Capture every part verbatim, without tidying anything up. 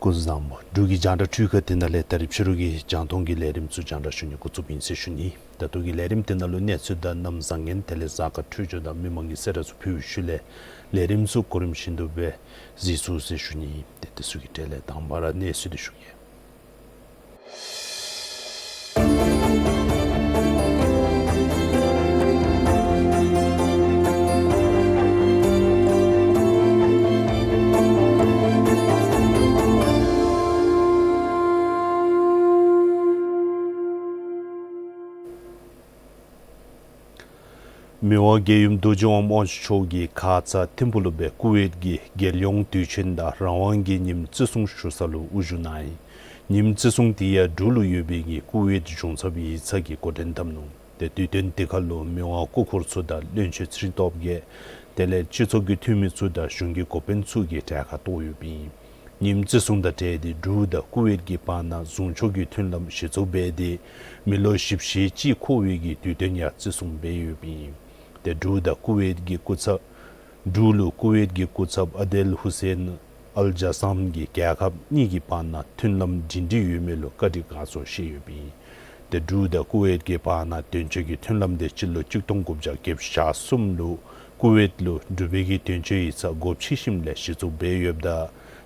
སྐུ་གཟུགས་བཟང་པོ། འབྲུག་གི་རྒྱང་བསྒྲགས་འཕྲུལ་ཁང་འདི་ནང་ལས་ད་རིས་ཕྱི་རུ་གི་རྒྱང་མཐོང་གི་ལས་རིམ་ཚུ་རྒྱང་བསྒྲགས་ཞུ་ནི་འགོ་བཙུགསཔ་ཨིན་ཟེར་ཞུ་ནི། ད་ལྟོ་གི་ལས་རིམ་འདི་ནང་ལུ་གནས་ཚུལ་དང་གནམ་བཟང་ངན་དེ་ལས་གཟའ་སྐར་འཕྲོད་སྦྱོར་དང་མི་མང་གི་གསལ་བསྒྲགས་ཚུ་ཕུལ་བའི་ཤུལ་ལས་ལས་རིམ་ཚུ་གོ་རིམ་བཞིན་དུ་སྦེ་གཟིགས་ཚུགས་ཟེར་ཞུ་ནི། ཏེ་དེ་ཚུ་གི་གྲས་ལས་དང་པ་ར་གནས་ཚུལ་འདི་ཞུ་གེ། མི་དབང་རྒྱལ་ཡུམ་རྡོ་རྗེ་དབང་དབང་ཕྱུག་མཆོག་གིས་ཁ་ཙ་ཐིམ་ཕུག་ལུ་སྦེ་ཀུ་ཝེཊ་ཀྱི་རྒྱལ་ཡོངས་དུས་ཆེན་དང་རང་དབང་གི་ཉིནམ་བརྩི་སྲུང་ཞུ་ས་ལུ་དབུ་བཞུགས་གནང་ཡི། ཉིནམ་བརྩི་སྲུང་དེ་ཡང་འབྲུག་ལུ་ཡོད་པའི་གི་ཀུ་ཝེཊ་གཞུང་ཚབ་ཡིག་ཚང་གིས་འགོ་འདྲེན་འཐབ་ནུག། ཏེ་དུས་སྟོན་དེ་ཁར་ལུ་མི་དབང་སྐུ་འཁོར་ཚུ་དང་བློན་ཆེན་ཚེ་རིང་སྟོབས་རྒྱས་དེ་ལས་སྤྱི་ཚོགས་ཀྱི་འཐུས་མི་ཚུ་དང་གཞུང་གི་འགོ་དཔོན་ཚུ་གིས་གྲལ་ཁར་གཏོགས་ཡོདཔ་ཨིན། ཉིནམ་བརྩི་སྲུང་དང་འབྲེལ་ཏེ་འབྲུག་དང་ཀུ་ཝེཊ་ཀྱི་བར་ན་ཟུང་ཕྱོགས་ཀྱི་མཐུན་ལམ་གཞི་བཙུགས་འབད་དེ་མི་ལོ་བཞི་བཅུ་ཞེ་གཅིག་འཁོར་བའི་གི་དུས་སྟོན་ཡང་བརྩི་སྲུང་འབད་ཡོདཔ་ཨིན། ཏེ་འབྲུག་དང་ཀུ་ཝེཊ་ཀྱི་སྐུ་ཚབ་འབྲུག་ལུ་ཀུ་ཝེཊ་ཀྱི་སྐུ་ཚབ་ཨ་དེལ་ཧུ་སེན་ཨལ་ཇ་སམ་གྱིས་རྒྱལ་ཁབ་གཉིས་ཀྱི་བར་ན་མཐུན་ལམ་སྒྲིང་སྒྲིང་ཡོད་མི་ལུ་བཀའ་དྲིན་དགའ་ཚོར་བཤད་ཡོདཔ་ཨིན། ཏེ་འབྲུག་དང་ཀུ་ཝེཊ་ཀྱི་བར་ན་དོན་གཅོད་ཀྱི་མཐུན་ལམ་དེ་སྤྱི་ལོ་གཅིག་སྟོང་དགུ་བརྒྱ་བརྒྱད་ཅུ་གྱ་གསུམ་ལུ་ཀུ་ཝེཊ་ལུ་འབྲུག་པའི་གི་དོན་གཅོད་ཡིག་ཚང་སྒོ་ཕྱེ་ཞིནམ་ལས་གཞི་བཙུགས་འབད་ཡོདཔ་ད་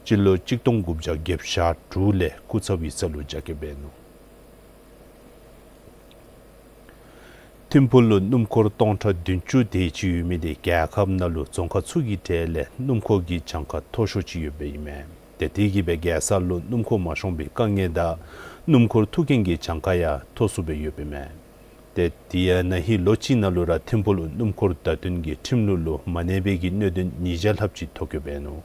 སྤྱི་ལོ་གཅིག་སྟོང་དགུ་བརྒྱ་བརྒྱད་ཅུ་གྱ་དྲུག་ལས་སྐུ་ཚབ་ཡིག་ཚང་ལུ་རྒྱ་སྐྱེད་འབད་ནུག། ཐིམ་ཕུག་ལུ་སྣུམ་འཁོར་སྟོང་ཕྲག་བདུན་ཅུ་དེ་ཅིག་ཡོད་མི་དེ་རྒྱལ་ཁབ་ནང་ལུ་རྫོང་ཁག་ཚུ་གི་གྲས་ལས་སྣུམ་འཁོར་གྱི་གྱངས་ཁ་མཐོ་ཤོས་ཅིག་ཡོདཔ་ཨིན་མས། ཏེ་དེ་གིས་སྦེ་རྒྱལ་ས་ལུ་སྣུམ་འཁོར་མ་ཤོང་པའི་དཀའ་ངལ་དང་སྣུམ་འཁོར་ཐུག་མཁན་གྱི་གྱངས་ཁ་ཡང་མཐོ་སུ་སྦེ་ཡོདཔ་ཨིན་མས། ཏེ་དེ་ཡང་ན་ཧིང་ལོ་གཅིག་ནང་ལུ་ར་ཐིམ་ཕུག་ལུ་སྣུམ་འཁོར་བརྡ་སྟོན་གྱི་ཁྲིམས་ལུགས་ལུ་མ་གནས་པའི་གི་གནད་དོན་ཉིས་བརྒྱ་ལྷགཔ་ཅིག་ཐོབ་གེ་འབད་ནུག།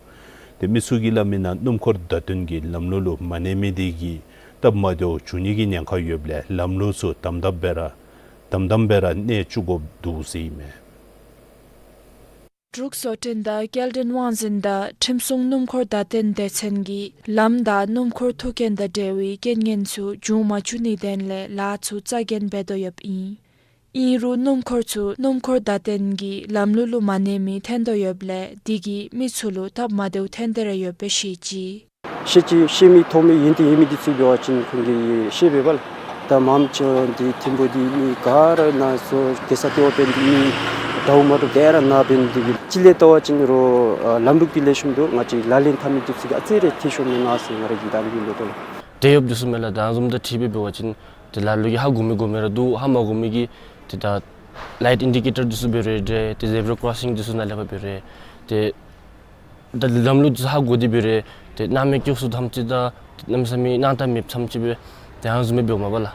ཏེ་མི་ཚུ་གིས་སླབ་མི་ནང་སྣུམ་འཁོར་བརྡ་སྟོན་གྱི་ལམ་ལུགས་ལུ་མ་གནས་མི་དེ་གིས་སྟབས་མ་བདེཝ་འབྱུང་ནི་གི་ཉེན་ཁ་ཡོདཔ་ལས་ལམ་ལུགས་ཚུ་དམ་དམ་སྦེ་ར་དམ་དམ་སྦེ་ར་གནས་བཅུག་དགོཔ་འདུག་ཟེར་ཨིན་མས། འབྲུག་བཟོ་སྐྲུན་དང་སྐྱེལ་འདྲེན་དབང་འཛིན་དང་ཁྲིམས་སྲུང་སྣུམ་འཁོར་བརྡ་སྟོན་སྡེ་ཚན་གྱིས་ལམ་བདའ་སྣུམ་འཁོར་ཐུག་མཁན་དང་འབྲེལ་བའི་རྐྱེན་ངན་ཚུ་འབྱུང་མ་བཅུག་ནིའི་དོན་ལས་ལཱ་ཚུ་རྩ་འགེངས་འབད་དོ་ཡོདཔ་ཨིན། ཨིན་རུང་སྣུམ་འཁོར་ཚུ་སྣུམ་འཁོར་བརྡ་སྟོན་གྱི་ལམ་ལུགས་ལུ་མ་གནས་མི་ཐོན་དོ་ཡོདཔ་ལས་དེ་གིས་མི་ཚུ་ལུ་སྟབས་མ་བདེཝ་ཐོན་དེ་ར་ཡོདཔ་སྦེ་བཤད་ཅི། ཤེས་ཅི་ཤེས་མི་མཐོང་མི་ཡོན་ཏན་ཡོད་མི་འདི་ཚུ་འབད་བ་ཅིན་ཁོང་གིས་ཤེས་པས་པ་ལགས། ད་མངམ་ཅིག་འདི་ཐིམ་ཕུག་འདི་མི་ག་ར་ན་སོ་གེ་སར་རྟེན་འབད་ནི་འདི་མི་འདྲཝ་མ་འདྲཝ་དེ་ར་ན་འབད་ནི་འདི་གིས་ཅིག་ལས་བལྟ་བ་ཅིན་རོགས་ལམ་ལུགས་འདི་ལེགས་ཤོམ་འདུག། ང་བཅས་ལག་ལེན་འཐབ་མི་འདི་ཚུ་གིས་ཨ་ཙི་རེ་འཐུས་ཤོར་མེན་ན་ཟེར་ང་ར་གིས་ད་ལུ་ལོ་ཏོ་ལགས། དེ་ཡོདཔ་འདི་ཚུ་མས་ལགས། ད་བཟུམ་ད་ཁྲིད་འབད་བ་ཅིན་ཏེ་ལ་ལུ་གིས་ཧ་གོ་མི་གོ་མི་ར་འདུག། ཧ་མ་གོ་མི་གིས་ཏེ་ད་ལའིཊ་ཨིན་ཌི་ཀེ་ཊར་འདི་ཚུ་འབད་རུང་འདྲ། ཏེ་ཛེབ་ར་ཀོརོ་སིང་འདི་ཚུ་ནང་ལས་ཕར་འབད་རུང་འདྲ། ཏེ་ད་ལམ་ལུགས་འདི་ཚུ་ཧ་གོ་སྟེ་འབད་རུང་ཏེ་སྣང་མེད་སྐྱོ་སུ་ཐམས་ཅད་དང་གནམ་མེད་ས་མེད་སྣང་དག་མེདཔ་ཐམས་ཅད་སྦེ་ཏེ་ཨ་ནི་བཟུམ་སྦེ་འབདཝ་མས་པ་ལགས།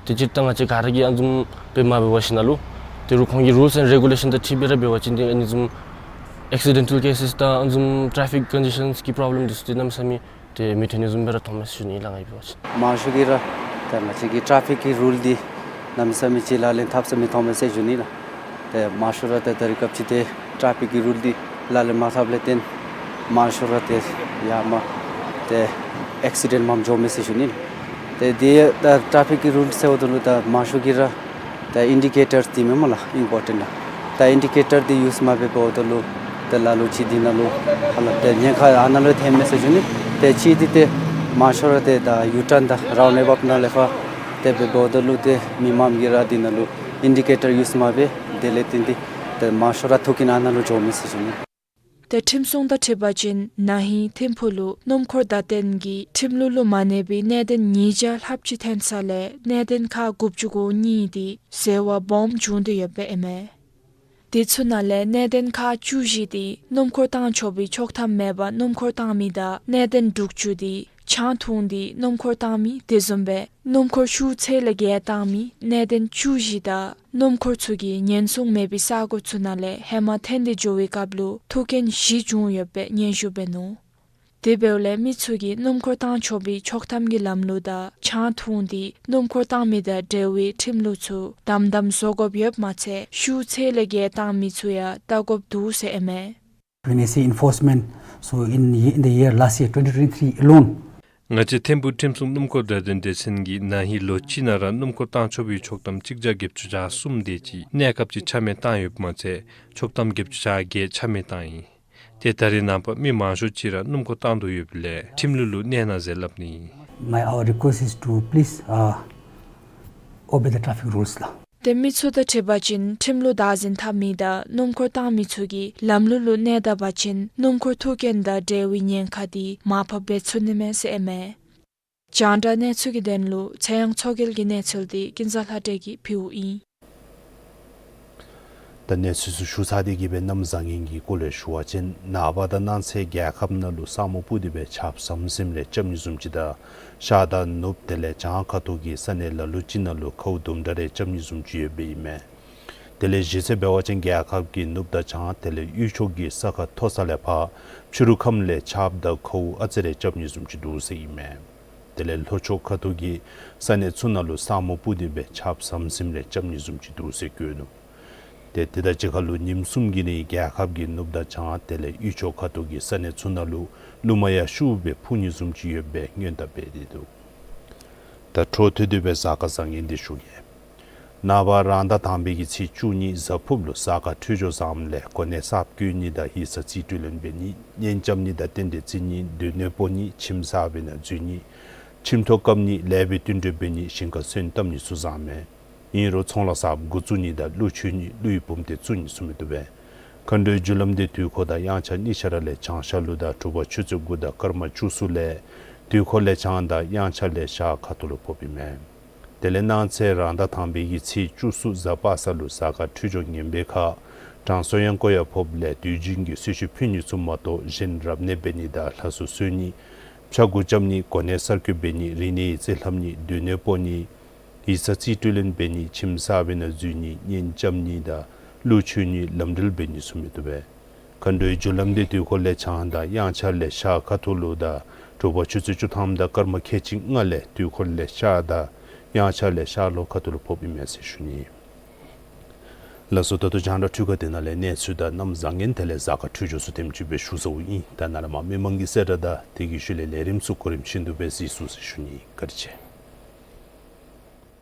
ཏེ་སྤྱིར་བཏང་ང་བཅས་ག་ར་གིས་ཨ་ནི་བཟུམ་སྦེ་མ་འབད་བ་ཞིནམ་ལས་ཏེ་རོགས་ཁོང་གི་རུལསི་ཨེནཌ་རེ་གུ་ལེ་ཤཱན་དང་འཁྲིལ་སྦེ་ར་འབད་བ་ཅིན་ཏེ་ཨ་ནི་བཟུམ་ཨེག་སི་ཌེན་ཊལ་ཀེ་སེས་དང་ཨ་ནི་བཟུམ་ཊེ་རེ་ཕིག་ཀོན་ཌི་ཤཱནསི་གི་པོརོབ་ལེམ་འདི་ཚུ་ཏེ་གནམ་མེད་ས་མེད་ཏེ་མི་ཐོན་ནི་བཟུམ་སྦེ་ར་མཐོངམ་མས་ཟེར་ཞུ་ནི་ལགས། ང་གིས་འབད་བ་ཅིན་མང་ཤོས་ཀྱིས་ར་ད་ང་བཅས་ཀྱི་ཊེ་རེ་ཕིག་གི་རུལ་འདི་ གནམ་མེད་ས་མེད་ཅིག་ལག་ལེན་འཐབ་ས་མི་ཐོབ་མས་ཟེར་ཞུ་ནི་ལགས། ཏེ་མང་ཤོས་ར་ཏེ་ད་རེས་སྐབས་ཅིག་ཏེ་ཊེཕིག་གི་རུལ་འདི་ལག་ལེན་མ་འཐབ་ལས་བརྟེན་མང་ཤོས་ར་ཏེ་ཡར་མར་ཏེ་ཨེག་སི་ཌེནཊ་མངམ་འགྱོཝ་མས་ཟེར་ཞུ་ནི་ལགས། ཏེ་འདི་ད་ཊེཕིག་གི་རུལ་ཟེརཝ་ད་ལུ་ད་མང་ཤོས་ཀྱིས་ར་ད་ཨིན་ཌི་ཀེ་ཊར་འདི་མེན་མས་ལགས་ཨིམ་པོར་ཊེནཊ་ད། ད་ཨིན་ཌི་ཀེ་ཊར་འདི་ཡུསི་མ་འབད་འབདཝ་ད་ལུ་ཏེ་ལ་ལུ་ཅིག་འདི་ནང་ལུ་ཧ་ལམ་ཏེ་ཉེན་ཁ་ཨ་ནཱ་ལུ་ཐོནམ་མས་ཟེར་ཞུ་ནི། ཏེ་ཅིག་འདི་ཏེ་མང་ཤོས་ར་ཏེ་ད་ཡུ་ཊརན་དང་རའུནཌ་ཨ་བཱའུཊ་ནང་ལས་ཕར་ཏེ་འབད་འབདཝ་ད་ལུ་ཏེ་མི་མངམ་གིས་ར་འདི་ནང་ལུ་ཨིན་ཌི་ཀེ་ཊར་ཡུསི་མ་འབད། དེ་ལས་བརྟེན་ཏེ་ཏེ་མང་ཤོས་ར་ཐུག་གིན་ཨ་ནཱ་ལུ་འགྱོཝ་མས་ཟེར་ཞུ་ནི། ཏེ་ཁྲིམས་སྲུང་དང་འཁྲིལ་བ་ཅིན་ན་ཧིང་ཐིམ་ཕུག་ལུ་སྣུམ་འཁོར་བརྡ་སྟོན་གྱི་ཁྲིམས་ལུགས་ལུ་མ་གནས་པའི་གནད་དོན་ཉིས་བརྒྱ་ལྷགཔ་ཅིག་ཐོན་ས་ལས་གནད་དོན་ཁག་དགུ་བཅུ་གོ་གཉིས་འདི་ཟེར་བ་སྦོམ་བྱུང་སྟེ་ཡོདཔ་ཨིན་མས། དེ་ཚུ་ནང་ལས་གནད་དོན་ཁག་བཅུ་བཞི་འདི་སྣུམ་འཁོར་བཏང་ཆོག་པའི་ཆོག་ཐམ་མེད་པར་སྣུམ་འཁོར་བཏང་མི་དང་གནད་དོན་དྲུག་ཅུ་འདི་ཆང་འཐུང་སྟེ་སྣུམ་འཁོར་བཏང་མི་དེ་བཟུམ་སྦེ་སྣུམ་འཁོར་ཤུགས་ཚད་ལས་བརྒལ་བཏང་མི་གནད་དོན་བཅུ་བཞི་དང་སྣུམ་འཁོར་ཚུ་གི་ཉེན་སྲུང་མེད་པའི་ས་གོ་ཚུ་ནང་ལས་ཧེ་མ་ཐོན་ཏེ་འགྱོ་བའི་སྐབས་ལུ་ཐུག་རྐྱེན་བཞི་བྱུང་ཡོདཔ་སྦེ་སྙན་ཞུ་འབད་ནུག། དེ་འབདཝ་ལས་མི་ཚུ་གིས་སྣུམ་འཁོར་བཏང་ཆོག་པའི་ཆོག་ཐམ་གྱི་ལམ་ལུགས་དང་ཆང་འཐུང་སྟེ་སྣུམ་འཁོར་བཏང་མི་དང་འབྲེལ་བའི་ཁྲིམས་ལུགས་ཚུ་དམ་དམ་བཟོ་དགོཔ་ཡོདཔ་མ་ཚད་ཤུགས་ཚད་ལས་བརྒལ་བཏང་མི་ཚུ་ཡང་བལྟ་དགོཔ་འདུག་ཟེར་ཨིན་མས། When I say enforcement, so in, in the year last year, twenty twenty-three alone, ང་བཅས་ཐིམ་ཕུག་ཁྲིམས་སྲུང་སྣུམ་འཁོར་བརྡ་སྟོན་སྡེ་ཚན་གྱིས་ན་ཧིང་ལོ་གཅིག་ནང་ར་སྣུམ་འཁོར་བཏང་ཆོག་པའི་ཆོག་ཐམ་གཅིག་བརྒྱ་བརྒྱད་ཅུ་གྱ་གསུམ་དེ་ཅིག་གནས་སྐབས་ཅིག་ཆ་མེད་བཏང་ཡོདཔ་མ་ཚད་ཆོག་ཐམ་བརྒྱད་ཅུ་གྱ་བརྒྱད་ཆ་མེད་བཏང་ཡི། ཏེ་ད་རེས་ནངས་པ་མི་མང་ཤོས་ཅིག་ར་སྣུམ་འཁོར་བཏང་དོ་ཡོདཔ་ལས་ཁྲིམས་ལུགས་ལུ་གནས་གནང་ཟེར་སླབ་ནི། My, our request is to please, uh, obey the traffic rules ལགས། ཏེ་མི་ཚུ་དང་འཁྲིལ་བ་ཅིན་ཁྲིམས་ལུགས་བདག་འཛིན་འཐབ་མི་དང་སྣུམ་འཁོར་བཏང་མི་ཚུ་གིས་ལམ་ལུགས་ལུ་གནས་ད་པ་ཅིན་སྣུམ་འཁོར་ཐུག་རྐྱེན་དང་འབྲེལ་བའི་ཉེན་ཁ་འདི་མར་ཕབ་འབད་ཚུགས་ནི་མས་ཟེར་ཨིན་མས། རྒྱང་བསྒྲགས་གནས་ཚུལ་གྱི་དོན་ལུ་ཚེ་དབྱངས་མཚོ་རྒྱལ་གྱི་གནས་ཚུལ་འདི་ཀུན་བཟང་ལྷ་སྒྲོན་གྱིས་ཕུལཝ་ཨིན། ད་གནས་ཚུལ་ཚུ་ཞུ་ཚར་ཏེ་གི་སྦེ་གནམ་བཟང་ངན་གྱི་སྐོར་ལས་ཞུ་བ་ཅིན་ནངས་པ་དང་གནངས་ཚེ་རྒྱལ་ཁབ་ནང་ལུ་ས་སྨུག་སྤུབས་ཏེ་སྦེ་ཆརཔ་ཟམ་ཟིམ་རེ་རྐྱབ་ནི་བཟུམ་ཅིག་དང་ཤར་དང་ནུབ་དེ་ལས་བྱང་ཁ་ཐུག་གི་ས་གནས་ལ་ལུ་ཅིག་ནང་ལུ་ཁཝ་དུམ་གྲ་རེ་རྐྱབ་ནི་བཟུམ་ཅིག་ཡོདཔ་ཨིན་མས། དེ་ལས་གཞི་རྩ་འབད་བ་ཅིན་རྒྱལ་ཁབ་ཀྱི་ནུབ་དང་བྱང་དེ་ལས་དབུས་ཕྱོགས་ཀྱི་ས་ཁ་མཐོ་ས་ལས་ཕར་ཕྱི་རུ་ཁམས་ལས་ཆརཔ་དང་ཁཝ་ཨ་ཙི་རེ་རྐྱབ་ནི་བཟུམ་ཅིག་འདུག་ཟེར་ཨིན་མས། དེ་ལས་ལྷོ་ཕྱོགས་ཁ་ཐུག་གི་ས་གནས་ཚུ་ནང་ལུ་ས་སྨུག་སྤུབས་ཏེ་སྦེ་ཆརཔ་ཟམ་ཟིམ་རེ་རྐྱབ་ནི་བཟུམ་ཅིག་འདུག་ཟེར་བཀོད་ནུག། ཏེ་དེ་དང་གཅིག་ཁར་ལུ་ཉིནམ་གསུམ་གྱི་རིང་རྒྱལ་ཁབ་ཀྱི་ནུབ་དང་བྱང་དེ་ལས་དབུས་ཕྱོགས་ཁ་ཐུག་གི་ས་གནས་ཚུ་ནང་ལུ་རླུང་མ་ཡང་ཤུགས་སྦེ་འཕུ་ནི་བཟུམ་ཅིག་ཡོདཔ་སྦེ་སྔོན་བརྡ་འབད་དེ་འདུག། ད་འཕྲོ་མཐུད་དེ་སྦེ་གཟའ་སྐར་བཟང་ངན་འདི་ཞུ་གེ། ནངས་པ་རང་ཟླ་དང་པའི་གི་ཚེས་བཅུ་གཉིས་གཟའ་ཕུརཔ་ལུ་གཟའ་སྐར་འཕྲོད་སྦྱོར་བཟངམ་ལས་གོ་གནས་གསརཔ་བསྐོ་ནི་དང་ཡིག་ཚང་རྩིས་སྤྲོད་ལེན་འབད་ནི་གཉེན་རྐྱབ་ནི་དང་རྟེན་འབྲེལ་བརྩི་ནི་སྡོད་གནས་སྤོ་ནི་ཁྱིམ་གསརཔ་ནང་འཛུལ་ནི་ཁྱིམ་ཐོག་བཀབ་ནི་ལེགས་པའི་བསྟུན་གྲོས་འབད་ནི་ཞིང་ཁར་སོན་བཏབ་ནི་ཚུ་བཟང་མས། ཨིན་རུང་ཚོང་ལཱ་གསརཔ་འགོ་བཙུགས་ནི་དང་ཀླུ་མཆོད་ནི་ཀླུའི་བུམ་སྡེ་བཙུགས་ནི་ཚུ་མི་བཏུབ་པས། མཁའ་འགྲོའི་རྒྱུ་ལམ་འདི་དུས་འཁོར་དང་དབྱངས་འཆར་གཉིས་ཆ་ར་ལས་བྱང་ཤར་ལུ་དང་དྲོ་པ་ཆུ་ཚོད་དགུ་དང་སྐར་མ་བཅུ་གསུམ་ལས་དུས་འཁོར་ལས་བྱང་དང་དབྱངས་འཆར་ལས་ཤར་ཁ་ཐུག་ལུ་ཕོགཔ་ཨིན་མས། དེ་ལས་གནངས་ཚེ་རང་ཟླ་དང་པའི་གི་ཚེས་བཅུ་གསུམ་གཟའ་པ་སངས་ལུ་གཟའ་སྐར་འཕྲོད་སྦྱོར་ངན་པའི་ཁར་དྲང་སྲོང་གཡང་འགུགས་ཡང་ཕོགཔ་ལས་དུས་རྒྱུན་གྱི་གསོལ་མཆོད་ཕུལ་ནི་ཚུ་མ་གཏོགས་གཞན་རབ་གནས་འབད་ནི་དང་ལྷ་གསོལ་གསོལ་ནི་ཕྱག་འགུགས་རྐྱབ་ནི་གོ་གནས་གསར་བསྐོ་འབད་ནི་རིག་གནས་ཡིག་རྩིས་ལྷབ་ནི་སྡོད་གནས་སྤོ་ནི་ཡིག་ཚང་རྩིས་སྤྲོད་ལེན་འབད་ནི་ཁྱིམ་གསརཔ་ནང་འཛུལ་ནི་གཉེན་རྐྱབ་ནི་དང་ཀླུ་མཆོད་ནི་ལམ་འགྲུལ་འབད་ནི་ཚུ་མི་བཏུབ་པས། མཁའ་འགྲོའི་རྒྱུ་ལམ་འདི་དུས་འཁོར་ལས་བྱང་དང་དབྱངས་འཆར་ལས་ཤར་ཁ་ཐུག་ལུ་དང་དྲོ་པ་ཆུ་ཚོད་བཅུ་ཐམ་དང་སྐར་མ་ཁལ་གཅིག་ལྔ་ལས་དུས་འཁོར་ལས་ཤར་དང་དབྱངས་འཆར་ལས་ཤར་ལྷོ་ཁ་ཐུག་ལུ་ཕོགཔ་ཨིན་མས་ཟེར་ཞུ་ནི། ལགས་སོ། ད་ལྟོ་རྒྱང་བསྒྲགས་འཕྲུལ་ཁང་འདི་ནང་ལས་གནས་ཚུལ་དང་གནམ་བཟང་ངན་དེ་ལས་གཟའ་སྐར་འཕྲོད་སྦྱོར་ཚུ་དེམ་ཅིག་སྦེ་ཞུ་ཚརཝ་ཨིན། ད་ནཱ་ལས་མར་མི་མང་གི་གསལ་བསྒྲགས་དང་དེ་གི་ཤུལ་ལས་ལས་རིམ་ཚུ་གོ་རིམ་བཞིན་དུ་སྦེ་གཟིགས་ཚུགས་ཟེར་ཞུ་ནི། བཀའ་དྲིན་ཆེ།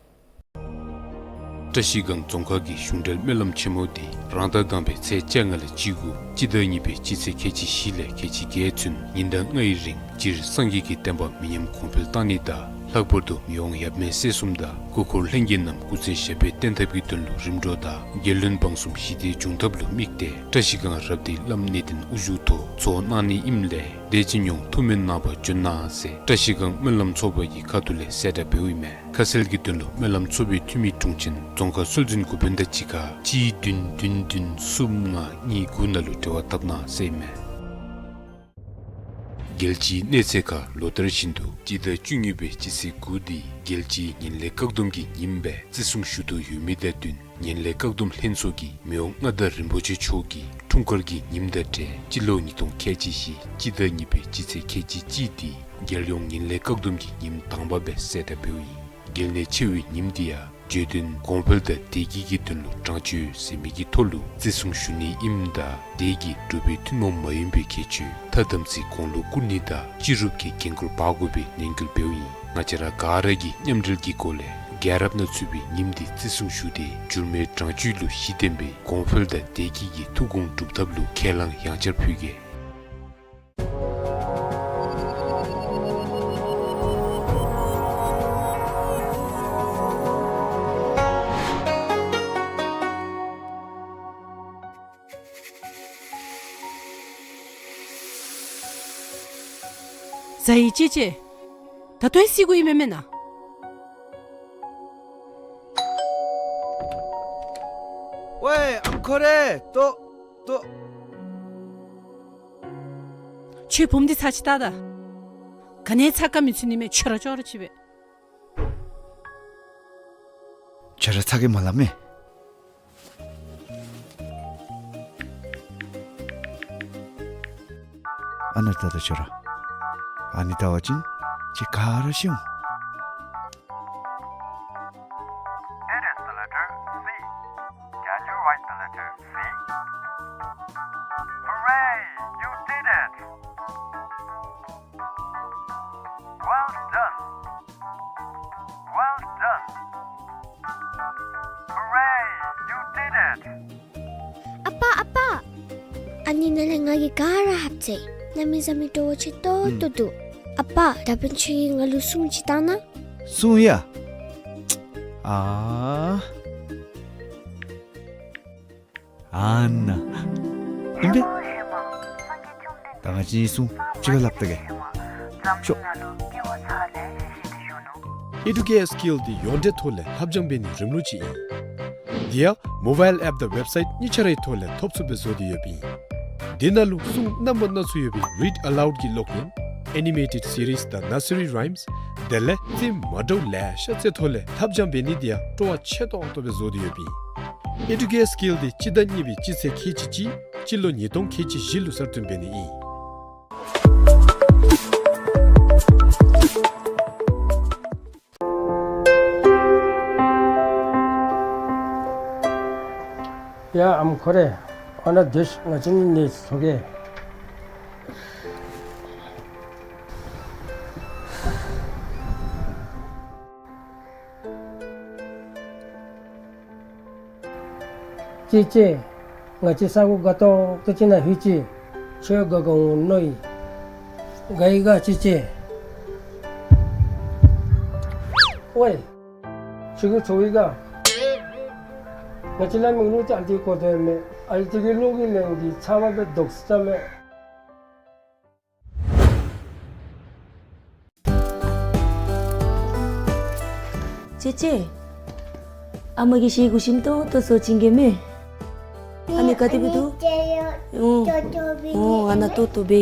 བཀྲ་ཤིས་སྒང་རྫོང་ཁག་གི་གཞུང་འབྲེལ་སྨོན་ལམ་ཆེན་མོ་འདི་རང་ཟླ་དང་པའི་ཚེས་བཅོ་ལྔ་ལས་བཅུ་དགུ་སྤྱི་ཟླ་གཉིས་པའི་སྤྱི་ཚེས་ཁལ་གཅིག་བཞི་ལས་ཁལ་གཅིག་བརྒྱད་ཚུན་ཉིན་གྲངས་ལྔའི་རིང་སྤྱིར་སངས་རྒྱས་ཀྱི་བསྟན་པ་མི་ཉམས་གོང་འཕེལ་གཏང་ནི་དང་ལྷག་པར་དུ་མི་དབང་ཡབ་མེས་སྲས་གསུམ་དང་སྐུ་འཁོར་ལྷན་རྒྱས་རྣམས་སྐུ་ཚེ་ཞབས་པད་བརྟན་ཐབས་ཀྱི་དོན་ལུ་རིམ་གྲོ་དང་རྒྱལ་བློན་འབངས་གསུམ་ཞི་བདེའི་འབྱུང་ཐབས་ལུ་དམིགས་ཏེ་བཀྲ་ཤིས་སྒང་རབ་སྡེའི་བླམ་གནས་བརྟན་དབུ་བཞུགས་ཐོག་ཚོགས་གནང་ནི་ཨིནམ་ལས་དེ་ཅིག་ཉུང་ཐུགས་སྨོན་གནང་བར་འབྱོན་གནང་ཟེར་བཀྲ་ཤིས་སྒང་སྨོན་ལམ་ཚོགས་པ་གི་ཁ་ཐུག་ལས་གསལ་བསྒྲགས་འབདཝ་ཨིན་མས། ཁ་གསལ་གྱི་དོན་ལུ་སྨོན་ལམ་ཚོགས་པའི་འཐུས་མི་དྲུང་ཆེན་རྫོང་ཁག་སྲོལ་འཛིན་འགོ་དཔོན་དང་གཅིག་ཁར་གཅིག་བདུན་བདུན་བདུན་གསུམ་ལྔ་གཉིས་དགུ་ནང་ལུ་འབྲེལ་བ་འཐབ་གནང་ཟེར་ཨིན་མས། རྒྱལ་སྤྱིའི་གནས་ཚད་ཁར་ལོ་ལྟར་བཞིན་དུ་སྤྱི་ཟླ་བཅུ་གཉིས་པའི་སྤྱི་ཚེས་དགུ་འདི་རྒྱལ་སྤྱིའི་ངན་ལྷད་བཀག་སྡོམ་གྱི་ཉིནམ་སྦེ་བརྩི་སྲུང་ཞུ་དོ་ཡོད་མི་དང་བསྟུན་ངན་ལྷད་བཀག་སྡོམ་ལྷན་ཚོགས་ཀྱིས་མི་དབང་མངའ་བདག་རིན་པོ་ཆེ་མཆོག་གི་འཁྲུངས་སྐར་གྱི་ཉིནམ་དང་འབྲེལ་སྤྱི་ལོ་ཉིས་སྟོང་ཁལ་གཅིག་བཞི་སྤྱི་ཟླ་གཉིས་པའི་སྤྱི་ཚེས་ཁལ་གཅིག་གཅིག་འདི་རྒྱལ་ཡོངས་ངན་ལྷད་བཀག་སྡོམ་གྱི་ཉིནམ་དང་པ་སྦེ་གསལ་བསྒྲགས་འབདཝ་ཨིན། གལ་གནད་ཆེ་བའི་ཉིནམ་འདི་ཡང་ བརྗོད་དོན་གོང་འཕེལ་དང་བདེ་སྐྱིད་ཀྱི་དོན་ལུ་དྲང་སྤྱོད་ཟེར་མི་གི་ཐོག་ལུ་བརྩི་སྲུང་ཞུ་ནི་ཨིནམ་ད་དེ་གིས་འགྲུབ་པའི་ཐུན་མོང་མ་ཡིན་པའི་ཁྱད་ཆོས་ཐ་དམ་ཚིག་གོང་ལུ་བཀུར་ནི་དང་སྤྱི་རུབ་ཀྱི་འགན་ཁུར་འབག་དགོ་པའི་ནན་སྐུལ་འབདཝ་ཨིན། ང་བཅས་ར་ག་ར་གིས་མཉམ་འབྲེལ་གྱི་སྒོ་ལས་རྒྱལ་རབས་ནང་ཚུད་པའི་ཉིནམ་འདི་བརྩི་སྲུང་ཞུ་སྟེ་འགྱུར་མེད་དྲང་སྤྱོད་ལུ་གཞི་བརྟེན་པའི་གོང་འཕེལ་དང་བདེ་སྐྱིད་ཀྱི་ཐུགས་དགོངས་སྒྲུབ་ཐབས་ལུ་ཁས་བླངས་ཡང་བསྐྱར་ཕུལ་གེ། ཟ་ཡི་ཅེ་ཅེ། ད་ལྟོ་ཡང་བསད་དགོ་ཡི་མེན་མེན་ན། ཝའེ་ཨམ་ཁོ་རེ་ལྟོ་ལྟོ། ཁྱོད་བུམོ་འདི་ཚར་ཅིག་བལྟ་ད། ག་ནི་ཚ་ག་མི་ཚུད་ནི་མས། ཁྱོད་ར་ཅོག་ར་ཅིག་སྦེ། ཁྱོད་ར་ཚ་གི་མ་སླབ་མས། ཨ་ནཱ་བལྟ་ད་ཁྱོད་ར། ཨ་ནི་བལྟ་བ་ཅིན་ཁྱོད་ག་ར་ཤེས་འོང་། It is the letter C. Can you write the letter C? Hooray! You did it! Well done! Well done! Hooray! You did it! ཨ་པ་ཨ་པ། ཨ་ནི་ནང་ལས་ང་གིས་ག་ར་ཧབ་ཅི། གནམ་མེད་ས་མེད་སྤྲོ་བོ་ཆེ་ཏོག་ཏོ་འདུག། ཨ་པ་ད་འབདན་ཁྱོད་ཀྱིས་ང་ལུ་སྲུང་ཅིག་བཏང་ན། སྲུང་ཡ། ཨ། ཨ་ནཱ། ཨིན་པས། ད་ང་བཅས་གཉིས་སྲུང་གཅིག་ཁར་སླབ་བལྟ་གེ། ཤོག། Educare Skill འདི་ཡོངས་འབྲེལ་ཐོག་ལས་ལྷབ་སྦྱང་འབད་ནིའི་རིམ་ལུགས་ཅིག་ཨིན། དེ་ཡང་མོ་བཱའིལ་ཨེཔ་དང་ཝེབ་སའིཊ་གཉིས་ཆ་རའི་ཐོག་ལས་ཐོབ་ཚུགསཔ་སྦེ་བཟོ་སྟེ་ཡོདཔ་ཨིན། དེ་ནང་ལུ་སྲུང་རྣམ་པ་སྣ་ཚོགས་ཡོད་པའི་Read Aloud གི་ཀློག་ཡོན། Animated Series དང་Nursery Rhymes། དེ་ལས་རྩེདམོ་མ་འདྲཝ་ལེ་ཤ་རྩེ་ཐོག་ལས་ལྷབ་སྦྱང་འབད་ནི་དེ་ཡང་སྤྲོ་བ་ཆེ་ཏོག་ཏོ་སྦེ་བཟོ་སྟེ་ཡོདཔ་ཨིན། Educare Skill འདི་སྤྱི་ཟླ་གཉིས་པའི་སྤྱི་ཚེས་ཁལ་གཅིག་གཅིག་སྤྱི་ལོ་ཉིས་སྟོང་ཁལ་གཅིག་བཞི་ལུ་གསར་བཏོན་འབད་ནི་ཨིན། ཡ་ཨམ་ཁོ་རེ། ཨ་ནཱ་སྡོད་ཤིག། ང་བཅས་གཉིས་ནས་ཚོར་གེ། ཅེ་ཅེ། ང་བཅས་ས་གོ་དགའ་ཏོག་ཏོ་ཅིག་ནང་ལྷོད་ཅི། ཁྱོད་དགའ་དགའ་འོང་མནོ་ཡི། དགའ་ཡི་ག་ཅེ་ཅེ། ཝའེ། ཁྱོད་ཀྱིས་ཚོར་ཡི་ག། ང་བཅས་ལ་མིག་ལུ་ཅིག་ཨ་ལྟོའི་སྐོར་དོ་ཡོད་མས། ཨ་ལྟོ་གི་གློག་གི་ལན་འདི་ཚ་བ་སྦེ་དོག་ས་མས། ཅེ་ཅེ། ཨ་མ་གིས་ཤེལ་གུ་ཞིམ་ཏོང་ཏོ་བཟོ་བྱིན་གེ་མས། ཨ་ནི་ག་དེ་སྦེ་འདུག། ཨོ། ཨོ་ཨ་ནཱ་ཏོག་ཏོ་སྦེ་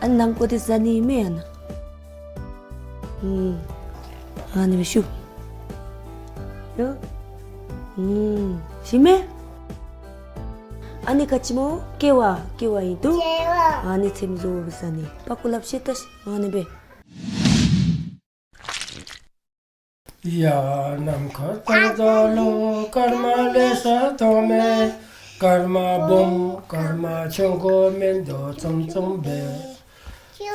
ཨིན། ཨ་ནི་ནང་ཁོག་འདི་ཟ་ནི་མས་ཨ་ནཱ། ཨུམ། ཨ་ནི་སྦེ་ཞུ། ཡ། ཨུམ། ཞིམ་མས། ཨ་ནི་ག་ཅི་སྨོ། ཀེ་བ། ཀེ་བ་ཨིན་འདུག། ཨ་ནི་ཚེམ་བཟོ་སྦེ་ཟ་ནི། པ་ཀུ་ལབ་ཤེས་ད་ཤེས། ཨ་ནི་སྦེ། ཡ་ནམ་མཁའ་ལྟར་རྒྱལ་ལོ་སྐར་མ་ལེ་ཤ་མཐོང་མས། སྐར་མ་སྦོམ་སྐར་མ་ཆུང་ཀུ་མིན་འདུག་ཙུམ་ཙུམ་སྦེ།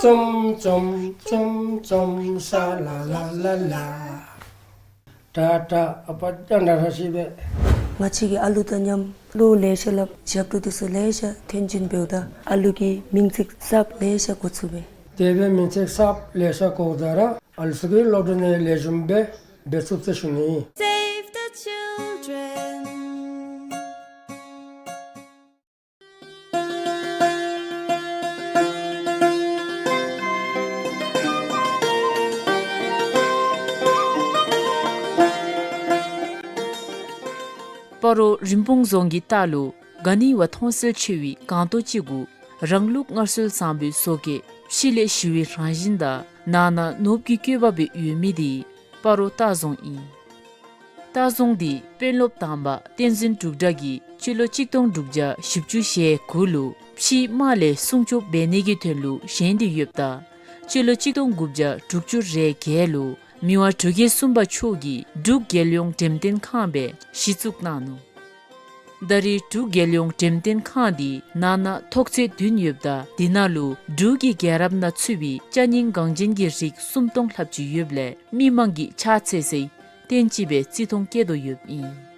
ཙུམ་ཙུམ་ཙུམ་ཙུམ་ཤ་ལ་ལ་ལ་ལ། ཏྲ་ཏྲ་ཨ་པ་ཏྲ་ཏྲ་ཤི་སྦེ། ང་བཅས་ཀྱིས་ཨ་ལུ་དང་མཉམ་ལོ་ལེ་ཤ་ལྷབ་ཞབས་ཏོག་འདི་ཚུ་ལེ་ཤ་ཐོན་སྐྱེད་འབདཝ་ད་ཨ་ལུ་གི་མིང་ཚིག་གསརཔ་ལེ་ཤ་གོ་ཚུགས་པས། དེ་སྦེ་མིང་ཚིག་གསརཔ་ལེ་ཤ་གོཝ་ད་ར་ཨ་ལུ་ཚུ་གིས་ལོག་སྟེ་ནི་ལེགས་ཤོམ་སྦེ་འབད་ཚུགས་ཟེར་ཞུ་ནི། Save the children. སྤ་རོ་རིན་སྤུངས་རྫོང་གི་ལྟག་ལུ་ག་ནི་བ་མཐོང་གསལ་ཆེ་བའི་སྒང་ཏོག་ཅིག་གུ་རང་ལུགས་སྔར་སྲོལ་བཟང་པོའི་བཟོ་བཀོད་ཕྱི་ལས་ཞི་བའི་རང་བཞིན་དང་ནང་ན་ནོར་བུ་གི་བཀོད་པ་སྦེ་ཡོད་མི་འདི་སྤ་རོ་ལྟ་རྫོང་ཨིན། ལྟ་རྫོང་འདི་དཔོན་སློབ་དང་པ་བསྟན་འཛིན་འབྲུག་གྲགས་ཀྱིས་སྤྱི་ལོ་གཅིག་སྟོང་དྲུག་བརྒྱ་བཞི་བཅུ་ཞེ་དགུ་ལུ་ཕྱིའི་དམག་ལས་སྲུང་སྐྱོབ་འབད་ནི་གི་དོན་ལུ་བཞེངས་ཏེ་ཡོདཔ་ད་སྤྱི་ལོ་གཅིག་སྟོང་དགུ་བརྒྱ་དྲུག་ཅུ་རེ་བརྒྱད་ལུ་ མི་དབང་འབྲུག་རྒྱལ་གསུམ་པ་མཆོག་གིས་འབྲུག་རྒྱལ་ཡོངས་འགྲེམས་སྟོན་ཁང་སྦེ་གཞི་བཙུགས་གནང་ནུག། ད་རེས་འབྲུག་རྒྱལ་ཡོངས་འགྲེམས་སྟོན་ཁང་འདི་ནང་ན་ཐོག་ཚད་བདུན་ཡོདཔ་ད་དེ་ནང་ལུ་འབྲུག་གི་རྒྱལ་རབས་ནང་ཚུད་པའི་ཅ་རྙིང་འགངས་ཅན་གྱི་རིགས་སུམ་སྟོང་ལྷགཔ་ཅིག་ཡོདཔ་ལས་མི་མང་གིས་ཕྱག་འཚལ་སའི་རྟེན་ཅིག་སྦེ་བརྩི་མཐོང་བསྐྱེད་དོ་ཡོདཔ་ཨིན།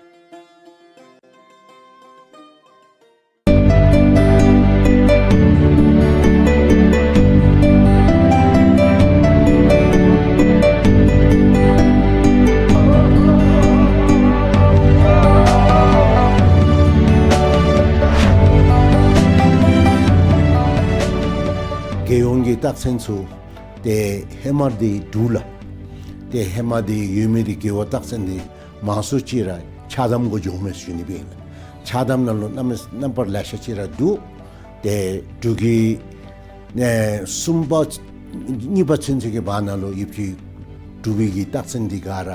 རྒྱལ་ཡོངས་ཀྱི་རྟགས་མཚན་ཚུ་ཏེ་ཧེ་མ་འདི་འབྲུག་ལགས། ཏེ་ཧེ་མ་འདི་ཡོད་མི་འདི་རྒེད་འོག་རྟགས་མཚན་འདི་མང་སུ་ཅིག་ར་ཆགས་དམ་གུ་འགྱོཝ་མས་ཟེར་ཞུ་ནི་སྦེ་ཨིན་ལགས། ཆགས་དམ་ནང་ལུ་རྣམ་རྣམ་པར་ལེ་ཤ་ཅིག་ར་འདུག། ཏེ་འབྲུག་གི་ཨེ་གསུམ་པ་གཉིས་པ་ཚུན་ཚོད་ཀྱི་བར་ན་ལུ་ཡོདཔ་ཅིག་འབྲུག་པའི་གི་རྟགས་མཚན་འདི་ག་ར་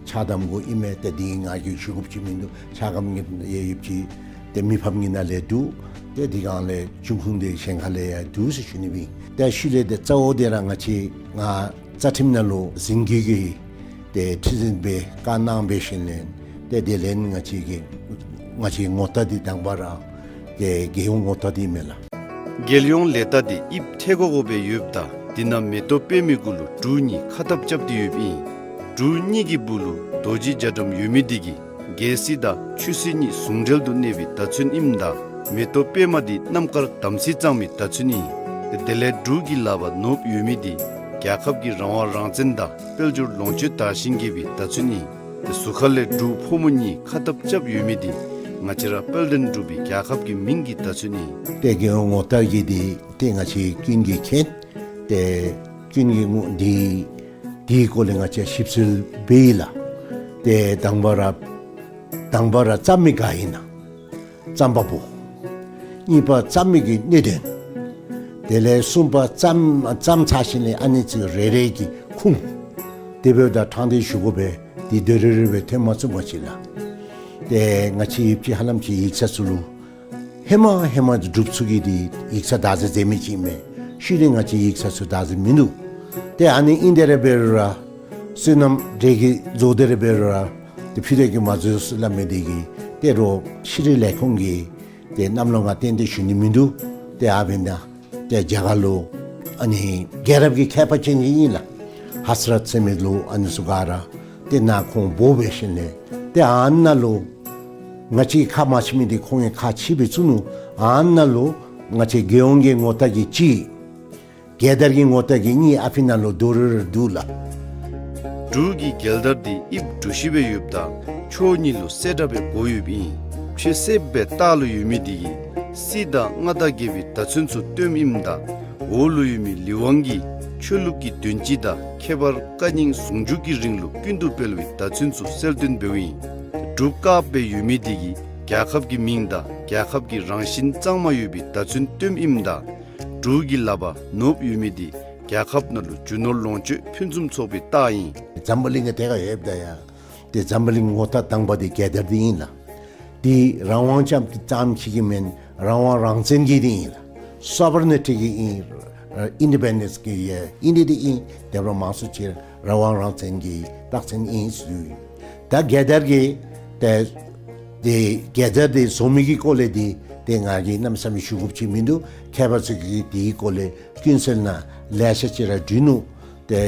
ཆགས་དམ་གུ་ཨིན་མས། ཏེ་འདི་ང་གིས་ཞུ་དགོཔ་ཅིག་མིན་འདུག། ཆགས་དམ་གྱི་ཡོདཔ་ཅིག་ཏེ་མི་ཕམ་གྱི་ནང་ལས་འདུག། ཏེ་དེ་སྒང་ལས་འབྱུང་ཁུངས་འདི་གཞན་ཁ་ལས་ཡང་འདུག་ཟེར་ཞུ་ནི་སྦེ་ཨིན། ཏེ་ཤུལ་ལས་ཏེ་གཙོ་བོ་འདི་ར་ང་བཅས་ང་རྩ་ཁྲིམས་ནང་ལུ་འཛིན་སྐྱོང་གི་ཏེ་ཁྲི་འཛིན་སྦེ་བཀའ་གནང་འབད་ཞིནམ་ལས་ཏེ་དེ་ལས་ང་བཅས་ཀྱི་ང་བཅས་ངོ་རྟགས་འདི་དང་པ་ར་ཏེ་རྒྱལ་ཡོངས་ངོ་རྟགས་འདི་མས་ལགས། རྒྱལ་ཡོངས་ལས་རྟགས་འདི་དབྱིབས་ཐལ་གོ་གོ་སྦེ་ཡོདཔ་ད་དེ་ནང་མེ་ཏོག་པདྨའི་གུ་ལུ་འབྲུག་གཉིས་ཁ་ཐབ་རྐྱབ་སྟེ་ཡོདཔ་ཨིན། འབྲུག་གཉིས་ཀྱི་སྦུག་ལུ་རྡོ་རྗེ་རྒྱ་གྲམ་ཡོད་མི་འདི་གིས་རྒྱལ་སྲིད་དང་ཆོས་སྲིད་གཉིས་ཟུང་འབྲེལ་དུ་གནས་པའི་བརྡ་མཚོན་ཨིནམ་ད་མེ་ཏོག་པདྨ་འདི་རྣམ་དཀར་དམ་ཚིག་གཙང་མའི་བརྡ་མཚོན་ཨིན། དེ་ལས་འབྲུག་གི་ལག་པར་ནོར་བུ་ཡོད་མི་འདི་རྒྱལ་ཁབ་ཀྱི་རང་དབང་རང་བཙན་དང་དཔལ་འབྱོར་ལོངས་སྤྱོད་དར་ཞིང་རྒྱས་པའི་བརྡ་མཚོན་ཨིན། དེ་ཟུར་ཁ་ལས་འབྲུག་ཕོ་མོ་གཉིས་ཁ་ཐབ་རྐྱབ་ཡོད་མི་འདི་ང་བཅས་ར་དཔལ་ལྡན་འབྲུག་པའི་རྒྱལ་ཁབ་ཀྱི་མིང་གི་བརྡ་མཚོན་ཨིན། ཏེ་རྒྱལ་ཡོངས་ངོ་རྟགས་ཀྱི་འདི་ཏེ་ང་བཅས་ཀུན་གྱིས་མཁྱེན། ཏེ་ཀུན་གྱིས་ངོ་འདི་འདིའི་སྐོར་ལས་ང་བཅས་ཞིབ་འཚོལ་འབད་ཡི་ལགས། ཏེ་དང་པ་ར་དང་པ་ར་བརྩམ་མི་ག་ཨིན་ན་རྩོམ་པ་པོ། གཉིས་པ་བརྩམ་མི་གི་གནད་དོན། དེ་ལས་གསུམ་པ་བརྩམ་བརྩམ་ཚར་ཞིནམ་ལས་ཨ་ནི་ཚུ་རེ་རེ་གི་ཁུངས། དེ་འབདཝ་ད་དྲང་བདེན་ཞུ་དགོ་པས། འདི་དོན་རེ་རེ་སྦེ་ཐོན་མ་ཚུགས་པ་ཅིན་ལགས། ཏེ་ང་བཅས་ཡོདཔ་ཅིག་ཧ་ལམ་ཅིག་ཡིག་ཚང་ཚུ་ལུ་ཧེ་མ་ཧེ་མ་འབྲུགཔ་ཚུ་གིས་འདི་ཡིག་ཚང་བདག་འཛིན་མཛད་མི་ཅིག་མས། ཤུལ་ལས་ང་བཅས་ཡིག་ཚང་ཚུ་བདག་འཛིན་མིན་འདུག། ཏེ་ཨ་ནི་ཨིན་དེ་ར་འབད་རུང་ར་བསོད་ནམས་འདྲེ་གིས་རྫོགས་དེ་ར་འབད་རུང་ར་ཏེ་ཕུད་རེ་གིས་མ་རྫོགས་ཟེར་སླབ་མི་འདི་གིས་ཏེ་རོགས་ཤེས་རིག་ལས་ཁུངས་ཀྱི་ཏེ་གནམ་ལོ་ང་ཏན་ཏན་ཞུ་ནི་མིན་འདུག། ཏེ་ཨ་འབདན་ཏེ་རྒྱ་གར་ལུ་ཨ་ནི་རྒྱལ་རབས་ཀྱི་མཁས་པ་ཅན་ཅིག་ཨིན་ལགས། ཧ་སི་རཏ་ཟེར་མི་ལུ་ཨ་ནི་ཚུ་ག་ར་ཏེ་ནཱ་ཁོང་འབོ་འབད་ཞིནམ་ལས་ཏེ་ཨ་ནཱ་ལུ་ང་བཅས་ཁ་མ་ཕྱེ་མི་འདི་ཁོང་གིས་ཁ་ཕྱེ་སྦེ་བཙུགས་ནུག། ཨ་ནཱ་ལུ་ང་བཅས་རྒྱལ་ཡོངས་ཀྱི་ངོ་རྟགས་ཀྱི་གཅིག། རྒྱལ་དར་གྱི་ངོ་རྟགས་ཀྱི་གཉིས་ཨ་ཕི་ནང་ལུ་རྡོག་རིལ་རི་འདུག་ལགས། འབྲུག་གི་རྒྱལ་དར་འདི་དབྱིབས་གྲུ་བཞི་སྦེ་ཡོདཔ་ད་ཕྱོགས་གཉིས་ལུ་གསལ་བཀྲ་སྦེ་བགོ་ཡོདཔ་ཨིན། ཕྱེ་སེརཔོ་སྦེ་ལྟག་ལུ་ཡོད་མི་འདི་གིས་སྲིད་དང་མངའ་བདག་རྒྱལ་པོའི་བརྡ་མཚོན་ཚུ་སྟོནམ་ཨིནམ་ད་འོག་ལུ་ཡོད་མི་ལི་ཝང་གིས་ཆོས་ལུགས་ཀྱི་དོན་སྤྱི་དང་ཁྱད་པར་བཀའ་རྙིང་ཟུང་འཇུག་གི་རིང་ལུགས་ཀུན་ཏུ་སྤེལ་བའི་བརྡ་མཚོན་ཚུ་གསལ་སྟོན་འབདཝ་ཨིན། འབྲུགཔ་དཀརཔོ་སྦེ་ཡོད་མི་འདི་གིས་རྒྱལ་ཁབ་ཀྱི་མིང་དང་རྒྱལ་ཁབ་ཀྱི་རང་བཞིན་གཙང་མ་ཡོད་པའི་བརྡ་མཚོན་སྟོནམ་ཨིནམ་ད་འབྲུག་གི་ལག་པར་ནོར་བུ་ཡོད་མི་འདི་རྒྱལ་ཁབ་ནང་ལུ་རྒྱུ་ནོར་ལོངས་སྤྱོད་ཕུན་སུམ་ཚོགས་པའི་རྟགས་ཨིན། འཛམ་བུ་གླིང་གི་ཐད་ཁར་ཡོདཔ་ད་ཡང་ཏེ་འཛམ་བུ་གླིང་ངོ་རྟགས་དང་པ་འདི་རྒྱལ་དར་འདི་ཨིན་ལགས། འདི་རང་དབང་ཙམ་ཙམ་ཅིག་གི་མེན། རང་དབང་རང་བཙན་གྱི་འདི་ཨིན་ལགས། སོ་བར་ནི་ཊི་གི་ཨིན། ཨིན་ཌི་པེན་ཌེནསི་གི་ཡང་ཨིན་ནི་འདི་ཨིན། དེ་འབདཝ་ལས་མང་སུ་ཅིག་རང་དབང་རང་བཙན་གྱི་རྟགས་མཚན་ཨིན་ཟེར་ཞུ་ཡི། ད་རྒྱལ་དར་གྱི་ཏེ་ཏེ་རྒྱལ་དར་འདི་བཟོ་མི་གི་སྐོར་ལས་འདི་ཏེ་ང་གིས་གནམ་མེད་ས་མེད་ཞུ་དགོཔ་ཅིག་མིན་འདུག། མཁས་པ་ཚུ་གིས་འདི་གི་སྐོར་ལས་ཀུན་གསལ་ནང་ལེ་ཤ་ཅིག་ར་བྲིས་ནུག། ཏེ་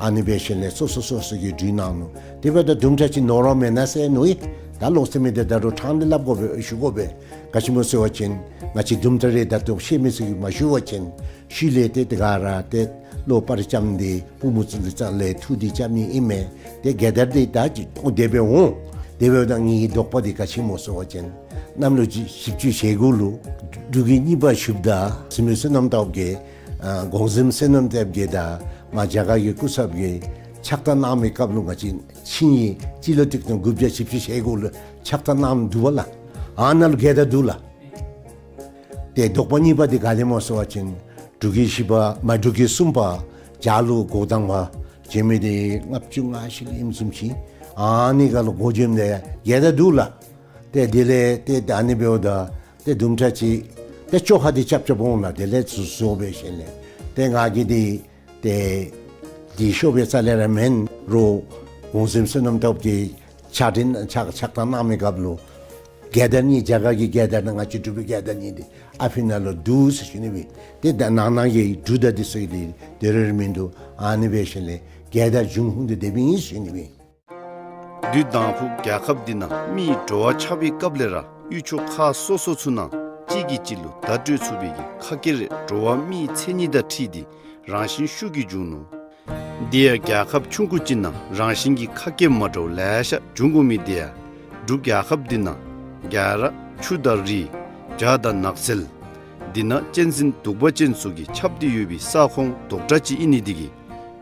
ཨ་ནི་འབད་ཞིནམ་ལས་སོ་སོ་སོ་སོ་གིས་བྲིས་གནང་ནུག། དེ་འབདཝ་ད་དུམ་གྲ་ཅིག་ནོར་བ་མེན་ན་ཟེར་མནོ་ཡི། ད་ལོག་སྟེ་མི་འདི་ད་རུང་དྲང་བདེན་སླབ་དགོ་པས་ཞུ་དགོ་པས། ག་ཅི་སྨོ་ཟེར་བ་ཅིན་ང་བཅས་དུམ་གྲ་རེ་ད་ལྟོ་ཤེས་མི་ཚུ་གིས་མ་ཞུ་བ་ཅིན་ཤུལ་ལས་ཏེ་དེ་ག་ར་ཏེ་ལོག་པར་རྐྱབ་སྟེ་པུས་མོ་ཚུ་ལུ་རྩ་ལས་འཐུ་སྟེ་རྐྱབ་ནི་ཨིན་མས། ཏེ་རྒྱལ་དར་འདི་ད་ཅི་ཏོང་དེ་སྦེ་འོང་། དེ་འབདཝ་ད་ངེའི་དོགས་པ་འདི་ག་ཅི་སྨོ་ཟེར་བ་ཅིན་གནམ་ལོ་བཞི་བཅུ་ཞེ་དགུ་ལུ་འབྲུག་རྒྱལ་གཉིས་པ་བཞུགསཔ་ད་བཙུན་མོ་བསོད་ནམས་སྟོབས་རྒྱས་ཨ་གོང་གཟིམ་བསོད་ནམས་སྟོབས་རྒྱས་དང་མ་རྒྱ་གར་གྱི་སྐུ་ཚབ་ཀྱིས་ཕྱག་རྟགས་གནང་མི་སྐབས་ལུ་ང་བཅས་ཆིངས་ཡིག་སྤྱི་ལོ་ཆིག་སྟོང་དགུ་བརྒྱ་བཞི་བཅུ་ཞེ་དགུ་ལུ་ཕྱག་རྟགས་གནངམ་འདུག་པ་ལགས། ཨ་ནཱ་ལུ་རྒྱལ་དར་འདུག་ལགས། ཏེ་དོགས་པ་གཉིས་པ་འདི་ག་ལས་སྨོ་ཟེར་བ་ཅིན་འབྲུག་རྒྱལ་བཞི་པ་མ་འབྲུག་རྒྱལ་གསུམ་པ་བྱག་ལུ་འགོ་དང་པ་བྱོན་མི་འདི་ལྔ་བཅུ་ང་བཞི་ལུ་ཨིནམ་བཟུམ་ཅིག། ཨ་ནི་སྒང་ལུ་འགོ་བྱོནམ་ད་རྒྱལ་དར་འདུག་ལགས། ཏེ་དེ་ལས་ཏེ་ད་ཨ་ནི་འབདཝ་ད་ཏེ་དུམ་གྲ་ཅིག་ཏེ་བཅོ་ཁ་འདི་རྐྱབ་རྐྱབ་འོང་ལགས། དེ་ལས་ཚུར་བཟོ་འབད་ཞིནམ་ལས་ཏེ་ང་གིས་འདི་ཏེ་འདི་ཤོབ་པའི་རྩ་ལས་ར་མེན། རོགས་གོང་གཟིམ་བསོད་ནམས་སྟོབས་ཀྱིས་ཕྱག་སྦྲེལ་ཕྱག་ཕྱག་བཏང་གནང་མི་སྐབས་ལུ་རྒྱལ་དར་གཉིས་རྒྱ་གར་གྱི་རྒྱལ་དར་དང་ང་བཅས་འབྲུག་པའི་རྒྱལ་དར་གཉིས་འདི་ཨ་ཕི་ནང་ལུ་འདུག་ཟེར་ཞུ་ནི་སྦེ། ཏེ་ད་ནང་ན་གི་འབྲུག་དར་འདི་ཚུ་འདི་དེ་རེ་རེ་མིན་འདུག། ཨ་ནི་འབད་ཞིནམ་ལས་རྒྱལ་དར་འབྱུང་ཁུངས་འདི་དེ་སྦེ་ཨིན་ཟེར་ཞུ་ནི་སྦེ། དུས་དང་ཕུ་རྒྱལ་ཁབ་འདི་ནང་མི་འགྲོ་བ་ཆགས་པའི་སྐབས་ལས་ར་ཡུལ་ཕྱོགས་ཁག་སོ་སོ་ཚུ་ནང་གཅིག་གིས་གཅིག་ལུ་བརྡ་སྤྲོད་ཚུགས་པའི་གི་ཁ་སྐད་རེ་འགྲོ་བ་མིའི་མཚན་ཉིད་དང་འཁྲིལ་ཏེ་རང་བཞིན་ཤུགས་ཀྱིས་འབྱུང་ནུག། དེ་ཡང་རྒྱལ་ཁབ་ཆུང་ཀུ་ཅིག་ནང་རང་བཞིན་གྱི་ཁ་སྐད་མ་འདྲཝ་ལེ་ཤ་འབྱུང་དགོ་མི་དེ་ཡང་འབྲུག་རྒྱལ་ཁབ་འདི་ནང་རྒྱ་ར་ཆུ་དང་རི་བྱག་དང་ནགས་ཚལ་འདི་ནང་གཅན་གཟན་གདུག་པ་ཅན་སོགས་ཀྱིས་ཁྱབ་སྟེ་ཡོད་པའི་ས་ཁོངས་རྡོག་ཁྲ་ཅིག་ཨིན་ནི་དེ་གིས་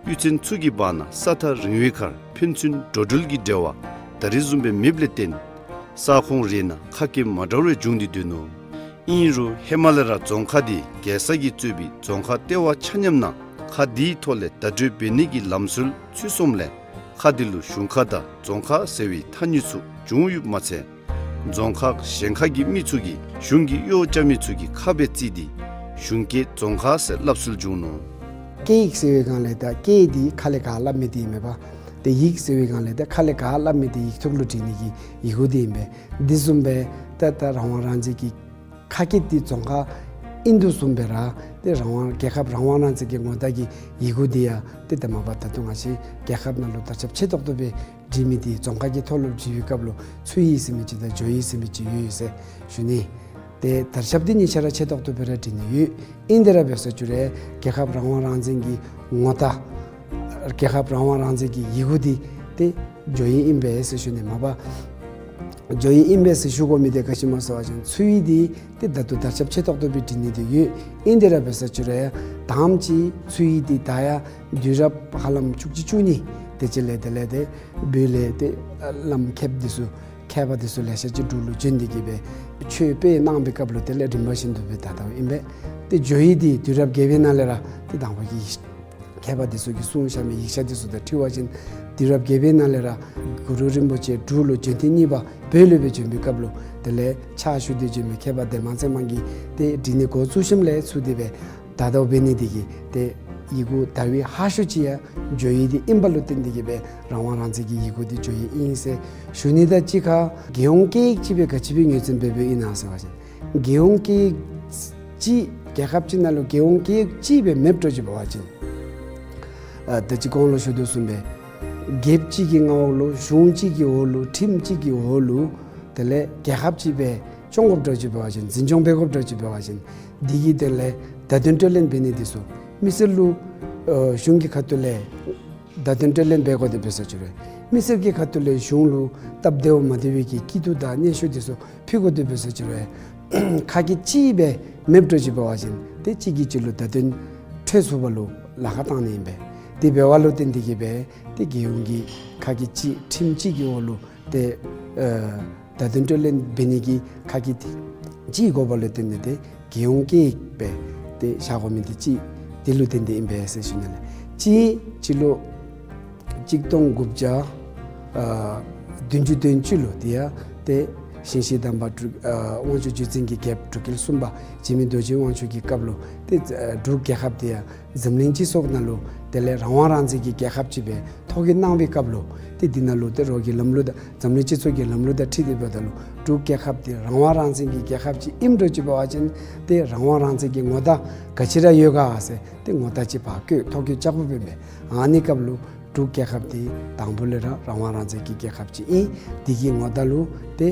གཡུས་ཚན་ཚུ་གི་བར་ན་ས་ཐག་རིང་བའི་ཁར་ཕན་ཚུན་འགྲོ་འགྲུལ་གྱི་འབྲེལ་བ་ད་རིས་བཟུམ་སྦེ་མེདཔ་ལས་བརྟེན་ས་ཁོངས་རེ་ནང་ཁ་སྐད་མ་འདྲཝ་རེ་འབྱུང་སྟེ་སྡོད་ནུག། ཨིན་རུང་ཧེ་མ་ལས་ར་རྫོང་ཁག་འདི་རྒྱལ་ས་གིས་གཙོས་པའི་རྫོང་ཁག་ལྟེ་བ་ཆ་མཉམ་ནང་ཁ་འདིའི་ཐོག་ལས་བརྡ་སྤྲོད་འབད་ནི་གི་ལམ་སྲོལ་ཚུད་སོངམ་ལས་ཁ་འདི་ལུ་གཞུང་ཁ་དང་རྫོང་ཁ་ཟེར་བའི་ཐ་སྙད་ཚུ་བྱུང་ཡོདཔ་མ་ཚད་རྫོང་ཁག་གཞན་ཁག་གི་མི་ཚུ་གིས་གཞུང་གི་གཡོག་རྐྱབ་མི་ཚུ་གི་ཁ་སྦེ་བརྩིས་ཏེ་གཞུང་སྐད་རྫོང་ཁ་ཟེར་སླབ་སྲོལ་བྱུང་ནུག། སྐད་ཡིག་ཟེར་བའི་སྒང་ལས་ད་སྐད་འདི་ཁ་ལས་ག་སླབ་མི་འདི་ཨིན་མས་པ། ཏེ་ཡིག་ཟེར་བའི་སྒང་ལས་ད་ཁ་ལས་ག་སླབ་མི་འདི་ཡིག་ཐོག་ལུ་བྲི་ནི་གི་ཡི་གུ་འདི་ཨིན་པས། འདི་བཟུམ་སྦེ་ད་ད་རང་དབང་རང་བཙན་གྱི་ཁ་སྐད་འདི་རྫོང་ཁ་ཨིན་དོ་བཟུམ་སྦེ་ར་ཏེ་རང་དབང་རྒྱལ་ཁབ་རང་དབང་རང་བཙན་གྱི་ངོ་རྟགས་ཀྱི་ཡི་གུ་འདི་ཡང་ཏེ་ད་མ་པ་ད་ལྟོ་ང་བཅས་རྒྱལ་ཁབ་ནང་ལུ་དར་ཁྱབ་ཆེ་ཏོག་ཏོ་སྦེ་བྲི་མི་འདི་རྫོང་ཁ་གི་ཐོག་ལུ་བྲི་བའི་སྐབས་ལུ་ཚུ་ཡིག་ཟེར་མི་ཅིག་དང་ཇོ་ཡིག་ཟེར་མི་ཅིག་ཡོད་ཡོད་ཟེར་ཞུ་ནི། ཏེ་དར་ཁྱབ་འདི་གཉིས་ཆ་ར་ཆེ་ཏོག་ཏོ་སྦེ་ར་བྲི་ནི་ཡོད། ཨིན་དེ་ར་འབད་ས་ཅིག་རུང་རྒྱལ་ཁབ་རང་དབང་རང་བཙན་གྱི་ངོ་རྟགས་རྒྱལ་ཁབ་རང་དབང་རང་བཙན་གྱི་ཡི་གུ་འདི་ཏེ་ཇོ་ཡིག་ཨིན་པས་ཟེར་ཞུ་ནི། མ་པ་ཇོ་ཡིག་ཨིན་པས་ཟེར་ཞུ་དགོ་མི་འདི་ག་ཅི་སྨོ་ཟེར་བ་ཅིན་ཚུ་ཡིག་འདི་ཏེ་ད་ལྟོ་དར་ཁྱབ་ཆེ་ཏོག་ཏོ་སྦེ་བྲི་ནི་འདི་ཡོད། ཨིན་དེ་ར་འབད་ས་ཅིག་རུང་ཡང་དང་པ་ཅིག་ཚུ་ཡིག་འདི་ད་ཡང་དུས་རབས་ཧ་ལམ་བཅུ་གཅིག་བཅུ་གཉིས་དེ་ཅིག་ལས་དེ་ལས་ཏེ་བོད་ལས་ཏེ་བླམ་མཁསཔ་འདི་ཚུ་མཁས་པ་འདི་ཚུ་ལེ་ཤ་ཅིག་འབྲུག་ལུ་བྱོན་ཏེ་གིས་སྦེ་ཆོས་སྤེལ་གནང་བའི་སྐབས་ལུ་དེ་ལས་རིམ་པ་བཞིན་དུ་སྦེ་དར་དརཝ་ཨིན་པས། ཏེ་ཇོ་ཡིག་འདི་དུས་རབས་བརྒྱད་པའི་ནང་ལས་ར་ཏེ་དང་པ་གི་མཁས་པ་འདི་ཚུ་གིས་གསུངས་བཞག་མི་ཡིག་ཆ་འདི་ཚུ་དང་འཁྲིལ་བ་ཅིན་དུས་རབས་བརྒྱད་པའི་ནང་ལས་ར་གུ་རུ་རིན་པོ་ཆེ་འབྲུག་ལུ་བྱོན་ཐེངས་གཉིས་པ་བོད་ལུ་སྦེ་བྱོན་པའི་སྐབས་ལུ་དེ་ལས་ཕྱག་ཞུ་སྟེ་བྱོན་མི་མཁས་པ་ལྡན་མ་ཚེ་མང་གིས་ཏེ་བྲི་ནི་འགོ་བཙུགས་ཞིནམ་ལས་ཚུར་དེ་སྦེ་དར་དརཝ་འབད་ནི་འདི་གིས་ཏེ་ཡི་གུ་དར་བའི་ཧ་ཤོས་ཅིག་ཡང་ཇོ་ཡིག་འདི་ཨིན་པ་ལུ་བརྟེན་ཏེ་གིས་སྦེ་རང་དབང་རང་བཙན་གྱི་ཡི་གུ་འདི་ཇོ་ཡིག་ཨིན་ཟེར་ཞུ་ནི་དང་གཅིག་ཁར་རྒྱལ་ཡོངས་སྐད་ཡིག་ཅིག་སྦེ་ག་ཅི་སྦེ་ངོས་འཛིན་འབད་འབདཝ་ཨིན་ན་ཟེར་བ་ཅིན་རྒྱལ་ཡོངས་སྐད་ཡིག་ཅིག་རྒྱལ་ཁབ་ཅིག་ནང་ལུ་རྒྱལ་ཡོངས་སྐད་ཡིག་ཅིག་སྦེ་མེདཔ་འདྲཝ་ཅིག་འབད་བ་ཅིན་ཨ་ད་ཅི་གོང་ལུ་ཞུ་དོ་བཟུམ་སྦེ་རྒྱལཔོ་ཅིག་གི་མངའ་འོག་ལུ་གཞུང་ཅིག་གི་འོག་ལུ་ཁྲིམས་ཅིག་གི་འོག་ལུ་དེ་ལས་རྒྱལ་ཁབ་ཅིག་སྦེ་སྐྱོང་དགོཔ་འདྲཝ་ཅིག་འབད་བ་ཅིན་འཛིན་སྐྱོང་འབད་དགོཔ་འདྲཝ་ཅིག་འབད་བ་ཅིན་འདི་གི་དོན་ལས་བརྡ་དོན་སྤྲོད་ལེན་འབད་ནི་འདི་ཚུ་མི་སེར་ལུ་ཨ་གཞུང་གི་ཁ་ཐུག་ལས་བརྡ་དོན་སྤྲོད་ལེན་འབད་དགོ་སྟེ་འབད་ས་ཅིག་རུང་མི་སེར་གྱི་ཁ་ཐུག་ལས་གཞུང་ལུ་སྟབས་བདེཝ་མ་བདེ་བའི་གི་སྐྱིད་སྡུག་དང་སྙན་ཞུ་འདི་ཚུ་ཕུལ་དགོ་སྟེ་འབད་ས་ཅིག་རུང་ཁ་སྐད་ཅིག་སྦེ་མེདཔ་འདྲཝ་ཅིག་འབད་བ་ཅིན་ཏེ་གཅིག་གིས་གཅིག་ལུ་བརྡ་དོན་འཕྲོད་ཚུགས་པ་ལུ་ལཱ་ཁག་བཏང་ནི་ཨིན་པས། དེ་འབད་བ་ལུ་བརྟེན་ཏེ་གིས་སྦེ་ཏེ་རྒྱལ་ཡོངས་ཀྱི་ཁ་སྐད་ཅིག་ཁྲིམས་ཅིག་གི་འོག་ལུ་ཏེ་ཨ་བརྡ་དོན་སྤྲོད་ལེན་འབད་ནི་གི་ཁ་སྐད་ཅིག་དགོ་པ་ལུ་བརྟེན་ཏེ་ཏེ་རྒྱལ་ཡོངས་སྐད་ཡིག་སྦེ་ཏེ་བཞག་དགོ་མི་འདི་ཅིག་འདི་ལུ་བརྟེན་ཏེ་ཨིན་པས་ཟེར་ཞུ་ནི་ལགས། གཅིག་སྤྱི་ལོ་གཅིག་སྟོང་དགུ་བརྒྱ་ཨ་བདུན་ཅུ་དོན་གཅིག་ལུ་དེ་ཡང་ཏེ་ཞིང་གཤེགས་དམ་པ་འབྲུག་ཨ་དབང་ཕྱུག་བརྒྱུད་འཛིན་གྱི་རྒྱལཔོ་འབྲུག་རྒྱལ་གསུམ་པ་འཇིགས་མེད་རྡོ་རྗེ་དབང་ཕྱུག་གི་སྐབས་ལུ་ཏེ་ཨ་འབྲུག་རྒྱལ་ཁབ་དེ་ཡང་འཛམ་གླིང་སྤྱི་ཚོགས་ནང་ལུ་དེ་ལས་རང་དབང་རང་བཙན་གྱི་རྒྱལ་ཁབ་ཅིག་སྦེ་ཐོ་བཀོད་གནང་བའི་སྐབས་ལུ་ཏེ་འདི་ནང་ལུ་ཏེ་རོགས་ཀྱི་ལམ་ལུགས་དང་འཛམ་གླིང་སྤྱི་ཚོགས་ཀྱི་ལམ་ལུགས་དང་འཁྲིལ་ཏེ་འབདཝ་ད་ལུ་འབྲུག་རྒྱལ་ཁབ་འདི་རང་དབང་རང་བཙན་གྱི་རྒྱལ་ཁབ་ཅིག་ཨིནམ་འདྲཝ་ཅིག་འབད་བ་ཅིན་ཏེ་རང་དབང་རང་བཙན་གྱི་ངོ་རྟགས་ག་ཅི་ར་ཡོད་ག་ཟེར་ཏེ་ངོ་རྟགས་ཅིག་ཕར་བཀོད་ཐོ་བཀོད་རྐྱབ་དགོཔ་ཨིན་པས། ཨ་ནི་སྐབས་ལུ་འབྲུག་རྒྱལ་ཁབ་འདི་དང་པོ་ལས་ར་རང་དབང་རང་བཙན་གྱི་རྒྱལ་ཁབ་ཅིག་ཨིན། འདི་གི་ངོ་རྟགས་ལུ་ཏེ་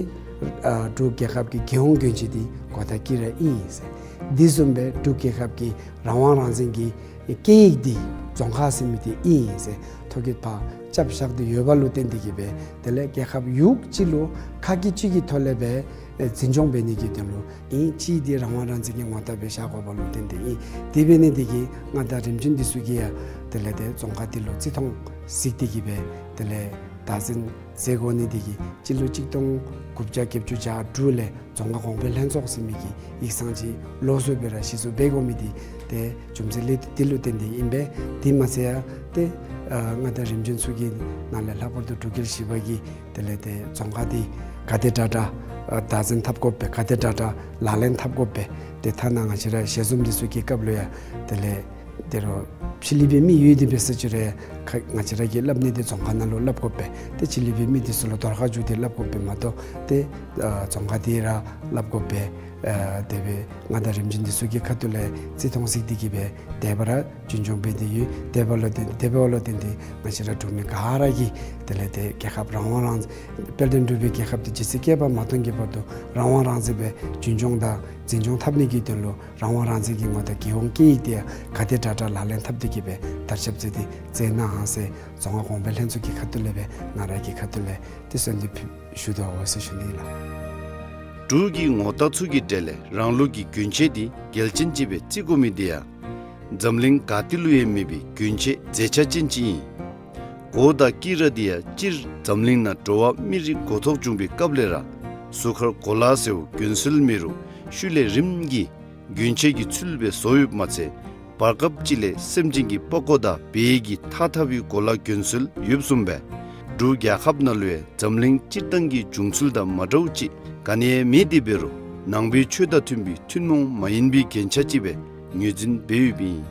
ཨ་འབྲུག་རྒྱལ་ཁབ་ཀྱི་རྒྱལ་ཡོངས་གྱོན་ཆས་འདི་གོ་ཐ་སྐྱི་ར་ཨིན་ཟེར། འདི་བཟུམ་སྦེ་འབྲུག་རྒྱལ་ཁབ་ཀྱི་རང་དབང་རང་བཙན་གྱི་སྐད་ཡིག་འདི་རྫོང་ཁ་ཟེར་མི་འདི་ཨིན་ཟེར་ཐོ་བཀོད་ཕར་རྐྱབ་བཞག་སྟེ་ཡོད་པ་ལུ་བརྟེན་ཏེ་གིས་སྦེ་དེ་ལས་རྒྱལ་ཁབ་ཡུལ་གཅིག་ལུ་ཁ་སྐད་གཅིག་གི་ཐོག་ལས་སྦེ་ཨེ་འཛིན་སྐྱོང་འབད་ནི་གི་དོན་ལུ་ཨིན། གཅིག་འདི་རང་དབང་རང་བཙན་གྱི་ངོ་རྟགས་སྦེ་བཞག་དགོ་པ་ལུ་བརྟེན་ཏེ་ཨིན། དེ་འབད་ནི་འདི་གིས་མངའ་བདག་རིམ་བྱོན་འདི་ཚུ་གིས་ཡང་དེ་ལས་ཏེ་རྫོང་ཁ་འདི་ལུ་བརྩི་མཐོང་གཟིགས་ཏེ་གིས་སྦེ་དེ་ལས་བདག་འཛིན་མཛད་དགོ་ནི་འདི་གིས་སྤྱི་ལོ་གཅིག་སྟོང་དགུ་བརྒྱ་བརྒྱད་ཅུ་གྱ་དྲུག་ལས་རྫོང་ཁ་གོང་འཕེལ་ལྷན་ཚོགས་ཟེར་མི་གི་ཡིག་ཚང་ཅིག་ལོགས་སུ་སྦེ་ར་གཞི་བཙུགས་འབད་དགོ་མི་འདི་ཏེ་རྒྱུ་མཚན་ལས་འདི་ལུ་བརྟེན་ཏེ་ཨིན་པས། དེ་མ་ཚད་ཡང་ཏེ་ཨ་མངའ་བདག་རིམ་བྱོན་ཚུ་གི་ནང་ལས་ལྷག་པར་དུ་འབྲུག་རྒྱལ་བཞི་པ་གིས་དེ་ལས་ཏེ་རྫོང་ཁ་འདི་ག་དེ་དྲག་དྲག་ཨ་བདག་འཛིན་འཐབ་དགོ་པས། ག་དེ་དྲག་དྲག་ལག་ལེན་འཐབ་དགོ་པས། ཏེ་ཐ་ན་ང་བཅས་ར་ཞལ་འཛོམས་འདི་ཚུ་གི་སྐབས་ལུ་ཡང་དེ་ལས་ཏེ་རོགས་ ཕྱི་གླིང་པའི་མི་ཡོད་དེ་འབད་ཟེར་ཅི་རུང་ཁ་ང་བཅས་ར་གིས་སླབ་ནི་དེ་རྫོང་ཁ་ནང་ལུ་སླབ་དགོ་པས། ཏེ་ཕྱི་གླིང་པའི་མི་དེ་ཚུ་ལུ་དོ་རུང་ཁ་བསྒྱུར་ཏེ་སླབ་དགོ་པས་མ་གཏོགས་ཏེ་ཨ་རྫོང་ཁ་དེ་ར་སླབ་དགོ་པས། ཨ་དེ་སྦེ་མངའ་བདག་རིམ་བྱོན་དེ་ཚུ་གི་ཁ་ཐུག་ལས་རྩིས་མཐོང་ཟེར་དེ་གིས་སྦེ་དེ་སྦེ་ར་རྒྱུན་སྐྱོང་འབད་དེ་ཡོད། དེ་འབདཝ་ལུ་བརྟེན་དེ་འབདཝ་ལུ་བརྟེན་ཏེ་ང་བཅས་ར་འབྲུག་མི་ག་ར་གིས་དེ་ལས་ཏེ་རྒྱལ་ཁབ་རང་དབང་རང་དཔལ་ལྡན་འབྲུག་པའི་རྒྱལ་ཁབ་དེ་ཇི་སྲིད་བསྐལ་པ་མ་སྟོངས་ཀྱི་བར་དུ་རང་དབང་རང་བཙན་སྦེ་རྒྱུན་སྐྱོང་དང་འཛིན་སྐྱོང་འཐབ་ནི་གི་དོན་ལུ་རང་དབང་རང་བཙན་གྱི་ངོ་རྟགས་རྒྱལ་ཡོངས་སྐད་ཡིག་དེ་ཡང་ག་དེ་དྲག་དྲག་ལག་ལེན་འཐབ་སྟེ་གིས་སྦེ་དར་ཁྱབ་མཛད་དེ་མཛད་གནང་ཟེར་རྫོང་ཁ་གོང་འཕེལ་ལྷན་ཚོགས་ཀྱི་ཁ་ཐུག་ལས་སྦེ་ང་ར་གི་ཁ་ཐུག་ལས་ཏེ་གསོལ་འདེབས་ཞུ་དོ་ཟེར་ཞུ་ནི་ལགས། འབྲུག་གི་ངོ་རྟགས་ཚུ་གི་གྲས་ལས་རང་ལུགས་ཀྱི་གྱོན་ཆས་དེ་གལ་ཅན་ཅིག་སྦེ་བརྩི་དགོ་མི་དེ་ཡང་འཛམ་གླིང་ག་ཏེ་ལུ་ཡང་མེད་པའི་གྱོན་ཆས་མཛེས་ཆ་ཅན་ཅིག་ཨིན། གོ་དང་དཀྱི་ར་དེ་ཡང་སྤྱིར་འཛམ་གླིང་ནང་འགྲོ་བ་མི་རིགས་འགོ་ཐོག་བྱུང་པའི་སྐབས་ལས་ར་གཟུགས་ཁར་གོ་ལ་ཟེརཝ་གྱོན་སྲོལ་མེད་རུང་ཤུལ་ལས་རིམ་གྱིས་གྱོན་ཆས་ཀྱི་ཚུལ་སྦེ་བཟོ་ཡོདཔ་མ་ཚད་བར་སྐབས་ཅིག་ལས་སེམས་ཅན་གྱི་པགས་ཀོ་དང་བལ་གྱི་ཐགས་འཐག་པའི་གོ་ལ་གྱོན་སྲོལ་ཡོདཔ་བཟུམ་སྦེ་འབྲུག་རྒྱལ་ཁབ་ནང་ལུ་ཡང་འཛམ་གླིང་སྤྱིར་བཏང་གི་བྱུང་ཚུལ་དང་མ་འདྲཝ་ཅིག་ག་ནི་ཡང་མེད་དེ་འབད་རུང་ནང་པའི་ཆོས་དང་མཐུན་པའི་ཐུན་མོང་མ་ཡིན་པའི་རྒྱན་ཆ་ཅིག་སྦེ་ངོས་འཛིན་འབད་ཡོདཔ་ཨིན།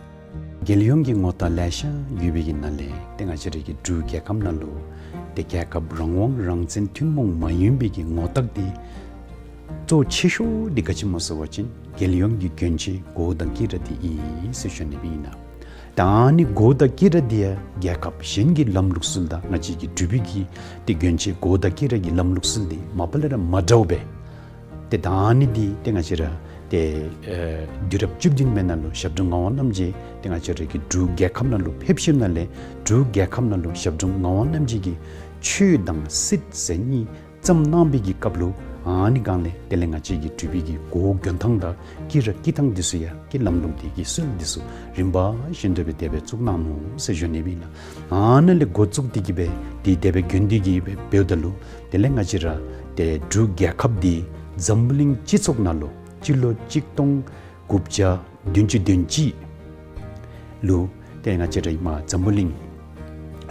རྒྱལ་ཡོངས་ཀྱི་ངོ་རྟགས་ལེ་ཤ་ཡོད་པའི་གི་ནང་ལས་ཏེ་ང་བཅས་རའི་གི་འབྲུག་རྒྱལ་ཁབ་ནང་ལུ་ཏེ་རྒྱལ་ཁབ་རང་དབང་རང་བཙན་ཐུན་མོང་མ་ཡིན་པའི་གི་ངོ་རྟགས་དེ་གཙོ་ཆེ་ཤོས་དེ་ག་ཅི་སྨོ་ཟེར་བ་ཅིན་རྒྱལ་ཡོངས་ཀྱི་གྱོན་ཆས་གོ་དང་དཀྱི་ར་དེ་ཨིན་ཟེར་ཞུ་ནི་སྦེ་ཨིན་ལགས། ད་ཨ་ནི་གོ་དང་དཀྱི་ར་དེ་ཡང་རྒྱལ་ཁབ་གཞན་གྱི་ལམ་ལུགས་སྲོལ་དང་ང་བཅས་ཀྱི་འབྲུག་པའི་གི་ཏེ་གྱོན་ཆས་གོ་དང་དཀྱི་ར་གི་ལམ་ལུགས་སྲོལ་དེ་མ་པ་ལས་ར་མ་འདྲཝ་སྦེ། ཏེ་ད་ཨ་ནི་འདི་ཏེ་ང་བཅས་ར་ཏེ་ཨེ་དུས་རབས་བཅུ་བདུན་པའི་ནང་ལུ་ཞབས་དྲུང་ངག་དབང་རྣམ་རྒྱལ་ཏེ་ང་བཅས་ར་གི་འབྲུག་རྒྱལ་ཁབ་ནང་ལུ་ཕེབས་ཞིནམ་ལས་འབྲུག་རྒྱལ་ཁབ་ནང་ལུ་ཞབས་དྲུང་ངག་དབང་རྣམ་རྒྱལ་གྱིས་ཆོས་དང་སྲིད་ཟེར་གཉིས་བརྩམས་གནང་པའི་གི་སྐབས་ལུ་ཨ་ནི་སྒང་ལས་དེ་ལས་ང་བཅས་ཀྱི་འབྲུག་པའི་གི་གོ་གྱོན་ཐངས་དང་དཀྱི་ར་དཀྱི་ཐངས་འདི་ཚུ་ཡང་གི་ལམ་ལུགས་འདི་གི་སྲོལ་འདི་ཚུ་རིམ་པ་བཞིན་དུ་སྦེ་དེ་སྦེ་བཙུགས་གནང་ནུག་ཟེར་ཞུ་ནི་སྦེ་ཨིན་ལགས། ཨ་ནཱ་ལས་འགོ་བཙུགས་ཏེ་གིས་སྦེ་འདི་དེ་སྦེ་གྱོན་ཏེ་གིས་སྦེ་འབདཝ་ད་ལུ་དེ་ལས་ང་བཅས་ར་ཏེ་འབྲུག་རྒྱལ་ཁབ་འདི་འཛམ་བུ་གླིང་སྤྱི་ཚོགས་ནང་ལུ་སྤྱི་ལོ་གཅིག་སྟོང་དགུ་བརྒྱ་བདུན་ཅུ་དོན་གཅིག་ལུ་ཏེ་ང་བཅས་ར་ཨིན་མས་འཛམ་བུ་གླིང་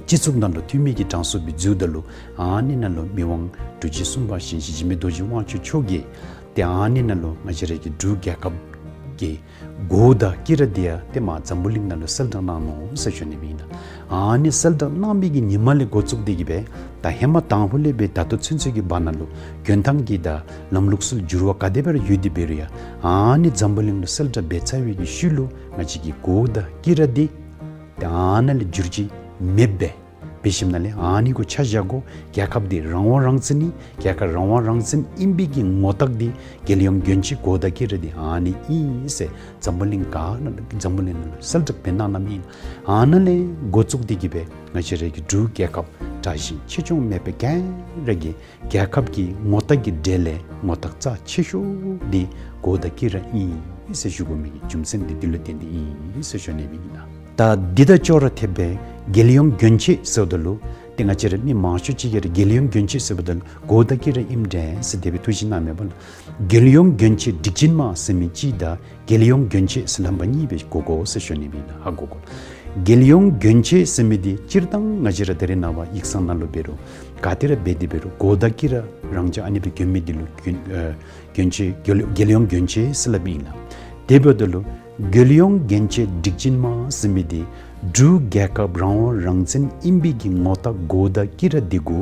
སྤྱི་ཚོགས་ནང་ལུ་འཐུས་མི་གི་གྲངས་སུ་སྦེ་འཛུལཝ་ད་ལུ་ཨ་ནི་ནང་ལུ་མི་དབང་འབྲུག་རྗེ་གསུམ་པ་ཞིང་གཤེགས་འཇིགས་མེད་རྡོ་རྗེ་དབང་ཕྱུག་མཆོག་གིས་ཏེ་ཨ་ནི་ནང་ལུ་ང་བཅས་ར་གི་འབྲུག་རྒྱལ་ཁབ་ཀྱི་གོ་དང་དཀྱི་ར་འདི་ཡང་ཏེ་མར་འཛམ་བུ་གླིང་ནང་ལུ་གསལ་བསྒྲགས་གནང་ནུག་ཟེར་ཞུ་ནི་སྦེ་ཨིན་ལགས། ཨ་ནི་གསལ་བསྒྲགས་གནང་པའི་གི་ཉིནམ་ལས་འགོ་བཙུགས་ཏེ་གིས་སྦེ་ད་ཧེ་མ་དང་ཕུ་ལས་སྦེ་ད་ལྟོ་ཚུན་ཚོད་ཀྱི་བར་ན་ལུ་གྱོན་ཐངས་ཀྱི་དང་ལམ་ལུགས་སྲོལ་འགྱུར་བ་ག་དེ་སྦེ་ར་ཡོད་དེ་འབད་རུང་ཡང་ཨ་ནི་འཛམ་བུ་གླིང་ལུ་གསལ་བསྒྲགས་འབད་ཚར་བའི་གི་ཤུལ་ལུ་ང་བཅས་ཀྱི་གོ་དང་དཀྱི་ར་འདི་ཏེ་ཨ་ནཱ་ལས་འགྱུར་བཅོས་མེདཔ་སྦེ་འབད་ཞིནམ་ལས་ཨ་ནི་གུ་ཆ་བཞག་དགོ། རྒྱལ་ཁབ་འདི་རང་དབང་རང་བཙན་ཨིན། རྒྱལ་ཁབ་རང་དབང་རང་བཙན་ཨིན་པའི་གི་ངོ་རྟགས་འདི་རྒྱལ་ཡོངས་གྱོན་ཆས་གོ་དང་དཀྱི་ར་འདི་ཨ་ནི་ཨིན་ཟེར་འཛམ་བུ་གླིང་ག་ནང་འཛམ་བུ་གླིང་ནང་ལུ་གསལ་བསྒྲགས་འབད་གནང་གནངམ་ཨིན། ཨ་ནཱ་ལས་འགོ་བཙུགས་ཏེ་གིས་སྦེ་ང་བཅས་ར་གི་འབྲུག་རྒྱལ་ཁབ་དྲག་ཞན་ཆེ་ཆུང་མེད་པར་ག་ར་གིས་རྒྱལ་ཁབ་ཀྱི་ངོ་རྟགས་ཀྱི་གྲས་ལས་ངོ་རྟགས་རྩ་ཆེ་ཤོས་འདི་གོ་དང་དཀྱི་ར་ཨིན་ཟེར་ཞུ་དགོ་མི་གི་རྒྱུ་མཚན་འདི་འདི་ལུ་བརྟེན་ཏེ་ཨིན་ཟེར་ཞུ་ནི་སྦེ་ཨིན་ལགས། ད་འདི་དང་ཅོག་ར་འཐདཔ་སྦེ་རྒྱལ་ཡོངས་གྱོན་ཆས་ཟེརཝ་ད་ལུ་ཏེ་ང་བཅས་ར་མི་མང་ཤོས་ཅིག་གིས་ར་རྒྱལ་ཡོངས་གྱོན་ཆས་ཟེརཝ་ད་ལུ་གོ་དང་དཀྱི་ར་ཨིནམ་འདྲས་ཟེར་དེ་སྦེ་ཐུགས་བཞེད་གནང་མས་པ་ལགས། རྒྱལ་ཡོངས་གྱོན་ཆས་སྒྲིག་ཆེན་མ་ཟེར་མི་གཅིག་དང་རྒྱལ་ཡོངས་གྱོན་ཆས་ཟེར་ལྷམ་པ་གཉིས་སྦེ་གོ་དགོ་ཟེར་ཞུ་ནི་སྦེ་ཨིན་ལགས། ཧ་གོ་དགོ། རྒྱལ་ཡོངས་གྱོན་ཆས་ཟེར་མི་འདི་སྤྱིར་བཏང་ང་བཅས་ར་ད་རེས་ནངས་པ་ཡིག་ཚང་ནང་ལུ་འབད་རུང་ག་ཏེ་ར་འབད་དེ་འབད་རུང་གོ་དང་དཀྱི་ར་རང་འཇགས་ཨ་ནི་སྦེ་གྱོན་མི་འདི་ལུ་གྱོན་ཨེ་གྱོན་ཆས་རྒྱལ་རྒྱལ་ཡོངས་གྱོན་ཆས་ཟེར་སླབ་ཨིན་ལགས། དེ་འབདཝ་ད་ལུ་རྒྱལ་ཡོངས་གྱོན་ཆས་སྒྲིག་ཆེན་མ་ཟེར་མི་འདི་འབྲུག་རྒྱལ་ཁབ་རང་དབང་རང་བཙན་ཨིན་པའི་གི་ངོ་རྟགས་གོ་དང་དཀྱི་ར་འདི་གུ་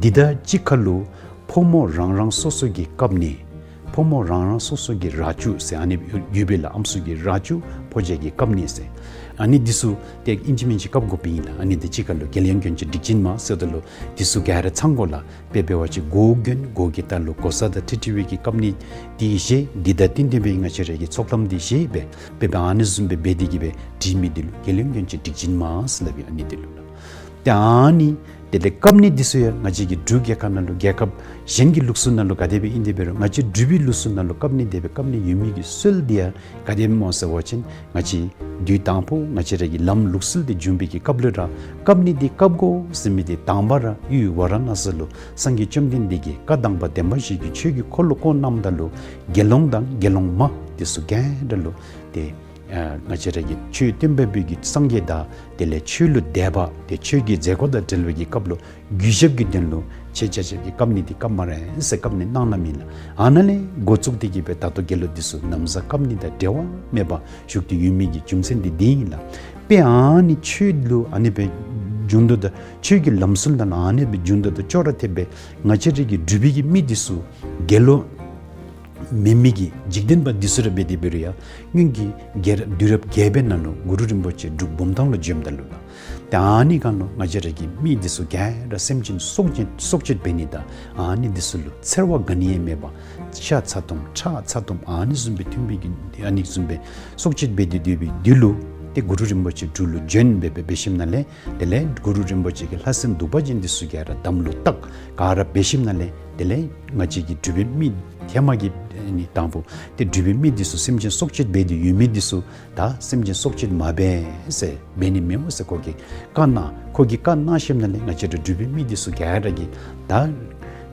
འདི་དང་གཅིག་ཁར་ལུ་ཕོ་མོ་རང་རང་སོ་སོ་གི་བཀབ་ནི། ཕོ་མོ་རང་རང་སོ་སོ་གི་ར་ཅུ་ཟེར་ཨ་ནི་ཡོད་པས་ལགས། ཨམ་སྲུ་གི་ར་ཅུ་ཕོ་རྒྱས་ཀྱིས་བཀབ་ནི་ཟེར། ཨ་ནི་འདི་ཚུ་ཏེ་ཨིན་ཅི་མིན་ཅི་བཀབ་དགོཔ་ཨིན་ལགས། ཨ་ནི་འདི་གཅིག་ཁར་ལུ་རྒྱལ་ཡོངས་གྱོན་ཆས་སྒྲིག་ཆེན་མ་ཟེརཝ་ད་ལུ་འདི་ཚུ་ག་ར་ཚང་དགོ་ལགས། དཔེ་འབད་བ་ཅིན་གོ་གྱོན་གོ་གི་ལྟག་ལུ་གོ་ས་དང་འཁྲིལ་འཁྲིལ་བའི་གི་བཀབ་ནི་འདི་བཞེས། འདི་དང་བསྟུན་ཏེ་སྦེ་ང་བཅས་ར་གི་ཚོགས་ལྷམ་འདི་བཞེས་སྦེ་དཔེ་འབད་ཨ་ནི་བཟུམ་སྦེ་འབད་དེ་གིས་སྦེ་སྒྲིག་མི་འདི་ལུ་རྒྱལ་ཡོངས་གྱོན་ཆས་སྒྲིག་ཆེན་མ་ཟེར་སླབ་ཨིན། ཨ་ནི་འདི་ལུ་ལགས། ཏེ་ཨ་ནི་དེ་ལས་བཀབ་ནི་འདི་ཚུ་ཡང་ང་བཅས་ཀྱི་འབྲུག་རྒྱལ་ཁབ་ནང་ལུ་རྒྱལ་ཁབ་གཞན་གྱི་ལུགས་སྲོལ་ནང་ལུ་ག་དེ་སྦེ་ཨིན་དེ་འབད་རུང་ང་བཅས་འབྲུག་པའི་ལུགས་སྲོལ་ནང་ལུ་བཀབ་ནི་དེ་སྦེ་བཀབ་ནི་ཡོད་མི་གི་སྲོལ་འདི་ཡང་ག་དེ་སྦེ་སྨོ་ཟེར་བ་ཅིན་ང་བཅས་དུས་དང་ཕུ་ང་བཅས་ར་གི་ལམ་ལུགས་སྲོལ་འདི་བྱུང་བའི་གི་སྐབས་ལུ་ར་བཀབ་ནི་འདི་བཀབ་དགོ་ཟེར་མི་འདི་དང་པ་ར་ཡུལ་ཝཱ་ར་ཎ་སི་ལུ་སངས་རྒྱས་བཅོམ་ལྡན་འདས་ཀྱིས་བཀའ་དང་པ་བདེན་པ་བཞི་གི་ཆོས་ཀྱི་འཁོར་ལོ་བསྐོར་གནངམ་ད་ལུ་དགེ་སློང་དང་དགེ་སློང་མ་འདི་ཚུ་ག་ར་ལུ་ཏེ་ཨ་ང་བཅས་ར་གི་ཆོས་སྟོན་པ་པོ་གི་སངས་རྒྱས་དང་དེ་ལས་ཆོས་ལུ་དད་པ་ཏེ་ཆོས་ཀྱི་མཛད་སྒོ་དང་འབྲེལ་བའི་གི་སྐབས་ལུ་གུས་ཞབས་ཀྱི་དོན་ལུ་ཆེ་ཆ་ཆ་གི་བཀབ་ནི་འདི་བཀབ་སྨ་རེ་ཟེར་བཀབ་ནི་གནང་གནངམ་ཨིན་ལགས། ཨ་ནཱ་ལས་འགོ་བཙུགས་ཏེ་གིས་སྦེ་ད་ལྟོ་དགེ་སློང་འདི་ཚུ་ན་བཟའ་བཀབ་ནི་དང་འབྲལ་བ་མེད་པར་བཞུགས་ཏེ་ཡོད་མི་གི་རྒྱུ་མཚན་འདི་འདི་ཨིན་ལགས། དཔེ་ཨ་ནི་ཆོས་ལུ་ཨ་ནི་སྦེ་འབྱུང་དོ་ད་ཆོས་ཀྱི་ལམ་སྲོལ་དང་ཨ་ནི་སྦེ་འབྱུང་དོ་ད་ཅོག་ར་འཐདཔ་སྦེ་ང་བཅས་ར་གི་འབྲུག་པའི་གི་མི་འདི་ཚུ་དགེ་སློང་མེན་མི་གི་འཇིག་རྟེན་པ་འདི་ཚུ་ར་འབད་དེ་འབད་རུང་ཡང་སྔོན་གྱི་རྒྱལ་རབས་དུས་རབས་བརྒྱད་པའི་ནང་ལུ་གུ་རུ་རིན་པོ་ཆེ་འབྲུག་བུམ་ཐང་ལུ་བྱོནམ་ད་ལུ་ད་ཏེ་ཨ་ནི་སྒང་ལུ་ང་བཅས་ར་གི་མི་འདི་ཚུ་ག་ར་སེམས་ཅན་སྲོག་ཅན་སྲོག་གཅོད་འབད་ནི་དང་ཨ་ནི་འདི་ཚུ་ལུ་འཚེར་བ་ག་ནི་ཡང་མེད་པར་ཤ་ཚ་ཏོམ་ཁྲག་ཚ་ཏོམ་ཨ་ནི་བཟུམ་སྦེ་མཐུན་པའི་གི་ཨ་ནི་བཟུམ་སྦེ་སྲོག་གཅོད་འབད་དེ་སྡོད་པའི་དུས་ལུ་ཏེ་གུ་རུ་རིན་པོ་ཆེ་འབྲུག་ལུ་བྱོན་སྦེ་འབད་འབད་ཞིནམ་ལས་དེ་ལས་གུ་རུ་རིན་པོ་ཆེ་གི་ལྷ་སྲིན་གདུག་པ་ཅན་འདི་ཚུ་ག་ར་དམ་ལུ་བཏགས་ག་ར་འབད་ཞིནམ་ལས་དེ་ལས་ང་བཅས་ཀྱི་འབྲུག་པའི་མི་ཧེ་མ་གི་ཨ་ནི་དང་པོ་ཏེ་འབྲུག་པའི་མི་འདི་ཚུ་སེམས་ཅན་སྲོག་གཅོད་འབད་དེ་ཡོད་མི་འདི་ཚུ་ད་སེམས་ཅན་སྲོག་གཅོད་མ་འབད་ཟེར་འབད་ནི་མེདཔ་ཟེར་ཁོ་གིས་བཀའ་གནང་། ཁོ་གིས་བཀའ་གནང་ཞིནམ་ལས་ང་བཅས་ར་འབྲུག་པའི་མི་འདི་ཚུ་ག་ར་གིས་ད་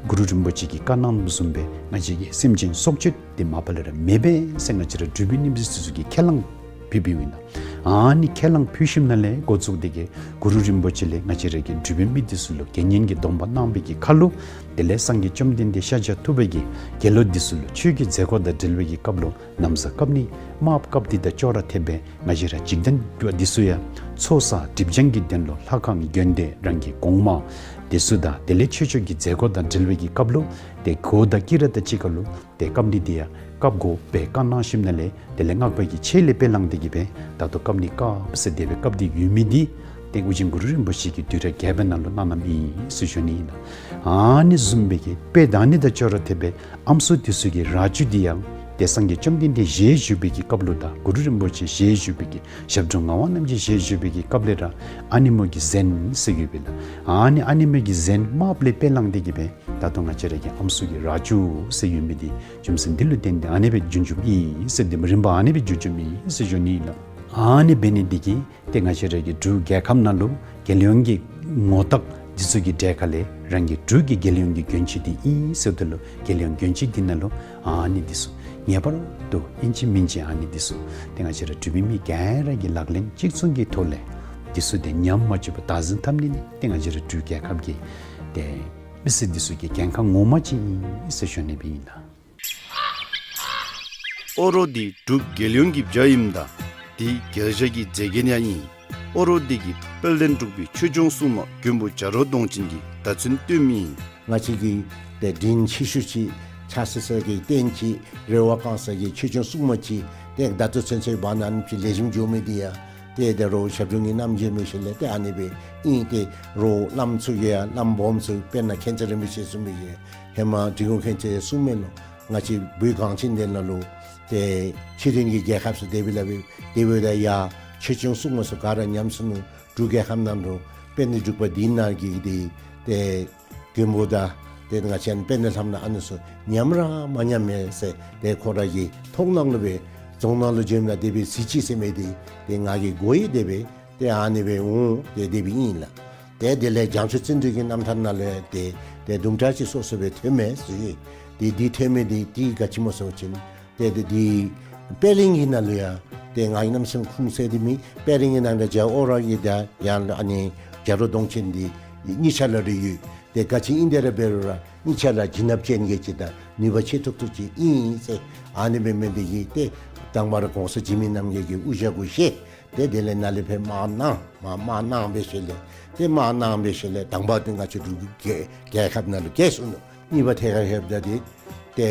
གུ་རུ་རིན་པོ་ཆེ་གིས་བཀའ་གནངམ་བཟུམ་སྦེ་ང་བཅས་ཀྱིས་སེམས་ཅན་སྲོག་གཅོད་འདི་མ་པ་ལས་ར་མི་འབད་ཟེར་ང་བཅས་ར་འབྲུག་པའི་མི་འདི་ཚུ་གིས་ཁས་བླངས་ཕུལ་ཕུལཝ་ཨིན་ལགས། ཨ་ནི་ཁས་བླངས་ཕུལ་ཞིནམ་ལས་འགོ་བཙུགས་ཏེ་གིས་གུ་རུ་རིན་པོ་ཆེ་ལས་ང་བཅས་ར་གི་འབྲུག་པའི་མི་འདི་ཚུ་ལུ་དགེ་བསྙེན་གྱི་སྡོམ་པ་གནང་བའི་གི་ཁར་ལུ་དེ་ལས་སངས་རྒྱས་བཅོམ་ལྡན་འདས་ཤཱཀྱ་ཐུབ་པ་གིས་དགེ་སློང་འདི་ཚུ་ལུ་ཆོས་ཀྱི་མཛད་སྒོ་དང་འབྲེལ་བའི་གི་སྐབས་ལུ་ན་བཟའ་བཀབ་ནི་དམག་བཀབ་སྟེ་དང་ཅོག་ར་འཐདཔ་སྦེ་ང་བཅས་ར་འཇིག་རྟེན་པ་འདི་ཚུ་ཡང་ཚོགས་བསགས་སྒྲིབ་སྦྱང་གི་དོན་ལུ་ལྷ་ཁང་དགོན་སྡེ་རང་གི་གོང་མ་འདི་ཚུ་དང་དེ་ལས་ཆོས་ཕྱོགས་ཀྱི་མཛད་སྒོ་དང་འབྲེལ་བའི་གི་སྐབས་ལུ་ཏེ་གོ་དང་དཀྱི་ར་དང་གཅིག་ཁར་ལུ་ཏེ་བཀབ་ནི་འདི་ཡང་བཀབ་དགོ་པའི་བཀའ་གནང་ཞིནམ་ལས་དེ་ལས་སྔགས་པ་གི་ཆས་ལས་དཔེ་བླངས་ཏེ་གིས་སྦེ་ད་ལྟོ་བཀབ་ནི་བཀབ་ཟེར་དེ་སྦེ་བཀབ་སྟེ་ཡོད་མི་འདི་ཏེ་ཨོ་རྒྱན་གུ་རུ་རིན་པོ་ཆེ་གིས་དུས་རབས་བརྒྱད་པའི་ནང་ལུ་གནང་གནངམ་ཨིན་ཟེར་ཞུ་ནི་ཨིན་ལགས། ཨ་ནི་བཟུམ་སྦེ་གི་དཔེ་ད་ནི་དང་ཅོག་ར་འཐདཔ་སྦེ་ཨམ་སྲུ་འདི་ཚུ་གི་རྭ་ཅོ་འདི་ཡང་ཏེ་སངས་རྒྱས་བཅོམ་ལྡན་འདས་ཞལ་བཞུགས་པའི་གི་སྐབས་ལུ་དང་གུ་རུ་རིན་པོ་ཆེ་ཞལ་བཞུགས་པའི་གི་ཞབས་དྲུང་ངག་དབང་རྣམ་རྒྱལ་ཞལ་བཞུགས་པའི་གི་སྐབས་ལས་ར་ཨ་ནེ་མོ་གི་གཟན་ཟེར་ཡོདཔ་ཨིན་ལགས། ཨ་ནི་ཨ་ནེ་མོ་གི་གཟན་དམརཔོ་ལས་དཔེ་བླངས་ཏེ་གིས་སྦེ་ད་ལྟོ་ང་བཅས་ར་གི་ཨམ་སྲུ་གི་རྭ་ཅོ་ཟེར་ཡོད་མི་འདི་རྒྱུ་མཚན་འདི་ལུ་བརྟེན་ཏེ་ཨ་ནེ་སྦེ་བྱུང་བྱུངམ་ཨིན་ཟེར་འདི་རིམ་པ་ཨ་ནེ་སྦེ་བྱུང་བྱུངམ་ཨིན་ཟེར་ཞུ་ནི་ཨིན་ལགས། ཨ་ནི་འབད་ནི་འདི་གིས་ཏེ་ང་བཅས་ར་གི་འབྲུག་རྒྱལ་ཁབ་ནང་ལུ་རྒྱལ་ཡོངས་ཀྱི་ངོ་རྟགས་འདི་ཚུ་གི་གྲས་ཁར་ལས་རང་གི་འབྲུག་གི་རྒྱལ་ཡོངས་ཀྱི་གྱོན་ཆས་འདི་ཨིན་ཟེརཝ་ད་ལུ་རྒྱལ་ཡོངས་གྱོན་ཆས་འདི་ནང་ལུ་ཨ་ནི་འདི་ཚུ་ངེས་པར་དུ་ཨིན་ཅི་མིན་ཅི་ཨ་ནི་འདི་ཚུ་ཏེ་ང་བཅས་ར་འབྲུག་པའི་མི་ག་ར་གིས་ལག་ལེན་གཅིག་མཚུངས་ཀྱི་ཐོག་ལས་འདི་ཚུ་ཏེ་ཉམས་མ་བཅུག་པར་བདག་འཛིན་འཐབ་ནི་ནི་ཏེ་ང་བཅས་ར་འབྲུག་རྒྱལ་ཁབ་ཀྱི་ཏེ་མི་སེར་འདི་ཚུ་གི་འགན་ཁག་ངོ་མ་ཅིག་ཨིན་ཟེར་ཞུ་ནི་སྦེ་ཨིན་ལགས། ཨོ་རོག་འདི་འབྲུག་རྒྱལ་ཡོངས་ཀྱི་བྱ་ཨིནམ་ད་འདི་རྒྱལ་བྱ་གི་མཛེས་རྒྱན་ཡང་ཨིན། ཨོ་རོག་འདི་གིས་དཔལ་ལྡན་འབྲུག་པའི་ཆོས་སྐྱོང་སྲུང་མ་མགོན་པོ་བྱ་རོག་གདོང་ཅན་གྱི་བརྡ་མཚོན་སྟོནམ་ཨིན། ང་བཅས་ཀྱི་ཏེ་དྲིན་ཆེ་ཤོས་ཅིག་ཕྱག་འཚལ་ས་གི་རྟེན་ཅིག་རེ་བ་བསྐང་ས་གི་ཆོས་སྐྱོང་སྲུང་མ་ཅིག་ཏེ་ད་ལྟོ་ཚུན་ཚོད་བར་ན་ཨ་ནི་ཅིག་ལེགས་ཤོམ་འགྱོ་མི་འདི་ཡང་ཏེ་ད་རུང་ཞབས་དྲུང་གི་རྣམ་འབྱེད་འབད་ཞིནམ་ལས་ཏེ་ཨ་ནི་སྦེ་ཨིན། ཏེ་རུང་བླམ་ཚུ་གིས་ཡང་བླམ་སྦོམ་ཚུ་དཔེར་ན་མཁྱེན་བརྩེ་རིན་པོ་ཆེ་གསུངས་པའི་གི་ཧེ་མ་འབྲི་གུང་མཁྱེན་བརྩེ་གསུངས་མི་ལུ་ང་བཅས་བོད་གངས་ཅན་འདི་ནང་ལུ་ཏེ་ཕྱི་རོལ་གྱི་རྒྱལ་ཁབ་ཚུ་དེ་སྦེ་ལཱ་འབད་དེ་འབདཝ་ད་ཡང་ཆོས་སྐྱོང་སྲུང་མ་ཚུ་ག་ར་ཉམས་སོ་ནུག། འབྲུག་རྒྱལ་ཁབ་ནང་ལུ་དཔལ་ལྡན་འབྲུག་པ་འདི་ནང་གི་འདི་ཏེ་མགོན་པོ་དང་ཏེ་ང་བཅས་དཔལ་ལྡན་ལྷ་མོ་ཨ་ནི་ཚུ་ཉམས་ར་མ་ཉམས་མས་ཟེར་ཏེ་ཁོ་ར་གི་མཐོང་སྣང་ལུ་སྦེ་རྫོང་ནང་ལུ་བྱོནམ་ད་དེ་སྦེ་གཟིགས་ཅི་ཟེར་མི་འདི་ཏེ་ང་གིས་གོ་ཡི། དེ་སྦེ་ཏེ་ཨ་ནི་སྦེ་འོང་ཏེ་དེ་སྦེ་ཨིན་ལགས། ཏེ་དེ་ལས་བྱང་ཆུབ་བརྩོན་འགྲུས་ཀྱི་རྣམ་ཐར་ནང་ལུ་ཡང་ཏེ་ཏེ་དུམ་གྲ་ཅིག་སོ་སོ་སྦེ་ཐོན་མས་ཟེར། ཏེ་འདི་ཐོན་མི་འདི་ཏེ་ག་ཅི་སྨོ་ཟེར་བ་ཅིན་ཏེ་ཏེ་འདི་དཔེ་རིང་གི་ནང་ལུ་ཡང་ཏེ་ང་གིས་གནམ་མེད་ས་མེད་ཁུངས་བཙན་ཏེ་མེད། དཔེ་རིང་གི་ནང་ལུ་རྒྱལ་བ་ཨོ་རོག་གི་ད་ཡང་ཨ་ནི་བྱ་རོག་གདོང་ཅན་འདི་གཉིས་ཆ་ར་ར་ཡོད། ཏེ་ག་ཅི་ཨིན་དེ་ར་འབད་རུང་ར་གཉིས་ཆ་ར་བྱིན་རླབས་ཅན་གྱི་ཅིག་དང་ནུས་པ་ཆེ་ཏོག་ཏོ་ཅིག་ཨིན་ཟེར་ཨ་ནི་སྦེ་མི་འདི་གིས་ཏེ་དང་པ་ར་གོང་ས་འཇིགས་མེད་རྣམ་རྒྱལ་གྱི་དབུ་ཞྭ་གུ་བཞེས། ཏེ་དེ་ལས་ནཱ་ལས་ཕར་དམག་གནང་མ་དམག་གནང་འབད་ཞིནམ་ལས་ཏེ་དམག་གནང་འབད་ཞིནམ་ལས་དང་པ་འདི་ང་བཅས་འབྲུག་གི་རྒྱལ་ཁབ་ནང་ལུ་རྒྱལ་སོ་ནུག། གཉིས་པ་ཐད་ཁར་ལྷོདཔ་ད་འདི་ཏེ་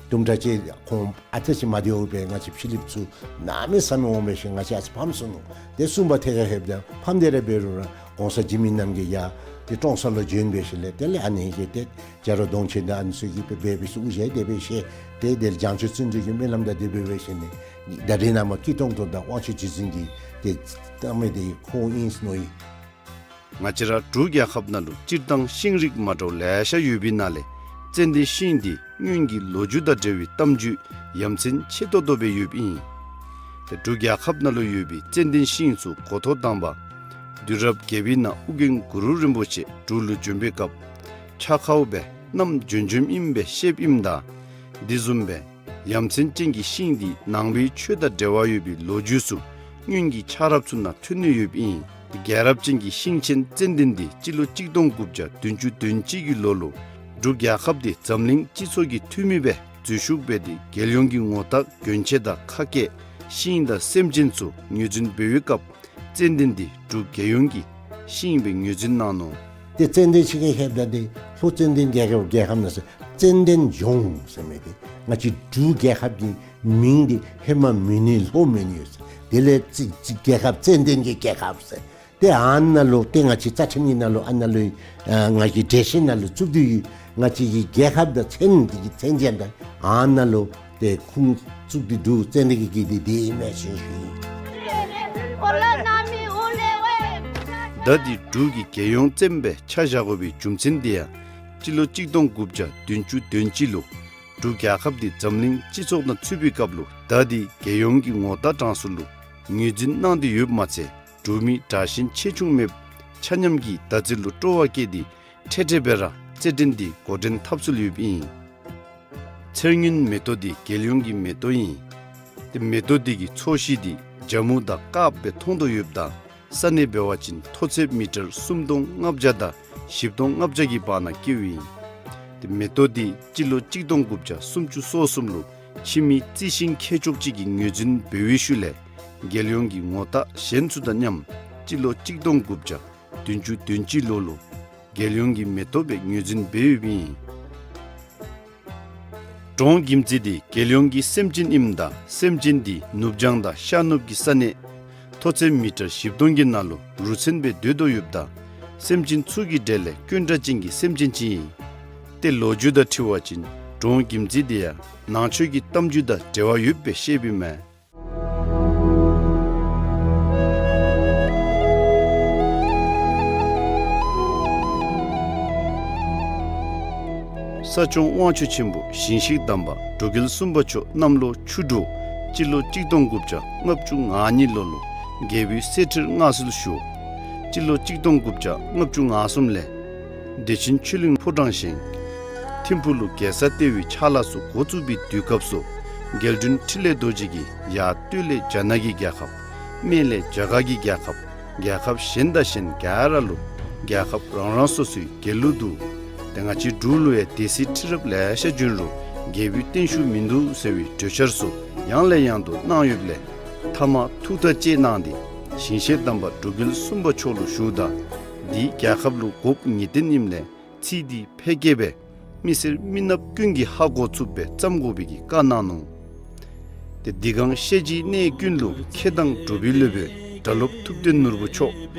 དུམ་གྲ་ཅིག་ཁོང་ཨ་ཙི་ཅིག་མ་བདེཝ་སྦེ་ང་བཅས་ཕྱི་གླིངཔ་ཚུ་གནམ་མེད་ས་མེད་འོང་འབད་ཞིནམ་ང་བཅས་ཨ་ཙི་ཕམ་སོ་ནུག། ཏེ་གསུམ་པ་ཐད་ཁར་ལྷོདཔ་ད་ཕམ་སྟེ་ར་འབད་རུང་ར་གོང་ས་འཇིགས་མེད་རྣམ་རྒྱལ་ཡང་ཏེ་ཀྲོང་གསར་ལུ་བྱོན་འབད་ཞིནམ་ལས་དེ་ལས་ཨ་ནི་གིས་ཏེ་བྱ་རོག་གདོང་ཅན་དང་ཨ་ནི་ཚུ་གིས་སྦེ་འབད་འབད་ཞིནམ་དབུ་ཞྭ་དེ་སྦེ་བཞེས། ཏེ་དེ་ལས་བྱང་ཆུབ་བརྩོན་འགྲུས་ཀྱི་སྨོན་ལམ་དང་དེ་སྦེ་འབད་ཞིནམ་ལས་ད་རེས་ནངས་པ་སྐྱིད་ཏོང་ཏོ་དང་དབང་ཕྱུག་རྗེ་བཙུན་གྱི་ཏེ་བཏང་མི་འདི་ཁོ་ཨིན་ཟེར་མནོ་ཡི། ང་བཅས་ར་འབྲུག་རྒྱལ་ཁབ་ནང་ལུ་སྤྱིར་བཏང་ཤིང་རིགས་མ་འདྲཝ་ལེ་ཤ་ཡོད་པའི་ནང་ལས་ཙན་དན་ཤིང་འདི་སྔོན་གྱི་ལོ་རྒྱུས་དང་འབྲེལ་བའི་གཏམ་རྒྱུད་ཡ་མཚན་ཆེ་ཏོག་ཏོ་སྦེ་ཡོདཔ་ཨིན། ཏེ་འབྲུག་རྒྱལ་ཁབ་ནང་ལུ་ཡོད་པའི་ཙན་དན་ཤིང་ཚུ་འགོ་ཐོག་དང་པ་དུས་རབས་བརྒྱད་པའི་ནང་ཨོ་རྒྱན་གུ་རུ་རིན་པོ་ཆེ་འབྲུག་ལུ་བྱོན་པའི་སྐབས་ཕྱག་ཁའུ་སྦེ་བསྣམས་བྱོན་བྱོནམ་ཨིནམ་སྦེ་བཤདཔ་ཨིནམ་ད་འདི་བཟུམ་སྦེ་ཡ་མཚན་ཅན་གྱི་ཤིང་འདི་ནང་པའི་ཆོས་དང་འབྲེལ་བ་ཡོད་པའི་ལོ་རྒྱུས་ཚུ་སྔོན་གྱི་ཆགས་རབས་ཚུ་ནང་ཐོན་ནི་ཡོདཔ་ཨིན། རྒྱལ་རབས་ཅན་གྱི་ཤིང་ཆེན་ཙན་དན་འདི་སྤྱི་ལོ་གཅིག་སྟོང་དགུ་བརྒྱ་བདུན་ཅུ་དོན་གཅིག་གི་ལོ་ལུ་འབྲུག་རྒྱལ་ཁབ་འདི་འཛམ་གླིང་སྤྱི་ཚོགས་ཀྱི་འཐུས་མི་སྦེ་འཛུལ་ཞུགས་འབད་དེ་རྒྱལ་ཡོངས་ཀྱི་ངོ་རྟགས་གྱོན་ཆས་དང་ཁ་སྐད་ཤིང་དང་སེམས་ཅན་ཚུ་ངོས་འཛིན་འབད་བའི་སྐབས་ ཙན་དན་འདི་འབྲུག་རྒྱལ་ཡོངས་ཀྱི་ཤིང་སྦེ་ངོས་འཛིན་གནང་ནུག། ཏེ་ཙན་དན་ཤིང་གི་ཧེབ་ད་འདི་ལྷོ་ཙན་དན་རྒྱལ་ཁབ་རྒྱལ་ཁབ་ནང་སོ་ཙན་དན་ལྗོངས་ཟེར་མི་འདི་ང་བཅས་འབྲུག་རྒྱལ་ཁབ་ཀྱི་མིང་འདི་ཧེ་མ་མུན་ནི་ལྷོ་མུན་ནི་ཡོད་ཟེར། དེ་ལས་ཙི་ཙི་རྒྱལ་ཁབ་ཙན་དན་གྱི་རྒྱལ་ཁབ་ཟེར། ཏེ་ཨ་ནཱ་ལུ་ཏེ་ང་བཅས་རྩ་ཁྲིམས་ཀྱི་ནང་ལུ་ཨ་ནཱ་ལུ་ཨ་ང་བཅས་འགྲེལ་བཤད་ནང་ལུ་བཙུགས་ཏེ་ཡོད། ང་བཅས་ཀྱི་རྒྱལ་ཁབ་དང་མཚན་འདི་གི་མཚན་ཅན་དང་ཨ་ནཱ་ལུ་ཏེ་ཁུངས་བཙུགས་ཏེ་འདུག། ཙན་དན་གྱི་གི་འདི་འདི་ཨིན་མས་ཟེར་ཞུ་ཡི། ད་འདི་འབྲུག་གི་རྒྱལ་ཡོངས་ཙན་སྦེ་ཆ་བཞག་དགོ་པའི་རྒྱུ་མཚན་འདི་ཡང་སྤྱི་ལོ་གཅིག་སྟོང་དགུ་བརྒྱ་བདུན་ཅུ་དོན་གཅིག་ལུ་འབྲུག་རྒྱལ་ཁབ་འདི་འཛམ་གླིང་སྤྱི་ཚོགས་དང་ཚུད་པའི་སྐབས་ལུ་ད་འདི་རྒྱལ་ཡོངས་ཀྱི་ངོ་རྟགས་གྲངས་སུ་ལུ་ངོས་འཛིན་གནང་སྟེ་ཡོདཔ་མ་ཚད་འབྲུག་མི་དྲག་ཞན་ཆེ་ཆུང་མེད་ཆ་མཉམ་གྱིས་ད་ཚེ་ལུ་སྤྲོ་བ་བསྐྱེད་དེ་འཕྲལ་འཕྲལ་སྦེ་ར་རྩེད་འགྲན་འདི་འགོ་འདྲེན་འཐབ་སྲོལ་ཡོདཔ་ཨིན། ཚེར་སྔོན་མེ་ཏོག་འདི་རྒྱལ་ཡོངས་ཀྱི་མེ་ཏོག་ཨིན། ཏེ་མེ་ཏོག་འདི་གི་ཚོས་གཞི་འདི་ཇ་མུ་དང་དཀརཔོ་སྦེ་མཐོང་དོ་ཡོདཔ་ད་ས་གནས་འབད་བ་ཅིན་མཐོ་ཚད་མི་ཊར་སུམ་སྟོང་ལྔ་བརྒྱ་དང་བཞི་སྟོང་ལྔ་བརྒྱ་གི་བར་ན་སྐྱེཝ་ཨིན། ཏེ་མེ་ཏོག་འདི་སྤྱི་ལོ་གཅིག་སྟོང་དགུ་བརྒྱ་སུམ་ཅུ་སོ་གསུམ་ལུ་ཕྱི་མི་རྩི་ཤིང་མཁས་མཆོག་ཅིག་གིས་ངོས་འཛིན་འབད་བའི་ཤུལ་ལས་རྒྱལ་ཡོངས་ཀྱི་ངོ་རྟགས་གཞན་ཚུ་དང་མཉམ་སྤྱི་ལོ་གཅིག་སྟོང་དགུ་བརྒྱ་བདུན་ཅུ་དོན་གཅིག་ལོ་ལུ་རྒྱལ་ཡོངས་ཀྱི་མེ་ཏོག་སྦེ་ངོས་འཛིན་འབད་ཡོདཔ་ཨིན། འབྲོང་གིམ་ཙི་འདི་རྒྱལ་ཡོངས་ཀྱི་སེམས་ཅན་ཨིནམ་ད་སེམས་ཅན་འདི་ནུབ་བྱང་དང་ཤར་ནུབ་ཀྱི་ས་གནས་མཐོ་ཚད་མི་ཊར་བཞི་སྟོང་གི་ནང་ལུ་རུ་མཚོན་སྦེ་སྡོད་དོ་ཡོདཔ་ད་སེམས་ཅན་ཚུ་གི་གྲས་ལས་དཀོན་དྲགས་ཅན་གྱི་སེམས་ཅན་ཅིག་ཨིན། ཏེ་ལོ་རྒྱུས་དང་འཁྲིལ་བ་ཅིན་འབྲོང་གིམ་ཙི་འདི་ཡང་ནང་ཆོས་ཀྱི་གཏམ་རྒྱུད་དང་འབྲེལ་བ་ཡོདཔ་སྦེ་བཤདཔ་ཨིན་མས། ས་སྐྱོང་དབང་ཕྱུག་ཆེན་པོ་ཞིང་གཤེགས་དམ་པ་འབྲུག་རྒྱལ་གསུམ་པ་མཆོག་གནམ་ལོ་ཆུ་འབྲུག་སྤྱི་ལོ་གཅིག་སྟོང་དགུ་བརྒྱ་ལྔ་བཅུ་ང་གཉིས་ལོ་ལུ་རྒྱལ་པོའི་གསེར་ཁྲིར་མངའ་གསོལ་ཞུ། སྤྱི་ལོ་གཅིག་སྟོང་དགུ་བརྒྱ་ལྔ་བཅུ་ང་གསུམ་ལས་བདེ་ཆེན་ཆོས་གླིང་ཕོ་བྲང་བཞེངས། ཐིམ་ཕུག་ལུ་རྒྱལ་ས་ལྟེ་བའི་ཕྱག་ལཱ་ཚུ་འགོ་བཙུགས་པའི་དུས་སྐབས་སུ་རྒྱལ་དྲུང་འཕྲིན་ལས་རྡོ་རྗེ་གིས་ཡར་སྟོད་ལས་རྒྱ་ནག་གི་རྒྱལ་ཁབ། སྨད་ལས་རྒྱ་གར་གྱི་རྒྱལ་ཁབ། རྒྱལ་ཁབ་གཞན་དང་གཞན་ག་ར་ལུ་རྒྱལ་ཁབ་རང་རང་སོ་སོའི་རྒྱལ་གླུ་འདུག། ཏེ་ང་བཅས་འབྲུག་ལུ་ཡང་སྡེ་སྲིད་ཁྲི་རབས་ལེ་ཤ་བྱོན་རུང་རྒྱལ་པོའི་བརྟན་བཞུགས་མིན་འདུག་ཟེར་བའི་གྲོས་འཆར་ཚུ་ཡང་ལས་ཡང་དུ་གནང་ཡོདཔ་ལས་མཐའ་མ་ཐུགས་ཐག་བཅད་གནང་སྟེ་ཞིང་གཤེགས་དམ་པ་འབྲུག་རྒྱལ་གསུམ་པ་མཆོག་ལུ་ཞུཝ་ད་འདི་རྒྱལ་ཁབ་ལུ་དགོཔ་ངེས་བདེན་ཨིནམ་ལས་ཚིག་འདི་ཕལ་སྐད་སྦེ་མི་སེར་མི་ནགཔ་ཀུན་གྱིས་ཧ་གོ་ཚུགསཔ་སྦེ་བརྩམ་དགོ་པའི་གི་བཀའ་གནང་ནུག། ཏེ་འདི་གང་ཤེས་བྱའི་གནས་ཀུན་ལུ་མཁས་དང་གྲུབ་པའི་སློབ་དཔོན་སྒྲ་སློབ་ཐུབ་བསྟན་ནོར་བུ་མཆོག་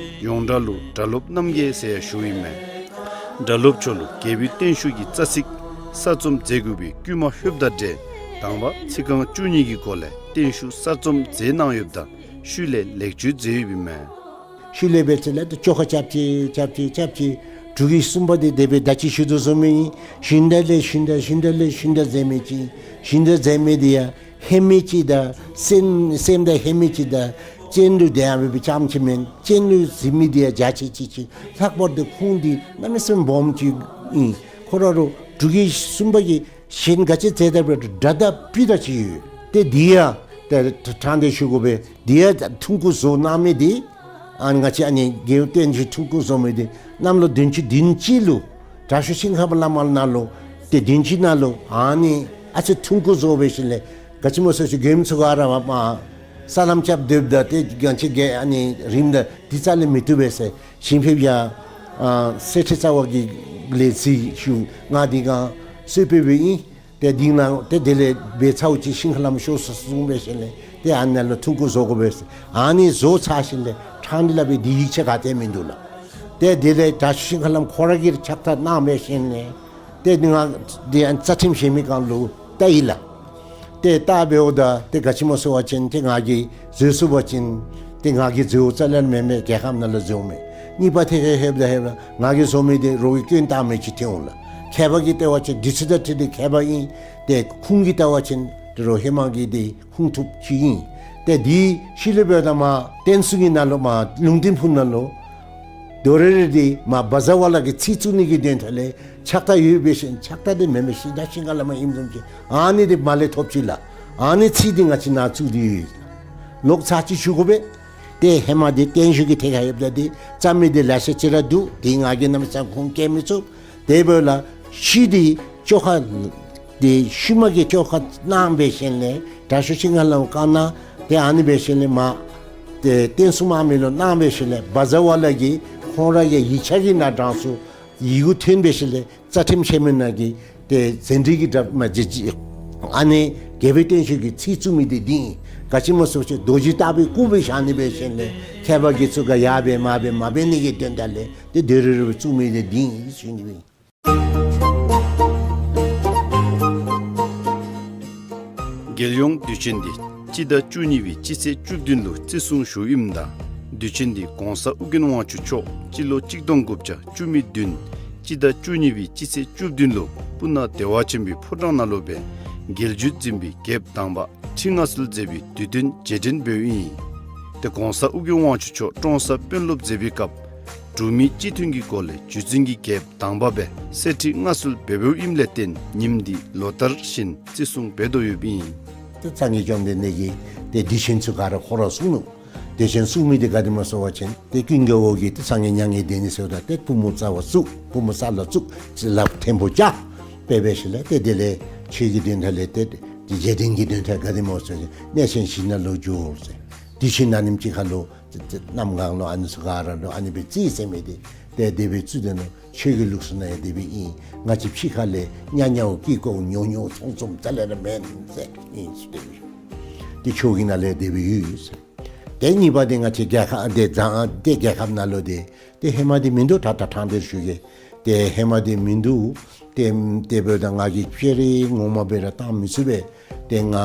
ཡོངས་གྲགས་ལུ་སྒྲ་སློབ་རྣམ་རྒྱལ་ཟེར་ཡང་ཞུཝ་ཨིན་མས། སྒྲ་སློབ་མཆོག་ལུ་རྒྱལ་པོའི་བརྟན་བཞུགས་ཀྱི་རྩ་ཚིག་གསར་རྩོམ་མཛད་དགོ་པའི་བསྐུལ་མ་ལྷོདཔ་དང་འབྲེལ་དང་པ་ཚིག་རྐང་བཅུ་གཉིས་ཀྱི་སྒོ་ལས་བརྟན་བཞུགས་གསར་རྩོམ་མཛད་གནང་ཡོདཔ་ད་ཤུལ་ལས་ལེགས་བཅོས་མཛད་ཡོདཔ་ཨིན་མས། ཤུལ་ལས་འབད་ཚེ་ལས་ཏེ་བཅོ་ཁ་རྐྱབ་ཅི་རྐྱབ་ཅི་རྐྱབ་ཅི་འབྲུག་གི་གསུམ་པ་འདི་དེ་སྦེ་ད་ཅི་ཞུ་དོ་བཟུམ་ཨིན། ཞུན་དག་ལས་ཞུན་དག་ཞུན་དག་ལས་ཞུན་དག་མཛད་མི་ཅིག་ཨིན། ཞུན་དག་མཛད་མི་འདི་ཡང་ཧེ་མི་ཅིག་དང་སེམས་སེམས་དང་ཧེ་མི་ཅིག་དང་སྤྱན་ལུ་དེ་ཡང་འབད་བའི་རྐྱངམ་ཅིག་མེན། སྤྱན་ལུ་གཟིགས་མི་འདི་ཡང་རྒྱ་ཆེ་ཅིག་ཅིག། ལྷག་པར་དུ་ཁུངས་འདི་གནམ་མེད་ས་མེད་སྦོམ་ཅིག་ཨིན། ཁོ་ར་རུང་འབྲུག་གི་གསུམ་པ་གིས་གཞན་ག་ཅི་མཛད་ད་འབད་རུང་སྒྲ་དང་སྤུས་དག་ཅིག་ཡོད། ཏེ་འདི་ཡང་ཏེ་ཕྲང་སྟེ་ཞུ་དགོ་པས། འདི་ཡང་ཐུང་ཀུ་བཟོ་གནང་མི་འདི་ཨ་ནི་ང་བཅས་ཨ་ནི་རྒྱལ་པོའི་བརྟན་བཞུགས་ཐུང་ཀུ་བཟོ་མི་འདི་གནམ་ལོ་བདུན་ཅུ་དོན་གཅིག་ལུ་དྲག་ཤོས་ཤིང་ཧ་ལམ་ནང་ལུ་ཏེ་བདུན་ཅུ་ནང་ལུ་ཨ་ནི་ཨ་ཙི་ཐུང་ཀུ་བཟོ་འབད་ཞིནམ་ལས་ག་ཅི་སྨོ་ཟེར་ཞུ་མགྱོནམ་ཚུ་ག་ར་མ་མ་ས་ལམ་རྐྱབ་སྡོདཔ་ད་ཏེ་ང་བཅས་ཀྱི་ཨ་ནི་རིངམ་ད་འདི་རྩ་ལས་མི་བཏུབ་པས་ཟེར་ཞིང་ཕེབས་ཡང་ཨ་གསེར་ཁྲི་རྩ་བ་གི་ལས་ཚིག་ཞུ་ང་འདི་གང་གསོལ་ཕེབས་འབདཝ་ཨིན། ཏེ་འདི་ནང་ཏེ་དེ་ལས་འབད་ཚརཝ་ཅིག་ཤིང་ཧ་ལམ་ཤོར་སོ་གསུངས་འབད་ཞིནམ་ལས་ཏེ་ཨ་ནཱ་ལུ་ཐུང་ཀུ་བཟོ་དགོ་པས་ཟེར། ཨ་ནི་བཟོ་ཚར་ཞིནམ་ལས་ཕྲང་སྟེ་སླབ་པའི་འདི་ཡིག་ཆ་ག་ཏེ་མིན་འདུག་ལགས། ཏེ་དེ་ལས་དྲག་ཤོས་ཤིང་ཧ་ལམ་ཁོ་ར་གིས་ཕྱག་རྟགས་གནང་འབད་ཞིནམ་ལས་ཏེ་ང་འདི་ཨ་རྩ་ཁྲིམས་བཞེངས་མི་སྒང་ལུ་བལྟ་ཡི་ལགས། ཏེ་བལྟ་འབདཝ་ད་ཏེ་ག་ཅི་སྨོ་ཟེར་བ་ཅིན་ཏེ་ང་གིས་བཟོ་ཚུགས་པ་ཅིན་ཏེ་ང་གིས་བཟོཝ་རྩ་ལས་མེན་མས། རྒྱལ་ཁབ་ནང་ལུ་བཟོཝ་མས། གཉིས་པ་ཐད་ཁར་ལྷོདཔ་ད་ལྷོདཔ་ད་ང་གིས་བཟོ་མི་འདི་རོགས་ཀྱིས་སྐྱོན་བཏགས་མི་ཅིག་ཐོན་འོང་ལགས། མཁས་པ་གིས་བལྟ་བ་ཅིན་འདི་ཚུ་དང་འཁྲིལ་ཏེ་མཁས་པ་ཨིན། ཏེ་ཁུངས་ཀྱིས་བལྟ་བ་ཅིན་ཏེ་རོགས་ཧེ་མ་གི་འདི་ཁུངས་ཐུབ་ཅིག་ཨིན། ཏེ་འདི་ཤུལ་ལས་འབདཝ་ད་མར་བསྟན་སྲུང་གི་ནང་ལུ་མར་ལུང་བསྟན་ཕུག་ནང་ལུ་དོ་རེ་རེ་འདི་མར་བཛྲ་ཝ་ལ་གིས་ཚིག་བཙུགས་ནི་གི་དོན་དག་ལས་ཕྱག་རྟགས་ཡོད་འབད་ཞིནམ་ཕྱག་རྟགས་འདི་མེན་མས། ཤིང་རྟ་ཤིང་ཧ་ལམ་ཨིནམ་བཟུམ་ཅིག་ཨ་ནི་འདི་མར་ལས་ཐོབ་ཅི་ལགས། ཨ་ནི་ཚིག་འདི་ང་བཅས་ནཱ་བཙུགས་ཏེ་ཡོད། ལོག་ཚར་ཅིག་ཞུ་དགོ་པས། ཏེ་ཧེ་མ་འདི་བརྟན་བཞུགས་ཀྱི་ཐད་ཁར་ལྷོདཔ་ད་འདི་རྩོམ་མི་འདི་ལེ་ཤ་ཅིག་ར་འདུག། འདི་ང་གིས་གནམ་མེད་ས་མེད་ཁུངས་བཀལ་མི་ཚུགས། དེ་འབདཝ་ལས་ཤུལ་འདི་བཅོ་ཁ་འདི་ཤུལ་མ་གི་བཅོ་ཁ་གནང་འབད་ཞིནམ་ལས་དྲག་ཤོས་ཤིང་ཧ་ལམ་བཀའ་གནང་། ཏེ་ཨ་ནི་འབད་ཞིནམ་ལས་མར་ ཏེ་རྟེན་གསུམ་དམག་མི་ལུ་གནང་སྦེ་ཞིནམ་ལས་བཛྲ་ཝཱ་ལ་གིས་ཁོང་ར་གི་ཡིག་ཆ་གི་ནང་དྲངས་སོ། ཡི་གུ་ཐོན་སྦེ་ཞིནམ་ལས་རྩ་ཁྲིམས་ཆེན་མོའི་ནང་གི་ཏེ་ཟན་བྲིས་ཀྱི་འདྲ་མ་བྱིན་ཅིག། ཨ་ནི་རྒྱལ་པོའི་བརྟན་བཞུགས་ཀྱི་ཚིག་བཙུགས་མི་འདི་འདི་ཨིན། ག་ཅི་སྨོ་ཟེར་བ་ཅིན་རྡོ་རྗེ་ལྟ་བུའི་སྐུ་སྦེ་བཞག་ནི་འབད་ཞིནམ་ལས་མཁས་པ་དགེ་ཚུ་ག་ཡར་འབད་མར་འབད་མ་འབད་ནི་གི་དོན་དག་ལས་ཏེ་དེ་རུ་རུ་བཙུགས་མི་འདི་འདི་ཨིན་ཟེར་ཞུ་ནི་ཨིན། རྒྱལ་ཡོངས་དུས་ཆེན་འདི་སྤྱི་ཟླ་བཅུ་གཉིས་པའི་སྤྱི་ཚེས་བཅུ་བདུན་ལུ་བརྩི་སྲུང་ཞུཝ་ཨིནམ་ད་དུས་ཆེན་འདི་གོང་ས་ཨོ་རྒྱན་དབང་ཕྱུག་མཆོག་སྤྱི་ལོ་གཅིག་སྟོང་དགུ་བརྒྱ་བཅུ་མེད་བདུན་སྤྱི་ཟླ་བཅུ་གཉིས་པའི་སྤྱི་ཚེས་བཅུ་བདུན་ལུ་སྤུ་ན་བདེ་བ་ཆེན་པོའི་ཕོ་བྲང་ནང་ལུ་སྦེ་རྒྱལ་བརྒྱུད་འཛིན་པའི་རྒྱལཔོ་དང་པ་ཁྲི་མངའ་གསོལ་མཛད་པའི་དུས་སྟོན་རྗེས་དྲན་འབདཝ་ཨིན། ཏེ་གོང་ས་ཨོ་རྒྱན་དབང་ཕྱུག་མཆོག་ཀྲོང་གསར་དཔོན་སློབ་མཛད་པའི་སྐབས་འབྲུག་མི་སྤྱི་མཐུན་གྱི་སྒོ་ལས་བརྒྱུད་འཛིན་གྱི་རྒྱལཔོ་དང་པ་སྦེ་གསེར་ཁྲི་མངའ་གསོལ་འབད་འབདཝ་ཨིནམ་ལས་བརྟེན་ཉིནམ་འདི་ལོ་ལྟར་བཞིན་བརྩི་སྲུང་འབད་དོ་ཡོདཔ་ཨིན། ཏེ་སངས་རྒྱས་བཅོམ་ལྡན་འདས་ཀྱིས་ཏེ་དུས་ཆེན་ཚུ་ག་ར་ཁོ་ར་གསུངས་ནུག། དུས་ཆེན་གསུངས་མི་འདི་ག་དེ་སྨོ་ཟེར་བ་ཅིན་ཏེ་ཀུན་དགའ་བོ་གིས་ཏེ་སངས་རྒྱས་མྱ་ངན་འདས་ནི་ཟེརཝ་ད་ཏེ་པུས་མོ་རྩ་བར་བཙུགས། པུས་མོ་ས་ལུ་བཙུགས། ཅིག་ལགཔ་ཐེམ་པོ་བཅག་སྦེ་འབད་ཞིནམ་ལས་ཏེ་དེ་ལས་ཆོས་ཀྱི་དོན་དག་ལས་ཏེ་རྗེས་དྲན་གྱི་དོན་དག་ག་དེ་སྨོ་ཟེར་བ་ཅིན་གནས་ཆེན་བཞི་ནང་ལུ་འགྱོ་ཟེར། དུས་ཆེན་ཨ་ནེམ་ཅིག་ཁར་ལུ་གནམ་གང་ལུ་ཨ་ནི་ཚུ་ག་ར་ལུ་ཨ་ནི་སྦེ་རྩིས་ཟེར་མི་འདི་ཏེ་དེ་སྦེ་རྩིས་དེ་ནང་ཆོས་ཀྱི་ལུགས་སྲོལ་ནང་ཡང་དེ་སྦེ་ཨིན། ང་བཅས་ཕྱི་ཁ་ལས་ཉ་ཉའོ་ཀི་ཀོ་ཉོ་ཉོ་ཚོང་ཚོང་རྩ་ལས་ར་མེན་ཟེར་ཨིན་ཟེར་དེ་སྦེ་ཡོད། ཏེ་ཆོས་ཀྱི་ནང་ལས་དེ་སྦེ་ཡོད་ཟེར། ཏེ་གཉིས་པ་འདི་ང་བཅས་རྒྱལ་ཁབ་འདི་བཟང་ཏེ་རྒྱལ་ཁབ་ནང་ལུ་འདི་ཏེ་ཧེ་མ་འདི་མིན་འདུག། ད་ད་ཐང་འདིར་ཞུ་གེ། ཏེ་ཧེ་མ་འདི་མིན་འདུག། ཏེ་དེ་འབདཝ་ད་ང་གིས་སྤྱན་རས་ངོ་མ་སྦེ་ར་བཏང་མི་ཚུགས་པས། ཏེ་ང་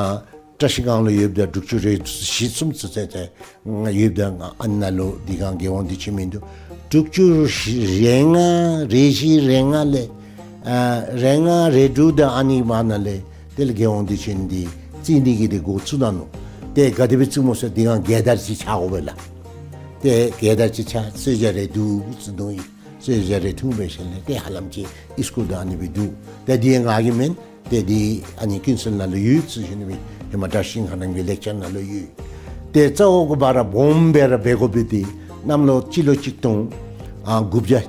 བཀྲ་ཤིས་སྒང་ལུ་ཡོདཔ་ད་དྲུག་ཅུ་རེ་བཞི་གསུམ་ཚུན་ཚོད་ཏེ་ང་ཡོདཔ་ད་ང་ཨ་ནཱ་ལུ་འདི་སྒང་རྒྱལ་ཡོངས་དུས་ཆེན་མིན་འདུག། དྲུག་ཅུ་རེ་ལྔ་རེ་བཞི་རེ་ལྔ་ལས་ཨ་རེ་ལྔ་རེ་དྲུག་དང་ཨ་ནི་མ་ནཱ་ལས་དེ་ལས་རྒྱལ་ཡོངས་དུས་ཆེན་འདི་རྩིས་ནི་གི་འདི་འགོ་བཙུགས་གནང་ནུག། ཏེ་ག་དེ་སྦེ་བཙུགས་སྨོ་ཟེར་འདི་སྒང་རྒྱལ་དར་ཅིག་ཆགས་དགོ་པས་ལགས། ཏེ་རྒྱལ་དར་ཅིག་ཆགས་གསོལ་ཇ་རེ་འདུག་ཟེར་འདུག་ཡི། གསོལ་ཇ་རེ་འཐུང་སྦེ་ཞིནམ་ལས་ཏེ་ཧ་ལམ་ཅིག་ཨིས་ཀུལ་དང་ཨ་ནི་སྦེ་འདུག། ཏེ་འདི་ང་གི་མེན། ཏེ་འདི་ཨ་ནི་ཀུན་གསལ་ནང་ལུ་ཡོད་ཟེར་ཞུ་ནི་སྦེ་ཧེ་མ་བཀྲ་ཤིས་སིང་ཧ་རམ་གྱི་ལེགས་སྦྱར་ནང་ལུ་ཡོད། ཏེ་རྩ་བ་གུ་བ་ར་སྦོམ་སྦེ་ར་འབད་དགོ་པའི་འདི་གནམ་ལོ་སྤྱི་ལོ་གཅིག་སྟོང་ཨ་དགུ་བརྒྱ་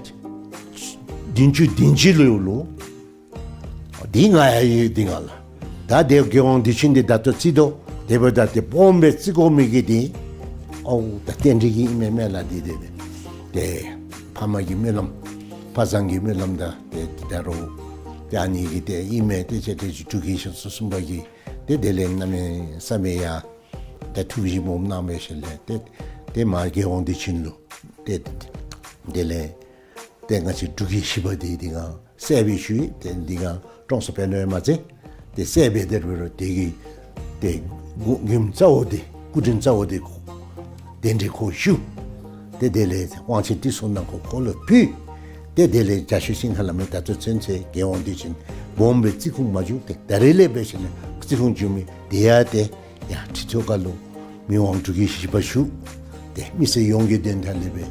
བདུན་ཅུ་བདུན་ཅུ་ལོ་ལུ། འདི་ང་ཡང་ཡོད་འདི་ང་ལགས། ད་དེ་རྒྱལ་ཡོངས་དུས་ཆེན་འདི་ད་ལྟོ་རྩིས་དོ། དེ་འབདཝ་ད་ཏེ་སྦོམ་སྦེ་རྩིས་དགོ་མི་གི་འདི་ཨོ་ད་རྟེན་འབྲེལ་གྱི་ཨིན་མས་མས་ལགས། འདི་དེ་སྦེ་ཏེ་ཕ་མ་གི་སྨོན་ལམ་ཕ་བཟང་གི་སྨོན་ལམ་དང་ཏེ་འདི་ད་རུང་ཏེ་ཨ་ནི་གི་ཏེ་ཨིན་མས། ཏེ་ཅིག་ཏེ་ཅིག་འབྲུག་གི་ཞིང་སོ་གསུམ་པ་གིས་ཏེ་དེ་ལས་གནམ་མེད་ས་མེད་ཡ་ཏེ་ཐུགས་བཞེད་སྦོམ་གནང་སྦེ་ཞིནམ་ལས་ཏེ་ཏེ་མ་རྒྱལ་ཡོངས་དུས་ཆེན་ལུ་ཏེ་དེ་ལས་ཏེ་ང་བཅས་འབྲུག་གི་བཞི་པ་འདི་འདི་སྒང་གསལ་སྦེ་ཞུ་ཡི། ཏེ་འདི་སྒང་ཀྲོང་གསར་དཔོན་སློབ་ཡང་མ་ཚད་ཏེ་གསལ་སྦེ་དེ་རུ་རུ་དེ་གི་ཏེ་མགུ་མགུ་རྩ་བོ་འདི་སྐུ་དྲིན་རྩ་བོ་འདི་གདན་འདྲེན་ཁོ་ཞུ། ཏེ་དེ་ལས་དབང་ཆེན་ཏི་སེ་ནང་ཁོ་ཁོ་ལུ་ཕུལ། ཏེ་དེ་ལས་རྒྱ་ཤོད་ཤིང་ཁ་ལ་མེ་ད་ལྟོ་ཚུན་ཚོད་རྒྱལ་ཡོངས་དུས་ཆེན་སྦོམ་སྦེ་རྩིས་ཁུངས་མ་བྱུང་། ཏེ་ད་རེས་ལས་འབད་ཞིནམ་ལས་རྩིས་ཁུངས་བྱུང་མི་དེ་ཡང་ཏེ་ཡ་ཁྲི་ཐོག་ཁ་ལུ་མི་དབང་འབྲུག་གི་བཞི་པ་བཞུགས། ཏེ་མི་སེར་ཡོངས་ཀྱི་དོན་དག་ལས་སྦེ་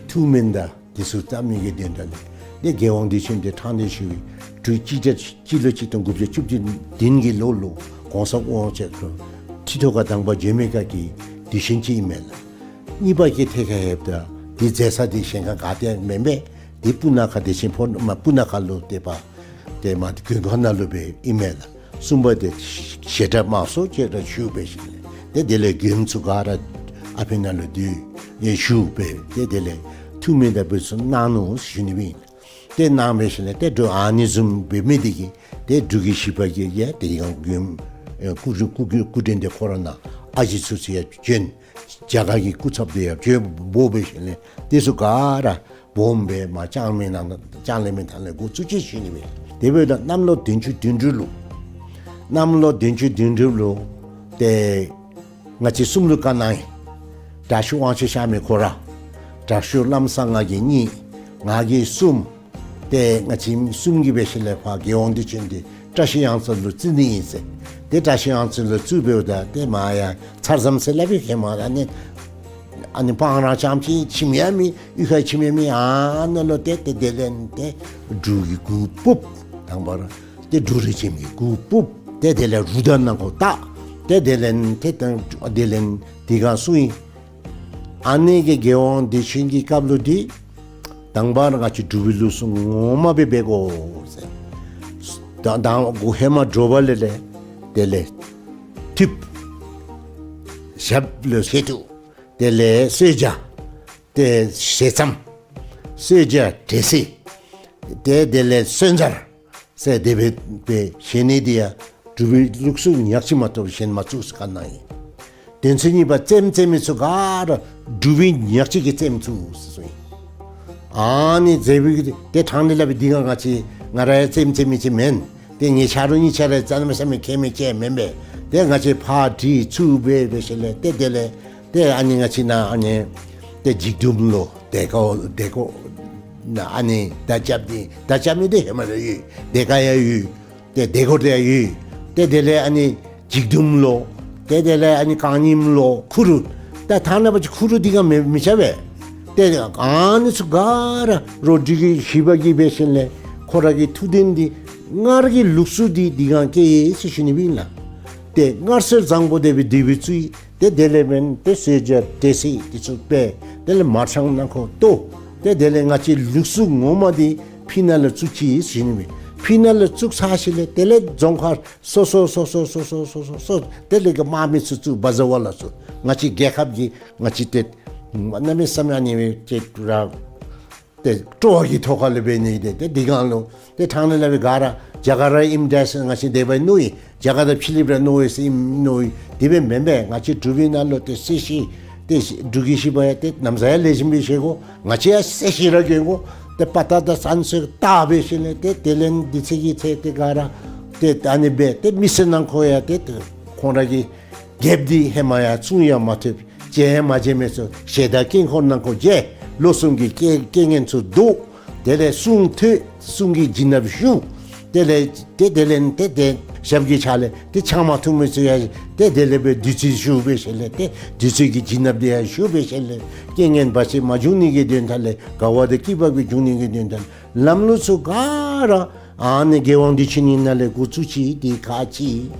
ཐུགས་སྨོན་དང་དེ་ཚུ་བཏབ་མི་གི་དོན་དག་ལས་ཏེ་རྒྱལ་ཡོངས་དུས་ཆེན་འདི་ཕྲང་སྟེ་ཞུ་བའི་འབྲུག་སྤྱི་ཟླ་སྤྱི་ལོ་གཅིག་སྟོང་དགུ་བརྒྱ་བཅུ་བདུན་གྱི་ལོ་ལུ་གོང་ས་དབང་ཕྱུག་ཁྲི་ཐོག་ཁར་དང་པ་བྱོན་མི་སྐབས་ཀྱི་དུས་ཆེན་ཅིག་ཨིན་མས་ལགས། གཉིས་པ་གི་ཐད་ཁར་ལྷོདཔ་ད་འདི་མཛད་ས་འདི་གཞན་ཁར་ག་ཏེ་མེན་པས། འདི་སྤུ་ན་ཁ་བདེ་ཆེན་ཕོ་མ་སྤུ་ན་ཁ་ལུ་ཏེ་པ་ཏེ་མ་དགོན་ཁང་ནང་ལུ་སྦེ་ཨིན་མས་ལགས། གསུམ་པ་འདི་བཞེས་སྒྲ་དམངས་སྲོལ་ཅིག་ར་ཞུ་སྦེ་ཞིནམ་ལས་ཏེ་དེ་ལས་མགྱོནམ་ཚུ་ག་ར་ཨ་ཕི་ནང་ལུ་འདུས་ཡང་ཞུ་སྦེ་ཏེ་དེ་ལས་ཐུགས་སྨོན་དང་འབུལ་ཚུ་གནང་ནུག་ཞུ་ནི་སྦེ་ཨིན། ཏེ་གནང་སྦེ་ཞིནམ་ལས་ཏེ་འབྲུག་ཨ་ནི་བཟུམ་འབད་མི་འདི་གིས་ཏེ་འབྲུག་གི་བཞི་པ་གིས་ཡང་དེ་ཡང་མགྱོནམ་ཨེ་སྐུ་སྐུ་སྐུ་སྐུ་དྲིན་འདི་ཁོ་ར་ནང་ཨ་ཞེ་ཚུ་ཚུ་ཡང་བྱོན། རྒྱ་གར་གྱི་སྐུ་ཚབ་འདི་ཡང་བྱོན་འབོ་སྦེ་ཞིནམ་ལས་དེ་ཚུ་ག་ར་སྦོམ་སྦེ་མ་ལྕང་མའི་ནང་ལྕང་གླིང་མའི་ཐང་ལས་འགོ་བཙུགས་ཅི་ཞུ་ནི་སྦེ། དེ་འབདཝ་ད་གནམ་ལོ་བདུན་ཅུ་དོན་དྲུག་ལུ་གནམ་ལོ་བདུན་ཅུ་དོན་དྲུག་ལུ་ཏེ་ང་བཅས་གསུམ་ལུ་བཀའ་གནང་ཡི། དྲག་ཤོས་དབང་ཕྱུག་གཤགས་མི་ཁོ་ར། དྲག་ཤོས་ལམ་བཟང་ང་གིས་གཉིས། ང་གིས་གསུམ། ཏེ་ང་བཅས་གསུམ་གྱིས་འབད་ཞིནམ་ལས་ཕར་རྒྱལ་ཡོངས་དུས་ཆེན་འདི་བཀྲ་ཤིས་གཡང་རྩེ་ལུ་བརྩི་ནི་ཨིན་ཟེར། ཏེ་བཀྲ་ཤིས་གཡང་རྩེ་ལུ་བརྩིཝ་འབདཝ་ད་ཏེ་མ་ཡ་ཚར་ཙམ་ཟེར་སླབ་པའི་ཧེ་མ་ཨ་ནི་ཨ་ནི་སྤང་ར་རྐྱངམ་ཅིག་ཁྱིམ་ཡང་མེད། གཡུས་ཁར་ཁྱིམ་ཡང་མེད། ཨ་ནཱ་ལུ་ཏེ་ཏེ་དེ་ལས་ཏེ་འབྲུག་གི་གུར་ཕུབ། དང་པ་ར་ཏེ་འབྲུག་རིས་ཆེན་གྱི་གུར་ཕུབ། ཏེ་དེ་ལས་རུ་དར་ནང་ཁོ་བཏགས། ཏེ་དེ་ལས་ཏེ་ཏེ་དེ་ལས་དེ་སྒང་སོང་ཡི། ཨ་ནི་གི་རྒྱལ་ཡོངས་དུས་ཆེན་གྱི་སྐབས་ལུ་འདི་དང་པ་ར་ང་བཅས་འབྲུག་པའི་ལུགས་སྲོལ་ངོ་མ་སྦེ་འབད་དགོ་ཟེར། ད་ད་འགོ་ཧེ་མ་དྲོ་པ་ལས་ལས་དེ་ལས་ཐིབས་ཞབས་ལུ་ཤེ་ཏུ། དེ་ལས་གསོལ་ཇ། ཏེ་ཞལ་ཙམ། གསོལ་ཇ་འབྲས་སིལ། ཏེ་དེ་ལས་གསོལ་ཇ་ཟེར་དེ་སྦེ་སྦེ་བཞེས་ནི་འདི་ཡང་འབྲུག་པའི་ལུགས་སྲོལ་ཉག་གཅིག་མ་གཏོགས་གཞན་མ་བཙུགས་ཟེར་བཀའ་གནང་ཡི། དེ་ཚུ་གཉིས་པ་རྩེདམོ་རྩེ་མི་ཚུ་ག་ར་འབྲུག་པའི་ཉག་གཅིག་གིས་རྩེདམོ་བཙུགས་ཟེར་གསུངས་ཡི། ཨ་ནི་རྩེ་བའི་ཏེ་ཕྲང་ནི་སླབ་པའི་འདི་ག་ང་བཅས་ང་ར་ཡང་རྩེདམོ་རྩེ་མི་ཅིག་མེན། ཏེ་ངེའི་ཆ་རོགས་གཉིས་ཆ་ར་རྩེདམོ་རྩེ་མི་མཁས་མི་ཅིག་མེན་པས། ཏེ་ང་བཅས་ཕར་དྲི་ཚུར་འབད་འབད་ཞིནམ་ལས་ཏེ་དེ་ལས་ཏེ་ཨ་ནི་ང་བཅས་ནཱ་ཨ་ནི་ཏེ་འཇིགས་མཐུམ་ལོ་དེ་ཀ་དེ་ཀོ་ནཱ་ཨ་ནི་མདའ་རྐྱབ་ནི་མདའ་རྐྱབ་ནི་འདི་ཧེ་མ་ར་ཡོད། དེ་ཀ་ཡང་ཡོད། ཏེ་དེ་ཀོ་དེ་ཡང་ཡོད། ཏེ་དེ་ལས་ཨ་ནི་འཇིགས་མཐུམ་ལོ། ཏེ་དེ་ལས་ཨ་ནི་རྐང་རྙིངམ་ལོ། ཁུ་རུ། ད་ཐ་ན་པ་ཅིག་ཁུ་རུ་འདི་ག་མི་མི་ཆ་བས། ཏེ་ཨ་ནི་ཚུ་ག་ར་རོགས་འབྲུག་གི་ཞི་བ་གིས་འབད་ཞིནམ་ལས་ཁོ་ར་གི་ཐུགས་དོན་འདི་སྔར་གྱི་ལུགས་སྲོལ་འདི་འདི་ག་སྐྱེས་ཡི་ཟེར་ཞུ་ནི་སྦེ་ཨིན་ལགས། ཏེ་སྔར་སྲོལ་བཟང་པོ་དེ་སྦེ་འདི་སྦེ་བཙུགས་ཡི། ཏེ་དེ་ལས་འབདན་ཏེ་གསོལ་ཇ་འབྲས་སིལ་འདི་ཚུ་སྦེ་དེ་ལས་མར་ཆང་ནང་ཁོག་ཏོ། ཏེ་དེ་ལས་ང་བཅས་ལུགས་སྲོལ་ངོ་མ་འདི་ཕི་ནང་ལུ་བཙུགས་ཅི་ཟེར་ཞུ་ནི་སྦེ། ཕི་ནང་ལུ་བཙུགས་ཚར་ཞིནམ་ལས་དེ་ལས་རྫོང་ཁག་སོ་སོ་སོ་སོ་དེ་ལས་གི་དམག་མི་ཚུ་བཙུགས་བ་ཟ་བ་ལ་ཚུ་ང་བཅས་རྒྱལ་ཁབ་ཀྱི་ང་བཅས་ཏེ་གནམ་མེད་ས་མེད་ཨ་ནི་སྦེ་ཅིག་ར་ཏེ་སྤྲོ་བ་གི་ཐོག་ཁ་ལུ་འབད་ནི་ཏེ་ཏེ་འདི་གང་ལུ་ཏེ་ཕྲང་ནི་སླབ་པའི་ག་ར་རྒྱ་གར་ར་ཨིནམ་འདྲས་ཟེར་ང་བཅས་དེ་སྦེ་མནོ་ཡི། རྒྱ་གར་དང་ཕྱི་གླིངཔ་ར་མནོ་ཡི་ཟེར་ཨིནམ་མནོ་ཡི། དེ་སྦེ་མེན་པས། ང་བཅས་འབྲུག་པའི་ནང་ལུ་ཏེ་སྲིད་ཞི་ཏེ་འབྲུག་གི་ཞི་བ་ཡང་ཏེ་ན་བཟའ་ཡང་ལེགས་ཤོམ་སྦེ་བཞེས་དགོ། ང་བཅས་ཡང་སྲིད་ཞི་ར་གྱོན་དགོ། ཏེ་དཔའ་རྟགས་དང་བཙན་ཚུགས་དར་སྦེ་ཞིནམ་ལས་ཏེ་དེ་ལས་འདི་ཚེ་གི་ཚེ་ཏེ་ག་ར་ཏེ་ཨ་ནི་སྦེ་ཏེ་མི་སེར་ནང་ཁོག་ཡང་ཏེ་ཏེ་ཁོང་ར་གི་རྒྱལཔོ་འདི་ཧེ་མ་ཡང་བཙུན་ཡང་མ་ཐུབ། བཅས་ཡང་མ་བཅས་མི་ཚུ་ཞལ་ད་དཀྱིལ་འཁོར་ནང་ཁོག་མཇལ། ལོ་གསུམ་གྱི་རྐྱེན་རྐྱེན་ངན་ཚུ་བཟློག། དེ་ལས་གསུང་ཐོས། གསུང་གི་བྱིན་རླབས་ཞུགས། དེ་ལས་ཏེ་དེ་ལས་ཏེ་ཏེ་ཞབས་ཀྱི་ཕྱག་ལས་ཏེ་ཆང་མ་འཐུང་མི་ཚུ་ཡང་ཏེ་དེ་ལས་སྦེ་བདུད་རྩི་ཞུགས་སྦེ་ཞིནམ་ལས་ཏེ་བདུད་རྩི་གི་བྱིན་རླབས་དེ་ཡང་ཞུགས་སྦེ་ཞིནམ་ལས་རྐྱེན་ངན་བར་ཆད་མ་འབྱུང་ནི་གི་དོན་དག་ལས་དགའ་བ་དང་སྐྱིད་པ་གི་འབྱུང་ནི་གི་དོན་དག་ལས་ལམ་ལུགས་ཚུ་ག་ར་ཨ་ནི་རྒྱལ་དབང་བདེ་ཆེན་ནི་ནང་ལས་འགོ་བཙུགས་ཅི། དེ་ག་ཅི་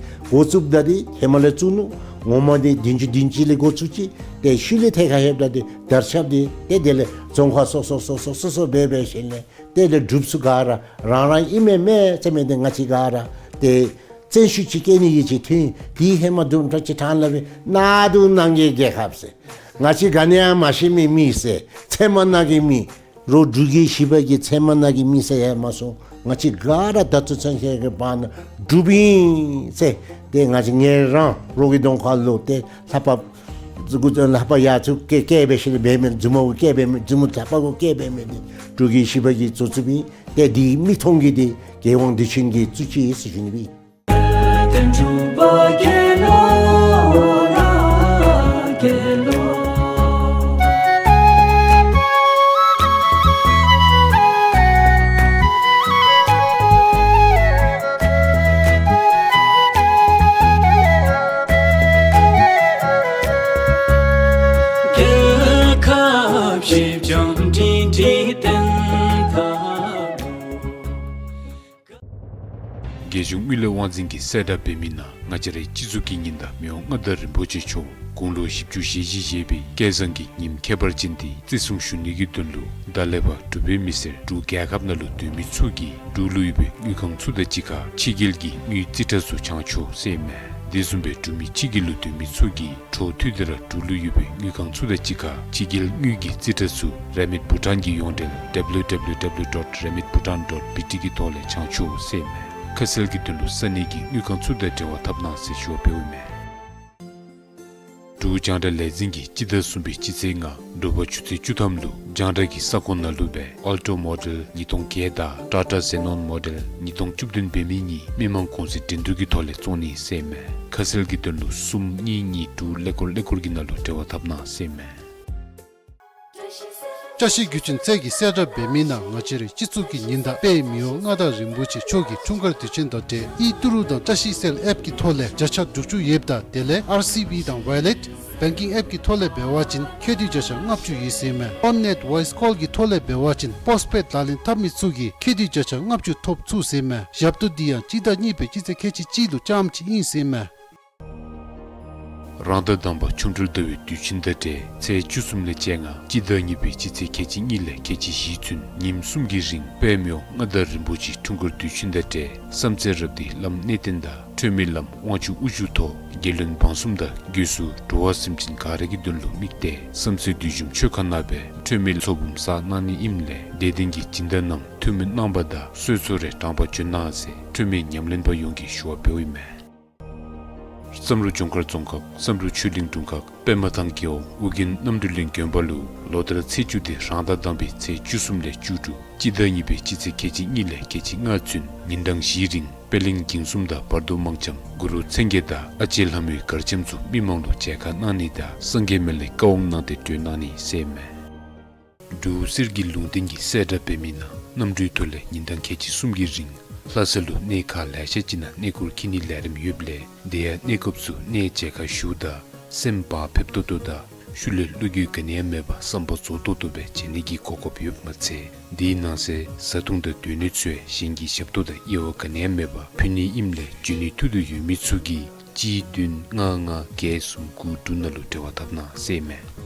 འགོ་བཙུགསཔ་ད་འདི་ཧེ་མ་ལས་བཙུགས་ནུག། ངོ་མ་འདི་བདུན་ཅུ་བདུན་ཅུ་ལས་འགོ་བཙུགས་ཅི། ཏེ་ཤུལ་ལས་ཐད་ཁར་ལྷོདཔ་ད་འདི་དར་ཁྱབ་སྟེ་ཏེ་དེ་ལས་རྫོང་ཁག་སོ་སོ་སོ་སོ་སོ་སོ་སྦེ་འབད་ཞིནམ་ལས་དེ་ལས་འབྲུགཔ་ཚུ་ག་ར་རང་རང་ཨིན་མས་མས་ཟེར་མི་འདི་ང་བཅས་ག་ར་ཏེ་བཙན་ཤུགས་ཅིག་སྐྱེ་ནི་གི་ཅིག་ཐོན། དེ་ཧེ་མ་དུམ་གྲ་ཅིག་ཕྲང་སླབ་པའི་གནམ་དུང་ནང་གི་རྒྱལ་ཁབ་ཟེར། ང་བཅས་ག་ནི་ཡང་མ་ཤེས་མི་མི་ཟེར། ཚལ་མ་ནང་གི་མི། རོགས་འབྲུག་གི་ཞི་བ་གི་ཚལ་མ་ནང་གི་མི་ཟེར་ཡང་མ་སོང་། ང་བཅས་ག་ར་ད་ལྟོ་ཚུན་ཆད་ཀྱི་བར་ན་འབྲུགཔ་ཨིན་ཟེར། ཏེ་ང་བཅས་ངེ་རང་རོགས་ཀྱི་གདོང་ཁ་ལུ་ཏེ་ལྷ་པ་ལྷ་པ་ཡར་ཚུར་བཀལ་བཀལ་འབད་ཞིནམ་ལས་འབད་མི་མཛུབ་མོ་གུ་བཀལ་འབད་མི་མཛུབ་མོ་ལྷ་པ་གུ་བཀལ་འབད་མི་འདི་འབྲུག་གི་ཞི་བ་གིས་བཙུགས་བཙུགསཔ་ཨིན། ཏེ་འདི་མིག་མཐོང་གི་འདི་རྒྱལ་དབང་བདེ་ཆེན་གྱིས་བཙུགས་ཅི་ཟེར་ཞུ་ནི་སྦེ། རྒྱལ་གཞུང་དངུལ་ལས་དབང་འཛིན་གྱིས་གསལ་བསྒྲགས་འབད་མི་ནང་ང་བཅས་རའི་སྤྱི་གཙུག་གི་ཉི་ཟླ་མི་དབང་མངའ་བདག་རིན་པོ་ཆེ་མཆོག་དགུང་ལོ་བཞི་བཅུ་ཞེ་བཞི་བཞེས་པའི་སྐལ་བཟང་གི་ཉིནམ་ཁྱད་པར་ཅན་འདི་བརྩི་སྲུང་ཞུ་ནི་གི་དོན་ལུ་ད་ལས་ཕར་འབྲུག་པའི་མི་སེར་འབྲུག་རྒྱལ་ཁབ་ནང་ལུ་སྡོད་མི་ཚུ་གིས་འབྲུག་ལུ་ཡོད་པའི་དངུལ་ཁང་ཚུ་དང་གཅིག་ཁར་ཕྱི་རྒྱལ་གྱི་དངུལ་རྩིས་ཁྲ་ཚུ་བྱང་ཆོག་ཟེར་ཨིན་མས། དེ་བཟུམ་སྦེ་འབྲུག་མི་ཕྱི་རྒྱལ་ལུ་སྡོད་མི་ཚུ་གིས་འཕྲོ་མཐུད་དེ་ར་འབྲུག་ལུ་ཡོད་པའི་དངུལ་ཁང་ཚུ་དང་གཅིག་ཁར་ཕྱི་རྒྱལ་དངུལ་གྱི་རྩིས་ཁྲ་ཚུ་རེ་མིཊ་བྷུ་ཊཱན་གྱི་ཡོངས་འབྲེལ་W W W dot remit bhutan dot B T གི་ཐོག་ལས་བྱང་ཆོག་ཟེར་ཨིན་མས། ཁ་གསལ་གྱི་དོན་ལུ་ས་གནས་ཀྱི་དངུལ་ཁང་ཚུ་དང་འབྲེལ་བ་འཐབ་གནང་ཟེར་ཞུ་བ་འབདཝ་ཨིན་མས། འབྲུག་རྒྱང་བསྒྲགས་ལས་འཛིན་གྱིས་སྤྱི་ཟླ་གསུམ་པའི་སྤྱི་ཚེས་ལྔ་དྲོ་པ་ཆུ་ཚོད་བཅུ་ཐམ་ལུ་རྒྱང་བསྒྲགས་ཀྱི་ས་ཁོངས་ནང་ལུ་སྦེ་ཨལ་ཊོ་མོ་ཌེལ་ཉིས་སྟོང་བརྒྱད་དང་ཊ་ཊ་ཛེ་ནོན་མོ་ཌེལ་ཉིས་སྟོང་བཅུ་བདུན་འབད་མི་གཉིས་མི་མང་གོང་ཚད་འགྲན་བསྡུར་གྱི་ཐོག་ལས་བཙོང་ནི་ཟེར་ཨིན་མས། ཁ་གསལ་གྱི་དོན་ལུ་གསུམ་གཉིས་གཉིས་དྲུག་ཀླད་ཀོར་ཀླད་ཀོར་གྱི་ནང་ལུ་འབྲེལ་བ་འཐབ་གནང་ཟེར་ཨིན་མས། བཀྲ་ཤིས་རྒྱུ་ཆེན་རྩེ་གིས་གསལ་བསྒྲགས་འབད་མི་ནང་ང་བཅས་རའི་སྤྱི་གཙུག་གི་ཉི་ཟླ་དཔལ་མི་དབང་མངའ་བདག་རིན་པོ་ཆེ་མཆོག་གི་འཁྲུངས་སྐར་དུས་ཆེན་དང་འབྲེལ་ཨི་ཏི་རུ་དང་བཀྲ་ཤིས་སེལ་ཨེཔ་ཀྱི་ཐོག་ལས་བརྒྱ་ཆ་དྲུག་ཅུ་ཡོདཔ་ད་དེ་ལས་ཨར་སི་བི་དང་ཝའི་ལེཊ་བེང་ཀིང་ཨེཔ་ཀྱི་ཐོག་ལས་འབད་བ་ཅིན་ཁེ་ཏི་བརྒྱ་ཆ་ལྔ་བཅུ་ཡོད་ཟེར་ཨིན་མས། ཨོན་ནེཊ་ཝོའིས་ཀོལ་གྱི་ཐོག་ལས་འབད་བ་ཅིན་པོསཊ་པེཌ་ལག་ལེན་འཐབ་མི་ཚུ་གིས་ཁེ་ཏི་བརྒྱ་ཆ་ལྔ་བཅུ་ཐོབ་ཚུགས་ཟེར་ཨིན་མས། ཞབས་ཏོག་འདི་ཡང་སྤྱི་ཟླ་གཉིས་པའི་སྤྱི་ཚེས་ཁལ་གཅིག་གཅིག་ལུ་རྐྱངམ་ཅིག་ཨིན་ཟེར་ཨིན་མས། རང་ཟླ་དང་པ་ཆོ་འཕྲུལ་ཟླ་བའི་དུས་ཆེན་དང་འབྲེལ་ཚེས་བཅུ་གསུམ་ལས་བཅོ་ལྔ་སྤྱི་ཟླ་གཉིས་པའི་སྤྱི་ཚེས་ཁལ་གཅིག་གཉིས་ལས་ཁལ་གཅིག་བཞི་ཚུན་ཉིནམ་གསུམ་གྱི་རིང་པདྨ་མངའ་བདག་རིན་པོ་ཆེའི་འཁྲུངས་སྐར་དུས་ཆེན་དང་འབྲེལ་བསམ་རྩེ་རབ་སྡེའི་བླམ་གནས་བརྟན་དང་ཁྲོས་མའི་བླམ་དབང་ཕྱུག་དབུ་བཞུགས་ཐོག་དགེ་བློན་འབངས་གསུམ་དང་སྒོས་སུ་འགྲོ་བ་སེམས་ཅན་ག་ར་གི་དོན་ལུ་དམིགས་ཏེ་བསམ་རྩེ་བདུད་འཇོམས་ཆོས་ཁང་ནང་སྦེ་ཁྲོས་མའི་ཚོགས་འབུམ་བསགས་གནང་ནི་ཨིནམ་ལས་དད་ལྡན་གྱི་སྦྱིན་བདག་རྣམས་ཐུགས་སྨོན་གནང་བ་དང་གསོལ་ཚོགས་རེ་དྲངས་པར་བྱོན་གནང་ཟེར་ཁྲོས་མའི་ཉམས་ལེན་པ་ཡོངས་ཀྱིས་ཞུ་བ་འབདཝ་ཨིན་མས། བསམ་གྲུབ་ལྗོངས་མཁར་རྫོང་ཁག་བསམ་གྲུབ་ཆོས་གླིང་དྲུང་ཁག་པདྨ་ཐང་རྒེད་འོག་ཨོ་རྒྱན་རྣམ་གྲོལ་གླིང་དགོན་པ་ལུ་ལོ་ལྟར་ཚེས་བཅུ་སྟེ་རང་ཟླ་དང་པའི་ཚེས་བཅུ་གསུམ་ལས་བཅུ་དྲུག་སྤྱི་ཟླ་གཉིས་པའི་སྤྱི་ཚེས་ཁལ་གཅིག་གཉིས་ལས་ཁལ་གཅིག་ལྔ་ཚུན་ཉིན་གྲངས་བཞིའི་རིང་པད་གླིང་འགྱིང་གསུམ་དང་བར་དོ་མང་འཆམ་གུ་རུ་མཚན་བརྒྱད་དང་ཨ་ལྕེ་ལྷ་མོའི་གར་འཆམ་ཚུ་མི་མང་ལུ་མཇལ་ཁ་གནང་ནི་དང་སངས་རྒྱས་སྨན་བླའི་བཀའ་དབང་གནང་སྟེ་གྲོལ་གནང་ནི་ཟེར་ཨིན་མས། འབྲུག་གསེར་གྱི་ལུང་བསྟན་གྱི་གསལ་བསྒྲགས་འབད་མི་ནང་གནམ་གྲུའི་ཐོག་ལས་ཉིན་གྲངས་ཁལ་གཅིག་གསུམ་གྱི་རིང་ལྷ་ས་ལུ་གནས་ཁག་ལེ་ཤ་ཅིག་ནང་གནས་སྐོར་འཁྱིད་ནིའི་ལས་རིམ་ཡོདཔ་ལས་དེ་ཡང་གནས་སྐབས་སུ་གནས་མཇལ་ཁ་ཞུཝ་ད་སེམས་བག་ཕེབས་ཏོག་ཏོ་དང་ཤུལ་ལས་བློ་འགྱོད་ག་ནི་ཡང་མེད་པར་བསམ་པ་རྫོགས་ཏོག་ཏོ་སྦེ་མཇལ་ནི་གི་གོ་སྐབས་ཡོདཔ་མ་ཚད་དེའི་ནང་གསེས་བཟའ་འཐུང་དང་སྡོད་གནས་ཚུ་ཡང་གཞན་གྱི་ཞབས་ཏོག་དང་དབྱེ་བ་ག་ནི་ཡང་མེད་པར་ཕུལ་ནི་ཨིནམ་ལས་འབྱོན་ནིའི་ཐུགས་འདོད་ཡོད་མི་ཚུ་གིས་གཅིག་བདུན་ལྔ་ལྔ་བརྒྱད་གསུམ་དགུ་དྲུག་ནང་ལུ་འབྲེལ་བ་འཐབ་གནང་ཟེར་ཨིན་མས།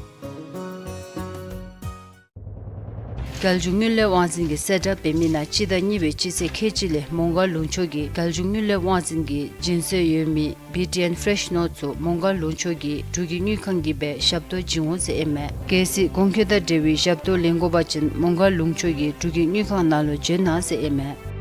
རྒྱལ་བཞུགས་དངུལ་ལས་དབང་འཛིན་གྱི་གསལ་བསྒྲགས་འབད་མི་ནང་སྤྱི་ཟླ་གཉིས་པའི་སྤྱི་ཚེས་ཁལ་གཅིག་ལས་མོང་སྒར་ལུང་ཕྱོགས་ཀྱི་རྒྱལ་བཞུགས་དངུལ་ལས་དབང་འཛིན་གྱི་སྦྱིན་སྲེག་ཡོད་མི་བི་ཊི་ཨེན་ཕེ་རེཤ་ནོཊ་ཚུ་མོང་སྒར་ལུང་ཕྱོགས་ཀྱི་འབྲུག་གི་དངུལ་ཁང་གིས་སྦེ་ཞབས་ཏོག་བྱིན་འོང་ཟེར་ཨིན་མས། གལ་སྲིད་གོང་འཁོད་དང་འབྲེལ་བའི་ཞབས་ཏོག་ལེན་དགོ་པ་ཅིན་མོང་སྒར་ལུང་ཕྱོགས་ཀྱི་འབྲུག་གི་དངུལ་ཁང་ནང་ལུ་བྱོན་གནང་ཟེར་ཨིན་མས།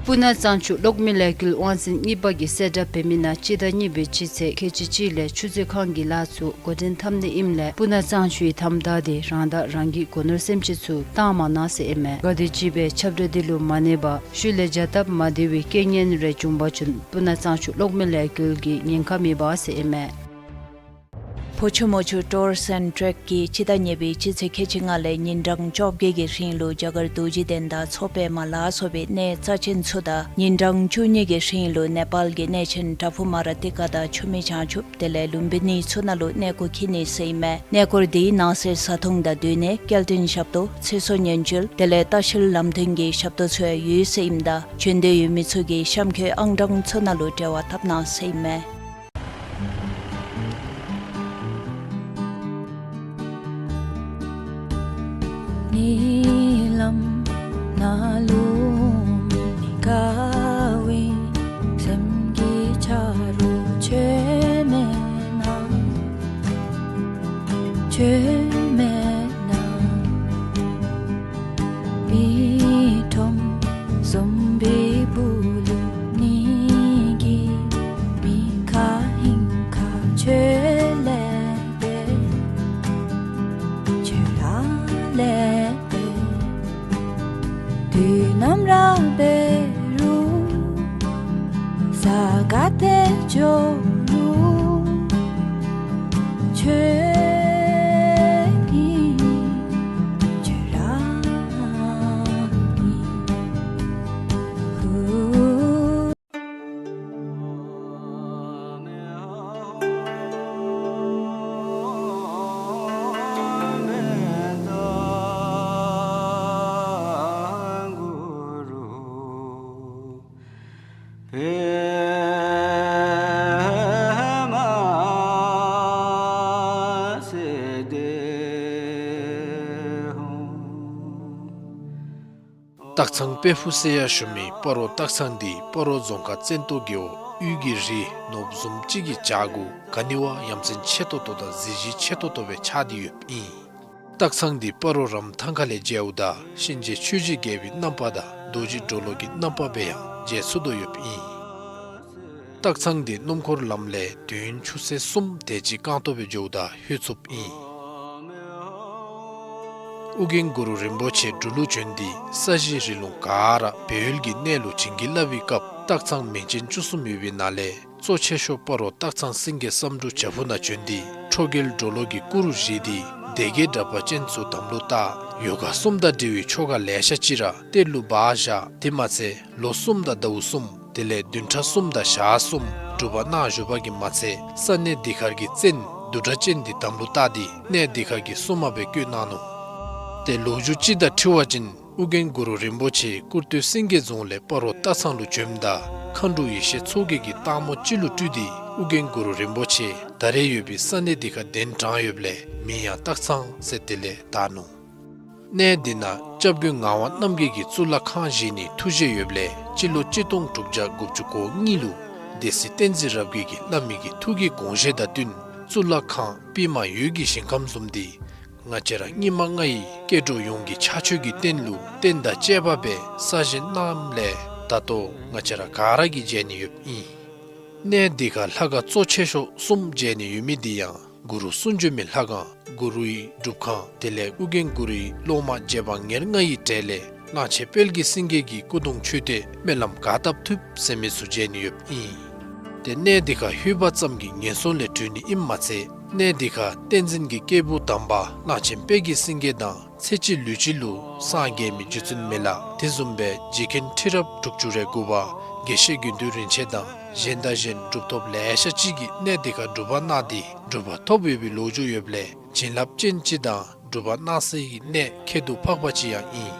སྤུ་ན་གཙང་ཆུ་གློག་མེ་ལས་འགུལ་དབང་འཛིན་གཉིས་པ་གི་གསལ་བསྒྲགས་འབད་མི་ནང་སྤྱི་ཟླ་གཉིས་པའི་སྤྱི་ཚེས་ཁལ་གཅིག་གཅིག་ལས་ཆུ་མཛོད་ཁང་གི་ལཱ་ཚུ་འགོ་འདྲེན་འཐབ་ནི་ཨིནམ་ལས་སྤུ་ན་གཙང་ཆུའི་དམ་དྲག་དེ་རང་དང་རང་གི་སྒོ་ནོར་སེམས་ཅན་ཚུ་བཏང་མ་གནང་ཟེར་ཨིན་མས། ག་དེམ་ཅིག་སྦེ་ཁྱབ་བསྒྲགས་དེ་ལུ་མ་གནས་པར་ཤུལ་ལས་བྱ་སྟབས་མ་བདེ་བའི་རྐྱེན་ངན་རེ་བྱུང་པ་ཅིན་སྤུ་ན་གཙང་ཆུ་གློག་མེ་ལས་འགུལ་གྱིས་ཉེན་ཁ་མེད་པ་ཟེར་ཨིན་མས། ཕོ་ཆུ་མོ་ཆུ་ཊུར་སི་ཨེནཌ་ཊེཀ་གིས་སྤྱི་ཟླ་གཉིས་པའི་སྤྱི་ཚེས་ཁལ་གཅིག་ལྔ་ལས་ཉིན་གྲངས་བཅོ་བརྒྱད་ཀྱི་རིང་ལུ་རྒྱ་གར་རྡོ་རྗེ་གདན་དང་མཚོ་པདྨ་ལ་སོགས་པའི་གནས་རྩ་ཆེན་ཚུ་དང་ཉིན་གྲངས་བཅུ་གཉིས་ཀྱི་རིང་ལུ་ནེ་པཱལ་གྱི་གནས་ཆེན་པྲ་ཕུ་མ་ར་ཏི་ཀ་དང་ཆུ་སྨད་བྱང་ཆུབ་དེ་ལས་ལུམ་བི་ནི་ཚུ་ནང་ལུ་གནས་སྐོར་འཁྱིད་ནི་ཟེར་ཨིན་མས། གནས་སྐོར་དེའི་ནང་གསེས་བཟའ་འཐུང་དང་སྡོད་གནས་སྐྱེལ་འདྲེན་ཞབས་ཏོག་ཚེ་སྲོག་ཉེན་བཅོལ་དེ་ལས་ལྟ་བཤལ་ལམ་སྟོན་གྱི་ཞབས་ཏོག་ཚུ་ཡང་ཡོད་ཟེར་ཨིནམ་ད་བྱོན་འདོད་ཡོད་མི་ཚུ་གིས་གཤམ་འཁོད་ཨང་གྲངས་ཚུ་ནང་ལུ་འབྲེལ་བ་འཐབ་གནང་ཟེར་ཨིན་མས། ཉིན་ལམ་ནང་ལུ་མི་དགའ་བའི་སེམས་ཀྱི་ཆ་རོགས་ཁྱོད་མེད་ན། ཁྱོད་མེད་ན། མི་ཁྲོམ་བཟུམ་པའི་སྦུག་ལུ་ཉིན་གྱི་མི་ཁ་ཧིང་ཁ་ཁྱོད་ལས་འབད། ཁྱོད་ར་ལས་འབད། དུས་ནམ་ར་འབད་རུང་ས་ག་ཏེ་འགྱོ་རུང་ཁྱོད་ཨིན། ཁྱོད་ར་ཨིན། ཧུ། སྟག་ཚང་དཔལ་ཕུག་ཟེར་ཡང་ཞུ་མི་སྤ་རོ་སྟག་ཚང་འདི་སྤ་རོ་རྫོང་ཁག་བཙན་ཏོ་རྒེད་འོག་དབུས་ཀྱི་རི་ནོར་བུ་བཟུམ་ཅིག་གི་བྱག་གུ་ག་ནི་བ་ཡ་མཚན་ཆེ་ཏོག་ཏོ་དང་གཟི་བརྗིད་ཆེ་ཏོག་ཏོ་སྦེ་ཆགས་ཏེ་ཡོདཔ་ཨིན། སྟག་ཚང་འདི་སྤ་རོ་རམ་ཐང་ཁ་ལས་མཇལཝ་ད་གཤིན་རྗེ་ཆོས་ཀྱི་རྒྱལ་པོའི་རྣམ་པ་དང་རྡོ་རྗེ་གྲོ་ལོད་ཀྱི་རྣམ་པ་སྦེ་ཡང་མཇལ་ཚུགས་དོ་ཡོདཔ་ཨིན། སྟག་ཚང་འདི་སྣུམ་འཁོར་ལམ་ལས་དུས་ཡུན་ཆུ་ཚོད་གསུམ་དེ་ཅིག་རྐང་སྟོང་སྦེ་འགྱོཝ་ད་ལྷོད་ཚུགསཔ་ཨིན། ཨོ་རྒྱན་གུ་རུ་རིན་པོ་ཆེ་འབྲུག་ལུ་བྱོན་ཏེ་ས་གཞི་རི་ལུང་ག་ར་སྦས་ཡུལ་གྱི་གནས་ལུ་བྱིན་གྱིས་བརླབས་པའི་སྐབས་སྟག་ཚང་མིང་ཅན་བཅུ་གསུམ་ཡོད་པའི་ནང་ལས་གཙོ་ཆེ་ཤོས་སྤ་རོ་སྟག་ཚང་སེང་གེ་བསམ་འགྲུབ་བྱག་ཕུག་ནང་བྱོན་ཏེ་ཁྲོ་རྒྱལ་གྲོ་ལོད་ཀྱི་སྐུ་རུ་བཞེངས་ཏེ་སྡེ་བརྒྱད་དྲེགས་པ་ཅན་ཚུ་དམ་ལུ་བཏགས། ཡོ་ག་གསུམ་དང་འབྲེལ་བའི་ཆོ་ག་ལེ་ཤ་ཅིག་ར་གཏེར་ལུ་སྦ་བཞག། དེ་མ་ཚད་ལོ་གསུམ་དང་ཟླཝ་གསུམ་དེ་ལས་བདུན་ཕྲག་གསུམ་དང་ཞག་གསུམ་སྒྲུབ་པ་གནང་བཞུགས་པ་གིས་མ་ཚད་ས་གནས་འདི་ཁར་གྱི་བཙན་བདུད་དྲེགས་ཅན་འདི་དམ་ལུ་བཏགས་ཏེ་གནས་འདི་ཁར་གྱི་སྲུང་མ་སྦེ་བསྐོས་གནང་ནུག། ཏེ་ལོ་རྒྱུས་ཅིག་དང་འཁྲིལ་བ་ཅིན་ཨོ་རྒྱན་གུ་རུ་རིན་པོ་ཆེ་ཀུར་སྟོད་སེང་གེ་རྫོང་ལས་སྤ་རོ་སྟག་ཚང་ལུ་བྱོནམ་ད་མཁའ་འགྲོ་ཡེ་ཤེས་མཚོ་རྒྱལ་གྱིས་སྟག་མོ་ཅིག་ལུ་སྤྲུལ་ཏེ་ ཨོ་རྒྱན་གུ་རུ་རིན་པོ་ཆེ་ད་རེས་ཡོད་པའི་ས་གནས་འདི་ཁར་གདན་དྲངས་ཡོདཔ་ལས་མིང་ཡང་སྟག་ཚང་ཟེར་དེ་ལས་བཏགས་ནུག། གནས་འདི་ནང་སྐྱབས་མགོན་ངག་དབང་རྣམ་རྒྱལ་གྱིས་གཙུག་ལག་ཁང་བཞེངས་ནིའི་ཐུགས་བཞེད་ཡོདཔ་ལས་སྤྱི་ལོ་གཅིག་སྟོང་དྲུག་བརྒྱ་དགུ་བཅུ་གོ་གཉིས་ལུ་སྡེ་སྲིད་བསྟན་འཛིན་རབ་རྒྱས་ཀྱིས་བླ་མའི་གི་ཐུགས་ཀྱི་དགོངས་བཞེད་དང་བསྟུན་གཙུག་ལག་ཁང་པདྨ་འོད་ཀྱི་ཞིང་ཁམས་བཟུམ་འདི་ང་བཅས་ར་སྙིགས་མ་ལྔ་ཡི་སྐྱེ་འགྲོ་ཡོངས་ཀྱི་ཕྱག་མཆོད་ཀྱི་རྟེན་ལུ་རྟེན་དང་བཅས་པ་སྦེ་གསར་བཞེངས་གནངམ་ལས་ད་ལྟོ་ང་བཅས་ར་ག་ར་གིས་མཇལ་ནི་ཡོདཔ་ཨིན། གནས་འདི་ཁར་ལྷ་ཁང་གཙོ་ཆེ་ཤོས་གསུམ་མཇལ་ནི་ཡོད་མི་འདི་ཡང་གུ་རུ་གསུང་བྱོན་མའི་ལྷ་ཁང་གུ་རུའི་སྒྲུབ་ཁང་དེ་ལས་ཨོ་རྒྱན་གུ་རུའི་སློབ་མ་རྗེ་འབངས་ཉེར་ལྔ་ཡི་གྲས་ལས་གླང་ཆེན་དཔལ་གྱི་སེང་གེ་གི་སྐུ་གདུང་མཆོད་རྟེན་སྨོན་ལམ་ག་བཏབ་ཐུབ་ཟེར་མི་ཚུ་མཇལ་ནི་ཡོདཔ་ཨིན། ཏེ་གནས་འདི་ཁར་ལྷོད་པ་ཙམ་གྱིས་ངན་སོང་ལས་གྲོལ་ནི་ཨིནམ་མ་ཚད་གནས་འདི་ཁར་བསྟན་འཛིན་གྱི་སྐྱེས་བུ་དམ་པ་གླང་ཆེན་དཔལ་གྱི་སེང་གེ་དང་ཚེ་གཅིག་ལུས་གཅིག་ལུ་སངས་རྒྱས་མི་རྗེ་བཙུན་མི་ལ་དེ་བཟུམ་སྦེ་རྗེ་མཁན་ཁྲི་རབས་དྲུག་ཅུ་རེ་དགུ་པ་དགེ་བཤེས་དགེ་འདུན་རིན་ཆེན་དང་གཞན་དང་གཞན་གྲུབ་ཐོབ་ལེ་ཤ་ཅིག་གིས་གནས་འདི་ཁར་སྒྲུབ་པ་གནང་སྟེ་གྲུབ་པ་ཐོབ་ཡོད་པའི་ལོ་རྒྱུས་ཡོདཔ་ལས་བྱིན་རླབས་ཅན་ཅིག་དང་སྒྲུབ་པ་གནང་སའི་གནས་ཁྱད་དུ་འཕགས་པ་ཅིག་ཡང་ཨིན།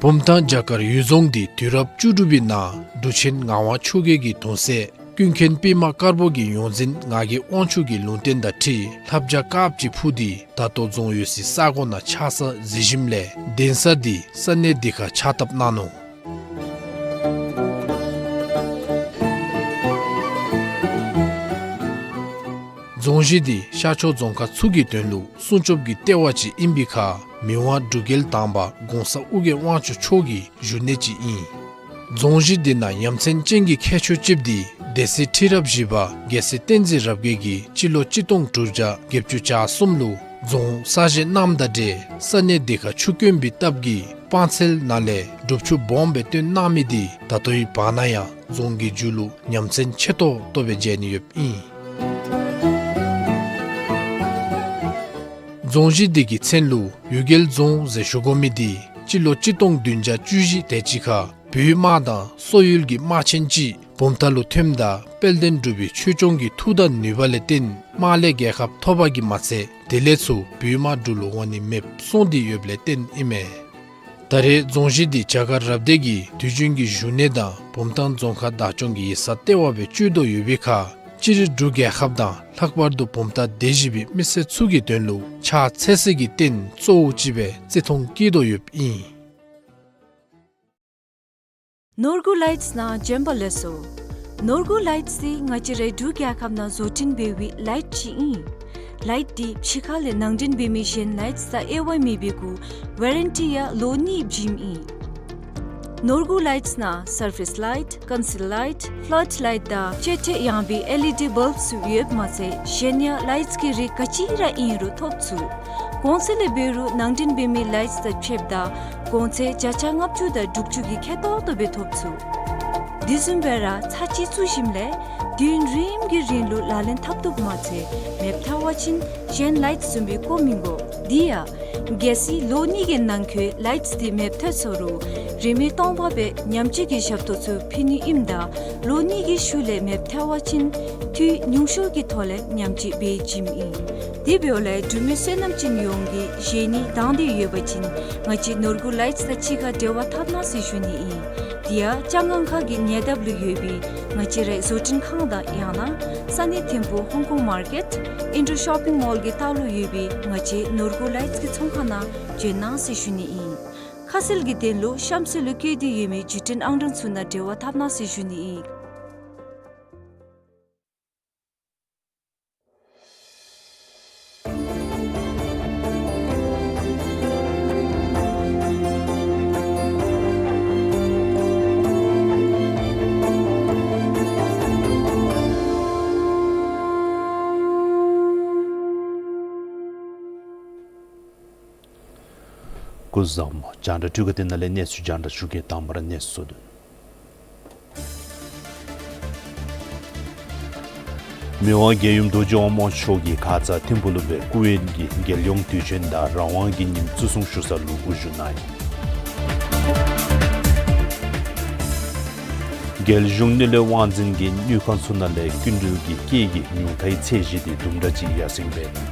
བུམ་ཐང་བྱ་དཀར་འོད་རྫོང་འདི་དུས་རབས་བཅུ་དྲུག་པའི་ནང་འབྲུག་ཆེན་ངག་དབང་ཆོས་རྒྱལ་གྱི་གདུང་སྲས་ཀུན་མཁྱེན་པདྨ་དཀར་པོ་གི་ཡོངས་འཛིན་ངག་གི་དབང་ཕྱུག་གི་ལུང་བསྟན་དང་འཁྲིལ་ལྷ་བྱ་དཀརཔོ་ཅིག་འཕུར་ཏེ་ད་ལྟོ་རྫོང་ཡོད་སའི་ས་གོ་ནང་ཆགས་ས་གཟིགས་ཞིནམ་ལས་གདན་ས་འདི་ས་གནས་འདི་ཁར་ཕྱག་བཏབ་གནང་ནུག། རྫོང་གཞི་འདི་ཤར་ཕྱོགས་རྫོང་ཁག་ཚུ་གི་དོན་ལུ་སྲུང་སྐྱོབ་ཀྱི་ལྟེ་བ་ཅིག་ཨིན་པའི་ཁར་མི་དབང་འབྲུག་རྒྱལ་དང་པ་གོང་ས་ཨོ་རྒྱན་དབང་ཕྱུག་མཆོག་གི་བཞུགས་གནས་ཅིག་ཨིན། རྫོང་གཞི་འདི་ནང་ཡ་མཚན་ཅན་གྱི་ཁྱད་ཆོས་ཅིག་འདི་སྡེ་སྲིད་ཁྲི་རབས་བཞི་པ་རྒྱལ་སྲས་བསྟན་འཛིན་རབ་རྒྱས་ཀྱིས་སྤྱི་ལོ་གཅིག་སྟོང་དྲུག་བརྒྱ་བརྒྱད་ཅུ་གྱ་གསུམ་ལུ་རྫོང་གསར་བཞེངས་གནངམ་དང་འབྲེལ་ས་གནས་འདི་ཁར་ཆུ་དཀོན་པའི་སྟབས་ཀྱིས་སྤང་ཚལ་ནང་ལས་སྒྲུབ་ཆུ་སྦོམ་སྦེ་བཏོན་གནང་མི་འདི་ད་ལྟོའི་བར་ན་ཡང་རྫོང་གི་མཇུག་ལུ་ཉམས་མཚར་ཆེ་ཏོག་ཏོ་སྦེ་མཇལ་ནི་ཡོདཔ་ཨིན། རྫོང་གཞི་འདི་གི་མཚན་ལུ་འོད་རྒྱལ་རྫོང་ཟེར་ཞུ་དགོ་མི་འདི་སྤྱི་ལོ་གཅིག་སྟོང་བདུན་བརྒྱ་བཅུ་བཞི་དེ་ཅིག་ཁར་བོད་དམག་དང་སོག་ཡུལ་གྱི་དམག་ཆེན་ཅིག་བུམ་ཐང་ལུ་ཐོནམ་ད་དཔལ་ལྡན་འབྲུག་པའི་ཆོས་སྐྱོང་གི་མཐུ་དང་ནུས་པ་ལས་བརྟེན་དམག་ལས་རྒྱལ་ཁ་ཐོབ་པ་གིས་མ་ཚད་དེ་ལས་ཚུར་བོད་དམག་འབྲུག་ལུ་འོང་ནི་མེདཔ་སོང་སྟེ་ཡོདཔ་ལས་བརྟེན་ཨིན་མས། ད་རེས་རྫོང་གཞི་འདི་བྱ་དཀར་རབ་སྡེ་གི་དུས་རྒྱུན་གྱི་བཞུགས་གནས་དང་བུམ་ཐང་རྫོང་ཁག་བདག་སྐྱོང་གི་ཡིག་ཚང་ལྟེ་བ་སྦེ་སྤྱོད་དོ་ཡོད་པའི་ཁར་སྤྱིར་འབྲུག་རྒྱལ་ཁབ་དང་ལྷག་པར་དུ་བུམ་ཐང་སྡེ་བཞི་པའི་མི་སེར་ཚུ་གི་དོན་ལུ་ཕྱག་འཚལ་སའི་གི་རྟེན་གཙོ་བོ་ཅིག་སྦེ་བརྩི་མཐོང་བསྐྱེད་དོ་ཡོདཔ་ཨིན། ནོར་འགུ་ལའིཊསི་ནང་བྱོན་པ་ལེགས་སོ། ནོར་འགུ་ལའིཊསི་འདི་ང་བཅས་རའི་འབྲུག་རྒྱལ་ཁབ་ནང་བཟོ་སྐྲུན་འབད་བའི་ལའིཊསི་ཅིག་ཨིན། ལའིཊསི་འདི་ཕྱི་ཁ་ལས་ནང་འདྲེན་འབད་མི་གཞན་ལའིཊསི་དང་དབྱེ་བ་མེད་པའི་གུ་ཝ་རེན་ཊི་ཡང་ལོ་གཉིས་བྱིནམ་ཨིན། ནོར་འགུ་ལའིཊསི་ནང་སར་ཕེསི་ལའིཊ་ཀོན་སིལ་ལའིཊ་ཕླཌ་ལའིཊ་དང་ཅེ་ཊི་ཡངས་པའི་ཨེལ་ཨི་ཌི་བཱལབ་ཚུ་ཡོདཔ་མ་ཚད་གཞན་ཡང་ལའིཊསི་གི་རིགས་ག་ཅི་ར་ཨིན་རུང་ཐོབ་ཚུགས། གོང་ཚད་ལས་འབད་རུང་ནང་འདྲེན་འབད་མི་ལའིཊསི་དང་ཕྱདཔ་ད་གོང་ཚད་བརྒྱ་ཆ་ལྔ་བཅུ་དང་དྲུག་ཅུ་གི་ཁེ་ཏོག་ཏོ་སྦེ་ཐོབ་ཚུགས། དེ་བཟུམ་སྦེ་ར་ཚར་གཅིག་བཙུགས་ཞིནམ་ལས་དུས་ཡུན་རིངམོ་གི་རིང་ལུ་ལག་ལེན་འཐབ་བཏུབ་མ་ཚད་མེདཔ་ཐལ་བ་ཅིན་གཞན་ལའིཊསི་བཟུམ་སྦེ་བཀོ་མི་དགོ། དེ་ཡང་གལ་སྲིད་ལོ་གཉིས་ཀྱི་ནང་འཁོད་ལའིཊསི་འདི་མེདཔ་ཐལ་སོ་རུང་རིན་མེད་སྟོང་པ་སྦེ་ཉམས་བཅོས་ཀྱི་ཞབས་ཏོག་ཚུ་ཕུལ་ནི་ཨིནམ་ད་ལོ་གཉིས་ཀྱི་ཤུལ་ལས་མེདཔ་ཐལ་བ་ཅིན་འཐུས་ཉུང་ཤོས་ཀྱི་ཐོག་ལས་ཉམས་བཅོས་འབད་བྱིནམ་ཨིན། དེ་འབདཝ་ལས་འབྲུག་མི་བསོད་ནམས་ཅན་ཡོངས་ཀྱིས་བཞེས་ནི་དང་འདོད་ཡོད་པ་ཅིན་ང་བཅས་ནོར་འགུ་ལའིཊསི་དང་གཅིག་ཁར་འབྲེལ་བ་འཐབ་གནང་ཟེར་ཞུ་ནི་ཨིན། དེ་ཡང་ལྕང་སྒང་ཁ་གི་ཉེ་འདབས་ལུ་ཡོད་པའི་ང་བཅས་རའི་བཟོ་སྐྲུན་ཁང་དང་ཡང་ན་ས་གནས་ཐིམ་ཕུག་ཧོང་ཀོང་མར་ཀེཊ་ཨིན་ཌོ་ཤོ་པིང་མོལ་གྱི་ལྟག་ལུ་ཡོད་པའི་ང་བཅས་ནོར་འགུ་ལའིཊསི་གི་ཚོང་ཁང་ནང་བྱོན་གནང་ཟེར་ཞུ་ནི་ཨིན། ཁ་གསལ་གྱི་དོན་ལུ་གཤམ་གསལ་ལུ་བཀོད་དེ་ཡོད་མི་བརྒྱུད་འཕྲིན་ཨང་གྲངས་ཚུ་ནང་འབྲེལ་བ་འཐབ་གནང་ཟེར་ཞུ་ནི་ཨིན། སྐུ་གཟུགས་བཟང་པོ། རྒྱང་བསྒྲགས་འཕྲུལ་ཁང་འདི་ནང་ལས་གནས་ཚུལ་རྒྱང་བསྒྲགས་ཞུ་གེ། དང་པ་ར་གནས་ཚུལ་དོན། མི་དབང་རྒྱལ་ཡུམ་རྡོ་རྗེ་དབང་མོ་མཆོག་གིས་ཁ་ཙ་ཐིམ་ཕུག་ལུ་སྦེ་ཀུ་ཝེཊ་ཀྱི་རྒྱལ་ཡོངས་དུས་ཆེན་དང་རང་དབང་གི་ཉིནམ་བརྩི་སྲུང་ཞུ་ས་ལུ་དབུ་བཞུགས་གནང་ཡི། རྒྱལ་གཞུང་དངུལ་ལས་དབང་འཛིན་གྱིས་དངུལ་ཁང་ཚུ་ནང་ལས་སྐྱིན་འགྲུལ་གྱི་སྐྱེད་ཀྱི་ཉུང་མཐའི་ཚད་གཞི་དེ་དུམ་གྲ་ཅིག་ཡར་སེང་འབད་ནུག།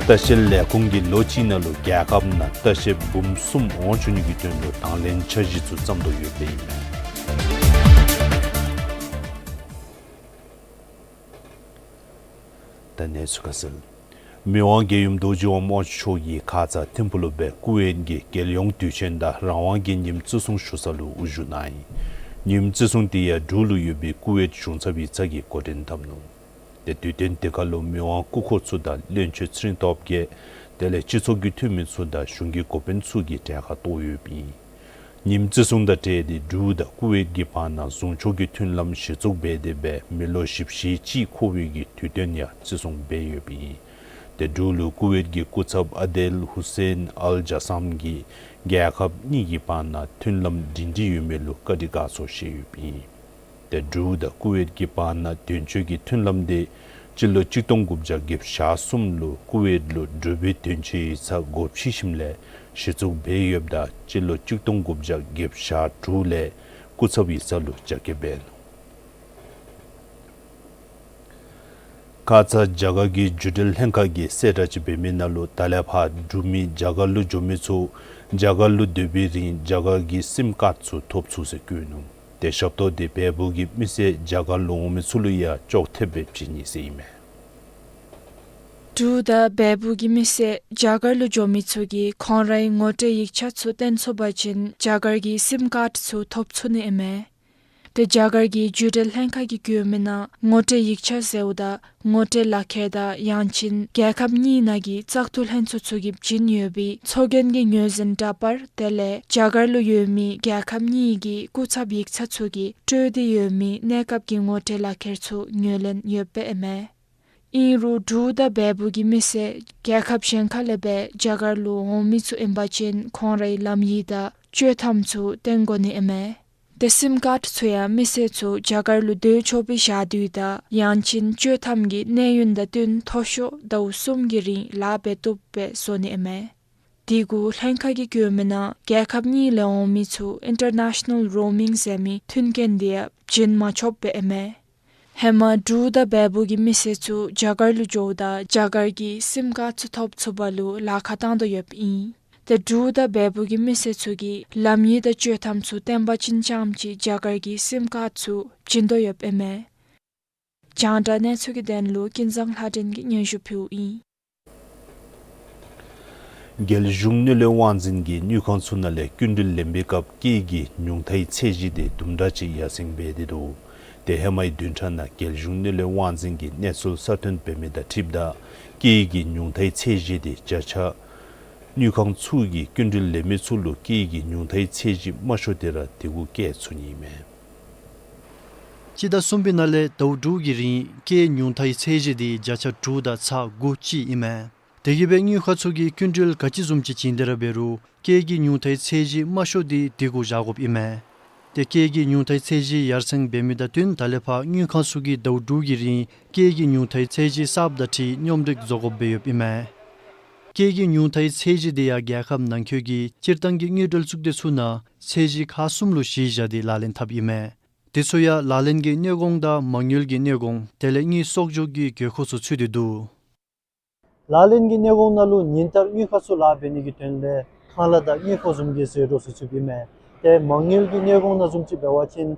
ལྟ་བཤལ་ལས་ཁུངས་ཀྱིས་ལོ་གཅིག་ནང་ལུ་རྒྱལ་ཁབ་ནང་ལྟ་བཤལཔ་འབུམ་གསུམ་འོང་བཅུག་ནི་གི་དོན་ལུ་དང་ལེན་འཆར་གཞི་ཚུ་བརྩམ་དོ་ཡོདཔ་ཨིན་མས། ད་གནས་ཚུལ་ཁ་གསལ། མི་དབང་རྒྱལ་ཡུམ་རྡོ་རྗེ་འོད་དབང་ཕྱུག་མཆོག་གིས་ཁ་ཙ་ཐིམ་ཕུག་ལུ་སྦེ་ཀུ་ཝེཊ་ཀྱི་རྒྱལ་ཡོངས་དུས་ཆེན་དང་རང་དབང་གི་ཉིནམ་བརྩི་སྲུང་ཞུ་ས་ལུ་དབུ་བཞུགས་གནང་ཡི། ཉིནམ་བརྩི་སྲུང་དེ་ཡང་འབྲུག་ལུ་ཡོད་པའི་ཀུ་ཝེཊ་གཞུང་ཚབ་ཡིག་ཚང་གིས་འགོ་འདྲེན་འཐབ་ནུག། ཏེ་དུས་སྟོན་དེ་ཁར་ལུ་མི་དབང་སྐུ་འཁོར་ཚུ་དང་བློན་ཆེན་ཚུན་ཐོབ་ཀྱིས་དེ་ལས་སྤྱི་ཚོགས་ཀྱི་འཐུས་མི་ཚུ་དང་གཞུང་གི་འགོ་དཔོན་ཚུ་གིས་གྲལ་ཁར་གཏོགས་ཡོདཔ་ཨིན། ཉིནམ་བརྩི་སྲུང་དང་འབྲེལ་ཏེ་འབྲུག་དང་ཀུ་ཝེཊ་ཀྱི་བར་ན་ཟུང་ཕྱོགས་ཀྱི་མཐུན་ལམ་གཞི་བཙུགས་འབད་དེ་སྦེ་མི་ལོ་བཞི་བཅུ་ཞེ་གཅིག་འཁོར་བའི་གི་དུས་སྟོན་ཡང་བརྩི་སྲུང་འབད་ཡོདཔ་ཨིན། ཏེ་འབྲུག་ལུ་ཀུ་ཝེཊ་ཀྱི་སྐུ་ཚབ་ཨ་དེལ་ཧུ་སེན་ཨལ་ཇ་སམ་གྱིས་རྒྱལ་ཁབ་གཉིས་ཀྱི་བར་ན་མཐུན་ལམ་སྒྲིང་སྒྲིང་ཡོད་མི་ལུ་བཀའ་དྲིན་དགའ་ཚོར་བཞེས་ཡོདཔ་ཨིན། ཏེ་འབྲུག་དང་ཀུ་ཝེཊ་ཀྱི་བར་ན་དོན་གཅོད་ཀྱི་མཐུན་ལམ་དེ་སྤྱི་ལོ་གཅིག་སྟོང་དགུ་བརྒྱ་བརྒྱད་ཅུ་གྱ་གསུམ་ལུ་ཀུ་ཝེཊ་ལུ་འབྲུག་པའི་དོན་གཅོད་ཡིག་ཚང་སྒོ་ཕྱེ་ཞིནམ་ལས་གཞི་བཙུགས་འབད་ཡོདཔ་ད་སྤྱི་ལོ་གཅིག་སྟོང་དགུ་བརྒྱ་བརྒྱད་ཅུ་གྱ་དྲུག་ལས་སྐུ་ཚབ་ཡིག་ཚང་ལུ་རྒྱ་སྐྱེད་འབད་ནུག། ཁ་ཙ་རྒྱ་གར་གྱི་རྒྱུན་འབྲེལ་ལྷན་ཁག་གིས་གསལ་བསྒྲགས་ཅིག་འབད་མི་ནང་ལུ་ད་ལས་ཕར་འབྲུག་མི་རྒྱ་གར་ལུ་འགྱོ་མི་ཚུ་རྒྱ་གར་ལུ་སྡོད་པའི་རིང་རྒྱ་གར་གྱི་སིམ་ཀཱརཌ་ཚུ་ཐོབ་ཚུགས་ཟེར་བཀོད་ནུག། ཏེ་ཞབས་ཏོག་དེ་བལ་པོ་གི་མི་སེར་རྒྱ་གར་ལུ་འོང་མི་ཚུ་ལུ་ཡང་ཅོག་འཐདཔ་སྦེ་བྱིན་ནི་ཟེར་ཨིན་མས། འབྲུག་དང་བལ་པོ་གི་མི་སེར་རྒྱ་གར་ལུ་འགྱོ་མི་ཚུ་གིས་ཁོང་རའི་ངོ་སྤྲོད་ཡིག་ཆ་ཚུ་སྟོན་ཚུགས་པ་ཅིན་རྒྱ་གར་གྱི་སིམ་ཀཱརཌ་ཚུ་ཐོབ་ཚུགས་ནི་ཨིན་མས། ཏེ་རྒྱ་གར་གྱི་རྒྱུན་འབྲེལ་ལྷན་ཁག་གིས་བཀོད་མི་ནང་ངོ་སྤྲོད་ཡིག་ཆ་ཟེརཝ་ད་ངོ་སྤྲོད་ལག་ཁྱེར་དང་ཡང་ཅིན་རྒྱལ་ཁབ་གཉིས་ནང་གི་བཙག་འཐུ་ལྷན་ཚོགས་ཚུ་གིས་བྱིན་ཡོད་པའི་ཚོགས་རྒྱན་གྱི་ངོས་འཛིན་འདྲ་པར་དེ་ལས་རྒྱ་གར་ལུ་ཡོད་མི་རྒྱལ་ཁབ་གཉིས་ཀྱི་སྐུ་ཚབ་ཡིག་ཚང་ཚུ་གིས་སྤྲོད་དེ་ཡོད་མི་གནས་སྐབས་ཀྱི་ངོ་སྤྲོད་ལག་ཁྱེར་ཚུ་ངོས་ལེན་ཡོདཔ་ཨིན་མས། ཨིན་རུང་འབྲུག་དང་བལ་པོ་གི་མི་སེར་རྒྱལ་ཁབ་གཞན་ཁ་ལས་སྦེ་རྒྱ་གར་ལུ་འོང་མི་ཚུ་ཨིན་པ་ཅིན་ཁོང་རའི་ལམ་ཡིག་དང་ཆོག་ཐམ་ཚུ་སྟོན་དགོ་ནི་ཨིན་མས། ཏེ་སིམ་ཀཱརཌ་ཚུ་ཡང་མི་སེར་ཚུ་རྒྱ་གར་ལུ་སྡོད་ཆོག་པའི་ཞག་དུས་དང་ཡང་ཅིན་ཆོག་ཐམ་གྱི་གནས་ཡུན་དང་བསྟུན་མཐོ་ཤོས་ཟླཝ་གསུམ་གྱི་རིང་ལཱ་འབད་བཏུབ་སྦེ་བཟོ་ནི་ཨིན་མས། དེ་གུ་ལྷན་ཁག་གིས་བཀོད་མི་ནང་རྒྱལ་ཁབ་གཉིས་ལས་འོང་མི་ཚུ་ཨིན་ཊར་ནེ་ཤ་ནཱལ་རོ་མིང་ཟེར་མི་མཐུན་རྐྱེན་དེ་ཡང་བྱིན་མ་ཆོགཔ་སྦེ་ཨིན་མས། ཧེ་མ་འབྲུག་དང་བལ་པོ་གི་མི་སེར་ཚུ་རྒྱ་གར་ལུ་འགྱོཝ་ད་རྒྱ་གར་གྱི་སིམ་ཀཱརཌ་ཚུ་ཐོབ་ཚུགས་པ་ལུ་ལཱ་ཁག་བཏང་དོ་ཡོདཔ་ཨིན། ཏེ་འབྲུག་དང་བལ་པོ་གི་མི་སེར་ཚུ་གིས་ལམ་ཡིག་དང་ཆོག་ཐམ་ཚུ་སྟོན་པ་ཅིན་རྐྱངམ་ཅིག་རྒྱ་གར་གྱི་སིམ་ཀཱརཌ་ཚུ་བྱིན་དོ་ཡོདཔ་ཨིན་མས། རྒྱང་བསྒྲགས་གནས་ཚུལ་གྱི་དོན་ལུ་ཀུན་བཟང་ལྷ་སྒྲོན་གྱིས་སྙན་ཞུ་ཕུལཝ་ཨིན། རྒྱལ་གཞུང་དངུལ་ལས་དབང་འཛིན་གྱིས་དངུལ་ཁང་ཚུ་ནང་ལས་སྐྱིན་འགྲུལ་ལེན་པའི་སྐབས་སྐྱེད་ཀྱི་ཉུང་མཐའི་ཚད་གཞི་དེ་དུམ་གྲ་ཅིག་ཡར་སེང་འབད་དེ་འདུག། ཏེ་ཧེ་མའི་བདུན་ཕྲག་ནང་རྒྱལ་གཞུང་དངུལ་ལས་དབང་འཛིན་གྱིས་གནས་ཚུལ་གསར་བཏོན་འབད་མི་དང་འཁྲིལཝ་ད་སྐྱེད་ཀྱི་ཉུང་མཐའི་ཚད་གཞི་དེ་བརྒྱ་ཆ་དངུལ་ཁང་ཚུ་གིས་སྐྱིན་འགྲུལ་ལེན་མི་ཚུ་ལུ་སྐྱེད་ཀྱི་ཉུང་མཐའི་ཚད་གཞི་དམའ་ཤོས་དེ་ར་དེ་གུ་བཀལ་ཚུགས་ནི་ཨིན་མས། སྤྱི་ཟླ་གསུམ་པའི་ནང་ལས་ཟླཝ་དྲུག་གི་རིང་སྐྱེད་ཉུང་མཐའི་ཚད་གཞི་དེ་བརྒྱ་ཆ་དྲུག་དང་ཚག་དགུ་ཅིག་ཨིན་མས། དེ་གིས་སྦེ་དངུལ་ཁང་ཚུ་གིས་སྐྱིན་འགྲུལ་ག་ཅི་བཟུམ་ཅིག་བྱིན་ཏེ་ར་འབད་རུང་སྐྱེད་ཀྱི་ཉུང་མཐའི་ཚད་གཞི་དམའ་ཤོས་དེ་དེ་གུ་བཞག་དགོཔ་ཨིན་མས། ཏེ་སྐྱེད་ཀྱི་ཉུང་མཐའི་ཚད་གཞི་ཡར་སེང་འབད་མི་དང་བསྟུན་ད་ལས་ཕར་དངུལ་ཁང་ཚུ་གིས་ཟླཝ་དྲུག་གི་རིང་སྐྱེད་ཀྱི་ཉུང་མཐའི་ཚད་གཞི་གསརཔ་དང་འཁྲིལ་སྙོམས་སྒྲིག་བཟོ་དགོཔ་སྦེ་ཡོདཔ་ཨིན་མས། སྐྱེད་ཀྱི་ཉུང་མཐའི་ཚད་གཞི་དེ་ཡང་རྒྱལ་ཁབ་ནང་འཁོད་ཀྱི་སྤྱིར་བཏང་གི་དངུལ་འབྲེལ་གཙུག་སྡེ་ཚུ་ནང་ཚད་གཞི་ཁག་གསུམ་ལུ་གཞི་བཞག་སྟེ་ལག་ལེན་འཐབ་ཨིན་མས། དེ་ཚུ་ཡང་ལག་ལེན་གྱི་གནས་གོང་དང་མ་དངུལ་གྱི་གནས་གོང་དེ་ལས་དངུལ་གསོག་འཇོག་གི་དགོས་མཁོ་ཚུ་ཚུད་དེ་འདུག། ལག་ལེན་གྱི་གནས་གོང་ནང་ལུ་ཉིན་ལྟར་དངུལ་ཁང་ཚུ་ལཱ་འབད་ནི་གི་དོན་ལས་ཁང་གླ་དང་དངུལ་ཕོགས་བཟུམ་གྱི་ཟད་འགྲོ་ཚུ་ཚུདཔ་ཨིན་མས། ཏེ་མ་དངུལ་གྱི་གནས་གོང་ནང་བཟུམ་ཅིག་འབད་བ་ཅིན་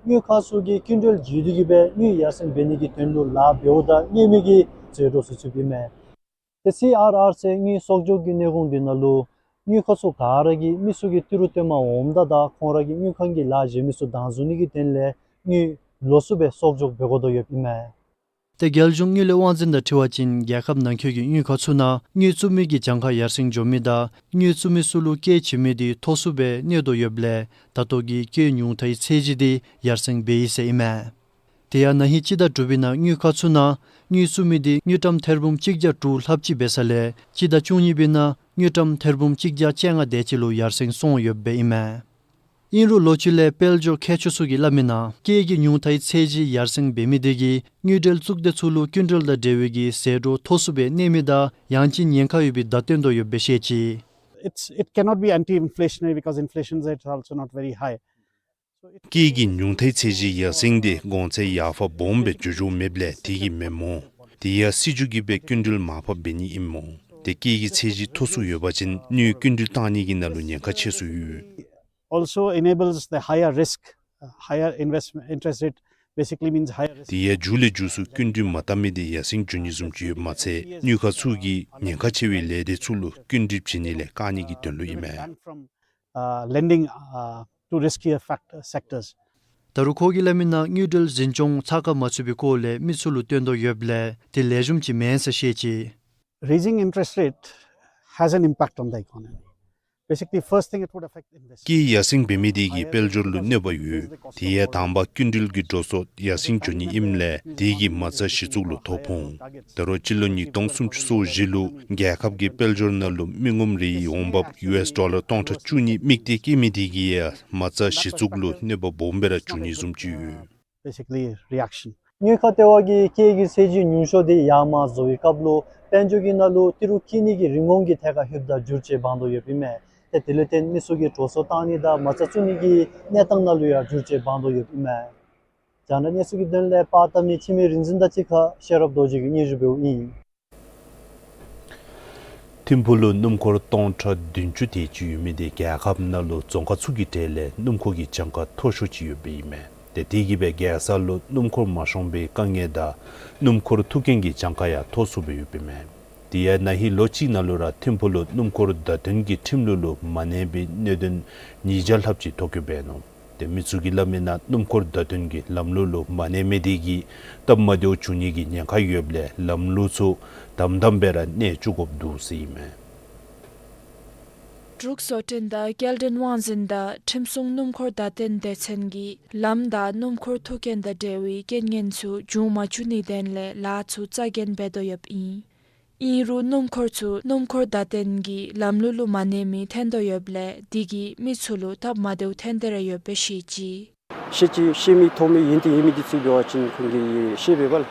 དངུལ་ཁང་ཚུ་གིས་སྐྱིན་འགྲུལ་བརྒྱུད་དེ་གིས་སྦེ་དངུལ་ཡར་སེང་འབད་ནི་གི་དོན་ལུ་ལཱ་འབདཝ་ད་གནས་མི་གི་ཟད་འགྲོ་ཚུ་ཚུདཔ་ཨིན་མས། ཏེ་སི་ཨར་ཨར་ཟེར་དངུལ་གསོག་འཇོག་གི་གནས་གོང་འདི་ནང་ལུ་དངུལ་ཁང་ཚུ་ག་ར་གིས་མི་ཚུ་གིས་ཏི་རུ་བཏོན་མ་འོངམ་ད་ད་ཁོང་ར་གི་དངུལ་ཁང་གི་ལཱ་གཞན་མི་ཚུ་དང་འཛུལ་ནི་གི་དོན་ལས་དངུལ་ལོགས་སུ་སྦེ་གསོག་འཇོག་འབད་དགོ་དོ་ཡོདཔ་ཨིན་མས། ཏེ་རྒྱལ་གཞུང་དངུལ་ལས་དབང་འཛིན་དང་འཁྲིལ་བ་ཅིན་རྒྱལ་ཁབ་ནང་འཁོད་ཀྱི་དངུལ་ཁང་ཚུ་ནང་དངུལ་བཙུགས་མི་གི་གྱངས་ཁ་ཡར་སེང་འགྱོ་མི་དང་དངུལ་བཙུགས་མི་ཚུ་ལུ་སྐྱེད་བྱིན་མི་དེ་མཐོ་སུ་སྦེ་གནས་དོ་ཡོདཔ་ལས་ད་ལྟོ་གི་སྐྱེད་ཉུང་མཐའི་ཚད་གཞི་དེ་ཡར་སེང་འབད་ཡི་ཟེར་ཨིན་མས། དེ་ཡང་ན་ཧིང་སྤྱི་ཟླ་དྲུག་པའི་ནང་དངུལ་ཁང་ཚུ་ནང་དངུལ་བཙུགས་མི་དེ་དངུལ་ཀྲམ་ཐེར་འབུམ་གཅིག་བརྒྱ་དྲུག་ལྷགཔ་ཅིག་འབད་ས་ལས་སྤྱི་ཟླ་བཅུ་གཉིས་པའི་ནང་དངུལ་ཀྲམ་ཐེར་འབུམ་གཅིག་བརྒྱ་བཅོ་ལྔ་དེ་ཅིག་ལུ་ཡར་སེང་སོང་ཡོདཔ་ཨིན་མས། ཨིན་རུང་ལོ་རྒྱུས་ལས་དཔལ་འབྱོར་མཁས་མཆོག་ཚུ་གིས་སླབ་མི་ནང་སྐྱེད་ཀྱི་ཉུང་མཐའི་ཚད་གཞི་ཡར་སེང་འབད་མི་དེ་གིས་དངུལ་འབྲེལ་གཙུག་སྡེ་ཚུ་ལུ་སྐྱིན་འགྲུལ་དང་འབྲེལ་བའི་གི་ཟད་འགྲོ་མཐོ་སུ་སྦེ་གནས་མི་དང་ཡང་ཅིན་ཉེན་ཁ་ཡོད་པའི་བརྡ་སྟོན་དོ་ཡོདཔ་སྦེ་བཤད་ཅི། It's, it cannot be anti-inflationary because inflation rate is also not very high. སྐྱེད་ཀྱི་ཉུང་མཐའི་ཚད་གཞི་ཡར་སེང་དེ་གོང་ཚད་ཡར་འཕར་སྦོམ་སྦེ་འགྱོ་འགྱོཝ་མེདཔ་ལས་དེ་གིས་མེན་སྨོ། དེ་ཡང་སྲིད་བྱུས་ཀྱིས་སྦེ་སྐྱིན་འགྲུལ་མར་འཕར་འབད་ནི་ཨིན་སྨོ། དེ་སྐྱེད་ཀྱི་ཚད་གཞི་མཐོ་སུ་ཡོད་པ་ཅིན་དངུལ་སྐྱིན་འགྲུལ་བཏང་ནི་གི་ནང་ལུ་ཉེན་ཁ་ཆེ་སུ་ཡོད། Also enables the higher risk, uh, higher investment interest rate basically means higher risk. དེ་ཡང་མཇུག་ལས་མཇུག་སུ་སྐྱིན་འགྲུལ་མ་བཏང་མི་དེ་ཡར་སེང་འགྱོ་ནི་བཟུམ་ཅིག་ཡོདཔ་མ་ཚད་དངུལ་ཁང་ཚུ་གིས་ཉེན་ཁ་ཆེ་བའི་ལས་སྡེ་ཚུ་ལུ་སྐྱིན་འགྲུལ་བྱིན་ནི་ལས་བཀག་ནི་གི་དོན་ལུ་ཨིན་མས། Ban from, uh, lending, uh, to riskier factor sectors. ད་རུང་ཁོ་གིས་སླབ་མི་ནང་དངུལ་འབྲེལ་འཛིན་སྐྱོང་ཚགས་ཁར་མ་ཚུད་པའི་སྐོར་ལས་མི་ཚུ་ལུ་སྟོན་དོ་ཡོདཔ་ལས་དེ་ལེགས་ཤོམ་ཅིག་མེན་ཟེར་བཤད་ཅི། Raising interest rate has an impact on the economy. Basically, first thing, it would affect investment. སྐྱེད་ཡར་སེང་འབད་མི་དེ་གིས་དཔལ་འབྱོར་ལུ་གནོད་པ་ཡོད། དེ་ཡང་དང་པ་སྐྱིན་འགྲུལ་གྱི་འགྲོ་སོང་ཡར་སེང་འགྱོ་ནི་ཨིནམ་ལས་དེ་གིས་མ་རྩ་གཞི་བཙུགས་ལུ་ཐོ་ཕོག་འོང་། ད་རུང་སྤྱི་ལོ་ཉིས་སྟོང་སུམ་ཅུ་སོ་བཞི་ལུ་རྒྱལ་ཁབ་ཀྱི་དཔལ་འབྱོར་ནང་ལུ་མི་ངོམ་རེའི་འོང་འབབ་ཡུ་ཨེསི་ཌོ་ལར་སྟོང་ཕྲག་བཅུ་གཉིས་དམིགས་གཏད་བསྐྱེད་མི་དེ་གིས་ཡང་མ་རྩ་གཞི་བཙུགས་ལུ་གནོད་པ་སྦོམ་སྦེ་ར་འབྱུང་ནི་བཟུམ་ཅིག་ཡོད། Basically, reaction. དངུལ་ཁང་ལྟེ་བ་གིས་སྐྱེད་ཀྱི་ཚད་གཞི་ཉུང་ཤོས་དེ་ཡར་མར་བཟོ་བའི་སྐབས་ལུ་དཔལ་འབྱོར་གྱི་ནང་ལུ་ཏི་རུ་སྐྱེད་ནི་གི་རིན་གོང་གི་ཐད་ཁར་ཧུབ་དང་འགྱུར་བཅོས་འབག་དོ་ཡོདཔ་ཨིན་མས། ཏེ་དེ་ལུ་བརྟེན་མི་ཚུ་གིས་འགྲོ་སོང་བཏང་ནི་དང་མ་རྩ་བཙུགས་ནི་གི་གནས་སྟངས་ནང་ལུ་ཡང་འགྱུར་བཅོས་འབག་དོ་ཡོདཔ་ཨིན་མས། རྒྱང་བསྒྲགས་གནས་ཚུལ་གྱི་དོན་ལས་པར་བཏབ་མི་འཆི་མེད་རིག་འཛིན་དང་གཅིག་ཁར་ཤེས་རབ་རྡོ་རྗེ་གིས་སྙན་ཞུ་འབདཝ་ཨིན། ཐིམ་ཕུག་ལུ་སྣུམ་འཁོར་སྟོང་ཕྲག་བདུན་ཅུ་དེ་ཅིག་ཡོད་མི་དེ་རྒྱལ་ཁབ་ནང་ལུ་རྫོང་ཁག་ཚུ་གི་གྲས་ལས་སྣུམ་འཁོར་གྱི་གྱངས་ཁ་མཐོ་ཤོས་ཅིག་ཡོདཔ་ཨིན་མས། ཏེ་དེ་གིས་སྦེ་རྒྱལ་ས་ལུ་སྣུམ་འཁོར་མ་ཤོང་པའི་དཀའ་ངལ་དང་སྣུམ་འཁོར་ཐུག་རྐྱེན་གྱི་གྱངས་ཁ་ཡང་མཐོ་སུ་སྦེ་ཡོདཔ་ཨིན་མས། དེ་ཡང་ན་ཧིང་ལོ་གཅིག་ནང་ལུ་ར་ཐིམ་ཕུག་ལུ་སྣུམ་འཁོར་བརྡ་སྟོན་གྱི་ཁྲིམས་ལུགས་ལུ་མ་གནས་པའི་གནད་དོན་ཉིས་བརྒྱ་ལྷགཔ་ཅིག་ཐོ་བཀོད་འབད་ནུག། ཏེ་མི་ཚུ་གིས་སླབ་མི་ནང་སྣུམ་འཁོར་བརྡ་སྟོན་གྱི་ལམ་ལུགས་ལུ་མ་གནས་མི་དེ་གིས་སྟབས་མ་བདེཝ་འབྱུང་ནི་གི་ཉེན་ཁ་ཡོདཔ་ལས་ལམ་ལུགས་ཚུ་དམ་དམ་སྦེ་ར་གནས་བཅུག་དགོཔ་འདུག་ཟེར་ཨིན་མས། འབྲུག་བཟོ་སྐྲུན་དང་སྐྱེལ་འདྲེན་དབང་འཛིན་དང་ཁྲིམས་སྲུང་སྣུམ་འཁོར་བརྡ་སྟོན་སྡེ་ཚན་གྱིས་ལམ་བདའ་སྣུམ་འཁོར་ཐུག་རྐྱེན་དང་འབྲེལ་བའི་རྐྱེན་ངན་ཚུ་འབྱུང་མ་བཅུག་ནིའི་དོན་ལས་ལཱ་ཚུ་རྩ་འགེངས་འབད་དོ་ཡོདཔ་ཨིན། ཨིན་རུང་སྣུམ་འཁོར་ཚུ་སྣུམ་འཁོར་བརྡ་སྟོན་གྱི་ལམ་ལུགས་ལུ་མ་གནས་མི་ཐོན་དོ་ཡོདཔ་ལས་དེ་གིས་མི་ཚུ་ལུ་སྟབས་མ་བདེཝ་ཐོན་ཏེ་ར་ཡོདཔ་སྦེ་བཤད་ཅི། ཤེས་ཅི་ཤེས་མི་མཐོང་མི་ཡོན་ཏན་ཡོད་མི་འདི་ཚུ་འབད་བ་ཅིན་ཁོང་གིས་ཤེས་པས་པ་ལགས།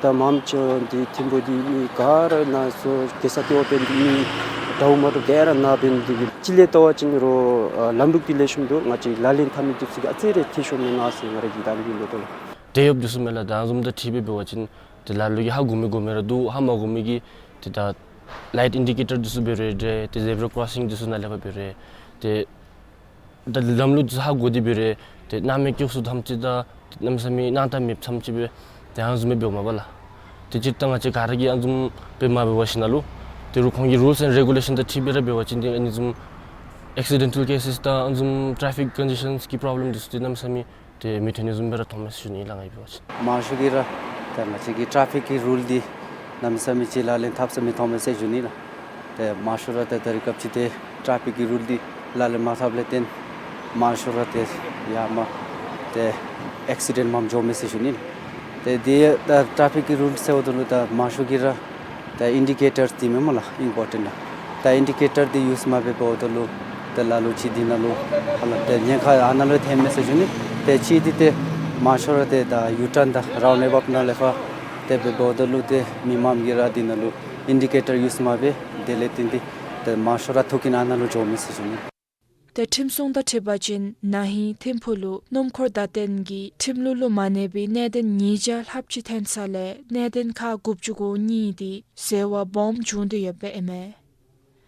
ད་མངམ་ཅིག་འདི་ཐིམ་ཕུག་འདི་མི་ག་ར་ནཱ་སོ་གེ་སར་ལྟེ་བ་འབད་ནི་འདི་མི་འདྲཝ་མ་འདྲཝ་ག་ར་ནཱ་འབད་ནི་འདི་གིས་སྤྱི་ལས་བལྟ་བ་ཅིན་རོགས་ཨ་ལམ་ལུགས་འདི་ལེགས་ཤོམ་འདུག། ང་བཅས་ལག་ལེན་འཐབ་མི་འདི་ཚུ་གིས་ཨ་ཙི་རེ་འཐུས་ཤོར་མེན་ན་ཟེར་ང་ར་གིས་ད་རིས་ཀྱི་ལོ་ཐོག་ལུ། དེ་ཡོདཔ་འདི་ཚུ་མས་ལགས། ད་ཨ་ནི་བཟུམ་དང་འཁྲིལ་སྦེ་འབད་བ་ཅིན་ཏེ་ལ་ལུ་གིས་ཧ་གོ་མི་གོ་མི་ར་འདུག། ཧ་མ་གོ་མི་གིས་ཏེ་ད་ལའིཊ་ཨིན་ཌི་ཀེ་ཊར་འདི་ཚུ་འབད་རུང་འདྲ། ཏེ་ཛེབ་ར་ཀོར་སིང་འདི་ཚུ་ནཱ་ལས་ཕར་འབད་རུང་འདྲ། ཏེ་ད་ལམ་ལུགས་འདི་ཚུ་ཧ་གོ་སྟེ་འབད་རུང་འདྲ། ཏེ་སྣང་མེད་སྐྱུག་སུ་ཐམས་ཅད་དང་ཏེ་གནམ་མེད་ས་མེད་སྣང་དག་མེདཔ་ཐམས་ཅད་སྦེ་ཏེ་ཨ་ནི་བཟུམ་སྦེ་འབདཝ་མས་པ་ལགས། ཏེ་སྤྱིར་བཏང་ང་བཅས་ག་ར་གིས་ཨ་ནི་བཟུམ་སྦེ་མ་འབད་བར་ཞིནམ་ལས་ཏེ་རོགས་ཁོང་གི་རུལསི་ཨེནཌ་རེ་གུ་ལེ་ཤཱན་དང་འཁྲིལ་སྦེ་ར་འབད་བ་ཅིན་ཏེ་ཨ་ནི་བཟུམ་ཨེག་སི་ཌེན་ཊལ་ཀེ་སེས་དང་ཨ་ནི་བཟུམ་ཊེ་ཕིག་ཀོན་ཇེ་ཤཱན་གྱི་པོརོབ་ལེམ་འདི་ཚུ་ཏེ་གནམ་མེད་ས་མེད་ཏེ་མི་ཐོན་ནི་བཟུམ་སྦེ་ར་མཐོངམ་མས་ཟེར་ཞུ་ནི་ལགས་ང་གིས་འབད་བ་ཅིན། མང་ཤོས་ཀྱིས་ར་ད་ང་བཅས་ཀྱི་ཊེ་ཕིག་གི་རུལ་འདི་གནམ་མེད་ས་མེད་ཅིག་ལག་ལེན་འཐབ་ས་མི་མཐོངམ་མས་ཟེར་ཞུ་ནི་ལགས། ཏེ་མང་ཤོས་ར་ཏེ་ད་རིས་སྐབས་ཅིག་ཏེ་ཊེ་ཕིག་གི་རུལ་འདི་ལག་ལེན་མ་འཐབ་ལས་བརྟེན་མང་ཤོས་ར་ཏེ་ཡར་མར་ཏེ་ཨེག་སི་ཌེནཊ་མངམ་འགྱོཝ་མས་ཟེར་ཞུ་ནི་ལགས། ཏེ་འདི་ད་ཊེ་ཕིག་གི་རུལ་ཟེརཝ་ད་ལུ་ད་མང་ཤོས་ཀྱིས་ར་ད་ཨིན་ཌི་ཀེ་ཊར་འདི་མས་སྨོ་ལགས་ཨིམ་པོར་ཊེནཊ་ད། ད་ཨིན་ཌི་ཀེ་ཊར་འདི་ཡུསི་མ་འབད་འབདཝ་ད་ལུ་ཏེ་ལ་ལུ་ཅིག་འདི་ནང་ལུ་ཧ་ལམ་ཏེ་ཉེན་ཁ་ཨ་ནཱ་ལུ་ཐོནམ་མས་ཟེར་ཞུ་ནི། ཏེ་གཅིག་འདི་ཏེ་མང་ཤོས་ར་ཏེ་ད་ཡུ་ཊརན་དང་རའུནཌ་ཨ་བཱཊ་ནང་ལས་ཕར་ཏེ་འབད་འབདཝ་ད་ལུ་ཏེ་མི་མངམ་གིས་ར་འདི་ནང་ལུ་ཨིན་ཌི་ཀེ་ཊར་ཡུསི་མ་འབད། དེ་ལས་བརྟེན་ཏེ་ཏེ་མང་ཤོས་ར་ཐུག་རྐྱེན་ཨ་ནཱ་ལུ་འགྱོཝ་མས་ཟེར་ཞུ་ནི། ཏེ་ཁྲིམས་སྲུང་དང་འཁྲིལ་བ་ཅིན་ན་ཧིང་ཐིམ་ཕུག་ལུ་སྣུམ་འཁོར་བརྡ་སྟོན་གྱི་ཁྲིམས་ལུགས་ལུ་མ་གནས་པའི་གནད་དོན་ཉིས་བརྒྱ་ལྷགཔ་ཅིག་ཐོན་ས་ལས་གནད་དོན་ཁག་དགུ་བཅུ་གོ་གཉིས་དེ་འཛོལ་བ་སྦོམ་བྱུང་སྟེ་ཡོདཔ་ཨིན་མས།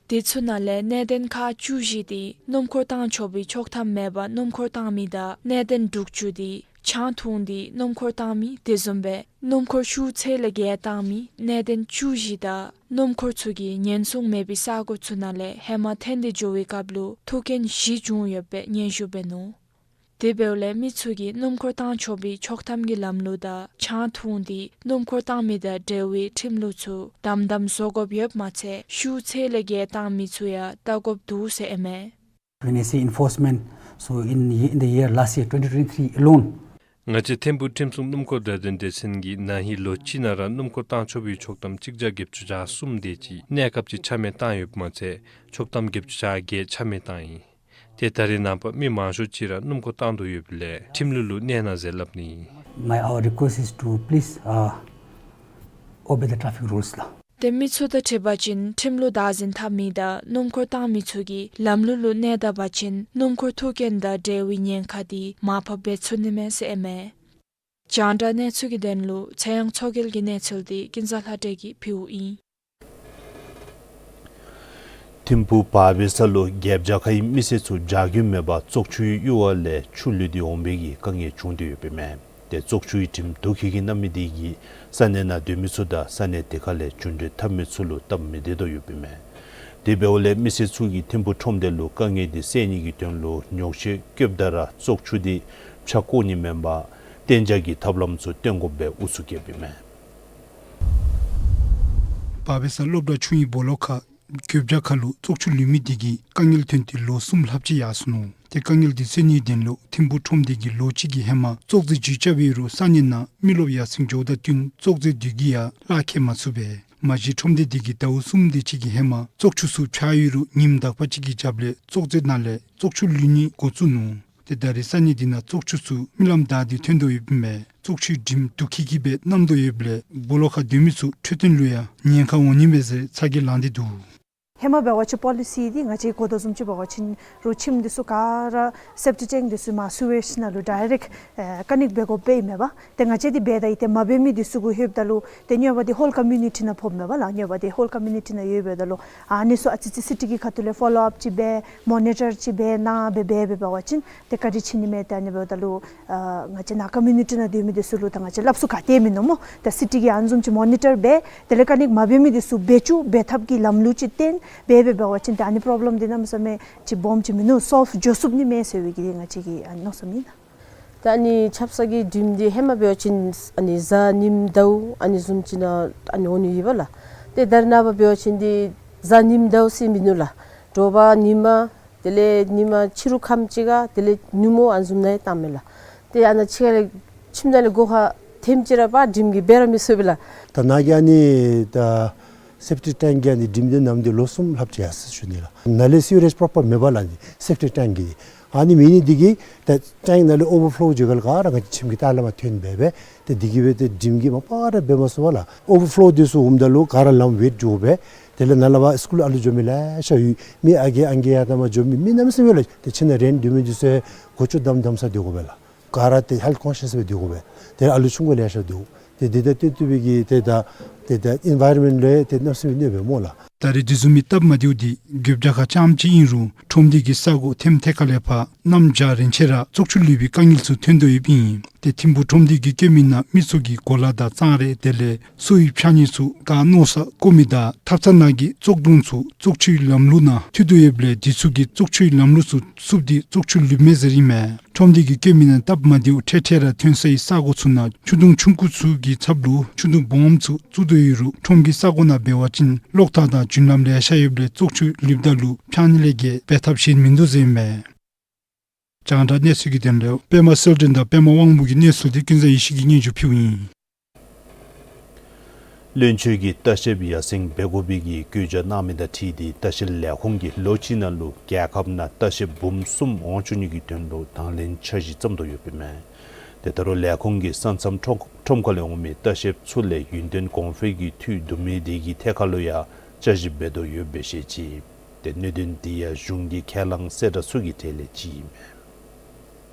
དེ་ཚུ་ནང་ལས་གནད་དོན་ཁག་བཅུ་བཞི་དེ་སྣུམ་འཁོར་བཏང་ཆོག་པའི་ཆོག་ཐམ་མེད་པར་སྣུམ་འཁོར་བཏང་མི་དང་གནད་དོན་དྲུག་ཅུ་དེ་ཆང་འཐུང་སྟེ་སྣུམ་འཁོར་བཏང་མི་དེ་བཟུམ་སྦེ་སྣུམ་འཁོར་ཤུགས་ཚད་ལས་བརྒལ་བཏང་མི་གནད་དོན་བཅུ་བཞི་དང་སྣུམ་འཁོར་ཚུ་གི་ཉེན་སྲུང་མེད་པའི་ས་གོ་ཚུ་ནང་ལས་ཧེ་མ་ཐོན་ཏེ་འགྱོ་བའི་སྐབས་ལུ་ཐུག་རྐྱེན་བཞི་བྱུང་ཡོདཔ་སྦེ་སྙན་ཞུ་འབད་ནུག། དེ་འབདཝ་ལས་མི་ཚུ་གིས་སྣུམ་འཁོར་བཏང་ཆོག་པའི་ཆོག་ཐམ་གྱི་ལམ་ལུགས་དང་ཆང་འཐུང་སྟེ་སྣུམ་འཁོར་བཏང་མི་དང་འབྲེལ་བའི་ཁྲིམས་ལུགས་ཚུ་དམ་དམ་བཟོ་དགོཔ་ཡོདཔ་མ་ཚད་ཤུགས་ཚད་ལས་བརྒལ་བཏང་མི་ཚུ་ཡང་བལྟ་དགོཔ་འདུག་ཟེར་ཨིན་མས། When I say enforcement, so in ye-, in the year last year, twenty twenty-three alone, ང་བཅས་ཐིམ་ཕུག་ཁྲིམས་སྲུང་སྣུམ་འཁོར་བརྡ་སྟོན་སྡེ་ཚན་གྱིས་ན་ཧིང་ལོ་གཅིག་ནང་ར་སྣུམ་འཁོར་བཏང་ཆོག་པའི་ཆོག་ཐམ་གཅིག་བརྒྱ་བརྒྱད་ཅུ་གྱ་གསུམ་དེ་ཅིག་གནས་སྐབས་ཅིག་ཆ་མེད་བཏང་ཡོདཔ་མ་ཚད་ཆོག་ཐམ་བརྒྱད་ཅུ་གྱ་བརྒྱད་ཆ་མེད་བཏང་ཡི། ཏེ་ད་རེས་ནངས་པ་མི་མང་ཤོས་ཅིག་ར་སྣུམ་འཁོར་བཏང་དོ་ཡོདཔ་ལས་ཁྲིམས་ལུགས་ལུ་གནས་གནང་ཟེར་སླབ་ནི། My, our request is to please, uh, obey the traffic rules ལགས། ཏེ་མི་ཚུ་དང་འཁྲིལ་བ་ཅིན་ཁྲིམས་ལུ་བདག་འཛིན་འཐབ་མི་དང་སྣུམ་འཁོར་བཏང་མི་ཚུ་གིས་ལམ་ལུགས་ལུ་གནས་ད་བ་ཅིན་སྣུམ་འཁོར་ཐུག་རྐྱེན་དང་འབྲེལ་བའི་ཉེན་ཁ་འདི་མར་ཕབ་འབད་ཚུགས་ནི་མས་ཟེར་ཨིན་མས། རྒྱང་བསྒྲགས་གནས་ཚུལ་གྱི་དོན་ལུ་ཚེ་དབྱངས་མཚོ་རྒྱལ་གྱི་གནས་ཚུལ་འདི་ཀུན་བཟང་ལྷ་སྒྲོན་གྱིས་ཕུལཝ་ཨིན། ཐིམ་ཕུ་བ་བེ་ས་ལུ་རྒྱབ་བྱ་ཁའི་མི་སེར་ཚུ་བྱ་རྒྱུན་མེད་པར་བཙོག་ཆུའི་གཡུར་བ་ལས་ཆུ་ལུད་དེ་འོང་བའི་གི་དཀའ་ངལ་བྱུང་སྟེ་ཡོདཔ་ཨིན་མས། ཏེ་བཙོག་ཆུའི་དྲིམ་དུག་ཁྱིལ་ཁྱིལ་མནམ་མི་དེ་གིས་ས་གནས་ནང་སྡོད་མི་ཚུ་དང་ས་གནས་དེ་ཁ་ལས་འགྱོ་འགྲུལ་འཐབ་མི་ཚུ་ལུ་སྟབས་མི་བདེ་དོ་ཡོདཔ་ཨིན་མས། དེ་འབདཝ་ལས་མི་སེར་ཚུ་གིས་ཐིམ་ཕུ་ཁྲོམ་སྡེ་ལུ་དཀའ་ངལ་དེ་སེལ་ནི་གི་དོན་ལུ་ཉོག་བཤད་བཀོདཔ་ད་ར་བཙོག་ཆུ་དེ་ཕྱགས་བཀོག་ནི་མེན་པར་གཏན་འཇགས་ཀྱི་ཐབས་ལམ་ཚུ་སྟོན་དགོ་པའི་ཨུ་ཚུགས་བསྐྱེདཔ་ཨིན་མས། བ་བེ་ས་སློབ་གྲྭ་ཆུང་གི་སྦོ་ལོགས་ཁར་རྒྱབ་བྱ་ཁ་ལུ་བཙོག་ཆུ་ལུད་མི་དེ་གིས་དཀའ་ངལ་ཐོན་ཏེ་ལོ་གསུམ་ལྷགཔ་ཅིག་ཡར་སོ་ནུག། ཏེ་དཀའ་ངལ་དེ་སེལ་ནིའི་དོན་ལུ་ཐིམ་ཕུ་ཁྲོམ་སྡེ་གིས་ལོ་གཅིག་གི་ཧེ་མ་བཙོག་རྫས་བརྒྱུད་རྐྱབ་ཡོད་རུང་ས་གནས་ནང་མི་རློབས་ཡར་སེང་འགྱོཝ་ད་བསྟུན་བཙོག་རྫས་དེ་གིས་ཡང་གླ་ཁེ་མ་ཚུགས་པས། མ་གཞི་ཁྲོམ་སྡེ་དེ་གིས་ཟླཝ་གསུམ་དེ་ཅིག་གི་ཧེ་མ་བཙོག་ཆུ་ཚུ་འཕྱགས་ཡོད་རུང་ཉིནམ་དག་པ་ཅིག་གི་རྒྱབ་ལས་བཙོག་རྫས་ནང་ལས་བཙོག་ཆུ་ལུད་ནི་འགོ་བཙུགས་ནུག། ཏེ་ད་རེས་ས་གནས་དེ་ནང་བཙོག་ཆུ་ཚུ་རྨི་ལམ་དག་སྟེ་ཐོན་དོ་ཡོདཔ་ཨིན་མས། བཙོག་ཆུའི་དྲིམ་དུག་ཁྱིལ་ཁྱིལ་སྦེ་མནམ་དོ་ཡོདཔ་ལས་སྦོ་ལོགས་ཁར་སྡོད་མི་ཚུ་འཕྲོད་བསྟེན་ལུ་ཡང་ཉེན་ཁ་འོང་ནི་མས་ཟེར་ཚ་གྱང་ལང་སྟེ་འདུག། ཧེ་མ་འབད་བ་ཅིན་པོ་ལི་སི་འདི་ང་བཅས་གོ་དོ་བཟུམ་ཅིག་འབད་བ་ཅིན་རོགས་ཁྱིམ་འདི་ཚུ་ག་ར་སེབ་ཊིག་ཊེངཀ་འདི་ཚུ་མར་སུ་ཝེཇ་ནང་ལུ་ཌའི་རེཀཊ་ཨེ་ཀ་ནེཀཊ་འབད་དགོཔ་ཨིན་མས་པ། ཏེ་ང་བཅས་འདི་འབད་ད་ཡི་ཏེ་མ་འབད་མི་འདི་ཚུ་གུ་ལྷོདཔ་ད་ལུ་ཏེ་གཉོས་པ་འདི་ཧོལ་ཀོ་མིའུ་ནི་ཊི་ནང་ཕོགཔ་མས་པ་ལགས། གཉོས་པ་འདི་ཧོལ་ཀོ་མིའུ་ནི་ཊི་ནང་ཡོདཔ་འབདཝ་ད་ལུ་ཨ་ནི་ཚུ་ཨ་ཙི་ཙི་སི་ཊི་གི་ཁ་ཐུག་ལས་ཕོ་ལོ་ཨཔ་ཅིག་འབད་མོ་ནི་ཊར་ཅིག་འབད་གནང་སྦེ་འབད་འབད་བ་ཅིན་ཏེ་བཀག་སྒྲིག་འབད་ནི་མས། ཏེ་ཨ་ནི་འབདཝ་ད་ལུ་ཨ་ང་བཅས་ནཱ་ཀོ་མིའུ་ནི་ཊི་ནང་སྡོད་མི་འདི་ཚུ་ལུ་ད་ང་བཅས་སླབ་ས་ག་ཏེ་མིན་ནུག་སྨོ། ད་སི་ཊི་གིས་ཨ་ནི་བཟུམ་ཅིག་མོ་ནི་ཊར་འབད་དེ་ལས་ཀ་ནེཀཊ་མ་འབད་མི་འདི་ཚུ་འབད་བཅུག་འབད་ཐབས་ཀྱི་ལམ་ལུགས་ཅིག་བཏོན་འབད་འབད་འབད་བ་ཅིན་ཏེ་ཨ་ནི་པོརོབ་ལེམ་འདི་གནམ་མེད་ས་མེད་ཅིག་སྦོམ་ཅིག་མིན་ནུག། སོལབ་འགྱོ་ཚུགས་ནི་མས་ཟེར་བའི་གི་ང་བཅས་ཀྱི་ཨ་ནི་མནོ་བསམ་ཨིན་ལགས། ད་ཨ་ནི་ཆབ་གསང་གི་དྲིམ་འདི་ཧེ་མ་འབད་བ་ཅིན་ཨ་ནི་གཟའ་ཉིམ་ཟླཝ་ཨ་ནི་བཟུམ་ཅིག་ནང་ཨ་ནི་འོང་ནི་ཡོད་པ་ལགས། ཏེ་ད་རེས་ནངས་པ་འབད་བ་ཅིན་འདི་གཟའ་ཉིམ་ཟླཝ་ཟེར་མིན་ནུག་ལགས། དྲོ་པ་ཉིན་མ་དེ་ལས་ཉིན་མ་ཕྱི་རུ་ཁམས་ཅིག་ཁར་དེ་ལས་ཉིན་མོ་ཨ་ནི་བཟུམ་ནང་ཡང་བཏངམ་མས་ལགས། ཏེ་ཨ་ནཱ་ཕྱི་ཁ་ལས་ཁྱིམ་ནང་ལས་སྒོ་ཁར་ཐེམ་ཅིག་ར་པ་དྲིམ་གྱིས་འབད་ར་མི་ཚུགས་པས་ལགས། ད་ནཱ་གི་ཨ་ནི་ད་སེབ་ཊིག་ཊེངཀ་གི་ཨ་ནི་དྲིམ་འདི་མནམ་སྟེ་ལོ་གསུམ་ལྷགཔ་ཅིག་ཡར་སོ་ཞུ་ནི་ལགས། ནཱ་ལས་སི་ཝེཇ་པོརོ་པར་མེད་པ་ལགས། ཨ་ནི་སེབ་ཊིག་ཊེངཀ་གི་ཨ་ནི་མེད་ནི་འདི་གིས་ད་ཊེངཀ་ནང་ལས་ཨོ་ཝར་ཕོ་ལོ་འགྱོ་ག་ལས་ག་ར་ང་བཅས་ཁྱིམ་གྱི་ལྟག་ལས་མར་ཐོན་འབད་འབད་ཏེ་འདི་གིས་འབད་ཏེ་དྲིམ་གྱིས་མ་པ་ར་འབད་མ་ཚུགས་པས་ལགས། ཨོ་ཝར་ཕོ་ལོ་འདི་ཚུ་འོངམ་ད་ལུ་ག་ར་ལམ་ཝེཊ་འགྱོ་འབད་དེ་ལས་ནཱ་ལས་ཕར་སི་ཀུལ་ཨ་ལུ་འགྱོ་མི་ལེ་ཤ་ཡོད། མི་ཨ་རྒས་ཨང་རྒས་ཡར་དང་མར་འགྱོ་མི་མི་གནམ་མེད་ས་མེད་ལགས། ཏེ་ཕྱི་ནང་རེནཊ་སྡོད་མི་འདི་ཚུ་གོ་ཅོག་བསྡམ་བསྡམ་ས་སྡོད་དགོ་པས་ལགས། ག་ར་ཏེ་ཧེལཐ་ཀོན་ཤཱསི་སྦེ་སྡོད་དགོ་པས། ཏེ་ཨ་ལུ་ཆུང་ཀུ་ལེ་ཤ་འདུག། ཏེ་འདི་དང་བསྟུན་བསྟུན་པའི་གི་ཏེ་ད་ཏེ་ད་ཨིན་ཝའི་རོན་མེནཊ་ལུ་ཏེ་གནམ་མེད་ས་མེད་གནོདཔ་སྦེ་སྨོ་ལགས། ད་རེས་དེ་བཟུམ་མའི་སྟབས་མ་བདེཝ་འདི་རྒྱབ་བྱ་ཁ་རྐྱངམ་ཅིག་ཨིན་རུང་ཁྲོམ་སྡེ་གི་ས་གོ་ཐེམ་ཐད་ཁ་ལས་ཕར་གནམ་བྱཱར་རན་ཆད་ར་བཙོག་ཆུ་ལུད་པའི་དཀའ་ངལ་ཚུ་ཐོན་དོ་ཡོདཔ་ཨིན། ཏེ་ཐིམ་ཕུ་ཁྲོམ་སྡེ་གི་བཀོད་མི་ནང་མི་ཚུ་གིས་གོ་ལ་དང་གཙང་རས་དེ་ལས་སོ་ཡི་འཕྱག་ནི་ཚུ་ག་མནོ་བསམ་བཀོད་མི་དང་ཐབ་ཚང་ནང་གི་བཙོག་དུང་ཚུ་བཙོག་ཆུའི་ལམ་ལུགས་ནང་ཐུག་དོ་ཡོདཔ་ལས་དེ་ཚུ་གིས་བཙོག་ཆུའི་ལམ་ལུགས་ཚུ་བསུབ་སྟེ་བཙོག་ཆུ་ལུད་མས་ཟེར་ཨིན་མས། ཁྲོམ་སྡེ་གི་བཀོད་མི་ནང་སྟབས་མ་བདེཝ་འཕྲལ་འཕྲལ་ར་ཐོན་སའི་ས་གོ་ཚུ་ནང་ཆུ་དུང་ཆུང་ཀུ་ཚུ་གི་ཚབ་ལུ་ཆུ་དུང་སྦོམ་ཚུ་བཙུགས་དོ་ཡོད་རུང་ཁྲོམ་གྱི་ས་གོ་ནང་འབད་བ་ཅིན་གློག་ཐག་དང་རྒྱུན་ལམ་ལེ་ཤ་ཡོདཔ་ལས་བཙོག་ཆུ་ལུདཔ་ད་ལུ་འཕྱག་ནི་ལས་བརྒལ་འབད་ཐབས་གཞན་མིན་འདུག་ཟེར་ཨིན་མས། རྒྱང་བསྒྲགས་གནས་ཚུལ་གྱི་དོན་ལས་པདྨ་གསལ་སྒྲོན་དང་པདྨ་དབང་པོ་གི་གནས་ཚུལ་འདི་ཀུན་བཟང་ཡེ་ཤེས་ཀྱིས་སྙན་ཞུ་ཕུལཝ་ཨིན། བློན་ཆོས་ཀྱིས་ལྟ་བཤལཔ་ཡར་སེང་འབད་དགོ་པའི་གི་བཀོད་རྒྱ་གནང་མི་དང་འཁྲིལ་ཏེ་ལྟ་བཤལ་ལས་ཁུངས་ཀྱིས་ལོ་གཅིག་ནང་ལུ་རྒྱལ་ཁབ་ནང་ལྟ་བཤལཔ་འབུམ་གསུམ་འོང་བཅུག་ནི་གི་དོན་ལུ་དང་ལེན་འཆར་གཞི་བརྩམ་དོ་ཡོདཔ་ཨིན་མས། ཏེ་ད་རུང་ལས་ཁུངས་ཀྱིས་ས་མཚམས་ཁྲོམ་ཁྲོམ་ཁ་ལས་འོང་མི་ལྟ་བཤལཔ་ཚུ་ལས་ཡུན་བརྟན་གོང་འཕེལ་གྱི་འཐུས་བསྡུ་མི་དེ་གི་ཐད་ཁར་ལུ་ཡང་དཔྱད་ཞིབ་འབད་དོ་ཡོདཔ་སྦེ་བཤད་ཅི། ཏེ་གནད་དོན་འདི་ཡང་གཞུང་གིས་ཁས་བླངས་གསལ་བསྒྲགས་ཚུ་གི་གྲས་ལས་གཅིག་ཨིན་མས།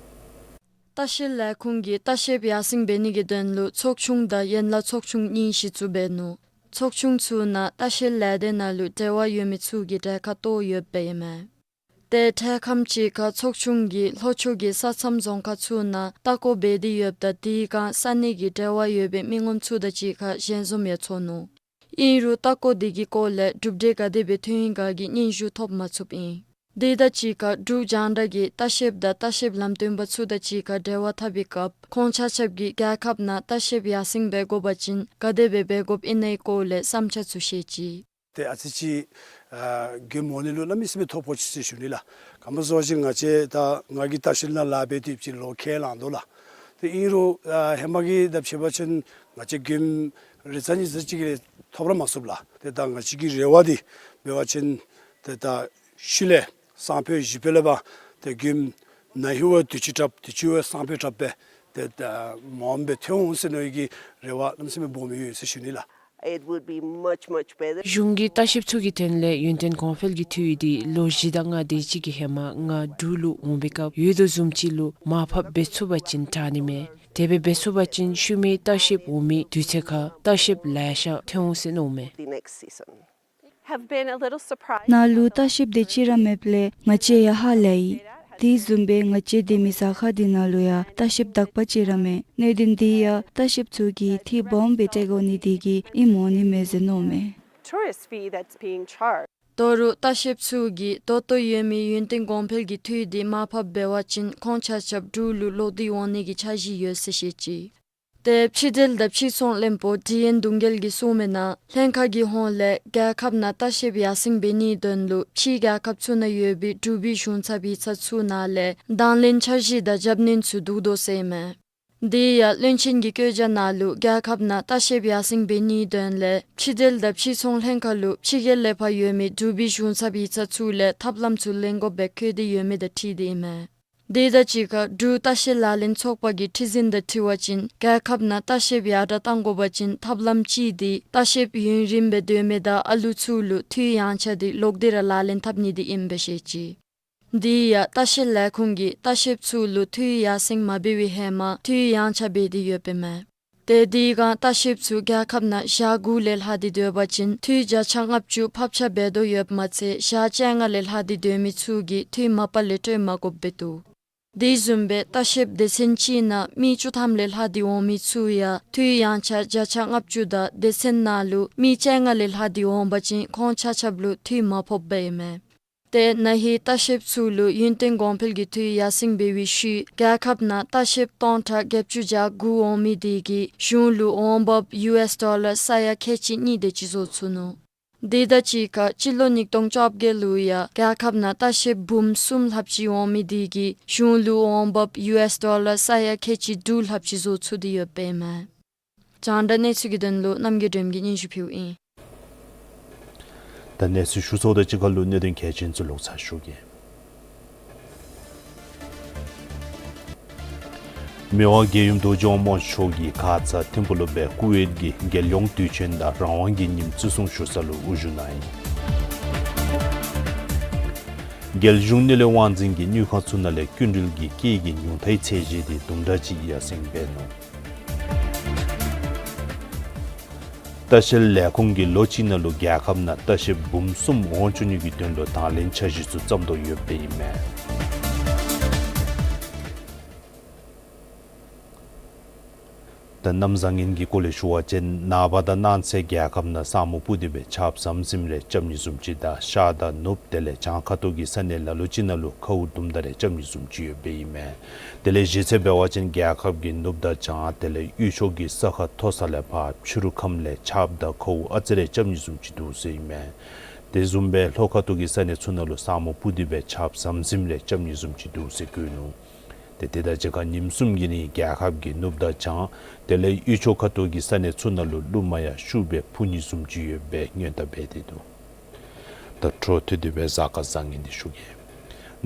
ལྟ་བཤལ་ལས་ཁུངས་ཀྱིས་ལྟ་བཤལཔ་ཡར་སེང་འབད་ནི་གི་དོན་ལུ་ཚོགས་ཆུང་དང་ཡན་ལག་ཚོགས་ཆུང་གཉིས་གཞི་བཙུགས་འབད་ནུག། ཚོགས་ཆུང་ཚུ་ནང་ལྟ་བཤལ་ལས་སྡེ་ནང་ལུ་འབྲེལ་བ་ཡོད་མི་ཚུ་གི་གྲལ་ཁར་གཏོགས་ཡོདཔ་ཨིན་མས། ཏེ་འཕྲལ་ཁམས་ཅིག་ཁར་ཚོགས་ཆུང་གིས་ལྷོ་ཕྱོགས་ཀྱི་ས་མཚམས་རྫོང་ཁག་ཚུ་ནང་ལྟ་སྐོར་འབད་དེ་ཡོདཔ་ད་དེའི་སྒང་ས་གནས་ཀྱི་འབྲེལ་བ་ཡོད་པའི་མི་ངོམ་ཚུ་དང་གཅིག་ཁར་ཞལ་འཛོམས་ཡང་ཚོགས་ནུག། ཨིན་རུང་ལྟ་སྐོར་དེ་གི་སྐོར་ལས་གྲུབ་འབྲས་ག་དེ་སྦེ་ཐོན་ཡི་ག་གི་སྙན་ཞུ་ཐོབ་མ་ཚུགསཔ་ཨིན། དེ་དང་གཅིག་ཁར་འབྲུག་རྒྱང་བསྒྲགས་ཀྱིས་ལྟ་བཤལཔ་དང་ལྟ་བཤལ་ལམ་སྟོན་པ་ཚུ་དང་གཅིག་ཁར་འབྲེལ་བ་འཐབ་པའི་སྐབས་ཁོང་ཆ་ཁྱབ་ཀྱིས་རྒྱལ་ཁབ་ནང་ལྟ་བཤལཔ་ཡར་སེང་འབད་དགོ་པ་ཅིན་ག་དེ་སྦེ་འབད་དགོཔ་ཨིན་ན་ཡི་སྐོར་ལས་བསམ་འཆར་ཚུ་བཤད་ཅི། ཏེ་ཨ་ཙི་ཅིག་ཨ་མགྱོནམ་འོང་ནི་ལུ་གནམ་མེད་ས་མེད་ཐོ་ཕོག་ཅི་ཟེར་ཞུ་ནི་ལགས། ག་མ་ཟེར་བ་ཅིན་ང་བཅས་ད་ང་གིས་ལྟ་བཤལ་ནང་ལཱ་འབད་དེ་ཅིག་ལོ་ཁལ་ལངས་དོ་ལགས། ཏེ་ཨིན་རུང་ཨ་ཧེ་མ་གི་དང་ཕྱད་པ་ཅིན་ང་བཅས་མགྱོནམ་རེ་ཙམ་གཉིས་ཙམ་ཅིག་གིས་ཐོབ་ར་མ་ཚུགས་ལགས། ཏེ་ད་ང་བཅས་ཀྱི་རེ་བ་འདི་འབད་བ་ཅིན་ཏེ་ད་ཤུལ་ལས་སང་ཕོད་གཞན་ཕོད་ལས་ཕར་ཏེ་མགྱོནམ་ན་ཧིང་བ་དུས་ཅི་དྲགཔ་དུས་ཅི་བ་སང་ཕོད་དྲགཔ་སྦེ་ཏེ་ད་མངམ་སྦེ་ཐོན་འོང་ཟེར་མནོ་བའི་གི་རེ་བ་གནམ་མེད་ས་མེད་སྦོམ་ཡོད་ཟེར་ཞུ་ནི་ལགས། It would be much, much better. གཞུང་གིས་ལྟ་བཤལཔ་ཚུ་གི་དོན་ལས་ཡུན་བརྟན་གོང་འཕེལ་གྱི་འཐུས་ཡོད་དེ་ལོ་བཞི་དང་ལྔ་དེ་ཅིག་གི་ཧེ་མ་ང་འབྲུག་ལུ་འོང་པའི་སྐབས་ཡོད་དོ་བཟུམ་ཅིག་ལུ་མར་ཕབ་འབད་ཚུགས་པ་ཅིན་དྲག་ནི་མས། དེ་སྦེ་འབད་ཚུགས་པ་ཅིན་ཤུལ་མའི་ལྟ་བཤལཔ་འོང་མི་དུས་ཚོད་ཁར་ལྟ་བཤལཔ་ལེ་ཤ་ཐོན་འོང་ཟེར་མནོཝ་མས། The next season. Have been a little surprised. ནཱ་ལུ་ལྟ་བཤལཔ་དེ་ཅིག་ར་མེདཔ་ལས་ང་བཅས་ཡང་ཧ་ལས་ཡི། དེ་བཟུམ་སྦེ་ང་བཅས་སྡོད་མི་ས་ཁར་དེ་ནང་ལུ་ཡང་ལྟ་བཤལཔ་དག་པ་ཅིག་ར་མེད། གནད་དོན་དེ་ཡང་ལྟ་བཤལཔ་ཚུ་གིས་འཐུས་སྦོམ་སྦེ་སྤྲོད་དགོ་ནི་དེ་གིས་ཨིནམ་འོང་ནི་མས་ཟེར་མནོཝ་མས། Tourist fee that's being charged. ད་རུང་ལྟ་བཤལཔ་ཚུ་གིས་ད་ལྟོ་ཡོད་མི་ཡུན་བརྟན་གོང་འཕེལ་གྱི་འཐུས་དེ་མར་ཕབ་འབད་བ་ཅིན་ཁོང་ཆ་ཁྱབ་འབྲུག་ལུ་ལོག་སྟེ་འོང་ནི་གི་འཆར་གཞི་ཡོད་ཟེར་བཤད་ཅི། ཏེ་ཕྱི་འབྲེལ་དང་ཕྱི་ཚོང་བློན་པོ་ཌི་ཨེན་གདུང་རྒྱལ་གྱིས་གསུངས་མི་ནང་ལྷན་ཁག་གི་ཧོངས་ལས་རྒྱལ་ཁབ་ནང་ལྟ་བཤལཔ་ཡར་སེང་འབད་ནིའི་དོན་ལུ་ཕྱིའི་རྒྱལ་ཁབ་ཚུ་ནང་ཡོད་པའི་འབྲུག་པའི་གཞུང་ཚབ་ཡིག་ཚང་ཚུ་ནང་ལས་དང་ལེན་འཆར་གཞི་དང་རྒྱབ་སྣོན་ཚུ་བསྡུ་དོ་ཟེར་ཨིན་མས། དེ་ཡང་བློན་ཆེན་གྱི་བཀོད་རྒྱ་ནང་ལུ་རྒྱལ་ཁབ་ནང་ལྟ་བཤལཔ་ཡར་སེང་འབད་ནིའི་དོན་ལས་ཕྱི་འབྲེལ་དང་ཕྱི་ཚོང་ལྷན་ཁག་ལུ་ཕྱི་རྒྱལ་ལས་ཕར་ཡོད་མི་འབྲུག་པའི་གཞུང་ཚབ་ཡིག་ཚང་ཚུ་ལས་ཐབས་ལམ་ཚུ་ལེན་དགོཔ་སྦེ་བཀོད་དེ་ཡོད་མི་དང་འཁྲིལ་ཏེ་ཨིན་མས། དེ་དང་གཅིག་ཁར་འབྲུག་ལྟ་བཤལ་ལག་ལེན་ཚོགས་པ་གི་ཁྲི་འཛིན་དང་འཁྲིལ་བ་ཅིན་རྒྱལ་ཁབ་ནང་ལྟ་བཤལཔ་ཡར་དྲག་གཏང་དགོ་པ་ཅིན་ཐབས་ལམ་གཅིག་དེ་ལྟ་བཤལཔ་ཡུན་རིངམོ་སྦེ་སྡོད་མི་དང་ཨ་ལུ་ཚུ་ལུ་འཐུས་ཡངས་ཆག་དེ་ལོག་སྟེ་ར་ལག་ལེན་འཐབ་ནི་དེ་ཨིནམ་སྦེ་བཤད་ཅི། དེ་ཡང་ལྟ་བཤལ་ལས་ཁུངས་ཀྱིས་ལྟ་བཤལཔ་ཚུ་ལུ་འཐུས་ཡར་སེང་མ་འབད་བའི་ཧེ་མ་འཐུས་ཡངས་ཆག་འབད་དེ་ཡོདཔ་ཨིན་མས། ཏེ་དེ་སྒང་ལྟ་བཤལཔ་ཚུ་རྒྱལ་ཁབ་ནང་ཞག་དགུ་ལས་ལྷག་སྟེ་སྡོད་པ་ཅིན་འཐུས་བརྒྱ་ཆ་ལྔ་བཅུ་ཕབ་ཆག་འབད་དོ་ཡོདཔ་མ་ཚད་ཞག་བཅོ་ལྔ་ལས་ལྷག་སྟེ་སྡོད་མི་ཚུ་གིས་འཐུས་མ་པ་ལས་སྤྲོད་མ་དགོཔ་སྦེ་འདུག། དེ་བཟུམ་སྦེ་ལྟ་བཤལཔ་སྡེ་ཚན་གཅིག་ནང་མི་བཅུ་ཐམ་ལས་ལྷག་སྟེ་འོང་མི་ཚུ་ཡང་འཐུས་ཡངས་ཆག་བརྒྱ་ཆ་ལྔ་བཅུ་དང་སྡེ་ཚན་ནང་ལུ་མི་བཅོ་ལྔ་ལས་ལྷག་སྟེ་འོང་པ་ཅིན་ཁོང་ཆ་ཁྱབ་ལུ་འཐུས་མ་ཕོགཔ་སྦེ་ཨིན་མས། ཏེ་ན་ཧིང་ལྟ་བཤལཔ་ཚུ་ལུ་ཡུན་བརྟན་གོང་འཕེལ་གྱི་འཐུས་ཡར་སེང་འབད་བའི་ཤུལ་རྒྱལ་ཁབ་ནང་ལྟ་བཤལཔ་སྟོང་ཕྲག་བརྒྱད་ཅུ་གྱ་དགུ་འོང་མི་དེ་གིས་གཞུང་ལུ་འོང་འབབ་ཡུ་ཨེསི་ཌོ་ལར་ས་ཡ་ཁལ་གཅིག་གཉིས་དེ་ཅིག་བཟོ་ཚུགས་ནུག། དེ་དང་གཅིག་ཁར་སྤྱི་ལོ་ཉིས་སྟོང་བཅོ་བརྒྱད་ལུ་ཡང་རྒྱལ་ཁབ་ནང་ལྟ་བཤལཔ་འབུམ་གསུམ་ལྷགཔ་ཅིག་འོང་མི་དེ་གིས་གཞུང་ལུ་འོང་འབབ་ཡུ་ཨེསི་ཌོ་ལར་ས་ཡ་ཁལ་གཅིག་དྲུག་ལྷགཔ་ཅིག་བཟོ་ཚུགས་ཏེ་ཡོདཔ་ཨིན་མས། རྒྱང་བསྒྲགས་གནས་ཚུལ་གྱི་དོན་ལུ་རྣམ་རྒྱལ་སྒྲོལམ་གིས་སྙན་ཞུ་ཕུལཝ་ཨིན། ད་གནས་ཚུལ་ཞུ་ཚརཝ་དང་གཅིག་ཁར་ལུ་གནད་དོན་གལ་ཆེན་ཚུ་ལོག་ཚར་ཞུ་གེ། མི་དབང་རྒྱལ་ཡུམ་རྡོ་རྗེ་དབང་མོ་མཆོག་གིས་ཁ་ཙ་ཐིམ་ཕུག་ལུ་སྦེ་ཀུ་ཝེཊ་ཀྱི་རྒྱལ་ཡོངས་དུས་ཆེན་དང་རང་དབང་གི་ཉིནམ་བརྩི་སྲུང་ཞུ་ས་ལུ་དབུ་བཞུགས་གནང་ཡི། རྒྱལ་གཞུང་དངུལ་ལས་དབང་འཛིན་གྱིས་དངུལ་ཁང་ཚུ་ནང་ལས་སྐྱིན་འགྲུལ་གྱི་སྐྱེད་ཀྱི་ཉུང་མཐའི་ཚད་གཞི་དེ་དུམ་གྲ་ཅིག་ཡར་སེང་འབད་ནུག། ལྟ་བཤལ་ལས་ཁུངས་ཀྱིས་ལོ་གཅིག་ནང་ལུ་རྒྱལ་ཁབ་ནང་ལྟ་བཤལཔ་འབུམ་གསུམ་འོང་བཅུག་ནི་གི་དོན་ལུ་དང་ལེན་འཆར་གཞི་ཚུ་བརྩམ་དོ་ཡོདཔ་ཨིན་མས། ད་གནམ་བཟང་ངན་གྱི་སྐོར་ལས་ཞུ་བ་ཅིན་ནངས་པ་དང་གནངས་ཚེ་རྒྱལ་ཁབ་ནང་ས་སྨུག་སྤུབས་ཏེ་སྦེ་ཆརཔ་ཟམ་ཟིམ་རེ་རྐྱབ་ནི་བཟུམ་ཅིག་དང་ཤར་དང་ནུབ་དེ་ལས་བྱང་ཁ་ཐུག་གི་ས་གནས་ལ་ལུ་ཅིག་ནང་ལུ་ཁཝ་དུམ་གྲ་རེ་རྐྱབ་ནི་བཟུམ་ཅིག་ཡོདཔ་ཨིན་མས། དེ་ལས་གཞི་རྩ་འབད་བ་ཅིན་རྒྱལ་ཁབ་ཀྱི་ནུབ་དང་བྱང་དེ་ལས་དབུས་ཕྱོགས་ཀྱི་ས་ཁ་མཐོ་ས་ལས་ཕར་ཕྱི་རུ་ཁམས་ལས་ཆརཔ་དང་ཁཝ་ཨ་ཙི་རེ་རྐྱབ་ནི་བཟུམ་ཅིག་འདུག་ཟེར་ཨིན་མས། དེ་བཟུམ་སྦེ་ལྷོ་ཁ་ཐུག་གི་ས་གནས་ཚུ་ནང་ལུ་ས་སྨུག་སྤུབས་ཏེ་སྦེ་ཆརཔ་ཟམ་ཟིམ་རེ་རྐྱབ་ནི་བཟུམ་ཅིག་འདུག་ཟེར་བཀོད་ནུག། ཏེ་དེ་དང་གཅིག་ཁར་ཉིནམ་གསུམ་གྱི་རིང་རྒྱལ་ཁབ་ཀྱི་ནུབ་དང་བྱང་དེ་ལས་དབུས་ཕྱོགས་ཁ་ཐུག་གི་ས་གནས་ཚུ་ནང་ལུ་རླུང་མ་ཡང་ཤུགས་སྦེ་འཕུ་ནི་བཟུམ་ཅིག་ཡོད་པའི་སྔོན་བརྡ་འབད་དེ་འདུག། ད་འཕྲོ་མཐུད་དེ་སྦེ་གཟའ་སྐར་བཟང་ངན་དེ་ཞུ་གེ།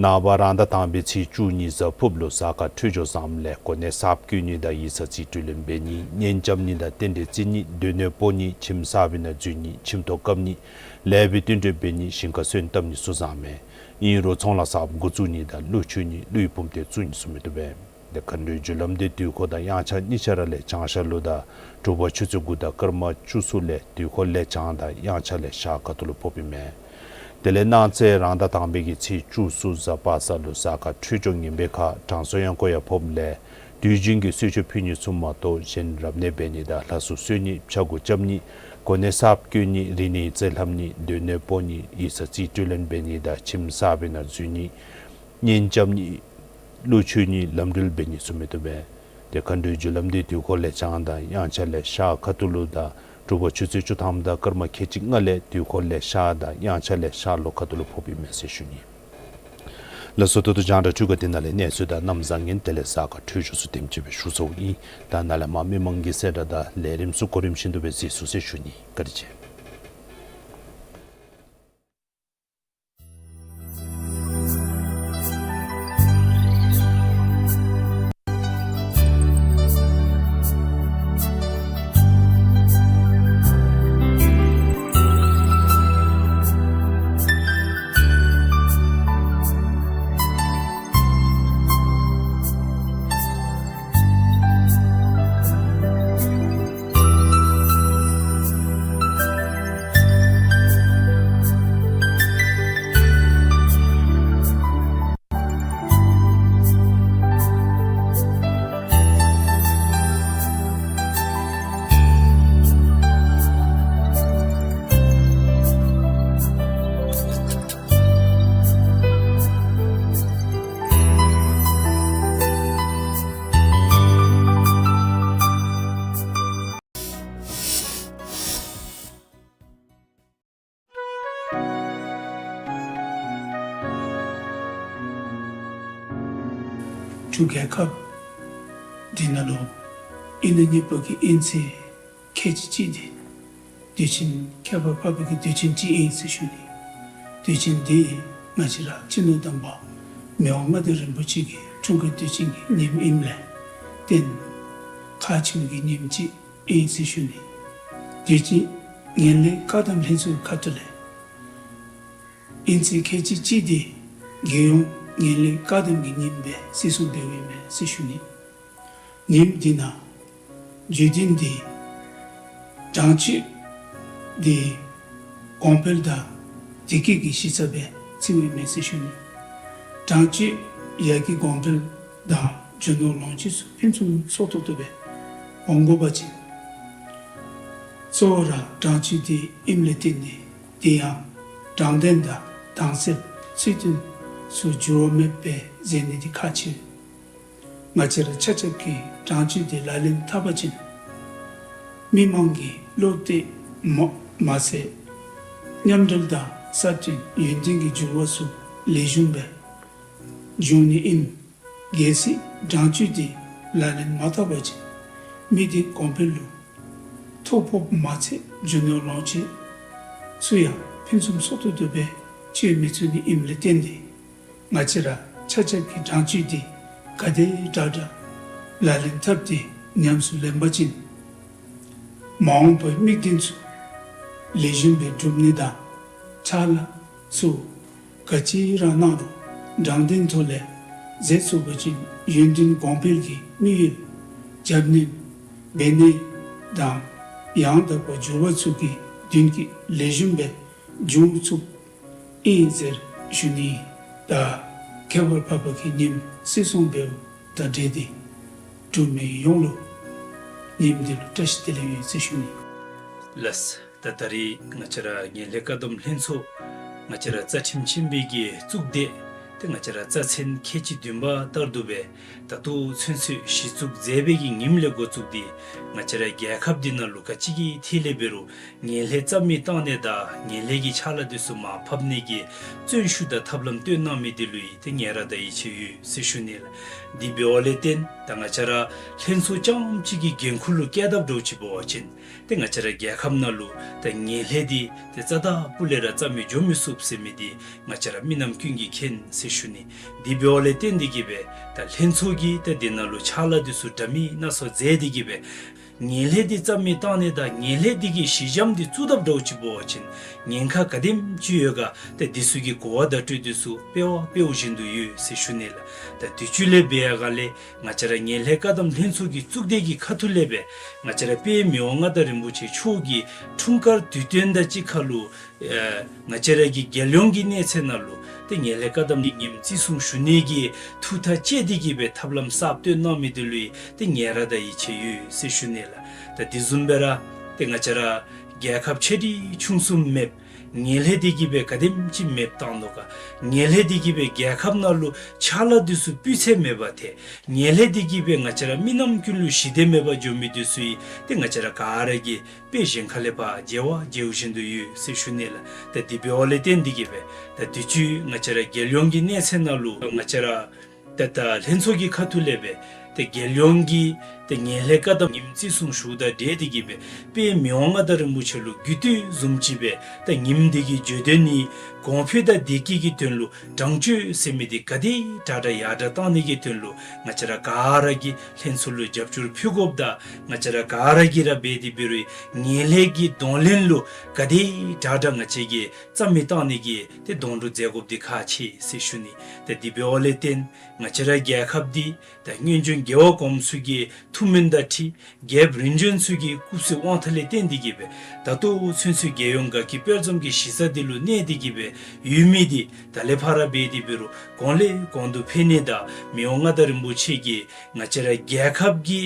ནངས་པ་རང་ཟླ་དང་པའི་ཚེས་བཅུ་གཉིས་གཟའ་ཕུརཔ་ལུ་གཟའ་སྐར་འཕྲོད་སྦྱོར་བཟངམ་ལས་གོ་གནས་གསརཔ་བསྐོ་ནི་དང་ཡིག་ཚང་རྩིས་སྤྲོད་ལེན་འབད་ནི་གཉེན་རྐྱབ་ནི་དང་རྟེན་འབྲེལ་བརྩི་ནི་སྡོད་གནས་སྤོ་ནི་ཁྱིམ་གསར་པའི་ནང་འཛུལ་ནི་ཁྱིམ་ཐོག་བཀབ་ནི་ལེགས་པའི་བསྟུན་གྲོས་འབད་ནི་ཞིང་ཁ་སོན་བཏབ་ནི་ཚུ་བཟང་མས། ཨིན་རུང་ཚོང་ལཱ་གསརཔ་འགོ་བཙུགས་ནི་དང་གླུ་མཆོད་ནི་གླུ་ཡི་བུམ་སྟེགས་བཙུགས་ནི་ཚུ་མི་བཏུབ་པས། དེ་མཁའ་འགྲོའི་རྒྱུ་ལམ་དེ་དུས་འཁོར་དང་དབྱངས་འཆར་གཉིས་ཆ་ར་ལས་བྱང་ཤར་ལུ་དང་དྲོ་པ་ཆུ་ཚོད་དགུ་དང་སྐར་མ་བཅུ་གསུམ་ལས་དུས་འཁོར་ལས་བྱང་དང་དབྱངས་འཆར་ལས་ཤར་ཁ་ཐུག་ལུ་ཕོགཔ་ཨིན་མས། དེ་ལས་གནངས་ཚེ་རང་ཟླ་དང་པའི་གི་ཚེས་བཅུ་གསུམ་གཟའ་པ་སངས་ལུ་གཟའ་སྐར་འཕྲོད་སྦྱོར་ངན་པའི་ཁར་དྲང་སྲོང་གཡང་འགུགས་ཡང་ཕོགཔ་ལས་དུས་རྒྱུན་གྱི་གསོལ་མཆོད་ཕུལ་ནི་ཚུ་མ་གཏོགས་གཞན་རབ་གནས་འབད་ནི་དང་ལྷ་གསོལ་གསོལ་ནི་ཕྱྭ་འགུགས་རྐྱབ་ནི་གོ་གནས་གསརཔ་བསྐོ་ནི་རིག་གནས་ཡིག་རྩིས་ལྷབ་ནི་སྡོད་གནས་སྤོ་ནི་ཡིག་ཚང་རྩིས་སྤྲོད་ལེན་འབད་ནི་དང་ཁྱིམ་གསར་པའི་ནང་འཛུལ་ནི་གཉེན་རྐྱབ་ནི་གླུ་མཆོད་ནི་ལམ་འགྲུལ་འབད་ནི་ཚུ་མི་བཏུབ་པས། དེ་མཁའ་འགྲོའི་རྒྱུ་ལམ་དེ་དུས་འཁོར་ལས་བྱང་དང་དབྱངས་འཆར་ལས་ཤར་ཁ་ཐུག་ལུ་དང་དྲོ་པ་ཆུ་ཚོད་བཅུ་ཐམ་དང་སྐར་མ་ཁལ་གཅིག་ལྔ་ལས་དུས་འཁོར་ལས་ཤར་དང་དབྱངས་འཆར་ལས་ཤར་ལྷོ་ཁ་ཐུག་ལུ་ཕོགཔ་ཨིན་མས་ཟེར་ཞུ་ནི། ལགས་སོ། ད་ལྟོ་རྒྱང་བསྒྲགས་འཕྲུལ་ཁང་འདི་ནང་ལས་གནས་ཚུལ་དང་གནམ་བཟང་ངན་དེ་ལས་གཟའ་སྐར་འཕྲོད་སྦྱོར་ཚུ་དེམ་ཅིག་སྦེ་ཞུ་ཚརཝ་ཨིན། ད་ནཱ་ལས་མར་མི་མང་གི་གསལ་བསྒྲགས་དང་ལས་རིམ་ཚུ་གོ་རིམ་བཞིན་དུ་སྦེ་གཟིགས་ཚུགས་ཟེར་ཞུ་ནི། བཀའ་དྲིན་ཆེ། འབྲུག་རྒྱལ་ཁབ་འདི་ནང་ལུ་ཨིན་ན་ཉིད་པ་གི་ཨིན་ཚེ་ཁལ་གཅིག་གཅིག་འདི་དུས་ཆེན་ཁྱད་པར་འཕགས་པའི་གི་དུས་ཆེན་ཅིག་ཨིན་ཟེར་ཞུ་ནི། དུས་ཆེན་འདི་ང་བཅས་ར་སྤྱི་ནོར་དམ་པ་མི་དབང་མངའ་བདག་རིན་པོ་ཆེ་གི་འཁྲུངས་སྐར་དུས་ཆེན་གྱི་ཉིནམ་ཨིནམ་ལས་བརྟེན་ཁག་ཆེ་བའི་གི་ཉིནམ་ཅིག་ཨིན་ཟེར་ཞུ་ནི། དུས་ཅི་ངན་ལྷད་བཀག་སྡོམ་ལྷན་ཚོགས་ཁ་ཐུག་ལས་ཨིན་ཚེ་ཁལ་གཅིག་གཅིག་འདི་རྒྱལ་ཡོངས་ངན་ལྷད་བཀག་སྡོམ་གྱི་ཉིནམ་སྦེ་གསལ་སྲུང་འབདཝ་ཨིན་མས་ཟེར་ཞུ་ནི། ཉིནམ་འདི་ནང་བརྗོད་དོན་འདི་དྲང་སྤྱོད་འདི་གོང་འཕེལ་དང་བདེ་སྐྱིད་ཀྱི་གཞི་རྩ་སྦེ་བརྩིཝ་ཨིན་མས་ཟེར་ཞུ་ནི། དྲང་སྤྱོད་ཡར་རྒྱས་གོང་འཕེལ་དང་རྒྱུ་ནོར་ལོངས་སྤྱོད་ཚུ་ཕུན་སུམ་ཚོགས་ཏོག་ཏོ་སྦེ་འོང་དགོ་པ་ཅིན་གཙོ་བོ་ར་དྲང་སྤྱོད་འདི་ཨིནམ་ལས་བརྟེན་ཏེ་དེ་ཡང་དྲང་བདེན་དང་དྭངས་གསལ་ཚུལ་མཐུན་ཚུ་འགྱུར་བ་མེདཔ་སྦེ་མཛད་ནི་འདི་ཁག་ཆེ། ང་བཅས་ར་ཆ་ཁྱབ་ཀྱིས་དྲང་སྤྱོད་འདི་ལག་ལེན་འཐབ་པ་ཅིན་མི་མང་གི་བློ་གཏད་མ་མ་ཚད་མཉམ་འབྲེལ་དང་སྲ་བརྟན་ཡུན་བརྟན་གྱི་འགྱུར་བ་ཚུ་ལེགས་ཤོམ་སྦེ་འབྱུང་ནི་ཨིན། གལ་སྲིད་དྲང་སྤྱོད་འདི་ལག་ལེན་མ་འཐབ་པ་ཅིན་མི་སྡེ་གོང་འཕེལ་ལུ་ཐོ་ཕོགཔ་མ་ཚད་རྒྱུ་ནོར་ལོངས་སྤྱོད་ཚུ་ཡང་ཕུན་སུམ་ཚོགས་ཏོག་ཏོ་སྦེ་སྤྱོད་མི་ཚུགས་ནི་ཨིནམ་ལས་བརྟེན་ཏེ་ང་བཅས་ར་ཆ་ཁྱབ་ཀྱིས་དྲང་སྤྱོད་འདི་ག་དེ་དྲག་དྲག་ལག་ལེན་འཐབ་སྟེ་ཉམས་སུ་ལེན་པ་ཅིན་མ་འོངས་པའི་དམིགས་དོན་ཚུ་ལེགས་ཤོམ་སྦེ་འགྲུབ་ནི་དང་ཕྱག་ལཱ་ཚུ་ག་ཅི་ར་གནང་རུང་དྲང་བདེན་ཐོག་ལས་མཛད་ཚུགས་པ་ཅིན་ཡུན་བརྟན་གོང་འཕེལ་གྱི་དམིགས་ཡུལ་རྒྱབ་སྣོན་འབད་ནི་དང་ཡང་དག་པ་འགྱུར་བ་ཚུ་གི་མདུན་སྐྱོད་ལེགས་ཤོམ་སྦེ་འབྱུང་ཚུགསཔ་ཨིན་ཟེར་ཞུ་ནི། ད་ཁྱད་པར་འཕགས་པ་གི་ཉིནམ་གསལ་སྲུང་འབདཝ་དང་འབྲེལ་ཏེ་འབྲུག་མི་ཡོངས་ལུ་ཉིནམ་འདི་ལུ་བཀྲ་ཤིས་བདེ་ལེགས་ཡོད་ཟེར་ཞུ་ནི། ལགས། ད་ད་རིས་ང་བཅས་ར་ངན་ལྷད་བཀག་སྡོམ་ལྷན་ཚོགས་ང་བཅས་ར་རྩ་ཁྲིམས་ཆེན་པོའི་གི་གཙུག་སྡེ་ཏེ་ང་བཅས་ར་རྩ་ཚན་ཁལ་གཅིག་བདུན་པ་ལྟར་དུ་སྦེ་ད་ལྟོ་ཚུན་ཚོད་གཞི་བཙུགས་མཛད་པའི་གི་ཉིནམ་ལས་འགོ་བཙུགས་ཏེ་ང་བཅས་ར་རྒྱལ་ཁབ་འདི་ནང་ལུ་ག་ཅི་གི་ཐད་ལས་འབད་རུང་ངན་ལྷད་རྩ་མེད་བཏང་ནི་དང་ངན་ལྷད་ཀྱི་ཕྱག་ལཱ་འདི་ཚུ་མར་ཕབ་ནི་གི་བརྩོན་ཤུགས་དང་ཐབས་ལམ་བཏོན་གནང་མི་འདི་ལུ་ཡང་ཏེ་ངེས་ར་དང་ཡིད་ཆེས་ཡོད་ཟེར་ཞུ་ནི་ལགས། འདི་འབདཝ་ལས་བརྟེན་ད་ང་བཅས་ར་ལྷན་ཚོགས་རྐྱངམ་གཅིག་གི་འགན་ཁུར་ལུ་བཀལ་དཝ་འདྲཝ་ཅིག་འབད་བ་ཅིན་ཏེ་ང་བཅས་ར་རྒྱལ་ཁབ་ནང་ལུ་ད་ངན་ལྷད་འདི་ཏེ་རྩ་དང་སྤུ་ལས་ར་རྩ་མེད་འགྱོ་མི་ཚུགས་ཟེར་མི་འདི་ང་བཅས་ར་མི་རྣམས་ཀུན་གྱིས་མཁྱེན་ཟེར་ཞུ་ནི། འདི་འབདཝ་ལས་བརྟེན་ཏེ་གིས་སྦེ་ད་ལྷན་ཚོགས་ཀྱིས་ད་འདི་ནང་ལུ་ཕྱག་ལཱ་འདི་ཚུ་འདྲ་མིན་སྣ་ཚོགས་མཛད་དེ་གིས་སྦེ་ངན་ལྷད་འདི་རྩ་མེད་བཏང་ནི་དང་ངན་ལྷད་འདི་གི་ཞི་འཇམ་འདི་བཙུགས་དཝ་འདྲཝ་ཅིག་འབད་བ་ཅིན་ཉེན་ཁ་ག་དེམ་ཅིག་ཡོད་ག་ཏེ་འདི་ཚུ་གི་གོ་བ་བརྡ་སྤྲོད་འདི་ཚུ་སྤེལ་བ་སྤེལཝ་བཞིན་དུ་ཡོད་ཟེར་ཞུ་ནི་ལགས། ད་དུས་ཅི་ལས་འབད་ཡར་ག་ལས་ང་བཅས་ར་ངན་ལྷད་བཀག་སྡོམ་ལྷན་ཚོགས་ཀྱི་གཙུག་སྡེ་གི་ཁ་ཐུག་ལས་སྦེ་ང་བཅས་ར་དཔལ་མི་དབང་མངའ་བདག་རིན་པོ་ཆེ་མཆོག་གི་འཁྲུངས་སྐར་དུས་སྟོན་དང་གཅིག་ཁར་ལུ་ཨེ་ང་བཅས་ར་གི་རྒྱལ་ཡོངས་ཀྱི་གནས་ཚད་ནང་ལུ་ཏེ་ངན་ལྷད་བཀག་སྡོམ་གྱི་ཉིནམ་བརྩི་སྲུང་ཞུ་ནི་གི་ཐུགས་ཐག་བཅད་དེ་གིས་སྦེ་ཐབས་ལམ་གསརཔ་བཏོན་གནང་མི་འདི་ལུ་ཡང་ཏེ་ངེས་ར་དང་ཡིད་ཆེས་ཡོད་ཟེར་ཞུ་ནི་ལགས། ད་དེ་བཟུམ་སྦེ་ར་ཏེ་ང་བཅས་ར་རྒྱལ་ཁབ་ཆེ་འབྲིང་ཆུང་གསུམ་མེདཔ་ངན་ལྷད་འདི་གིས་སྦེ་ག་དེམ་ཅིག་མེདཔ་བཏང་དོ་ག། ངན་ལྷད་འདི་གིས་སྦེ་རྒྱལ་ཁབ་ནང་ལུ་ཕྱག་ལཱ་འདི་ཚུ་སྤུས་ཚད་མེད་པར་ཐལ། ངན་ལྷད་འདི་གིས་སྦེ་ང་བཅས་ར་མི་རྣམས་ཀུན་ལུ་ཞི་བདེ་མེད་པར་འགྱོ་མི་འདི་ཚུ་ཡང་ཏེ་ང་བཅས་ར་ག་ར་གིས་དཔེ་གཞན་ཁ་ལས་ཕར་མཇལ་བ་མཇལཝ་བཞིན་དུ་ཡོད་ཟེར་ཞུ་ནི་ལགས། ད་འདི་འབདཝ་ལས་བརྟེན་ཏེ་གིས་སྦེ་ད་དུས་ཅི་ང་བཅས་ར་རྒྱལ་ཡོངས་ཀྱི་གནས་ཚད་ནང་ལུ་ང་བཅས་ར་ད་ད་ལྷན་ཚོགས་ཀྱི་ཁ་ཐུག་ལས་སྦེ་ཏེ་རྒྱལ་ཡོངས་ཀྱི་ཏེ་ངན་ལྷད་བཀག་སྡོམ་ཉིནམ་བརྩི་སྲུང་ཞུཝ་དང་འབྲེལ་ཏེ་གིས་སྦེ་དཔལ་མི་དབང་མངའ་བདག་རིན་པོ་ཆེ་ལུ་གུས་བཏུད་བཟུམ་ཅིག་སྦེ་ད་ཉིནམ་འདི་གི་བརྗོད་དོན་ནི་གོང་འཕེལ་དང་བདེ་སྐྱིད་ཀྱི་དོན་ལུ་དྲང་སྤྱོད་ཟེར་མི་འདི་ག་དེ་དྲག་དྲག་ཡར་དྲག་བཏང་ནི་གི་དོན་ལུ་ང་བཅས་ར་ག་ར་གིས་ལྷན་ཚོགས་ལུ་རྒྱབ་སྐྱོར་ཕུལ་དགོཔ་དང་ང་བཅས་ར་ག་ར་གིས་ར་འབད་དེ་འབད་རུང་ངན་ལྷད་ཀྱི་གདོང་ལེན་ལུ་ག་དེ་དྲག་དྲག་ང་བཅས་ཀྱིས་རྩ་མེད་བཏང་ནི་གི་ཏེ་སྡོང་གྲོགས་མཛད་དགོཔ་འདི་ཁག་ཆེ་ཟེར་ཞུ་ནི། ད་འདི་འབདཝ་ལས་བརྟེན་ང་བཅས་ར་རྒྱལ་ཁབ་འདི་ད་སྔོན་བྱོན་རྒྱལ་བ་གོངམ་ཚུ་གི་ཐུགས་སྨོན་དང་འཁྲིལ་རྒྱལཔོ་རིམ་བྱོན་ཚུ་གི་སྐུ་བསོད་དབང་ཐང་ལས་བརྟེན་ཏེ་གིས་སྦེ་ད་ལྟོ་ཚུན་ཚོད་རྒྱལ་ཡོངས་དགའ་སྐྱིད་དཔལ་འཛོམས་ཀྱི་གཞི་རྩ་འདི་ལུ་གནས་ཏེ་གིས་སྦེ་ཡོད་མི་འདི་ད་ལས་ཕར་འབད་དེ་འབད་རུང་གོང་ལས་གོང་དུ་འཕེལ་ནི་དང་མི་དབང་མངའ་བདག་རིན་པོ་ཆེ་གིས་ང་བཅས་ར་རྒྱལ་ཁབ་ཀྱི་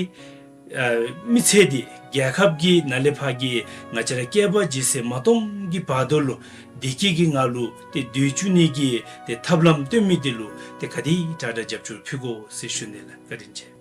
ཨ་མི་ཚེ་འདི་རྒྱལ་ཁབ་ཀྱི་ནང་ལས་ཕར་གྱི་ང་བཅས་ར་བསྐལ་པ་ཇི་སྲིད་མ་སྟོངས་ཀྱི་བར་དོ་ལུ་བདེ་སྐྱིད་ཀྱི་ངང་ལུ་ཏེ་སྡོད་བཅུག་ནི་གི་ཏེ་ཐབས་ལམ་སྟོན་མི་འདི་ལུ་ཏེ་ག་དེ་དྲག་དྲག་རྒྱབ་སྐྱོར་ཕུལ་དགོ་ཟེར་ཞུ་ནི་ལགས། བཀའ་དྲིན་ཆེ།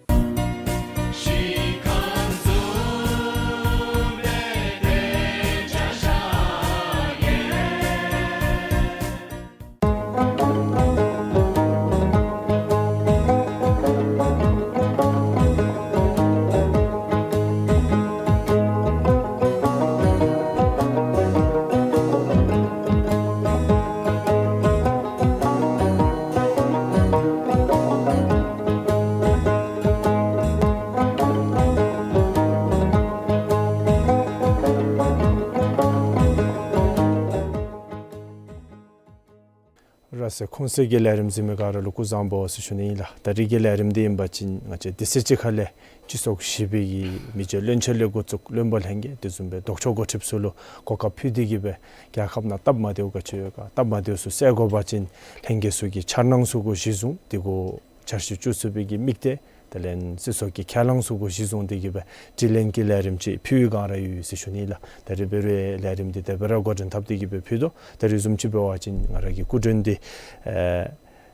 ཟེར་ཁུངས་གསལ་གྱི་ལས་རིམ་གཟིགས་མི་ག་ར་ལུ་སྐུ་གཟུགས་བཟང་པོ་ཟེར་ཞུ་ནི་ཨིན་ལགས། ད་རིས་ཀྱི་ལས་རིམ་འདི་ཨིན་པ་ཅིན་ང་བཅས་དུས་ཚོད་ཅིག་ཁ་ལས་སྤྱི་ཚོགས་བཞི་པའི་གི་མི་རྗེ་བློན་ཆེན་ལས་འགོ་བཙུགས་བློན་པོ་ལྷན་རྒྱས་དེ་བཟུམ་སྦེ་ལྡོག་ཕྱོགས་འགོ་ཁྲིདཔ་ཚུ་ལུ་གོ་སྐབས་ཕུལ་ཏེ་གི་སྦེ་རྒྱལ་ཁབ་ནང་སྟབས་མ་བདེཝ་ག་ཅི་ཡོད་ག་སྟབས་མ་བདེཝ་ཚུ་སེལ་དགོ་པ་ཅིན་ལྷན་རྒྱས་ཚུ་གི་འཆར་སྣང་ཚུ་གུ་གཞི་བཟུང་དེ་གུ་འཆར་གཞི་བཅུག་ཚུགས་པའི་གི་དམིགས་གཏད་དེ་ལས་སྲིད་ཚོགས་ཀྱི་ཁས་བླངས་ཚུ་གུ་གཞི་བཟུང་སྟེ་གི་སྦེ་དྲི་ལན་གྱི་ལས་རིམ་ཅིག་ཕུལ་བའི་བསྒང་ར་ཡོད་ཟེར་ཞུ་ནི་ལགས། ད་རིས་འབད་རུང་ལས་རིམ་འདི་དེ་སྦེ་ར་འགོ་འདྲེན་འཐབ་སྟེ་གི་སྦེ་ཕུལ་དོ། ད་རིས་བཟུམ་ཅིག་འབད་བ་ཅིན་ང་ར་གི་སྐུ་མགྲོན་འདི་ཨེ་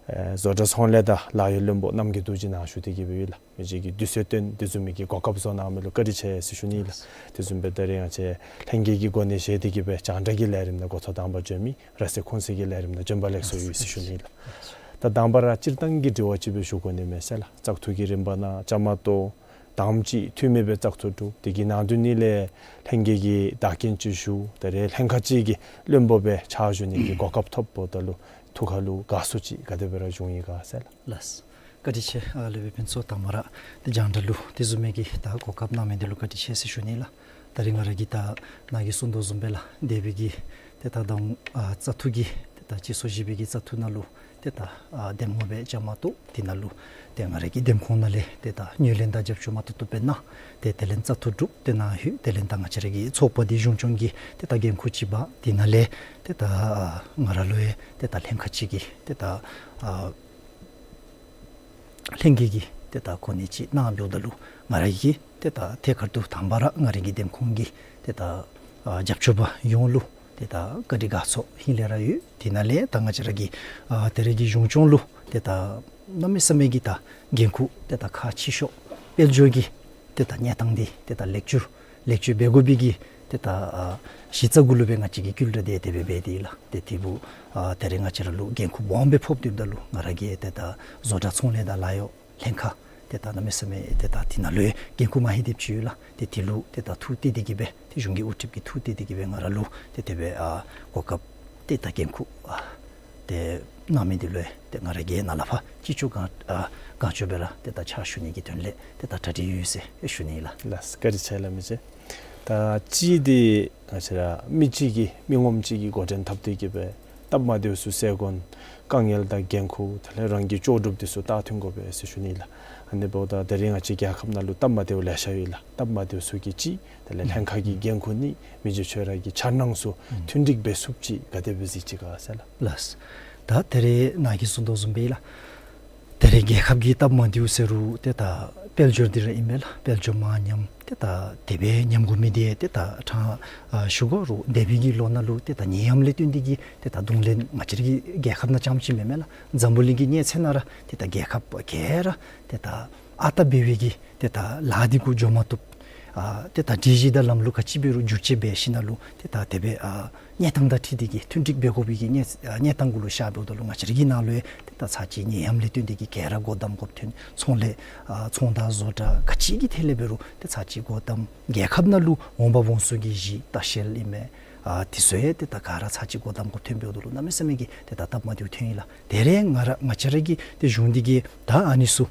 ཨེ་བཟོ་གྲྭ་ཚོང་ལས་དང་ལཱ་གཡོག་བློན་པོ་རྣམ་རྒྱལ་རྡོ་རྗེ་ནཱ་ཞུ་སྟེ་གི་སྦེ་ཡོད་ལགས། མི་རྗེ་གིས་དུས་ཚོད་བཏོན་དེ་བཟུམ་མའི་གི་གོ་སྐབས་བཟོ་གནང་མི་ལུ་བཀའ་དྲིན་ཆེ་ཟེར་ཞུ་ནི་ལགས། དེ་བཟུམ་སྦེ་ད་རིས་ང་བཅས་ལྷན་རྒྱས་ཀྱི་གོ་གནས་བཞེས་ཏེ་གི་སྦེ་རྒྱང་བསྒྲགས་ཀྱི་ལས་རིམ་ནང་འགོ་ཐོག་དང་པ་འབྱོན་མི་ར་སེ་ཁུངས་གསལ་གྱི་ལས་རིམ་ནང་འབྱོན་པ་ལེགས་སོ་ཡོད་ཟེར་ཞུ་ནི་ལགས། ད་དང་པ་ར་སྤྱིར་བཏང་གི་དྲི་བ་ཅིག་སྦེ་ཞུ་དགོ་ནི་མས་ཟེར་ལགས། བཙག་འཐུ་གི་རིམ་པ་ནང་བཅའ་མར་གཏོགས་དང་པ་ཅིག་འཐུས་མི་སྦེ་བཙག་འཐུ་གྲུབ། དེ་གི་ནང་དོན་ནི་ལས་ལྷན་རྒྱས་ཀྱི་བདག་རྐྱེན་ཅིག་ཞུ། ད་རེས་ལྷན་ཁག་ཅིག་གི་བློན་པོ་སྦེ་ཕྱག་ཞུ་ནི་གི་གོ་སྐབས་ཐོབ་འབདཝ་ད་ལུ་ཐུགས་ཁར་ལུ་དགའ་ཚོར་ཅིག་ག་དེ་སྦེ་ར་བྱུང་ཡི་ག་ཟེར་ལགས། ལགས། བཀའ་དྲིན་ཆེ། ཨ་སློབ་དཔོན་ཕུན་ཚོགས། དང་པ་ར་ཏེ་རྒྱང་བསྒྲགས་ལུ་དེ་བཟུམ་མའི་གི་ད་གོ་སྐབས་གནང་མི་འདི་ལུ་བཀའ་དྲིན་ཆེ་ཟེར་ཞུ་ནི་ལགས། ད་རིས་ང་ར་གིས་ད་ནཱ་གིས་གསུང་དོ་བཟུམ་སྦེ་ལགས། འདས་པའི་གི་ཏེ་ད་ད་ཨ་བཙག་འཐུ་གི་ཏེ་ད་སྤྱི་ཚོགས་བཞི་པའི་གི་བཙག་འཐུ་ནང་ལུ་ཏེ་ད་ཨ་འདེམས་ངོ་སྦེ་བཅའ་མར་གཏོགས། དེ་ནང་ལུ་ཏེ་ང་ར་གི་འདེམས་ཁོངས་ནང་ལས་ཏེ་ད་ངོས་ལེན་དང་རྒྱབ་སྐྱོར་མ་ཐུབ་ཐུབ་སྦེ་གནང་། ཏེ་དེ་ལས་བཙག་འཐུ་གྲུབ། ཏེ་ནཱ་ལྷོད། དེ་ལས་ད་ང་བཅས་ར་གི་ཚོགས་པ་འདི་གཞུང་སྐྱོང་གི་ཏེ་ད་འགན་ཁུར་ཅིག་འབག། དེ་ནང་ལས་ཏེ་ད་ཨ་ང་ར་ལུ་ཡང་ཏེ་ད་ལྷན་ཁག་ཅིག་གི་ཏེ་ད་ཨ་ལྷན་རྒྱས་ཀྱི་ཏེ་ད་གོ་གནས་ཅིག་གནང་འབདཝ་ད་ལུ་ང་ར་གིས་ཏེ་ད་ཐད་ཀར་དུ་དང་པ་ར་ང་ར་གི་འདེམས་ཁོངས་ཀྱི་ཏེ་ད་ཨ་རྒྱབ་སྐྱོར་པ་ཡོངས་ལུ་ཏེ་ད་བཀའ་དྲིན་དགའ་ཚོར་ཧིང་ལས་ར་ཡོད། དེ་ནང་ལས་ད་ང་བཅས་ར་གི་ཨ་ད་རེས་ཀྱི་གཞུང་སྐྱོང་ལུ་ཏེ་ད་གནམ་མེད་ས་མེད་ཀྱི་ད་འགན་ཁུར་ཏེ་ད་ཁག་ཆེ་ཤོས་དཔལ་འབྱོར་གྱི་ཏེ་ད་གནས་སྟངས་འདི་ཏེ་ད་ལེགས་བཅོས་ལེགས་བཅོས་འབད་དགོ་པའི་གི་ཏེ་ད་ཨ་གཞི་རྩ་གུ་ལུ་སྦེ་ང་བཅས་ཀྱིས་བསྐུལ་བསྒྲགས་འདི་དེ་སྦེ་འབད་དེ་ལགས། ཏེ་དེ་འབདཝ་ཨ་ད་རེས་ང་བཅས་ར་ལུ་འགན་ཁུར་སྦོམ་སྦེ་ཕོགཔ་འདི་འབདཝ་ད་ལུ་ང་ར་གིས་ཏེ་ད་བཟོ་གྲྭ་ཚོང་ལས་དང་ལཱ་གཡོག་ལྷན་ཁག་ཏེ་ད་གནམ་མེད་ས་མེད་ཏེ་ད་དེ་ནང་ལུ་ཡང་འགན་ཁུར་མ་ཧེ་དེབ་ཅིག་ཡོད་ལགས། ཏེ་དེ་ལུ་ཏེ་ད་ཐུགས་གཏད་དེ་གི་སྦེ་ཏེ་གཞུང་གི་དབུ་ཁྲིདཔ་ཀྱིས་ཐུགས་གཏད་དེ་གི་སྦེ་ང་ར་ལུ་ཏེ་དེ་སྦེ་ཨ་གོ་སྐབས་ཏེ་ད་འགན་ཁུར་ཨ་ཏེ་གནང་མི་འདི་ལུ་ཡང་ཏེ་ང་ར་གིས་ནཱ་ལས་ཕར་ཅི་ལྕོགས་གང་ཨ་གང་ལྕོགས་སྦེ་ར་ཏེ་ད་ཕྱག་ཞུ་ནི་གི་དོན་ལས་ཏེ་ད་གྲ་སྒྲིག་ཡོད་ཟེར་ཞུ་ནི་ལགས། ལགས་བཀའ་དྲིན་ཆེ་ལགས་མི་རྗེ། ད་ཅི་འདི་ང་བཅས་ར་མི་གཅིག་གིས་མི་ངོམ་གཅིག་གིས་འགོ་འདྲེན་འཐབ་སྟེ་གི་སྦེ་སྟབས་མ་བདེཝ་ཚུ་སེལ་དགོ་ན་དཀའ་ངལ་དང་འགན་ཁུར་དེ་ལས་རང་གི་ལྕོགས་གྲུབ་འདི་ཚུ་ད་ཐོན་དགོ་པས་ཟེར་ཞུ་ནི་ལགས། ཨ་ནི་འབདཝ་ད་ད་རེས་ང་བཅས་རྒྱལ་ཁབ་ནང་ལུ་སྟབས་མ་བདེཝ་ལེ་ཤ་ཡོད་ལགས། སྟབས་མ་བདེཝ་ཚུ་གི་གཅིག་དེ་ལས་ལྷན་ཁག་གི་འགན་ཁུར་གཉིས་མི་རྗེ་ཁྱོད་ར་གི་འཆར་སྣང་ཚུ་མཐུན་འགྲིག་འབད་ཚུགསཔ་ཅིག་ག་དེ་སྦེ་གཟིགས་ཅི་ག་ཟེར་ལགས། ལགས། ད་ད་རེས་ནཱ་གིས་གསུང་དོ་བཟུམ་སྦེ་ལགས། ད་རེས་རྒྱལ་ཁབ་ཀྱི་སྟབས་མ་བདེཝ་ཟེར་རུང་ཏེ་ད་དཔལ་འབྱོར་འདི་ར་ཨིན་པས་ལགས། དཔལ་འབྱོར་མར་ཉམས་ཏེ་ད་དེ་སྦེ་ཉམས་དགོ་མི་འདི་ཏེ་ད་ཕྲང་ཨ་ཞུ་དགོ་རུང་འདས་པའི་གི་ལོ་ནང་ལུ་ཏེ་ད་ནད་ཡམས་ལས་བརྟེན་ཏེ་གི་ཏེ་ད་གདོང་ལེན་ང་བཅས་ར་གི་རྒྱལ་ཁབ་ནང་རྐྱངམ་ཅིག་མེན་མས་ལགས། འཛམ་བུ་གླིང་གི་གནས་ཚད་ནང་ར་ཏེ་ད་རྒྱལ་ཁབ་ག་ར་ཏེ་ད་ཨ་རྟག་འབད་བའི་གི་ཏེ་ད་ལཱ་འདི་གུ་འགྱོ་མ་བཏུབ། ཨ་ཏེ་ད་སྒྲིག་གཞི་དང་ལམ་ལུགས་ག་ཅི་འབད་རུང་བསྒྱུར་བཅོས་འབད་ཞིནམ་ལས་ཏེ་ད་དེ་སྦེ་ཨ་གནས་སྟངས་དང་འཁྲིལ་ཏེ་གི་མཐུན་འགྲིག་འབད་དགོ་པའི་གི་གནས་ཨ་གནས་སྟངས་གུ་ལུ་ཤར་འབདཝ་ད་ལུ་ང་བཅས་ར་གི་ནང་ལུ་ཡང་ཏེ་ད་ཚར་གཅིག་ནད་ཡམས་ལས་བརྟེན་ཏེ་གི་ག་ར་སྒོ་བསྡམ་དགོཔ་ཐོན། ཚོང་ལས་ཨ་ཚོང་དང་བཟོ་གྲྭ་ག་ཅི་གི་ཐད་ལས་འབད་རུང་ཏེ་ཚར་གཅིག་སྒོ་བསྡམ། རྒྱལ་ཁབ་ནང་ལུ་འོང་འབབ་འོང་ཚུགས་ཀྱི་གཞི་ལྟ་བཤལ་ཨིན་མས། ཨ་དེ་ཚུ་ཡང་ཏེ་ད་ག་ར་ཚར་གཅིག་སྒོ་བསྡམ་དགོཔ་ཐོན་འབདཝ་ད་ལུ་གནམ་མེད་ས་མེད་ཀྱི་ཏེ་ད་སྟབས་མ་བདེཝ་ཐོན་ཡི་ལགས། ད་རེས་ང་ར་ང་བཅས་ར་གི་ཏེ་གཞུང་འདི་གིས་ད་ཨ་ནི་ཚུ་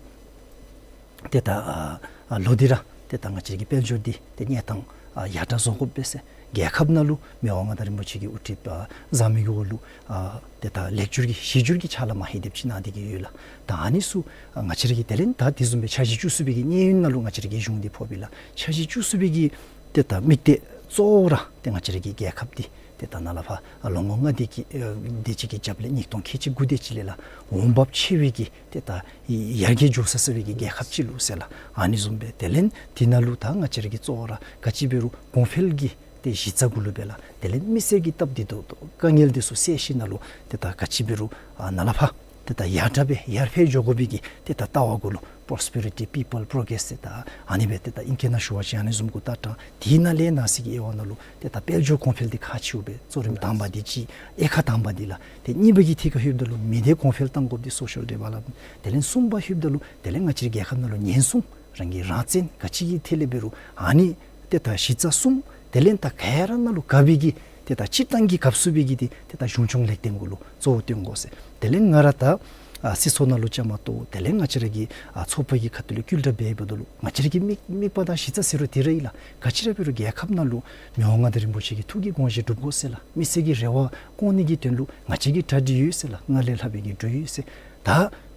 ཏེ་ད་ཨ་ཨ་ལོ་འདི་ར་ཏེ་ད་ང་བཅས་ར་གི་དཔལ་འབྱོར་འདི་ཏེ་གནས་སྟངས་ཨ་ཡར་དྲག་བཟོ་དགོ་པས་ཟེར། རྒྱལ་ཁབ་ནང་ལུ་མི་དབང་མངའ་བདག་རིན་པོ་ཆེ་གི་དབུ་ཁྲིད་ཨ་བཟང་མི་གི་འོག་ལུ་ཨ་ཏེ་ད་ལེགས་བསྒྱུར་གྱི་གཞི་བསྒྱུར་གྱི་ཕྱག་ལཱ་མ་ཧེ་དེབ་ཅིག་གནང་སྟེ་གི་ཡོད་ལགས། ད་ཨ་ནི་ཚུ་ཨ་ང་བཅས་ར་གིས་དེ་ལས་ད་དེ་བཟུམ་སྦེ་འཆར་གཞི་བཅུ་གསུམ་པའི་གི་གནས་ཡུན་ནང་ལུ་ང་བཅས་ར་གི་གཞུང་འདི་ཕོགཔ་ཨིན་ལགས། འཆར་གཞི་བཅུ་གསུམ་པའི་གི་ཏེ་ད་དམིགས་གཏད་གཙོ་བོ་ར་ཏེ་ང་བཅས་ར་གི་རྒྱལ་ཁབ་འདི་ཏེ་ད་ནཱ་ལས་ཕར་ཨ་ལོ་ངོ་ལྔ་དེ་གི་ཨ་དེ་ཅིག་གི་རྒྱབ་ལས་ཉིས་སྟོང་ཁལ་གཅིག་དགུ་དེ་ཅིག་ལས་ལགས་འོང་འབབ་ཆེ་བའི་གི་ཏེ་ད་ཡར་རྒྱས་འགྱོ་ས་ས་བའི་གི་རྒྱལ་ཁབ་ཅིག་ལུ་ཟེར་ལགས། ཨ་ནི་བཟུམ་སྦེ་དེ་ལས་དེ་ནང་ལུ་ད་ང་བཅས་ར་གི་གཙོ་བོ་ར་ག་ཅི་འབད་རུང་གོང་འཕེལ་གྱི་ཏེ་གཞི་རྩ་གུ་ལུ་སྦེ་ལགས། དེ་ལས་མི་སེར་གྱི་སྟབས་བདེ་ཏོག་ཏོ་དཀའ་ངལ་འདི་ཚུ་སེལ་ཞིནམ་ལས་ཏེ་ད་ག་ཅི་འབད་རུང་ཨ་ནཱ་ལས་ཕར་ཏེ་ད་ཡར་དྲག་སྦེ་ཡར་འཕེལ་འགྱོ་དགོ་པའི་གི་ཏེ་ད་ལྟ་བ་གུ་ལུ་Prosperity People Progress ཟེར་ད་ཨ་ནི་སྦེ་ཏེ་ད་ཨིང་སྐད་ནང་ཞུ་བ་ཅིན་ཨ་ནི་བཟུམ་གུ་ད་དྲང་། དེ་ནང་ལས་ནང་གསེས་ཀྱི་དབྱེ་བ་ནང་ལུ་ཏེ་ད་དཔལ་འབྱོར་གོང་འཕེལ་འདི་ཁག་ཆེཝ་སྦེ་གཙོ་རིམ་དང་པ་འདི་གཅིག། དབྱེ་ཁག་དང་པ་འདི་ལགས། ཏེ་གཉིས་པ་གི་ཐད་ཁར་ལྷོདཔ་ད་ལུ་མི་སྡེ་གོང་འཕེལ་གཏང་དགོཔ་འདི་Social Development། དེ་ལས་གསུམ་པ་ལྷོདཔ་ད་ལུ་དེ་ལས་ང་བཅས་རྒྱལ་ཁབ་ནང་ལུ་ཉེན་སྲུང་རང་གི་རང་བཙན་ག་ཅི་གི་ཐད་ལས་འབད་རུང་ཨ་ནི་ཏེ་ད་གཞི་རྩ་གསུམ་དེ་ལས་ད་ག་ར་ནང་ལུ་ག་སྦེ་གི་ཏེ་ད་སྤྱིར་བཏང་གི་གབ་ཚུགས་པའི་གི་འདི་ཏེ་ད་གཞུང་སྐྱོང་ལེགས་ལྡན་གུ་ལུ་གཙོ་བོ་བཏོན་དགོ་ཟེར། དེ་ལས་ང་ར་ད་ ཨ་སྲིད་ཚོགས་ནང་ལུ་བཅའ་མར་གཏོགས། དེ་ལས་ང་བཅས་ར་གི་ཨ་ཚོགས་པ་གི་ཁ་ཐུག་ལས་བསྐུལ་བསྒྲགས་འབད་འབདཝ་ད་ལུ་ང་བཅས་ར་གི་དམིགས་དམིགས་པ་དང་གཞི་རྩ་ཟེར་རུང་དེ་ར་ཨིན་ལགས། ག་ཅི་ར་འབད་རུང་རྒྱལ་ཁབ་ནང་ལུ་མི་དབང་མངའ་བདག་རིན་པོ་ཆེ་གི་ཐུགས་ཀྱི་དགོངས་བཞེད་འགྲུབ་དགོ་ཟེར་ལགས། མི་སེར་གྱི་རེ་བ་སྐོང་ནི་གི་དོན་ལུ་ང་བཅས་ཀྱིས་གྲ་སྒྲིག་ཡོད་ཟེར་ལགས། སྔར་ལས་ལྷག་པའི་གི་གྲ་སྒྲིག་ཡོད་ཟེར། ད་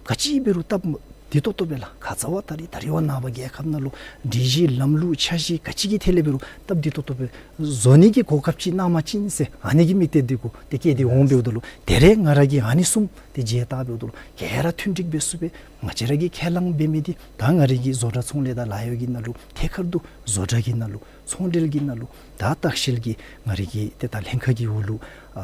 ག་ཅི་འབད་རུང་སྟབས་བདེ་ཏོག་ཏོ་སྦེ་ལགས། ཁ་ཙ་བ་ད་རིས་ད་རིས་བ་ནངས་པ་རྒྱལ་ཁབ་ནང་ལུ་སྒྲིག་གཞི་ལམ་ལུགས་འཆར་གཞི་ག་ཅི་གི་ཐད་ལས་འབད་རུང་སྟབས་བདེ་ཏོག་ཏོ་སྦེ་བཟོ་ནི་གི་གོ་སྐབས་ཅིག་གནང་པ་ཅིན་ཟེར་ཨ་ནི་གི་དམིགས་གཏད་འདི་གུ་ཏེ་བསྐྱེད་དེ་འོང་འབདཝ་ད་ལུ་དེ་རེ་ང་ར་གིས་ཨ་ནི་གསུམ་ཏེ་མཇལ་བལྟ་འབདཝ་ད་ལུ་ག་ར་མཐུན་འགྲིག་འབད་ཚུགས་པས། ང་བཅས་ར་གིས་ཁས་བླངས་འབད་མི་འདི་ད་ང་རའི་གི་བཟོ་གྲྭ་ཚོང་ལས་དང་ལཱ་གཡོག་གི་ནང་ལུ་ཐད་ཀར་དུ་བཟོ་གྲྭ་གི་ནང་ལུ་ཚོང་འབྲེལ་གྱི་ནང་ལུ་ད་ལྟ་བཤལ་གྱི་ང་རའི་གི་ཏེ་ད་ལྷན་ཁག་གི་འོག་ལུ་ཨ་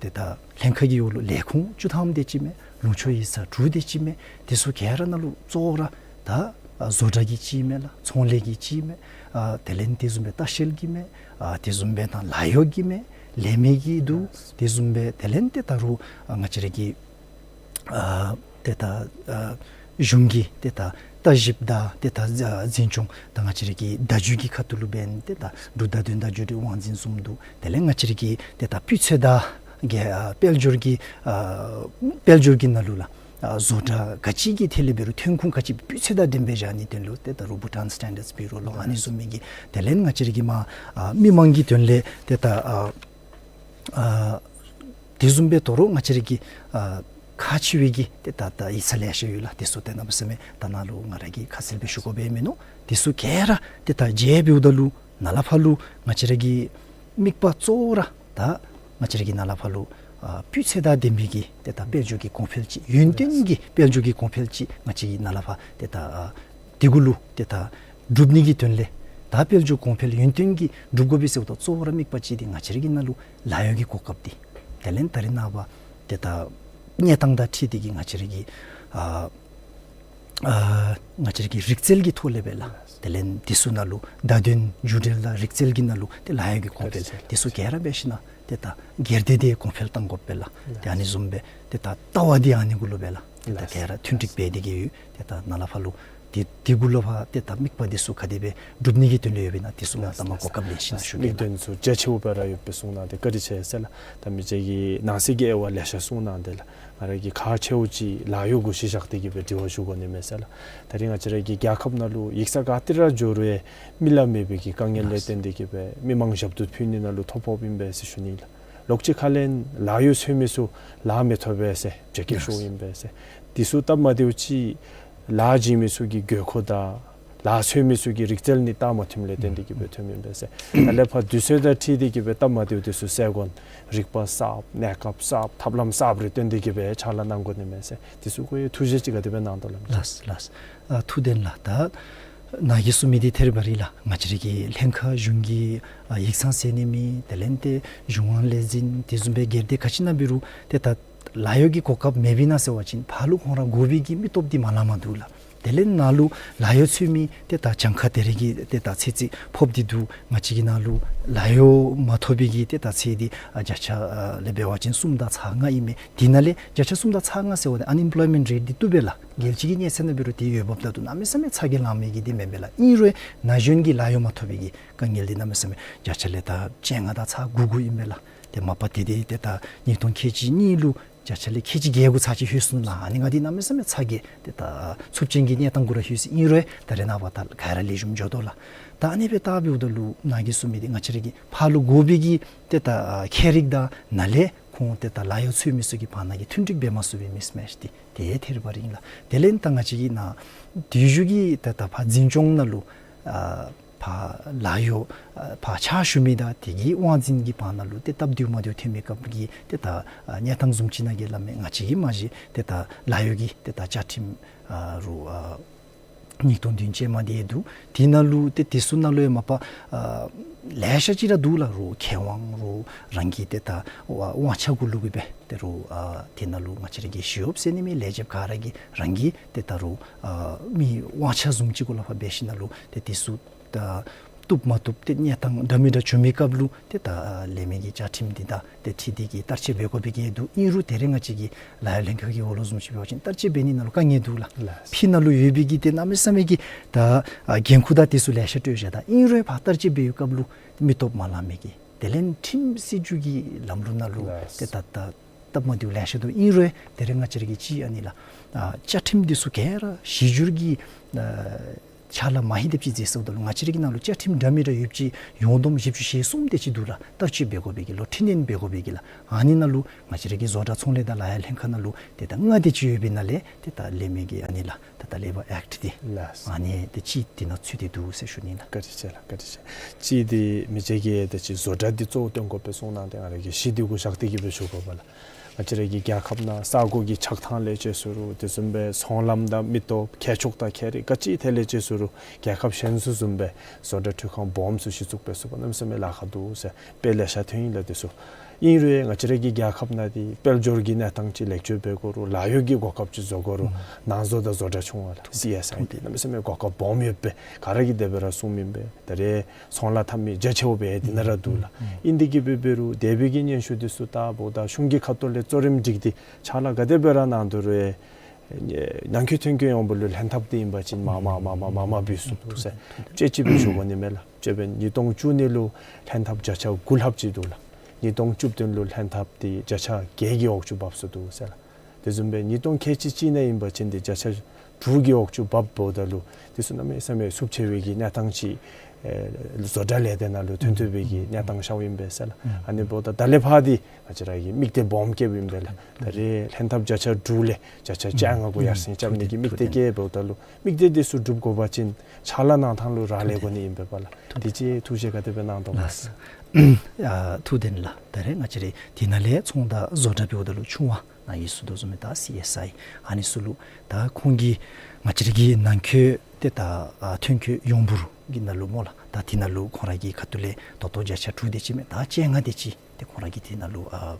ཏེ་ད་ལྷན་ཁག་གི་འོག་ལུ་ལས་ཁུངས་བཅུ་ཐམ་དེ་ཅིག་མས། ལུང་ཕྱོགས་ཡིག་ཚང་དྲུག་དེ་ཅིག་མས། དེ་ཚུ་ག་ར་ནང་ལུ་གཙོ་བོ་ར་ད་ཨ་བཟོ་གྲྭ་གི་ཅིག་མས་ལགས། ཚོང་ལས་ཀྱི་ཅིག་མས། ཨ་དེ་ལས་དེ་བཟུམ་སྦེ་ལྟ་བཤལ་གྱི་མས། ཨ་དེ་བཟུམ་སྦེ་ད་ལཱ་གཡོག་གི་མས། ལས་མི་གི་འདུག། དེ་བཟུམ་སྦེ་དེ་ལས་ཏེ་ད་རུང་ཨ་ང་བཅས་ར་གི་ཨ་ཏེ་ད་ཨ་གཞུང་གི་ཏེ་ད་ལྟ་ཞིབ་དང་ཏེ་ད་ཨ་འཛིན་སྐྱོང་དང་ང་བཅས་ར་གི་བརྡ་བརྒྱུད་ཀྱི་ཁ་ཐུག་ལུ་འབད་ཏེ་ད་འབྲུག་བརྡ་དོན་བརྡ་བརྒྱུད་རིག་དབང་འཛིན་བཟུམ་འདུག། དེ་ལས་ང་བཅས་ར་གི་ཏེ་ད་སྤུས་ཚད་དང་གི་ཨ་དཔལ་འབྱོར་གྱི་ཨ་དཔལ་འབྱོར་གྱི་ནང་ལུ་ལགས། ཨ་བཟོ་གྲྭ་ག་ཅི་གི་ཐད་ལས་འབད་རུང་ཐོན་ཁུངས་ག་ཅི་སྤུས་ཚད་དང་ལྡནམ་སྦེ་བཞག་ནིའི་དོན་ལུ་ཏེ་ད་རུང་Bhutan Standards Bureau ལོ་ཨ་ནི་བཟུམ་མའི་གི་དེ་ལས་ང་བཅས་ར་གི་མ་ཨ་མི་མང་གི་དོན་ལས་ཏེ་ད་ཨ་ཨ་དེ་བཟུམ་སྦེ་དོ་རུང་ང་བཅས་ར་གི་ཨ་ཁག་ཆེ་བའི་གི་ཏེ་ད་ད་ཡིག་ཚང་ལེ་ཤ་ཡོད་ལགས། དེ་ཚུ་ཏེ་གནམ་མེད་ས་མེད་ད་ནཱ་ལུ་ང་ར་གིས་ཁ་གསལ་སྦེ་ཞུ་དགོཔ་མིན་ནུག། དེ་ཚུ་ག་ར་ཏེ་ད་མཇལ་འབདཝ་ད་ལུ་ནཱ་ལས་ཕར་ལུ་ང་བཅས་ར་གི་དམིགས་པ་གཙོ་བོ་ར་ད་ང་བཅས་ར་གིས་ནཱ་ལས་ཕར་ལུ་ཨ་སྤུས་ཚད་དང་ལྡན་པའི་གི་ཏེ་ད་དཔལ་འབྱོར་གྱི་གོང་འཕེལ་ཅིག་ཡུན་བརྟན་གྱི་དཔལ་འབྱོར་གྱི་གོང་འཕེལ་ཅིག་ང་བཅས་ཀྱིས་ནཱ་ལས་ཕར་ཏེ་ད་ཨ་དེ་གུ་ལུ་ཏེ་ད་སྒྲུབ་ནི་གི་དོན་ལས་ད་དཔལ་འབྱོར་གོང་འཕེལ་ཡུན་བརྟན་གྱི་སྒྲུབ་དགོ་པས་ཟེརཝ་ད་གཙོ་བོ་ར་དམིགས་པ་ཅིག་འདི་ང་བཅས་ར་གི་ནང་ལུ་ལཱ་གཡོག་གི་གོ་སྐབས་འདི་དེ་ལས་ད་རེས་ནངས་པ་ཏེ་ད་གནས་སྟངས་དང་འཁྲིལ་ཏེ་གིས་ང་བཅས་ར་གི་ཨ་ཨ་ང་བཅས་ར་གི་རིག་རྩལ་གྱི་ཐོག་ལས་འབད་ལགས། དེ་ལས་དེ་ཚུ་ནང་ལུ་བརྡ་དོན་བརྒྱུད་འབྲེལ་དང་རིག་རྩལ་གྱི་ནང་ལུ་ཏེ་ལཱ་གཡོག་གི་གོང་འཕེལ་དེ་ཚུ་ག་ར་འབད་ཞིན་ན་ཏེ་ད་སྒེར་སྡེ་དེ་གོང་འཕེལ་གཏང་དགོཔ་སྦེ་ལགས། ཏེ་ཨ་ནི་བཟུམ་སྦེ་ཏེ་ད་ལྟ་བ་འདི་ཨ་ནི་གུ་ལུ་འབད་ལགས། ཏེ་ད་ག་ར་མཐུན་འགྲིག་འབད་དེ་གིས་ཡོད། ཏེ་ད་ནཱ་ལས་ཕར་ལུ་ཏེ་དེ་གུ་ལུ་ཕར་ཏེ་ད་དམིགས་པ་འདི་ཚུ་ག་དེ་སྦེ་སྒྲུབ་ནི་གི་དོན་ལུ་ཡོདཔ་ཨིན་ན་དེ་ཚུ་མ་ད་མ་གོ་སྐབས་ལེན་ཞིན་ན་ཞུ་གེ་ལགས། དམིགས་དོན་ཚུ་རྒྱ་ཆེཝ་སྦེ་ར་ཡོད་པའི་གསུང་གནང་སྟེ་བཀའ་དྲིན་ཆེ་ཟེར་ལགས། ད་མི་རྗེ་གིས་ནང་གསེས་ཀྱི་དབྱེ་བ་ལེ་ཤ་གསུང་གནང་སྟེ་ལགས། ང་ར་གི་ཁག་ཆེཝ་ཅིག་ལཱ་གཡོག་གུ་གཞི་བཞག་སྟེ་གིས་སྦེ་དྲི་བ་ཞུ་དགོ་ནི་མས་ཟེར་ལགས། ད་རིས་ང་བཅས་ར་གི་རྒྱལ་ཁབ་ནང་ལུ་ཡིག་ཚང་ག་ཏེ་ར་འགྱོ་རུང་མི་ལཱ་མེད་པའི་གི་དཀའ་ངལ་ལས་བརྟེན་ཏེ་གིས་སྦེ་མི་མང་ཞབས་ཏོག་ཕུལ་ནི་ནང་ལུ་ཐོ་ཕོགཔ་ཨིན་པས་ཟེར་ཞུ་ནི་ལགས། ལོག་ཅི་ཁ་ལས་ལཱ་གཡོག་འཚོལ་མི་ཚུ་ལཱ་མི་ཐོབ་པས་ཟེར་བྱ་སྐྱིད་ཤོརཝ་ཨིན་པས་ཟེར། དེ་ཚུ་སྟབས་མ་བདེཝ་ཅིག་ལཱ་བྱིན་མི་ཚུ་གི་དགོས་མཁོ་དང་ལཱ་འཚོལ་མི་ཚུ་གི་རིག་རྩལ་ནི་སྟབས་མ་མཐུནམ་ལས་བརྟེན་ཏེ་གིས་སྦེ་ཐོནམ་ཨིན་པས་ཟེར། ད་ལས་ཕར་དུས་ཚོད་དང་འཁྲིལ་ཏེ་གིས་སྦེ་སྟབས་མ་བདེཝ་དེ་ཚུ་སེལ་དགོ་ནི་རིག་པ་གསརཔ་གནས་སྐབས་གསརཔ་ཐབས་ལམ་གསརཔ་རེ་བཏོན་ཏེ་གིས་སྦེ་ཕྱག་ལཱ་གནང་དགོ་ནི་མས་ཟེར། དེ་ཚུ་གུ་ཡང་ཐུགས་བཞེད་ཅིག་ག་དེ་སྦེ་གནང་དོ་ལགས། ལགས་ལགས། ཨ་ཐུགས་བདེན་ལགས། ད་ནཱ་གིས་གསུངས་མི་འདི་ཐད་རི་བ་རི་ལགས། ང་བཅས་ར་གི་ལྷན་ཁག་གཞུང་གི་ཨ་ཡིག་ཚང་ཟེར་ནི་མེད། དེ་ལས་ཏེ་གཞུང་དབང་ལས་འཛིན་དེ་བཟུམ་སྦེ་སྒེར་སྡེ་ག་ཅི་ནང་འབད་རུང་ཏེ་ད་ལཱ་གཡོག་གི་གོ་སྐབས་མེདཔ་ཨིན་ན་ཟེར་བ་ཅིན་ཕར་ལུ་ཁོང་ར་དགོ་པའི་གི་མི་སྟོབས་འདི་མ་ལང་མ་འདུག་ལགས། དེ་ལས་ནཱ་ལུ་ལཱ་གཡོག་འཚོལ་མི་ཏེ་ད་གྱངས་ཁ་དེ་རེ་གི་ཏེ་ད་ཚད་ཅིག་ཕོག་སྟེ་འདུག། ང་བཅས་ཀྱི་ནང་ལུ་ལཱ་གཡོག་མ་ཐོབ་པའི་གི་ཏེ་ད་ཚད་འདི་ཨ་བརྒྱ་ཆ་ཨ་ལས་འབད་བ་ཅིན་གསུམ་དང་ཚག་ལྔ་ཨིན་མས། དེ་ནང་ལས་བརྒྱ་ཆ་གསུམ་དང་ཚག་ལྔ་ཟེར་བ་འདི་ཨན་ཨེམ་པོལོའི་མེནཊ་རེཊ་འདི་བཏུབ་པས་ལགས། རྒྱལ་སྤྱི་གི་གནས་ཚད་ནང་འབད་རུང་དེ་འོས་འབབ་དང་བསྟུན་གནམ་མེད་ས་མེད་ཚ་གྱང་ལང་མི་གི་འདི་མེན་པས་ལགས། ཨིན་རུང་ན་གཞོན་གྱི་ལཱ་གཡོག་མ་ཐོབ་པའི་གི་དཀའ་ངལ་འདི་གནམ་མེད་ས་མེད་བརྒྱ་ཆ་ལས་ད་བཅོ་ལྔ་དང་ཚག་དགུ་དགུ་ཨིན་པས་ལགས། ཏེ་མ་པ་དེ་དེ་ཏེ་ད་ཉིས་སྟོང་ཁལ་གཅིག་གཉིས་ལུ་བརྒྱ་ཆ་ལས་ཁལ་གཅིག་བརྒྱད་དགུ་ཚར་ཅིག་ལྷོད་སོང་ལགས། ཨ་ནི་ང་འདི་གནམ་མེད་ས་མེད་ཚ་གྱང་ཏེ་ད་འཚུབ་ཅན་གྱི་གནས་སྟངས་གུ་ར་ལྷོད་སོང་། ཨིན་རུང་ད་རེས་ནངས་པ་ད་ག་ར་ལེགས་ཤོམ་འགྱོ་དོ་ལགས། ད་ཨ་ནི་སྦེ་བལྟ་འབདཝ་ད་ལུ་ནཱ་གིས་གསུངས་མི་འདི་ང་བཅས་ར་གི་ཕར་ལུ་དགོ་པའི་གི་ཏེ་ད་ཨ་ཁྱད་རིག་དང་ནཱ་ལས་ཁོང་ཏེ་ད་ལཱ་གཡོག་འཚོལ་མི་ཚུ་གི་བར་ན་གི་མཐུན་འགྲིག་འབད་མ་ཚུགས་པའི་མིསི་མེཆ་འདི་དེ་ཐད་རི་བ་རི་ཨིན་ལགས། དེ་ལས་ད་ང་བཅས་ཀྱི་ནཱ་དེ་བཞུགས་ཀྱི་ཏེ་ད་ཕར་འཛིན་སྐྱོང་ནང་ལུ་ཨ་ཕར་ལཱ་གཡོག་ཨ་ཕར་ཕྱག་ཞུ་མི་དང་དེ་གི་དབང་འཛིན་གྱི་བར་ན་ལུ་ཏེ་སྟབས་བདེཝ་མ་བདེཝ་ཐོན་མི་སྐབས་ཀྱི་ཏེ་ད་ཨ་གནས་སྟངས་བཟུམ་ཅིག་ནང་གི་སླབ་མས། ང་བཅས་ཀྱི་མ་གཞི་ཏེ་ད་ལཱ་གཡོག་གི་ཏེ་ད་བཅའ་ཁྲིམས་ཨ་རུ་ཨ་ཉིས་སྟོང་བདུན་ཅན་མ་འདི་འདུག། དེ་ནང་ལུ་ཏེ་དེ་ཚུ་ནང་ལུ་ཡང་མ་པ་ཨ་ལེ་ཤ་ཅིག་ར་འདུག་ལགས། རུང་ཁེ་དབང་རུང་རང་གི་ཏེ་ད་དབང་ཆ་གུ་ལུ་གི་སྦེ་ཏེ་རུང་ཨ་དེ་ནང་ལུ་ང་བཅས་ར་གི་ཞི་གཡོགཔ་ཟེར་ནི་མེད། ལས་བྱེདཔ་ག་ར་གིས་རང་གི་ཏེ་ད་རུང་ཨ་མི་དབང་ཆ་བཟུམ་ཅིག་གུ་ལུ་ཕར་འབད་ཞིནམ་ལས་ཏེ་དེ་ཚུ་ད་བཏུབ་མ་བཏུབ་ཏེ་གནས་སྟངས་འདྲ་མི་འདྲ་བྱུང་མི་སྐབས་ལུ་ཏེ་ད་ལས་མི་གི་བཅའ་ཁྲིམས་འདི་དང་ཏེ་འཁྲིལ་ཏེ་གིས་བསྟར་སྤྱོད་འབད་དགོ་པའི་གི་འདུག། ཨིན་རུང་ད་རེས་ང་བཅས་ཀྱི་ལཱ་གཡོག་ལྷན་ཁག་གི་འོག་ལུ་བཟུམ་ཅིག་འབད་བ་ཅིན་བསྟར་སྤྱོད་འབད་ནི་ནང་ལུ་དཀའ་ངལ་འདུག་ལགས། ལགས། ཕྱི་ནང་ལུ་ཡོད་པའི་གི་ཏེ་གནམ་མེད་ས་མེད་ཀྱི་ད་ཨ་འགན་ཁུར་དང་དེ་ཚུ་ལེ་ཤ་སྤྲོད་བཞག་ད་ཨིན་རུང་ཕར་བསྟར་སྤྱོད་འབད་བའི་སྐབས་ལུ་མི་སྟོབས་མ་ལང་མི་གི་དེ་ལས་ཁྲིམས་སྲིད་བྱུས་ཀྱི་ལམ་ལུགས་ནང་ལུ་ལགས། ཏེ་ད་ད་ སྟབས་མ་བདེཝ་ལེ་ཤ་འདུག། ཨིན་རུང་དེ་རེ་ང་བཅས་ར་གིས་ཅིག་ཨ་ནི་ལགས་ཨ་བཅའ་ཁྲིམས་འདི་ཚུ་ག་ར་གཞི་འགྱུར་གྱི་ཨ་ཕྱག་ལཱ་མ་ཧེ་དེབ་ཅིག་མཛད་སོངམ་ད་ལུ་ང་བཅས་ར་གི་ནང་ལུ་བཅའ་ཁྲིམས་འདྲ་མི་འདྲ་ཡོདཔ་ཅིག་ཡོངས་བསྡོམས་བཞི་བཅུ་ཞེ་གསུམ་དེ་ཅིག་འདུག་ལགས། བསྟར་སྤྱོད་འབད་དགོ་པའི་གི་ལོ་འཕྲི་སྣོན་འབད་དགོ་པའི་གི་ལགས། ཨ་ནི་ནང་ལུ་ང་བཅས་ར་གི་བཟོ་གྲྭ་ཚོང་ལས་དང་ལཱ་གཡོག་ལྷན་ཁག་ནང་ལུ་ཏེ་ད་ལྔ་དེ་ཅིག་ཡོད་པའི་ནང་ལས་ཏེ་ད་ལས་མི་གི་ཨ་ནི་ལགས་ཏེ་ད་ལེ་བར་ཨེཀཊ་འདི་ལགས། ཨ་ནི་ཏེ་ཅིག་འདི་ནང་ཚུད་དེ་འདུག་ཟེར་ཞུ་ནི་ལགས། བཀའ་དྲིན་ཆེ་ལགས། བཀའ་དྲིན་ཆེ། ཅིག་འདི་མི་རྗེ་གིས་ཏེ་ཅིག་བཟོ་གྲྭ་འདི་གཙོ་བོ་བཏོན་དགོ་པའི་གསུངས་གནང་སྟེ་ང་ར་གིས་གཞི་འདི་གུ་བཞག་སྟེ་གི་སྦེ་ཞུ་དགོ་པས་ལགས། ང་བཅས་ར་གི་རྒྱལ་ཁབ་ནང་ས་གོ་གི་ཆགས་ཐངས་ལས་བཅད་སོང་རུང་དེ་བཟུམ་སྦེ་ཚོང་ལམ་དང་མི་སྟོབས་ཁྱད་ཆོས་དང་ཁྱད་རིག་ག་ཅི་ཐད་ལས་བཅད་སོང་རུང་རྒྱལ་ཁབ་གཞན་ཚུ་བཟུམ་སྦེ་བཟོ་གྲྭ་འཕྲུལ་ཁང་སྦོམ་ཚུ་གཞི་བཙུགས་འབད་ཚུགས་པ་གནམ་མེད་ས་མེད་ལཱ་ཁག་འདུག་ཟེར་དཔེ་ལེ་ཤ་ཐོན་ཡི་ལགས། དེ་ཚུ་ཨིན་རུང་ང་བཅས་ར་གི་རྒྱལ་ཁབ་ནང་འདི་དཔལ་འབྱོར་གྱི་གནས་སྟངས་ཅིག་ལེགས་བཅོས་འབད་དགོ་རུང་ལཱ་གཡོག་གི་གོ་སྐབས་ཅིག་བཟོ་དགོ་རུང་ནང་བཟོ་དང་བཟོ་གྲྭ་ཆུང་བ་ལགས་སི་ཨེསི་ཨའི་འདི་གནམ་མེད་ས་མེད་གོ་སྐབས་སྦོམ་ཡོད་པས། ག་ར་གིས་དེ་སྦེ་ར་གསུངམ་ཨིན་པས། ད་རེས་ཚོང་ལཱ་འཐབ་མི་རྒྱ་ཆེཝ་སྦེ་འདི་ནང་ར་འདུག་ལགས། ཨིན་དེ་གི་སྦེ་འབད་རུང་དེ་སྦེ་གི་སྙན་ཞུ་འདི་ཚུ་ལྟ་བུ་ད་གཞུང་གི་ཁ་ཐུག་ལས་གཙོ་རིམ་སྒྲིག་སྟེ་ཕྱག་ལཱ་ག་དེ་སྦེ་ར་གནང་དོ་རུང་ནང་འཁོད་ཐོན་སྐྱེད་ཡོངས་འབོར་ལུ་ལྷན་ཐབས་འདི་ཨིན་པ་ཅིན་མ་མ་མ་མ་མ་མ་འབད་ཚུགས་འདུག་ཟེར་དཔྱེ་ཅིག་སྦེ་ཞུ་དགོ་ནི་མས་ལགས། དཔྱེ་འབད་ཉིས་སྟོང་བཅུ་གཉིས་ལུ་ལྷན་ཐབས་བརྒྱ་ཆ་དགུ་ལྷགཔ་ཅིག་འདུག་ལགས། ཉིས་སྟོང་བཅུ་བདུན་ལུ་ལྷན་ཐབས་འདི་བརྒྱ་ཆ་བརྒྱད་ཀྱི་འོག་ཅུ་བབས་སོང་འདུག་ཟེར་ལགས། དེ་བཟུམ་སྦེ་ཉིས་སྟོང་ཁལ་གཅིག་གཅིག་ནང་ཨིན་པ་ཅིན་འདི་བརྒྱ་ཆ་དྲུག་གི་འོག་ཅུ་བབ་འབདཝ་ད་ལུ་དེ་ཚུ་གནམ་མེད་ས་མེད་ཤུགས་ཆེ་བའི་གི་གནས་སྟངས་ཅིག་ཨེ་བཟོ་གྲྭ་ལས་སྡེ་ནང་ལུ་ཐོན་ཐོན་པའི་གི་གནས་སྟངས་ཤརཝ་ཨིན་པས་ཟེར་ལགས། ཨ་ནི་འབདཝ་ད་ད་ལས་ཕར་འདི་ང་བཅས་ར་གིས་དམིགས་གཏད་སྦོམ་བསྐྱེདཔ་ཨིན་པས་ལགས། ད་རེས་ལྷན་ཐབས་བརྒྱ་ཆ་དྲུག་ལས་བརྒྱ་ཆ་བཅོ་ལྔ་གུ་ཡར་སེང་རྐྱབ་ནི་གི་དམིགས་གཏད་བསྐྱེད་འབདཝ་ད་ལུ་དམིགས་གཏད་འདི་ཚུ་འགྲུབ་དགོ་པ་ཅིན་ཕྱག་ལཱ་གནང་ཐངས་ལུ་རག་ལས་དགོ་ནི་ཨིན་པས་པ་ལགས། དེ་ཅིག་ཐུགས་བཞེད་ག་དེ་སྦེ་གནང་དོ་ག་ལགས། ཨ་ཐུགས་བདེན་ལགས། ད་རེས་ང་བཅས་ར་འདི་ནང་ལས་ཚོང་དང་བཟོ་གྲྭ་འབདཝ་ད་ལུ་ཆུང་བ་ནཱ་ཡོད་ཟེར་དོ་བཟུམ་སྦེ་ད་སི་ཨེསི་ཨའི་ཨ་ནི་ཚུ་ལུ་ད་ཁོང་གིས་ང་བཅས་ར་གི་ནང་འཁོད་ཏེ་ད་ཨ་ཐོན་སྐྱེད་ཡོངས་འབོར་གྱི་ནང་ལུ་སྨོ་ལགས། ད་འདི་ནང་ལུ་ཁོང་ར་གི་ཁ་ཐུག་ལས་ད་ལྟོ་བརྒྱ་ཆ་དྲུག་དེ་ཅིག་མས། ད་བཅོ་ལྔ་དེ་ཅིག་ཏེ་ཁོང་ར་གིས་འདི་ནང་ལུ་ཨ་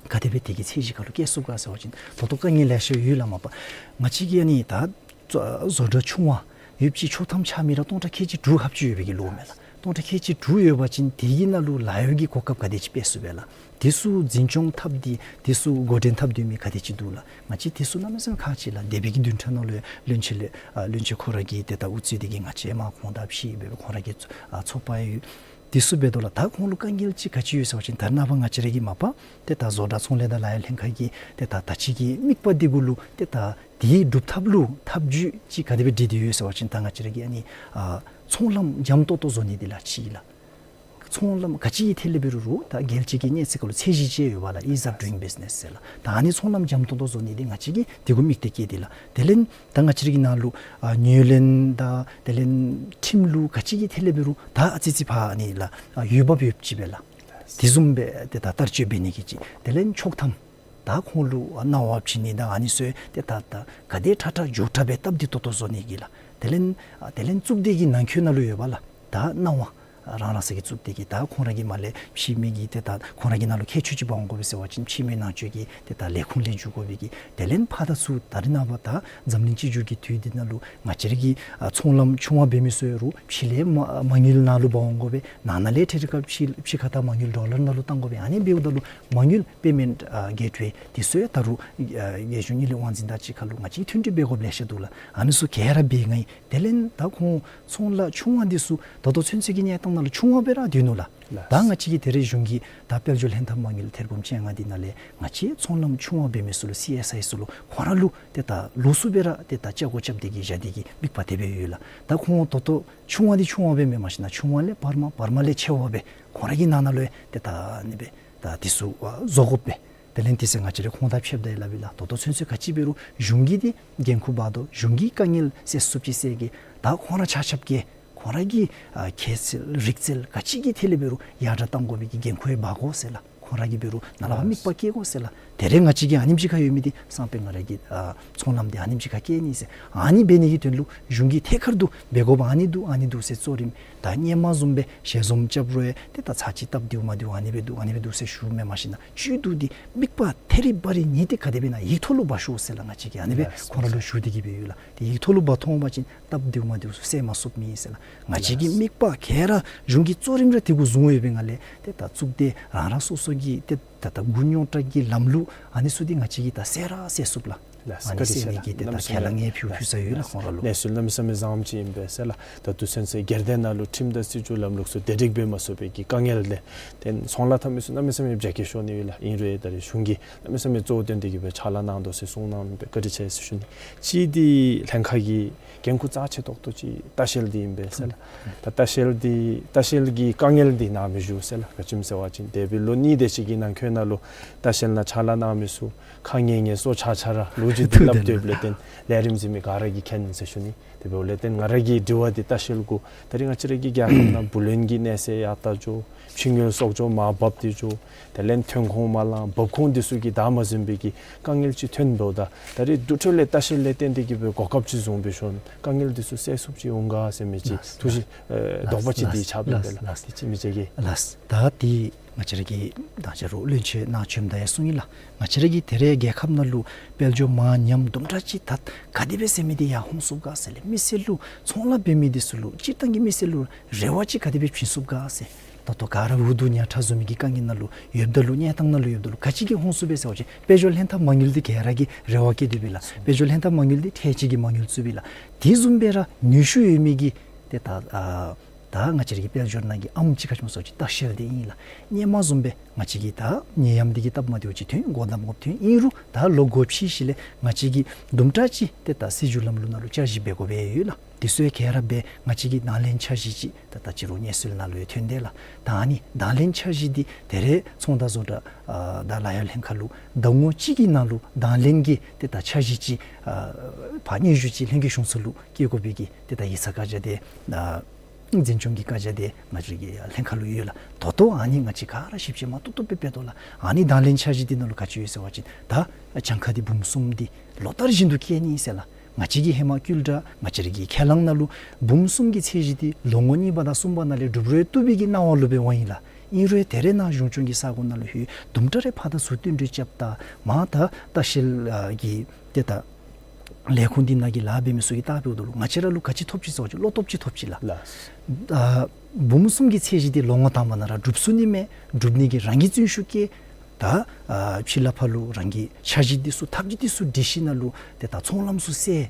ག་དེ་སྦེ་དེ་གི་ཚད་གཞི་ཁར་ལུ་བསྐྱལ་ཚུགས་ག་ཟེར་བ་ཅིན་ད་ལྟོ་དཀའ་ངལ་ལེ་ཤ་ཡོད་ལགས་མ་པ། ང་བཅས་ཀྱི་ཨ་ནི་ད་བཟོ་གྲྭ་ཆུང་བ་ཡོདཔ་ཅིག་ཆོག་ཐམ་ཆགས་མི་ར་སྟོང་ཕྲག་ཁལ་གཅིག་དྲུག་ལྷགཔ་ཅིག་ཡོད་པའི་གི་ལོ་མས་ལགས། སྟོང་ཕྲག་ཁལ་གཅིག་དྲུག་ཡོད་པ་ཅིན་དེ་གི་ནང་ལུ་ལཱ་གཡོག་གི་གོ་སྐབས་ག་དེ་ཅིག་སྤེལ་ཚུགས་པས་ལགས། དེ་ཚུ་འཛིན་སྐྱོང་འཐབ་སྟེ་དེ་ཚུ་འགོ་འདྲེན་འཐབ་སྡོད་མི་ག་དེ་ཅིག་འདུག་ལགས། ང་བཅས་དེ་ཚུ་གནམ་མེད་ས་མེད་ཁག་ཆེ་ལགས། འདས་པའི་གི་བདུན་ཕྲག་ནང་ལུ་བློན་ཆེན་ལས་ཨ་བློན་ཆེན་ཁོ་ར་གིས་ཏེ་ད་དབུ་གཙོས་ཏེ་གིས་ང་བཅས་མར་ཁོང་དང་ཕྱད་སྦེ་ཁོང་ར་གི་ཨ་ཚོགས་པ་ཡོད། དེ་ཚུ་འབད་དོ་ལགས། ད་ཁོང་ལུ་དཀའ་ངལ་ཅིག་ག་ཅི་ཡོད་ཟེར་བ་ཅིན་ད་རེས་ནངས་པ་ང་བཅས་ར་གི་མ་པ་ཏེ་ད་བཟོ་གྲྭ་ཚོང་ལས་དང་ལཱ་གཡོག་ལྷན་ཁག་གིས་ཏེ་ད་ད་ཅི་གི་དམིགས་པ་འདི་གུ་ལུ་ཏེ་ད་དེའི་སྒྲུབ་ཐབས་ལུ་ཐབས་བྱུས་ཅིག་ག་དེ་སྦེ་སྒྲིག་སྟེ་ཡོད་ཟེར་བ་ཅིན་ད་ང་བཅས་ར་གི་ཨ་ནི་ཨ་ཚོང་ལམ་འཇམ་ཏོག་ཏོ་བཟོ་ནི་འདི་ལགས་གཅིག་ལགས། ཚོང་ལམ་ག་ཅི་གི་ཐད་ལས་འབད་རུང་རུང་ད་རྒྱལ་སྤྱི་གི་གནས་ཚད་ཁར་ལུ་ཚད་གཞི་ཅིག་ཡོད་པ་ལགས། Ease of doing business ཟེར་ལགས། ད་ཨ་ནི་ཚོང་ལམ་འཇམ་ཏོག་ཏོ་བཟོ་ནི་འདི་ང་བཅས་ཀྱིས་དེ་གུ་དམིགས་གཏད་བསྐྱེད་དེ་ལགས། དེ་ལས་ད་ང་བཅས་ར་གི་ནང་ལུ་ཨ་ཉེར་ལེན་དང་དེ་ལས་ཁྲིམས་ལུགས་ག་ཅི་གི་ཐད་ལས་འབད་རུང་ད་ཨ་ཙི་ཙི་ཕར་ཨ་ནི་ལགས་ཨ་འོས་འབབ་ཡོདཔ་ཅིག་སྦེ་ལགས། དེ་བཟུམ་སྦེ་ཏེ་ད་བསྟར་སྤྱོད་འབད་ནི་གི་ཅིག། དེ་ལས་ཆོག་ཐམ་ད་ཁོང་ལུ་གནང་བ་བྱིན་ནི་དང་ཨ་ནི་ཚུ་ཏེ་ད་ད་ག་དེ་དྲག་དྲག་མགྱོགས་དྲགས་སྦེ་སྟབས་བདེ་ཏོག་ཏོ་བཟོ་ནི་གི་ལགས། དེ་ལས་ཨ་དེ་ལས་གཙུག་སྡེ་གི་ནང་འཁོད་ནང་ལུ་ཡོད་པ་ལགས། ད་གནང་བ་རང་རང་སོ་གི་གཙུག་སྡེ་གི་ད་ཁོང་ར་གིས་མར་ལས་ཕྱི་མི་གི་ཏེ་ད་ཁོང་ར་གི་ནང་ལུ་ཁྱད་ཆོས་ཅིག་འབག་འོང་དགོ་པས་ཟེར་བ་ཅིན་ཕྱི་མི་ནང་ཆོས་ཀྱི་ཏེ་ད་ལས་ཁུངས་ལས་འཇུག་དགོ་པའི་གི། དེ་ལས་ཕར་དང་ཚུར་ད་རེས་ནངས་པ་ད་འཛམ་གླིང་སྤྱི་སྒྱུར་གྱི་དུས་འདི་ནང་ལུ་ང་བཅས་ར་གི་ཨ་ཚོང་ལམ་ཆུང་བ་འབད་མི་ཚུ་ཡོད་རུང་ཕྱི་ལས་མ་མ་དངུལ་ནང་ལུ་འབག་འོང་དགོ་པས། ནང་ན་ལས་ཐད་རི་ཁར་ཕྱི་ཕྱི་ཁ་ད་མ་དངུལ་ཌོ་ལར་ནང་ལུ་བཏང་དགོ་པས། ཨ་ནི་འབདཝ་ད་ལུ་མ་དངུལ་པེ་མེནཊ་ཨ་གེཊ་ཝེ་དེ་ཚུ་ཡང་ད་རུང་ཨ་རྒྱལ་གཞུང་དངུལ་ལས་དབང་འཛིན་དང་གཅིག་ཁར་ལུ་ང་བཅས་མཐུན་སྒྲིག་འབད་དགོཔ་ལེ་ཤ་འདུག་ལགས། ཨ་ནི་ཚུ་ག་ར་འབད་ནི་དེ་ལས་ད་ཁོང་ཚོང་ལཱ་ཆུང་བ་འདི་ཚུ་ད་ལྟོ་ཚུན་ཚོད་ཀྱི་གནས་སྟངས་ནང་ལུ་ཆུང་བ་སྦེ་ར་སྡོད་ནུག་ལགས། ལགས། ད་ང་བཅས་ཀྱིས་ད་རེས་གཞུང་གི་ད་དཔལ་འབྱོར་ལྷན་ཐབས་མ་དངུལ་ཐེར་འབུམ་བཅོ་ལྔ་འདི་ནང་ལས་ང་བཅས་ཚོང་ལམ་ཆུང་བ་འབད་མི་ཚུ་ལུ་སི་ཨེསི་ཨའི་ཚུ་ལུ་ཁོང་ར་ལུ་ཏེ་ད་ལོགས་སུ་སྦེ་ར་ཏེ་ད་ལྕགས་སྒོ་རྐྱབ་སྟེ་གིས་བཞག་སྟེ་གིས་དམིགས་པ་དེ་སྦེ་ཡོད་ལགས། ད་ཁོང་ད་ལྟོ་ཆུང་བ་འདི་ཆུང་བ་སྦེ་མེན་མ་གཞི་ན་ཆུང་བ་ལས་བར་མ་བར་མ་ལས་ཆེ་བ་སྦེ་ཁོང་ར་གི་ནང་ན་ལུ་ཡང་ཏེ་ད་ཨ་ནི་སྦེ་ད་དེ་ཚུ་ཨ་བཟོ་དགོ་པས། དེ་ལས་དེ་ཚེ་ང་བཅས་ར་ཁོང་དང་ཕྱདཔ་ད་ཡང་སླབ་ཨིན་ལགས། ད་ལྟོ་ཚུན་ཚོད་ག་ཅི་འབད་རུང་གཞུང་གིས་འདི་འགན་ཁུར་འབག་དོ། གཞུང་གིས་དཀའ་ངལ་སེལ་ཚུགསཔ་ཅིག་སེལ་གེ། ད་ཁོང་ར་ཆ་ཁྱབ་ཀྱིས་ཁོང་ར་གི་ཨ་ཁྱད་བསད་རིག་རྩལ་ག་ཅི་གི་ཐད་ལས་འབད་རུང་ཡར་དྲག་གཏང་དགོ་པའི་གི་འགན་ཁུར་ཡང་འབག་དགོ་ཟེར་ལགས། ཁོང་ར་གིས་འབད་རུང་ནཱ་ལས་ཕར་དམིགས་པ་བསྐྱེད་དགོ་ཟེར་ལགས། དེ་རེས་ང་བཅས་ཀྱིས་ཨ་ནེམ་ཅིག་ཁར་ཡོད་མི་འདི་སང་ཕོད་ང་ར་གི་ཨ་ཚོང་ལམ་འདི་ཨ་ནེམ་ཅིག་ཁར་བསྐྱལ་ནི་ཟེར། ཨ་ནི་འབད་ནི་གི་དོན་ལུ་གཞུང་གིས་ཐད་ཀར་དུ་འབད་དགོཔ་ཨ་ནི་འདུག་ཨ་ནི་འདུག་ཟེར་གཙོ་རིམ་ད་སྔོན་མ་བཟུམ་སྦེ་ཞལ་འཛོམས་རྐྱབ་རུང་ཡང་ཏེ་ད་ཚར་གཅིག་སྟབས་བདེཝ་མ་བདེཝ་ཨ་ནི་སྦེ་འདུག་ཨ་ནི་སྦེ་འདུག་ཟེར་ཞུཝ་མེན་མ་གཞི་ན་བཅུད་བསྡུ་སྟེ་དམིགས་པ་ཐད་རི་བ་རི་ཉིད་དེ་ག་དེ་སྦེ་ན་ཡིག་ཐོག་ལུ་འབག་ཤོག་ཟེར་ལགས། ང་བཅས་ཀྱིས་ཨ་ནི་སྦེ་ལགས། ཁོང་ར་ལུ་ཞུ་སྟེ་གིས་སྦེ་ཡོད་ལགས། ཏེ་ཡིག་ཐོག་ལུ་འབག་ཐོན་པ་ཅིན་སྟབས་བདེཝ་མ་བདེཝ་ཚུ་སེལ་མ་ཚུགསཔ་མེད་ཟེར་ལགས། ང་བཅས་ཀྱི་ལགས། དམིགས་པ་ག་ར་གཞུང་གི་གཙོ་རིམ་ར་དེ་གུ་བཟུང་ཡོད་པའི་ངང་ལས་ཏེ་ད་གཙུག་སྡེ་རང་རང་སོ་སོ་གི་ཏེ་ད་ད་མགུ་རྙོག་དྲགས་ཀྱི་ལམ་ལུགས་ཨ་ནི་ཚུ་འདི་ང་བཅས་ཀྱིས་ད་སེལ་ར་སེལ་ཚུགསཔ་ལགས། ལགས། ཨ་ནི་བཀའ་དྲིན་ཆེ་ཟེར་ལགས། ནི་གི་ཏེ་ད་གནམ་མེད་ས་མེད་ཁས་བླངས་ཡང་ཕུལ་ཕུལ་ས་ཡོད་ལགས། ཁོང་ར་ལུ་གནས་ཚུལ་གནམ་མེད་ས་མེད་བཟང་པོ་ཅིག་ཨིན་པས་ཟེར་ལགས། ད་དུས་ཚོད་ཚེ་སྒེར་སྡེ་ནང་ལུ་ཁྲིམས་དང་སྲིད་བྱུས་ལམ་ལུགས་ཚུ་བདེ་སྒྲིག་འབད་མ་ཚུགས་པའི་གི་དཀའ་ངལ་ལས་ཏེ་ཚོང་ལཱ་འཐབ་མི་ཚུ་གནམ་མེད་ས་མེད་རྒྱ་སྐྱེད་ཤོར་ནི་ཡོད་ལགས། ཨིན་རུང་ད་རེས་གཞུང་གིས་གནམ་མེད་ས་མེད་གཙོ་བོ་བཏོན་ཏེ་གིས་སྦེ་ཕྱག་ལཱ་གནང་དོ་ཟེར་གསུང་གནང་མི་སྦེ་བཀའ་དྲིན་ཆེ་ཟེར་ཞུ་ནི། གཅིག་འདི་ལྷན་ཁག་གི་འགན་ཁུར་རྩ་ཆེ་ཏོག་ཏོ་ཅིག་ལྟ་བཤལ་འདི་ཨིན་པས་ཟེར་ལགས། ད་ལྟ་བཤལ་འདི་ལྟ་བཤལ་གྱི་དཀའ་ངལ་འདི་ནཱ་མི་ཞུ་ཟེར་ལགས། ག་ཅི་སྨོ་ཟེར་བ་ཅིན་འདས་པའི་ལོ་གཉིས་དེ་ཅིག་གི་ནང་འཁོད་ནང་ལུ་ལྟ་བཤལ་ནང་ཕྱག་ལཱ་གནང་མི་ཚུ་ཁ་ངལ་ངལ་གསོ་ཆ་ཆ་ར་ལོ་རྒྱུས་འདི་སླབ་སྟེ་འབད་ལས་ཏེ་ལས་རིམ་གཟིགས་མི་ག་ར་གིས་མཁྱེན་ཟེར་ཞུ་ནི། དེ་འབདཝ་ལས་ཏེ་ང་ར་གི་དྲི་བ་འདི་ལྟ་བཤལ་གུ་ད་རིས་ང་བཅས་ར་གི་རྒྱལ་ཁབ་ནང་བུ་ལོན་གྱི་གནས་ཚད་ཡར་ལྟ་འགྱོ། ཕྱི་དངུལ་གསོག་འཇོག་མར་འབབ་སྟེ་འགྱོ། དེ་ལས་ཐོན་ཁུངས་མ་ལང་འབབ་ཁུངས་འདི་ཚུ་གི་བདའ་མ་ཟུན་པའི་གི་དཀའ་ངལ་ཅིག་ཐོན་འབདཝ་ད་ད་རིས་དུར་ཁྲོད་ལས་ལྟ་བཤལ་ལས་བརྟེན་ཏེ་གིས་སྦེ་གོ་སྐབས་ཅིག་བཟུང་སྦེ་ཤོང་དཀའ་ངལ་འདི་ཚུ་སེལ་ཚུགསཔ་ཅིག་འོང་ག་ཟེར་མི་ཅིག་ལགས། ཐུགས་ཞིབ་ལགས། ཨེ་དོགས་པ་ཅིག་ལགས། འདི་ཆགས་སྦེ་ལགས། འབད་ལགས། ལགས། དེ་ཅིག་མི་ཅིག་གིས། ལགས། ད་འདི་ང་བཅས་ར་གི་ད་ཅི་རུང་བློན་ཆེན་ནཱ་བྱོནམ་ད་ཡང་གསུང་ཡི་ལགས། ང་བཅས་ར་གི་ད་རེས་རྒྱལ་ཁབ་ནང་ལུ་དཔལ་འབྱོར་མར་ཉམས་དུམ་གྲ་ཅིག་ད་ག་དེ་སྦེ་ཟེར་མི་འདི་ཡར་འོང་ཚུགས་ག་ཟེར་ལས་མི་སེར་ལུ་ཚོང་ལཱ་འབད་མི་འདི་ཚུ་ལུ་སྤྱིར་བཏང་གི་མི་སེར་ལུ་རེ་བ་ཅིག་ག་དེ་སྦེ་བྱིན་ཚུགས་ག་ཟེར། ད་ལྟོ་ག་ར་འུ་སྡུག་ཉལ་ཁྲག་བཟོ་མི་གི་དཀའ་ངལ་ནང་ལུ་ཡོདཔ་ད་ལུ་གནས་སྟངས་ནང་ལུ་ཡོདཔ་ད་ལུ་ག་ཅི་གིས་འོང་ཚུགས་པས་ཟེར་བ་ཅིན་དཔལ་འབྱོར་ལྷན་ཐབས་མ་དངུལ་འདི་ག་ར་གིས་རེ་བ་བསྐྱེད་དེ་སྦེ་ལགས། དཔལ་འབྱོར་ལྷན་ཐབས་མ་དངུལ་འདི་ཁྲལ་ཅིག་གིས་མ་དངུལ་བཙུགས་པས་ལགས། དེ་བཟུམ་སྦེ་ར་ནུས་ཤུགས་ཡོད་མི་གི་ཏེ་ད་ཨ་ད་ང་བཅས་ར་གི་དཔལ་འབྱོར་ནང་གི་ཨམ་ཅིག་ག་ཅི་སྨོ་ཟེར་བ་ཅིན་ལྟ་བཤལ་འདི་ཨིན་ལགས། སྔོན་མ་བཟུམ་སྦེ་ང་བཅས་ཀྱི་ད་ནད་ཡམས་འདི་གིས་སྟབས་མ་བདེཝ་ཅིག་ཐོན། སྒོ་བསྡམ་དགོཔ་ཐོན། ཨིན་རུང་ད་ལོ་འགོ་ཕྱེ་ཞིནམ་ལས་ང་བཅས་ཀྱིས་དུམ་གྲ་ཅིག་ཏེ་ད་སྲིད་བྱུས་ལམ་ལུགས་ནང་ལུ་བསྐྱར་ཞིབ་འབད་དགོ་པས་ཡོད་ལགས། དེ་ཚུ་ཡང་ག་ར་འབད་ང་བཅས་ཀྱིས་དང་ལེན་འཆར་གཞི་ཅིག་ད་ད་ཅི་རུང་གནས་ཚུལ་ནང་ལུ་ཡང་ཐོན་དེས་ལགས། ད་ཨ་ནི་དང་ལེན་འཆར་གཞི་འདི་ད་རེས་ཚོང་དང་བཟོ་གྲྭ་ཨ་དང་ལཱ་གཡོག་ལྷན་ཁག་ལུ་ཟླ་ངོ་གཅིག་གི་ནང་ལུ་དང་ལེན་གྱི་ཏེ་ད་འཆར་གཞི་ཅིག་ཨ་ཕར་སྙན་ཞུ་ཅིག་ལྷན་རྒྱས་གཞུང་ཚོགས་ལུ་བསྐྱལ་དགོ་པའི་གི་ཏེ་ད་ཡིག་ཚང་བཀའ་རྒྱ་དེ་ཨ་འཛིན་སྐྱོང་གི་བཀའ་རྒྱ་དེ་ང་བཅས་ཀྱི་ལྷན་ཁག་ལུ་ཡོད་ལགས། ད་ལྟོ་ཨ་ནི་ང་བཅས་ག་ར་ཞིབ་དཔྱད་མ་ཏོག་ཏོ་སྦེ་འབད་དོ་ལགས། ཨ་ནི་དང་ལེན་འཆར་གཞི་འདི་ནང་ལུ་ག་ཅི་ཡོད་ཟེར་བ་ཅིན་ད་གྱངས་ཁ་འདི་འབུམ་གསུམ་འདི་ལོ་ལྟར་བཞིན་དུ་བསྐྱལ་ནི་ཟེར་ལགས། ང་བཅས་ཀྱི་ཧེ་མ་བསྐུལ་བསྒྲགས་ང་བཅས་ར་གི་ཁས་བླངས་ནང་ལུ་འབུམ་གསུམ་གྱི་ཚད་གཞི་འདི་ལོ་ངོ་གཉིས་པ་དང་གསུམ་པ་ནང་ལས་འགྲུབ་རུང་བཏུབ་པའི་གི་སྣང་བ་ལུ་སྦེ་འོང་ཡི་ལགས། ཨིན་རུང་ད་རེས་ནཱ་གཞུང་སྐྱོང་གི་ས་གོ་ནང་ལུ་ལྷོད་དུམ་གྲ་རེ་ཕར་དང་ཚུར་བསྟུན་གྲོས་རྐྱབ་ད་མར་ད་ལྟ་བཤལ་ཨ་གི་ཏེ་ད་ལས་ཁུངས་འདི་ནང་གི་ལཱ་འབད་མི་ཚུ་གིས་བལྟ་འབདཝ་ད་ལུ་ང་བཅས་ར་ལུ་ག་ཅི་ཐོབ་ཅི་ཟེར་བ་ཅིན་བློ་སྟོབས་ཅིག་ཐོབ་ཅི་ལགས། ལགས། ཨ་འབུམ་གསུམ་གྱི་ཚད་གཞི་འདི་ལོ་ངོ་དང་པ་ནང་ར་འགྲུབ་ཚུགས་ནི་མས། འགྲུབ་ནི་གི་རང་གིས་བརྩོན་ཤུགས་བསྐྱེད། ད་ཨ་ཕྱི་ལས་ཕར་ལུ་རང་གི་འཆར་གཞི་འདི་ཚུ་ཐབས་ཇུས་འདི་ཚུ་སྒྲིག་ཞིནམ་ལས་ཏེ་ད་ཚོང་ལམ་ཚུ་སེལ།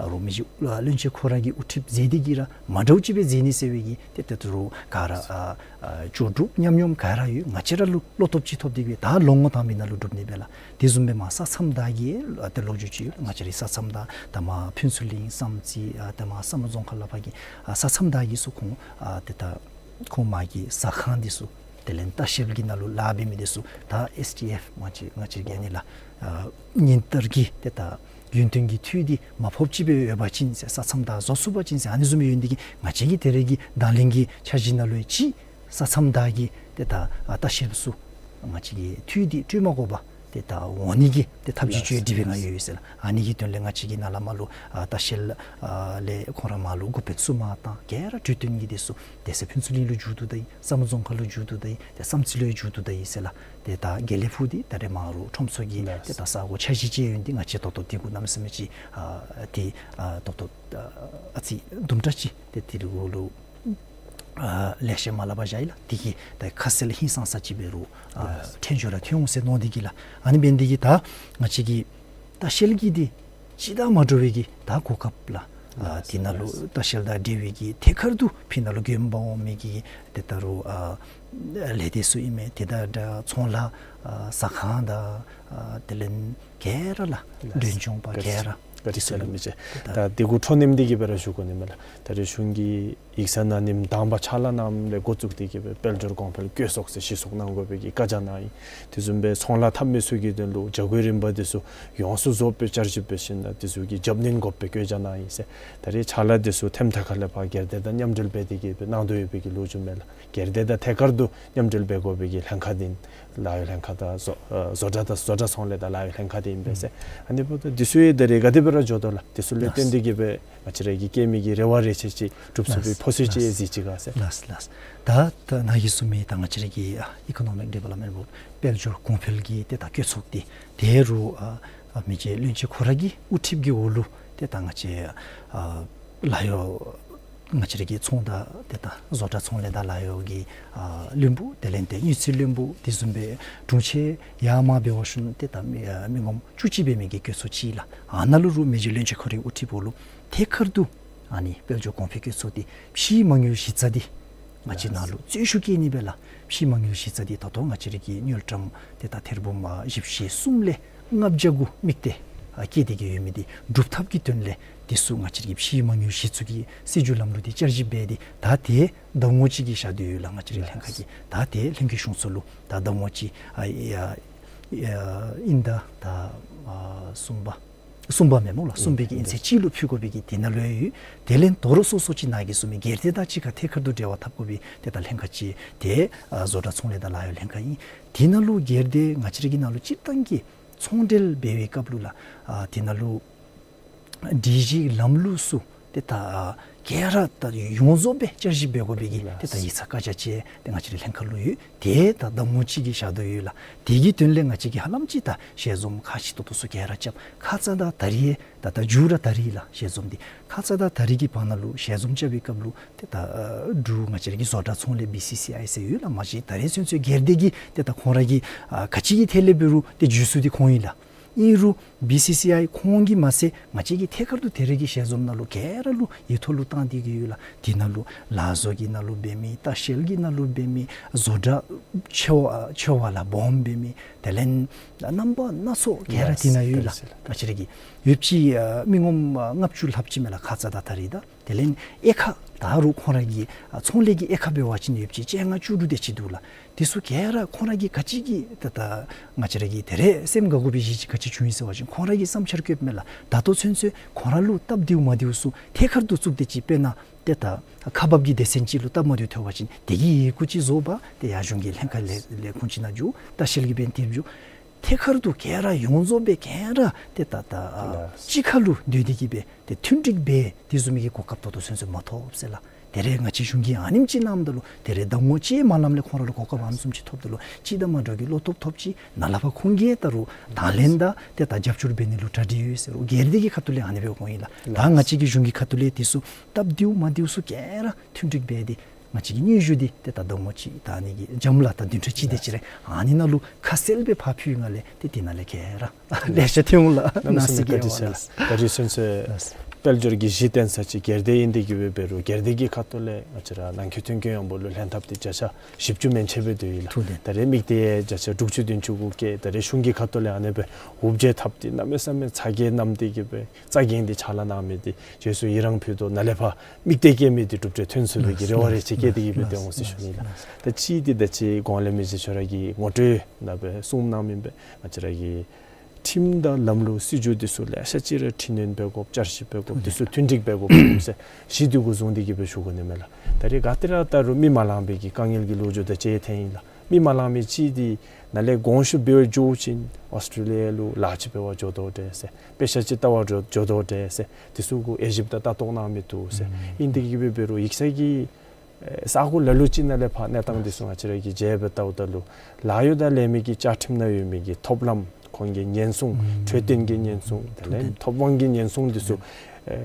ཨ་རུང་མི་རྗེ་ཨ་བློན་ཆེན་ཁོ་ར་གིས་དབུ་ཁྲིད་མཛད་དེ་གིས་ར་མ་འདྲཝ་ཅིག་སྦེ་མཛད་ནི་ཟེར་བའི་གི་ཏེ་ད་རུང་ག་ར་ཨ་ཨ་ལྕོགས་གྲུབ་ཉམས་མྱོང་ག་ར་ཡོད། ང་བཅས་ར་ལུ་བློ་སྟོབས་ཅིག་ཐོབ་སྟེ་གིས་ད་ལོ་ངོ་དང་པའི་ནང་ལུ་འགྲུབ་ནི་སྦེ་ལགས། དེ་བཟུམ་སྦེ་མར་ས་མཚམས་བདའ་གི་ཨ་ཏེ་ལོ་རྒྱུས་ཅིག་ཡོད། ང་བཅས་རའི་ས་མཚམས་བདའ་ད་མར་ཕུན་ཚོགས་གླིང་བསམ་རྩེ་ཨ་ད་མར་ས་མུ་རྫོང་ཁག་ལས་ཕར་གྱི་ཨ་ས་མཚམས་བདའ་གི་ཚུ་ཁོང་ཨ་ཏེ་ད་ཁོང་མར་གྱི་ཟ་ཁང་འདི་ཚུ་དེ་ལས་ལྟ་བཤལ་གྱི་ནང་ལུ་ལཱ་འབད་མི་འདི་ཚུ་ད་ཨེས་ཊི་ཨེཕ་ང་བཅས་ང་བཅས་ཀྱི་ཨ་ནི་ལགས་ཨ་ཉིན་ལྟར་གྱི་ཏེ་ད་ཡུན་བརྟན་གྱི་འཐུས་འདི་མ་ཕོགཔ་ཅིག་སྦེ་ཡོད་པ་ཅིན་ཟེར་ས་མཚམས་བདའ་བཟོ་ཚུགས་པ་ཅིན་ཟེར་ཨ་ནི་བཟུམ་སྦེ་ཡོད་ནི་འདི་གིས་ང་བཅས་ཀྱི་ད་རེས་ཀྱི་དང་ལེན་གྱི་འཆར་གཞི་ནང་ལུ་ཡང་ཅིག་ས་མཚམས་བདའ་གི་ཏེ་ད་ཨ་ལྟ་བཤལ་ཚུ་ང་བཅས་ཀྱི་འཐུས་འདི་སྤྲོད་མ་དགོ་པར་ཏེ་ད་འོང་ནི་གི་ཏེ་ཐབས་ཇུས་ཅིག་སྒྲིག་སྦེ་ང་ཡོད་ཡོད་ཟེར་ལགས། ཨ་ནི་གི་དོན་ལས་ང་བཅས་ཀྱིས་ནཱ་ལས་མར་ལུ་ཨ་ལྟ་བཤལ་ཨ་ལས་ཁོང་ར་མར་ལུ་འགོ་དཔོན་ཚུ་མར་བཏང་། ག་ར་གྲོས་བསྟུན་གྱིས་འདི་ཚུ་ཏེ་ཟེར་ཕུན་ཚོགས་གླིང་ལུ་མཇུག་བསྡུ་ད་ཡི། ས་མུ་རྫོང་ཁག་ལུ་མཇུག་བསྡུ་ད་ཡི། ཏེ་བསམ་རྩེ་ལུ་ཡང་མཇུག་བསྡུ་ད་ཡི་ཟེར་ལགས། ཏེ་ད་དགེ་ལེགས་ཕུག་འདི་ད་རེས་མར་རུང་ཁྲོམ་ཚོགས་ཀྱི་ཏེ་ད་ས་གོ་འཆར་གཞི་ཅིག་ཡོད་ནི་འདི་ང་བཅས་ད་ལྟོ་དེ་གུ་གནམ་མེད་ས་མེད་ཅིག་ཨ་ཏེ་ཨ་ད་ལྟོ་ཨ་ཨ་ཙི་དུམ་གྲ་ཅིག་ཏེ་དེ་གུ་ལུ་ཨ་ལེ་ཤ་མ་སླབ་པར་བཞག་ཡི་ལགས། དེ་གིས་ད་ཁ་གསལ་ཧིང་སངས་ས་ཅིག་འབད་རུང་ཨ་ལགས། ཐོན་འགྱོ་ར་ཐོན་འོང་ཟེར་མནོ་སྟེ་གིས་ལགས། ཨ་ནི་འབད་ནི་འདི་གིས་ད་ང་བཅས་ཀྱི་ལྟ་བཤལ་གྱི་འདི་ཅིག་དང་མ་འདྲ་བའི་གི་ད་གོ་སྐབས་ལགས། ཨ་ལགས། དེ་ནང་ལུ་ལགས། ལྟ་བཤལ་དང་འབྲེལ་བའི་གི་ཐད་ཀར་དུ་ཕི་ནང་ལུ་དགོན་པ་འོང་མི་གི་ཏེ་ད་རུང་ཨ་ལས་སྡེ་ཚུ་ཨིན་མས། ཏེ་ད་ད་ཚོང་ལཱ་ཨ་ཟ་ཁང་དང་ཨ་དེ་ལས་ག་ར་ལགས། ལགས། མགྲོན་སྐྱོང་པ་ག་ར་བཀའ་དྲིན་ཆེ་ལགས་མི་རྗེ། ད་དེ་གུ་འཕྲོ་མཐུད་དེ་གིས་སྦེ་ར་ཞུ་དགོ་ནི་མས་ལགས། ད་རེས་གཞུང་གིས་ཡིག་ཚང་ནང་ཉིནམ་དང་པ་ཕྱག་ལཱ་གནངམ་ལས་འགོ་བཙུགས་ཏེ་གིས་སྦེ་དཔལ་འབྱོར་གོང་འཕེལ་བཀོད་སོག་ཟེར་གཞི་བཙུགས་གནང་དགོ་པའི་གི་བཀའ་རྒྱ་གནང་ཡི། དེ་བཟུམ་སྦེ་ཚོང་ལཱ་འཐབ་མི་ཚུ་གི་དོན་ལུ་བྱ་སྒོའི་རིམ་པ་འདི་ཚུ་ཡོངས་སུ་རྫོགས་སྦེ་བསྐྱར་ཞིབ་འབད་ཞིནམ་ལས་དེ་ཚུ་གི་རྒྱབ་སྣོན་དགོ་པའི་བཀའ་རྒྱ་གནང་ཡི་ཟེར། ད་རེས་ཕྱག་ལཱ་འདི་ཚུ་ཐེམ་ཐ་ཁ་ལས་ཕར་སྒེར་སྡེ་དང་མཉམ་འབྲེལ་འབད་དེ་གིས་སྦེ་གནང་དོ་ཡོད་པའི་གི་ལོ་རྒྱུས་མས་ལགས། སྒེར་སྡེ་དང་ཐད་ཀར་དུ་མཉམ་འབྲེལ་འབད་དགོ་པའི་གི་ལྷན་ཁག་འདི་ལཱ་གཡོག་ལྷན་ཁག་དང་བཟོ་ཨ་བཟོ་གྲྭ་དང་བཟོ་གྲྭ་ཚོང་ལས་དང་ལཱ་གཡོག་ལྷན་ཁག་འདི་ཨིན་པས་ཟེར། ཨ་ནི་འབདཝ་ད་འདི་ཚུ་ཡང་ད་རེས་ག་དེ་སྦེ་ར་འགྱོ་དོ་ལགས། འདི་ཚུ་ལུ་བརྟེན་ཏེ་གིས་སྦེ་ང་བཅས་ར་གིས་བསྐྱེད་མི་གི་རེ་བ་རེ་ཆེ་ཅིག་འགྲུབ་ཚུགས་པའི་ཕོ་ཚོད་ཅིག་ཡང་གཟིགས་ཅི་ག་ཟེར། ལགས་ལགས། ད་ད་ནཱ་གིས་གསུངས་མི་ད་ང་བཅས་ར་གི་ཨ་ཨི་ཀོ་ནོ་མིག་ཌི་ཝེ་ལོབ་མེནཊ་བོརཌ་དཔལ་འབྱོར་གོང་འཕེལ་གྱི་ཏེ་ད་བཀོད་ཚོགས་འདི་ད་རུང་ཨ་ཨ་མི་རྗེ་བློན་ཆེན་ཁོ་ར་གི་དབུ་ཁྲིད་ཀྱི་འོག་ལུ་ཏེ་ད་ང་བཅས་ཨ་ལཱ་གཡོག་ ང་བཅས་ར་གི་ཚོང་དང་ཏེ་ད་བཟོ་གྲྭ་ཚོང་ལས་དང་ལཱ་གཡོག་གི་ཨ་བློན་པོ་དེ་ལས་ཏེ་དངུལ་རྩིས་བློན་པོ་དེ་བཟུམ་སྦེ་དྲུང་ཆེན་ཡར་མར་འབད་བ་ཅིན་ཏེ་ད་མི་ཨ་མི་ངོམ་བཅུ་གཅིག་འབད་མི་གི་གྲོས་ཚོགས་ཅིག་ལགས། ཨ་ནཱ་ལུ་རུང་མི་རྗེ་བློན་ཆེན་ཁོ་རའི་དབུ་ཁྲིདཔ་ལུ་ཐད་ཀར་དུ་ཨ་ནི་དཔལ་འབྱོར་གོང་འཕེལ་གྱི་ཚོགས་སྡེ་ཕྱིའི་མ་དངུལ་གཞི་རྩ་འདི་ང་བཅས་ནང་ལུ་རྩོལ་ཤུགས་བསྐྱེད་ནི་སྦེ་ལགས། ཕྱིའི་མ་དངུལ་གཞི་རྩ་འདི་ད་ལྟོ་ང་བཅས་ར་གི་དངུལ་ཀྲམ་ཏེ་ད་ཐེར་འབུམ་ཨ་བཞི་བཅུ་ཞེ་གསུམ་ལས་ལྔ་བརྒྱ་གུ་དམིགས་ཏེ་ཨ་བསྐྱེད་དེ་གི་ཡོད་མི་འདི་སྒྲུབ་ཐབས་ཀྱི་དོན་ལས་དེ་ཚུ་ང་བཅས་ར་གི་ཕྱིའི་མ་དངུལ་གཞི་བཙུགས་ཀྱི་སྲིད་བྱུས་ལམ་ལུགས་འདི་བསྐྱར་ཞིབ་འབད་དེ་ད་ཏེ་ཟླ་ངོ་གཅིག་གི་ཞག་དུས་ཡོད་ལགས། ང་བཅས་རའི་ལྷན་ཁག་གིས་ད་ཏེ་ལྷན་རྒྱས་གཞུང་ཚོགས་ལུ་ད་ཟླ་ངོ་གཅིག་ཨ་ཨ་ཨ་དབྱིན་ཟླ་ད་ཨ་གསུམ་པ་གསུམ་པ་མེན་སྨོ་ལགས། གསུམ་པའི་གི་དབྱིན་ཚེས་གཅིག་ལུ་ཕུལ་དགོ་པའི་གི་དེ་ནང་ལུ་ཡོད། དེ་ལས་དོ་རུང་སོ་སོ་ཅིག་ནཱ་གིས་གསུངས་མི་སྒེར་སྡེ་དང་གཅིག་ཁར་ཐད་ཀར་དུ་འབྲེལ་བ་འཐབ་དགོ་པའི་ཏེ་ད་ལྷན་ཁག་ཅིག་ཏེ་ཨ་བཟོ་གྲྭ་ཚོང་ལས་དང་ལཱ་གཡོག་ལྷན་ཁག་ཨིན། དེ་ནང་ལུ་སྒེར་སྡེ་ང་བཅས་ར་གི་ནང་ལུ་སྤྱིར་བཏང་གི་ཚོང་འབྲེལ་འབད་བའི་སྐབས་ལུ་ལགས་ཨ་དེ་ནང་ལུ་སྒྲིག་གཞི་ལམ་ལུགས་ཚུ་ཏེ་ད་ཨ་ག་ར་ད་ཡོངས་རྫོགས་སྦེ་བསྐྱར་ཞིབ་འབད་དགོ་པའི་གི་ཏེ་ད་ཡིག་ཚང་བཀའ་རྒྱ་ཅིག་ཏེ་ང་བཅས་རའི་ལྷན་ཁག་ལུ་ཡོད། ཏེ་ད་ཟླ་ངོ་གཅིག་གི་ཞག་དུས་ཡོད་ལགས། དེ་གི་དོན་ལས་ང་བཅས་ཀྱིས་ཧ་ལམ་ཅིག་ད་ཞལ་འཛོམས་ཁག་ཆེ་ཏོག་ཏོ་ཚུ་ག་ར་རྐྱབ། ཁ་ཙ་དང་ད་རིས་ད་ད་མཇུག་ར་ད་རིས་ལགས་ཞལ་འཛོམས་འདི། ཁ་ཙ་དང་ད་རིས་ཀྱི་བར་ན་ལུ་ཞལ་འཛོམས་རྐྱབ་པའི་སྐབས་ལུ་ཏེ་ད་ཨ་འབྲུག་ང་བཅས་ར་གི་བཟོ་གྲྭ་ཚོང་ལས་བི་སི་སི་ཨའི་ཟེར་ཡོད་ལགས། མ་གཞི་ད་རེས་ཚུན་ཚོད་སྒེར་སྡེ་གིས་ཏེ་ད་ཁོང་ར་གི་ཨ་ག་ཅི་གི་ཐད་ལས་འབད་རུང་ཏེ་བརྒྱུད་ཚུགས་འདི་ཁོང་ཨིན་ལགས། ཨིན་རུང་བི་སི་སི་ཨའི་ཁོང་གིས་མ་ཚད་ང་བཅས་ཀྱིས་ཐད་ཀར་དུ་ད་རེས་ཀྱི་ཞལ་འཛོམས་ནང་ལུ་ག་ར་ལུ་ཡིག་ཐོག་ལུ་བཏང་སྟེ་གི་ཡོད་ལགས། དེ་ནང་ལུ་ལག་བཟོ་གི་ནང་ལུ་འབད་མི་ལྟ་བཤལ་གྱི་ནང་ལུ་འབད་མི་བཟོ་གྲྭ་ཆེ་བ་ཆེ་བ་ལགས་སྦོམ་འབད་མི་དེ་ལས་རྣམ་པ་སྣ་ཚོགས་ག་ར་དེ་ནང་ཡོད་ལགས། ང་བཅས་ར་གི་ཡོདཔ་ཅིག་ཨ་མི་ངོམ་ཨ་ལྔ་བཅུ་ལྷགཔ་ཅིག་མས་ལགས་ཁ་ཙ་དང་ད་རིས་ད། དེ་ལས་དབྱེ་ཁག་ད་རུང་ཁོང་ར་གི་ཨ་ཚོང་ལས་ཀྱི་དབྱེ་ཁག་འབད་བ་ཅིན་ཡོདཔ་ཅིག་བཅོ་ལྔ་བཅུ་དྲུག་དེ་ཅིག་འདུག་ལགས། དེ་ཚུ་ག་ར་ཁོང་ར་གིས་ག་ཅི་གི་ད་ད་ང་བཅས་ར་གིས་ད་རེས་སེམས་དགའ་དགོ་པའི་གཞི་ཅིག་ག་ཅི་བྱུང་ཡི་ཟེར་བ་ཅིན་ཁོང་ར་གིས་བསམ་འཆར་བཀོདཔ་མས་ལགས། ད་ལྟོ་ཚུན་ཚོད་ཁོང་ར་ལུ་སྟབས་བདེཝ་མ་བདེཝ་ཚུ་ཐད་ཀར་དུ་བཙུགས་ཏེ་ཅིག་དཔེར་ན་ཏེ་ད་ཁག་འབག་གི་སྡེ་ཚན་ཅིག་ལུ་སྟབས་མ་བདེཝ་ཐོན་པ་ཅིན་དེ་གི་ཡི་གུ་ཅིག་བཟོ་འབག་ཏེ་ཡར་གཞུང་གི་ལྷན་ཁག་ལས་ལས་ཁུངས་ཅིག་ནང་འགྱོ། ལྟ་བཤལ་གྱི་འབད་ནི་དེ་འགྱོ། ཐད་ཀར་དུ་ག་ར་ཡོངས་རྫོགས་སྦེ་ག་ར་ཏེ་ད་ད་ཨ་ལགས། གཅིག་ཁར་ལུ་སྡོད་དེ་གི་སྦེ་ཏེ་མཐུན་འགྲིག་འབད་དེ་བཟུམ་མའི་གི་གོ་སྐབས་ད་ལྟོ་ཚུན་ཚོད་མ་ཐོབ་ཟེར་ལགས། ད་རེས་ང་བཅས་གཞུང་གིས་ཨ་ནེམ་ཅིག་གནངམ་ད་ལུ་ད་རེས་ཟླ་ངོ་གཅིག་མ་ལངམ་ལས་ཁོང་ར་ལུ་གོ་སྐབས་ཨ་ནི་བཟུམ་ཅིག་ཐོབ་ད་ལུ་ཅིག་ད་མ་འདྲཝ་གི་བློ་སྟོབས་ཐོབ་ཅི། ནཱ་ལས་ཕར་ཁོང་གིས་ད་རུང་དང་ལེན་དང་ཏེ་ད་རྒྱབ་སྐྱོར་འབད་ནི་ལུ་གྲ་སྒྲིག་ཡོད་ཟེར་རུང་སྒེར་སྡེ་གི་ཁ་ཐུག་ལས་ཨ་ནི་སྦེ་འོང་ཡི་ལགས། ད་ང་བཅས་ཀྱི་གཞུང་གི་ཁ་ཐུག་ལས་དེ་ཚུ་སྟབས་བདེཝ་མ་བདེཝ་ཚུ་ག་ར་མཐུན་འགྲིག་འབད་དེ་ང་བཅས་ཀྱི་སྙན་ཞུ་འདི་ཏེ་ད་ཟླ་ངོ་གཅིག་ད་ཨ་ནི་གི་འཇམ་ལ་ད་བདུན་ཕྲག་གཅིག་དེ་ཅིག་རེ་ཨ་ནི་ནང་ལུ་ཁ་གསལ་སྦེ་ཕར་ཕུལ་ཡི་ལགས། ཏེ་དེ་ནང་ལས་ག་ར་ལེ་ཤ་ཐོན་འོང་ལགས། གནམ་མེད་ས་མེད་བཀའ་དྲིན་ཆེ་ལགས། ད་རེས་ཚུན་ཚོད་དཔལ་འབྱོར་གྱི་གཞི་རྟེན་ས་ཅིག་སྒེར་སྡེ་ཨིན་ཏེ་གི་སྦེ་འབད་རུང་སྒེར་སྡེ་གི་ཁ་ཐུག་ལས་ང་བཅས་ར་ནང་འཁོད་མཐུན་རྐྱེན་ཡོངས་འབོར་ལུ་ལྷན་ཐབས་འདི་བརྒྱ་ཆ་བཞི་བཅུ་མན་ཆད་སྦེ་སྡོད་ཡི་ལགས། ཐུགས་ལྡན། ད་རེས་དམིགས་གཏད་བརྒྱ་ཆ་དྲུག་ཅུ་བདུན་ཅུ་གུ་བཀལ། ད་རེས་གཞུང་གི་ཁ་ཐུག་ལས་ཨ་ནི་སྦེ་འུབ་བརྗེད་འཐབ་སྟེ་གནམ་མེད་ས་མེད་ཚ་གྱང་མནམ་སྟེ་གི་སྦེ་རྩ་འགེངས་ཏེ་ཕྱག་ལཱ་གནང་མི་འདི་རྗེས་སུ་ཡི་རང་ཕུལ་དོ། ནཱ་ལས་ཕར་དམིགས་གཏད་བསྐྱེད་མི་འདི་གྲུབ་འབྲས་ཐོན་ཚུགས་པའི་གི་རེ་བ་རེ་ཆེ་བསྐྱེད་དེ་གི་སྦེ་ཏེ་འོང་ཟེར་ཞུ་ནི་ལགས། ད་ཅི་འདི་ད་ཅི་གོང་ལས་མི་རྗེ་ཁྱོད་ར་གིས་ངོ་སྤྲོད་ནང་སྦེ་གསུངམ་གནང་མི་སྦེ་ང་བཅས་ར་གི་ཁྲིམས་དང་ལམ་ལུགས་སྲིད་བྱུས་འདི་ཚུ་ལེ་ཤ་ཅིག་ར་འཕྲི་སྣོན་འབད་དགོཔ་བསྐྱར་ཞིབ་འབད་དགོཔ་འདི་ཚུ་མཐུན་འགྲིག་འབད་དགོཔ་ཟེར་གཞི་འདི་གུ་བཟུང་སྟེ་གི་སྦེ་ཞུ་དགོ་ནི་མས་ལགས། ད་རེས་ག་ཏེ་ར་ད་རུང་མི་མ་ལང་པའི་གི་དཀའ་ངལ་གྱི་ལོ་རྒྱུས་དང་བཅས་ཐོན་ཡི་ལགས། མི་མ་ལང་མི་ཅིག་འདི་ནཱ་ལས་དགོངས་ཞུ་འབད་བར་འགྱོ་ཞིནམ་ཨོསི་ཊེ་ལི་ཡ་ལུ་ལཱ་ཅིག་འབད་བར་འགྱོ་དོ་འདྲས་ཟེར། དཔེ་ཆ་ཅིག་ལྟ་བར་འགྱོ་འགྱོ་དོ་འདྲས་ཟེར། དེ་ཚུ་གུ་དབྱེ་ཞིབ་དང་ལྟ་རྟོག་གནང་མི་འདུག་ཟེར། ཨིན་ཏེ་གི་སྦེ་འབད་རུང་ཡིག་ཚང་གི་ས་གོ་ལ་ལུ་ཅིག་ནང་ལས་ཕར་གནས་སྟངས་འདི་ཚུ་ང་བཅས་ར་གིས་མཇལ་སྦེ་བལྟཝ་ད་ལུ་ལཱ་གཡོག་དང་ལས་མི་གི་བཅའ་ཁྲིམས་ནང་ཡོད་མི་གི་ཐོབ་ལམ་ཁོང་གི་ཉེན་སྲུང་འཕྲོད་བསྟེན་གྱི་ཉེན་སྲུང་དེ་ལས་ཐོབ་དབང་གི་ཉེན་སྲུང་འདི་ཚུ་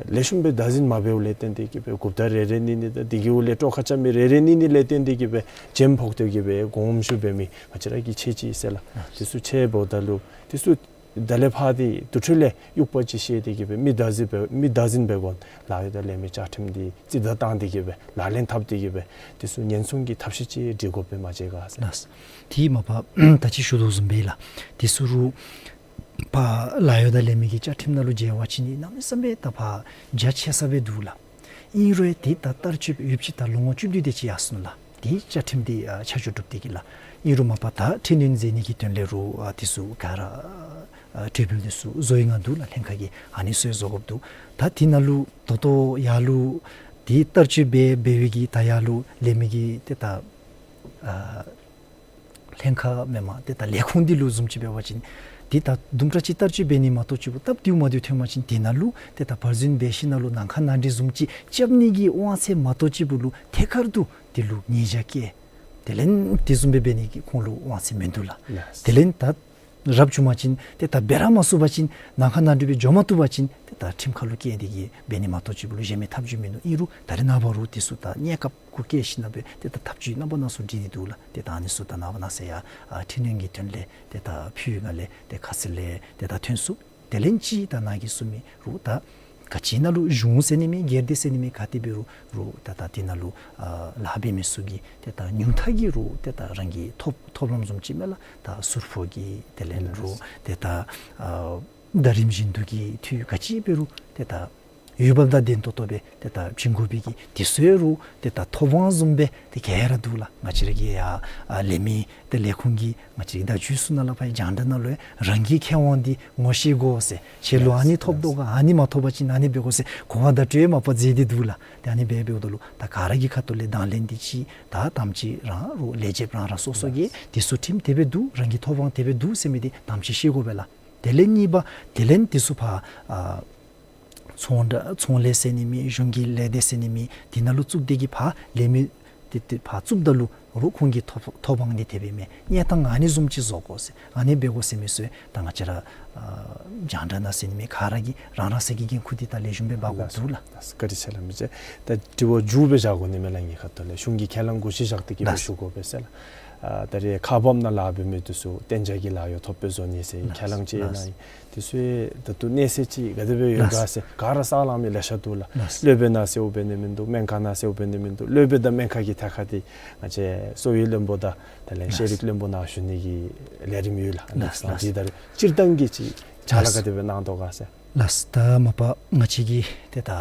ལེགས་ཤོམ་སྦེ་བདག་འཛིན་མ་འབདཝ་ལས་བརྟེན་ཏེ་གི་སྦེ་འགོ་བདག་རེ་རེ་གཉིས་གཉིས་དང་དེ་གི་འོག་ལས་སྤྲོ་ཁ་རྐྱབ་མི་རེ་རེ་གཉིས་གཉིས་ལས་བརྟེན་ཏེ་གི་སྦེ་འཇམ་ཕོག་སྟེ་གི་སྦེ་དགོངས་ཞུ་འབད་མི་ང་བཅས་ར་གིས་ཆེ་ཅི་ཟེར་ལགས། དེ་ཚུ་ཆེ་འབདཝ་ད་ལུ་དེ་ཚུ་ད་ལས་ཕར་འདི་དུར་ཁྲོད་ལས་དབྱུག་པ་ཅིག་བཤེད་དེ་གི་སྦེ་མི་བདག་འཛིན་འབད་མི་བདག་འཛིན་འབད་དགོ། ལཱ་གཡོག་དང་ལས་མི་བཅའ་ཁྲིམས་འདི་རྩིས་ལྡན་བཏང་སྟེ་གི་སྦེ་ལག་ལེན་འཐབ་སྟེ་གི་སྦེ་དེ་ཚུ་ཉེན་སྲུང་གི་ཐབས་ཤེས་ཅིག་སྒྲིག་དགོཔ་སྦེ་མ་མཇལ་ག་ཟེར། ལགས། དེ་མ་པ་ད་ཅི་ཞུ་དོ་བཟུམ་སྦེ་ལགས། དེ་ཚུ་རུང་ཕར་ལཱ་གཡོག་དང་ལས་མི་གི་བཅའ་ཁྲིམས་ནང་ལུ་མཇལ་བ་ཅིན་ནི་གནམ་མེད་ས་མེད་ད་ཕར་རྒྱ་ཆེ་ས་སྦེ་འདུག་ལགས། ཨིན་རུང་ཡང་དེ་ད་བསྟར་སྤྱོད་ཡོདཔ་ཅིག་ད་ལོ་ངོ་བཅུ་བདུན་དེ་ཅིག་ཡར་སོང་ལགས། དེ་བཅའ་ཁྲིམས་འདི་ཨ་ཆ་འཇོག་གྲུབ་སྟེ་གི་ལགས། ཨིན་རུང་མ་པ་ད་འཕྲི་སྣོན་མཛད་ནི་གི་དོན་ལས་རུང་ཨ་དེ་ཚུ་ག་ར་ཨ་གྲོས་འབུལ་དེ་ཚུ་བཟོ་ཡི་ང་འདུག་ལགས། ལྷན་ཁག་གིས་ཨ་ནི་ཚུ་བཟོ་དགོཔ་འདུག། ད་དེ་ནང་ལུ་ད་ལྟོ་ཡར་ལུ་དེ་བསྟར་སྤྱོད་འབད་འབད་བའི་གི་ད་ཡར་ལུ་ལས་མི་གི་ཏེ་ད་ཨ་ལྷན་ཁག་མེན་པར་ཏེ་ད་ལས་ཁུངས་འདི་ལུ་བཟུམ་ཅིག་འབད་བ་ཅིན་ཏེ་ད་དུམ་གྲ་ཅིག་བསྟར་སྤྱོད་འབད་ནི་མ་གཏོགས་ཅིག་སྦེ་སྟབས་བདེཝ་མ་བདེཝ་ཐོན་པ་ཅིན་དེ་ནང་ལུ་ཏེ་ད་བར་འཛིན་འབད་ཞིནམ་ལས་ནང་ཁ་ནང་འགྲིག་བཟུམ་ཅིག་རྐྱབ་ནི་གི་དབང་ཚད་མ་གཏོགས་ཅིག་སྦུག་ལུ་ཐད་ཀར་དུ་དེ་ལུ་ཉེས་བྱ་བཀལ། དེ་ལས་དེ་བཟུམ་སྦེ་འབད་ནི་གི་ཁོང་ལུ་དབང་ཚད་མིན་འདུག་ལགས། ལགས། དེ་ལས་ད་ རབ་བྱུང་པ་ཅིན་ཏེ་ད་འབད་ར་མ་ཚུགས་པ་ཅིན་ནང་ཁ་ནང་འགྲུལ་སྦེ་འགྱོ་མ་བཏུབ་པ་ཅིན་ཏེ་ད་ཁྲིམས་ཁ་ལུ་བཀལ་ཏེ་གིས་འབད་ནི་མ་གཏོགས་ཅིག་པོ་ལུ་གཞན་མི་ཐབས་བྱུས་མིན་འདུག། ཨིན་རུང་ད་རེས་ནངས་པ་རུང་དེ་ཚུ་ད་གནས་སྐབས་གུ་བཀལ་ཞིན་ན་སྦེ་ཏེ་ད་ཐབས་བྱུས་རྣམ་པ་སྣ་ཚོགས་སྒྲིག་སྟེ་འདུག་ལགས། ཏེ་ད་ཨ་ནི་ཚུ་ད་ནངས་པ་གནངས་ཚེ་ཡང་ཨ་འཕྲི་སྣོན་གྱི་དོན་ལས་ཏེ་ད་ཕུལ་ཡི་ག་ལས་ཏེ་ཁ་གསལ་ལས་ཏེ་ད་ཐོན་ཚུགས། དེ་ལས་ཅིག་ད་ནཱ་གིས་གསུངས་མི་རུང་ད་ག་ཅི་ནང་ལུ་གཞུང་ཟེར་ནི་མེད་སྒེར་སྡེ་ཟེར་ནི་མེད་ག་ཏེ་འབད་རུང་རུང་ད་ད་དེ་ནང་ལུ་ཨ་ལཱ་འབད་མི་ཚུ་གིས་ཏེ་ད་ཉུང་མཐའ་གི་རུང་ཏེ་ད་རང་གི་ཐོབ་ཐོབ་ལམ་བཟུམ་ཅིག་མས་ལགས། ད་ཟུར་ཕོགས་ཀྱི་དེ་ལས་རུང་ཏེ་ད་ཨ་ཟླ་རིམ་བཞིན་དུ་གི་འཐུས་ག་ཅི་འབད་རུང་ཏེ་ད་འོས་འབབ་དང་ལྡན་ཏོག་ཏོ་སྦེ་ཏེ་ད་བྱིན་དགོ་པའི་གི་དེ་ཚུ་ཡང་རུང་ཏེ་ད་ཐོབ་དབང་བཟུམ་སྦེ་ཏེ་ག་ར་འདུག་ལགས། ང་བཅས་ར་གི་ཡ་ཨ་ལས་མི་ཏེ་ལས་ཁུངས་ཀྱི་ང་བཅས་ར་བརྡ་བརྒྱུད་ཚུ་ནང་ལས་ཕར་རྒྱང་བསྒྲགས་ནང་ལུ་ཡང་རང་གི་ཁེ་དབང་འདི་ངོ་ཤེས་དགོ་ཟེར། ཁྱེད་ལུ་ཨ་ནི་ཐོབ་དོ་ག་ཨ་ནི་མ་ཐོབ་པ་ཅིན་ཨ་ནི་འབད་དགོ་ཟེར་གོ་བ་བརྡ་སྤྲོད་མ་པ་མཛད་དེ་འདུག་ལགས། ཏེ་ཨ་ནི་འབད་འབདཝ་ད་ལུ་ད་ག་ར་གི་ཁ་ཐུག་ལས་དང་ལེན་འདི་ཅིག་ད་དམ་ཅིག་རང་རུང་ལས་བྱེདཔ་རང་རང་སོ་སོ་གིས་དེ་ཚུ་ཁྲིམས་དེ་སྦེ་འདུག། རང་གི་ཐོབ་དབང་དེ་སྦེ་འདུག་ཟེར་མི་འདི་དམ་ཅིག་ཤེས་དགོ་པས་ལགས། དེ་ལས་གཉིས་པ་དེ་ལས་དེ་ཚུ་ཕར་ཨ་ཚོང་འབྲེལ་ཚོང་ལས་ཟེར་ནི་མེད་གཞུང་གི་ལས་སྡེ་ཟེར་ནི་མེད་དེ་ནང་ལུ་བཙུགས་ཏེ་གིས་ཕར་ལས་མི་དེ་དེ་ཕར་བཙུགསཔ་ད་ལུ་རུང་ཁོང་གི་ཐོབ་ཐོབ་དབང་འདི་དེ་སྦེ་མས། གནས་སྟངས་ཨ་ནི་བཟུམ་ཅིག་བཟོ་དགོ་ཟེར་ཨ་ནི་འབད་དགོ་ཟེར་མི་ཚུ་ད་ང་བཅས་ར་ཨ་རྒྱང་བསྒྲགས་ནང་ཟེར་ནི་མེད་ག་ར་གིས་རང་རང་སོའི་གི་འགན་ཁུར་འདི་ད་ལེགས་ཤོམ་སྦེ་འབག་དགོཔ་འདུག་ལགས། ལགས་སོ། བཀའ་དྲིན་ཆེ་ལགས། མི་རྗེ་ད་དྲི་བ་མཇུག་སྦེ་བཞག་དགོ་ནི་མས་ལགས། ངེའི་ཁ་ཐུག་ལས་གཞུང་གི་ཁས་བླངས་གུ་གཞི་བཞག་སྟེ་གིས་སྦེ་ཞུ་དགོ་པས་ཟེར་ལགས། ཨ་ད་རེས་ཁག་འབག་ནང་ལཱ་འབད་མི་འདི་ཚུ་གཏན་འཇགས་ཀྱི་ལཱ་གཡོག་ཐོབ་སྦེ་བཟོ་ནི་ཟེར་ཁས་བླངས་ཅིག་གནང་ཡི། དེ་ཚུ་ད་ལྟོ་གནས་ཚད་ཅིག་ག་དེ་སྦེ་ཡོད་ག་ཟེར་ག་ར་སག་ལང་མི་ལེ་ཤ་འདུག་ལགས། སློབ་དཔོན་ནང་གསལཝ་འབད་ནི་མིན་འདུག། སྨན་ཁང་ནང་གསལཝ་འབད་ནི་མིན་འདུག། སློབ་དཔོན་དང་སྨན་ཁང་གི་ཐད་ཁར་འདི་ང་བཅས་གསོ་བའི་བློན་པོ་དང་དེ་ལས་ཤེས་རིག་བློན་པོ་ནཱ་བཞུགས་ནི་གི་ལས་རིམ་ཡོད་ལགས། ལགས་སོ། ལགས་སོ། འདི་ད་རེས་སྤྱིར་བཏང་གི་ཅིག་ཕྱག་ལཱ་ག་དེ་སྦེ་གནང་དོ་ག་ཟེར། ལགས་སོ། ད་མ་པ་ང་བཅས་ཀྱི་ཏེ་ད་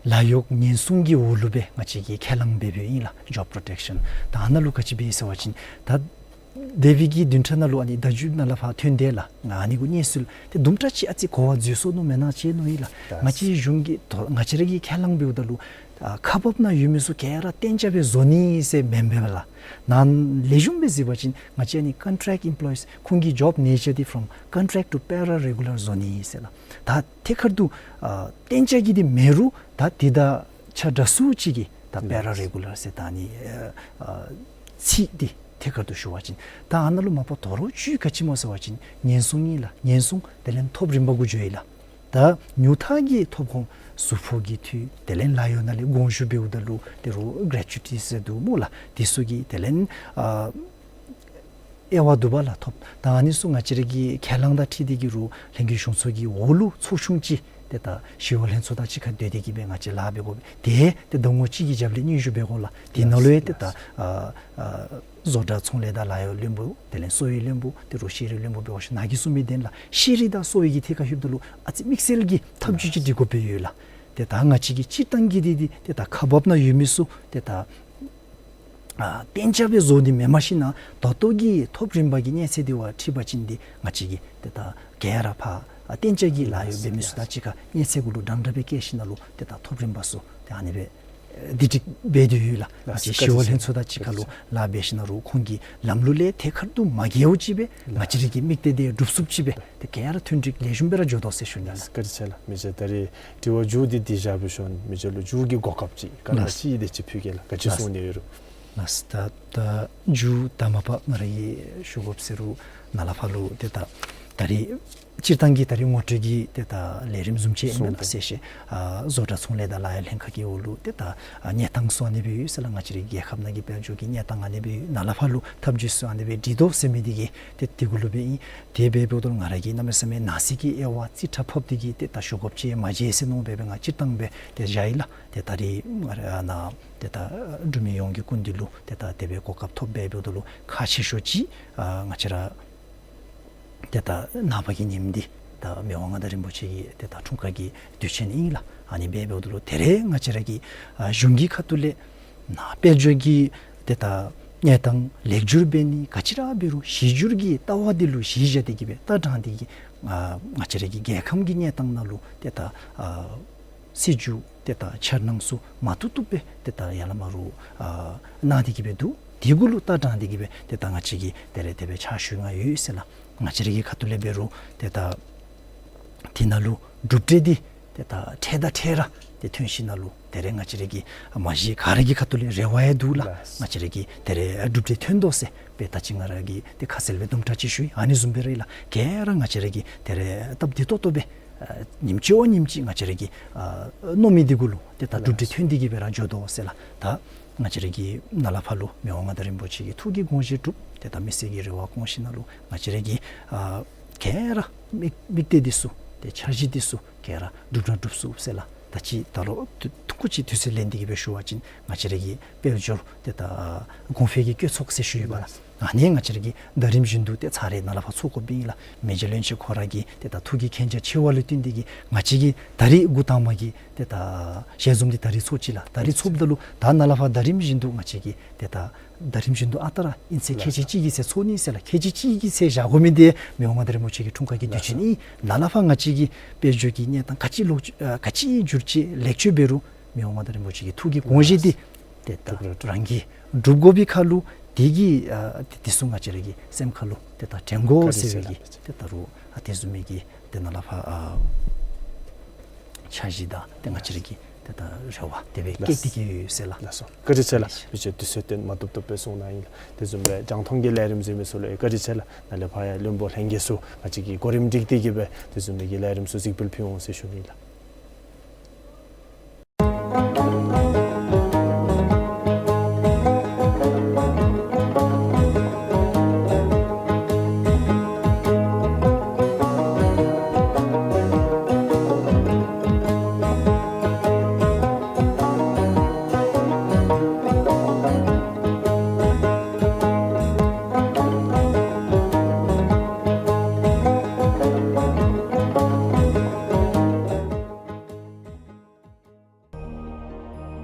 ལཱ་གཡོག་ཉེན་སྲུང་གི་འོག་ལུ་སྦེ་ང་བཅས་ཀྱིས་ཁས་བླངས་འབད་འབདཝ་ཨིན་ལགས། Job Protection། ད་ཨ་ནཱ་ལུ་ག་ཅི་འབད་ཟེར་བ་ཅིན་ད་དེ་བའི་གི་བདུན་ཕྲག་ནང་ལུ་ཨ་ནི་བརྡ་བརྒྱུད་ནང་ལས་ཕར་ཐོན་དེས་ལགས། ང་ཨ་ནི་གུ་གནས་ཚུལ་ཏེ་དུམ་གྲ་ཅིག་ཨ་ཙི་གོ་བ་འཛོལ་སོ་ནུག་མེན་ན་ཅིག་མནོ་ཡི་ལགས། ལགས། ང་བཅས་གཞུང་གི་ཐོག་ང་བཅས་ར་གིས་ཁས་བླངས་འབདཝ་ད་ལུ་ཨ་ཁག་འབག་ནང་ཡོད་མི་ཚུ་ག་ར་གཏན་འཇགས་སྦེ་བཟོ་ནི་ཟེར་མེན་པས་ལགས། ནཱ་ལེགས་ཤོམ་སྦེ་གཟིགས་པ་ཅིན་ང་བཅས་ཨ་ནི་contract employees ཁོང་གི་job nature འདི་from contract to pararegular བཟོ་ནི་ཟེར་ལགས། ད་ཐད་ཀར་དུ་ཨ་གཏན་འཇགས་ཀྱི་འདི་མེད་རུང་ད་འདི་དང་ཆ་འདྲ་སུ་ཅིག་གིས་ད་pararegular ཟེར་ད་ཨ་ནི་ཨ་ཨ་ཚིག་འདི་ཐད་ཀར་དུ་ཞུ་བ་ཅིན་ད་ཨ་ནཱ་ལུ་མ་པ་དོ་རུང་ཅིག་ག་ཅི་སྨོ་ཟེར་བ་ཅིན་ཉེན་སྲུང་ཨིན་ལགས། ཉེན་སྲུང་དེ་ལས་ཐོབ་རིམ་པ་གུ་འགྱོ་ཡི་ལགས། ད་ཉུང་མཐའ་གི་ཐོབ་ཁོང་ཟུར་ཕོགས་ཀྱི་འཐུས་དེ་ལས་ལཱ་གཡོག་ནང་ལས་དགོངས་ཞུ་འབདཝ་ད་ལུ་དེ་རུང་gratuity ཟེར་འདུག་སྨོ་ལགས། དེ་ཚུ་གི་དེ་ལས་ཨ་དབྱེ་བ་འདུག་པ་ལགས། ཐོབ་ད་ཨ་ནི་ཚུ་ང་བཅས་ར་གི་ཁས་བླངས་དང་འཁྲིལ་ཏེ་གིས་རུང་ལྷན་རྒྱས་གཞུང་ཚོགས་ཀྱི་འོག་ལུ་ཚོགས་ཆུང་ཅིག་ཏེ་ད་ཞི་གཡོག་ལྷན་ཚོགས་དང་གཅིག་ཁར་སྡོད་དེ་གིས་སྦེ་ང་བཅས་ལཱ་འབད་དགོ་པས། དེ་ཏེ་ཟླ་ངོ་གཅིག་གི་རྒྱབ་ལས་སྙན་ཞུ་འབད་དགོ་ལགས། དེ་ནང་ལུ་ཡང་ཏེ་ད་ཨ་ཨ་བཟོ་གྲྭ་ཚོང་ལས་དང་ལཱ་གཡོག་བློན་པོ་དེ་ལས་གསོ་བའི་བློན་པོ་དེ་རུང་ཤེས་རིག་བློན་པོ་འབད་བ་ཅིན་ནཱ་གིས་གསུངས་མི་དེ་ལགས། ཤེས་རིག་དང་གསོ་བའི་གི་ཐད་ཁར་ལྷོདཔ་ད་ལུ་ཨ་ཙི་དམིགས་བསལ་གྱི་ཐབས་བྱུས་ཅིག་སྒྲིག་དགོཔ་སྦེ་ཡོད་ལགས། ཏེ་ད་ང་བཅས་ཀྱི་སྤྱིར་བཏང་གི་འདི་འདི་ཏེ་ད་ཁག་འབག་ནང་ཡོད་མི་ཚུ་ཏེ་ད་ཨ་གཏན་འཇགས་སྦེ་བཟོ་ནི་མེན། མ་གཞི་ནཱ་ད་ལྟོ་གི་ཐོབ་རིམ་པ་གི་གནས་ཚད་འདི་བ་འཁྲིལ་བ་ཅིན་འདི་ང་བཅས་ཀྱིས་ཏེ་ད་ག་ར་ཕར་ཨ་གཏན་འཇགས་ཀྱི་ལཱ་གཡོག་འབད་མི་ཚུ་དང་གཅིག་ཁར་གནས་ཚད་གུ་ལུ་འདྲན་འདྲ་སྦེ་བཀལ་ཞིན་ན་ལུ་ཏེ་ད་ཐོབ་རིམ་པ་ཚུ་ཏེ་ཨ་ནི་སྦེ་ཨེ་བདེ་སྒྲིག་འབད་དེ་ཡོད་ལགས། ང་བཅས་ཞི་གཡོག་ལྷན་ཚོགས་དང་གཅིག་ཁར་ལུ་ལཱ་འབད་ཞིན་ན་རུང་ཁོང་གི་ལམ་ལུགས་ལས་ཐད་ཀར་དུ་མ་འགལཝ་ཅིག་སྦེ་ང་བཅས་ར་གི་དམིགས་གཏད་འདི་སྒྲུབ་ཚུགསཔ་ཅིག་སྦེ་ཏེ་ག་ར་མཐུན་འགྲིག་ལེགས་ཤོམ་སྦེ་ར་འགྱོ་དོ་ཟེར་ཞུ་ནི་ལགས། བཀའ་དྲིན་ཆེ་ལགས། མི་རྗེ་ད་རེས་དྲི་བ་མཇུག་འདི་འདི་བཞག་སྦེ་ཞུ་ནི། མི་རྗེ་ལུ་མཇུག་གི་གོ་སྐབས་ཅིག་སྐར་མ་གཅིག་དེ་ཅིག་ཕུལ་གེ་ལགས། ག་ཅི་གསུང་ནི་ཡོད་རུང་། ལགས། ད་ད་མཇུག་ད་མ་པ་ང་ར་གིས་ཞུ་དགོཔ་ཟེར་རུང་ནཱ་ལས་ཕར་ལུ་ཏེ་ད་ད་རེས་སྤྱིར་བཏང་གི་ད་རེས་ངོ་སྤྲོད་ཀྱི་ཏེ་ད་ལས་རིམ་བཟུམ་ཅིག་ཨིན་མས་ལགས། གསལ་བཤད་ཨ་བཟོ་གྲྭ་ཚོང་ལས་དང་ལཱ་གཡོག་ལྷན་ཁག་གི་འོག་ལུ་ཏེ་ད་ཨ་གནས་སྟངས་ཚུ་ཨ་ནི་སྦེ་ཡོད་ཟེར་ལགས། ང་བཅས་རའི་རྒྱལ་ཁབ་ནང་གི་དཔལ་འབྱོར་གྱི་གནས་སྟངས་ཨ་ནི་སྦེ་ཡོད། ནཱ་ལས་ཕར་ལུ་ཐབས་བྱུས་ཚུ་ཨ་ནི་སྦེ་སྒྲིག་དོ་ཟེར་མི་འདི་གིས་ཏེ་དེ་གུ་ལུ་སྦེ་ཨིན། དེ་སྦེ་འབདཝ་ད་ལུ་ང་ར་གིས་གནམ་མེད་ས་མེད་ནང་གསེས་ཀྱི་དབྱེ་བ་རྩིས་ཁྲ་ཕབ་སྟེ་གིས་ཏེ་ད་ཞུ་དགོཔ་ཅིག་མ་མཇལ་ཟེར་མནོ་སྦེ་སྦེ་ང་སྤྱིར་བཏང་སྦེ་ཏེ་བཞག་ཡི་ལགས། ཏེ་ད་རེས་ང་ར་ནཱ་ཏེ་ད་འབྲུག་མི་ཡོངས་ཀྱི་སྐུ་མདུན་ལུ་ཏེ་ད་དེ་སྦེ་གོ་སྐབས་ཐོབ་སྦེ་འབདཝ་ད་ལུ་ཁག་ཆེ་ཤོས་ཅིག་ཨ་ང་བཅས་ར་ཏེ་ད་ནངས་པ་གི་ཉིནམ་འདི་ད་མི་དབང་མངའ་བདག་རིན་པོ་ཆེ་གི་ཏེ་ད་འཁྲུངས་སྐར་གྱི་དུས་ཆེན་ཨིན་ལགས། ཨ་ནི་སྦེ་འབདཝ་ད་ལུ་ད་རེས་ང་བཅས་ར་གི་ཨ་གཞུང་གི་ཁ་ཐུག་ལས་ནཱ་དཔལ་འབྱོར་གྱི་ཏེ་ད་གནས་སྟངས་ལེགས་བསྒྱུར་འབད་ནི་ག་ཅི་ར་འབད་རུང་གཞི་བསྒྱུར་གྱི་ལྟ་བ་འདི་ལུ་གཞི་བཞག་སྟེ་གིས་སྦེ་ལྟ་དྲང་སྟེ་གིས་ཨ་ང་བཅས་ར་གི་རྒྱལ་ཁམས་ཀྱི་གནས་སྟངས་ནང་ལུ་ཏེ་ད་ཨ་སྲིད་བྱུས་ཏེ་ད་འཆར་སྣང་ཚུ་མ་བཏུབ་བཏུབ་སྦེ་ཏེ་ད་ཡར་ལས་མར་རུང་ཨ་གནང་སྟེ་གིས་སྦེ་འདུག། དེ་གུ་ལུ་ལྟ་དྲང་སྟེ་གིས་སྦེ་ཏེ་ད་ང་བཅས་ཀྱིས་ད་རེས་དེ་སྦེ་ཕྱག་ཞུ་ཡི་ཡོད་ཟེར་ལགས། ང་བཅས་ར་གི་ཁ་ཐུག་ལས་འབད་རུང་ཏེ་ད་དེ་ནང་ལུ་གྲུབ་འབྲས་འདི་ ཏེ་ད་འཕྲལ་དང་འཕྲལ་ར་ཏེ་ཐོན་ཞིནམ་ལུ་ཏེ་རེ་ང་བཅས་ར་གི་མ་གཞི་ག་ར་གི་ཁ་ཐུག་ལས་རེ་བ་ཡང་འདུག་ལགས། ལགས། ང་བཅས་ར་གི་ཏེ་རེ་གྲུབ་འབྲས་ཐོན་དོ་ཟེར་སྦེ་ད་ཅི་ང་ར་གིས་ཏེ་ཁ་གསལ་སྦེ་དུམ་གྲ་ཅིག་ཞུ་ཡི། ཨ་ནི་བཟུམ་སྦེ་ར་ཨིན་ལགས། ག་ར་ང་བཅས་ར་གིས་ཏེ་རེ་སྟབས་བདེ་ཏོག་ཏོ་སྦེ་ཨ་ཉིནམ་གཅིག་བ་ཉིནམ་གཅིག་ང་བཅས་ར་གིས་ཨ་མནོ་མི་འདི་གུ་ལུ་ཏེ་ད་གྲུབ་འབྲས་ཐོན་ཏེ་གི་སྦེ་ར་འགྱོ་དོ་ཟེར་ལགས། ད་ང་བཅས་ར་གི་ནཱ་ལས་ཕར་ལུ་མི་དབང་མངའ་བདག་རིན་པོ་ཆེ་གི་ཐུགས་ཀྱི་དགོངས་བཞེད་གྲུབ་ཏེ་ད་མི་སེར་གྱི་རེ་བ་སྐོང་ཞིནམ་ལུ་ང་བཅས་ར་གི་ཨ་ག་ར་དམིགས་དམིགས་གཏད་འདི་ཚུ་ཏེ་འཆར་གཞི་འདི་ཚུ་ག་ར་འགྲུབ་ར་འགྲུབ་ཚུགས་ཟེར་ལགས། ད་ཅི་ད་རུང་ཐུང་ཀུ་ཅིག་དུས་ཚོད་ལེན་ཏེ་གི་སྦེ་ཞུ་བ་ཅིན་ང་བཅས་ར་གི་དཔལ་འབྱོར་ཏེ་ད་གོང་འཕེལ་གྱི་སྐྱེད་ཚོགས་ཟེར་ཞུ་ཡོདཔ་ལགས། ཨ་ནི་ང་བཅས་ར་གིས་ཟླ་རིམ་བཞིན་དུ་ཏེ་ཚར་རེ་ནཱ་ལས་ཕར་ཚོགས་དགོཔ་ཨིན་ལགས། མེ་རྒྱལ་བློན་ཆེན་ཁོ་ར་གི་ཏེ་ད་ཐུགས་ཀྱི་མཁྱེན་རྒྱ་ཆེ་བ་ལུ་བརྟེན་ཏེ་གི་ང་བཅས་ཀྱིས་ད་རིས་འགོ་དང་པ་གི་ཏེ་ད་ཞལ་འཛོམས་འདི་ད་རིས་ཚོགས་ཅི་ལགས། ད་རིས་ཚོགསཔ་ད་ལུ་ད་ནཱ་ལས་ཕར་ཟླ་རིམ་བཞིན་དུ་ང་བཅས་ཀྱིས་ཏེ་ད་ཟླ་རིམ་བཞིན་དུ་ཨ་རྟག་ར་ཨིན་ཟེར་ཁལ་གཅིག་གཅིག་གི་ཚེ་ཚོགས་ནི་ཟེར་ལགས། ཁལ་གཅིག་གཅིག་གི་ཚེ་བཞག་དགོ་མི་འདི་མི་དབང་མངའ་བདག་རིན་པོ་ཆེ་གི་འཁྲུངས་སྐར་གྱི་དུས་ཆེན་ཨིན། ནཱ་ལས་ཕར་ང་བཅས་ཀྱི་དཔལ་འབྱོར་གྱི་གནས་སྟངས་ག་ཅི་ལོག་ཨ་ག་ཅི་འགྱུར་ཅི་ལེགས་བཅོས་འབད་རུང་མི་དབང་མངའ་བདག་རིན་པོ་ཆེ་གི་ཐུགས་ཀྱི་དགོངས་བཞེད་འདི་ཏེ་ད་རང་གིས་སྒྲུབ་དགོ་པའི་ཁར་ལུ་དེ་གི་ཨ་དེ་དེ་ཚུ་ང་བཅས་ར་གི་སེམས་ཁར་ལུ་ཏེ་ད་དྲན་དགོ་ཟེར་བའི་གི་ཏེ་ད་རུང་ཨ་དེ་བཟུམ་མའི་གི་ཏེ་ནཱ་ལས་ཕར་ཨ་འཆར་གཞི་དང་ཏེ་ང་བཅས་ར་གི་ཏེ་ད་རེ་བ་དེ་སྦེ་བསྐྱེད་དེ་གི་ཡོད་ཟེར་ལགས། ལགས་སོ། བཀའ་དྲིན་ཆེ་ལགས། དཔེ་ཆ་དུས་ཚོད་བཏོན་མ་བཏུབ་བཏུབ་སྦེ་གསུངས་གནང་ཡི་ལགས། དེ་བཟུམ་སྦེ་རྒྱང་མཐོང་གི་ལས་རིམ་གཟིགས་མི་ཚུ་ལུ་བཀའ་དྲིན་ཆེ་ལགས། ནཱ་ལས་ཕར་ཡང་བློན་པོ་ལྷན་རྒྱས་ཚུ་ང་བཅས་ཀྱིས་གོ་རིམ་སྒྲིག་སྟེ་གི་སྦེ་དེ་བཟུམ་མའི་གི་ལས་རིམ་ཚུ་གཟིགས་འབུལ་ཕུལ་འོང་ཟེར་ཞུ་ནི་ལགས།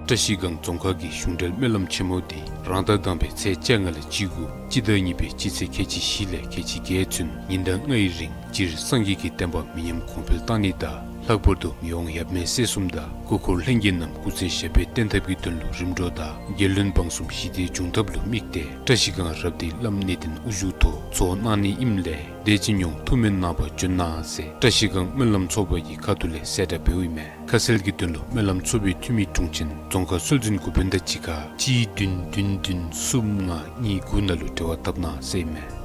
བཀྲ་ཤིས་སྒང་རྫོང་ཁག་གི་གཞུང་འབྲེལ་སྨོན་ལམ་ཆེན་མོ་འདི་རང་ཟླ་དང་པའི་ཚེས་བཅོ་ལྔ་ལས་བཅུ་དགུ་སྤྱི་ཟླ་གཉིས་པའི་སྤྱི་ཚེས་ཁལ་གཅིག་བཞི་ལས་ཁལ་གཅིག་བརྒྱད་ཚུན་ཉིན་གྲངས་ལྔའི་རིང་སྤྱིར་སངས་རྒྱས་ཀྱི་བསྟན་པ་མི་ཉམས་གོང་འཕེལ་གཏང་ནི་དང་ལྷག་པར་དུ་མི་དབང་ཡབ་མེས་སྲས་གསུམ་དང་སྐུ་འཁོར་ལྷན་རྒྱས་རྣམས་སྐུ་ཚེ་ཞབས་པད་བརྟན་ཐབས་ཀྱི་དོན་ལུ་རིམ་གྲོ་དང་རྒྱལ་བློན་འབངས་གསུམ་ཞི་བདེ་འབྱུང་ཐབས་ལུ་དམིགས་ཏེ་བཀྲ་ཤིས་སྒང་རབ་སྡེའི་བླམ་གནས་བརྟན་དབུ་བཞུགས་ཐོག་ཚོགས་གནང་ནི་ཨིནམ་ལས་དེ་ཅིག་མྱོང་ཐུགས་སྨོན་གནང་བར་འབྱོན་གནང་ཟེར་བཀྲ་ཤིས་སྒང་སྨོན་ལམ་ཚོགས་པ་གི་ཁ་ཐུག་ལས་གསལ་བསྒྲགས་འབདཝ་ཨིན་མས། ཁ་གསལ་གྱི་དོན་ལུ་སྨོན་ལམ་ཚོགས་པའི་འཐུས་མི་དྲུང་ཆེན་རྫོང་ཁག་སྲོལ་འཛིན་འགོ་དཔོན་དང་གཅིག་ཁར་གཅིག་བདུན་བདུན་བདུན་གསུམ་ལྔ་གཉིས་དགུ་ནང་ལུ་འབྲེལ་བ་བཏབ་གནང་ཟེར་ཨིན་མས།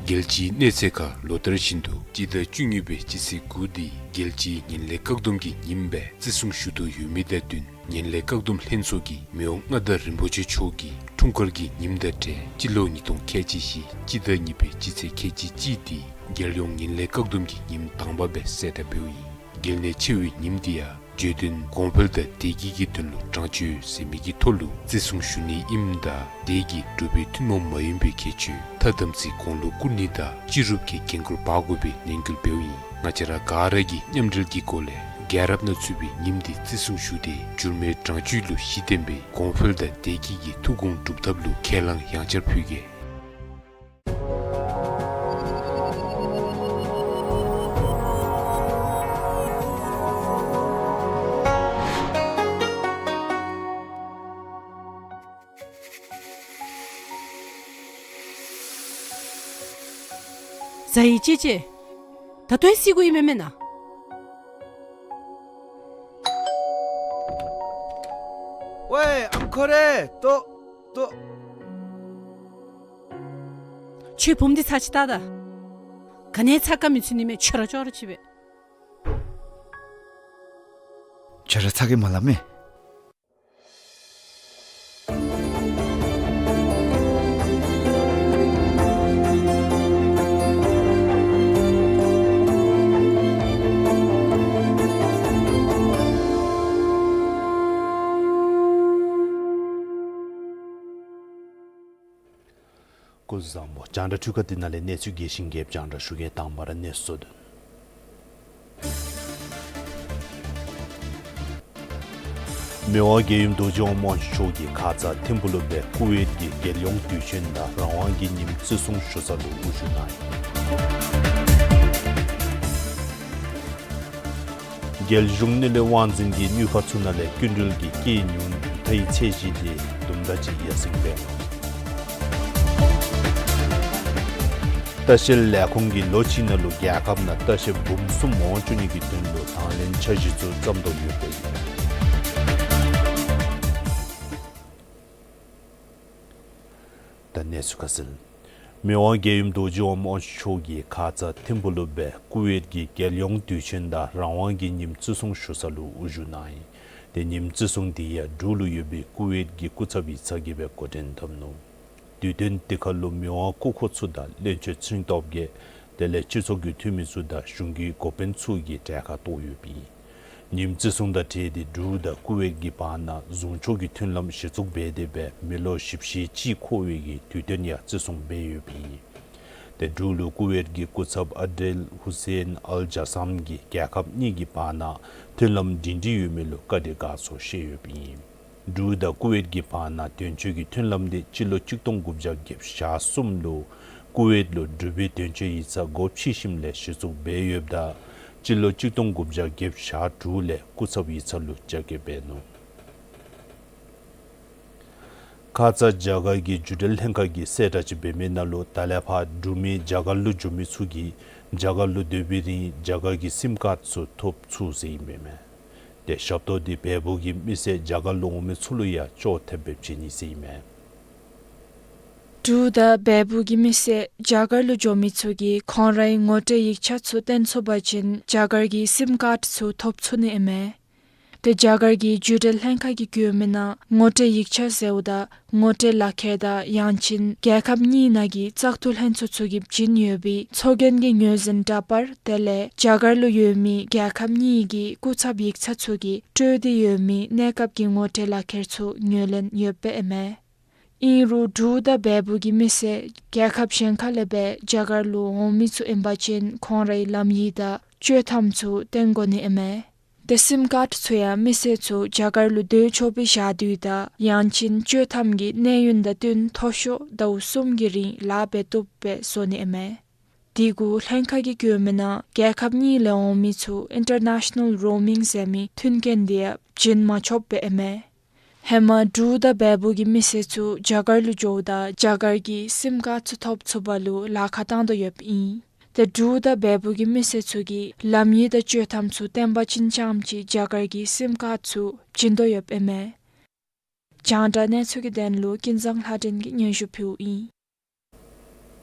རྒྱལ་སྤྱིའི་གནས་ཚད་ཁར་ལོ་ལྟར་བཞིན་དུ་སྤྱི་ཟླ་བཅུ་གཉིས་པའི་སྤྱི་ཚེས་དགུ་འདི་རྒྱལ་སྤྱིའི་ངན་ལྷད་བཀག་སྡོམ་གྱི་ཉིནམ་སྦེ་བརྩི་སྲུང་ཞུ་དོ་ཡོད་མི་དང་བསྟུན་ངན་ལྷད་བཀག་སྡོམ་ལྷན་ཚོགས་ཀྱིས་མི་དབང་མངའ་བདག་རིན་པོ་ཆེ་མཆོག་གི་འཁྲུངས་སྐར་གྱི་ཉིནམ་དང་འབྲེལ་སྤྱི་ལོ་ཉིས་སྟོང་ཁལ་གཅིག་བཞི་སྤྱི་ཟླ་གཉིས་པའི་སྤྱི་ཚེས་ཁལ་གཅིག་གཅིག་འདི་རྒྱལ་ཡོངས་ངན་ལྷད་བཀག་སྡོམ་གྱི་ཉིནམ་དང་པ་སྦེ་གསལ་བསྒྲགས་འབདཝ་ཨིན། གལ་གནད་ཆེ་བའི་ཉིནམ་འདི་ཡང་བརྗོད་དོན་གོང་འཕེལ་དང་བདེ་སྐྱིད་ཀྱི་དོན་ལུ་དྲང་སྤྱོད་ཟེར་མི་གི་ཐོག་ལུ་བརྩི་སྲུང་ཞུ་ནི་ཨིནམ་ད་དེ་གིས་འབྲུག་པའི་ཐུན་མོང་མ་ཡིན་པའི་ཁྱད་ཆོས་མཐའ་དམ་ཚིག་གོང་ལུ་བཀུར་ནི་དང་སྤྱི་རུབ་ཀྱི་འགན་ཁུར་འབག་དགོ་པའི་ནན་སྐུལ་འབདཝ་ཨིན། ང་བཅས་ར་ག་ར་གིས་མཉམ་འབྲེལ་གྱི་སྒོ་ལས་རྒྱལ་རབས་ནང་ཚུད་པའི་ཉིནམ་འདི་བརྩི་སྲུང་ཞུ་སྟེ་འགྱུར་མེད་དྲང་སྤྱོད་ལུ་གཞི་བརྟེན་པའི་གོང་འཕེལ་དང་བདེ་སྐྱིད་ཀྱི་ཐུགས་དགོངས་སྒྲུབ་ཐབས་ལུ་ཁས་བླངས་ཡང་བསྐྱར་ཕུལ་གེ། ཟ་ཡི་ཅེ་ཅེ། ད་ལྟོ་ཡང་བསད་དགོ་ཡི་མེན་མེན་ན། ཝེ་ཨམ་ཁོ་རེ་ལྟོ་ལྟོ། ཁྱོད་བུམོ་འདི་ཚར་ཅིག་བལྟ་ད། ག་ནི་ཚ་ག་མི་ཚུད་ནི་མས། ཁྱོད་ར་ཅོག་ར་ཅིག་སྦེ། ཁྱོད་ར་ཚ་གི་མ་སླབ་མས། སྐུ་གཟུགས་བཟང་པོ། རྒྱང་བསྒྲགས་འཕྲུལ་ཁང་འདི་ནང་ལས་གནས་ཚུལ་རྒྱས་ཤིང་རྒྱསཔ་རྒྱང་བསྒྲགས་ཞུ་གེ། དང་པ་ར་གནས་ཚུལ་དོན། མི་དབང་རྒྱལ་ཡུམ་རྡོ་རྗེ་དབང་དབང་ཕྱུག་མཆོག་གིས་ཁ་ཙ་ཐིམ་ཕུག་ལུ་སྦེ་ཀུ་ཝེཊ་ཀྱི་རྒྱལ་ཡོངས་དུས་ཆེན་དང་རང་དབང་གི་ཉིནམ་བརྩི་སྲུང་ཞུ་ས་ལུ་དབུ་བཞུགས་གནང་ཡི། རྒྱལ་གཞུང་དངུལ་ལས་དབང་འཛིན་གྱིས་དངུལ་ཁང་ཚུ་ནང་ལས་སྐྱིན་འགྲུལ་གྱི་སྐྱེད་ཉུང་མཐའི་ཚད་གཞི་དེ་དུམ་གྲ་ཅིག་ཡར་སེང་འབད་གནང་། ལྟ་བཤལ་ལས་ཁུངས་ཀྱིས་ལོ་གཅིག་ནང་ལུ་རྒྱལ་ཁབ་ནང་ལྟ་བཤལ་འབུམ་གསུམ་འོང་བཅུག་ནི་གི་དོན་ལུ་དང་ལེན་འཆར་གཞི་ཚུ་བརྩམ་དོ་ཡོདཔ་ཨིན། ད་གནས་ཚུལ་ཁ་གསལ། མི་དབང་རྒྱལ་ཡུམ་རྡོ་རྗེ་དབང་མོ་མཆོག་གིས་ཁ་ཙ་ཐིམ་ཕུག་ལུ་སྦེ་ཀུ་ཝེཊ་ཀྱི་རྒྱལ་ཡོངས་དུས་ཆེན་དང་རང་དབང་གི་ཉིནམ་བརྩི་སྲུང་ཞུ་ས་ལུ་དབུ་བཞུགས་གནང་ཡི། ཏེ་ཉིནམ་བརྩི་སྲུང་དེ་ཡང་འབྲུག་ལུ་ཡོད་པའི་ཀུ་ཝེཊ་ཀྱི་སྐུ་ཚབ་ཡིག་ཚང་གིས་སྦེ་འགོ་འདྲེན་འཐབ་ནུག། དུས་སྟོན་དེ་ཁར་ལུ་མི་དབང་སྐུ་འཁོར་ཚུ་དང་བློན་ཆེན་ཚན་སྟོབས་རྒྱས་དེ་ལས་སྤྱི་ཚོགས་ཀྱི་འཐུས་མི་ཚུ་དང་གཞུང་གི་འགོ་དཔོན་ཚུ་གིས་གྲལ་ཁར་གཏོགས་ཡོདཔ་ཨིན། ཉིནམ་བརྩི་སྲུང་དང་འཁྲིལ་ཏེ་འབྲུག་དང་ཀུ་ཝེཊ་ཀྱི་བར་ན་གཟུངས་ཆོག་གི་མཐུན་ལམ་གཞི་བཙུགས་འབད་དེ་སྦེ་མི་ལོ་བཞི་བཅུ་ཞེ་གཅིག་འཁོར་བའི་གི་དུས་སྟོན་ཡང་བརྩི་སྲུང་འབད་ཡོདཔ་ཨིན། ཏེ་འབྲུག་ལུ་ཀུ་ཝེཊ་ཀྱི་སྐུ་ཚབ་ཨ་དྲེལ་ཧུ་སེན་ཨལ་ཇ་སམ་གྱིས་རྒྱལ་ཁབ་གཉིས་ཀྱི་བར་ན་མཐུན་ལམ་སྒྲིང་སྒྲིང་ཡོད་མི་ལུ་བཀའ་དྲིན་དགའ་ཚོར་བཤད་ཡོདཔ་ཨིན། འབྲུག་དང་ཀུ་ཝེཊ་ཀྱི་བར་ན་དོན་གཅོད་ཀྱི་མཐུན་ལམ་དེ་སྤྱི་ལོ་གཅིག་སྟོང་དགུ་བརྒྱ་བརྒྱད་ཅུ་གྱ་གསུམ་ལུ་ཀུ་ཝེཊ་ལུ་འབྲུག་པའི་དོན་གཅོད་ཡིག་ཚང་སྒོ་ཕྱེ་ཞིནམ་ལས་གཞི་བཙུགས་འབད་ཡོདཔ་ད་སྤྱི་ལོ་གཅིག་སྟོང་དགུ་བརྒྱ་བརྒྱད་ཅུ་གྱ་དྲུག་ལས་སྐུ་ཚབ་ཡིག་ཚང་ལུ་རྒྱ་སྐྱེད་འབད་ནུག། ཁ་ཙ་རྒྱ་གར་གྱི་བརྒྱུད་འབྲེལ་ལྷན་ཁག་གིས་གསལ་བསྒྲགས་ཅིག་འབད་མི་ནང་ལུ་ད་ལས་ཕར་འབྲུག་མི་རྒྱ་གར་ལུ་འགྱོ་མི་ཚུ་གིས་རྒྱ་གར་ལུ་སྡོད་པའི་རིང་རྒྱ་གར་གྱི་སིམ་ཀཱརཌ་ཚུ་ཐོབ་ཚུགས་ཟེར་ཨིན་པས་མས། ཏེ་ཞབས་ཏོག་འདི་བལ་པོ་གི་མི་སེར་རྒྱ་གར་ལུ་འོང་མི་ཚུ་ལུ་ཡང་ཅོག་འཐདཔ་སྦེ་བྱིན་ནི་ཟེར་ཨིན་མས། འབྲུག་དང་བལ་པོ་གི་མི་སེར་རྒྱ་གར་ལུ་འགྱོ་མི་ཚུ་གིས་ཁོང་རའི་ངོ་སྤྲོད་ཡིག་ཆ་ཚུ་སྟོན་ཚུགས་པ་ཅིན་རྒྱ་གར་གྱི་སིམ་ཀཱརཌ་ཚུ་ཐོབ་ཚུགས་ནི་ཨིན་མས། ཏེ་རྒྱ་གར་གྱི་བརྒྱུད་འབྲེལ་ལྷན་ཁག་གིས་བཀོད་མི་ནང་ངོ་སྤྲོད་ཡིག་ཆ་ཟེརཝ་ད་ངོ་སྤྲོད་ལག་ཁྱེར་དང་ཡང་ཅིན་རྒྱལ་ཁབ་གཉིས་ནང་གི་བཙག་འཐུ་ལྷན་ཚོགས་ཚུ་གིས་བྱིན་ཡོད་པའི་ཚོགས་རྒྱན་གྱི་ངོས་འཛིན་འདྲ་པར་དེ་ལས་རྒྱ་གར་ལུ་ཡོད་མི་རྒྱལ་ཁབ་གཉིས་ཀྱི་སྐུ་ཚབ་ཡིག་ཚང་ཚུ་གིས་སྤྲོད་དེ་ཡོད་མི་གནས་སྐབས་ཀྱི་ངོ་སྤྲོད་ལག་ཁྱེར་ཚུ་ངོས་ལེན་ཡོདཔ་ཨིན་མས། ཨིན་རུང་འབྲུག་དང་བལ་པོ་གི་མི་སེར་རྒྱལ་ཁབ་གཞན་ཁ་ལས་སྦེ་རྒྱ་གར་ལུ་འོང་མི་ཚུ་ཨིན་པ་ཅིན་ཁོང་རའི་ལམ་ཡིག་དང་ཆོག་ཐམ་ཚུ་སྟོན་དགོ་ནི་ཨིན་མས། ཏེ་སིམ་ཀཱརཌ་ཚུ་ཡང་མི་སེར་ཚུ་རྒྱ་གར་ལུ་སྡོད་ཆོག་པའི་ཞག་དུས་དང་ཡང་ཅིན་ཆོག་ཐམ་གྱི་གནས་ཡུན་དང་བསྟུན་མཐོ་ཤོས་ཟླཝ་གསུམ་གྱི་རིང་ལཱ་འབད་བཏུབ་སྦེ་བཟོ་ནི་ཨིན་མས། དེ་གུ་ལྷན་ཁག་གིས་བཀོད་མི་ནང་རྒྱལ་ཁབ་གཉིས་ལས་འོང་མི་ཚུ་ཨིན་ཊར་ནེ་ཤ་ནཱལ་རོ་མིང་ཟེར་མི་མཐུན་རྐྱེན་དེ་ཡང་བྱིན་མ་ཆོགཔ་སྦེ་ཨིན་མས། ཧེ་མ་འབྲུག་དང་བལ་པོ་གི་མི་སེར་ཚུ་རྒྱ་གར་ལུ་འགྱོཝ་ད་རྒྱ་གར་གྱི་སིམ་ཀཱརཌ་ཚུ་ཐོབ་ཚུགས་པ་ལུ་ལཱ་ཁག་བཏང་དོ་ཡོདཔ་ཨིན། ཏེ་འབྲུག་དང་བལ་པོ་གི་མི་སེར་ཚུ་གིས་ལམ་ཡིག་དང་ཆོག་ཐམ་ཚུ་སྟོན་པ་ཅིན་རྐྱངམ་ཅིག་རྒྱ་གར་གྱི་སིམ་ཀཱརཌ་ཚུ་བྱིན་དོ་ཡོདཔ་ཨིན་མས། རྒྱང་བསྒྲགས་གནས་ཚུལ་གྱི་དོན་ལུ་ཀུན་བཟང་ལྷ་སྒྲོན་གྱིས་སྙན་ཞུ་ཕུལཝ་ཨིན།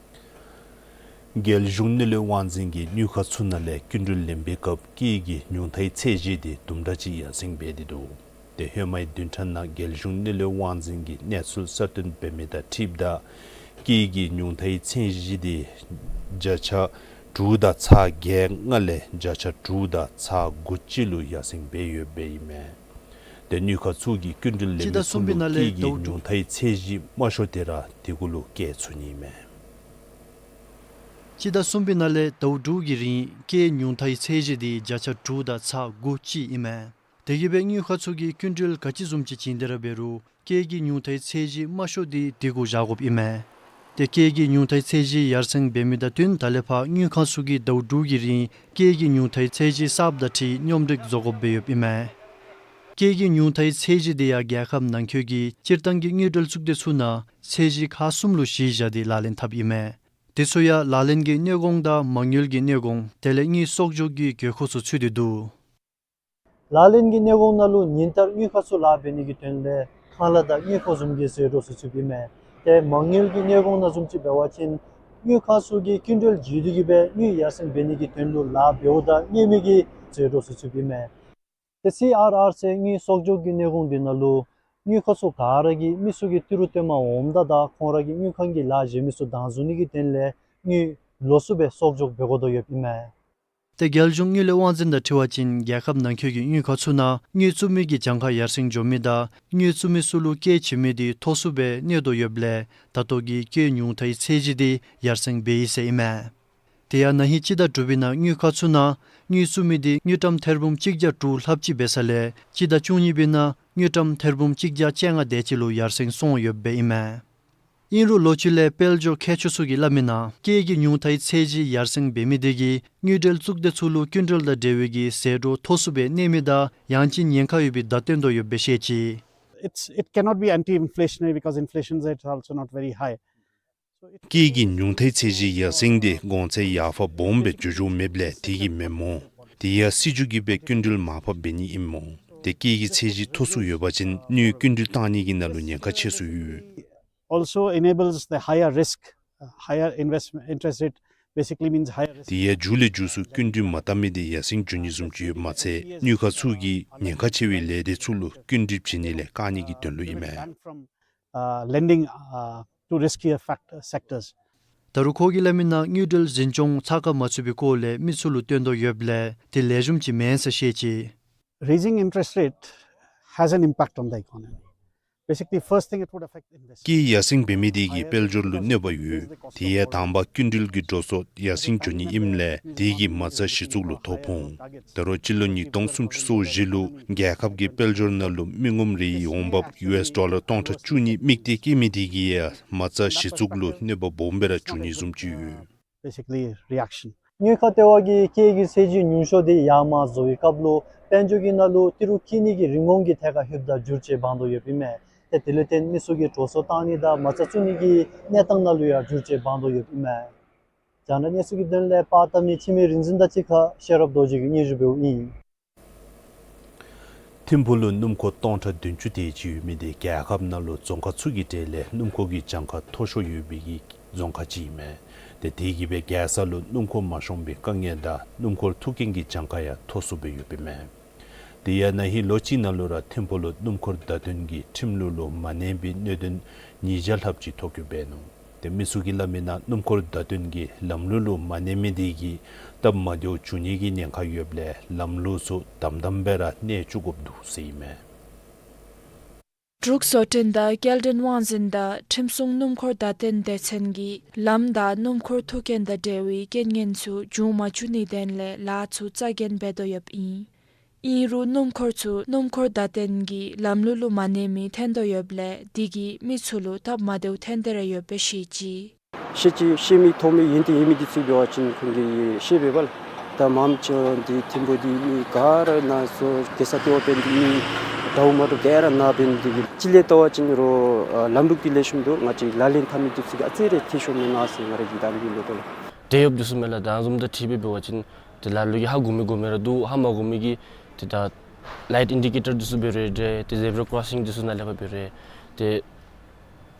རྒྱལ་གཞུང་གནས་ལུགས་དབང་འཛིན་གྱིས་དངུལ་ཁང་ཚུ་ནང་ལས་སྐྱིན་འགྲུལ་ལེན་པའི་སྐབས་སྐྱེད་ཀྱི་ཉུང་མཐའི་ཚད་གཞི་དེ་དུམ་གྲ་ཅིག་ཡར་སེང་འབད་དེ་འདུག། ཏེ་ཧེ་མའི་བདུན་ཕྲག་ནང་རྒྱལ་གཞུང་གནས་ལུགས་དབང་འཛིན་གྱིས་གནས་ཚུལ་གསར་བཏོན་འབད་མི་དང་འཁྲིལཝ་ད་སྐྱེད་ཀྱི་ཉུང་མཐའི་ཚད་གཞི་དེ་བརྒྱ་ཆ་དྲུག་དང་ཚག་བརྒྱད་ལྔ་ལས་བརྒྱ་ཆ་དྲུག་དང་ཚག་དགུ་གཅིག་ལུ་ཡར་སེང་འབད་ཡོདཔ་ཨིན་མས། ཏེ་དངུལ་ཁང་ཚུ་གིས་སྐྱིན་འགྲུལ་ལེན་མི་ཚུ་ལུ་སྐྱེད་ཀྱི་ཉུང་མཐའི་ཚད་གཞི་དམའ་ཤོས་དེ་ར་དེ་གུ་ལུ་བཀལ་ཚུགས་ནི་ཨིན་མས། སྤྱི་ཟླ་གསུམ་པའི་ནང་ལས་ཟླཝ་དྲུག་གི་རིང་སྐྱེད་ཉུང་མཐའི་ཚད་གཞི་དེ་བརྒྱ་ཆ་དྲུག་དང་ཚག་དགུ་གཅིག་ཨིན་མས། དེ་གིས་སྦེ་དངུལ་ཁང་ཚུ་གིས་སྐྱིན་འགྲུལ་ག་ཅི་བཟུམ་ཅིག་བྱིན་ཏེ་ར་འབད་རུང་སྐྱེད་ཀྱི་ཉུང་མཐའི་ཚད་གཞི་དམའ་ཤོས་དེ་དེ་གུ་བཞག་དགོཔ་ཨིན་མས། ཏེ་སྐྱེད་ཀྱི་ཉུང་མཐའི་ཚད་གཞི་ཡར་སེང་འབད་མི་དང་བསྟུན་ད་ལས་ཕར་དངུལ་ཁང་ཚུ་གིས་ཟླཝ་དྲུག་གི་རིང་སྐྱེད་ཀྱི་ཉུང་མཐའི་ཚད་གཞི་གསརཔ་དང་འཁྲིལ་སྙོམས་སྒྲིག་བཟོ་དགོཔ་སྦེ་ཡོདཔ་ཨིན་མས། སྐྱེད་ཀྱི་ཉུང་མཐའི་ཚད་གཞི་དེ་ཡང་རྒྱལ་ཁབ་ནང་འཁོད་ཀྱི་སྤྱིར་བཏང་གི་དངུལ་འབྲེལ་གཙུག་སྡེ་ཚུ་ནང་ཚད་གཞི་ཁག་གསུམ་ལུ་གཞི་བཞག་སྟེ་ལག་ལེན་འཐབ་ཨིན་མས། དེ་ཚུ་ཡང་ལག་ལེན་གྱི་གནས་གོང་དང་མ་དངུལ་གྱི་གནས་གོང་དེ་ལས་དངུལ་གསོག་འཇོག་གི་དགོས་མཁོ་ཚུ་ཚུད་དེ་འདུག། ལག་ལེན་གྱི་གནས་གོང་ནང་ལུ་ཉིན་ལྟར་དངུལ་ཁང་ཚུ་ལཱ་འབད་ནི་གི་དོན་ལས་ཁང་གླ་དང་དངུལ་ཕོགས་བཟུམ་གྱི་ཟད་འགྲོ་ཚུ་ཚུདཔ་ཨིན་མས། ཏེ་མ་དངུལ་གྱི་གནས་གོང་ནང་བཟུམ་ཅིག་འབད་བ་ཅིན་དངུལ་ཁང་ཚུ་གིས་སྐྱིན་འགྲུལ་བརྒྱུད་དེ་གིས་སྦེ་དངུལ་ཡར་སེང་འབད་ནི་གི་དོན་ལུ་ལཱ་འབདཝ་ད་རྙེད་མི་གི་ཟད་འགྲོ་ཚུ་ཚུདཔ་ཨིན་མས། ཏེ་སི་ཨར་ཨར་ཟེར་དངུལ་གསོག་འཇོག་གི་གནས་གོང་འདི་ནང་ལུ་དངུལ་ཁང་ཚུ་ག་ར་གིས་མི་ཚུ་གི་ཏི་རུ་སྟོནམ་འོངམ་ད་དང་ཁོང་ར་གི་དངུལ་ཁང་གི་ལཱ་གཞན་མི་ཚུ་དང་འཛུལ་ནི་གི་དོན་ལས་དངུལ་ལོགས་སུ་སྦེ་གསོག་འཇོག་འབད་དགོ་དོ་ཡོདཔ་ཨིན་མས། ཏེ་རྒྱལ་གཞུང་དངུལ་ལས་དབང་འཛིན་དང་འཁྲིལ་བ་ཅིན་རྒྱལ་ཁབ་ནང་འཁོད་ཀྱི་དངུལ་ཁང་ཚུ་ནང་དངུལ་བཙུགས་མི་གི་གྱངས་ཁ་ཡར་སེང་འགྱོ་མི་དང་དངུལ་བཙུགས་མི་ཚུ་ལུ་སྐྱེད་བྱིན་མི་དེ་མཐོ་སུ་སྦེ་གནས་དོ་ཡོདཔ་ལས་ད་ལྟོ་གི་སྐྱེད་ཉུང་མཐའི་ཚད་གཞི་དེ་ཡར་སེང་འབད་ཡི་ཟེར་ཨིན་མས། དེ་ཡང་ན་ཧིང་སྤྱི་ཟླ་དྲུག་པའི་ནང་དངུལ་ཁང་ཚུ་ནང་དངུལ་བཙུགས་མི་དེ་དངུལ་ཀྲམ་ཐེར་འབུམ་གཅིག་བརྒྱ་དྲུག་ལྷགཔ་ཅིག་འབད་ས་ལས་སྤྱི་ཟླ་བཅུ་གཉིས་པའི་ནང་དངུལ་ཀྲམ་ཐེར་འབུམ་གཅིག་བརྒྱ་བཅོ་ལྔ་དེ་ཅིག་ལུ་ཡར་སེང་སོང་ཡོདཔ་ཨིན་མས། ཨིན་རུང་ལོ་རྒྱུས་ལས་དཔལ་འབྱོར་མཁས་མཆོག་ཚུ་གིས་སླབ་མི་ནང་སྐྱེད་ཀྱི་ཉུང་མཐའི་ཚད་གཞི་ཡར་སེང་འབད་མི་དེ་གིས་དངུལ་འབྲེལ་གཙུག་སྡེ་ཚུ་ལུ་སྐྱིན་འགྲུལ་དང་འབྲེལ་བའི་གི་ཟད་འགྲོ་མཐོ་སུ་སྦེ་གནས་མི་དང་ཡང་ཅིན་ཉེན་ཁ་ཡོད་པའི་བརྡ་སྟོན་དོ་ཡོདཔ་སྦེ་བཤད་ཅི། It's, it cannot be anti-inflationary because inflation rate is also not very high. སྐྱེད་ཀྱི་ཉུང་མཐའི་ཚད་གཞི་ཡར་སེང་དེ་གོང་ཚད་ཡར་འཕར་སྦོམ་སྦེ་འགྱོ་འགྱོཝ་མེདཔ་ལས་དེ་གིས་མེན་མོ། དེ་ཡང་སྲིད་བྱུས་ཀྱི་སྦེ་སྐྱིན་འགྲུལ་མར་ཕབ་འབད་ནི་ཨིན་མོ། ཏེ་སྐྱེད་ཀྱི་ཚད་གཞི་མཐོ་སུ་ཡོད་པ་ཅིན་དངུལ་སྐྱིན་འགྲུལ་བཏང་ནི་གི་ནང་ལུ་ཉེན་ཁ་ཆེ་སུ་ཡོད། Also enables the higher risk, uh, higher investment interest rate basically means higher risk. དེ་ཡང་མཇུག་ལས་མཇུག་སུ་སྐྱིན་འགྲུལ་མ་བཏབ་མི་དེ་ཡར་སེང་འགྱོ་ནི་བཟུམ་ཅིག་ཡོདཔ་མ་ཚད་དངུལ་ཁང་ཚུ་གིས་ཉེན་ཁ་ཆེ་བའི་ལས་སྡེ་ཚུ་ལུ་སྐྱིན་འགྲུལ་བྱིན་ནི་ལས་བཀག་ནི་གི་དོན་ལུ་ཨིན་མས། Prevent from, uh, lending, uh, to riskier fact-, sectors. ད་རུང་ཁོ་གིས་སླབ་མི་ནང་དངུལ་འབྲེལ་འཛིན་སྐྱོང་ཚགས་ཁར་མ་ཚུད་པའི་སྐོར་ལས་མི་ཚུ་ལུ་སྟོན་དོ་ཡོདཔ་ལས་དེ་ལེགས་ཤོམ་ཅིག་མེན་ཟེར་བཤད་ཅི། Raising interest rate has an impact on the economy. Basically, first thing, it would affect investment. སྐྱེད་ཡར་སེང་འབད་མི་དེ་གིས་དཔལ་འབྱོར་ལུ་གནོད་པ་ཡོད། དེ་ཡང་དང་པ་སྐྱིན་འགྲུལ་གྱི་འགྲོ་སོང་ཡར་སེང་འགྱོ་ནི་ཨིནམ་ལས་དེ་གིས་མ་རྩ་གཞི་བཙུགས་ལུ་ཐོ་ཕོག་འོང་། ད་རུང་སྤྱི་ལོ་ཉིས་སྟོང་སུམ་ཅུ་སོ་བཞི་ལུ་རྒྱལ་ཁབ་ཀྱི་དཔལ་འབྱོར་ནང་ལུ་མི་ངོམ་རེའི་འོང་འབབ་ཡུ་ཨེསི་ཌོ་ལར་སྟོང་ཕྲག་བཅུ་གཉིས་དམིགས་གཏད་བསྐྱེད་མི་དེ་གིས་ཡང་མ་རྩ་གཞི་བཙུགས་ལུ་གནོད་པ་སྦོམ་སྦེ་ར་འབྱུང་ནི་བཟུམ་ཅིག་ཡོད། Basically, reaction. དངུལ་ཁང་ལྟེ་བ་གིས་སྐྱེད་ཀྱི་ཚད་གཞི་ཉུང་ཤོས་དེ་ཡར་མར་བཟོ་བའི་སྐབས་ལུ་དཔལ་འབྱོར་གྱི་ནང་ལུ་ཏི་རུ་སྐྱེད་ནི་གི་རིན་གོང་གི་ཐད་ཁར་ལྷོདཔ་ད་འགྱུར་བཅོས་འབག་དོ་ཡོདཔ་ཨིན་མས། ཏེ་དེ་ལུ་བརྟེན་མི་ཚུ་གིས་འགྲོ་སོང་བཏང་ནི་དང་མ་རྩ་བཙུགས་ནི་གི་གནས་སྟངས་ནང་ལུ་ཡང་འགྱུར་བཅོས་འབག་དོ་ཡོདཔ་ཨིན་མས། རྒྱང་བསྒྲགས་གནས་ཚུལ་གྱི་དོན་ལས་པར་བཏབ་མི་འཆི་མེད་རིག་འཛིན་དང་གཅིག་ཁར་ཤེས་རབ་རྡོ་རྗེ་གིས་སྙན་ཞུ་འབདཝ་ཨིན། ཐིམ་ཕུག་ལུ་སྣུམ་འཁོར་སྟོང་ཕྲག་བདུན་ཅུ་དེ་ཅིག་ཡོད་མི་དེ་རྒྱལ་ཁབ་ནང་ལུ་རྫོང་ཁག་ཚུ་གི་གྲས་ལས་སྣུམ་འཁོར་གྱི་གྱངས་ཁ་མཐོ་ཤོས་ཡོད་པའི་གི་རྫོང་ཁག་ཅིག་ཨིན་མས། ཏེ་དེ་གིས་སྦེ་རྒྱལ་ས་ལུ་སྣུམ་འཁོར་མ་ཤོང་པའི་དཀའ་ངལ་དང་སྣུམ་འཁོར་ཐུག་རྐྱེན་གྱི་གྱངས་ཁ་ཡང་མཐོ་སུ་སྦེ་ཡོདཔ་ཨིན་མས། དེ་ཡང་ན་ཧིང་ལོ་གཅིག་ནང་ལུ་ར་ཐིམ་ཕུག་ལུ་སྣུམ་འཁོར་བརྡ་སྟོན་གྱི་ཁྲིམས་ལུགས་ལུ་མ་གནས་པའི་གནད་དོན་ཉིས་བརྒྱ་ལྷགཔ་ཅིག་ཐོ་བཀོད་འབད་ནུག། ཏེ་མི་ཚུ་གིས་སླབ་མི་ནང་སྣུམ་འཁོར་བརྡ་སྟོན་གྱི་ལམ་ལུགས་ལུ་མ་གནས་མི་དེ་གིས་སྟབས་མ་བདེཝ་འབྱུང་ནི་གི་ཉེན་ཁ་ཡོདཔ་ལས་ལམ་ལུགས་ཚུ་དམ་དམ་སྦེ་ར་གནས་བཅུག་དགོཔ་འདུག་ཟེར་ཨིན་མས། འབྲུག་བཟོ་སྐྲུན་དང་སྐྱེལ་འདྲེན་དབང་འཛིན་དང་ཁྲིམས་སྲུང་སྣུམ་འཁོར་བརྡ་སྟོན་སྡེ་ཚན་གྱིས་ལམ་བདའ་སྣུམ་འཁོར་ཐུག་རྐྱེན་དང་འབྲེལ་བའི་རྐྱེན་ངན་ཚུ་འབྱུང་མ་བཅུག་ནིའི་དོན་ལས་ལཱ་ཚུ་རྩ་འགེངས་འབད་དོ་ཡོདཔ་ཨིན། ཨིན་རུང་སྣུམ་འཁོར་ཚུ་སྣུམ་འཁོར་བརྡ་སྟོན་གྱི་ལམ་ལུགས་ལུ་མ་གནས་མི་ཐོན་དོ་ཡོདཔ་ལས་དེ་གིས་མི་ཚུ་ལུ་སྟབས་མ་བདེཝ་ཐོན་ཏེ་ར་ཡོདཔ་སྦེ་བཤད་ཅི། ཤེས་ཅི་ཤེས་མི་མཐོང་མི་ཡོན་ཏན་ཡོད་མི་འདི་ཚུ་འབད་བ་ཅིན་ཁོང་གིས་ཤེས་པས་པ་ལགས། ད་མངམ་ཅིག་འདི་ཐིམ་ཕུག་འདི་མི་ག་ར་ན་སོ་གེ་སར་ལྟེ་བ་འབད་ནི་འདི་མི་དྲག་མ་དྲག་ག་ར་ན་འབད་ནི་འདི་གིས་སྤྱི་ལས་བལྟ་བ་ཅིན་རོགས་ལམ་ལུགས་འདི་ལེགས་ཤོམ་འདུག། ང་བཅས་ལག་ལེན་འཐབ་མི་འདི་ཚུ་གིས་ཨ་ཙི་རེ་འཐུས་ཤོར་མེན་ན་ཟེར་ང་རའི་གི་དང་འདི་ལོ་ཏོ་ལགས། འབྲེལ་ཡོད་འདི་ཚུ་མས་ལགས། ད་བཟུམ་ད་ཁྲིད་འབད་བ་ཅིན་ཏེ་ལ་ལུ་གིས་ཧ་གོ་མི་གོ་མི་ར་འདུག། ཧ་མ་གོ་མི་གིས་ཏེ་ད་ལའིཊ་ཨིན་ཌི་ཀེ་ཊར་འདི་ཚུ་འབད་རུང་འདྲ་ཏེ་ཛེབ་ར་ཀོར་སིང་འདི་ཚུ་ནང་ལས་ཕར་འབད་རུང་ཏེ་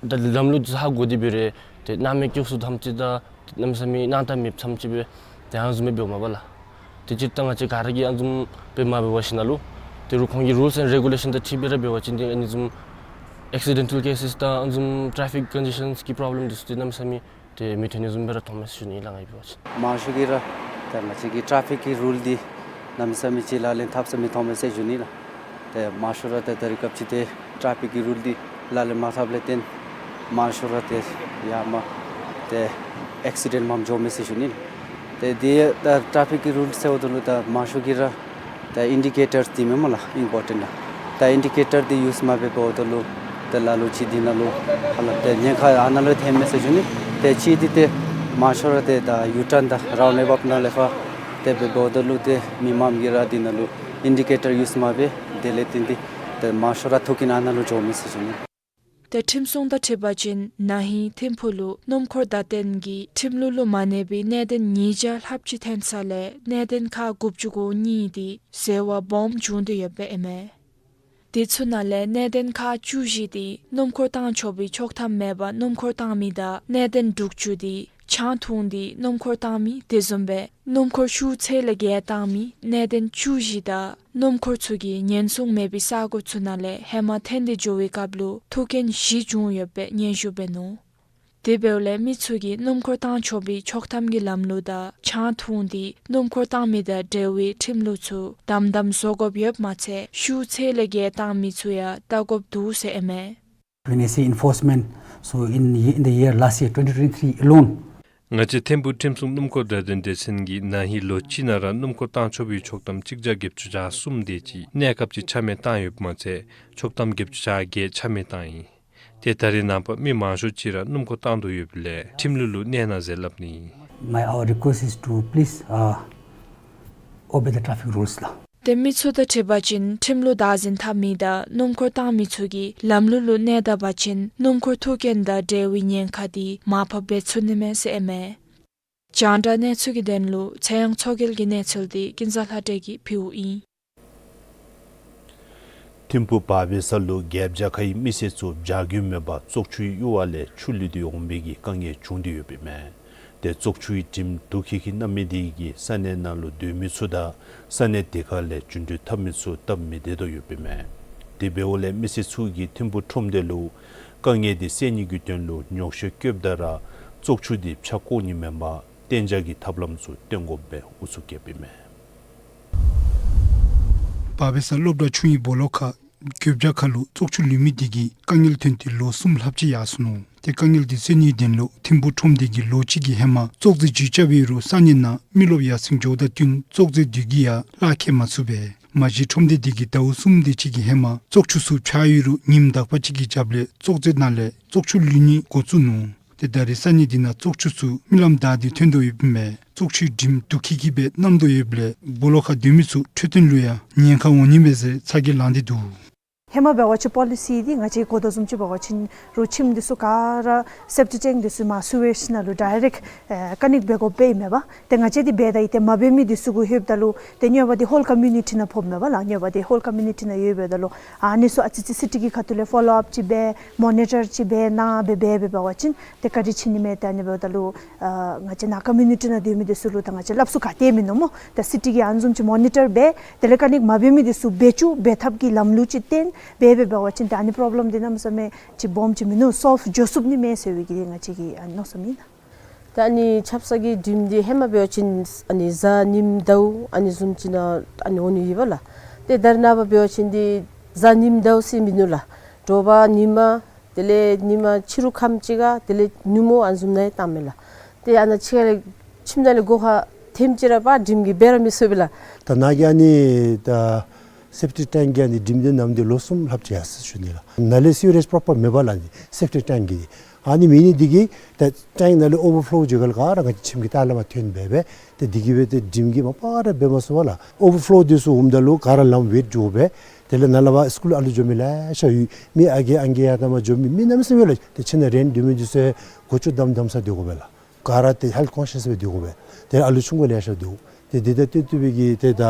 ད་ལམ་ལུགས་འདི་ཚུ་ཧ་གོ་སྟེ་འབད་རུང་ཏེ་སྣང་མེད་བཀོག་ཚུ་ཐམས་ཅད་དང་གནམ་མེད་ས་མེད་སྣང་དག་མེདཔ་ཐམས་ཅད་སྦེ་ཏེ་ཨ་ནི་བཟུམ་སྦེ་འབདཝ་མས་པ་ལགས། ཏེ་སྤྱིར་བཏང་ང་བཅས་ག་ར་གིས་ཨ་ནི་བཟུམ་སྦེ་མ་འབད་བ་ཞིནམ་ལས་ཏེ་རོགས་ཁོང་གི་རུལསི་ཨེནཌ་རེ་གུ་ལེ་ཤཱན་དང་འཁྲིལ་སྦེ་ར་འབད་བ་ཅིན་ཏེ་ཨ་ནི་བཟུམ་ཨེག་སི་ཌེན་ཊལ་ཀེ་སེས་དང་ཨ་ནི་བཟུམ་ཊེ་ཕིག་ཀོན་ཇེ་ཤཱན་གྱི་པོརོབ་ལེམ་འདི་ཚུ་ཏེ་གནམ་མེད་ས་མེད་ཏེ་མི་ཐོན་ནི་བཟུམ་སྦེ་ར་མཐོངམ་མས་ཟེར་ཞུ་ནི་ལགས། ང་གིས་འབད་བ་ཅིན་མང་ཤོས་ཀྱིས་ར་ད་ང་བཅས་ཀྱི་ཊེ་ཕིག་གི་རུལ་འདི་གནམ་མེད་ས་མེད་ཅིག་ལག་ལེན་འཐབ་ས་མི་མཐོངམ་མས་ཟེར་ཞུ་ནི་ལགས། ཏེ་མང་ཤོས་ར་ཏེ་ད་རེས་སྐབས་ཅིག་ཏེ་ཊེ་ཕིག་གི་རུལ་འདི་ལག་ལེན་མ་འཐབ་ལས་བརྟེན་མང་ཤོས་ར་ཏེ་ཡར་མར་ཏེ་ཨེག་སི་ཌེནཊ་མངམ་འགྱོཝ་མས་ཟེར་ཞུ་ནི་ལགས། ཏེ་འདི་ད་ཊེ་ཕིག་གི་རུལ་ཟེརཝ་ད་ལུ་ད་མང་ཤོས་ཀྱིས་ར་ད་ཨིན་ཌི་ཀེ་ཊར་འདི་མེན་མས་ལགས་ཨིམ་པོར་ཊེནཊ་ད། ད་ཨིན་ཌི་ཀེ་ཊར་འདི་ཡུསི་མ་འབད་འབདཝ་ད་ལུ་ད་ལ་ལུ་ཅིག་འདི་ནང་ལུ་ཧ་ལམ་ཏེ་ཉེན་ཁ་ཨ་ནཱ་ལུ་ཐོནམ་མས་ཟེར་ཞུ་ནི། ཏེ་ཅིག་འདི་ཏེ་མང་ཤོས་ར་ཏེ་ད་ཡུ་ཊརན་དང་རའུནཌ་ཨ་བཱཊ་ནང་ལས་ཕར་ཏེ་འབད་འབདཝ་ད་ལུ་ཏེ་མི་མངམ་གིས་ར་འདི་ནང་ལུ་ཨིན་ཌི་ཀེ་ཊར་ཡུསི་མ་འབད་དེ་ལས་བརྟེན་ཏེ་ཏེ་མང་ཤོས་ར་ཐུག་རྐྱེན་ཨ་ནཱ་ལུ་འགྱོཝ་མས་ཟེར་ཞུ་ནི། ཏེ་ཁྲིམས་སྲུང་དང་འཁྲིལ་བ་ཅིན་ན་ཧིང་ཐིམ་ཕུག་ལུ་སྣུམ་འཁོར་བརྡ་སྟོན་གྱི་ཁྲིམས་ལུགས་ལུ་མ་གནས་པའི་གནད་དོན་ཉིས་བརྒྱ་ལྷགཔ་ཅིག་ཐོན་ས་ལས་གནད་དོན་ཁག་དགུ་བཅུ་གོ་གཉིས་འདི་འཛོལ་བ་སྦོམ་བྱུང་སྟེ་ཡོདཔ་ཨིན་མས། དེ་ཚུ་ནང་ལས་གནད་དོན་ཁག་བཅུ་བཞི་འདི་སྣུམ་འཁོར་བཏང་ཆོག་པའི་ཆོག་ཐམ་མེད་པར་སྣུམ་འཁོར་བཏང་མི་དང་གནད་དོན་དྲུག་ཅུ་འདི་ཆང་འཐུང་སྟེ་སྣུམ་འཁོར་བཏང་མི་དེ་བཟུམ་སྦེ་སྣུམ་འཁོར་ཤུགས་ཚད་ལས་བརྒལ་བཏང་མི་གནད་དོན་བཅུ་བཞི་དང་སྣུམ་འཁོར་ཚུ་གི་ཉེན་སྲུང་མེད་པའི་ས་གོ་ཚུ་ནང་ལས་ཧེ་མ་ཐོན་ཏེ་འགྱོ་བའི་སྐབས་ལུ་ཐུག་རྐྱེན་བཞི་བྱུང་ཡོདཔ་སྦེ་སྙན་ཞུ་འབད་ནུག། དེ་འབདཝ་ལས་མི་ཚུ་གིས་སྣུམ་འཁོར་བཏང་ཆོག་པའི་ཆོག་ཐམ་གྱི་ལམ་ལུགས་དང་ཆང་འཐུང་སྟེ་སྣུམ་འཁོར་བཏང་མི་དང་འབྲེལ་བའི་ཁྲིམས་ལུགས་ཚུ་དམ་དམ་བཟོ་དགོཔ་ཡོདཔ་མ་ཚད་ཤུགས་ཚད་ལས་བརྒལ་བཏང་མི་ཚུ་ཡང་བལྟ་དགོཔ་འདུག་ཟེར་ཨིན་མས། When I say enforcement, so in ye-, in the year last year twenty twenty-three alone, ང་བཅས་ཐིམ་ཕུག་ཁྲིམས་སྲུང་སྣུམ་འཁོར་བརྡ་སྟོན་སྡེ་ཚན་གྱིས་ན་ཧིང་ལོ་གཅིག་ནང་ར་སྣུམ་འཁོར་བཏང་ཆོག་པའི་ཆོག་ཐམ་གཅིག་བརྒྱ་བརྒྱད་ཅུ་གྱ་གསུམ་དེ་ཅིག་གནས་སྐབས་ཅིག་ཆ་མེད་བཏང་ཡོདཔ་མ་ཚད་ཆོག་ཐམ་བརྒྱད་ཅུ་གྱ་བརྒྱད་ཆ་མེད་བཏང་ཡི། ཏེ་ད་རེས་ནངས་པ་མི་མང་ཤོས་ཅིག་ར་སྣུམ་འཁོར་བཏང་དོ་ཡོདཔ་ལས་ཁྲིམས་ལུགས་ལུ་གནས་གནང་ཟེར་སླབ་ནི། My, our request is to please, uh, obey the traffic rules ལགས། ཏེ་མི་ཚུ་དང་འཁྲིལ་བ་ཅིན་ཁྲིམས་ལུ་བདག་འཛིན་འཐབ་མི་དང་སྣུམ་འཁོར་བཏང་མི་ཚུ་གིས་ལམ་ལུགས་ལུ་གནས་ད་བ་ཅིན་སྣུམ་འཁོར་ཐུག་རྐྱེན་དང་འབྲེལ་བའི་ཉེན་ཁ་འདི་མར་ཕབ་འབད་ཚུགས་ནི་མས་ཟེར་ཨིན་མས། རྒྱང་བསྒྲགས་གནས་ཚུལ་གྱི་དོན་ལུ་ཚེ་དབྱངས་མཚོ་རྒྱལ་གྱི་གནས་ཚུལ་འདི་ཀུན་བཟང་ལྷ་སྒྲོན་གྱིས་ཕུལཝ་ཨིན། ཐིམ་ཕུག་བ་བེ་ས་ལུ་རྒྱབ་བྱ་ཁའི་མི་སེར་ཚུ་བྱ་རྒོད་མེན་པར་བཙོག་ཆུའི་གཡུར་བ་ལས་ཆུ་ལུད་དེ་འོང་བའི་གི་དཀའ་ངལ་བྱུང་སྟེ་ཡོདཔ་ཨིན་མས། ཏེ་བཙོག་ཆུའི་དྲིམ་དུག་ཁྱི་ཁྱི་མནམ་མི་དེ་གིས་ས་གནས་ནང་ལུ་སྡོད་མི་ཚུ་དང་ས་གནས་དེ་ཁ་ལས་རྒྱུན་འགྲུལ་འཐབ་མི་ཚུ་སྟབས་མི་བདེ་དོ་ཡོདཔ་ཨིན་མས། དེ་འབདཝ་ལས་མི་སེར་ཚུ་གིས་ཐིམ་ཕུག་ཁྲོམ་སྡེ་ལུ་དཀའ་ངལ་དེ་སེལ་ནི་གི་དོན་ལུ་ཉོགས་བཤད་བཀོདཔ་ད་ར་བཙོག་ཆུ་དེ་ཕྱག་བཀོག་ནི་མེན་པར་གཏན་འཇགས་ཀྱི་ཐབས་ལམ་ཚུ་སྟོན་དགོཔ་སྦེ་ཨུ་ཚུགས་བསྐྱེདཔ་ཨིན་མས། བ་བེ་ས་སློབ་གྲྭ་ཆུང་གི་སྦོ་ལོགས་ཁ་རྒྱབ་བྱ་ཁ་ལུ་བཙོག་ཆུ་ལུད་མི་དེ་གིས་དཀའ་ངལ་ཐོན་ཏེ་ལོ་གསུམ་ལྷགཔ་ཅིག་ཡར་སོ་ནུག། ཏེ་དཀའ་ངལ་དེ་སེལ་ནིའི་དོན་ལུ་ཐིམ་ཕུག་ཁྲོམ་སྡེ་གིས་ལོ་གཅིག་གི་ཧེ་མ་བཙོག་རྫས་འཇུ་རྐྱབ་ཡོད་རུང་ས་གནས་ནང་མི་རློབས་ཡར་སེང་འགྱོཝ་དང་བསྟུན་བཙོག་རྫས་དེ་གིས་ཡང་གླ་ཁེལ་མ་ཚུགས་པས། མ་གཞི་ཁྲོམ་སྡེ་དེ་གིས་ཟླཝ་གསུམ་དེ་ཅིག་གི་ཧེ་མ་བཙོག་ཆུ་ཚུ་འཕྱག་ཡོད་རུང་ཉིནམ་དག་པ་ཅིག་གི་རྒྱབ་ལས་བཙོག་རྫས་ནང་ལས་བཙོག་ཆུ་ལུད་ནི་འགོ་བཙུགས་ནུག། ཏེ་ད་རེས་ས་གནས་དེ་ནང་བཙོག་ཆུ་ཚུ་རྨི་ལམ་བདའ་སྟེ་ཐོན་དོ་ཡོདཔ་ཨིན་མས། བཙོག་ཆུའི་དྲིམ་དུག་ཁྱི་ཁྱི་སྦེ་མནམ་དོ་ཡོདཔ་ལས་སྦོ་ལོགས་ཁ་སྡོད་མི་ཚུ་འཕྲོད་བསྟེན་ལུ་ཡང་ཉེན་ཁ་འོང་ནི་མས་ཟེར་ཚ་གྱང་ལང་སྟེ་འདུག། ཧེ་མ་འབད་བ་ཅིན་པོ་ལི་སི་འདི་ང་བཅས་གོ་དོ་བཟུམ་ཅིག་འབད་བ་ཅིན་རོགས་ཁྱིམ་འདི་ཚུ་ག་ར་སེབ་ཊིག་ཊེངཀ་འདི་ཚུ་མར་སུ་ཝེཇ་ནང་ལུ་ཌའི་རེཀཊ་ཨེ་ཀ་ནེཀཊ་འབད་དགོཔ་ཨིན་མས་པ། ཏེ་ང་བཅས་འདི་འབད་ད་ཡི་ཏེ་མ་འབད་མི་འདི་ཚུ་གུ་ལྷོདཔ་ད་ལུ་ཏེ་ཉོ་བ་འདི་ཧོལ་ཀོ་མིའུ་ནི་ཊི་ནང་ཕོགཔ་མས་པ་ལགས། ཉོ་བ་འདི་ཧོལ་ཀོ་མིའུ་ནི་ཊི་ནང་ཡོདཔ་འབདཝ་ད་ལུ་ཨ་ནི་ཚུ་ཨ་ཙི་ཙི་སི་ཊི་གི་ཁ་ཐུག་ལས་ཕོ་ལོ་ཨཔ་ཅིག་འབད་མོ་ནི་ཊར་ཅིག་འབད་གནང་སྦེ་འབད་འབད་བ་ཅིན་ཏེ་བཀག་སྒྲིག་འབད་ནི་མས། ཏེ་ཨ་ནི་འབདཝ་ད་ལུ་ཨ་ང་བཅས་ནཱ་ཀོ་མིའུ་ནི་ཊི་ནང་སྡོད་མི་འདི་ཚུ་ལུ་ད་ང་བཅས་སླབ་སྲོལ་ག་ཏེ་མིན་ནུག་སྨོ། ད་སི་ཊི་གིས་ཨ་ནི་བཟུམ་ཅིག་མོ་ནི་ཊར་འབད་དེ་ལས་ཀ་ནི་མ་འབད་མི་འདི་ཚུ་འབད་བཅུག་འབད་ཐབས་ཀྱི་ལམ་ལུགས་ཅིག་བསྟན་འབད་འབད་བ་ཅིན་ད་ཨ་ནི་པོརོབ་ལེམ་འདི་གནམ་མེད་ས་མེད་ཅིག་སྦོམ་ཅིག་མིན་ནུག། སོལབ་འགྱོ་ཚུགས་ནི་མས་ཟེར་བའི་གི་ང་བཅས་ཀྱི་ཨ་ནི་མནོ་བསམ་ཨིན། ད་ཨ་ནི་ཆབ་གསང་གི་དྲིམ་འདི་ཧེ་མ་འབད་བ་ཅིན་ཨ་ནི་གཟའ་ཉིམ་ཟླཝ་ཨ་ནི་བཟུམ་ཅིག་ནང་ཨ་ནི་འོང་ནི་ཡོད་པ་ལགས། ཏེ་ད་རེས་ནངས་པ་འབད་བ་ཅིན་འདི་གཟའ་ཉིམ་ཟླཝ་ཟེར་མིན་ནུག་ལགས། དྲོ་པ་ཉིན་མ་དེ་ལས་ཉིན་མ་ཕྱི་རུ་ཁམས་ཅིག་ཁར་དེ་ལས་ཉིན་མོ་ཨ་ནི་བཟུམ་ནང་བཏངམ་མས་ལགས། ཏེ་ཨ་ནཱ་ཕྱི་ཁ་ལས་ཁྱིམ་ནང་ལས་སྒོ་ཁར་ཐོནམ་ཅིག་ར་པ་དྲིམ་གྱིས་འབད་ར་མི་ཚུགས་པས་ལགས། ད་ནཱ་གི་ཨ་ནི་ད་སེབ་ཊིག་ཊེངཀ་གི་ཨ་ནི་དྲིམ་འདི་མནམ་སྟེ་ལོ་གསུམ་ལྷགཔ་ཅིག་ཡར་སོ་ཞུ་ནི་ལགས། ནཱ་ལས་སུ་ཝེཇ་པོརོ་པར་མེད་པ་ལགས། ཨ་ནི་སེབ་ཊིག་ཊེངཀ་གི་ཨ་ནི་མེད་ནི་འདི་གིས་ད་ཊེངཀ་ནང་ལས་ཨོ་བར་ཕོ་ལོ་འགྱོ་ག་ལས་ག་ར་ང་བཅས་ཁྱིམ་གྱི་ལྟག་ལས་མར་ཐོན་འབད་འབད་ཏེ་འདི་གིས་འབད་ཏེ་དྲིམ་གྱིས་མ་པ་ར་འབད་མ་ཚུགས་པས་ལགས། ཨོ་བར་ཕོ་ལོ་འདི་ཚུ་འོངམ་ད་ལུ་ག་ར་ལམ་ཝེཊ་འགྱོ་འབད་དེ་ལས་ནཱ་ལས་ཕར་སི་ཀུལ་ཨ་ལུ་འགྱོ་མི་ལེ་ཤ་ཡོད། མི་ཨ་རྒས་ཨང་རྒས་ཡར་དང་མར་འགྱོ་མི་མི་གནམ་མེད་ས་མེད་ལགས། ཏེ་ཁྱིམ་ནང་རེནཊ་སྡོད་མི་འདི་ཚུ་ཡང་སྒོ་ཕྱུགས་བསྡམ་བསྡམ་ས་སྡོད་དགོ་པས་ལགས། ག་ར་ཏེ་ཧེལཐ་ཀོན་ཤཱསི་སྦེ་སྡོད་དགོ་པས། ཏེ་ཨ་ལུ་ཆུང་ཀུ་ལེ་ཤ་འདུག། ཏེ་འདི་དང་བསྟུན་བསྟུན་པའི་གི་ཏེ་ད་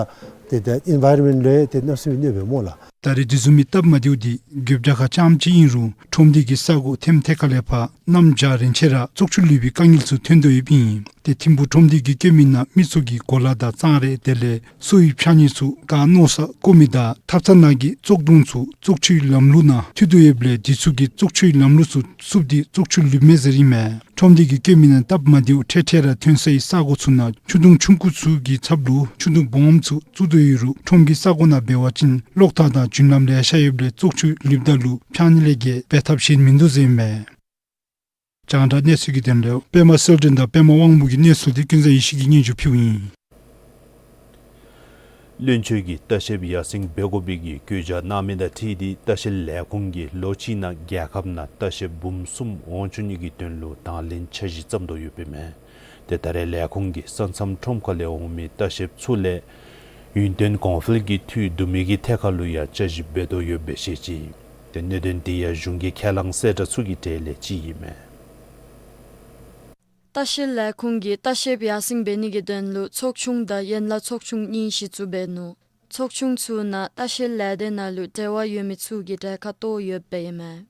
ཏེ་ད་ཨེན་བཱའི་རོན་མེནཊ་ལུ་ཡང་ཏེ་གནམ་མེད་ས་མེད་གནོད་པས་སྨོ་ལགས། ད་རེས་དེ་བཟུམ་མའི་སྟབས་མ་བདེཝ་འདི་རྒྱབ་བྱ་ཁ་རྐྱངམ་ཅིག་ཨིན་རུང་ཁྲོམ་སྡེ་གི་ས་སྒོ་ཐེམ་ཐེ་ཁ་ལས་ཕར་གནམ་བྱཱར་རན་ཆད་ར་བཙོག་ཆུ་ལུད་པའི་དཀའ་ངལ་ཚུ་ཐོན་དོ་ཡོདཔ་ཨིན། ཏེ་ཐིམ་ཕུག་ཁྲོམ་སྡེ་གིས་བཀོད་མི་ནང་མི་ཚུ་གི་གོ་ལ་དང་གཙང་རས་དེ་ལས་སོ་ཡི་ཕྱགས་སྙིགས་ཚུ་ག་མནོ་ས་བཀོ་མི་དང་ཐབ་ཚང་ནང་གི་བཙོག་དུང་ཚུ་བཙོག་ཆུའི་ལམ་ལུགས་ནང་འཐུ་དོ་ཡོདཔ་ལས་དེ་ཚུ་གིས་བཙོག་ཆུའི་ལམ་ལུགས་ཚུ་བསུབ་སྟེ་བཙོག་ཆུ་ལུད་མས་ཟེར་ཨིན་མས། ཁྲོམ་སྡེ་གིས་བཀོད་མི་ནང་སྟབས་མ་བདེཝ་འཕྲལ་འཕྲལ་ར་ཐོན་སའི་ས་སྒོ་ཚུ་ནང་ཆུ་དུང་ཆུང་ཀུ་ཚུ་གི་ཚབ་ལུ་ཆུ་དུང་སྦོམ་ཚུ་བཙུགས་དོ་ཡོད་རུང་ཁྲོམ་གྱི་ས་སྒོ་ནང་འབད་བ་ཅིན་གློག་ཐག་དང་རྒྱུན་ལམ་ལེ་ཤ་ཡོདཔ་ལས་བཙོག་ཆུ་ལུདཔ་ད་ལུ་འཕྱགས་སྙིགས་ལས་བརྒལ་འབད་ཐབས་གཞན་མིན་འདུག་ཟེར་ཨིན་མས། རྒྱང་བསྒྲགས་གནས་ཚུལ་གྱི་དོན་ལུ་པདྨ་གསལ་སྒྲོན་དང་པདྨ་དབང་པོ་གི་གནས་ཚུལ་འདི་ཀུན་བཟང་ཡེ་ཤེས་ཀྱིས་སྙན་ཞུ་ཕུལཝ་ཨིན། བློན་ཆེན་གྱིས་ལྟ་བཤལཔ་ཡར་སེང་འབད་དགོ་པའི་གི་བཀོད་རྒྱ་གནང་མི་དང་འཁྲིལ་ཏེ་ལྟ་བཤལ་ལས་ཁུངས་ཀྱིས་ལོ་གཅིག་ནང་རྒྱལ་ཁབ་ནང་ལྟ་བཤལཔ་འབུམ་གསུམ་འོང་བཅུག་ནི་གི་དོན་ལུ་དང་ལེན་འཆར་གཞི་བརྩམ་དོ་ཡོདཔ་ཨིན་མས། ཏེ་ད་རེས་ལས་ཁུངས་ཀྱིས་ས་མཚམས་ཁྲོམ་ཁ་ལས་འོང་མི་ལྟ་བཤལཔ་ཚུ་ལས་ཡུན་བརྟན་གོང་འཕེལ་གྱི་འཐུས་བསྡུ་མི་གི་ཐད་ཁར་ལུ་ཡང་འཆར་གཞི་འབད་དོ་ཡོདཔ་སྦེ་བཤད་ཅི། ཏེ་གནད་དོན་འདི་ཡང་གཞུང་གི་ཁས་བླངས་གསལ་བསྒྲགས་ཚུ་གི་གྲས་ལས་གཅིག་ཨིན་མས། ལྟ་བཤལ་ལས་ཁུངས་ཀྱིས་ལྟ་བཤལཔ་ཡར་སེང་འབད་ནི་གི་དོན་ལུ་ཚོགས་ཆུང་དང་ཡན་ལག་ཚོགས་ཆུང་གཉིས་གཞི་བཙུགས་འབད་ནུག། ཚོགས་ཆུང་ཚུ་ནང་ལྟ་བཤལ་ལས་སྡེ་ནང་ལུ་འབྲེལ་བ་ཡོད་མི་ཚུ་གིས་གྲལ་ཁར་གཏོགས་ཡོདཔ་ཨིན་མས།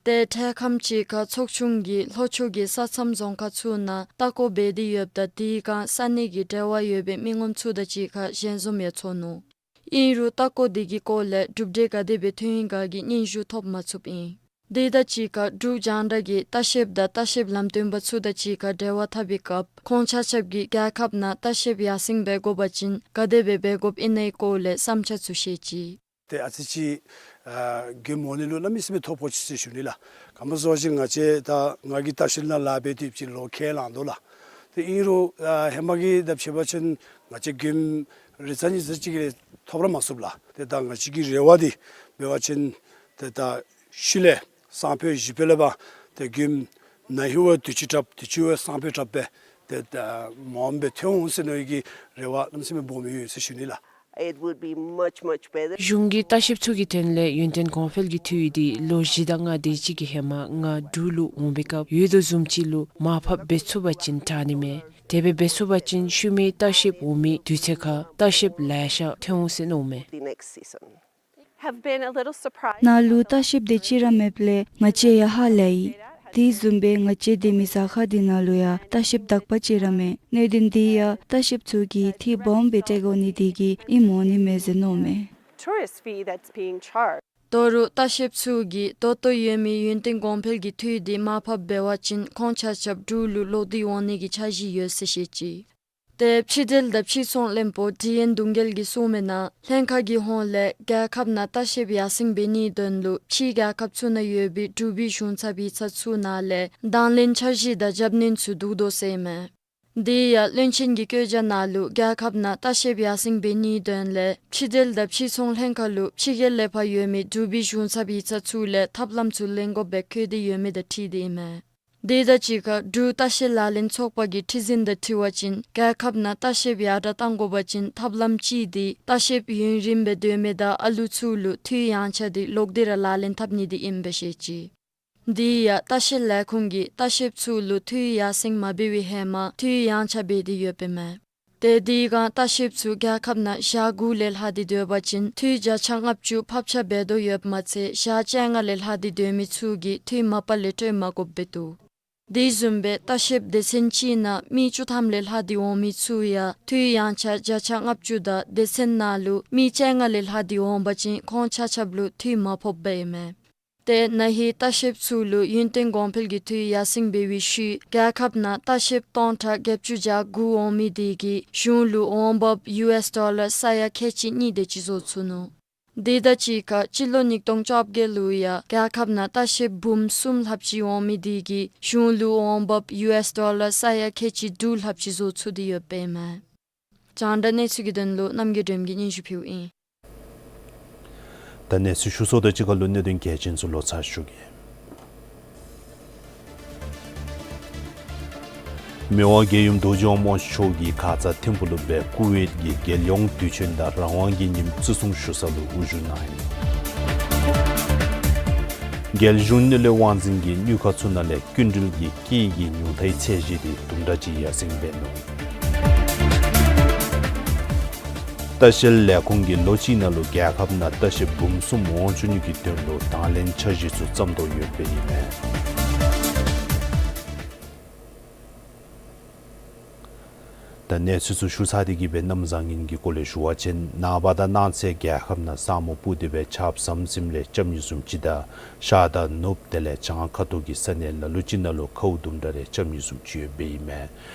ཏེ་འཕྲལ་ཁམས་ཅིག་ཁར་ཚོགས་ཆུང་གིས་ལྷོ་ཕྱོགས་ཀྱི་ས་མཚམས་རྫོང་ཁག་ཚུ་ནང་ལྟ་སྐོར་འབད་དེ་ཡོདཔ་ད་དེའི་སྒང་ས་གནས་ཀྱི་འབྲེལ་བ་ཡོད་པའི་མི་ངོམ་ཚུ་དང་གཅིག་ཁར་ཞལ་འཛོམས་ཡང་ཚོགས་ནུག། ཨིན་རུང་ལྟ་སྐོར་དེ་གི་སྐོར་ལས་གྲུབ་འབྲས་ག་དེ་སྦེ་ཐོན་ཡི་ག་གི་སྙན་ཞུ་ཐོབ་མ་ཚུགསཔ་ཨིན། དེ་དང་གཅིག་ཁར་འབྲུག་རྒྱང་བསྒྲགས་ཀྱིས་ལྟ་བཤལཔ་དང་ལྟ་བཤལཔ་ལམ་སྟོན་པ་ཚུ་དང་གཅིག་ཁར་འབྲེལ་བ་འཐབ་པའི་སྐབས་ཁོང་ཆ་ཁྱབ་ཀྱིས་རྒྱལ་ཁབ་ནང་ལྟ་བཤལཔ་ཡར་སེང་འབད་དགོ་པ་ཅིན་ག་དེ་སྦེ་འབད་དགོཔ་ཨིན་ནའི་སྐོར་ལས་བསམ་འཆར་ཚུ་བཤད་ཅི། ཏེ་ཨ་ཙི་ཅིག་ཨ་མགྱོནམ་འོང་ནི་ལུ་གནམ་མེད་ས་མེད་ཐོ་ཕོག་ཅི་ཟེར་ཞུ་ནི་ལགས། ག་མོ་ཟེར་བ་ཅིན་ང་བཅས་ད་ང་གིས་ལྟ་བཤལ་ནང་ལཱ་འབད་དེ་ཅིག་ལོ་ཁལ་ལངས་དོ་ལགས། ཏེ་ཨིན་རུང་ཨ་ཧེ་མ་གི་དང་ཕྱད་པ་ཅིན་ང་བཅས་མགྱོནམ་རེ་ཚ་གཉིས་ཚ་ཅིག་ལས་ཐོབ་ར་མ་ཚུགས་ལགས། ཏེ་ད་ང་བཅས་ཀྱི་རེ་བ་འདི་འབད་བ་ཅིན་ཏེ་ད་ཤུལ་ལས་སང་ཕོད་གཞེས་ཕོད་ལས་ཕར་ཏེ་མགྱོནམ་ན་ཧིང་བ་དུས་ཅི་དྲགཔ་དུས་ཅི་བ་སང་ཕོད་དྲགཔ་སྦེ་ཏེ་ད་མངམ་སྦེ་ཐོན་འོང་ཟེར་མནོ་བའི་གི་རེ་བ་གནམ་མེད་ས་མེད་སྦོམ་ཡོད་ཟེར་ཞུ་ནི་ལགས། It would be much, much better. གཞུང་གིས་ལྟ་བཤལཔ་ཚུ་གི་དོན་ལས་ཡུན་བརྟན་གོང་འཕེལ་གྱི་འཐུས་ཡིག་འདི་ལོ་བཞི་དང་ལྔ་དེ་ཅིག་གི་ཧེ་མ་ང་འབྲུག་ལུ་འོང་པའི་སྐབས་ཡོད་དོ་བཟུམ་ཅིག་ལུ་མར་ཕབ་འབད་ཚུགས་པ་ཅིན་དྲག་ནི་མས། དེ་སྦེ་འབད་ཚུགས་པ་ཅིན་ཤུལ་མའི་ལྟ་བཤལཔ་འོང་མི་དུས་ཚོད་ཁར་ལྟ་བཤལཔ་ལེ་ཤ་ཐོན་འོང་ཟེར་མནོཝ་མས། The next season. Have been a little surprised. ནཱ་ལུ་ལྟ་བཤལཔ་དེ་ཅིག་ར་མེདཔ་ལས་ང་བཅས་ཡང་ཧ་ལས་ཡི། དེ་བཟུམ་སྦེ་ང་བཅས་སྡོད་མི་ས་ཁར་འདི་ནང་ལུ་ཡང་ལྟ་བཤལཔ་དག་པ་ཅིག་ར་མེད། གནད་དོན་འདི་ཡང་ལྟ་བཤལཔ་ཚུ་གིས་འཐུས་སྦོམ་སྦེ་སྤྲོད་དགོ་ནི་དེ་གིས་ཨིནམ་འོང་ནི་མས་ཟེར་མནོཝ་མས། Tourist fee that's being charged. ད་རུང་ལྟ་བཤལཔ་ཚུ་གིས་ད་ལྟོ་ཡོད་མི་ཡུན་བརྟན་གོང་འཕེལ་གྱི་འཐུས་འདི་མར་ཕབ་འབད་བ་ཅིན་ཁོང་ཆ་ཁྱབ་འབྲུག་ལུ་ལོག་སྟེ་འོང་ནི་གི་འཆར་གཞི་ཡོད་ཟེར་བཤད་ཅི། ཏེ་ཕྱི་འབྲེལ་དང་ཕྱི་ཚོང་བློན་པོ་ཌི་ཨེན་གདུང་རྒྱལ་གྱིས་གསུངས་མི་ནང་ལྷན་ཁག་གི་ཧོངས་ལས་རྒྱལ་ཁབ་ནང་ལྟ་བཤལཔ་ཡར་སེང་འབད་ནིའི་དོན་ལུ་ཕྱིའི་རྒྱལ་ཁབ་ཚུ་ནང་ཡོད་པའི་འབྲུག་པའི་གཞུང་ཚབ་ཡིག་ཚང་ཚུ་ནང་ལས་དང་ལེན་འཆར་གཞི་དང་རྒྱབ་སྣོན་ཚུ་བསྡུ་དོ་ཟེར་མས། དེ་ཡང་བློན་ཆེན་གྱི་བཀོད་རྒྱ་ནང་ལུ་རྒྱལ་ཁབ་ནང་ལྟ་བཤལཔ་ཡར་སེང་འབད་ནིའི་དོན་ལས་ཕྱི་འབྲེལ་དང་ཕྱི་ཚོང་ལྷན་ཁག་ལུ་ཕྱི་རྒྱལ་ལས་ཕར་ཡོད་མི་འབྲུག་པའི་གཞུང་ཚབ་ཡིག་ཚང་ཚུ་ལས་ཐབས་ལམ་ཚུ་ལེན་དགོཔ་སྦེ་བཀོད་དེ་ཡོད་མི་དང་འཁྲིལ་ཏེ་ཨིན་མས། དེ་དང་གཅིག་ཁར་འབྲུག་ལྟ་བཤལ་ལག་ལེན་ཚོགས་པ་གི་ཁྲི་འཛིན་དང་འཁྲིལ་བ་ཅིན་རྒྱལ་ཁབ་ནང་ལྟ་བཤལཔ་ཡར་དྲག་གཏང་དགོ་པ་ཅིན་ཐབས་ལམ་གཅིག་འདི་ལྟ་བཤལཔ་ཡུན་རིངམོ་སྦེ་སྡོད་མི་དང་ཨ་ལུ་ཚུ་ལུ་འཐུས་ཡངས་ཆག་འདི་ལོག་སྟེ་ར་ལག་ལེན་འཐབ་ནི་འདི་ཨིནམ་སྦེ་བཤད་ཅི། དེ་ཡང་ལྟ་བཤལ་ལས་ཁུངས་ཀྱིས་ལྟ་བཤལཔ་ཚུ་ལུ་འཐུས་ཡར་སེང་མ་འབད་བའི་ཧེ་མ་འཐུས་ཡངས་ཆག་འབད་དེ་ཡོདཔ་ཨིན་མས། ཏེ་དེ་སྒང་ལྟ་བཤལཔ་ཚུ་རྒྱལ་ཁབ་ནང་ཞག་དགུ་ལས་ལྷག་སྟེ་སྡོད་པ་ཅིན་འཐུས་བརྒྱ་ཆ་ལྔ་བཅུ་ཕབ་ཆག་འབད་དོ་ཡོདཔ་མ་ཚད་ཞག་བཅོ་ལྔ་ལས་ལྷག་སྟེ་སྡོད་མི་ཚུ་གིས་འཐུས་མ་པ་ལས་སྤྲོད་མ་དགོཔ་སྦེ་འདུག། དེ་བཟུམ་སྦེ་ལྟ་བཤལཔ་སྡེ་ཚན་གཅིག་ནང་མི་བཅུ་ཐམ་ལས་ལྷག་སྟེ་འོང་མི་ཚུ་ཡང་འཐུས་ཡངས་ཆག་བརྒྱ་ཆ་ལྔ་བཅུ་དང་སྡེ་ཚན་ནང་ལུ་མི་བཅོ་ལྔ་ལས་ལྷག་སྟེ་འོང་པ་ཅིན་ཁོང་ཆ་ཁྱབ་ལུ་འཐུས་མ་ཕོགཔ་ཨིན་མས། ཏེ་ན་ཧིང་ལྟ་བཤལཔ་ཚུ་ལུ་ཡུན་བརྟན་གོང་འཕེལ་གྱི་འཐུས་ཡར་སེང་འབད་བའི་ཤུལ་རྒྱལ་ཁབ་ནང་ལྟ་བཤལཔ་སྟོང་ཕྲག་བརྒྱད་ཅུ་གྱ་དགུ་འོང་མི་དེ་གིས་གཞུང་ལུ་འོང་འབབ་ཡུ་ཨེསི་ཌོ་ལར་ས་ཡ་ཁལ་གཅིག་གཉིས་དེ་ཅིག་བཟོ་ཚུགས་ནུག། དེ་དང་གཅིག་ཁར་སྤྱི་ལོ་ཉིས་སྟོང་བཅོ་བརྒྱད་ལུ་ཡང་རྒྱལ་ཁབ་ནང་ལྟ་བཤལཔ་འབུམ་གསུམ་ལྷགཔ་ཅིག་འོང་མི་དེ་གིས་གཞུང་ལུ་འོང་འབབ་ཡུ་ཨེསི་ཌོ་ལར་ས་ཡ་ཁལ་གཅིག་དྲུག་ལྷགཔ་ཅིག་བཟོ་ཚུགས་ཏེ་ཡོདཔ་ཨིན་མས། རྒྱང་བསྒྲགས་གནས་ཚུལ་གྱི་དོན་ལུ་རྣམ་རྒྱལ་སྒྲོལམ་གྱིས་སྙན་ཞུ་ཕུལཝ་ཨིན། ད་གནས་ཚུལ་ཞུ་ཚརཝ་དང་གཅིག་ཁར་ལུ་གནད་དོན་གལ་ཆེན་ཚུ་ལོག་ཚར་ཞུ་གེ། མི་དབང་རྒྱལ་ཡུམ་རྡོ་རྗེ་དབང་མོ་མཆོག་གིས་ཁ་ཙ་ཐིམ་ཕུག་ལུ་སྦེ་ཀུ་ཝེཊ་ཀྱི་རྒྱལ་ཡོངས་དུས་ཆེན་དང་རང་དབང་གི་ཉིནམ་བརྩི་སྲུང་ཞུ་ས་ལུ་དབུ་བཞུགས་གནང་ཡི། རྒྱལ་གཞུང་དངུལ་ལས་དབང་འཛིན་གྱིས་དངུལ་ཁང་ཚུ་ནང་ལས་སྐྱིན་འགྲུལ་གྱི་སྐྱིད་ཀྱི་ཉུང་མཐའི་ཚད་གཞི་དེ་དུམ་གྲ་ཅིག་ཡར་སེང་འབད་ནུག། ལྟ་བཤལ་ལས་ཁུངས་ཀྱིས་ལོ་གཅིག་ནང་ལུ་རྒྱལ་ཁབ་ནང་ལྟ་བཤལཔ་འབུམ་གསུམ་འོང་བཅུག་ནི་གི་དོན་ལུ་དང་ལེན་འཆར་གཞི་ཚུ་བརྩམ་དོ་ཡོདཔ་ཨིན་མས། ད་གནས་ཚུལ་ཚུ་ཞུ་ཚར་ཏེ་གི་སྦེ་གནམ་བཟང་ངན་གྱི་སྐོར་ལས་ཞུ་བ་ཅིན་ནངས་པ་དང་གནངས་ཚེ་རྒྱལ་ཁབ་ནང་ས་སྨུག་སྤུབས་ཏེ་སྦེ་ཆརཔ་ཟམ་ཟིམ་ལས་རྐྱབ་ནི་བཟུམ་ཅིག་དང་ཤར་དང་ནུབ་དེ་ལས་བྱང་ཁ་ཐུག་གི་ས་གནས་ལ་ལུ་ཅིག་ནང་ལུ་ཁཝ་དུམ་གྲ་རེ་རྐྱབ་ནི་བཟུམ་ཅིག་ཡོདཔ་ཨིན་མས།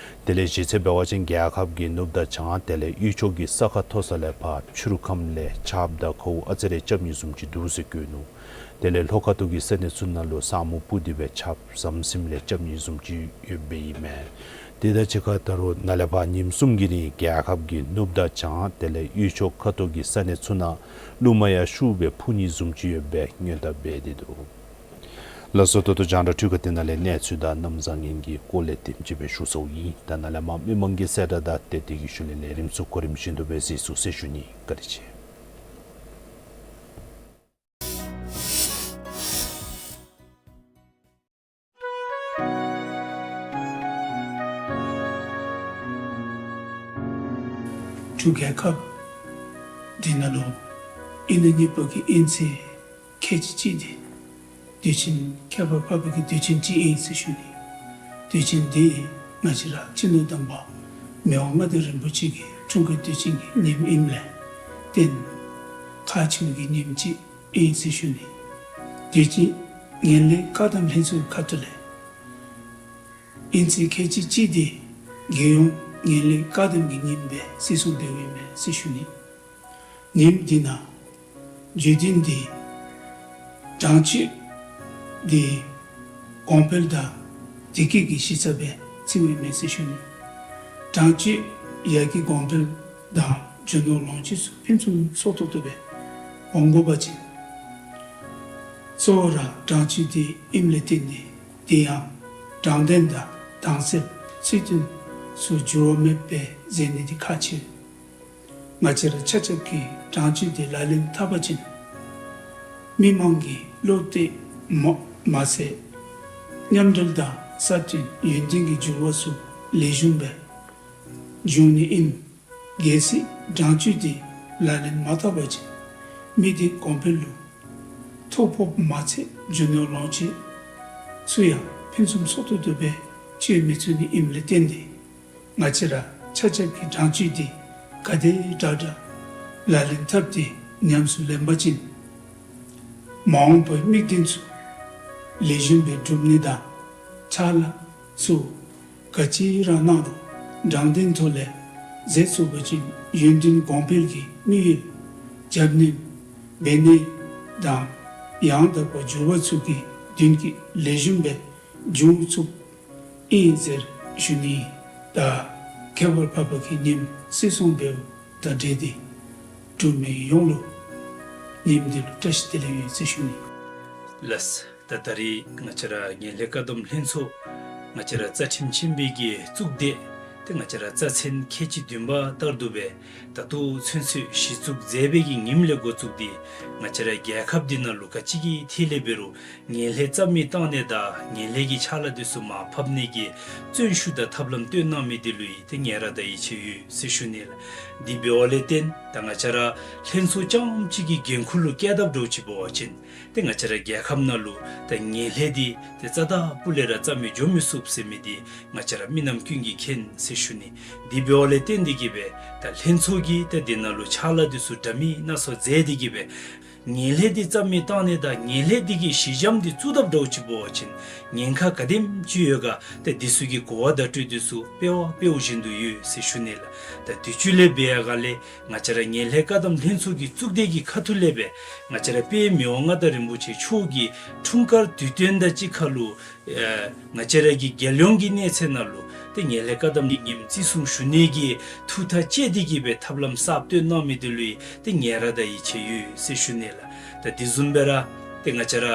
དེ་ལས་གཞི་རྩ་འབད་བ་ཅིན་རྒྱལ་ཁབ་ཀྱི་ནུབ་དང་བྱང་དེ་ལས་དབུས་ཕྱོགས་ཀྱི་ས་ཁ་མཐོ་ས་ལས་ཕར་ཕྱི་རུ་ཁམས་ལས་ཆརཔ་དང་ཁཝ་ཨ་ཙི་རེ་རྐྱབ་ནི་བཟུམ་ཅིག་འདུག་ཟེར་བཀོད་ནུག། དེ་ལས་ལྷོ་ཁ་ཐུག་གི་ས་གནས་ཚུ་ནང་ལུ་ས་སྨུག་སྤུབས་ཏེ་སྦེ་ཆརཔ་ཟམ་ཟིམ་ལས་རྐྱབ་ནི་བཟུམ་ཅིག་ཡོདཔ་ཨིན་མས། དེ་དང་གཅིག་ཁར་ད་རུང་ནཱ་ལས་ཕར་ཉིནམ་གསུམ་གྱི་རིང་རྒྱལ་ཁབ་ཀྱི་ནུབ་དང་བྱང་དེ་ལས་དབུས་ཕྱོགས་ཁ་ཐུག་གི་ས་གནས་ཚུ་ནང་རླུང་མ་ཡང་ཤུགས་སྦེ་འཕུ་ནི་བཟུམ་ཅིག་ཡོདཔ་སྦེ་སྔོན་བརྡ་འབད་དེ་འདུག། ལགས་སོ། ད་ལྟོ་རྒྱང་བསྒྲགས་འཕྲུལ་ཁང་འདི་ནང་ལས་གནས་ཚུལ་དང་གནམ་བཟང་ངན་གྱི་སྐོར་ལས་དེམ་ཅིག་སྦེ་ཞུ་ཚརཝ་ཨིན། ད་ནཱ་ལས་མར་མི་མང་གི་གསལ་བསྒྲགས་དང་དེ་དེ་གི་ཤུལ་ལས་ལས་རིམ་ཚུ་གོ་རིམ་བཞིན་དུ་སྦེ་གཟིགས་ཚུགས་ཟེར་ཞུ་ནི། བཀའ་དྲིན་ཆེ། འབྲུག་རྒྱལ་ཁབ་འདི་ནང་ལུ་ཨིན་ན་གཉིས་པ་གི་ཨིན་ཚེས་ཁལ་གཅིག་གཅིག་འདི་དུས་ཆེན་ཁྱད་པར་འཕགས་པའི་གི་དུས་ཆེན་ཅིག་ཨིན་ཟེར་ཞུ་ནི། དུས་ཆེན་འདི་ང་བཅས་ར་སྤྱི་ནོར་དམ་པ་མི་དབང་མངའ་བདག་རིན་པོ་ཆེ་གི་འཁྲུངས་སྐར་དུས་ཆེན་གྱི་ཉིནམ་ཨིནམ་ལས་བརྟེན་ཁག་ཆེ་བའི་གི་ཉིནམ་ཅིག་ཨིན་ཟེར་ཞུ་ནི། དུས་ཆེན་ངན་ལྷད་བཀག་སྡོམ་ལྷན་ཚོགས་ཁ་ཐུག་ལས་ཨིན་ཚེས་ཁལ་གཅིག་གཅིག་འདི་རྒྱལ་ཡོངས་ངན་ལྷད་བཀག་སྡོམ་གྱི་ཉིནམ་སྦེ་བརྩི་སྲུང་འབདཝ་ཨིན་མས་ཟེར་ཞུ་ནི། ཉིནམ་འདི་ནང་བརྗོད་དོན་འདི་དྲང་སྤྱོད་འདི་གོང་འཕེལ་དང་བདེ་སྐྱིད་ཀྱི་གཞི་རྩ་སྦེ་བརྩིཝ་ཨིན་མས་ཟེར་ཞུ་ནི། དྲང་སྤྱོད་ཡར་རྒྱས་གོང་འཕེལ་དང་རྒྱུ་ནོར་ལོངས་སྤྱོད་ཚུ་ཕུན་སུམ་ཚོགས་ཏོག་ཏོ་སྦེ་འོང་དགོ་པ་ཅིན་གཙོ་བོ་ར་དྲང་སྤྱོད་འདི་ཨིནམ་ལས་བརྟེན་ཏེ་དེ་ཡང་དྲང་བདེན་དང་དྭངས་གསལ་ཚུལ་མཐུན་ཚུ་འགྱུར་བ་མེདཔ་སྦེ་མཛད་ནི་འདི་ཁག་ཆེ། ང་བཅས་ར་ཆ་ཁྱབ་ཀྱིས་དྲང་བཅུད་འདི་ལག་ལེན་འཐབ་པ་ཅིན་མི་མང་གི་བློ་གཏད་མ་མ་ཚད་མཉམ་འབྲེལ་དང་སྲ་བརྟན་ཡུན་བརྟན་གྱི་འགྱུར་བ་ཚུ་ལེགས་ཤོམ་སྦེ་འབྱུང་ནི་ཨིན། གལ་སྲིད་དྲང་བཅུད་འདི་ལག་ལེན་མ་འཐབ་པ་ཅིན་མི་སྡེ་གོང་འཕེལ་ལུ་ཐོ་ཕོགཔ་མ་ཚད་རྒྱུ་ནོར་ལོངས་སྤྱོད་ཚུ་ཡང་ཕུན་སུམ་ཚོགས་ཏོག་ཏོ་སྦེ་སྤྱོད་མི་ཚུགས་ནི་ཨིནམ་ལས་བརྟེན་ཏེ་ང་བཅས་ར་ཆ་ཁྱབ་ཀྱིས་དྲང་བཅུད་འདི་ག་དེ་དྲག་དྲག་ལག་ལེན་འཐབ་སྟེ་ཉམས་སུ་ལེན་པ་ཅིན་མ་འོངས་པའི་དམིགས་དོན་ཚུ་ལེགས་ཤོམ་སྦེ་འགྲུབ་ནི་དང་ཕྱག་ལཱ་ཚུ་ག་ཅི་ར་གནང་རུང་དྲང་བདེན་ཐོག་ལས་མཛད་ཚུགས་པ་ཅིན་ཡུན་བརྟན་གོང་འཕེལ་གྱི་དམིགས་ཡུལ་རྒྱབ་སྣོན་འབད་ནི་དང་ཡང་དག་པ་འགྱུར་བ་ཚུ་གི་མདུན་སྐྱོད་ལེགས་ཤོམ་སྦེ་འབྱུང་ཚུགསཔ་ཨིན་ཟེར་ཞུ་ནི། ད་ཁྱད་པར་འཕགས་པ་གི་ཉིནམ་བརྩི་སྲུང་འབདཝ་དང་འབྲེལ་ཏེ་འབྲུག་མི་ཡོངས་ལུ་ཉིནམ་འདི་ལུ་བཀྲ་ཤིས་བདེ་ལེགས་ཡོད་ཟེར་ཞུ་ནི། ལགས། ད་ད་རིས་ང་བཅས་ར་ངན་ལྷད་བཀག་སྡོམ་ལྷན་ཚོགས་ང་བཅས་ར་རྩ་ཁྲིམས་ཆེན་པོའི་གི་གཙུག་སྡེ་ཏེ་ང་བཅས་ར་རྩ་ཚན་ཁལ་གཅིག་བདུན་པ་ལྟར་དུ་སྦེ་ད་ལྟོ་ཚུན་ཚོད་གཞི་བཙུགས་མཛད་པའི་གི་ཉིནམ་ལས་འགོ་བཙུགས་ཏེ་ང་བཅས་ར་རྒྱལ་ཁབ་འདི་ནང་ལུ་ག་ཅི་གི་ཐད་ལས་འབད་རུང་ངན་ལྷད་རྩ་མེད་བཏང་ནི་དང་ངན་ལྷད་ཀྱི་ཕྱག་ལཱ་འདི་ཚུ་མར་ཕབ་ནི་གི་བརྩོན་ཤུགས་དང་ཐབས་ལམ་བཏོན་གནང་མི་འདི་ལུ་ཡང་ཏེ་ངེས་ར་དང་ཡིད་ཆེས་ཡོད་ཟེར་ཞུ་ནི་ལགས། དེ་འབདཝ་ལས་བརྟེན་ད་ང་བཅས་ར་ལྷན་ཚོགས་རྐྱངམ་གཅིག་གི་འགན་ཁུར་ལུ་བཀལ་དཔ་འདྲཝ་ཅིག་འབད་བ་ཅིན་ཏེ་ང་བཅས་ར་རྒྱལ་ཁབ་ནང་ལུ་ད་ངན་ལྷད་འདི་ཏེ་རྩ་དང་སྤུ་ལས་ར་རྩ་མེད་འགྱོ་མི་ཚུགས་ཟེར་མི་འདི་ང་བཅས་ར་མི་རྣམས་ཀུན་གྱིས་མཁྱེན་ཟེར་ཞུ་ནི། དེ་འབདཝ་ལས་བརྟེན་ཏེ་གིས་སྦེ་ད་ལྷན་ཚོགས་ཀྱིས་ད་འདི་ནང་ལུ་ཕྱག་ལཱ་འདི་ཚུ་འདྲ་མིན་སྣ་ཚོགས་མཛད་དེ་གིས་སྦེ་ངན་ལྷད་འདི་རྩ་མེད་བཏང་ནི་དང་ངན་ལྷད་འདི་གི་གཞི་འགྱམ་འདི་བཙུགས་དཔ་འདྲཝ་ཅིག་འབད་བ་ཅིན་ཉེན་ཁ་ག་དེམ་ཅིག་ཡོད་ག་ཏེ་འདི་ཚུ་གི་གོ་བ་བརྡ་སྤྲོད་འདི་ཚུ་དཔེ་བ་དཔེཝ་བཞིན་དུ་ཡོད་ཟེར་ཞུ་ནི་ལགས། ད་དུས་ཅི་ལས་འབད་ཡར་ག་ལས་ང་བཅས་ར་ངན་ལྷད་བཀག་སྡོམ་ལྷན་ཚོགས་ཀྱི་གཙུག་སྡེ་གི་ཁ་ཐུག་ལས་སྦེ་ང་བཅས་ར་དཔལ་མི་དབང་མངའ་བདག་རིན་པོ་ཆེ་མཆོག་གི་འཁྲུངས་སྐར་དུས་སྟོན་དང་གཅིག་ཁར་ལུ་ཨེ་ང་བཅས་ར་གི་རྒྱལ་ཡོངས་ཀྱི་གནས་ཚད་ནང་ལུ་ཏེ་ངན་ལྷད་བཀག་སྡོམ་གྱི་ཉིནམ་བརྩི་སྲུང་ཞུ་ནི་གི་ཐུགས་ཐག་བཅད་དེ་གིས་སྦེ་ཐབས་ལམ་གསརཔ་བཏོན་གནང་མི་འདི་ལུ་ཡང་ཏེ་ངེས་ར་དང་ཡིད་ཆེས་ཡོད་ཟེར་ཞུ་ནི་ལགས། ད་དེ་བཟུམ་སྦེ་ར་ཏེ་ང་བཅས་ར་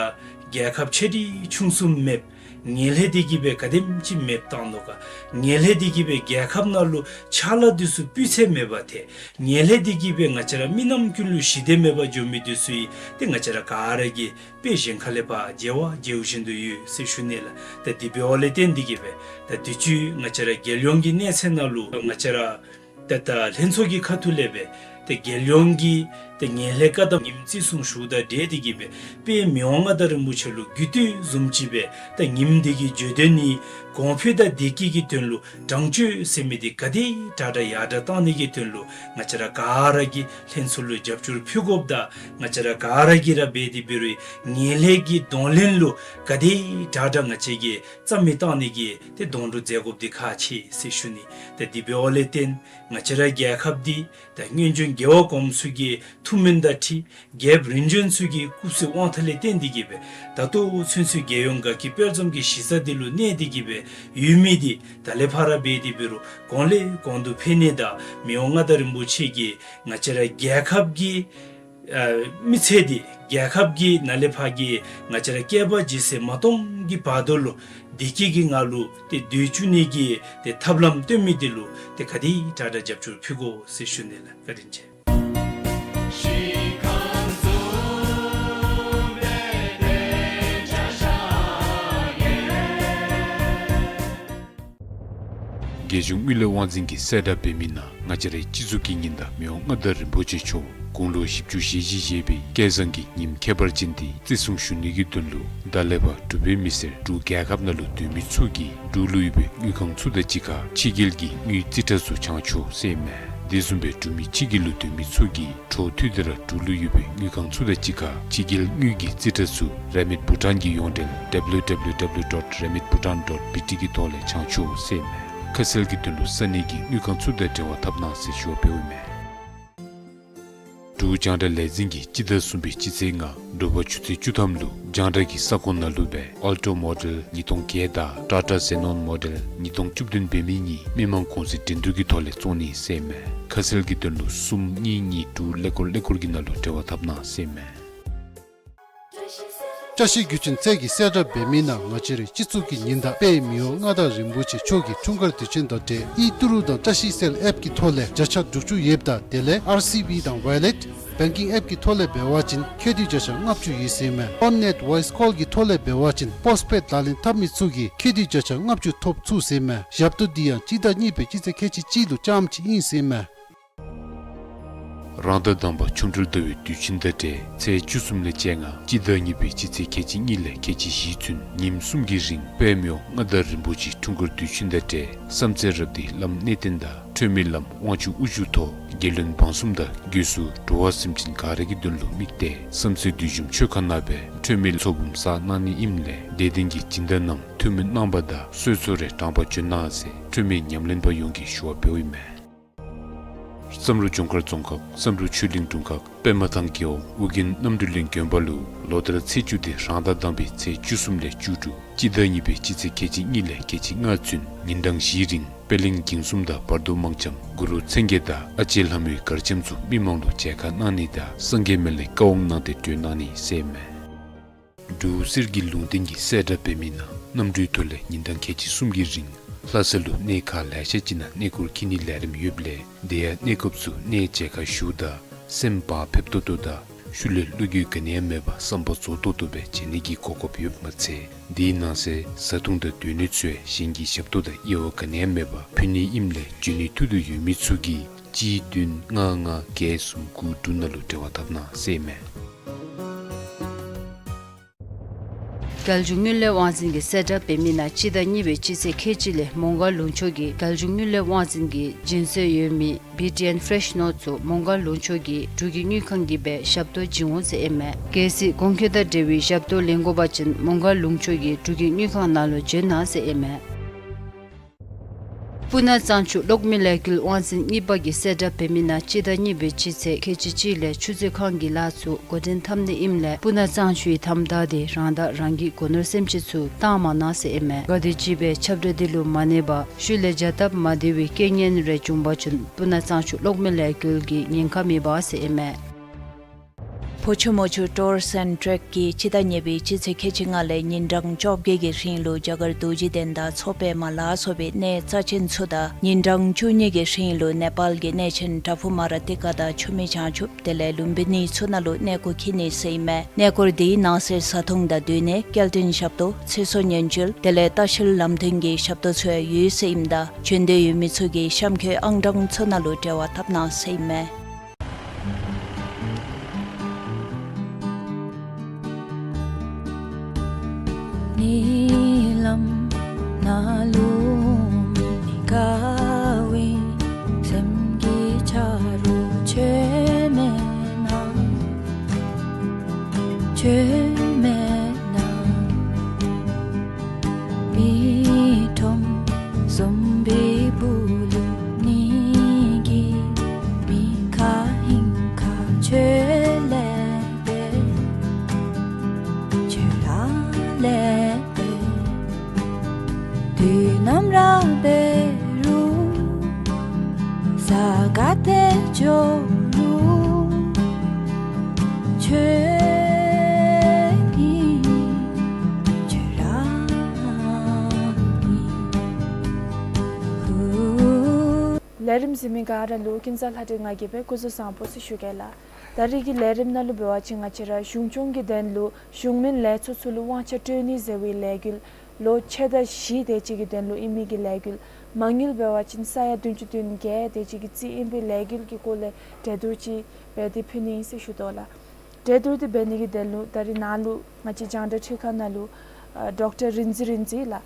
རྒྱལ་ཁབ་ཆེ་འབྲིང་ཆུང་གསུམ་མེདཔ་ངན་ལྷད་འདི་གིས་སྦེ་ག་དེམ་ཅིག་མེདཔ་བཏང་དོ་ག། ངན་ལྷད་འདི་གིས་སྦེ་རྒྱལ་ཁབ་ནང་ལུ་ཕྱག་ལཱ་འདི་ཚུ་སྤུས་ཚད་མེདཔ་ཐལ། ངན་ལྷད་འདི་གིས་སྦེ་ང་བཅས་ར་མི་རྣམས་ཀུན་ལུ་ཞི་བདེ་མེདཔ་འགྱོ་མི་འདི་ཚུ་ཡང་ཏེ་ང་བཅས་ར་ག་ར་གིས་དཔེ་གཞན་ཁ་ལས་ཕར་མཇལ་བ་མཇལཝ་བཞིན་དུ་ཡོད་ཟེར་ཞུ་ནི་ལགས། ད་དེ་འབདཝ་ལས་བརྟེན་ཏེ་གིས་སྦེ་ད་དུས་ཅི་ང་བཅས་ར་རྒྱལ་ཡོངས་ཀྱི་གནས་ཚད་ནང་ལུ་ང་བཅས་ར་ད་ད་ལྷན་ཚོགས་ཀྱི་ཁ་ཐུག་ལས་སྦེ་ཏེ་རྒྱལ་ཡོངས་ཀྱི་ཏེ་ངན་ལྷད་བཀག་སྡོམ་ཉིནམ་བརྩི་སྲུང་ཞུཝ་དང་འབྲེལ་ཏེ་གིས་སྦེ་དཔལ་མི་དབང་མངའ་བདག་རིན་པོ་ཆེ་ལུ་གུས་བཏུད་བཟུམ་ཅིག་སྦེ་ད་ཉིནམ་འདི་གི་བརྗོད་དོན་ནི་གོང་འཕེལ་དང་བདེ་སྐྱིད་ཀྱི་དོན་ལུ་དྲང་སྤྱོད་ཟེར་མི་འདི་ག་དེ་དྲག་དྲག་ཡར་དྲག་བཏང་ནི་གི་དོན་ལུ་ང་བཅས་ར་ག་ར་གིས་ལྷན་ཚོགས་ལུ་རྒྱབ་སྐྱོར་ཕུལ་དགོཔ་དང་ང་བཅས་ར་ག་ར་གིས་ར་འབད་དེ་འབད་རུང་ངན་ལྷད་ཀྱི་གདོང་ལེན་ལུ་ག་དེ་དྲག་དྲག་ང་བཅས་ཀྱིས་རྩ་མེད་བཏང་ནི་གི་ཏེ་སྡོང་གྲོགས་མཛད་དགོཔ་འདི་ཁག་ཆེ་ཟེར་ཞུ་ནི། ད་དེ་འབདཝ་ལས་བརྟེན་ང་བཅས་ར་རྒྱལ་ཁབ་འདི་ད་སྔོན་བྱོན་རྒྱལ་བ་གོངམ་ཚུ་གི་ཐུགས་སྨོན་དང་འཁྲིལ་རྒྱལཔོ་རིམ་བྱོན་ཚུ་གི་སྐུ་ཚེ་དབང་ཐང་ལས་བརྟེན་ཏེ་གིས་སྦེ་ད་ལྟོ་ཚུན་ཚོད་རྒྱལ་ཡོངས་དགའ་སྐྱིད་དཔལ་འཛོམས་ཀྱི་གཞི་རྩ་འདི་ལུ་གནས་ཏེ་གིས་སྦེ་ཡོད་མི་འདི་ད་ལས་ཕར་འབད་དེ་འབད་རུང་གོང་ལས་གོང་དུ་འཕེལ་ནི་དང་མི་དབང་མངའ་བདག་རིན་པོ་ཆེ་གིས་ང་བཅས་ར་རྒྱལ་ཁབ་ཀྱི་ཨ་མི་ཚེ་འདི་རྒྱལ་ཁབ་ཀྱི་ནང་ལས་ཕར་གྱི་ང་བཅས་ར་བསྐལ་པ་ཇི་སྲིད་མ་སྟོངས་ཀྱི་བར་དོ་ལུ་བདེ་སྐྱིད་ཀྱི་ངང་ལུ་ཏེ་སྡོད་བཅུག་ནི་གི་ཏེ་ཐབས་ལམ་སྟོན་མི་འདི་ལུ་ཏེ་ག་དེ་དྲག་དྲག་རྒྱབ་སྐྱོར་ཕུལ་དགོ་ཟེར་ཞུ་ནི་ལགས། བཀའ་དྲིན་ཆེ། རྒྱལ་གཞུང་དངུལ་ལས་དབང་འཛིན་གྱིས་གསལ་བསྒྲགས་འབད་མི་ནང་ང་བཅས་རའི་སྤྱི་གཙུག་གི་ཉི་ཟླ་མི་དབང་མངའ་བདག་རིན་པོ་ཆེ་མཆོག་དགུང་ལོ་བཞི་བཅུ་ཞེ་བཞི་བཞེས་པའི་སྐལ་བཟང་གི་ཉིནམ་ཁྱད་པར་ཅན་འདི་བརྩི་སྲུང་ཞུ་ནི་གི་དོན་ལུ་ད་ལས་ཕར་འབྲུག་པའི་མི་སེར་འབྲུག་རྒྱལ་ཁབ་ནང་ལུ་སྡོད་མི་ཚུ་གིས་འབྲུག་ལུ་ཡོད་པའི་དངུལ་ཁང་ཚུ་དང་གཅིག་ཁར་ཕྱི་རྒྱལ་གྱི་དངུལ་རྩིས་ཁྲ་ཚུ་བྱང་ཆོག་ཟེར་ཨིན་མས། དེ་བཟུམ་སྦེ་འབྲུག་མི་ཕྱི་རྒྱལ་ལུ་སྡོད་མི་ཚུ་གིས་འཕྲོ་མཐུད་དེ་ར་འབྲུག་ལུ་ཡོད་པའི་དངུལ་ཁང་ཚུ་དང་གཅིག་ཁར་ཕྱི་རྒྱལ་དངུལ་གྱི་རྩིས་ཁྲ་ཚུ་རེ་མིཊ་བྷུ་ཊཱན་གྱི་ཡོངས་འབྲེལ་W W W dot remit bhutan dot B T གི་ཐོག་ལས་བྱང་ཆོག་ཟེར་ཨིན་མས། ཁ་གསལ་གྱི་དོན་ལུ་ས་གནས་ཀྱི་དངུལ་ཁང་ཚུ་དང་འབྲེལ་བ་འཐབ་གནང་ཟེར་ཞུ་བ་འབདཝ་ཨིན་མས། འབྲུག་རྒྱང་བསྒྲགས་ལས་འཛིན་གྱིས་སྤྱི་ཟླ་གསུམ་པའི་སྤྱི་ཚེས་ལྔ་དྲོ་པ་ཆུ་ཚོད་བཅུ་ཐམ་ལུ་རྒྱང་བསྒྲགས་ཀྱི་ས་ཁོངས་ནང་ལུ་སྦེ་ཨལ་ཊོ་མོ་ཌེལ་ཉིས་སྟོང་བརྒྱད་དང་ཊ་ཊ་ཛེ་ནོན་མོ་ཌེལ་ཉིས་སྟོང་བཅུ་བདུན་འབད་མི་གཉིས་མི་མང་གུང་སེང་འགྲན་བསྡུར་གྱི་ཐོག་ལས་བཙོང་ནི་ཟེར་ཨིན་མས། ཁ་གསལ་གྱི་དོན་ལུ་གསུམ་གཉིས་གཉིས་དྲུག་ཀླད་ཀོར་ཀླད་ཀོར་གྱི་ནང་ལུ་འབྲེལ་བ་འཐབ་གནང་ཟེར་ཨིན་མས། བཀྲ་ཤིས་རྒྱུ་ཆེན་རྩེ་གིས་གསལ་བསྒྲགས་འབད་མི་ནང་ང་བཅས་རའི་སྤྱི་ཚོགས་ཀྱི་ཉིན་བདག་དཔལ་མི་དབང་མངའ་བདག་རིན་པོ་ཆེ་མཆོག་གི་འཁྲུངས་སྐར་དུས་ཆེན་དང་འབྲེལ་ཨི་ཏི་རུ་དང་བཀྲ་ཤིས་གསལ་ཨེཔ་ཀྱི་ཐོག་ལས་བརྒྱ་ཆ་དྲུག་ཅུ་ཡོདཔ་ད་དེ་ལས་ཨར་སི་བི་དང་ཝའི་ལེཊ་བེང་ཀིང་ཨེཔ་ཀྱི་ཐོག་ལས་འབད་བ་ཅིན་ཁེ་ཏི་བརྒྱ་ཆ་ལྔ་བཅུ་ཡོད་ཟེར་མས། ཨོན་ནེཊ་ཝོའིས་ཀོལ་གྱི་ཐོག་ལས་འབད་བ་ཅིན་པོསཊ་པེཌ་ལག་ལེན་འཐབ་མི་ཚུ་གིས་ཁེ་ཏི་བརྒྱ་ཆ་ལྔ་བཅུ་ཐོབ་ཚུགས་ཟེར་མས། ཞབས་ཏོག་འདི་ཡང་སྤྱི་ཟླ་གཉིས་པའི་སྤྱི་ཚེས་ཁལ་གཅིག་གཅིག་ལུ་རྐྱངམ་ཅིག་ཨིན་ཟེར་མས། རང་ཟླ་དང་པ་ཆོ་འཕྲུལ་ཟླ་བའི་དུས་ཆེན་དང་འབྲེལ་ཚེས་བཅུ་གསུམ་ལས་བཅོ་ལྔ་སྤྱི་ཟླ་གཉིས་པའི་སྤྱི་ཚེས་ཁལ་གཅིག་གཉིས་ལས་ཁལ་གཅིག་བཞི་ཚུན་ཉིནམ་གསུམ་གྱི་རིང་དཔལ་མི་དབང་མངའ་བདག་རིན་པོ་ཆེའི་འཁྲུངས་སྐར་དུས་ཆེན་དང་འབྲེལ་བསམ་རྩེ་རབ་སྡེའི་བླམ་གནས་བརྟན་དང་ཁྲོས་མའི་བླམ་དབང་ཕྱུག་དབུ་བཞུགས་ཐོག་རྒྱལ་བློན་འབངས་གསུམ་དང་སྒོས་སུ་འགྲོ་བ་སེམས་ཅན་ག་ར་གི་དོན་ལུ་དམིགས་ཏེ་བསམ་རྩེ་བདུད་འཇོམས་མཆོད་ཁང་ནང་སྦེ་ཁྲོས་མའི་ཚོགས་འབུམ་བསགས་གནང་ནི་ཨིནམ་ལས་དད་ལྡན་གྱི་སྦྱིན་བདག་རྣམས་ཐུགས་སྨོན་གནང་བ་དང་གསོལ་ཚོགས་རེ་དྲངས་པར་བྱོན་གནང་ཟེར་ཁྲོས་མའི་ཉམས་ལེན་པ་ཡོངས་ཀྱིས་ཞུ་བ་འབདཝ་ཨིན་མས། བསམ་གྲུབ་ལྗོངས་མཁར་རྫོང་ཁག་བསམ་གྲུབ་ཆོས་གླིང་དྲུང་ཁག་པདྨ་ཐང་རྒེད་འོག་ཨོ་རྒྱན་རྣམ་གྲོལ་གླིང་དགོན་པ་ལུ་ལོ་ལྟར་ཚེས་བཅུ་དེ་རང་ཟླ་དང་པའི་ཚེས་བཅུ་གསུམ་ལས་བཅུ་དྲུག་སྤྱི་ཟླ་གཉིས་པའི་སྤྱི་ཚེས་ཁལ་གཅིག་གཉིས་ལས་ཁལ་གཅིག་ལྔ་ཚུན་ཉིན་གྲངས་བཞིའི་རིང་པད་གླིང་འགྱིང་གསུམ་དང་བར་དོ་མང་ལྕམ་གུ་རུ་མཚན་བརྒྱད་དང་ཨ་ལྕེ་ལྷ་མོའི་གར་འཆམ་ཚུ་མི་མང་ལུ་མཇལ་ཁ་གནང་ནི་དང་སངས་རྒྱས་སྨན་བླའི་བཀའ་དབང་གནང་སྟེ་གྲོལ་གནང་ནི་ཟེར་མས། འབྲུག་གསེར་གྱི་ལུང་བསྟན་གྱིས་གསལ་བསྒྲགས་འབད་མི་ནང་གནམ་གྲུའི་ཐོག་ལས་ཉིན་གྲངས་ཁལ་གཅིག་གསུམ་གྱི་རིང་ལྷ་ས་ལུ་གནས་ཁག་ལེ་ཤ་ཅིག་ནང་གནས་སྐོར་འཁྱིད་ནིའི་ལས་རིམ་ཡོདཔ་ལས་དེ་ཡང་གནས་སྐབས་སུ་གནས་མཇལ་ཁ་ཞུཝ་ད་སེམས་བག་ཕེབས་ཏོག་ཏོ་དང་ཤུལ་ལས་བློ་འགྱོད་ག་ནི་ཡང་མེད་པར་བསམ་པ་རྫོགས་ཏོག་ཏོ་སྦེ་མཇལ་ནི་གི་གོ་སྐབས་ཡོདཔ་མ་ཚད་དེའི་ནང་གསེས་བཟའ་འཐུང་དང་སྡོད་གནས་ཚུ་ཡང་གཞན་གྱི་ཞབས་ཏོག་དང་དབྱེ་བ་ག་ནི་ཡང་མེད་པར་ཕུལ་ནི་ཨིནམ་ལས་འབྱོན་ནིའི་ཐུགས་འདོད་ཡོད་མི་ཚུ་གིས་གཅིག་བདུན་ལྔ་ལྔ་བརྒྱད་གསུམ་དགུ་དྲུག་ནང་ལུ་འབྲེལ་བ་འཐབ་གནང་ཟེར་མས། རྒྱལ་གཞུང་དངུལ་ལས་དབང་འཛིན་གྱིས་གསལ་བསྒྲགས་འབད་མི་ནང་སྤྱི་ཟླ་གཉིས་པའི་སྤྱི་ཚེས་ཁལ་གཅིག་ལས་མོང་སྒར་ལུང་ཕྱོགས་ཀྱི་རྒྱལ་གཞུང་དངུལ་ལས་དབང་འཛིན་གྱི་སྦྱིན་སྲོལ་ཡོད་མི་བི་ཊི་ཨེན་ཕེ་རེཤ་ནོཊ་ཚུ་མོང་སྒར་ལུང་ཕྱོགས་ཀྱི་འབྲུག་གི་དངུལ་ཁང་གིས་སྦེ་ཞབས་ཏོག་བྱིན་འོང་ཟེར་ཨིན་མས། གལ་སྲིད་གོང་འཁོད་དང་འབྲེལ་བའི་ཞབས་ཏོག་ལེན་དགོ་པ་ཅིན་མོང་སྒར་ལུང་ཕྱོགས་ཀྱི་འབྲུག་གི་དངུལ་ཁང་ནང་ལུ་བྱོན་གནང་ཟེར་ཨིན་མས། སྤུ་ན་གཙང་ཆུ་གློག་མེ་ལས་འགུལ་དབང་འཛིན་གཉིས་པ་གིས་གསལ་བསྒྲགས་འབད་མི་ནང་སྤྱི་ཟླ་གཉིས་པའི་སྤྱི་ཚེས་ཁལ་གཅིག་གཅིག་ལས་ཆུ་མཛོད་ཁང་གི་ལཱ་ཚུ་འགོ་འདྲེན་འཐབ་ནི་ཨིནམ་ལས་སྤུ་ན་གཙང་ཆུའི་དམ་དྲག་དེ་རང་དང་རང་གི་སྒོ་ནོར་སེམས་ཅན་ཚུ་བཏང་མ་གནང་ཟེར་ཨིན་མས། ག་དེམ་ཅིག་སྦེ་ཁྱབ་བསྒྲགས་དེ་ལུ་མ་གནས་པར་ཤུལ་ལས་བྱ་སྟབས་མ་བདེ་བའི་རྐྱེན་ངན་རེ་བྱུང་པ་ཅིན་སྤུ་ན་གཙང་ཆུ་གློག་མེ་ལས་འགུལ་གྱིས་ཉེན་ཁ་མི་འབག་ཟེར་ཨིན་མས། ཕོ་ཆུ་མོ་ཆུ་ཊུར་སི་ཨེནཌ་ཊེཀ་གིས་སྤྱི་ཟླ་གཉིས་པའི་སྤྱི་ཚེས་ཁལ་གཅིག་ལྔ་ལས་ཉིན་གྲངས་བཅོ་བརྒྱད་ཀྱི་རིང་ལུ་རྒྱ་གར་རྡོ་རྗེ་གདན་དང་མཚོ་པདྨ་ལ་སོགས་པའི་གནས་རྩ་ཆེན་ཚུ་དང་ཉིན་གྲངས་བཅུ་གཉིས་ཀྱི་རིང་ལུ་ནེ་པཱལ་གྱི་གནས་ཆེན་བྲག་ཕུག་མ་ར་ཏི་ཀ་དང་ཆུ་མིག་བྱང་ཆུབ་དེ་ལས་ལུམྦི་ནི་ཚུ་ནང་ལུ་གནས་སྐོར་འཁྱིད་ནི་ཟེར་ཨིན་མས། གནས་སྐོར་དེའི་ནང་གསེས་བཟའ་འཐུང་དང་སྡོད་གནས་སྐྱེལ་འདྲེན་ཞབས་ཏོག་ཚེ་སྲོག་ཉེན་བཅོལ་དེ་ལས་ལྟ་བཤལ་ལམ་སྟོན་གྱི་ཞབས་ཏོག་ཚུ་ཡང་ཡོད་ཟེར་ཨིནམ་ད་བྱོན་འདོད་ཡོད་མི་ཚུ་གིས་གཤམ་འཁོད་ཨང་གྲངས་ཚུ་ནང་ལུ་འབྲེལ་བ་འཐབ་གནང་ཟེར་ཨིན་མས། ཉེ་ལམ་ནང་ལུ་མི་དགའ་བའི་སེམས་ཀྱི་ཆ་རོགས་ཁྱོད་མེད་ན། ཁྱོད་མེད་ན། མི་ཁྲོམ་ཟོམ་པའི་སྦུག་ལུ་ནི་གི་མི་ཁ་ཧིང་ཁ་ཁྱོད་ལས་པས། ཁྱོད་ར་ལས་པས། དུས་ནམ་ར་འབད་རུང་ས་ག་ཏེ་འགྱོ་རུང་ཁྱོད་ཨིན། ཁྱོད་ར་ཨིན། ལས་རིམ་གཟིགས་མི་ག་ར་ལུ་ཀུན་བཟང་ལྷ་སྒྲོན་ང་གིས་སྦེ་སྐུ་གཟུགས་བཟང་པོ་ཟེར་ཞུ་གེ་ལགས། ད་རེས་ཀྱི་ལས་རིམ་ནང་ལུ་འབད་བ་ཅིན་ང་བཅས་ར་གཞུང་སྐྱོང་གི་དོན་ལུ་གཞུང་མིན་ལས་ཚོགས་ཚུ་ལུ་དབང་ཆ་སྤྲོད་ནི་ཟེར་བའི་ལས་འགུལ་ལོ་ཕྱེད་དང་བཞི་དེ་ཅིག་གི་དོན་ལུ་ཨིན་མི་གི་ལས་འགུལ་མ་དངུལ་འབད་བ་ཅིན་ས་ཡ་བདུན་ཅུ་དོན་བརྒྱད་དེ་ཅིག་གི་རྩིས་ཨིན་པའི་ལས་འགུལ་གྱི་སྐོར་ལས་གྲོས་བསྡུར་ཅིག་འབད་དེ་ཕུལ་ནི་ཨིན་ཟེར་ཞུ་དོ་ལགས། གྲོས་བསྡུར་དེ་འབད་ནི་གི་དོན་ལུ་ད་རེས་ནཱ་ལུ་ང་བཅས་རྒྱང་བསྒྲགས་ཁྲི་ཁང་ནང་ལུ་ཨ་ཌོག་ཊར་རིག་འཛིན་རིག་འཛིན་ལགས་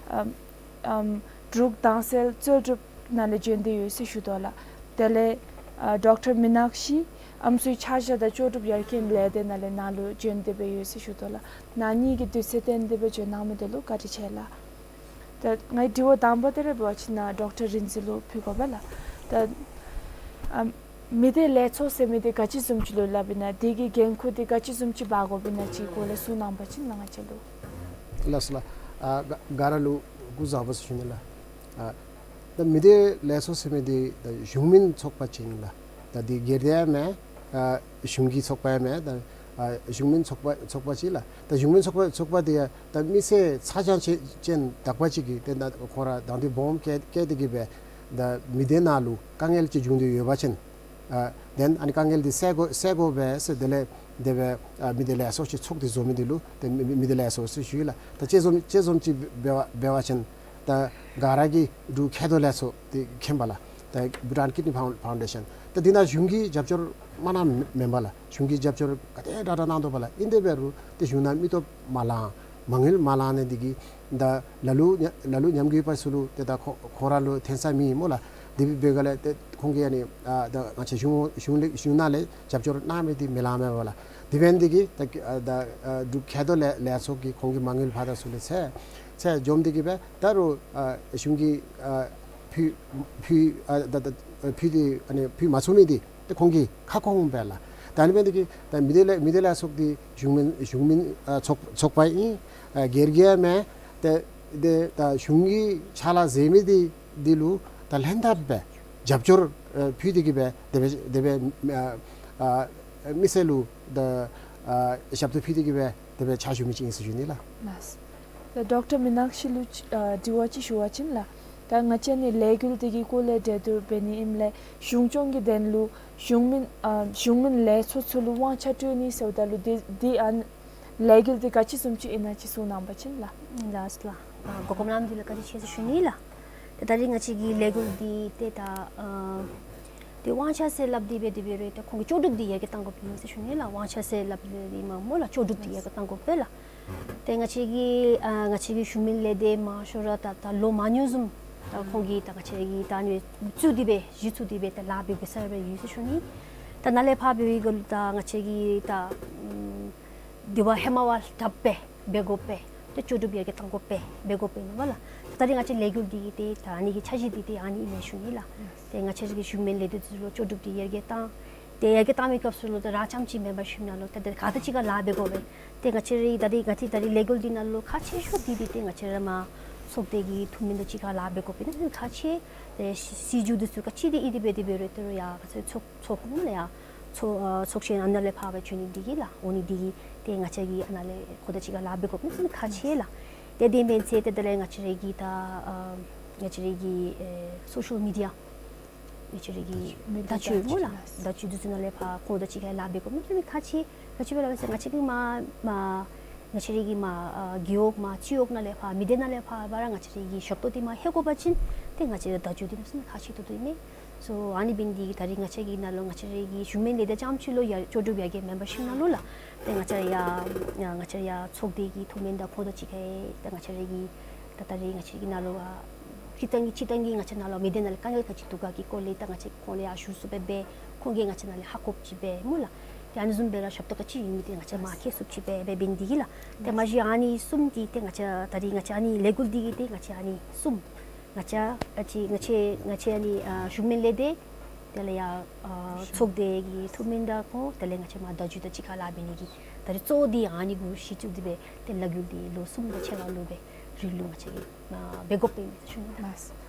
ཨམ་ཨམ་འབྲུག་དྭངས་གསལ་རྩོལ་སྒྲུབ་ནང་ལས་བྱོན་ཏེ་ཡོད་ཟེར་ཞུ་དོ་ལགས། དེ་ལས་ཨ་ཌོག་ཊར་མི་ནག་ཤི་ཨམ་སྲུའི་ཆ་བཞག་དང་ལྕོགས་གྲུབ་ཡར་རྒྱས་ལས་སྡེ་ནང་ལས་ནཱ་ལུ་བྱོན་ཏེ་སྦེ་ཡོད་ཟེར་ཞུ་དོ་ལགས། ནཱ་གཉིས་ཀྱིས་དུས་ཚོད་བཏོན་ཏེ་སྦེ་བྱོན་གནང་མི་དེ་ལུ་བཀའ་དྲིན་ཆེ་ལགས། ད་ངེའི་དྲི་བ་དང་པ་དེ་ར་འབད་བ་ཅིན་ཌོག་ཊར་རིག་འཛིན་ལུ་ཕུལ་དགོ་པས་ལགས། ད་ཨམ་མི་སྡེ་ལས་ཚོགས་ཟེར་མི་དེ་ག་ཅི་བཟུམ་ཅིག་ལུ་སླབ་ཨིན་ན་དེ་གི་འགན་ཁུར་དེ་ག་ཅི་བཟུམ་ཅིག་འབག་དགོཔ་ཨིན་ན་ཅིག་སྐོར་ལས་གསུང་གནང་བ་ཅིན་ལགས་ང་བཅས་ལུ། ལགས་སོ་ལགས། ཨ་ག་ག་ར་ལུ་སྐུ་གཟུགས་བཟང་པོ་ཟེར་ཞུ་ནི་ལགས། ཨ་ད་མི་སྡེ་ལས་ཚོགས་ཟེར་མི་དེ་ད་གཞུང་མིན་ཚོགས་པ་ཅིག་ཨིན་ལགས། ད་དེ་སྒེར་སྡེ་ཡང་མེན། ཨ་གཞུང་གི་ཚོགས་པ་ཡང་མེན། ད་ ཨ་གཞུང་མིན་ཚོགས་པ་ཚོགས་པ་ཅིག་ལགས། ད་གཞུང་མིན་ཚོགས་པ་ཚོགས་པ་འདི་ཡང་ད་མི་སེར་ཚ་གྱང་ཅན་ཅན་དག་པ་ཅིག་གིས་ཏེ་ད་ཁོང་ར་དང་འདོད་སྦོམ་བསྐྱེད་བསྐྱེད་དེ་གིས་སྦེ་ད་མི་སྡེ་ནང་ལུ་དཀའ་ངལ་ཅིག་བྱུང་སྟེ་ཡོད་པ་ཅིན་ཨ་དེ་ཨ་ནི་དཀའ་ངལ་འདི་སེལ་དགོ་སེལ་དགོ་པས་ཟེར་དེ་ལས་དེ་སྦེ་ཨ་མི་སྡེ་ལས་ཚོགས་ཅིག་ཚོགས་ཏེ་བཟོ་མི་འདི་ལུ་ཏེ་མི་མི་མི་སྡེ་ལས་ཚོགས་ཟེར་ཞུ་ཡི་ལགས། ད་དཔྱད་འཛོམས་དཔྱད་འཛོམས་ཅིག་འབད་བ་འབད་བ་ཅིན་ད་ག་ར་གིས་འབྲུག་མཁལ་རྡོག་ལས་ཚོགས་འདི་མཁྱེན་པས་ལགས། ད་Bhutan Kidney Found- Foundation། ད་འདི་ནང་གཞུང་གི་རྒྱབ་སྐྱོར་མ་གནངམ་མེན་པས་ལགས། གཞུང་གི་རྒྱབ་སྐྱོར་ག་དེ་དྲག་དྲག་གནང་དོ་པས་ལགས། ཨིན་དེ་འབད་རུང་ཏེ་གཞུང་ནང་མི་སྟོབས་མ་ལང་མ་དངུལ་མ་ལང་ནི་འདི་གིས་ད་ལ་ལུ་ཉམས་ལ་ལུ་ཉམས་རྒུད་པ་ཚུ་ལུ་ཏེ་ད་ཁོ་ཁོང་ར་ལུ་འཐོན་ས་མེད་སྨོ་ལགས། དེ་འབད་ག་ལས་ཏེ་ཁོང་གིས་ཨ་ནི་ཨ་ད་ང་བཅས་གཞུང་གཞུང་ལས་གཞུང་ནང་ལས་རྒྱབ་སྐྱོར་གནང་མི་འདི་མི་ལང་མས་པས་ལགས། དེ་འབད་ནི་འདི་གིས་ད་ཨ་ད་ཨ་འབྲུག་མཁལ་རྡོག་ལས་ལས་ཚོགས་ཀྱིས་ཁོང་གི་མ་དངུལ་ཕར་དང་ཚུར་ལས་ཚད་ཚད་འཛོམས་འདི་གིས་སྦེ་ད་རུང་ཨ་གཞུང་གིས་ཨ་ཕུལ་ཕུལ་ཨ་ད་ད་ཕུལ་ཏེ་ཨ་ནི་ཕུལ་མ་ཚུགས་མི་འདི་ཏེ་ཁོང་གི་ཁ་སྐོང་པས་ལགས། ད་ཨ་ནི་འབད་ནི་འདི་གིས་ད་མི་སྡེ་ལས་མི་སྡེ་ལས་ཚོགས་འདི་གཞུང་མིན་གཞུང་མིན་ཨ་ཚོགས་ཚོགས་པ་ཨིན། ཨ་སྒེར་གྱི་མེན། ཏེ་ཏེ་ད་གཞུང་གིས་ཕྱག་ལཱ་མཛད་མི་འདི་འདི་ལུ་ད་ལྷན་ཐབས་སྦེ་རྒྱབ་སྐྱོར་ཨ་ཕུལ་ཏེ་གིས་སྦེ་དེ་སྦེ་དེ་སྦེ་ཨ་ཨ་མི་སེར་ལུ་ད་ཨ་ཞབས་ཏོག་ཕུལ་ཏེ་གིས་སྦེ་དེ་སྦེ་ཕྱག་ཞུ་མི་ཅིག་ཨིན་ཟེར་ཞུ་ནི་ལགས། ལགས། ད་ཌོག་ཊར་མི་ནག་ཤི་ལུ་ཨ་དྲི་བ་ཅིག་ཞུ་བ་ཅིན་ལགས། ད་ང་བཅས་ནི་ལས་འགུལ་འདི་གི་སྐོར་ལས་འགྲན་བསྡུར་འབད་ནི་ཨིནམ་ལས་གཞུང་སྐྱོང་གི་དོན་ལུ་གཞུང་མིན་ཨ་གཞུང་མིན་ལས་ཚོགས་ཚུ་ལུ་དབང་ཆ་སྤྲོད་ནི་ཟེརཝ་ད་ལུ་འདི་འདི་ཨ་ལས་འགུལ་འདི་ག་ཅི་བཟུམ་ཅིག་ཨིན་ན་ཅིག་གསུང་གནང་བ་ཅིན་ལགས། ལགས་ལགས། ཨ་གོ་སྐབས་གནང་མི་འདི་ལུ་བཀའ་དྲིན་ཆེ་ཟེར་ཞུ་ནི་ལགས། ཏེ་ད་རིས་ང་བཅས་ཀྱི་ལས་འགུལ་འདི་ཏེ་ད་ཨ་ཏེ་དབང་ཆ་ཟེར་སླབ་སྟེ་འབད་དེ་འབད་རུང་ཏེ་ཁོང་གི་ལྕོགས་གྲུབ་འདི་ཡར་རྒྱས་གཏང་དགོཔ་ཨིན་ཟེར་ཞུ་ནི་ལགས། དབང་ཆ་ཟེར་སླབ་སྟེ་འདི་མ་སྨོ་ལགས། ལྕོགས་གྲུབ་འདི་ཡར་རྒྱས་གཏང་དགོ་པས་ལགས། ཏེ་ང་བཅས་ཀྱི་ཨ་ང་བཅས་ཀྱི་གཞུང་མིན་ལས་སྡེ་མང་ཤོས་ར་ད་ད་ལོ་མང་ཉུང་བཟུམ་ད་ཁོང་གིས་ད་ང་བཅས་ཀྱི་ད་ཨ་ནི་བཙུགས་ཏེ་འབད་གཞི་བཙུགས་ཏེ་འབད་ད་ལཱ་འབད་འབད་ས་ར་ཡོད་ཟེར་ཞུ་ནི། ད་ནཱ་ལས་ཕར་འབད་བའི་སྒང་ལུ་ད་ང་བཅས་ཀྱི་ད་ཨམ་དེ་བ་ཧེ་མ་བ་དྲགཔ་སྦེ་འབད་དགོ་པས། ཏེ་ལྕོགས་གྲུབ་ཡར་རྒྱས་གཏང་དགོ་པས། འབད་དགོ་པས་ཨིན་པས་ལགས། ད་རིས་ང་བཅས་ལས་འགུལ་འདི་གི་ཏེ་ད་ཨ་ནི་གི་འཆར་གཞི་འདི་ཏེ་ཨ་ནི་ཨིན་ཟེར་ཞུ་ནི་ལགས། ཏེ་ང་བཅས་རའི་གི་གཞུང་མིན་ལས་སྡེ་ཚུ་ལུ་ལྕོགས་གྲུབ་འདི་ཡར་རྒྱས་གཏང་། ཏེ་ཡར་རྒྱས་གཏང་མི་སྐབས་སུ་ལུ་ཏེ་རང་རྐྱངམ་ཅིག་མེན་པར་ཞུ་ནི་ལུ་ཏེ་ཏེ་ག་དང་གཅིག་ཁར་ལཱ་འབད་དགོ་པས། ཏེ་ང་བཅས་རའི་ད་རིས་ང་བཅས་ད་རིས་ལས་འགུལ་འདི་ནང་ལུ་ཁག་ཆེ་ཤོས་འདི་འདི་ཏེ་ང་བཅས་ར་མ་ཚོགས་སྡེ་གི་ཐུགས་སྨོན་དང་གཅིག་ཁར་ལཱ་འབད་དགོ་པས་ན་ཁག་ཆེ། ཏེ་སྲིད་སྲིད་བྱུས་འདི་ཚུ་ག་ཅི་འདི་ཨིན་ཏེ་འབད་དེ་འབད་རུང་ཏེ་རུང་ཡང་ང་བཅས་ཚོགས་ཚོགས་ཁོངས་ལས་ཡང་ཚོགས་ཨ་ཚོགས་ཆེན་ཨ་ནཱ་ལས་ཕར་སྦེ་བྱོན་ནི་འདི་གིས་ལགས། འོང་ནི་འདི་གིས་ཏེ་ང་བཅས་ཀྱིས་ཨ་ནཱ་ལས་ཁོང་དང་གཅིག་ཁར་ལཱ་འབད་དགོ་པས་ན་ཁག་ཆེ་ལགས། ཏེ་དེ་མེན་ཚེ་ཏེ་དེ་ལས་ང་བཅས་རའི་གི་ད་ཨ་ང་བཅས་རའི་གི་ཨེ་སོ་ཤལ་མི་ཌི་ཡ་ང་བཅས་རའི་གི་མི་བརྡ་བརྡ་བརྒྱུད་སྤྱོད་སྨོ་ལགས། བརྡ་བརྒྱུད་འདི་ཚུ་ནང་ལས་ཕར་ཁོང་དང་གཅིག་ཁར་ལཱ་འབད་དགོ་པས་ན་ཁག་ཆེ། ག་ཅི་སྦེ་སླབ་ཟེར་ང་བཅས་ཀྱི་མ་མ་ང་བཅས་རའི་གི་མ་ཨ་རྒེད་འོག་མ་སྤྱི་འོག་ནང་ལས་ཕར་མི་སྡེ་ནང་ལས་ཕར་བར་ང་བཅས་རའི་གི་ཞབས་ཏོག་འདི་མ་ལྷོད་དགོ་པ་ཅིན་ཏེ་ང་བཅས་ར་བརྡ་བརྒྱུད་འདི་ནང་ལུ་ཁག་ཆེ་ཏོག་ཏོ་ཨིན་མས། སོ་ཨ་ནི་འབད་ནི་འདི་གིས་ད་རིས་ང་བཅས་ཀྱི་ནང་ལུ་ང་བཅས་རའི་གི་གཞུང་མིན་ལས་སྡེ་རྐྱངམ་ཅིག་ལུ་ཡང་ལྕོགས་གྲུབ་ཡར་རྒྱས་མེམ་བར་ཤིབ་ནང་ལུ་ལགས། ཏེ་ང་བཅས་ཡང་ང་བཅས་ཡང་ཚོགས་སྡེ་གི་ཐུགས་སྨོན་དང་ཁོང་དང་གཅིག་ཁར་ད་ང་བཅས་རའི་གི་ད་ད་རིས་ང་བཅས་ཀྱི་ནང་ལུ་ཨ་སྤྱིར་བཏང་གི་སྤྱིར་བཏང་གི་ང་བཅས་ནང་ལུ་མི་སྡེ་ནང་ལུ་དཀའ་ངལ་ག་ཅི་འདུག་ག་གི་སྐོར་ལས་ད་ང་བཅས་ཁོང་ལུ་ཡང་ཞུ་ཚུགསཔ་སྦེ་ཁོང་གིས་ང་བཅས་ནང་ལུ་ཧ་གོཝ་ཅིག་སྦེ་སྨོ་ལགས། ཏེ་ཨ་ནི་བཟུམ་སྦེ་ར་ཞབས་ཏོག་ག་ཅི་ཡོད་མི་འདི་ང་བཅས་མ་མཁྱེན་ཚུགསཔ་ཅིག་སྦེ་འབད་འབད་ནི་འདི་གིས་ལགས། ཏེ་མ་གཞི་ཨ་ནི་གསུམ་འདི་ཏེ་ང་བཅས་ད་རིས་ང་བཅས་ཨ་ནི་ལས་འགུལ་འདི་གི་ཏེ་ང་བཅས་ཨ་ནི་གསུམ་ང་བཅས་ཨ་ཙི་ང་བཅས་ང་བཅས་ཨ་ནི་ཨ་གཞུང་མིན་ལས་སྡེ་དེ་ལས་ཡང་ཨ་ཚོགས་སྡེ་གི་ཐུགས་སྨོན་དང་ཁོང་དེ་ལས་ང་བཅས་མ་བརྡ་བརྒྱུད་དང་གཅིག་ཁར་ལཱ་འབད་ནི་གི་ད་རིས་གཙོ་བོ་འདི་ཨ་ནི་གུ་གཞི་བཙུགས་ཏེ་སྦེ་ཏེ་ལས་འགུལ་འདི་ལོ་གསུམ་དང་ཕྱེད་ཀ་ལུ་སྦེ་རིང་ལུ་ང་བཅས་ཀྱིས་ཨ་འབད་དགོཔ་ཨིན་མས་ཟེར་ཞུ་ནི་ལགས། ལགས་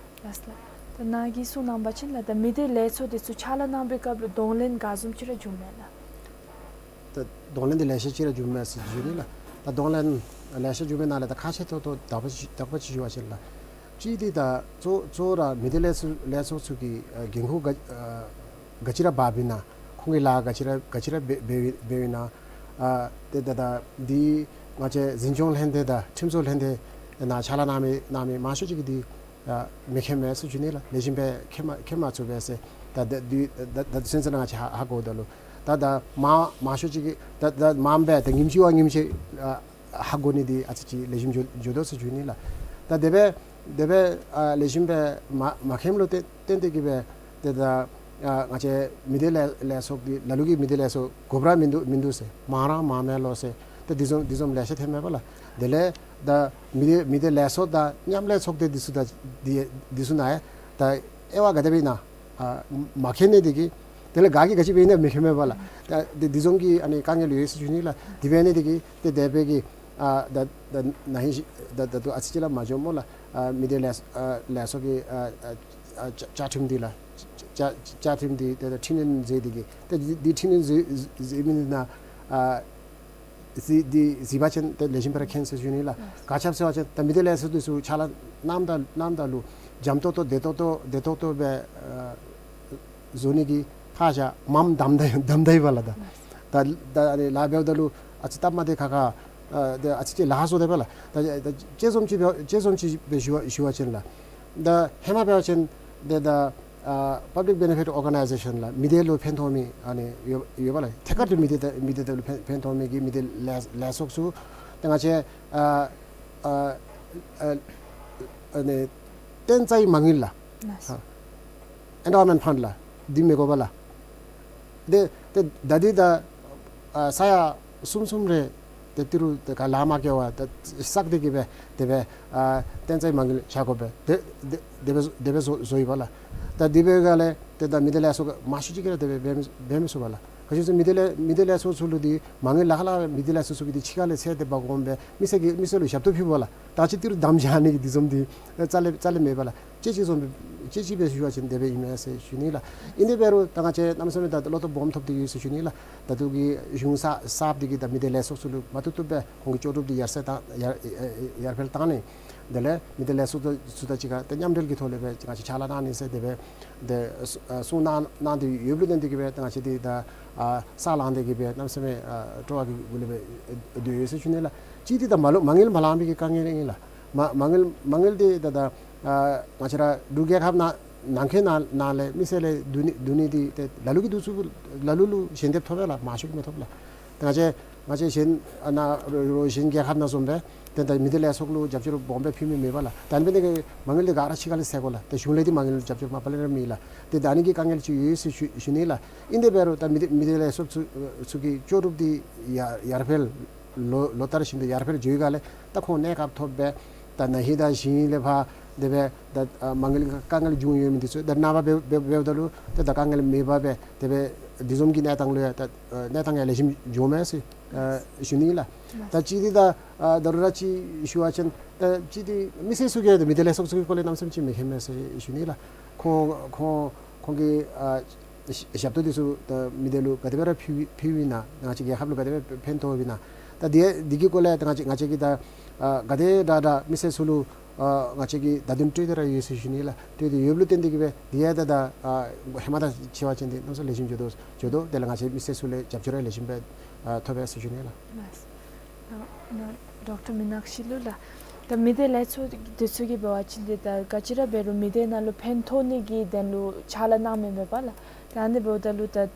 ལགས་ལགས། ད་ནཱ་གིས་གསུང་གནང་བ་ཅིན་ལགས་ད་མི་སྡེ་ལས་ཚོགས་འདི་ཚུ་ཕྱག་ལཱ་གནང་བའི་སྐབས་ལུ་གདོང་ལེན་ག་བཟུམ་ཅིག་ར་བྱུངམ་མས་ལགས། ད་གདོང་ལེན་འདི་ལེ་ཤ་ཅིག་ར་བྱུངམ་མས་ཟེར་ཞུ་ནི་ལགས། ད་གདོང་ལེན་ལེ་ཤ་བྱུང་མི་ནང་ལས་ད་ཁག་ཆེ་ཏོག་ཏོ་དག་པ་ཅིག་དག་པ་ཅིག་ཞུ་བ་ཅིན་ལགས། གཅིག་འདི་ད་གཙོ་གཙོ་བོ་ར་མི་སྡེ་ལས་ཚོགས་ལས་ཚོགས་ཚུ་གིས་ཨ་འགན་ཁུར་ག་ཨ་ག་ཅི་ར་འབགཔ་ཨིན་ན། ཁོང་གིས་ལཱ་ག་ཅི་ར་ག་ཅི་ར་འབད་འབད་འབདཝ་ཨིན་ན། ཨ་ཏེ་ད་ད་འདི་ང་བཅས་འཛིན་སྐྱོང་ལྷན་སྡེ་དང་ཁྲིམས་བཟོ་ལྷན་སྡེ་ནང་ཕྱག་ལཱ་གནང་མི་གནང་མི་མང་ཤོས་ཅིག་གིས་འདི་ཨ་མི་མཁྱེན་མས་ཟེར་ཞུ་ནི་ལགས། ལེགས་ཤོམ་སྦེ་མཁྱེན་མ་མཁྱེན་མ་ཚུགས་པས་ཟེར། ད་ད་འདི་ད་ད་ད་སེམས་ཅན་ང་བཅས་ཧ་ཧ་གོཝ་ད་ལུ་ད་ད་མང་མང་ཤོས་ཅིག་གིས་ད་ད་མངམ་སྦེ་ད་ཉིནམ་གཅིག་བ་ཉིནམ་གཅིག་ཨ་ཧ་གོ་ནི་འདི་ཨ་ཙི་ཅིག་ལེགས་ཤོམ་འགྱོ་འགྱོ་དོ་ཟེར་ཞུ་ནི་ལགས། ད་དེ་སྦེ་དེ་སྦེ་ཨ་ལེགས་ཤོམ་སྦེ་མ་མ་མཁྱེནམ་ལུ་བརྟེན་བརྟེན་ཏེ་གིས་སྦེ་ཏེ་ད་ཨ་ང་བཅས་མི་སྡེ་ལས་ལས་ཚོགས་འདི་ལ་ལུ་གིས་མི་སྡེ་ལས་ཚོགས་དགོཔ་ར་མིན་འདུག་མིན་འདུག་ཟེར། མང་ར་མང་མས་ལོ་ཟེར། ཏེ་འདི་བཟུམ་འདི་བཟུམ་ལེ་ཤ་ཐོན་མས་པ་ལགས། དེ་ལས་ད་མི་སྡེ་མི་སྡེ་ལས་ཚོགས་དང་མཉམ་ལས་ཚོགས་སྡེ་འདི་ཚུ་ད་འདི་འདི་ཚུ་ནང་ཡང་ད་དབྱེ་བ་ག་དེ་སྦེ་ཨིན་ན། ཨ་མ་མཁྱེན་ནི་འདི་གིས་དེ་ལས་ག་གིས་ག་ཅི་འབད་ཨིན་ན་མི་མཁྱེན་མས་པ་ལགས། ད་འདི་འདི་བཟུམ་གྱི་ཨ་ནི་དཀའ་ངལ་ཡོད་ཟེར་ཞུ་ནི་ལགས། དེ་འབད་ནི་འདི་གིས་ཏེ་དེ་སྦེ་གི་ཨ་ད་ད་ན་ཧིང་ཤི་ད་ད་ལྟོ་ཨ་ཙི་ཅིག་ལས་མ་འགྱོ་སྨོ་ལགས། ཨ་མི་སྡེ་ལས་ཨ་ལས་ཚོགས་ཀྱི་ཨ་ཨ་ཨ་བཅའ་བཅའ་ཁྲིམས་འདི་ལགས། བཅའ་བཅའ་ཁྲིམས་འདི་ཏེ་ད་འཕྲི་སྣོན་མཛད་འདི་གིས་ཏེ་འདི་འདི་འཕྲི་སྣོན་མཛད་མཛད་མི་འདི་ནང་ཨ་ གཟིགས་འདི་གཟིགས་པ་ཅིན་ཏེ་ལེགས་ཤོམ་སྦེ་ར་མཁྱེན་ཟེར་ཞུ་ནི་ལགས། ག་ཅི་སྦེ་ཟེར་བ་ཅིན་ད་མི་སྡེ་ལས་ཚོགས་འདི་ཚུ་ཕྱག་ལཱ་གནངམ་ད་གནངམ་ད་ལུ་འཇམ་ཏོང་ཏོ་བདེ་ཏོག་ཏོ་བདེ་ཏོག་ཏོ་སྦེ་ཨ་བཟོ་ནི་གི་ཕར་བཞག་མངམ་བསྡམ་ད་བསྡམ་ད་ཡི་པ་ལགས། ད་ད་ད་ཨ་ནི་ལཱ་འབདཝ་ད་ལུ་ཨ་ཙི་སྟབས་མ་བདེ་ཁག་ཁ་ཨ་ཏེ་ཨ་ཙི་ཅིག་ལཱ་བཟོ་དེས་པ་ལགས། ད་ད་དཔྱད་རྩོམ་ཅིག་འབད་དཔྱད་རྩོམ་ཅིག་སྦེ་ཞུ་བ་ཞུ་བ་ཅིན་ལགས། ད་ཧེ་མ་འབད་བ་ཅིན་ཏེ་ད་ཨ་པབ་ལིཀ་བེ་ནེ་ཕིཊ་ཨོར་ག་ནའི་ཟེ་ཤཱན་ལགས། མི་སྡེ་ལུ་ཕན་ཐོགས་མི་ཨ་ནི་ཡོད་ཡོད་པ་ལགས། ཐད་ཀར་དུ་མི་སྡེ་དང་མི་སྡེ་དང་ལུ་ཕན་ཕན་ཐོགས་མི་གི་མི་སྡེ་ལས་ལས་ཚོགས་ཚུ་ཏེ་ང་བཅས་ཨ་ཨ་ཨ་ཨ་ནི་ཏེན་ཙའི་མ་དངུལ་ལགས། ཨེན་ཌོ་མེནཊ་ཕཱནཌ་ལགས། འདི་མི་དགོ་པ་ལགས། ཏེ་ཏེ་ད་འདི་ད་ཨ་ས་ཡ་གསུམ་གསུམ་རེ་ཏེ་ཏི་རུ་ཏེ་ག་ལཱ་མ་འགྱོ་བར་ཏེ་བསགས་ཏེ་གི་སྦེ་དེ་སྦེ་ཨ་ཏེན་ཙའི་མ་དངུལ་བཞག་དགོ་པས། དེ་དེ་དེ་སྦེ་དེ་སྦེ་བཟོ་བཟོ་ཡི་པ་ལགས། ད་དེ་སྦེ་ག་ལས་ཏེ་ད་མི་སྡེ་ལས་ཚོགས་མང་ཤོས་ཅིག་གིས་ར་དེ་སྦེ་འབད་མི་འབད་མི་ཚུགས་པ་ལགས། ག་ཅི་ཟེར་མི་སྡེ་ལས་མི་སྡེ་ལས་ཚོགས་ཚུ་ལུ་འདི་མ་དངུལ་ལཱ་ཁག་ལཱ་མི་སྡེ་ལས་ཚོགས་ཚུ་གིས་འདི་ཕྱི་ཁ་ལས་ཚད་དེ་འབག་འོང་སྦེ་མི་སེར་གྱི་མི་སེར་ལུ་ཞབས་ཏོག་ཕུལ་བ་ལགས། ད་ཅི་ཏི་རུ་བསྡམ་བཞག་ནི་གི་འདི་བཟུམ་འདི་རྩ་ལས་རྩ་ལས་མེད་པ་ལགས། དཔྱད་ཅིག་བཟུམ་དཔྱད་ཅིག་སྦེ་ཞུ་བ་ཅིན་དེ་སྦེ་ཨིན་མས་ཟེར་ཞུ་ནི་ལགས། ཨིན་དེ་འབད་རུང་ད་ང་བཅས་གནམ་མེད་ས་མེད་ད་བློ་སྟོབས་སྦོམ་ཐོབ་སྟེ་ཡོད་ཟེར་ཞུ་ནི་ལགས། ད་ལྟོ་གི་གཞུང་གསར་གསརཔ་འདི་གིས་ད་མི་སྡེ་ལས་ཚོགས་ཚུ་ལུ་མ་བཏུབ་བཏུབ་སྦེ་ཁོང་གི་ལྕོགས་གྲུབ་འདི་ཡར་སེང་བཏང་ཡར་ཡར་ཡར་འཕེལ་བཏང་ནི། དེ་ལས་མི་སྡེ་ལས་ཚོགས་ཚུ་དང་གཅིག་ཁར་ད་མཉམ་འབྲེལ་གྱི་ཐོག་ལས་སྦེ་ང་བཅས་ཕྱག་ལཱ་གནང་ནི་ཟེར་དེ་སྦེ་ཏེ་གསུང་གནང་གནང་སྟེ་ཡོདཔ་ལུ་བརྟེན་ཏེ་གི་སྦེ་ད་ང་བཅས་འདི་ད་ཨ་ས་ལངས་ཏེ་གི་སྦེ་གནམ་མེད་ས་མེད་ཨ་སྤྲོ་བ་གི་སྒོ་ལས་སྦེ་སྡོད་ཡོད་ཟེར་ཞུ་ནི་ལགས། གཅིག་འདི་ད་མ་ལུ་མ་དངུལ་མ་ལང་པའི་གི་དཀའ་ངལ་ཨིན་ལགས། མ་མ་དངུལ་མ་དངུལ་འདི་ད་ད་ཨ་ང་བཅས་ར་འབྲུག་རྒྱལ་ཁབ་ནང་ནང་འཁོད་ནང་ནང་ལས་མི་སེར་ལས་བསྡུ་ནི་བསྡུ་ནི་འདི་ཏེ་ལ་ལུ་གིས་བསྡུ་ཚུགས། ལ་ལུ་ལུ་ཞལ་འདེབས་ཐོབ་པས་ལགས། མང་ཤོས་ཀྱིས་མི་ཐོབ་ལགས། ད་ང་བཅས་ང་བཅས་གཞན་ཨ་ནཱ་རོགས་གཞན་རྒྱལ་ཁབ་ནང་བཟུམ་སྦེ་ཏེ་ད་མི་སྡེ་ལས་ཚོགས་ལུ་རྒྱབ་སྐྱོར་སྦོམ་སྦེ་ཕུལ་མི་མེད་པ་ལགས། ད་ཨ་ནི་འབད་ནི་དེ་གིས་མ་དངུལ་འདི་ག་ར་ཕྱི་ཁ་ལས་སེལ་དགོ་ལགས། ཏེ་གཞུང་ལས་འདི་མ་དངུལ་རྒྱབ་སྐྱོར་མ་པ་ལས་ར་མེད་ལགས། ཏེ་ད་ཨ་ནི་གི་དཀའ་ངལ་ཅིག་ཡོད་ཟེར་ཞུ་ཞུ་ནི་ལགས། ཨིན་དེ་འབད་རུང་ད་མི་སྡེ་མི་སྡེ་ལས་ཚོགས་ཚུ་ཚུ་གི་ལྕོགས་གྲུབ་འདི་ཡར་ཡར་འཕེལ་ལོ་ལོ་ལྟར་བཞིན་དུ་ཡར་འཕེལ་འགྱོ་བའི་སྒང་ལས་ད་ཁོང་གནས་སྐབས་ཐོབ་སྦེ་ད་ན་ཧིང་དང་ཞི་ཧིང་ལས་ཕར་དེ་སྦེ་ད་ཨ་མ་དངུལ་དཀའ་ངལ་བྱུང་ཡོད་མི་འདི་ཚུ་ད་ནངས་པ་འབད་འབད་འབདཝ་ད་ལུ་ཏེ་ད་དཀའ་ངལ་མེད་པར་སྦེ་དེ་སྦེ་འདི་བཟུམ་གྱི་གནས་སྟངས་ལུ་ཡང་ད་ཨ་གནས་སྟངས་ཡང་ལེགས་ཤོམ་འགྱོཝ་མས་ཟེར་ཨ་ཞུ་ནི་ལགས། ད་གཅིག་འདི་ད་ཨ་ད་རུང་ར་ཅིག་ཞུ་བ་ཅིན་ད་གཅིག་འདི་མི་སེར་ཚུ་གིས་ད་མི་སྡེ་ལས་ཚོགས་ཚུ་གི་སྐོར་ལས་གནམ་མེད་ས་མེད་ཅིག་མི་མཁྱེན་མས་ཟེར་ཞུ་ནི་ལགས། ཁོང་ཁོང་ཁོང་གི་ཨ་ཞབས་ཏོག་འདི་ཚུ་ད་མི་སྡེ་ལུ་ག་དེ་སྦེ་ར་ཕུལ་ཕུལཝ་ཨིན་ན། ང་བཅས་རྒྱལ་ཁབ་ལུ་ག་དེ་སྦེ་ཕན་ཐོགས་ཨིན་ན། ད་འདི་འདི་གི་སྐོར་ལས་ད་ང་བཅས་ང་བཅས་ཀྱིས་ད་ཨ་ག་དེ་དྲག་དྲག་མི་སེར་ཚུ་ལུ་ཨ་ང་བཅས་ཀྱིས་བརྡ་དོན་སྤྲོད་དེ་ར་ཡོད་ཟེར་ཞུ་ནི་ལགས། སྤྲོད་དེ་ཡོདཔ་ལུ་བརྟེན་ཏེ་གི་སྦེ་འདི་ཡང་ད་ད་ཨ་ཧེ་མ་དང་ཕྱད་པ་ཅིན་འདི་གནམ་མེད་ས་མེད་ལེགས་ཤོམ་འགྱོ་དོ་འགྱོ་དོ། དེ་ལས་ང་བཅས་མི་སེར་ཚུ་ལས་རྒྱབ་སྐྱོར་ཡང་ལེགས་ཤོམ་སྦེ་ཨ་ཐོབ་པས་ཟེར་ཞུ་ནི་ལགས། ལགས། ཨ་ན་ཌོག་ཊར་མི་ནག་ཤི་ལུ་ལགས། ད་མི་སྡེ་ལས་ཚོགས་འདི་ཚུ་གིས་འབད་བ་ཅིན་འདི་ད་ག་ཅི་ར་འབད་རུང་མི་སྡེ་ནང་ལུ་ཕན་ཐོགས་ནི་གི་དོན་ལུ་ཕྱག་ལཱ་གནང་མི་མེད་པ་ལགས། ད་ཨ་ནི་འབདཝ་ད་ལུ་ད་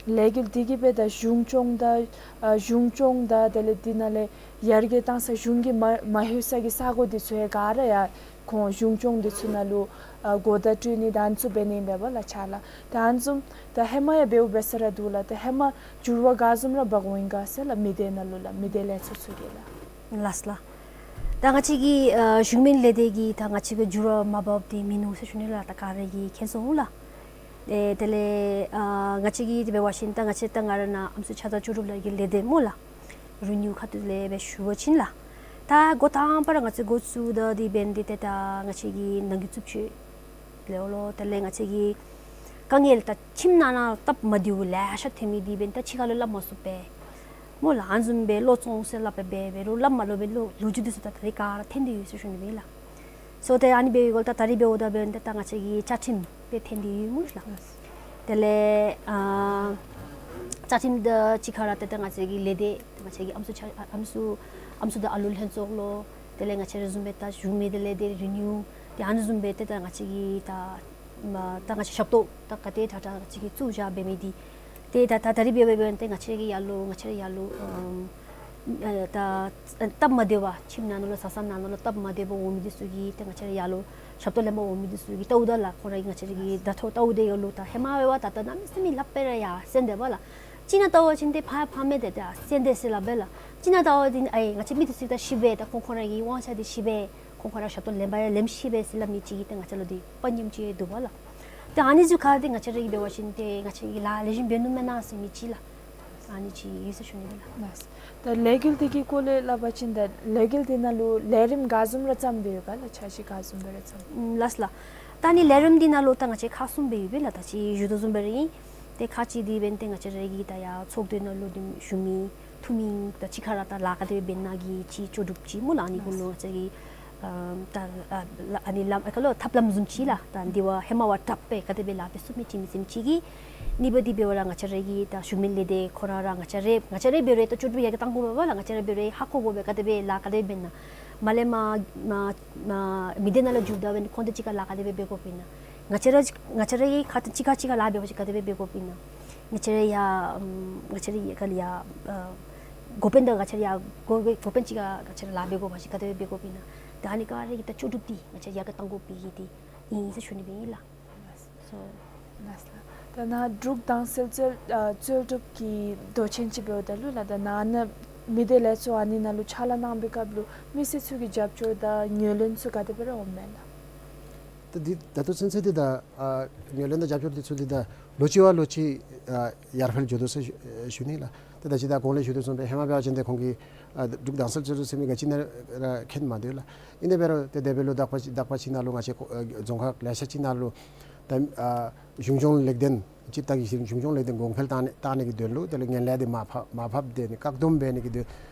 ལས་འགུལ་འདི་གིས་སྦེ་ད་གཞུང་སྐྱོང་དང་ཨ་གཞུང་སྐྱོང་དང་དེ་ལས་འདི་ནང་ལས་ཡར་རྒྱས་བཏང་ས་གཞུང་གིས་མ་མ་ལྷོད་ས་གི་ས་གོ་འདི་ཚུ་ཡང་ག་ར་ཡང་ཁོང་གཞུང་སྐྱོང་འདི་ཚུ་ནང་ལུ་ཨ་གོ་བརྡ་སྤྲོད་ནི་ད་ཨ་ནི་ཚུ་འབད་ནི་ཨིན་པས་ལགས་ཕྱག་ལཱ། ད་ཨ་ནི་བཟུམ་ད་ཧེ་མ་ཡང་འབདཝ་འབད་ས་ར་འདུག་ལགས། ད་ཧེ་མ་འགྱུར་བ་ག་བཟུམ་ར་འབག་འོང་ཡི་ག་ཟེར་ལགས་མི་སྡེ་ནང་ལུ་ལགས་མི་སྡེ་ལས་ཚོགས་ཚུ་གིས་ལགས། ལགས་ལགས། ད་ང་བཅས་ཀྱི་ཨ་གཞུང་མིན་ལས་སྡེ་གི་ད་ང་བཅས་ཀྱི་འགྱུར་བ་མ་འབགཔ་འདི་མིན་འདུག་ཟེར་ཞུ་ནི་ལགས། ད་ག་ར་གིས་མཁྱེན་སོང་ལགས། ཨེ་དེ་ལས་ཨ་ང་བཅས་ཀྱི་དེ་འབད་བ་ཅིན་ད་ང་བཅས་ད་ང་ར་ནཱ་ཨམ་སྲུ་ཆ་ཚང་ལྕོགས་གྲུབ་ལགས་ཀྱི་ལས་སྡེ་སྨོ་ལགས། རི་ནིའུ་ཁ་ཐུག་ལས་སྦེ་ཞུ་བ་ཅིན་ལགས། ད་འགོ་དང་པ་ར་ང་བཅས་འགོ་བཙུགས་ད་འདི་འབད་ནི་འདི་ཏེ་ད་ང་བཅས་ཀྱི་ནང་འགན་རྩུབ་སྤྱོད་ལེན་ལོ། དེ་ལས་ང་བཅས་ཀྱི་དཀའ་ངལ་ད་ཁྱིམ་ནང་ན་སྟབས་མ་བདེཝ་ལེ་ཤ་ཐོན་མི་འདི་འབད་ནི་ད་ཕྱི་ཁ་ལུ་སླབ་མ་ཚུགས་པས་སྨོ་ལགས། ཨ་ནི་བཟུམ་སྦེ་བློ་བཙོང་ཟེར་སླབ་པས་འབད་འབད་རུང་སླབ་མ་ལོ་པའི་ལོ་ལོ་རྒྱུས་འདི་ཚུ་ད་ད་རེས་ག་ར་ཐོན་ཏེ་ཡོད་ཟེར་ཞུ་ནི་ཨིན་ལགས། སོ་ཏེ་ཨ་ནི་འབད་བའི་སྐོར་ད་ད་རེས་འབདཝ་ད་འབད་ནི་ད་ང་བཅས་ཀྱི་བཅའ་ཁྲིམས་སྦེ་ཐོན་ཏེ་ཡོད་སྨོ་ལགས། དེ་ལས་ཨ་བཅའ་ཁྲིམས་དང་གཅིག་ཁར་ཏེ་ད་ང་བཅས་ཀྱི་ལས་སྡེ་ང་བཅས་ཀྱི་ཨམ་སྲུ་ཆ་ཨམ་སྲུ་ཨམ་སྲུ་དང་ཨ་ལུ་ལྷན་ཚོགས་ལོ། དེ་ལས་ང་བཅས་ར་བཟུམ་སྦེ་ད་གཞུང་མིན་ལས་སྡེ་རི་ནིའུ་ཏེ་ཨ་ནི་བཟུམ་སྦེ་ཏེ་ད་ང་བཅས་ཀྱི་ད་མ་ད་ང་བཅས་ཞབས་ཏོག་ད་ག་དེ་དྲག་དྲག་ང་བཅས་ཀྱིས་བཙུགས་བཞག་འབད་མི་འདི་ཏེ་ད་ད་ད་རེས་འབད་འབད་འབད་ཏེ་ང་བཅས་ཀྱི་ཡར་ལུ་ང་བཅས་ར་ཡར་ལུ་ཨམ་ཨ་ད་སྟབས་མ་བདེ་བ་ཁྱིམ་ནང་ན་ལུ་བཟའ་ཚང་ནང་ན་ལུ་སྟབས་མ་བདེ་བ་འོང་མི་འདི་ཚུ་གིས་ཏེ་ང་བཅས་ར་ཡར་ལུ་ཞབས་ཏོག་ལེན་པར་འོང་མི་འདི་ཚུ་གིས་བལྟཝ་ད་ལགས་ཁོང་ར་གིས་ང་བཅས་ར་གི་བརྡ་ཐོ་བལྟཝ་ད་ཡར་ལུ་ད་ཧེ་མ་འབད་བ་ད་ད་གནམ་མེད་ས་མེད་ལྷབ་སྦེ་ར་ཡར་གསན་དེས་པ་ལགས། ཅིག་ནང་བལྟ་བ་ཅིན་ཏེ་ཕར་ཕར་མི་འདི་ད་གསན་དེས་ཟེར་སླབ་པས་ལགས། ཅིག་ནང་བལྟ་བ་ཅིན་ཨེ་ང་བཅས་མི་འདི་ཚུ་ད་ཤེས་པས། ད་ཁོང་ཁོང་ར་གི་དབང་ཆ་འདི་ཤེས་པས། ཁོང་ཁོང་ར་ཞབས་ཏོག་ལེན་པར་ཡང་ལེན་ཤེས་པས་ཟེར་སླབ་མི་ཅིག་གིས་ཏེ་ང་བཅས་ལུ་འདི་དཔའ་ཉམས་ཅིག་འདུག་པ་ལགས། ཏེ་ཨ་ནི་ཚུ་ཁར་ཏེ་ང་བཅས་ར་གིས་འབད་བ་ཅིན་ཏེ་ང་བཅས་ཀྱིས་ལཱ་ལེགས་ཤོམ་འབད་ནུག་མེན་ན་ཟེར་མི་ཅིག་ལགས། ཨ་ནི་ཅིག་ཡོད་ཟེར་ཞུ་ནི་ཨིན་ལགས། ལགས། ད་ལས་འགུལ་འདི་གི་སྐོར་ལས་སླབ་པ་ཅིན་ད་ལས་འགུལ་འདི་ནང་ལུ་ལས་རིམ་ག་བཟུམ་ར་བརྩམས་ཏེ་ཡོད་ག་ལགས། འཆར་གཞི་ག་བཟུམ་སྦེ་ར་བརྩམས། ཨམ་ལགས་ལགས། ད་ཨ་ནི་ལས་རིམ་འདི་ནང་ལུ་ད་ང་བཅས་ཁག་གསུམ་སྦེ་ཡོད་པས་ལགས། ད་ཅི་ཞུ་དོ་བཟུམ་སྦེ་ར་ཨིན། ཏེ་ཁག་གཅིག་འདི་འབདན་ཏེ་ང་བཅས་ར་གི་ད་ཡར་ཚོགས་སྡེ་ནང་ལུ་འདི་ཞུ་མི་ ཐུ་མི་དང་གཅིག་ཁར་ར་ད་ལཱ་ག་དེ་སྦེ་འབད་ནི་གི་ཅིག་ལྕོགས་གྲུབ་ཅིག་སྨོ་ལགས། ཨ་ནི་གུ་ལུ་ང་བཅས་ཀྱིས་ཨ་ད་ཨ་ལ་ཨ་ནི་ལམ་ཨ་ཁ་ལོ་ཐབས་ལམ་བཟུམ་ཅིག་ལགས། ད་འདི་བ་ཧེ་མ་བ་དྲགཔ་སྦེ་ག་དེ་སྦེ་ལཱ་འབད་ཚུགས་མི་ཅིག་མི་སེམས་ཅིག་གིས་ཨ་ནི་འབདཝ་ད་འབདཝ་ད་ང་བཅས་ར་གི་ད་ཞུ་མི་ལས་སྡེ་ཁོ་ར་ར་ང་བཅས་ར་ང་བཅས་ར་འབད་རུང་ད་ལྕོགས་གྲུབ་ཡར་རྒྱས་གཏང་དགོ་པས་ལགས། ང་བཅས་ར་འབད་རུང་ཧ་གོ་དགོ་པས་ག་དེ་སྦེ་ལཱ་ག་དེ་སྦེ་འབད་ན། མ་ལས་མར་མར་མར་མི་སྡེ་ནང་ལུ་འཛུལཝ་ད་འབད་ནི་ཁོང་དང་གཅིག་ཁར་ལཱ་ག་དེ་སྦེ་འབད་དགོཔ་ཨིན་ན། ང་བཅས་ར་ང་བཅས་ར་གི་ཁ་ཐུག་གཅིག་ཁར་གཅིག་ཁར་ལཱ་འབད་བ་ཅིན་ག་དེ་སྦེ་འབད་དགོཔ་ཨིན་ན། ང་བཅས་ར་ཡར་ཨམ་ང་བཅས་ར་ཡར་ག་ལས་ཡར་ཨ་འགོ་དཔོན་དང་ང་བཅས་ར་ཡར་འགོ་འགོ་དཔོན་གཅིག་ཁར་ང་བཅས་ར་ལཱ་འབད་དགོ་པ་ཅིན་ག་དེ་སྦེ་འབད་དགོཔ་ཨིན་ན། ད་ཨ་ནི་ག་ར་གི་ད་ལྕོགས་གྲུབ་འདི་ང་བཅས་ཡར་རྒྱས་གཏང་དགོ་པའི་གི་འདི་ཨིན་ཟེར་ཞུ་ནི་སྦེ་ཨིན་ལགས། So ལགས་སོ། ད་ནཱ་འབྲུག་དྭངས་གསལ་རྩོལ་ཨ་རྩོལ་སྒྲུབ་ཀྱི་མདོ་ཆེན་ཅིག་འབདཝ་ད་ལུ་ལགས། ད་ནཱ་ནཱ་མི་སྡེ་ལས་ཚོགས་ཨ་ནི་ནང་ལུ་ཕྱག་ལཱ་གནང་བའི་སྐབས་ལུ་མི་སེར་ཚུ་གི་རྒྱབ་སྐྱོར་དང་ངོས་ལེན་ཚུ་ག་དེ་སྦེ་ར་འོངམ་མས་ལགས། ད་འདི་ད་ལྟོ་ཚུན་ཚོད་འདི་ད་ཨ་ངོས་ལེན་དང་རྒྱབ་སྐྱོར་འདི་ཚུ་འདི་ད་ལོ་གཅིག་བ་ལོ་གཅིག་ཨ་ཡར་འཕེལ་འགྱོ་དོ་ཟེར་ཞུ་ཞུ་ནི་ལགས། ད་ད་ཅི་ད་གོང་ལས་ཞུ་དོ་བཟུམ་སྦེ་ཧེ་མ་འབད་བ་ཅིན་ཏེ་ཁོང་གིས་ཨ་འབྲུག་དྭངས་གསལ་རྩོལ་སྒྲུབ་ཟེར་མི་ག་ཅི་ནང་ར་མཁྱེན་མ་འདུག་ལགས། ཨིན་ཏེ་འབད་རུང་ཏེ་དེ་འབད་རུང་དག་པ་ཅིག་དག་པ་ཅིག་ནང་ལུ་ང་བཅས་ཨ་རྫོང་ཁག་ལེ་ཤ་ཅིག་ནང་ལུ་ད་ཨ་གཞུང་སྐྱོང་ལེགས་ལྡན་སྤྱིར་བཏང་གི་གཞུང་སྐྱོང་ལེགས་ལྡན་གོང་འཕེལ་བཏང་ནི་བཏང་ནི་གི་དོན་ལུ་དེ་ལས་ངན་ལྷད་འདི་མར་ཕབ་མར་ཕབ་སྟེ་ནི་བཀག་སྡོམ་འབད་ནི་གི་དོན་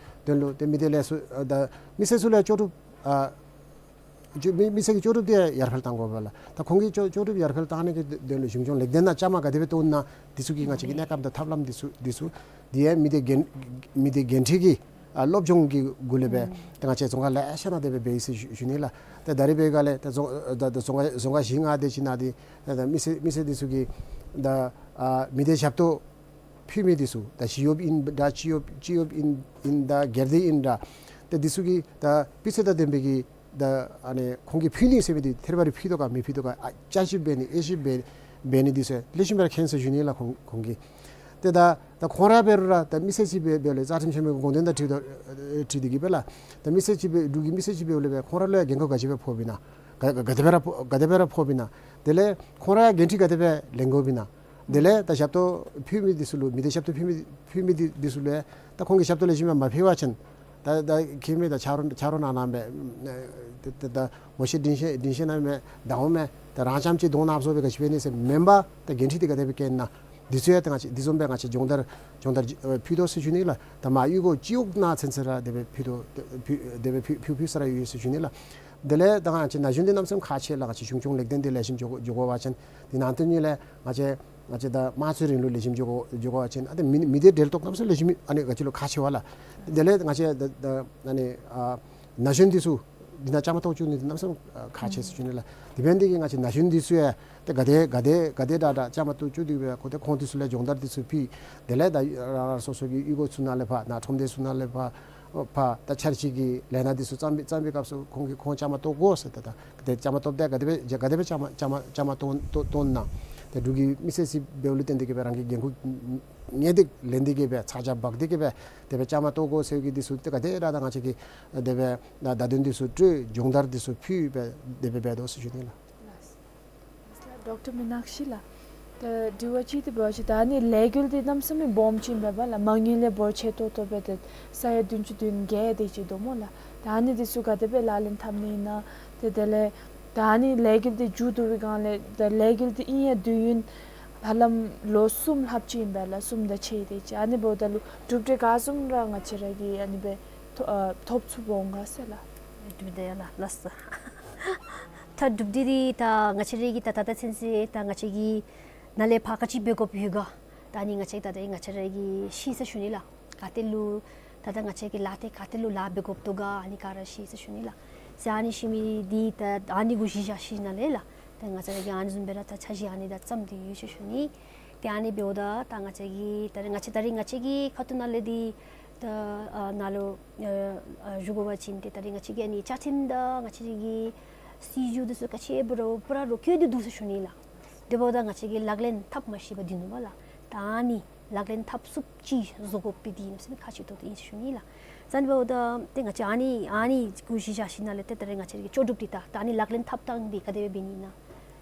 དོན་ལུ་ཏེ་མི་སྡེ་ལས་ཚོགས་ཨ་ད་མི་སེར་ཚུ་ལས་ལྕོགས་གྲུབ་ཨ་ཅོ་མི་མི་སེར་གྱི་ལྕོགས་གྲུབ་འདི་ཡར་འཕེལ་བཏང་དགོ་པས་ལགས། ད་ཁོང་གི་ལྕོགས་ལྕོགས་གྲུབ་ཡར་འཕེལ་བཏང་ནི་གི་དོན་ལུ་གཞུང་སྐྱོང་ལེགས་ལྡན་ནང་བཅའ་མར་ག་དེ་སྦེ་གཏོགས་ན་འདི་ཚུ་གི་ང་བཅས་ཀྱི་གནས་སྐབས་དང་ཐབས་ལམ་འདི་ཚུ་འདི་ཚུ་འདི་ཡང་མི་སྡེ་འགན་མི་སྡེ་འགན་འཁྲི་གི་ཨ་སློབ་སྦྱོང་གི་སྒོ་ལས་སྦེ་ཨུམ་ད་ང་བཅས་རྫོང་ཁག་ལེ་ཤ་ནང་དེ་སྦེ་འབད་ཡི་ཟེར་ཞུ་ཞུ་ནི་ལགས། ད་ད་རེས་འབད་ག་ལས་ད་རྫོང་ད་ད་རྫོང་ཁག་རྫོང་ཁག་བཞི་ལྔ་དེ་ཅིག་ནང་འདི་ད་ད་མི་སེར་མི་སེར་འདི་ཚུ་གིས་ད་ཨ་མི་སྡེ་ཞབས་ཏོག་ཕུལ་མི་འདི་ཚུ་ད་ཞི་གཡོགཔ་ཨིན་ད་སྤྱི་གཡོགཔ་སྤྱི་གཡོགཔ་ཨིན་ཨིན་ད་སྒེར་སྡེ་ཨིན་ད་ད་འདི་ཚུ་གིས་ད་སྤུས་ཚད་དང་ལྡན་པའི་གི་ད་ཨ་ནི་ཁོང་གིས་ཕུལ་ནི་ཟེར་མི་འདི་ཐད་རི་བ་རི་ཕུལ་དོ་ག་མི་ཕུལ་དོ་ག་ཨ་བསྐྱར་ཞིབ་འབད་ནི་དབྱེ་ཞིབ་འབད་འབད་ནི་འདི་ཚུ་ལེགས་ཤོམ་སྦེ་ར་མཁྱེན་ཟེར་ཞུ་ནི་ལགས། ཁོང་ཁོང་གིས་ཏེ་ད་ད་ཁོང་ར་འབད་རུང་ར་ད་མི་སེར་ཅིག་འབད་འབདཝ་ལས་རྩ་ཁྲིམས་ཆེན་མོའི་དགོངས་དོན་དང་འཁྲིལ་དོ་འཁྲིལ་ཏེ་གིས་སྦེ་ལགས། ད་མི་སེར་ཅིག་འབད་འབྲུག་གི་མི་སེར་ཅིག་འབདཝ་ལས་སྦེ་ཁོང་ར་ལུ་ཡང་འགན་ཁུར་ག་ཅི་སྦེ་ཕོགཔ་ཨིན་ན། ག་ག་ག་དེ་སྦེ་ར་ཕོག་ག་དེ་སྦེ་ར་ཕོགཔ་ཨིན་ན། དེ་ལས་ཁོང་ར་ཡང་འགན་འཁྲི་ག་དེ་སྦེ་ལེན་དགོཔ་ཨིན་ན། དེ་ལས་ད་ཞབས་ཏོག་ཕུལ་མི་འདི་ཚུ་ལུ་མི་སྡེ་ཞབས་ཏོག་ཕུལ་མི་ཕུལ་མི་འདི་འདི་ཚུ་ལུ་ཡང་ད་ཁོང་གིས་ཞབས་ཏོག་ལེགས་ཤོམ་སྦེ་མ་ཕུལ་བ་ཅིན་ད་ད་ཁྱིམ་མི་དང་ཆ་རོགས་ཆ་རོགས་ནང་ན་སྦེ་ད་ད་ད་ངོ་ཤེས་འདྲིས་ཤེས་འདྲིས་ཤེས་ནང་མེད་ད་འོང་མེད་ད་རང་རྐྱངམ་ཅིག་གདོང་ནགཔོ་བཟོ་སྦེ་ག་ཅི་འབད་ནི་ཟེར་མེན་པར་ད་འགན་འཁྲི་འདི་ག་དེ་སྦེ་བཀལ་ན། འདི་ཚུ་ཡང་ད་ང་བཅས་འདི་བཟུམ་སྦེ་ང་བཅས་སྦྱོང་བརྡར་སྦྱོང་བརྡར་ཨེ་ཕུལ་དོ་ཟེར་ཞུ་ནི་ལགས། ད་མར་གཡུས་སྒོ་སྤྱི་འོག་ནང་ཚུན་ཚོད་ར་དེ་སྦེ་ཕུལ་དོ་ཕུལ་དེ་སྦེ་ཕུལ་ཕུལ་ཕུལ་ས་ར་ཡོད་ཟེར་ཞུ་ནི་ལགས། དེ་ལས་ད་ང་བཅས་ན་གཞོན་འདི་གནམ་མེད་ས་མེད་ཁག་ཆེ་ལགས། ང་བཅས་གཞུང་སྐྱོང་ལེགས་ལྡན་འདི་ལེགས་ཤོམ་འགྱོ་འགྱོ་དགོ་པ་ཅིན་འདི་ནང་དོན་ཉིད་ལས་ང་བཅས་ང་བཅས་ད་དམངས་གཙོའི་རིང་ལུགས་ལེགས་ཤོམ་འགྱོ་དགོ་འགྱོ་དགོ་པ་ཅིན་ཨ་ད་མི་མི་སྡེ་འབྲེལ་གཏོགས་གནམ་མེད་ས་མེད་ལེགས་ཤོམ་ཨ་ནི་ག་ཅི་ལོ་ཁག་ཆེ་བས་ལགས། དེ་ལས་ང་བཅས་ད་ད་ཨ་ནི་ཨ་ན་གཞོན་འདི་ཚུ་འདི་ནང་བཅའ་མར་གཏོགས་བཅུག་ནི་འདི་གནམ་མེད་ས་མེད་ཨ་ཁག་ཆེ་ཟེར་ཞུ་ནི་ལགས། དེ་འབད་ནི་འདི་གིས་ང་བཅས་ན་གཞོན་འདི་ཚུ་ཡང་ཏེ་ག་དེ་ག་དེ་ག་དེ་དྲག་དྲག་བཅའ་མར་གཏོགས་བཅུག་སྟེ་སྦེ་ཁོང་ཏེ་ཁོང་འདི་ཚུ་ལས་སྦྱོང་བརྡར་འདི་ཚུ་ཕུལ། དེ་ལས་ད་རང་རང་སོ་སོ་གི་གཡུས་སྒོ་ཚུ་ནང་ལས་ཕར་ནཱ་ཁྲོམ་སྡེ་ཚུ་ནང་ལས་ཕར་ཕར་ད་འཆར་གཞི་གི་ལས་སྣ་འདི་ཚུ་བརྩམ་པའི་བརྩམ་པའི་སྐབས་སུ་ཁོང་གིས་ཁོང་བཅའ་མར་གཏོགས་དགོ་ཟེར། ད་ད་ཏེ་བཅའ་མར་གཏོགསཔ་ད་ག་དེ་སྦེ་ག་དེ་སྦེ་བཅའ་མར་བཅའ་མར་བཅའ་མར་གཏོགས་གཏོགས་ན། ཏེ་འབྲུག་གི་མི་སེར་ཅིག་འབདཝ་ལུ་བརྟེན་ཏེ་གིས་སྦེ་རང་གི་འགན་ཁུར་ངེས་ཏིག་ལེན་ཏེ་གིས་སྦེ་ཚ་གྱང་འབག་སྟེ་གིས་སྦེ་དེ་སྦེ་བཅའ་མར་གཏོགས་དགོ་ཟེར་གི་འདི་ཚུ་ཏེ་ག་དེ་ར་ད་ང་བཅས་ཀྱིས་དེ་སྦེ་ད་བརྡ་དོན་འདི་ཚུ་སྤྲོད་སྦྱོང་བརྡར་འདི་ཚུ་ཕུལ་སྦེ་དེ་སྦེ་འབད་དོ་ཟེར་ཞུ་ནི་ལགས། ལགས་སོ། ལགས་སོ་ལགས། ཌོག་ཊར་མི་ནག་ཤི་ལགས། ད་དྲི་བ་ཅིག་འདི་འབད་བ་ཅིན་ད་ཨ་ནི་ལས་འགུལ་འདི་གནམ་མེད་ས་མེད་སྦོམ་ཅིག་ཨིན་པས་ལགས། མ་དངུལ་ལས་འབོར་ཆེ་ཏོག་ཏོ་སྦེ་ཏེ་ས་ཡ་བདུན་ཅུ་དོན་བརྒྱད་དེ་ཅིག་འདུག་སྨོ་ལགས། ད་ཨ་ནི་འདི་ཚུ་ག་དེ་སྦེ་ལག་ལེན་འཐབ་ནི་ཨིན་ན། ཏེ་དེ་ལས་ད་ཨ་ནི་ལས་འགུལ་འདི་མཇུག་བསྡུ་བའི་སྒང་ལས་ད་ལས་འགུལ་འདི་ཨིན་ཡང་དུས་ཡུན་ཧ་ལམ་ལོ་གསུམ་ལྷགཔ་ཅིག་ཨིན་པས་ལགས། གསུམ་དང་ཕྱེད་དེ་ཅིག། ཨ་ནི་འབདཝ་ད་ལུ་གྲུབ་འབྲས་ག་བཟུམ་ར་ང་བཅས་ར་གིས་ཨ་ནི་སྦེ་ཐོ་ཨ་ཐོབ་ཚུགསཔ་འོང་ག་ཟེར་ལགས། གྲུབ་འབྲས་ཡ་ལགས་ལགས་སོ། ད་གྲུབ་འབྲས་འདི་ད་ང་བཅས་ར་གིས་ད་ད་ལྟོ་ཚུན་ཚོད་ད་ང་བཅས་ཀྱིས་ནཱ་ལས་ཕར་ག་ཅི་འབད་དགོཔ་ཡོད་ག། ད་ཨ་ནི་ང་བཅས་ད་ད་ང་བཅས་ར་གིས་ཤེས་ཟེར་ཞུ་ནི་ལགས། ག་ཏེ་ལུ་ད་ད་ང་བཅས་ཀྱིས་ལཱ་ཏེ་ག་ཏེ་ལུ་ལཱ་འབད་དགོཔ་འདུག་ག། ཨ་ནི་ག་ར་ཤེས་ཟེར་ཞུ་ནི་ལགས། ཟེར་ཨ་ནི་ཤེས་མི་འདི་ད་ཨ་ནི་གུ་གཞི་བཞག་ཞིནམ་ལས་ལགས། ད་ང་བཅས་ར་གིས་ཨ་ནི་བཟུམ་སྦེ་ར་ད་འཆར་གཞི་ཨ་ནི་ད་བརྩམས་ཏེ་ཡོད་ཟེར་ཞུ་ནི། ཏེ་ཨ་ནི་འབདཝ་ད་ད་ང་བཅས་ཀྱིས་ད་རེས་ང་བཅས་ད་རེས་ང་བཅས་ཀྱི་ཁ་ཐུག་ནང་ལས་འདི་ད་ཨ་ནཱ་ལུ་ཨ་ཨ་ཞུ་དགོ་པ་ཅིན་ཏེ་ད་རེས་ང་བཅས་ཀྱི་ཨ་ནི་བཅའ་ཁྲིམས་དང་ང་བཅས་ཀྱི་སྲིད་བྱུས་འདི་ཚུ་ག་ཅི་འབད་རུང་པུ་ར་རོ་ཁྱོད་འདི་འདུག་ཟེར་ཞུ་ནི་ལགས། དེ་འབདཝ་ད་ང་བཅས་ཀྱིས་ལག་ལེན་འཐབ་མ་ཤེས་པར་སྡོད་ནུག་པ་ལགས། ད་ཨ་ནི་ལག་ལེན་འཐབ་ཚུགསཔ་ཅིག་བཟོ་དགོཔ་འདི་གནམ་མེད་ས་མེད་ཁག་ཆེ་ཏོག་ཏོ་ཨིན་ཟེར་ཞུ་ནི་ལགས། ཟེར་ཨ་ནི་འབདཝ་ད་ཏེ་ང་བཅས་ཨ་ནི་ཨ་ནི་གུ་གཞི་བཞག་ཞིནམ་ལས་ཏེ་ད་རེས་ང་བཅས་ཀྱི་ལྕོགས་གྲུབ་འདི་ད་ད་ཨ་ནི་ལག་ལེན་འཐབ་ཐངས་འདི་ག་དེ་སྦེ་འབད་ནི་ཨིན་ན།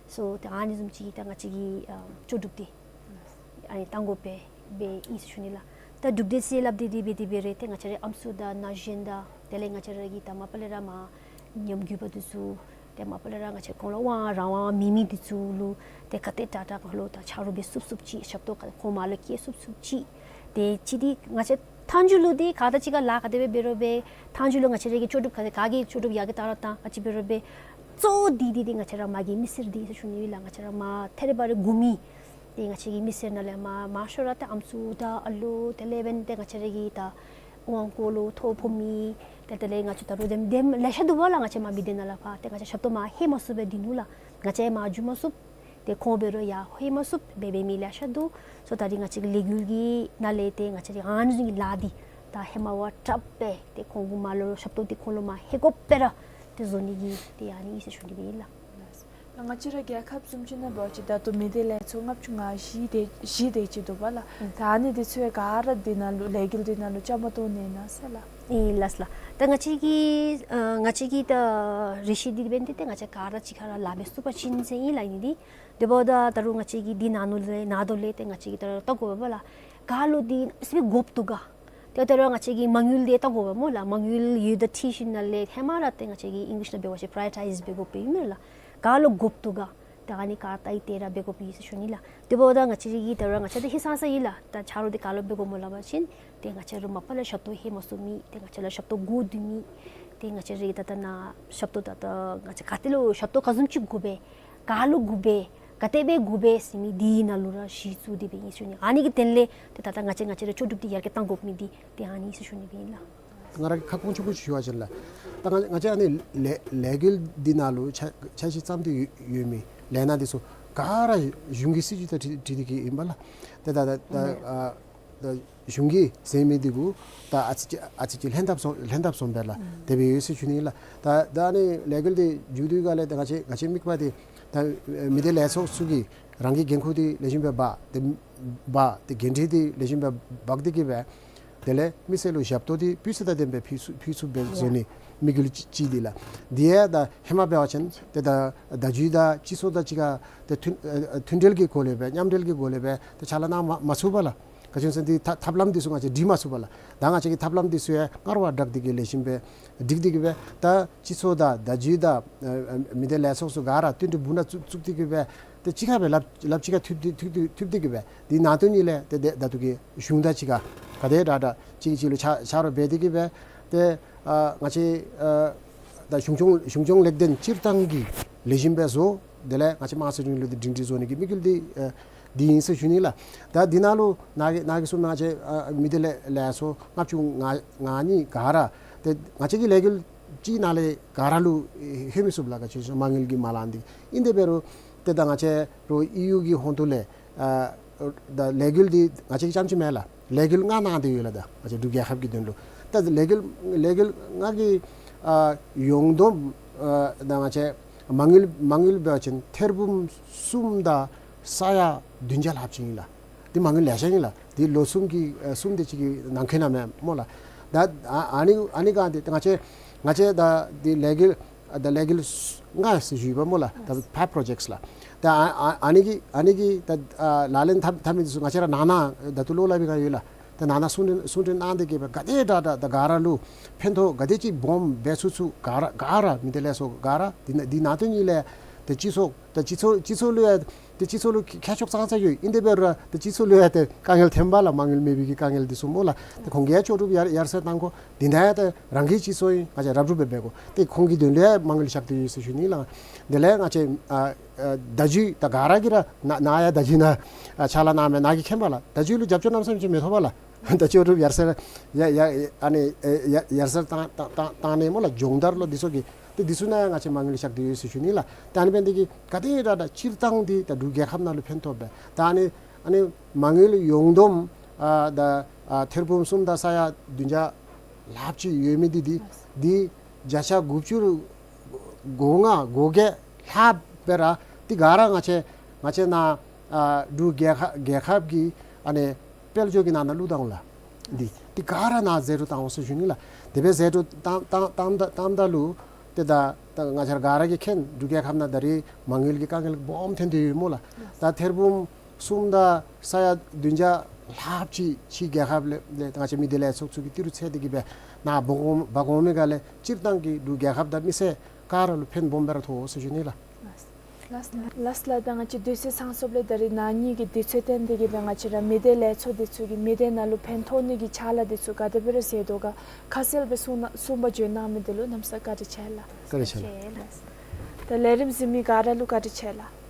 སོ་ཏེ་ཨ་ནི་བཟུམ་ཅིག་ད་ང་བཅས་ཀྱི་ཨ་ལྕོགས་གྲུབ་འདི་ཨ་ནི་གཏང་དགོཔ་སྦེ་ཨིན་ཟེར་ཞུ་ནི་ལགས། ད་གྲུབ་འབྲས་ཟེར་སླབ་སྟེ་འདི་འབད་དེ་འབད་རུང་ཏེ་ང་བཅས་རའི་ཨམ་སྲུ་དང་ན་གཞོན་དང་དེ་ལས་ང་བཅས་ར་གི་ད་མ་པ་ལས་ར་མར་ཉམས་རྒུད་པ་འདི་ཚུ་ཏེ་མ་པ་ལས་ར་ང་བཅས་ཁོང་ལུ་དབང་རང་དབང་མེད་མི་འདི་ཚུ་ལུ་ཏེ་ག་དེ་དྲག་དྲག་ཁོང་ལུ་ད་ཆ་རོགས་འབད་ཚུགས་ཚུགསཔ་ཅིག་ཞབས་ཏོག་ཁོང་མར་ལུ་བསྐྱལ་ཚུགས་ཚུགསཔ་ཅིག། ཏེ་ཅིག་འདི་ང་བཅས་ད་ མཐའ་མཇུག་ལུ་འདི་ག་དང་གཅིག་ཁར་ལཱ་ག་དེ་སྦེ་འབད་རུང་སྦེ་མཐའ་མཇུག་ལུ་ང་བཅས་ར་གི་ལྕོགས་གྲུབ་ག་ག་གི་ལྕོགས་གྲུབ་ཡར་གི་བཏང་ར་བཏང་ག་ཅི་འབད་རུང་སྦེ་གཙོ་བོ་འདི་འདི་འདི་ང་བཅས་ར་མ་གི་མི་སེར་འདི་ཟེར་ཞུ་ནི་ཨིན་ལགས། ང་བཅས་ར་མ་ཐེ་རེ་བ་རེ་དགོ་མི་ཏེ་ང་བཅས་ཀྱི་མི་སེར་ནང་ལས་མ་མང་ཤོས་ར་ཏེ་ཨམ་སྲུ་དང་ཨ་ལོ་དེ་ལས་འབདན་ཏེ་ང་བཅས་ར་གི་ད་དབང་བསྐུར་ལུ་ཐོ་ཕོག་མི་ཏེ་དེ་ལས་ང་བཅས་ད་རུང་དེམ་དེམ་ལེ་ཤ་འདུག་པ་ལགས། ང་བཅས་མ་མི་སྡེ་ནང་ལས་ཕར་ཏེ་ང་བཅས་ཞབས་ཏོག་མ་ལྷོད་མ་ཚུགས་པས་འདི་ནུག་ལགས། ང་བཅས་མ་འགྱོ་མ་ཚུགས། ཏེ་ཁོང་འབད་རུང་ཡར་ལྷོད་མ་ཚུགས་སྦེ་འབད་མི་ལེ་ཤ་འདུག། སོ་ད་རིས་ང་བཅས་ཀྱི་ལས་འགུལ་གྱི་ནང་ལས་ཏེ་ང་བཅས་ར་ཨ་ནི་བཟུམ་གྱི་ལཱ་འདི་ད་ཧེ་མ་བ་དྲགཔ་སྦེ་ཏེ་ཁོང་གུ་མ་ལུ་ཞབས་ཏོག་འདི་ཁོང་ལུ་མ་ལྷོད་དགོཔ་སྦེ་ར་ཏེ་བཟོ་ནི་གི་ཏེ་ཨ་ནི་ཨིན་ཟེར་ཞུ་ནི་སྦེ་ཨིན་ལགས། ད་ང་བཅས་ར་རྒྱལ་ཁབ་བཟུམ་ཅིག་ནང་འབད་བ་ཅིན་ད་ལྟོ་མི་སྡེ་ལས་ཚོགས་ལྔ་བཅུ་ང་བཞི་དེ་བཞི་དེ་ཅིག་འདུག་པ་ལགས། ཨུམ། ད་ཨ་ནི་འདི་ཚུ་ཡང་ག་ར་འདི་ནང་ལུ་ལས་འགུལ་འདི་ནང་ལུ་བཅའ་མར་གཏོགས་ནི་ཨིན་ན་ཟེར་ལགས། ཨིན་ལགས་ལགས། ད་ང་བཅས་ཀྱི་ཨ་ང་བཅས་ཀྱི་ད་རེ་ཆེ་འདི་འབད་ནི་འདི་ཏེ་ང་བཅས་ག་ར་གཅིག་ཁར་ལཱ་འབད་ཚུགས་པ་ཅིན་ཟེར་ཨིན་ལགས་ཨ་ནི་འདི། དེ་འབདཝ་ད་ད་རུང་ང་བཅས་ཀྱི་འདི་ནང་ལུ་ལས་ནང་དོ་ལས་ཏེ་ང་བཅས་ཀྱིས་ད་རུང་བལྟ་དགོ་པས་ལགས། ག་ལུ་འདི་ཨ་ཙི་སྦེ་དགོཔ་འདུག་ག། ཏེ་ད་རུང་ང་བཅས་ཀྱིས་མ་དངུལ་འདི་བལྟ་དགོ་པས་སྨོ་ལགས། མ་དངུལ་ཡོད་དང་འཁྲིལ་ཞིནམ་ལས་ཧེ་མ་ར་ཏེ་ང་བཅས་ཀྱིས་ཨིང་ལིཤ་ནང་འབད་བ་ཅིན་པྲའི་ཡོར་ཊའིཛ་འབད་དགོཔ་ཨིན་མས་ལགས། ག་ལུ་དགོཔ་འདུག་ག། ཏེ་ཨ་ནི་ག་བལྟ་སྟེ་ར་འབད་དགོཔ་ཨིན་ཟེར་ཞུ་ནི་ལགས། དེ་འབདཝ་ད་ང་བཅས་ར་གིས་ད་རུང་ང་བཅས་འདི་ཧིང་སངས་ས་ཨིན་ལགས། ད་ཆ་རོགས་འདི་ག་ལུ་འབད་དགོཔ་སྨོ་སླབ་པ་ཅིན་ཏེ་ང་བཅས་ར་མ་པ་ལས་ཞབས་ཏོག་ལྷོད་མ་ཚུགས་མི་ཏེ་ང་བཅས་ལུ་ཞབས་ཏོག་དགོ་སྡོད་མི་ཏེ་ང་བཅས་ར་གི་ད་ད་ནཱ་ཞབས་ཏོག་ད་ད་ང་བཅས་ག་ཏེ་ལུ་ཞབས་ཏོག་ག་བཟུམ་ཅིག་དགོ་པས། ག་ལུ་དགོ་པས། ག་དེ་སྦེ་དགོ་པས་ཟེར་མི་འདི་ནང་ལུ་ར་གཞི་བཙུགས་ཏེ་སྦེ་ཨིན་ཟེར་ཞུ་ནི། ཨ་ནི་གི་དོན་ལས་ཏེ་ད་ད་ང་བཅས་ང་བཅས་ར་ལྕོགས་གྲུབ་འདི་ཡར་རྒྱས་གཏང་དགོ་མི་འདི་ཏེ་ཨ་ནི་ཨིན་ཟེར་ཞུ་ནི་སྦེ་ཨིན་ལགས། ང་ར་གིས་ཁ་སྐོང་ཆུང་ཀུ་ཅིག་ཞུ་བ་ཅིན་ལགས། ད་ང་ང་བཅས་ཨ་ནི་ལས་ལས་འགུལ་འདི་ནང་ལུ་ཆ་ཆ་ཤས་བརྩམས་ཏེ་ཡོད་ཡོད་མི་ལས་སྣ་འདི་ཚུ་ག་ར་གཞུང་གི་སྲིད་བྱུས་དང་འཁྲིལ་འཁྲིལ་ཏེ་གི་ཨིན་པས་ལགས། ཏེ་ད་ད་ད་ཨ་ད་གཞུང་གིས་ཟེར་མི་འདི་གུ་ད་ཨ་ཙི་ཅིག་ཨ་ཙི་ཅིག་ལྷན་ཐབས་སོང་ལྷན་ཐབས་སོང་པས་ལགས། དེ་སྦེ་ཡོད་ཟེར་ཞུ་ནི་ལགས། ད་ད་ཨ་ནི་ལས་འགུལ་འདི་མཇུག་བསྡུ་ག་ལས་ད་ང་བཅས་ང་བཅས་དམིགས་པ་འདི་ད་མི་སྡེ་ལས་ཚོགས་ཚུ་གིས་རང་གི་འགན་ཁུར་འདི་ལེགས་ཤོམ་སྦེ་འབག་སྟེ་འབག་སྟེ་འགན་འཁྲི་འདི་ལེགས་ཤོམ་སྦེ་འབག་སྟེ་གི་སྦེ་དེ་ལས་མི་སེར་ལུ་ཞབས་ཏོག་འདི་སྤུས་ཚད་དང་ལྡནམ་སྦེ་ཕུལ་ཚུགས་ཕུལ་ཚུགསཔ་སྦེ་བཟོ་ནི་དམིགས་ཡུལ་ཅིག་ཅིག་འདི་ལགས། འདི་ཡང་ད་ཧེ་མ་འབད་བ་ཅིན་ཏེ་ད་བརྡ་བརྒྱུད་དང་སྤྱི་ཚོགས་དང་གཅིག་ཁར་ཏེ་མཐུན་ཨ་ཨ་མཐུན་སྒྲིལ་གྱི་སྒོ་ལས་སྦེ་མཉམ་འབྲེལ་གྱི་སྒོ་ལས་སྦེ་ཏེ་ཕྱག་ལཱ་གནང་མ་མ་ཚུགས་པས་ལགས། ག་ཅི་སྨོ་ཟེར་ན་འདི་ཐབས་ཐབས་ལམ་འདི་ཚུ་ང་བཅས་སྒྲིག་མ་ཚུགས་པས་ལགས། ད་ང་བཅས་ཀྱིས་ཐབས་ལམ་འདི་ཚུ་ཡང་སྔར་བ་དྲག་སྟེ་གི་ལེགས་ཤོམ་སྦེ་སྒྲིག་སྟེ་གི་སྦེ་ད་སྤྱི་ཚོགས་དང་བརྡ་བརྒྱུད་དང་ཨ་ཨ་མི་སྡེ་ལས་ཚོགས་ཚུ་ག་ར་བསྟུན་གྲོས་འབུམ་ཕྲག་བཙུགས་བཙུགས་ཏེ་གི་སྦེ་ཏེ་གཅིག་ཁར་སྦེ་ལགཔ་ལགཔ་གཅིག་ཁར་མཐུད་དེ་མཐུད་དེ་མཐུད་དེ་གི་སྦེ་འདི་ནང་དོན་ཉིད་ལས་ཏེ་ཏེ་ད་ལྟོ་གི་གཞུང་དང་གཅིག་ཁར་ག་དེ་དྲག་དྲག་གཅིག་གིས་གཅིག་ལུ་ཕྱག་ཕྱག་རོགས་འབད་དེ་གི་སྦེ་ཏེ་ཨ་ང་བཅས་ཨ་ད་གཞུང་སྐྱོང་གཞུང་སྐྱོང་ལེགས་ལྡན་སྤྱིར་བཏང་གི་ལེགས་ཤོམ་སྦེ་བཟོ། དེ་ལས་ང་བཅས་དམངས་གཙོའི་རིང་ལུགས་འདི་སྒྲིང་སྒྲི་བཟོ་ནི་གི་དམིགས་ཡུལ་འདི་ཨ་འདི་ཨིན་ཟེར་ཞུ་ནི་ལགས། ད་འདི་ནང་ལུ་ནཱ་གིས་ནཱ་གིས་གསུངས་མི་ང་བཅས་ཨ་མི་སྡེ་ལས་ལས་ཚོགས་ལྔ་བཅུ་ང་ང་གཉིས་ག་ར་ཏེ་ང་བཅས་ཀྱི་ལས་འགུལ་གཅིག་ནང་ལས་ག་ར་ལུ་ལྷོད་མི་ཚུགས་ལགས། ག་ཅི་ཟེར་མ་དངུལ་གྱི་མ་ལང་འདི་ཨིན། དེ་འབད་རུང་ཏེ་ད་ང་བཅས་རོགས་ཨི་ཡུ་གི་ཧོངས་ལས་ཨ་ད་ལས་འགུལ་འདི་ང་བཅས་ཀྱི་རྐྱངམ་ཅིག་མེན་ལགས། ལས་འགུལ་ལྔ་གནང་སྟེ་ཡོད་ལགས། ད་ང་བཅས་འབྲུག་རྒྱལ་ཁབ་ཀྱི་དོན་ལུ་ད་ལས་འགུལ་ལས་འགུལ་ལྔ་གི་ཨ་ཡོངས་བསྡོམས་ཨ་ད་ང་བཅས་མ་དངུལ་མ་དངུལ་འབད་བ་ཅིན་ཐེར་འབུམ་གསུམ་དང་ས་ཡ་བདུན་བརྒྱ་ལྷགཔ་ཅིག་ཨིན་ལགས། འདི་མ་དངུལ་ལེ་ཤ་ཨིན་ལགས། འདི་ལོ་གསུམ་གྱི་ཨ་གསུམ་དེ་ཅིག་གི་ནང་འཁོད་ནང་མས་སྨོ་ལགས། ད་ཨ་ཨ་ནི་ཨ་ནི་ག་འདི་ང་བཅས་ང་བཅས་ད་འདི་ལས་འགུལ་ཨ་ད་ལས་འགུལ་ལྔ་ཟེར་ཞུ་ཡི་པ་སྨོ་ལགས། ད་ཕའིབ་པྲོ་ཇེཀཊསི་ལགས། ད་ཨ་ཨ་ཨ་ནི་གི་ཨ་ནི་གི་ད་ཨ་ལག་ལེན་འཐབ་འཐབ་མི་འདི་ཚུ་ང་བཅས་ར་ནང་ན་ད་ལྟོ་ལོག་སླབ་པའི་སྒང་ཡོད་ལགས། ད་ནང་ན་གསུང་གྲོས་གསུང་གྲོས་གནང་སྟེ་གི་སྦེ་ག་དེ་དྲག་དྲག་ད་ག་ར་ལུ་ཕན་ཐོགས་ག་དེ་ཅིག་སྦོམ་འབད་ཚུགས་ཚུགས་ག་ར་ག་ར་མི་སྡེ་ལས་ཚོགས་ག་ར་འདི་ནང་འདི་ནང་དོན་ཉིད་ལས་ཏེ་སྤྱི་ཚོགས་ད་སྤྱི་ཚོགས་སྤྱི་ཚོགས་ལུ་ཡང་ཏེ་སྤྱི་ཚོགས་ལུ་ཁྱད་ཁྱད་ཆོས་ཙང་ཙང་ཡོད། ཨིན་དེ་འབད་རུང་ཏེ་སྤྱི་ཚོགས་ལུ་ཡང་ཏེ་དཀའ་ངལ་ཐོན་པས་ལགས། མ་དངུལ་མེད་པའི་གི་དཀའ་ངལ་འདི་ཚུ་སྨོ་ལགས། ཏེ་ཁོང་གིས་ཡང་ལྕོགས་གྲུབ་ཡར་ཡར་སེང་གཏང་དགོ། འདི་ནང་ཡང་ཏེ་རང་གི་སྤྱི་ཚོགས་ཨིན། ང་བཅས་ར་སྒྲུབ་སྦེ་འབད་དགོ། ཏེ་ཁོང་གི་དོན་ལུ་ཡང་མ་དངུལ་བཞག་སྟེ་ཡོད་ཟེར་ཞུ་ནི་ལགས། དེ་ལས་ང་བཅས་ཨ་ཨ་བརྡ་བརྒྱུད་ད་ག་ར་གིས་ར་ནཱ་ནཱ་ཡང་བརྡ་བརྒྱུད་ནང་ཨ་ཕྱག་ལཱ་གནང་མི་ནཱ་གིས་མཁྱེན་པས་ལགས། བརྡ་བརྒྱུད་ལུ་རྒྱབ་སྐྱོར་གནམ་མེད་ས་མེད་ཅིག་མི་ཐོབ་པས་ལགས། ད་ལྕོགས་གྲུབ་ཡར་སེང་ཡ་ཡ་ཨ་ནི་ཨེ་ཡ་ཡར་སེང་གཏང་གཏང་གཏང་གཏང་ནི་སྨོ་ལགས། སྦྱོང་བརྡར་ལོ་འདི་ཚུ་གི་ཏེ་འདི་ཚུ་ནང་ཡང་ང་བཅས་མ་དངུལ་བཞག་སྟེ་ཡོད་ཟེར་ཞུ་ནི་ལགས། ཏེ་ཨ་ནི་འབད་ནི་དེ་གིས་ག་དེ་དྲག་དྲག་སྤྱིར་བཏང་འདི་ད་འབྲུག་རྒྱལ་ཁབ་ནང་ལུ་ཕན་ཐོགས་པས། ད་ཨ་ནི་ཨ་ནི་མ་དངུལ་ཡོངས་བསྡོམས་ཨ་ད་ཨ་ཐེར་འབུམ་གསུམ་དང་ས་ཡ་བདུན་བརྒྱ་ལྷགཔ་ཅིག་ཡོད་མི་འདི་འདི་འདི་བརྒྱ་ཆ་དགུ་བཅུ་གོ་ལྔ་གོ་བརྒྱད་ལྷགཔ་སྦེ་ར་འདི་ག་ར་ང་བཅས་ང་བཅས་ནཱ་ཨ་འབྲུག་རྒྱལ་ཁ་རྒྱལ་ཁབ་ཀྱི་ཨ་ནི་དཔལ་འབྱོར་གྱི་ནང་ན་བླུགས་བཏང་ལགས། འདི་འདི་ག་ར་ནཱ་ཟད་འགྲོ་བཏང་འོང་ཟེར་ཞུ་ནི་ལགས། དེ་སྦེ་ཟད་འགྲོ་བཏང་བཏང་བཏང་ད་བཏང་ད་ལུ་ཏེ་ད་ད་ང་བཅས་ར་ག་ར་གིས་མཁྱེན། འབྲུག་རྒྱལ་ཁབ་ནང་ད་རེས་མ་དངུལ་གྱི་དཀའ་ངལ་སྦོམ་ཐོན་ཏེ་ཡོད་སྨོ་ལགས། ད་ཐེར་འབུམ་གསུམ་དང་ས་ཡ་བདུན་བརྒྱ་ལྷགཔ་ཅིག་ཕྱི་རྒྱལ་ཁབ་ལས་ལས་ང་བཅས་མི་སྡེ་ལས་ཚོགས་ཚུ་གིས་ཏི་རུ་འཚོལ་ཏེ་གི་སྦེ་ནཱ་འབག་འོང་འབག་འོང་མི་ག་ལས་སྤྱིར་བཏང་གི་འབྲུག་རྒྱལ་ཁབ་དང་མི་སེར་ག་ར་ལུ་ཕན་སྦོམ་སྦེ་ར་ཐོགས་ཟེར་ཞུ་ནི་ལགས། ལགས་ལགས་ལགས། ད་ང་བཅས་དུས་ཚོད་ཚང་སོངམ་ལས་ད་རིས་ན་ཧིང་གི་དུས་ཚོད་བཏོན་ཏེ་གིས་སྦེ་ང་བཅས་ར་མི་སྡེ་ལས་ཚོགས་འདི་ཚུ་གིས་མི་སྡེ་ནང་ལུ་ཕན་ཐོགས་ནི་གི་ཕྱག་ལཱ་འདི་ཚུ་ག་དེ་སྦེ་ར་མཛད་དོ་ག་ཁ་གསལ་སྦེ་གསུང་གནང་གསུངམ་བརྗོད་གནང་མི་འདི་ལུ་གནམ་ས་བཀའ་དྲིན་ཆེ་ལགས། བཀའ་དྲིན་ཆེ་ལགས། ད་ལས་རིམ་གཟིགས་མི་ག་ར་ལུ་བཀའ་དྲིན་ཆེ་ལགས།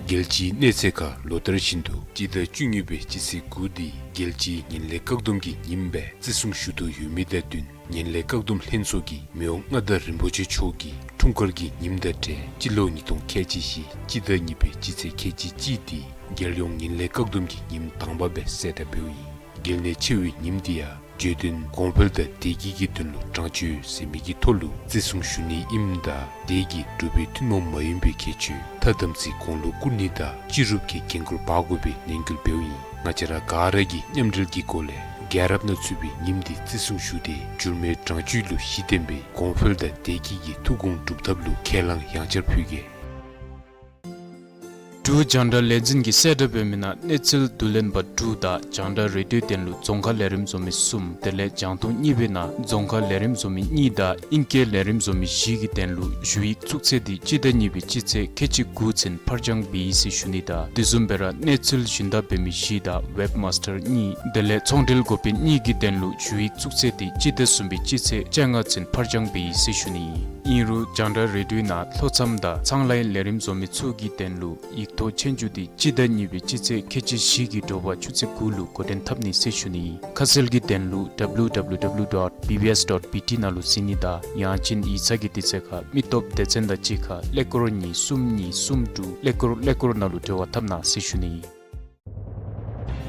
རྒྱལ་སྤྱིའི་གནས་ཚད་ཁར་ལོ་ལྟར་བཞིན་དུ་སྤྱི་ཟླ་བཅུ་གཉིས་པའི་སྤྱི་ཚེས་དགུ་འདི་རྒྱལ་སྤྱིའི་ངན་ལྷད་བཀག་སྡོམ་གྱི་ཉིནམ་སྦེ་བརྩི་སྲུང་ཞུ་དོ་ཡོད་མི་དང་བསྟུན་ངན་ལྷད་བཀག་སྡོམ་ལྷན་ཚོགས་ཀྱིས་མི་དབང་མངའ་བདག་རིན་པོ་ཆེ་མཆོག་གི་འཁྲུངས་སྐར་གྱི་ཉིནམ་དང་འབྲེལ་སྤྱི་ལོ་ཉིས་སྟོང་ཁལ་གཅིག་བཞི་སྤྱི་ཟླ་གཉིས་པའི་སྤྱི་ཚེས་ཁལ་གཅིག་གཅིག་འདི་རྒྱལ་ཡོངས་ངན་ལྷད་བཀག་སྡོམ་གྱི་ཉིནམ་དང་པ་སྦེ་གསལ་བསྒྲགས་འབདཝ་ཨིན། གལ་གནད་ཆེ་བའི་ཉིནམ་འདི་ཡང་བརྗོད་དོན་གོང་འཕེལ་དང་བདེ་སྐྱིད་ཀྱི་དོན་ལུ་དྲང་སྤྱོད་ཟེར་མི་གི་ཐོག་ལུ་བརྩི་སྲུང་ཞུ་ནི་ཨིནམ་ད་དེ་གིས་འབྲུག་པའི་ཐུན་མོང་མ་ཡིན་པའི་ཁྱད་ཆོས་མཐའ་དམ་ཚིག་གོང་ལུ་བཀུར་ནི་དང་སྤྱི་རུབ་ཀྱི་འགན་ཁུར་འབག་དགོ་པའི་ནན་སྐུལ་འབདཝ་ཨིན། ང་བཅས་ར་ག་ར་གིས་མཉམ་འབྲེལ་གྱི་སྒོ་ལས་རྒྱལ་རབས་ནང་ཚུད་པའི་ཉིནམ་འདི་བརྩི་སྲུང་ཞུ་སྟེ་འགྱུར་མེད་དྲང་སྤྱོད་ལུ་གཞི་བརྟེན་པའི་གོང་འཕེལ་དང་བདེ་སྐྱིད་ཀྱི་ཐུགས་དགོངས་སྒྲུབ་ཐབས་ལུ་ཁས་བླངས་ཡང་བསྐྱར་ཕུལ་གེ། འབྲུག་རྒྱང་བསྒྲགས་ལས་འཛིན་གྱིས་གསལ་བསྒྲགས་འབད་མི་ནང་གནས་ཚུལ་བསྡུ་ལེན་པ་དྲུག་དང་རྒྱང་བསྒྲགས་རེ་ཌིའོ་དོན་ལུ་རྫོང་ཁ་ལས་རིམ་བཟོ་མི་གསུམ། དེ་ལས་རྒྱང་མཐོང་གཉིས་པའི་ནང་རྫོང་ཁ་ལས་རིམ་བཟོ་མི་གཉིས་དང་ཨིང་སྐད་ལས་རིམ་བཟོ་མི་བཞི་གི་དོན་ལུ་ཞུ་ཡིག་ཚུགས་ཚད་འདི་སྤྱི་ཟླ་གཉིས་པའི་སྤྱི་ཚེས་ཁལ་གཅིག་དགུ་ཚུན་ཕར་འགྱངས་འབད་ཡི་ཟེར་ཞུ་ནི་དང་དེ་བཟུམ་སྦེ་ར་གནས་ཚུལ་སྦྱིན་བདག་འབད་མི་བཞི་དང་ཝེབ་མཱསི་ཊར་གཉིས་དེ་ལས་ཚོང་འབྲེལ་འགོ་དཔོན་གཉིས་ཀྱི་དོན་ལུ་ཞུ་ཡིག་ཚུགས་ཚད་འདི་སྤྱི་ཟླ་གསུམ་པའི་སྤྱི་ཚེས་བཅོ་ལྔ་ཚུན་ཕར་འགྱངས་འབད་ཡི་ཟེར་ཞུ་ནི་ཨིན། ཨིན་རུང་རྒྱང་བསྒྲགས་རེ་ཌིའོའི་ནང་ལྷོ་མཚམས་དང་ཚངས་ལའི་ལས་རིམ་བཟོ་མི་ཚུ་གི་དོན་ལུ་ཡིག་ཐོག་ཆོས་རྒྱུགས་འདི་སྤྱི་ཟླ་གཉིས་པའི་སྤྱི་ཚེས་ཁལ་གཅིག་བཞི་གི་དྲོ་པ་ཆུ་ཚོད་དགུ་ལུ་འགོ་འདྲེན་འཐབ་ནི་ཟེར་ཞུ་ནི་ཨིན། ཁ་གསལ་གྱི་དོན་ལུ་ཌབ་ལུ་ཌབ་ལུ་ཌབ་ལུ་ཌོཊ་བི་བི་ཨེསི་ཌོཊ་བི་ཊི་ནང་ལུ་གཟིགས་ནི་དང་ཡང་ཅིན་ཡིག་ཚང་གི་དུས་ཚོད་ཁར་མི་སྟོབས་སྡེ་ཚན་དང་གཅིག་ཁར་ཀླད་ཀོར་གཉིས་གསུམ་གཉིས་གསུམ་དྲུག་ཀླད་ཀོར་ཀླད་ཀོར་ནང་ལུ་འབྲེལ་བ་འཐབ་གནང་ཟེར་ཞུ་ནི་ཨིན།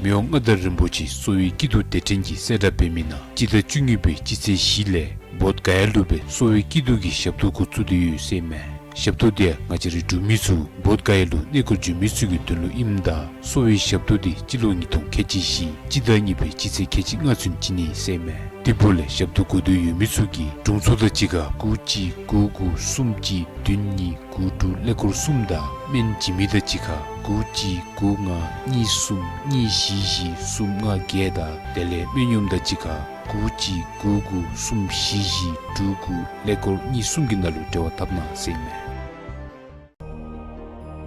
མི་དབང་མངའ་བདག་རིན་པོ་ཆེ་གསོ་བའི་སྐྱིད་སྡུག་སྡེ་ཕྲན་གྱིས་གསལ་བསྒྲགས་འབད་མི་ནང་སྤྱི་ཟླ་བཅུ་གཉིས་པའི་སྤྱི་ཚེས་བཞི་ལས་བོདྷ་ག་ཡ་ལུ་སྦེ་གསོ་བའི་སྐྱིད་སྡུག་གི་ཞབས་ཏོག་འགོ་བཙུགས་ཏེ་ཡོད་ཟེར་མས། ཞབས་ཏོག་འདི་ང་བཅས་རའི་འབྲུག་མི་ཚུ་བོདྷ་ག་ཡ་ལུ་གནས་སྐོར་འགྱོ་མི་ཚུ་གི་དོན་ལུ་ཨིནམ་ད་གསོ་བའི་ཞབས་ཏོག་འདི་སྤྱི་ལོ་ཉིས་སྟོང་ཁལ་གཅིག་བཞི་སྤྱི་ཟླ་གཉིས་པའི་སྤྱི་ཚེས་ཁལ་གཅིག་ལྔ་ཚུན་བྱིན་ནི་ཟེར་མས། དེ་འབདཝ་ལས་ཞབས་ཏོག་དགོ་འདོད་ཡོད་མི་ཚུ་གིས་དྲུང་འཚོ་དང་གཅིག་ཁར་དགུ་གཅིག་དགུ་དགུ་གསུམ་གཅིག་བདུན་གཉིས་དགུ་དྲུག་ཀླད་ཀོར་གསུམ་དང་སྨན་བྱིན་མི་དང་གཅིག་ཁར་དགུ་གཅིག་དགུ་ལྔ་གཉིས་གསུམ་གཉིས་བཞི་བཞི་གསུམ་ལྔ་བརྒྱད་དང་དེ་ལས་སྨན་གཡོགམོ་དང་གཅིག་ཁར་དགུ་གཅིག་དགུ་དགུ་གསུམ་བཞི་བཞི་དྲུག་དགུ་ཀླད་ཀོར་གཉིས་གསུམ་གྱི་ནང་ལུ་འབྲེལ་བ་འཐབ་གནང་ཟེར་ཨིན་མས།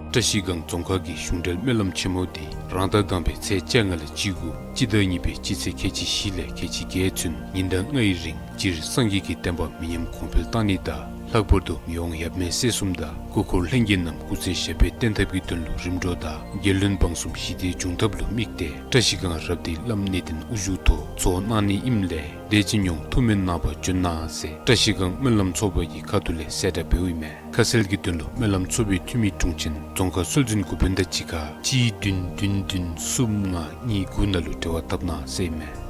བཀྲ་ཤིས་སྒང་རྫོང་ཁག་གི་གཞུང་འབྲེལ་སྨོན་ལམ་ཆེན་མོ་འདི་རང་ཟླ་དང་པའི་ཚེས་བཅོ་ལྔ་ལས་བཅུ་དགུ་སྤྱི་ཟླ་གཉིས་པའི་སྤྱི་ཚེས་ཁལ་གཅིག་བཞི་ལས་ཁལ་གཅིག་བརྒྱད་ཚུན་ཉིན་གྲངས་ལྔའི་རིང་སྤྱིར་སངས་རྒྱས་ཀྱི་བསྟན་པ་མི་ཉམས་གོང་འཕེལ་གཏང་ནི་དང་ལྷག་པར་དུ་མི་དབང་ཡབ་མེས་སྲས་གསུམ་དང་སྐུ་འཁོར་ལྷན་རྒྱས་རྣམས་སྐུ་ཚེ་ཞབས་པད་བརྟན་ཐབས་ཀྱི་དོན་ལུ་རིམ་གྲོ་དང་རྒྱལ་བློན་འབངས་གསུམ་ཞི་བདེ་འབྱུང་ཐབས་ལུ་དམིགས་ཏེ་བཀྲ་ཤིས་སྒང་རབ་སྡེའི་བླམ་གནས་བརྟན་དབུ་བཞུགས་ཐོག་ཚོགས་གནང་ནི་ཨིནམ་ལས་དེ་ཅིག་ཡང་ཐུགས་སྨོན་གནང་བར་འབྱོན་གནང་ཟེར་བཀྲ་ཤིས་སྒང་སྨོན་ལམ་ཚོགས་པ་གི་ཁ་ཐུག་ལས་གསལ་བསྒྲགས་འབདཝ་ཨིན་མས། ཁ་གསལ་གྱི་དོན་ལུ་སྨོན་ལམ་ཚོགས་པའི་འཐུས་མི་དྲུང་ཆེན་རྫོང་ཁག་སྲོལ་འཛིན་འགོ་དཔོན་དང་གཅིག་ཁར་གཅིག་བདུན་བདུན་བདུན་གསུམ་ལྔ་གཉིས་དགུ་ནང་ལུ་འབྲེལ་བ་འཐབ་གནང་ཟེར་ཨིན་མས།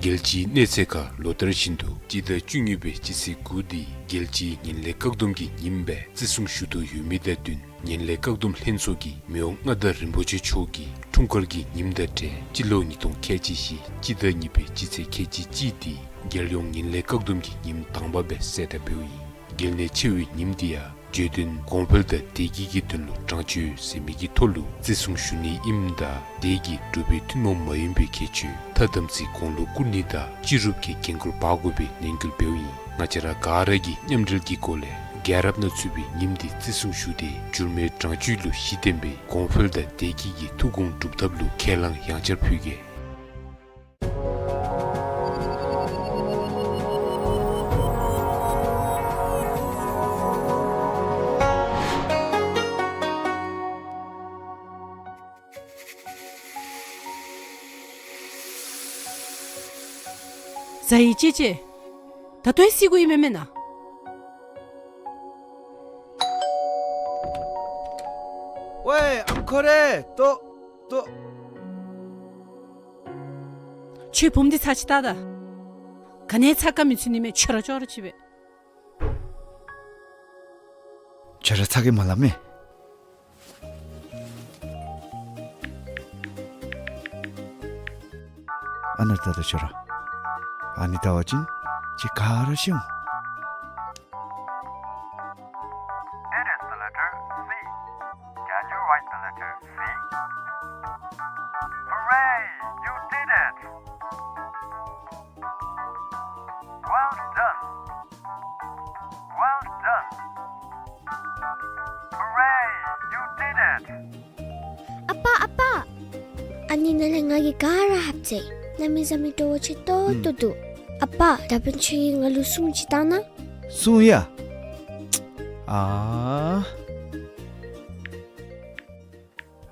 རྒྱལ་སྤྱིའི་གནས་ཚད་ཁར་ལོ་ལྟར་བཞིན་དུ་སྤྱི་ཟླ་བཅུ་གཉིས་པའི་སྤྱི་ཚེས་དགུ་འདི་རྒྱལ་སྤྱིའི་ངན་ལྷད་བཀག་སྡོམ་གྱི་ཉིནམ་སྦེ་བརྩི་སྲུང་ཞུ་དོ་ཡོད་མི་དང་བསྟུན་ངན་ལྷད་བཀག་སྡོམ་ལྷན་ཚོགས་ཀྱིས་མི་དབང་མངའ་བདག་རིན་པོ་ཆེ་མཆོག་གི་འཁྲུངས་སྐར་གྱི་ཉིནམ་དང་འབྲེལ་སྤྱི་ལོ་ཉིས་སྟོང་ཁལ་གཅིག་བཞི་སྤྱི་ཟླ་གཉིས་པའི་སྤྱི་ཚེས་ཁལ་གཅིག་གཅིག་འདི་རྒྱལ་ཡོངས་ངན་ལྷད་བཀག་སྡོམ་གྱི་ཉིནམ་དང་པ་སྦེ་གསལ་བསྒྲགས་འབདཝ་ཨིན། གལ་གནད་ཆེ་བའི་ཉིནམ་འདི་ཡང་བརྗོད་དོན་གོང་འཕེལ་དང་བདེ་སྐྱིད་ཀྱི་དོན་ལུ་དྲང་སྤྱོད་ཟེར་མི་གི་ཐོག་ལུ་བརྩི་སྲུང་ཞུ་ནི་ཨིནམ་ད་དེ་གིས་འབྲུག་པའི་ཐུན་མོང་མ་ཡིན་པའི་ཁྱད་ཆོས་མཐའ་དམ་ཚིག་གོང་ལུ་བཀུར་ནི་དང་སྤྱི་རུབ་ཀྱི་འགན་ཁུར་འབག་དགོ་པའི་ནན་སྐུལ་འབདཝ་ཨིན། ང་བཅས་ར་ག་ར་གིས་མཉམ་འབྲེལ་གྱི་སྒོ་ལས་རྒྱལ་རབས་ནང་ཚུད་པའི་ཉིནམ་འདི་བརྩི་སྲུང་ཞུ་སྟེ་འགྱུར་མེད་དྲང་སྤྱོད་ལུ་གཞི་བརྟེན་པའི་གོང་འཕེལ་དང་བདེ་སྐྱིད་ཀྱི་ཐུགས་དགོངས་སྒྲུབ་ཐབས་ལུ་ཁས་བླངས་ཡང་བསྐྱར་ཕུལ་གེ། ཟ་ཡི་ཅེ་ཅེ། ད་ལྟོ་ཡང་བསད་དགོ་ཡི་མེན་མེན་ན། ཝའེ་ཨམ་ཁོ་རེ། ལྟོ་ལྟོ། ཁྱོད་བུམོ་འདི་ཚར་ཅིག་བལྟ་ད། ག་ནི་ཚ་ག་མི་ཚུད་ནི་མས། ཁྱོད་ར་ཅོག་ར་ཅིག་སྦེ། ཁྱོད་ར་ཚ་གི་མ་སླབ་མས། ཨ་ནཱ་བལྟ་ད་ཁྱོད་ར། ཨ་ནི་བལྟ་བ་ཅིན་ཁྱོད་ག་ར་ཤི་འོང་། It is the letter C. Can you write the letter C? Hooray! You did it! Well done! Well done! ཨ་ནི་ནང་ལས་ང་གིས་ག་ར་ཧབ་ཚེ། གནམ་མེད་ས་མེད་སྤྲོ་བོ་ཆེ་ཏོག་ཏོ་འདུག། ཨ་པ་ད་འབདན་ཁྱོད་ཀྱིས་ང་ལུ་སྲུང་ཅིག་བཏང་ན། སྲུང་ཡ། ཨ།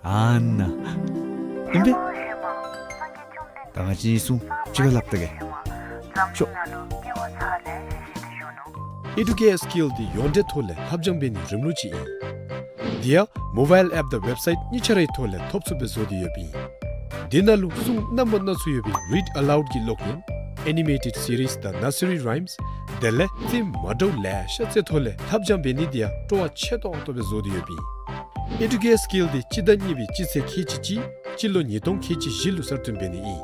ཨ་ན། ཨིན་པས། ད་ང་བཅས་གཉིས་སྲུང་གཅིག་ཁར་ལྷབ་ད་གེ། ཤོག། Educare Skill འདི་ཡོངས་འབྲེལ་ཐོག་ལས་ལྷབ་སྦྱང་འབད་ནིའི་རིམ་ལུགས་ཅིག་ཨིན། དེ་ཡང་མོ་བཱའིལ་ཨེཔ་དང་ཝེབ་སའིཊ་གཉིས་ཆ་རའི་ཐོག་ལས་ཐོབ་ཚུགསཔ་སྦེ་བཟོ་སྟེ་ཡོདཔ་ཨིན། དེ་ནང་ལུ་སྲུང་རྣམ་པ་སྣ་ཚོགས་ཡོད་པའི་རིཌ་ཨ་ལའུཌ་ཀྱི་ཀློག་ཡོན། ཨེ་ནི་མེ་ཊེཌ་སི་རིསི་དང་ནར་སི་རི་རའིམསི། དེ་ལས་ཕིལམ་མ་འདྲཝ་ལེ་ཤ་ཅིག་ཐོག་ལས་ལྷབ་སྦྱང་འབད་ནི་དེ་ཡང་སྤྲོ་བ་ཆེ་ཏོག་ཏོ་སྦེ་བཟོ་སྟེ་ཡོདཔ་ཨིན། Educare Skill འདི་སྤྱི་ཟླ་གཉིས་པའི་སྤྱི་ཚེས་ཁལ་གཅིག་གཅིག་སྤྱི་ལོ་ཉིས་སྟོང་ཁལ་གཅིག་བཞི་ལུ་གསར་བཏོན་འབད་ནི་ཨིན།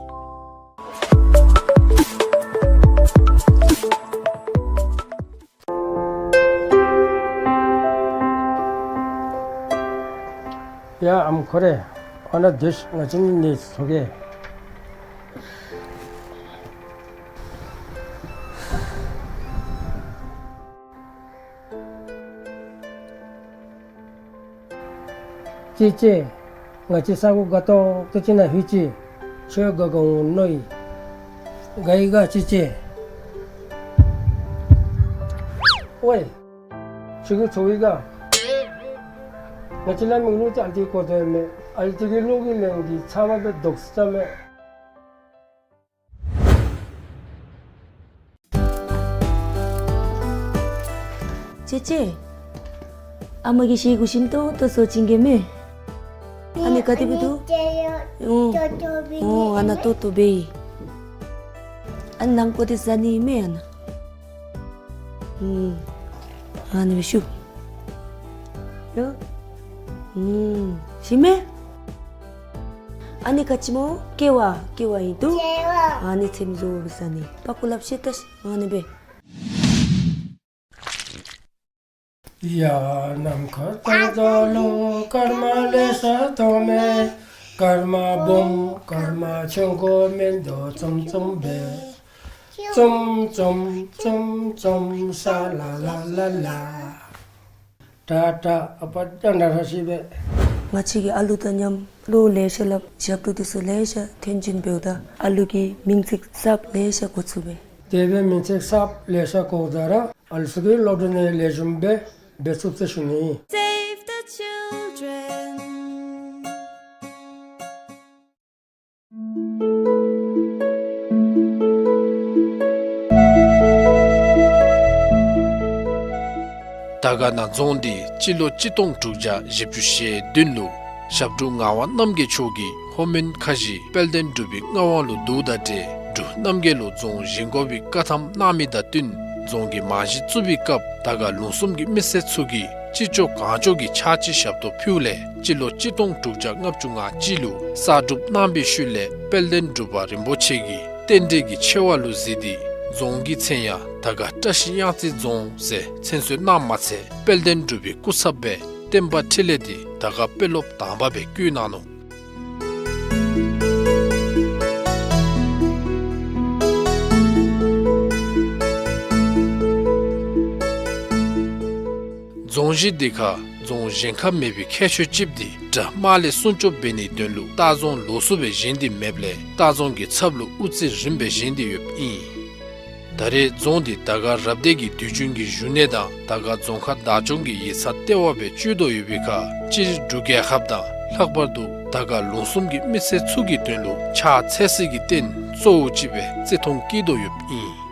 ཡ་ཨམ་ཁོ་རེ། ཨ་ན་དེ་ང་བཅས་གཉིས་ནི་ཚོགས་ཀྱི། ཅི་ཅི། ང་བཅས་ས་གོ་དགའ་ཏོག་ཏོ་ཅིག་ནང་ལྷོད་ཅི། ཁྱོད་དགའ་དགའ་འོང་མནོ་ཡི། དགའ་ཡི་ག་ཅི་ཅི། ཝའེ། ཁྱོད་ཀྱིས་ཚོར་ཡི་ག། ང་བཅས་ལ་མིག་ལུ་ཅིག་ཨ་ལྟོའི་གོ་དོ་ཡང་མེད། ཨ་ལྟོ་གི་གློག་གི་ལན་འདི་ཚབ་མ་སྦེ་དོག་ས་མས། ཅེ་ཅེ། ཨ་མ་གིས་ཤེ་གུ་ཤིམ་ཏོག་ཏོ་བཟོ་བྱིན་གེ་མེ། ཨ་ནི་ག་དེ་སྦེ་འདུག། ཨོ། ཨོ་ཨ་ན་ཏོག་ཏོ་སྦེ་ཨིན། ཨ་ནི་ནམ་ཁོ་དེ་ཟ་ནི་མེ་ཨ་ན། ཨུམ། ཨ་ནི་སྦེ་ཤུ། ཡ། ཨུམ། ཤི་མེ། ཨ་ནི་ག་ཅི་སྨོ། ཀེ་བ། ཀེ་བ་ཨིན་འདུག། ཀེ་བ། ཨ་ནི་ཚེམ་བཟོ་སྦེ་ཟ་ནི། པ་ཀུ་ལབ་ཤེས་ད་ཤིག། ཨ་ནི་སྦེ། ཡ་ནམ་མཁའ་ལྟར་རྒྱལ་ལོ། སྐར་མ་ལེ་ཤ་མཐོང་མས། སྐར་མ་སྦོམ་སྐར་མ་ཆུང་ཀུ་མིན་འདུག། ཙུམ་ཙུམ་སྦེ། ཙུམ་ཙུམ་ཙུམ་ཙུམ་ས་ལ་ལ་ལ་ལ། ཏ་ཏ། ཨ་པ་ད་ན་ར་ཤི་སྦེ། ང་བཅས་ཀྱིས་ཨ་ལུ་དང་མཉམ་བློ་ལེ་ཤ་སླབ། ཞབས་ཏོག་འདི་ཚུ་ལེ་ཤ་ཐོན་བྱིན་འབདཝ་ད་ཨ་ལུ་གི་མིང་ཚིག་གསརཔ་ལེ་ཤ་གོ་ཚུགས་པས། དེ་སྦེ་མིང་ཚིག་གསརཔ་ལེ་ཤ་གོཝ་ད་ར་ཨ་ལུ་ཚུ་གིས་སློབ་གྲྭ་ནང་ལེགས་ཤོམ་སྦེ་འབད་ཚུགས་ཟེར་ཞུ་ནི། Save the children. དར་དཀར་ན་རྫོང་འདི་སྤྱི་ལོ་གཅིག་སྟོང་དྲུག་བརྒྱ་བཞི་བཅུ་ཞེ་བདུན་ལུ་ཞབས་དྲུང་ངག་དབང་རྣམ་རྒྱལ་མཆོག་གིས་ལྷོ་མོན་ཁ་བཞི་དཔལ་ལྡན་འབྲུག་པའི་མངའ་དབང་ལུ་བསྡུཝ་དང་འབྲེལ་འབྲུག་རྣམ་རྒྱལ་ལུ་རྫོང་བཞེངས་དགོ་པའི་བཀའ་ཐམ་གནང་མི་དང་བསྟུན་རྫོང་གི་རྨང་གཞི་བཙུགས་པའི་སྐབས་དར་དཀར་ལུང་གསུམ་གྱི་མི་སེར་ཚུ་གིས་ཅི་ལྕོགས་གང་ལྕོགས་ཀྱིས་ཕྱག་ཕྱི་ཞབས་ཏོག་ཕུལཝ་ལས་སྤྱི་ལོ་གཅིག་སྟོང་དྲུག་བརྒྱ་ལྔ་བཅུ་ང་གཅིག་ལུ་གསར་སྒྲུབ་གནང་པའི་ཤུལ་ལས་དཔལ་ལྡན་འབྲུག་པ་རིན་པོ་ཆེ་གིས་རྟེན་འབྲེལ་གྱི་ཆེ་བ་ལུ་གཟིགས་ཏེ་རྫོང་གི་མཚན་ཡང་དར་དཀར་བཀྲ་ཤིས་གཡང་རྩེ་རྫོང་ཟེར་མཚན་གསོལ་གནངམ་མ་ཚད་དཔལ་ལྡན་འབྲུག་པའི་སྐུ་ཚབ་སྦེ་བསྟན་པ་འཕྲིན་ལས་འདི་དར་དཀར་དཔོན་སློབ་དང་པ་སྦེ་བསྐོ་གནང་ནུག། རྫོང་གཞི་འདི་ཁར་རྫོང་གཞན་ཁར་མེད་པའི་ཁྱད་ཆོས་ཅིག་འདི་དགྲ་དམག་ལས་སྲུང་སྐྱོབ་འབད་ནིའི་དོན་ལུ་ལྟ་རྫོང་ལོགས་སུ་སྦེ་བཞེངས་ཏེ་མེདཔ་ལས་ལྟ་རྫོང་གི་ཚབ་ལུ་དབུ་རྩེ་རིངམ་སྦེ་བཞེངས་ཏེ་ཡོདཔ་ཨིན། ད་རེས་རྫོང་འདི་དར་དཀར་རབ་སྡེ་གི་དུས་རྒྱུན་གྱི་བཞུགས་གནས་དང་དར་དཀར་རྫོང་ཁག་བདག་སྐྱོང་གི་ཡིག་ཚང་ལྟེ་བ་སྦེ་སྤྱོད་དོ་ཡོད་པའི་ཁར་སྤྱིར་འབྲུག་རྒྱལ་ཁབ་དང་ལྷག་པར་དུ་དར་དཀར་ལུང་གསུམ་གྱི་མི་སེར་ཚུ་གི་དོན་ལུ་ཕྱག་འཚལ་སའི་རྟེན་གཙོ་བོ་ཅིག་སྦེ་བརྩི་མཐོང་བསྐྱེད་དོ་ཡོདཔ་ཨིན།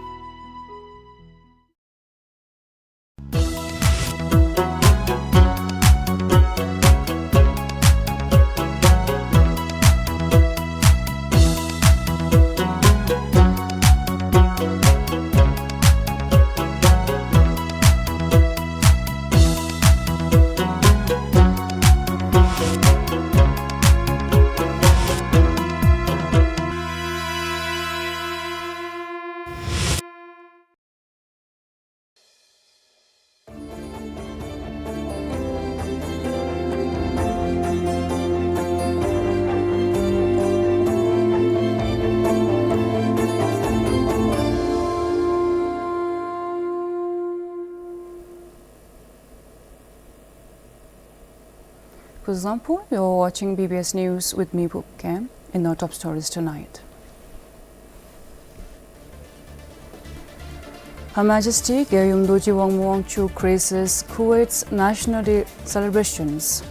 Kuzuzangpo, you're watching B B S News with me, Phub Kem. In our top stories tonight, Her Majesty Gyayum Dorji Wangmu Wangchuck graces Kuwait's National Day celebrations.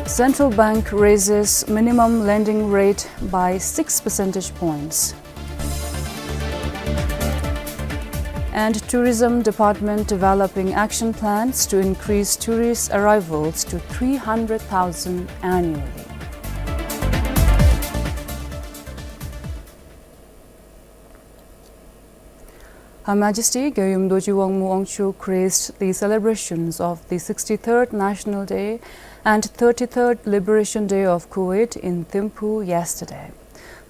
Central Bank raises minimum lending rate by six percentage points. And Tourism Department developing action plans to increase tourist arrivals to three hundred thousand annually. Her Majesty Gyayum Dorji Wangmu Wangchuck graced the celebrations of the sixty-third National Day and thirty-third Liberation Day of Kuwait in Thimphu yesterday.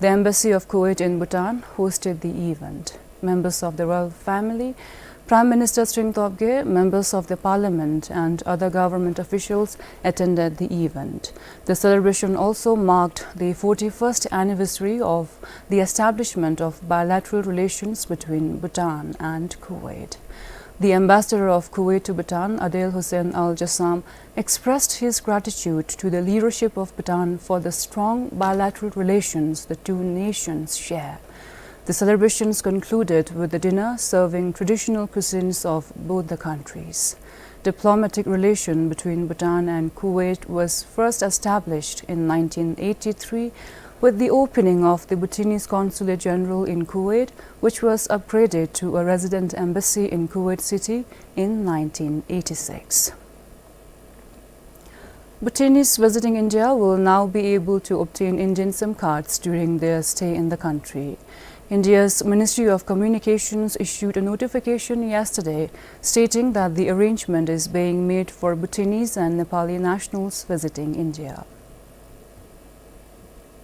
The Embassy of Kuwait in Bhutan hosted the event. Members of the royal family, Prime Minister Tshering Tobgay, members of the parliament and other government officials attended the event. The celebration also marked the forty-first anniversary of the establishment of bilateral relations between Bhutan and Kuwait. The ambassador of Kuwait to Bhutan, Adel Hossain Al Jassam, expressed his gratitude to the leadership of Bhutan for the strong bilateral relations the two nations share. The celebrations concluded with a dinner serving traditional cuisines of both the countries. Diplomatic relation between Bhutan and Kuwait was first established in nineteen eighty-three with the opening of the Bhutanese Consulate General in Kuwait, which was upgraded to a resident embassy in Kuwait City in nineteen eighty-six. Bhutanese visiting India will now be able to obtain Indian SIM cards during their stay in the country. India's Ministry of Communications issued a notification yesterday stating that the arrangement is being made for Bhutanese and Nepali nationals visiting India.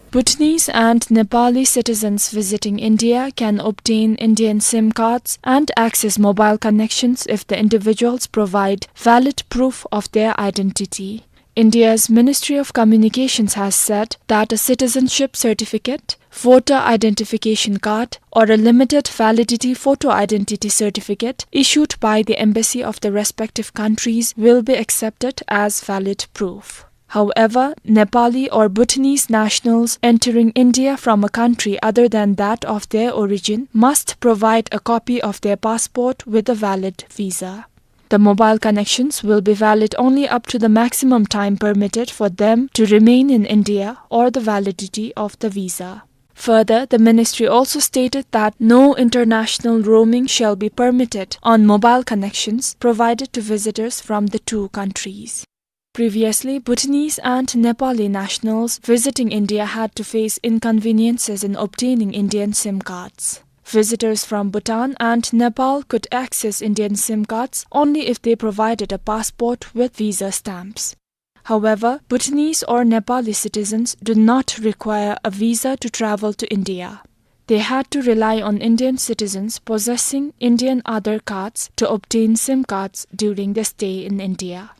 Bhutanese and Nepali citizens visiting India can obtain Indian SIM cards and access mobile connections if the individuals provide valid proof of their identity. India's Ministry of Communications has said that a citizenship certificate, voter identification card, or a limited validity photo identity certificate issued by the embassy of the respective countries will be accepted as valid proof. However, Nepali or Bhutanese nationals entering India from a country other than that of their origin must provide a copy of their passport with a valid visa. The mobile connections will be valid only up to the maximum time permitted for them to remain in India or the validity of the visa. Further, the ministry also stated that no international roaming shall be permitted on mobile connections provided to visitors from the two countries. Previously, Bhutanese and Nepali nationals visiting India had to face inconveniences in obtaining Indian SIM cards. Visitors from Bhutan and Nepal could access Indian SIM cards only if they provided a passport with visa stamps. However, Bhutanese or Nepali citizens do not require a visa to travel to India. They had to rely on Indian citizens possessing Indian Aadhaar cards to obtain SIM cards during their stay in India.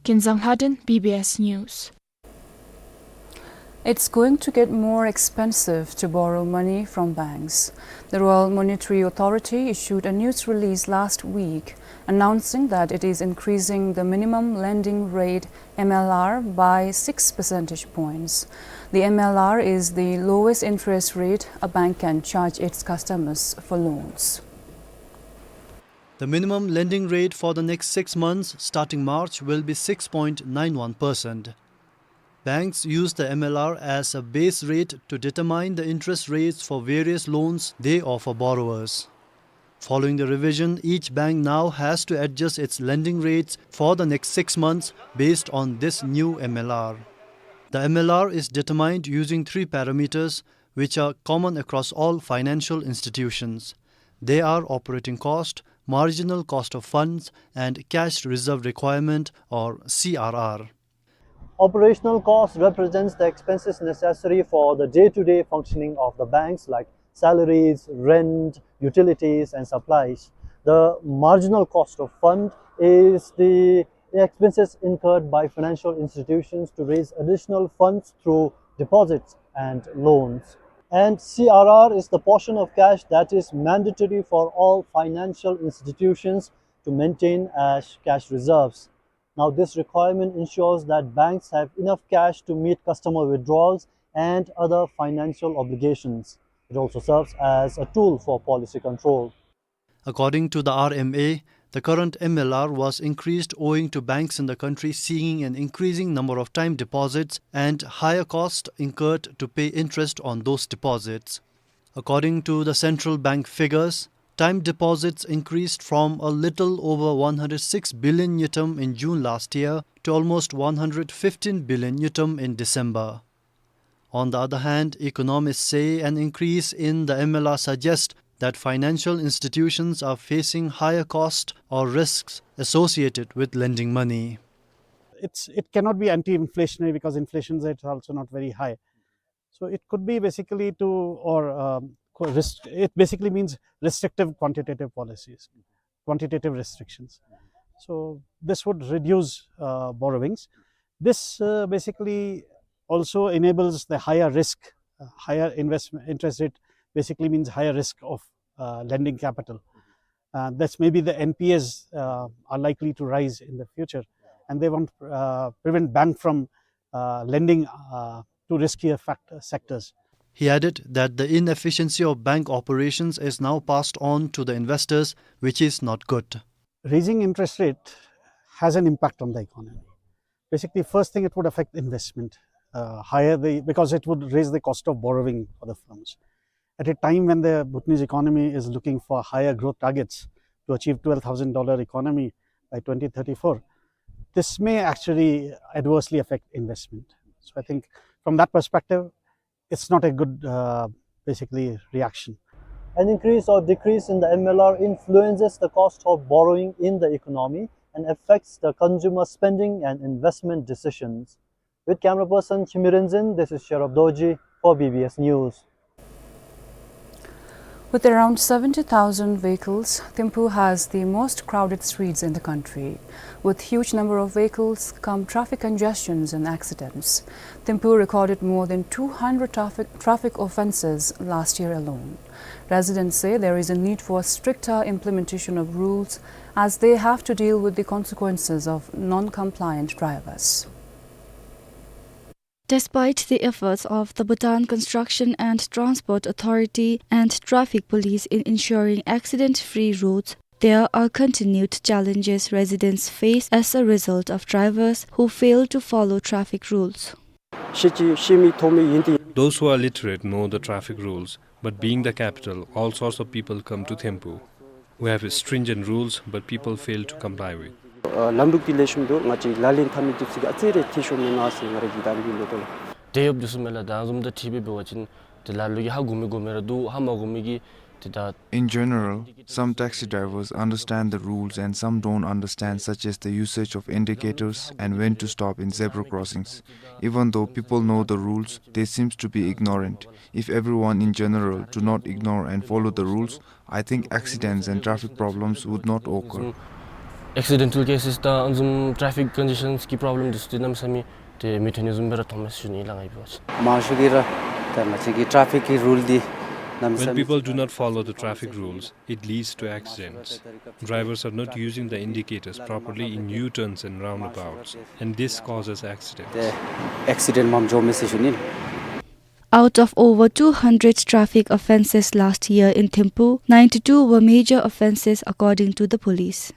Kinzang Lhaden, B B S News. It's going to get more expensive to borrow money from banks. The Royal Monetary Authority issued a news release last week announcing that it is increasing the minimum lending rate, M L R, by six percentage points. The M L R is the lowest interest rate a bank can charge its customers for loans. The minimum lending rate for the next six months, starting March, will be six point nine one percent. Banks use the M L R as a base rate to determine the interest rates for various loans they offer borrowers. Following the revision, each bank now has to adjust its lending rates for the next six months based on this new M L R. The M L R is determined using three parameters, which are common across all financial institutions. They are operating cost, marginal cost of funds, and cash reserve requirement, or C R R. Operational cost represents the expenses necessary for the day-to-day functioning of the banks, like salaries, rent, utilities, and supplies. The marginal cost of fund is the expenses incurred by financial institutions to raise additional funds through deposits and loans. And C R R is the portion of cash that is mandatory for all financial institutions to maintain as cash reserves. Now, this requirement ensures that banks have enough cash to meet customer withdrawals and other financial obligations. It also serves as a tool for policy control. According to the R M A, the current M L R was increased owing to banks in the country seeing an increasing number of time deposits and higher cost incurred to pay interest on those deposits. According to the central bank figures, time deposits increased from a little over one hundred six billion ngultrum in June last year to almost one hundred fifteen billion ngultrum in December. On the other hand, economists say an increase in the M L R suggests that financial institutions are facing higher costs or risks associated with lending money. It's, it cannot be anti-inflationary because inflation rate is also not very high. So it could be basically to, or, um, co-, rest-, it basically means restrictive quantitative policies, quantitative restrictions. So this would reduce, uh, borrowings. This, uh, basically also enables the higher risk, uh, higher investment interest rate basically means higher risk of, uh, lending capital. Uh, that's maybe the N P As, uh, are likely to rise in the future, and they want, uh, prevent bank from, uh, lending, uh, to riskier fact-, sectors. He added that the inefficiency of bank operations is now passed on to the investors, which is not good. Raising interest rate has an impact on the economy. Basically, first thing, it would affect investment, uh, higher the, because it would raise the cost of borrowing for the firms. At a time when the Bhutanese economy is looking for higher growth targets to achieve twelve thousand dollar economy by twenty thirty-four, this may actually adversely affect investment. So I think from that perspective, it's not a good, uh, basically, reaction. An increase or decrease in the M L R influences the cost of borrowing in the economy and affects the consumer spending and investment decisions. With camera person Chimirinzin, this is Sherab Dorji for B B S News. With around seventy thousand vehicles, Thimphu has the most crowded streets in the country. With huge number of vehicles come traffic congestions and accidents. Thimphu recorded more than two hundred traffic, traffic offences last year alone. Residents say there is a need for stricter implementation of rules as they have to deal with the consequences of non-compliant drivers. Despite the efforts of the Bhutan Construction and Transport Authority and Traffic Police in ensuring accident-free roads, there are continued challenges residents face as a result of drivers who fail to follow traffic rules. Those who are literate know the traffic rules, but being the capital, all sorts of people come to Thimphu. We have stringent rules, but people fail to comply with. ཨ་ལམ་ལུགས་འདི་ལེགས་ཤོམ་འདུག། ང་བཅས་ལག་ལེན་འཐབ་མི་འདི་ཚུ་གིས་ཨ་ཙི་རེ་འཐུས་ཤོར་མེན་ན་ཟེར་ང་རའི་གི་དང་འདི་ལོ་ཏོ་ལགས། དེ་ཡོད་དུས་སུ་མེད་ལགས། ད་བཟུམ་ད་ཁྲིད་པའི་འབད་བ་ཅིན་ཏེ་ལ་ལུ་གིས་ཧ་གོ་མི་གོ་མི་ར་འདུག། ཧ་མ་གོ་མི་གིས་ཏེ་ད། In general, some taxi drivers understand the rules and some don't understand, such as the usage of indicators and when to stop in zebra crossings. Even though people know the rules, they seems to be ignorant. If everyone in general do not ignore and follow the rules, I think accidents and traffic problems would not occur. Accidental cases དང་ཨ་བཟུམ་traffic congestions གི་problem འདི་ཚུ་འདི་གནམ་མེད་ས་མེད་ཏེ་མི་ཐོན་ནི་བཟུམ་སྦེ་ར་མཐོངམ་མས་ཟེར་ཞུ་ནི་ལགས་ང་གིས་འབད་བ་ཅིན། མང་ཤོས་ཀྱིས་ར་ད་ང་བཅས་ཀྱི་traffic གི་rule འདི་གནམ་མེད་ས་མེད། When people do not follow the traffic rules, it leads to accidents. Drivers are not using the indicators properly in U-turns and roundabouts, and this causes accidents. ཏེ་accident མངམ་འགྱོཝ་མས་ཟེར་ཞུ་ནི། Out of over two hundred traffic offences last year in Thimphu, ninety-two were major offences according to the police.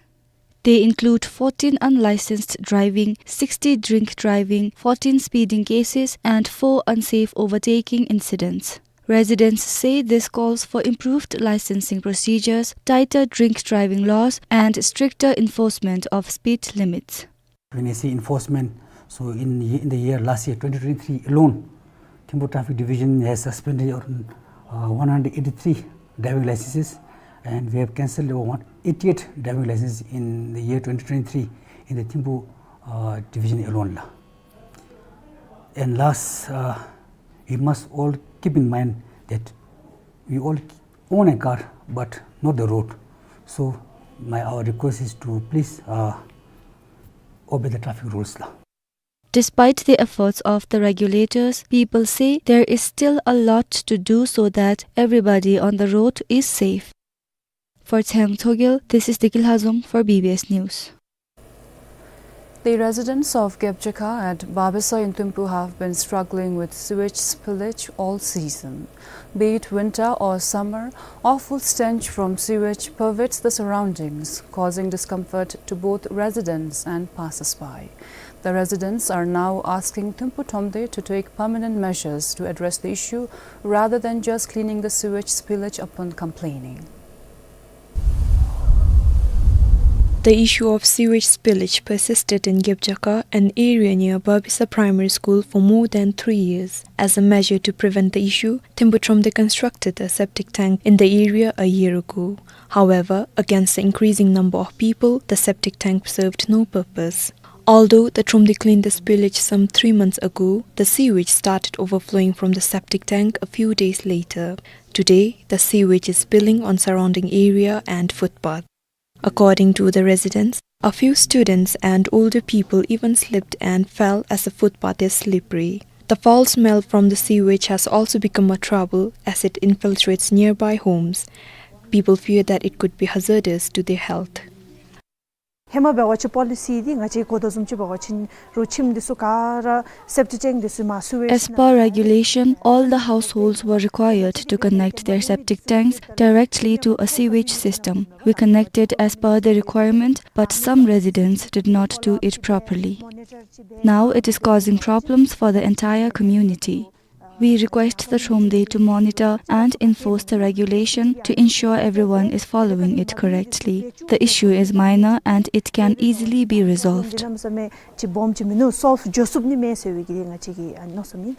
They include fourteen unlicensed driving, sixty drink driving, fourteen speeding cases, and four unsafe overtaking incidents. Residents say this calls for improved licensing procedures, tighter drink driving laws, and stricter enforcement of speed limits. When I say enforcement, so in ye-, in the year, last year, twenty twenty-three alone, Thimphu Traffic Division has suspended, uh, one hundred eighty-three driving licenses, and we have cancelled over one eighty-eight driving licenses in the year twenty twenty-three in the Thimphu, uh, division alone, la. And last, uh, we must all keep in mind that we all own a car, but not the road. So my, our request is to please, uh, obey the traffic rules, la. Despite the efforts of the regulators, people say there is still a lot to do so that everybody on the road is safe. For Thang Togel, this is Deki Lhazom for B B S News. The residents of Gebjaka at Babisa in Thimphu have been struggling with sewage spillage all season. Be it winter or summer, awful stench from sewage pervades the surroundings, causing discomfort to both residents and passers-by. The residents are now asking Thimphu Thromde to take permanent measures to address the issue rather than just cleaning the sewage spillage upon complaining. The issue of sewage spillage persisted in Gebjaka, an area near Babisa Primary School, for more than three years. As a measure to prevent the issue, Thimphu Thromde constructed a septic tank in the area a year ago. However, against the increasing number of people, the septic tank served no purpose. Although the Thromde cleaned the spillage some three months ago, the sewage started overflowing from the septic tank a few days later. Today, the sewage is spilling on surrounding area and footpath. According to the residents, a few students and older people even slipped and fell as the footpath is slippery. The foul smell from the sewage has also become a trouble as it infiltrates nearby homes. People fear that it could be hazardous to their health. ཧེ་མ་འབད་བ་ཅིན་པོ་ལི་སི་འདི་ང་བཅས་གོ་དོ་བཟུམ་ཅིག་འབད་བ་ཅིན་རོགས་ཁྱིམ་འདི་ཚུ་ག་ར་སེབ་ཊིག་ཊེངཀ་འདི་ཚུ་མར་སུ་ཝེཇ། As per regulation, all the households were required to connect their septic tanks directly to a sewage system. We connected as per the requirement, but some residents did not do it properly. Now it is causing problems for the entire community. We request the Thromde to monitor and enforce the regulation to ensure everyone is following it correctly. The issue is minor and it can easily be resolved. ཅིག་སྦོམ་ཅིག་མིན་ནུག། སོལབ་འགྱོ་ཚུགས་ནི་མས་ཟེར་བའི་གི་ང་བཅས་ཀྱི་ཨ་མནོ་བསམ་ཨིན།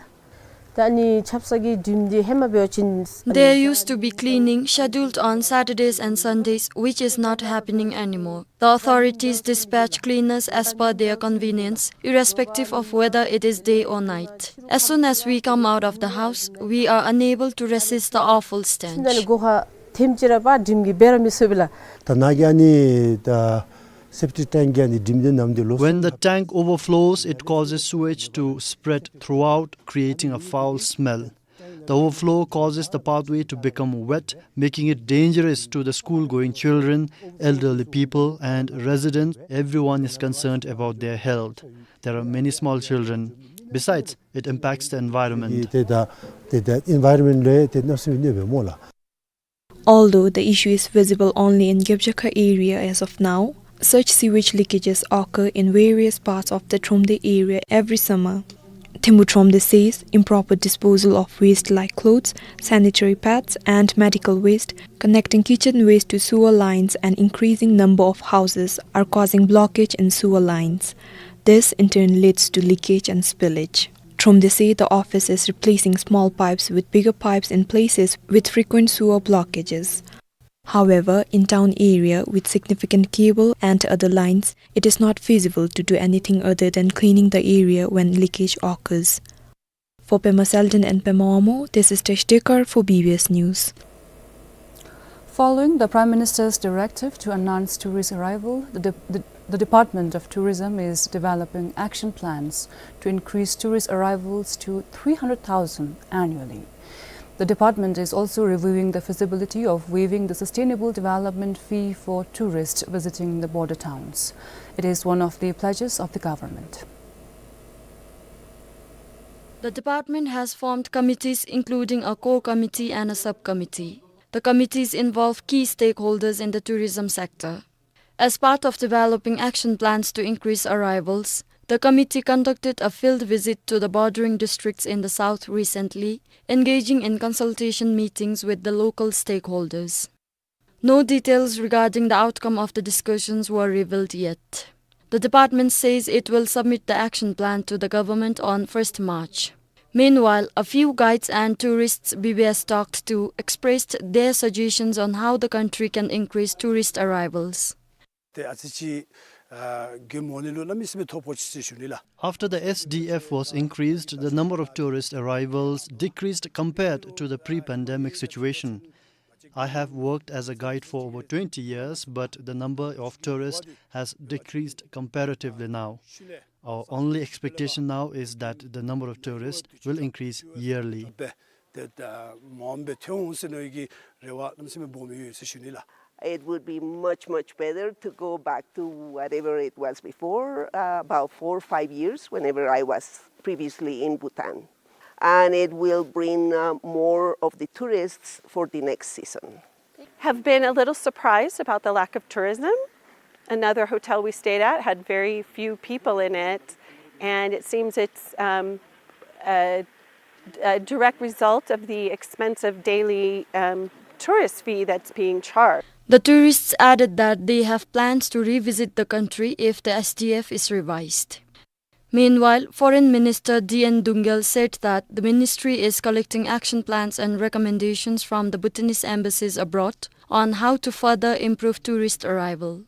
ད་ཨ་ནི་ཆབ་གསང་གི་འགྲིམ་འདི་ཧེ་མ་འབད་བ་ཅིན། There used to be cleaning scheduled on Saturdays and Sundays, which is not happening anymore. The authorities dispatch cleaners as per their convenience, irrespective of whether it is day or night. As soon as we come out of the house, we are unable to resist the awful stench. ད་ལས་སྒོ་ཁར་ཐེམ་ཅིག་ར་པ་འགྲིམ་གྱི་འབད་ར་མི་ཚུགས་པས་ལགས། ད་ནཱ་གི་ཨ་ནི་ད་སེབ་ཊིག་ཊེངཀ་གི་ཨ་ནི་འགྲིམ་འདི་ནམ་འདི་ལོག། When the tank overflows, it causes sewage to spread throughout, creating a foul smell. The overflow causes the pathway to become wet, making it dangerous to the school-going children, elderly people, and residents. Everyone is concerned about their health. There are many small children. Besides, it impacts the environment. ཏེ་ད་ཏེ་ད་ཨེན་བཱའི་རོན་མེནཊ་ལུ་ཏེ་གནམ་མེད་ས་མེད་གནོད་པས་སྨོ་ལགས། Although the issue is visible only in Gebjaka area as of now, such sewage leakages occur in various parts of the Thromde area every summer. Thimphu Thromde says improper disposal of waste like clothes, sanitary pads, and medical waste, connecting kitchen waste to sewer lines, and increasing number of houses are causing blockage in sewer lines. This, in turn, leads to leakage and spillage. Thromde say the office is replacing small pipes with bigger pipes in places with frequent sewer blockages. However, in town area with significant cable and other lines, it is not feasible to do anything other than cleaning the area when leakage occurs. For Pema Selden and Pema Wamo, this is Tesh Dekar for B B S News. Following the Prime Minister's directive to announce tourist arrival, the de-, the, the Department of Tourism is developing action plans to increase tourist arrivals to three hundred thousand annually. The department is also reviewing the feasibility of waiving the sustainable development fee for tourists visiting the border towns. It is one of the pledges of the government. The department has formed committees, including a core committee and a subcommittee. The committees involve key stakeholders in the tourism sector. As part of developing action plans to increase arrivals, the committee conducted a field visit to the bordering districts in the south recently, engaging in consultation meetings with the local stakeholders. No details regarding the outcome of the discussions were revealed yet. The department says it will submit the action plan to the government on first March. Meanwhile, a few guides and tourists B B S talked to expressed their suggestions on how the country can increase tourist arrivals. ཏེ་ཨ་ཙི་ཅིག་ཨ་གྱོང་མོ་ནི་ལུ་གནམ་མེད་ས་མེད་ཐོ་ཕོག་ཅི་ཟེར་ཞུ་ནི་ལགས། After the S D F was increased, the number of tourist arrivals decreased compared to the pre-pandemic situation. I have worked as a guide for over twenty years, but the number of tourists has decreased comparatively now. Our only expectation now is that the number of tourists will increase yearly. ཏེ་ད་མ་འོངས་པའི་ཐོན་འོང་ཟེར་མནོ་བའི་གི་རེ་བ་གནམ་མེད་ས་མེད་སྦོམ་ཡོད་ཟེར་ཞུ་ནི་ལགས། It would be much, much better to go back to whatever it was before, uh, about four or five years, whenever I was previously in Bhutan. And it will bring, uh, more of the tourists for the next season. Have been a little surprised about the lack of tourism. Another hotel we stayed at had very few people in it, and it seems it's, um, a, a direct result of the expensive daily, um, tourist fee that's being charged. The tourists added that they have plans to revisit the country if the S D F is revised. Meanwhile, Foreign Minister D N Dungel said that the ministry is collecting action plans and recommendations from the Bhutanese embassies abroad on how to further improve tourist arrival.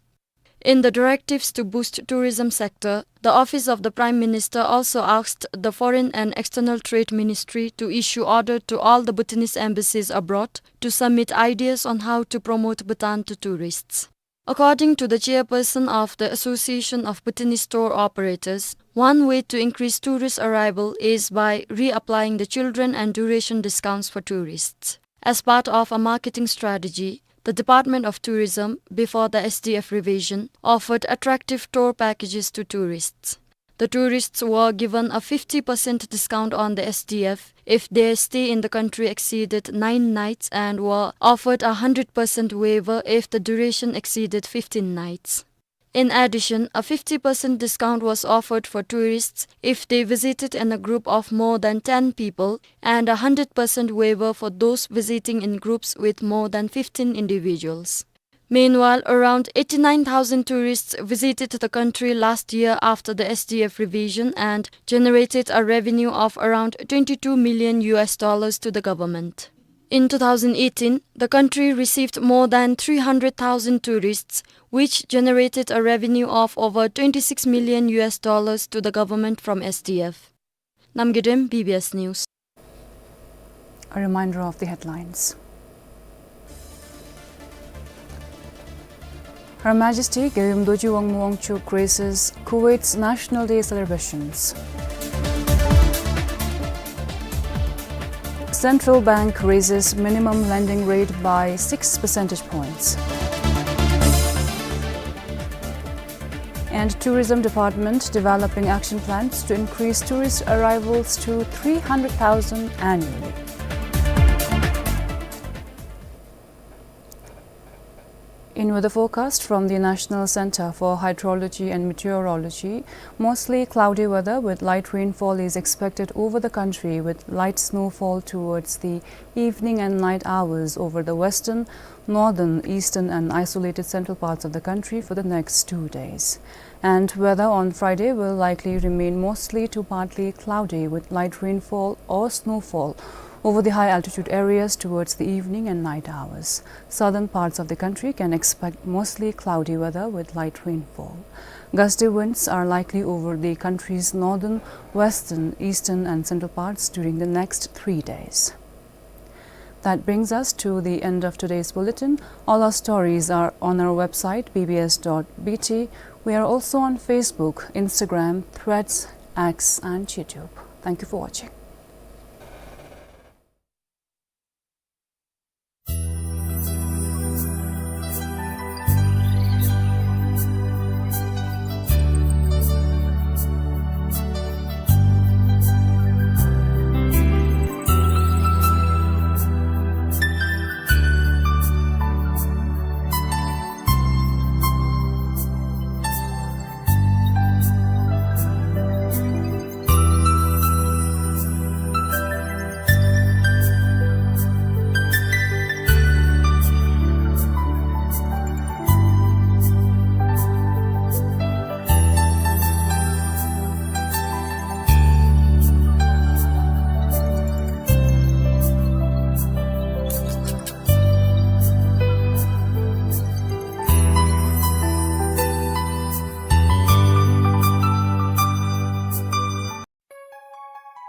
In the directives to boost tourism sector, the Office of the Prime Minister also asked the Foreign and External Trade Ministry to issue order to all the Bhutanese embassies abroad to submit ideas on how to promote Bhutan to tourists. According to the chairperson of the Association of Bhutanese Tour Operators, one way to increase tourist arrival is by reapplying the children and duration discounts for tourists. As part of a marketing strategy, the Department of Tourism, before the S D F revision, offered attractive tour packages to tourists. The tourists were given a fifty percent discount on the S D F if their stay in the country exceeded nine nights and were offered a hundred percent waiver if the duration exceeded fifteen nights. In addition, a fifty percent discount was offered for tourists if they visited in a group of more than ten people, and a hundred percent waiver for those visiting in groups with more than fifteen individuals. Meanwhile, around eighty-nine thousand tourists visited the country last year after the S D F revision and generated a revenue of around twenty-two million U S dollars to the government. In two thousand eighteen, the country received more than three hundred thousand tourists, which generated a revenue of over twenty-six million U S dollars to the government from S D F. Namgay Dem, B B S News. A reminder of the headlines. Her Majesty Gayum Dorji Wangmo Wangchuck graces Kuwait's National Day celebrations. Central Bank raises minimum lending rate by six percentage points. And Tourism Department developing action plans to increase tourist arrivals to three hundred thousand annually. In weather forecast from the National Center for Hydrology and Meteorology, mostly cloudy weather with light rainfall is expected over the country, with light snowfall towards the evening and night hours over the western, northern, eastern and isolated central parts of the country for the next two days. And weather on Friday will likely remain mostly to partly cloudy with light rainfall or snowfall over the high altitude areas towards the evening and night hours. Southern parts of the country can expect mostly cloudy weather with light rainfall. Gusty winds are likely over the country's northern, western, eastern and central parts during the next three days. That brings us to the end of today's bulletin. All our stories are on our website, B B S dot B T. We are also on Facebook, Instagram, Threads, X, and YouTube. Thank you for watching.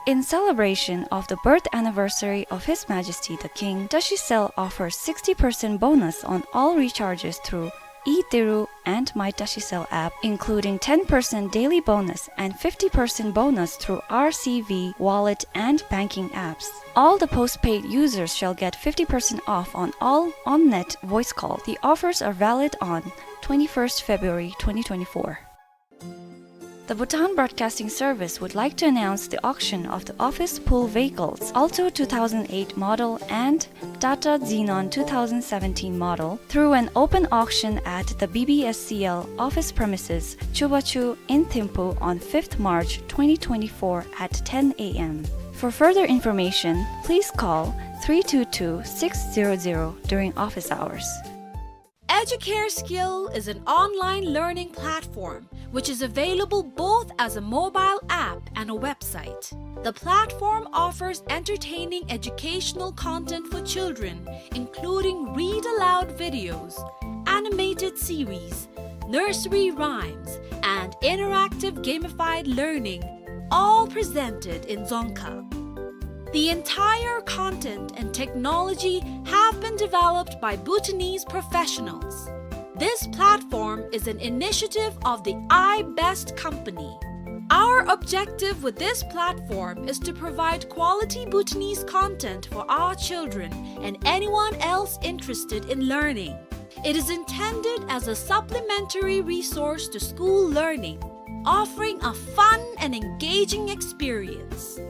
In celebration of the birth anniversary of His Majesty the King, Tashicell offers sixty percent bonus on all recharges through eTeru and My Tashicell app, including ten percent daily bonus and fifty percent bonus through R C V wallet and banking apps. All the postpaid users shall get fifty percent off on all on-net voice call. The offers are valid on twenty-first February twenty twenty-four. The Bhutan Broadcasting Service would like to announce the auction of the office pool vehicles, Alto two thousand eight model and Tata Xenon two thousand seventeen model, through an open auction at the B B S C L office premises, Chubachu in Thimphu on fifth March twenty twenty-four at ten A M. For further information, please call three two two, six zero zero during office hours. Educare Skill is an online learning platform which is available both as a mobile app and a website. The platform offers entertaining educational content for children, including read aloud videos, animated series, nursery rhymes, and interactive gamified learning, all presented in Dzongkha. The entire content and technology have been developed by Bhutanese professionals. This platform is an initiative of the iBest company. Our objective with this platform is to provide quality Bhutanese content for our children and anyone else interested in learning. It is intended as a supplementary resource to school learning, offering a fun and engaging experience.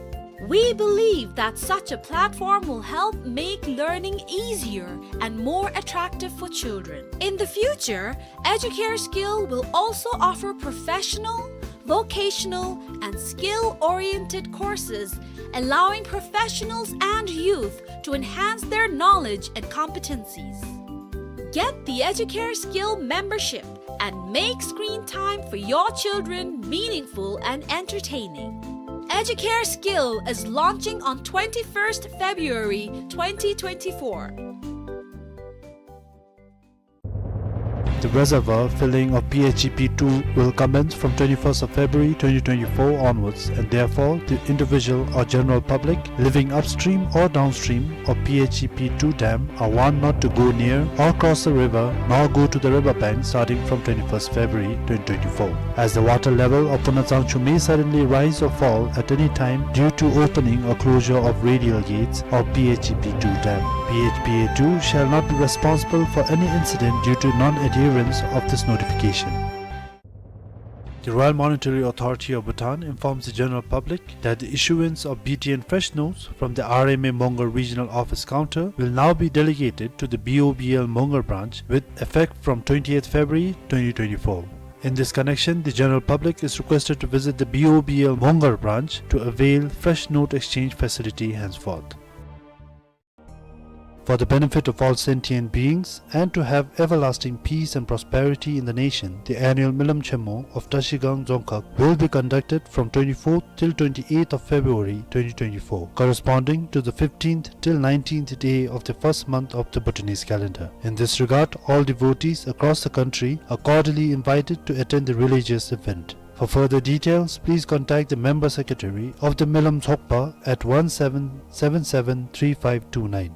We believe that such a platform will help make learning easier and more attractive for children. In the future, Educare Skill will also offer professional, vocational, and skill-oriented courses, allowing professionals and youth to enhance their knowledge and competencies. Get the Educare Skill membership and make screen time for your children meaningful and entertaining. Educare Skill is launching on twenty-first February twenty twenty-four. The reservoir filling of P H E P two will commence from twenty-first of February twenty twenty-four onwards, and therefore the individual or general public living upstream or downstream of P H E P two dam are warned not to go near or cross the river, nor go to the river bank starting from twenty-first February twenty twenty-four. As the water level of Punat Zangchu may suddenly rise or fall at any time due to opening or closure of radial gates of P H E P two dam, P H P A two shall not be responsible for any incident due to non-adherence of this notification. The Royal Monetary Authority of Bhutan informs the general public that the issuance of B T N fresh notes from the R M A Mongar Regional Office Counter will now be delegated to the B O B L Mongar branch with effect from twentieth February twenty twenty-four. In this connection, the general public is requested to visit the B O B L Mongar branch to avail fresh note exchange facility henceforth. For the benefit of all sentient beings and to have everlasting peace and prosperity in the nation, the annual Milam Chemo of Tashigang Dzongkhag will be conducted from twenty-fourth till twenty-eighth of February twenty twenty-four, corresponding to the fifteenth till nineteenth day of the first month of the Bhutanese calendar. In this regard, all devotees across the country are cordially invited to attend the religious event. For further details, please contact the member secretary of the Milam Dzogpa at one seven seven seven three five two nine.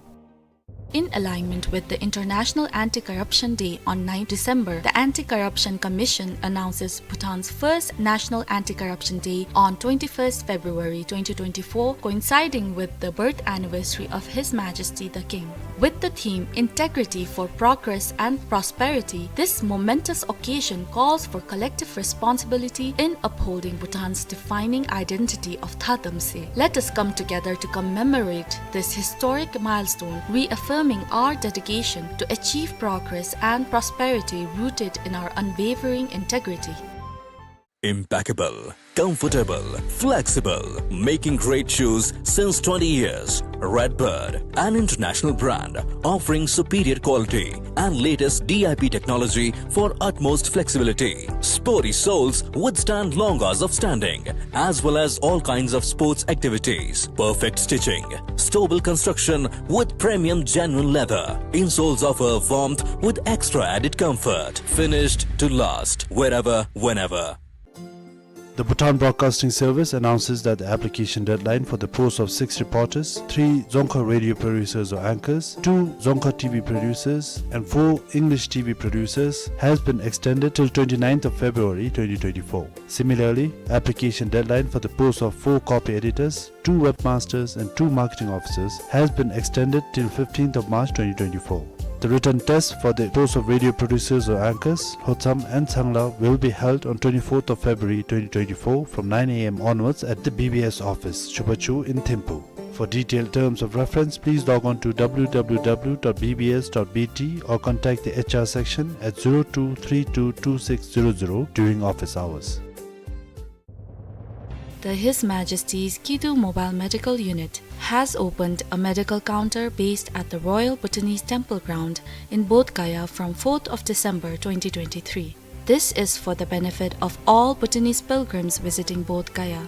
In alignment with the International Anti-Corruption Day on ninth December, the Anti-Corruption Commission announces Bhutan's first National Anti-Corruption Day on twenty-first February twenty twenty-four, coinciding with the birth anniversary of His Majesty the King. With the theme Integrity for Progress and Prosperity, this momentous occasion calls for collective responsibility in upholding Bhutan's defining identity of Thadamse. Let us come together to commemorate this historic milestone, reaffirming our dedication to achieve progress and prosperity rooted in our unwavering integrity. Impeccable, comfortable, flexible, making great shoes since twenty years. Redbird, an international brand offering superior quality and latest D I P technology for utmost flexibility. Sporty soles withstand long hours of standing, as well as all kinds of sports activities. Perfect stitching, stable construction with premium genuine leather. Insoles offer warmth with extra added comfort. Finished to last, wherever, whenever. The Bhutan Broadcasting Service announces that the application deadline for the post of six reporters, three Dzongkha radio producers or anchors, two Dzongkha T V producers, and four English T V producers has been extended till twenty-ninth of February twenty twenty-four. Similarly, application deadline for the post of four copy editors, two webmasters, and two marketing officers has been extended till fifteenth of March twenty twenty-four. The written test for the post of radio producers or anchors, Hotsam and Tsangla, will be held on twenty-fourth of February twenty twenty-four from nine A M onwards at the B B S office, Chubachu in Thimphu. For detailed terms of reference, please log on to W W W dot B B S dot B T or contact the H R section at zero two three two two six zero zero during office hours. The His Majesty's Kidu Mobile Medical Unit has opened a medical counter based at the Royal Bhutanese Temple Ground in Bodh Gaya from fourth of December twenty twenty-three. This is for the benefit of all Bhutanese pilgrims visiting Bodh Gaya.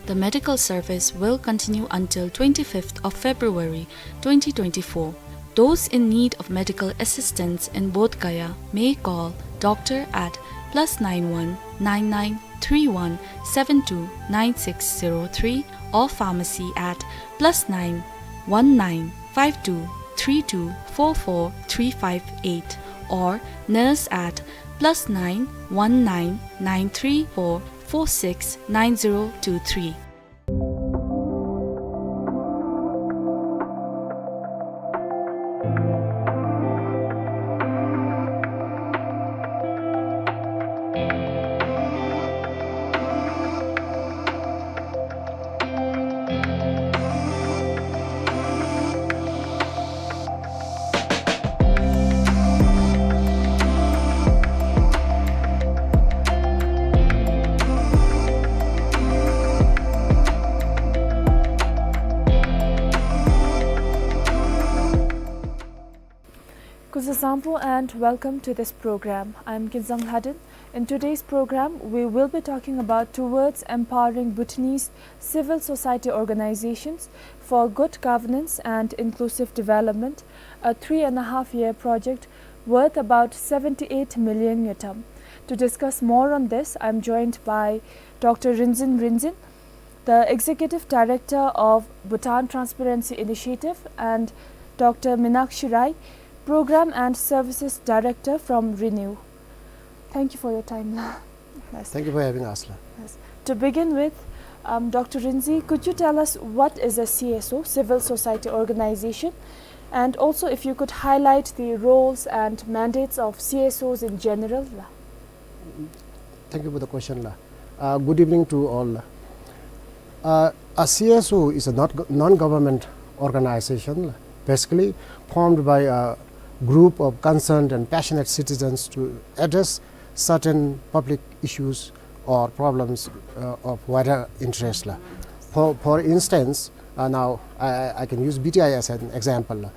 The medical service will continue until twenty-fifth of February twenty twenty-four. Those in need of medical assistance in Bodh Gaya may call doctor at plus nine one nine nine three one seven two nine six zero three or pharmacy at plus nine one nine five two three two four four three five eight or nurse at plus nine one nine nine three four four six nine zero two three. Kuzuzangpo and welcome to this program. I'm Kinzang Lhaden. In today's program, we will be talking about Towards Empowering Bhutanese Civil Society Organizations for Good Governance and Inclusive Development, a three and a half year project worth about seventy-eight million ngultrum. To discuss more on this, I'm joined by Doctor Rinzin Rinzin, the Executive Director of Bhutan Transparency Initiative, and Doctor Minakshi Rai, Program and Services Director from Renew. Thank you for your time, la. Yes. Thank you for having us, la. Yes. To begin with, um, Doctor Rinzin, could you tell us what is a C S O, civil society organization, and also if you could highlight the roles and mandates of C S Os in general, la? Thank you for the question, la. Uh, good evening to all. Uh, a C S O is a not, non-government organization, basically formed by a group of concerned and passionate citizens to address certain public issues or problems, uh, of wider interest, la. For, for instance, uh, now I, I I can use B T I as an example, la.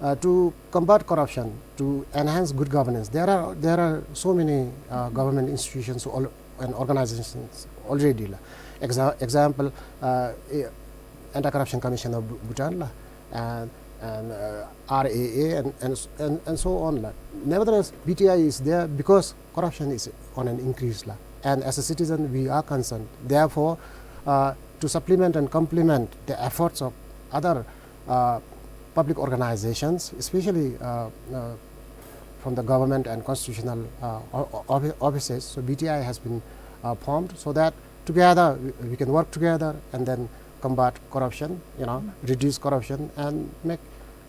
Uh, to combat corruption, to enhance good governance, there are, there are so many, uh, government institutions al-, and organizations already, la. Exa-, example, uh, eh, Anti-Corruption Commission of Bhu-, Bhutan, la, and, and, uh, R A A, and, and s-, and, and so on, la. Nevertheless, B T I is there because corruption is on an increase, la. And as a citizen, we are concerned. Therefore, uh, to supplement and complement the efforts of other, uh, public organizations, especially, uh, uh, from the government and constitutional, uh, o-, o-, offi-, offices, so B T I has been, uh, formed so that together we, we can work together and then combat corruption, you know, reduce corruption and make,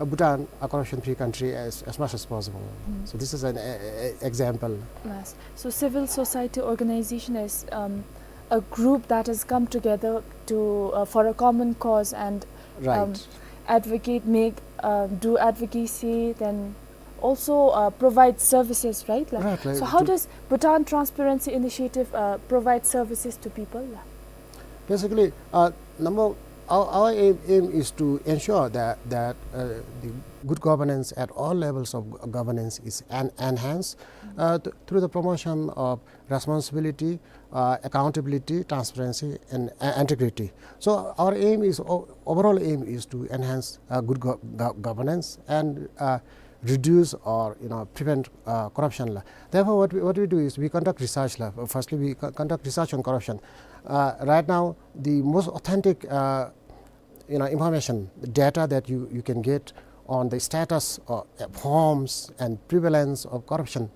uh, Bhutan a corruption-free country as, as much as possible. So this is an, a, a, a example. Yes. So civil society organization is, um, a group that has come together to, uh, for a common cause and, um, advocate, make, uh, do advocacy, then also, uh, provide services, right? Like, right, right. So how does Bhutan Transparency Initiative, uh, provide services to people? Basically, uh, number, our, our aim, aim is to ensure that, that, uh, the good governance at all levels of g-, governance is en-, enhanced, uh, th-, through the promotion of responsibility, uh, accountability, transparency, and, uh, integrity. So our aim is, o-, overall aim is to enhance, uh, good go-, go-, governance and, uh, reduce or, you know, prevent, uh, corruption la. Therefore, what we, what we do is we conduct research la. Firstly, we co-, conduct research on corruption. Uh, right now, the most authentic, uh, you know, information, data that you, you can get on the status of, uh, forms and prevalence of corruption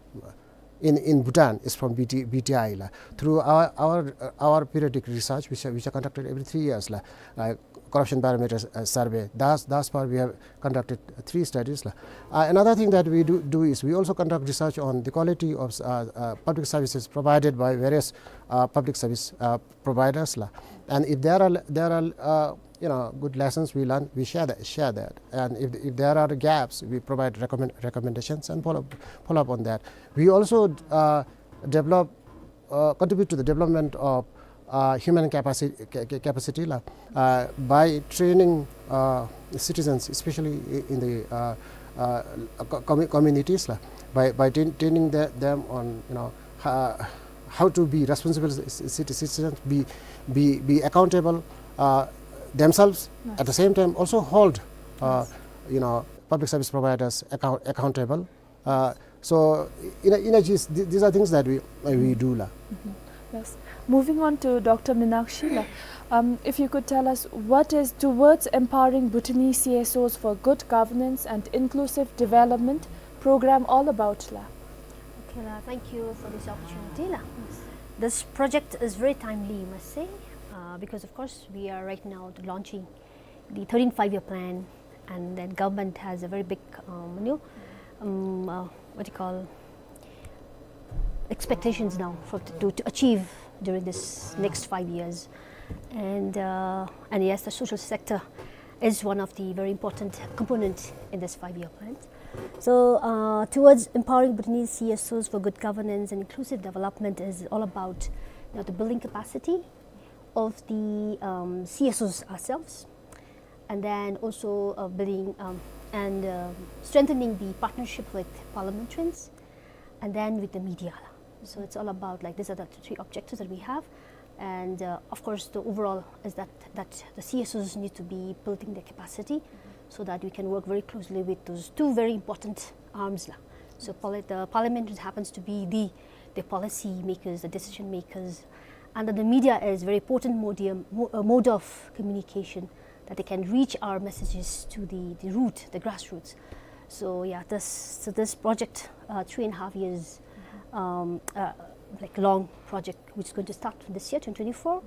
in, in Bhutan is from B T, B T I la. Through our, our, uh, our periodic research, which are, which are conducted every three years la, uh, corruption barometer, uh, survey. Thus, thus far we have conducted three studies la. Uh, another thing that we do, do is we also conduct research on the quality of, uh, uh, public services provided by various, uh, public service, uh, providers la. And if there are, there are, uh, you know, good lessons we learn, we share that, share that. And if, if there are gaps, we provide recommend, recommendations and follow, follow up on that. We also, uh, develop, uh, contribute to the development of, uh, human capacity, ca-, ca-, capacity la, uh, by training, uh, citizens, especially i-, in the, uh, uh, co-, commu-, communities la, by, by train-, training the, them on, you know, ho-, how to be responsible ci-, citi-, citizens, be, be, be accountable, uh, themselves. At the same time, also hold, uh, you know, public service providers account-, accountable. Uh, so, in a, in a gist, th-, these are things that we, uh, we do la. Yes. Moving on to Doctor Minakshi la, um, if you could tell us what is Towards Empowering Bhutanese C S Os for Good Governance and Inclusive Development program all about la? Okay la, thank you for this opportunity la. This project is very timely, I must say, uh, because of course we are right now launching the thirteenth five-year plan, and then government has a very big, um, you know, um, uh, what do you call, expectations now for to, to achieve during this next five years. And, uh, and yes, the social sector is one of the very important component in this five-year plan. So, uh, Towards Empowering Bhutanese C S Os for Good Governance and Inclusive Development is all about, you know, the building capacity of the, um, C S Os ourselves, and then also, uh, building, um, and, um, strengthening the partnership with parliamentarians, and then with the media. So it's all about, like, these are the three objectives that we have. And, uh, of course, the overall is that, that the C S Os need to be building their capacity so that we can work very closely with those two very important arms la. So parli-, the parliament happens to be the, the policy makers, the decision makers, and then the media is very potent modium, mo-, uh, mode of communication that they can reach our messages to the, the root, the grassroots. So yeah, this, so this project, uh, three and a half years, um, uh, like, long project, which is going to start from this year, twenty twenty-four,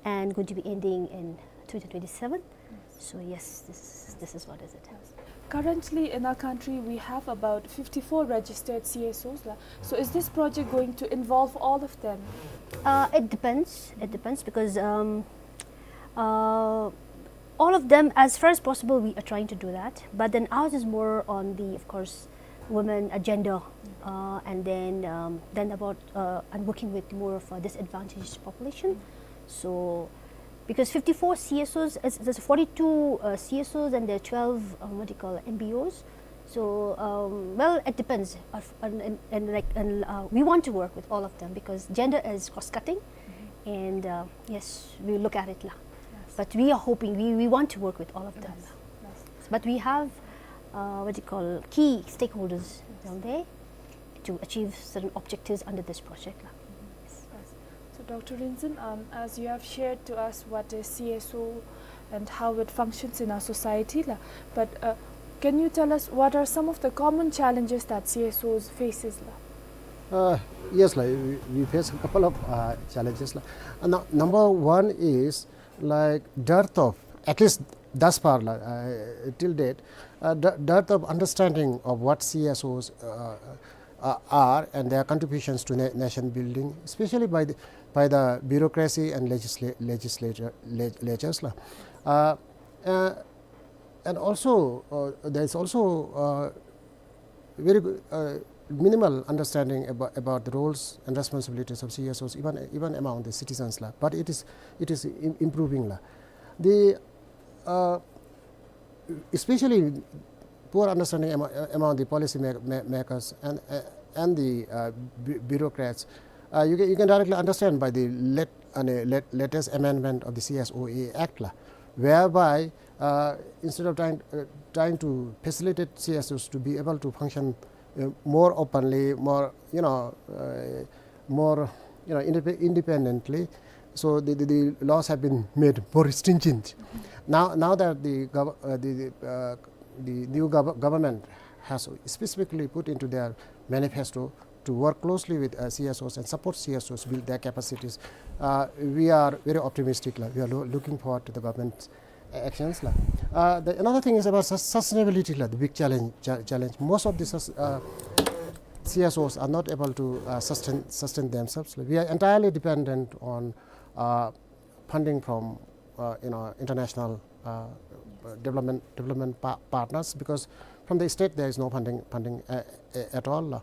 and going to be ending in twenty twenty-seven. So yes, this is, this is what is it. Currently in our country, we have about fifty-four registered C S Os la. So is this project going to involve all of them? Uh, it depends. It depends because, um, uh, all of them, as far as possible, we are trying to do that. But then ours is more on the, of course, women, uh, gender, uh, and then, um, then about, uh, and working with more of a disadvantaged population. So, because fifty-four C S Os, is, there's forty-two, uh, C S Os and there are twelve, uh, what do you call, M B Os. So, um, well, it depends. Uh, and, and, and, like, and, uh, we want to work with all of them because gender is cross-cutting, and, uh, yes, we look at it la. But we are hoping, we, we want to work with all of them la. But we have, uh, what do you call, key stakeholders down there to achieve certain objectives under this project la. Yes. So, Doctor Rinzin, um, as you have shared to us what is C S O and how it functions in our society la, but, uh, can you tell us what are some of the common challenges that C S Os faces la? Uh, yes la, we, we face a couple of, uh, challenges la. Uh, nu-, number one is, like, dearth of, at least thus far la, uh, till date, uh, de-, dearth of understanding of what C S Os, uh, uh, are and their contributions to na-, nation building, especially by the, by the bureaucracy and legisla-, legislature, leg-, legislatures la. Uh, uh, and also, uh, there is also, uh, very good, uh, minimal understanding about, about the roles and responsibilities of C S Os, even, even among the citizens la. But it is, it is im-, improving la. The, uh, especially poor understanding amo-, among the policy ma-, ma-, makers and, uh, and the, uh, bu-, bureaucrats. Uh, you can, you can directly understand by the lat-, uh, lat-, latest amendment of the C S O A Act la. whereby, uh, instead of trying, uh, trying to facilitate C S Os to be able to function, uh, more openly, more, you know, uh, more, you know, indep-, independently, so the, the, the laws have been made more stringent. Now, now that the gov-, uh, the, the, uh, the new gov-, government has specifically put into their manifesto to work closely with, uh, C S Os and support C S Os build their capacities, uh, we are very optimistic, like, we are loo-, looking forward to the government's actions la. Uh, the, another thing is about sus-, sustainability la, the big challenge, cha-, challenge. Most of the sus-, uh, C S Os are not able to, uh, sustain, sustain themselves. We are entirely dependent on, uh, funding from, uh, you know, international, uh, development, development pa-, partners, because from the state there is no funding, funding, uh, uh, at all la.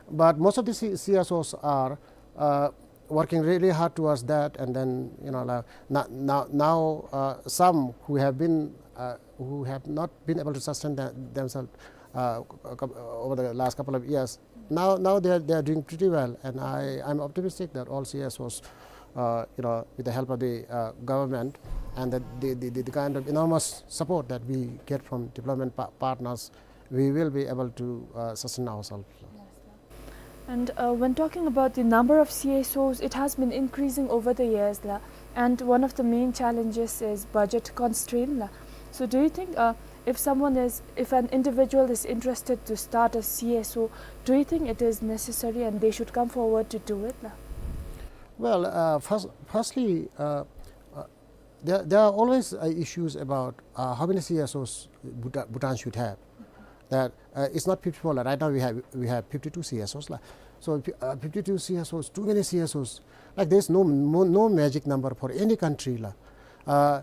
But most of the C-, C S Os are, uh, working really hard towards that, and then, you know, la-, na-, now, now, uh, some who have been, uh, who have not been able to sustain the-, themselves, uh, a coup-, over the last couple of years, now, now they are, they are doing pretty well, and I, I'm optimistic that all C S Os, uh, you know, with the help of the, uh, government and the, the, the, the kind of enormous support that we get from development pa-, partners, we will be able to, uh, sustain ourselves. And, uh, when talking about the number of C S Os, it has been increasing over the years la, and one of the main challenges is budget constraint la. So do you think, uh, if someone is, if an individual is interested to start a C S O, do you think it is necessary and they should come forward to do it la? Well, uh, first, firstly, uh, uh, there, there are always, uh, issues about, uh, how many C S Os Bhuta-, Bhutan should have. That, uh, it's not fifty-four la. Right now we have, we have fifty-two C S Os la. So, uh, fifty-two C S Os, too many C S Os. Like, there's no, no, no magic number for any country la. Uh,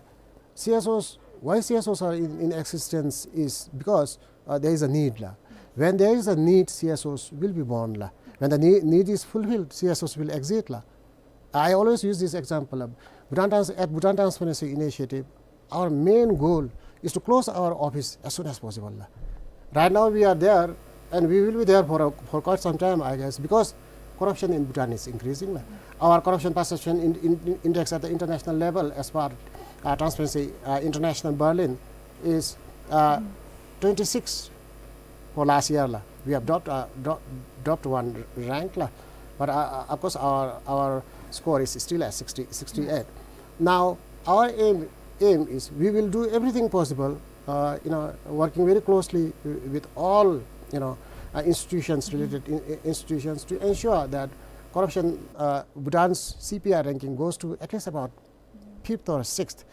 C S Os, why C S Os are in, in existence is because, uh, there is a need la. When there is a need, C S Os will be born la. When the need, need is fulfilled, C S Os will exist la. I always use this example of Bhutan Trans-, at Bhutan Transparency Initiative, our main goal is to close our office as soon as possible la. Right now we are there, and we will be there for a, for quite some time, I guess, because corruption in Bhutan is increasing la. Our corruption perception in, in, in index at the international level, as per, uh, Transparency, uh, International Berlin, is, uh, twenty-six for last year la. We have dropped, uh, dro-, dropped one rank la. But, uh, uh, of course, our, our score is still at sixty, sixty-eight. Now, our aim, aim is we will do everything possible, uh, you know, working very closely wi-, with all, you know, uh, institutions, related in-, in-, institutions, to ensure that corruption, uh, Bhutan's C P I ranking goes to at least about fifth or sixth.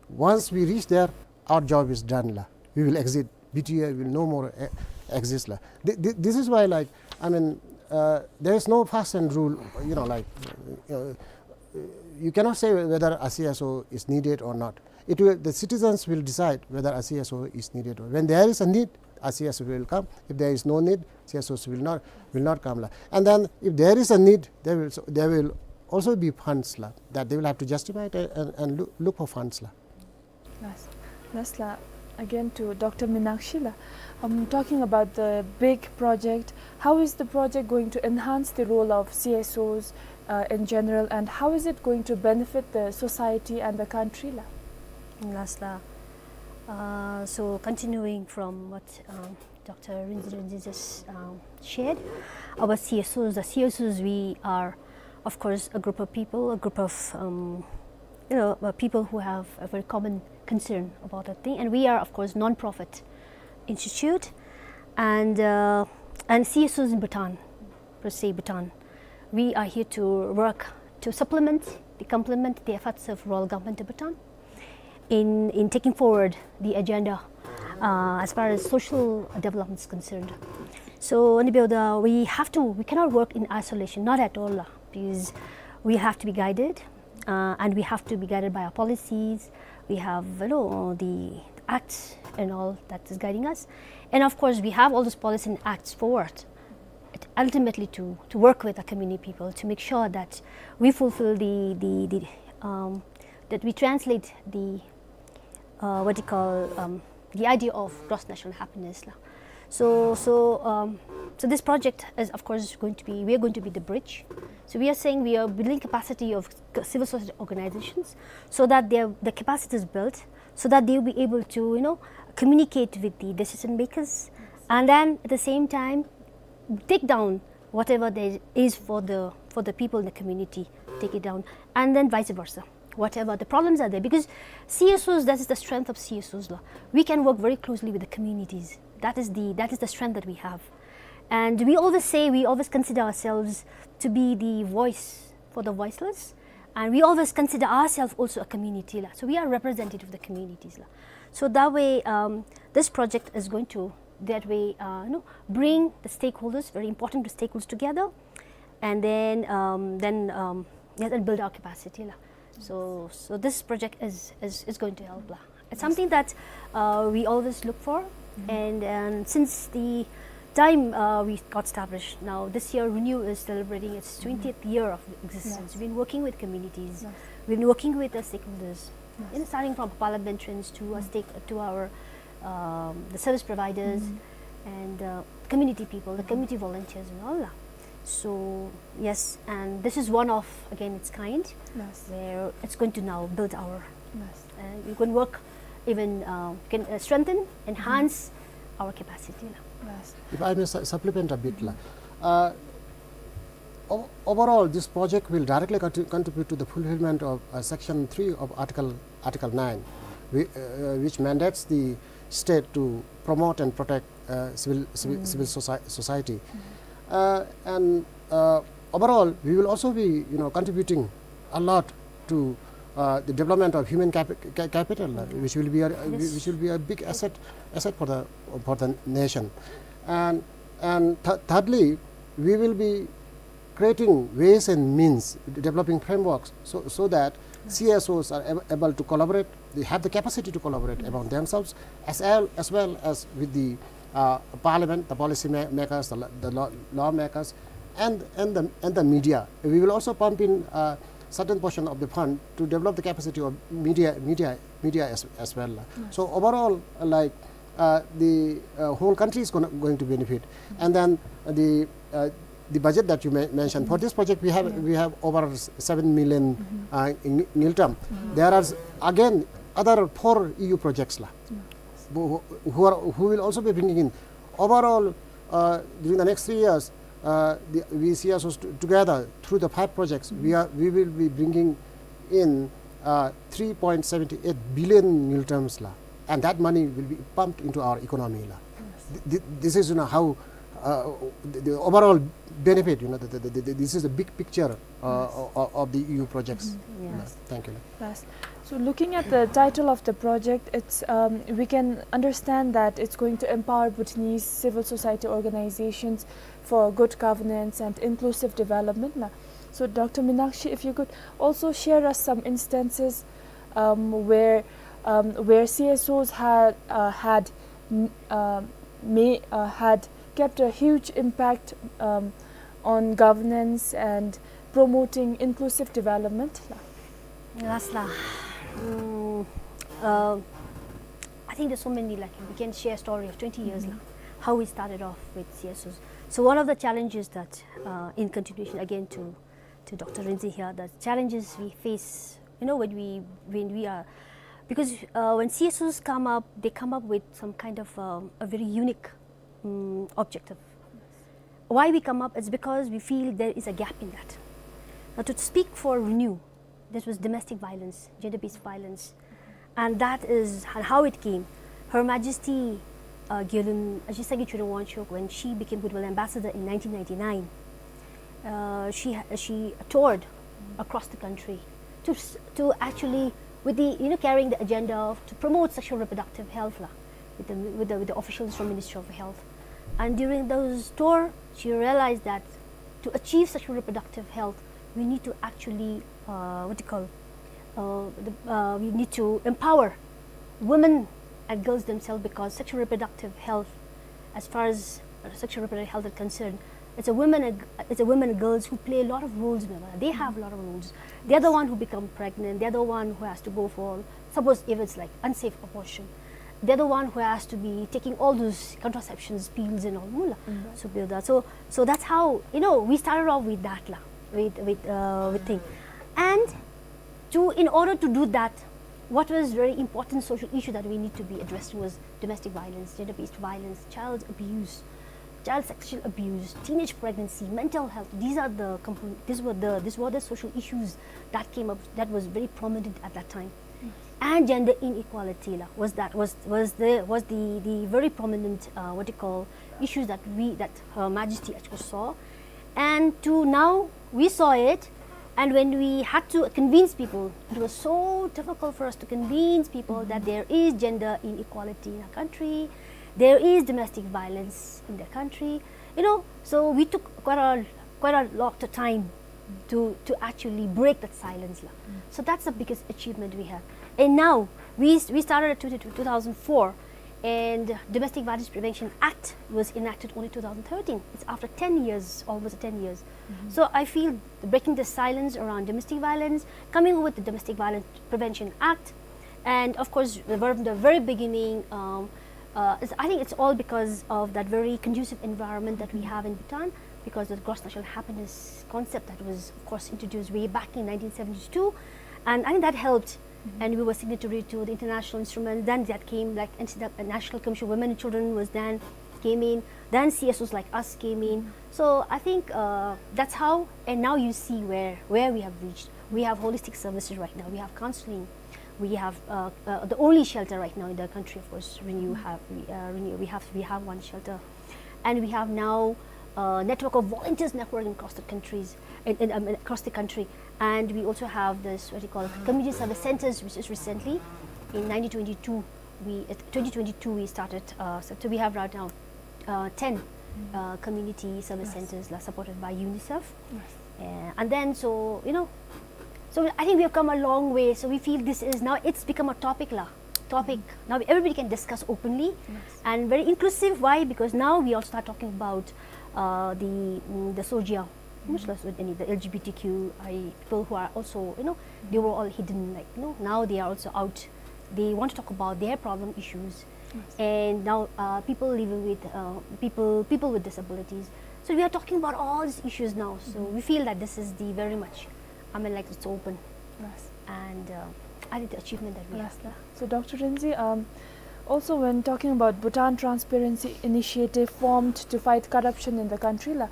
Once we reach there, our job is done la. We will exit. B T I will no more, eh, exist la. Th-, th-, this is why, like, I mean, uh, there is no fast and rule, you know, like, uh, you cannot say whether a C S O is needed or not. It will, the citizens will decide whether a C S O is needed or, when there is a need, a C S O will come. If there is no need, C S Os will not, will not come la. And then if there is a need, there will, there will also be funds la, that they will have to justify it and, and loo-, look for funds la. Yes. Last la, again to Doctor Minakshi la. Um, talking about the big project, how is the project going to enhance the role of C S Os, uh, in general, and how is it going to benefit the society and the country la? Last la. Uh, so continuing from what, um, Doctor Rinzin just, um, shared, our C S Os, the C S Os, we are, of course, a group of people, a group of, um, you know, uh, people who have a very common concern about a thing. And we are, of course, non-profit institute, and, uh, and C S Os in Bhutan, per se Bhutan, we are here to work to supplement, to complement the efforts of Royal Government of Bhutan in, in taking forward the agenda, uh, as far as social development is concerned. So, ānda bhikkyā, we have to, we cannot work in isolation, not at all, uh, because we have to be guided, uh, and we have to be guided by our policies. We have, you know, the acts and all that is guiding us. And of course, we have all those policies and acts for what? It ultimately to, to work with the community people to make sure that we fulfill the, the, the, um, that we translate the, uh, what you call, um, the idea of gross national happiness la. So, so, um, so this project is, of course, going to be, we are going to be the bridge. So we are saying we are building capacity of c-, civil society organizations so that their, the capacity is built, so that they will be able to, you know, communicate with the decision makers, and then at the same time take down whatever there is for the, for the people in the community, take it down, and then vice versa. Whatever the problems are there, because C S Os, that is the strength of C S Os la. We can work very closely with the communities. That is the, that is the strength that we have. And we always say, we always consider ourselves to be the voice for the voiceless. And we always consider ourselves also a community la. So we are representative of the communities la. So that way, um, this project is going to, that way, uh, you know, bring the stakeholders, very important stakeholders together, and then, um, then, um, yeah, and build our capacity la. So, so this project is, is, is going to help la. It's something that, uh, we always look for, and, and since the time, uh, we got established, now this year Renew is celebrating its twentieth year of existence. Yes. We've been working with communities. Yes. We've been working with the stakeholders. Yes. You know, starting from parliamentarians to our stake, to our, um, the service providers and, uh, community people, the community volunteers and all la. So yes, and this is one of, again, its kind, yes, where it's going to now build our, yes, uh, you can work even, uh, can, uh, strengthen, enhance our capacity la. Yes. If I may su-, supplement a bit la. Uh, o-, overall, this project will directly contri-, contribute to the fulfillment of, uh, Section three of Article, Article nine, whi-, uh, which mandates the state to promote and protect, uh, civil, civil, civil soci-, society. Uh, and, uh, overall, we will also be, you know, contributing a lot to, uh, the development of human capi-, ca-, capital, uh, which will be a, which will be a big asset, asset for the, for the nation. And, and th-, thirdly, we will be creating ways and means, developing frameworks so, so that C S Os are ab-, able to collaborate, they have the capacity to collaborate among themselves, as well, as well as with the, uh, parliament, the policy ma-, makers, the, la-, the law, lawmakers, and, and the, and the media. We will also pump in, uh, certain portion of the fund to develop the capacity of media, media, media as, as well. Yes. So overall, uh, like, uh, the, uh, whole country is gonna, going to benefit. And then the, uh, the budget that you men-, mentioned, for this project, we have, we have over s-, seven million, uh, ng-, ngultrum. There are s-, again, other four E U projects la, who, who are, who will also be bringing in. Overall, uh, during the next three years, uh, the, we C S Os t-, together through the five projects, we are, we will be bringing in, uh, three point seven eight billion ngultrums la, and that money will be pumped into our economy la. Th-, th-, this is, you know, how, uh, the, the overall benefit, you know, the, the, the, the, this is the big picture, uh, o-, o-, of the E U projects. Yes. Thank you. Yes. So looking at the title of the project, it's, um, we can understand that it's going to empower Bhutanese civil society organizations for good governance and inclusive development la. So Doctor Minakshi, if you could also share us some instances, um, where, um, where C S Os had, uh, had, mm, uh, may, uh, had kept a huge impact, um, on governance and promoting inclusive development la. Yes la. Mm, uh, I think there's so many, like, we can share a story of twenty years la, how we started off with C S Os. So one of the challenges that, uh, in continuation again to, to Doctor Rinzin here, the challenges we face, you know, when we, when we are, because, uh, when C S Os come up, they come up with some kind of, um, a very unique, um, objective. Why we come up is because we feel there is a gap in that. Now, to speak for Renew, this was domestic violence, gender-based violence. And that is ho-, how it came. Her Majesty, uh, Gyalun Ajit Sangay Tshering Wangchuck, when she became Goodwill Ambassador in nineteen ninety-nine, uh, she ha-, she toured across the country to s-, to actually, with the, you know, carrying the agenda of, to promote sexual reproductive health la, with the, with the, with the officials from Ministry of Health. And during those tour, she realized that to achieve sexual reproductive health, we need to actually, uh, what do you call, uh, the, uh, we need to empower women and girls themselves, because sexual reproductive health, as far as, uh, sexual reproductive health is concerned, it's a women and, it's a women and girls who play a lot of roles in the world. They have a lot of roles. They're the one who become pregnant. They're the one who has to go for, suppose if it's like unsafe abortion, they're the one who has to be taking all those contraceptions, pills and all, mula. So, so that's how, you know, we started off with that la, with, with, uh, with thing. And to, in order to do that, what was very important social issue that we need to be addressing was domestic violence, gender-based violence, child abuse, child sexual abuse, teenage pregnancy, mental health. These are the compon-, these were the, these were the social issues that came up that was very prominent at that time. And gender inequality la, was that, was, was the, was the, the very prominent, uh, what you call, issues that we, that Her Majesty actually saw. And to now, we saw it, and when we had to convince people, it was so difficult for us to convince people that there is gender inequality in our country, there is domestic violence in the country, you know. So we took quite a, quite a lot of time to, to actually break that silence la. So that's the biggest achievement we have. And now, we, we started at two, two thousand four, and Domestic Violence Prevention Act was enacted only two thousand thirteen. It's after ten years, almost ten years. So I feel breaking the silence around domestic violence, coming up with the Domestic Violence Prevention Act, and of course, the, from the very beginning, um, uh, it's, I think it's all because of that very conducive environment that we have in Bhutan, because of the gross national happiness concept that was, of course, introduced way back in nineteen seventy-two. And I think that helped. And we were signatory to the international instruments. Then that came, like, N C W, National Commission on Women and Children was then, came in. Then C S Os like us came in. So I think, uh, that's how, and now you see where, where we have reached. We have holistic services right now. We have counseling. We have, uh, uh, the only shelter right now in the country, of course, Renew have, we, uh, Renew, we have, we have one shelter. And we have now a network of volunteers networking across the countries, in, in, um, across the country. And we also have this, what you call, community service centers, which is recently, in nineteen twenty-two, we, uh, twenty twenty-two, we started, uh, so, so we have right now, uh, ten, uh, community service centers la, supported by UNICEF. Uh, and then, so, you know, so I think we have come a long way. So we feel this is now, it's become a topic la, topic. Now everybody can discuss openly and very inclusive. Why? Because now we also start talking about, uh, the, mm, the SOGIAO, which was with any, the L G B T Q I people who are also, you know, they were all hidden, like, you know, now they are also out. They want to talk about their problem issues. And now, uh, people living with, uh, people, people with disabilities. So we are talking about all these issues now. So we feel that this is the very much, I mean, like, it's open. And, uh, I think the achievement that we have. So, Doctor Rinzin, um, also when talking about Bhutan Transparency Initiative formed to fight corruption in the country la,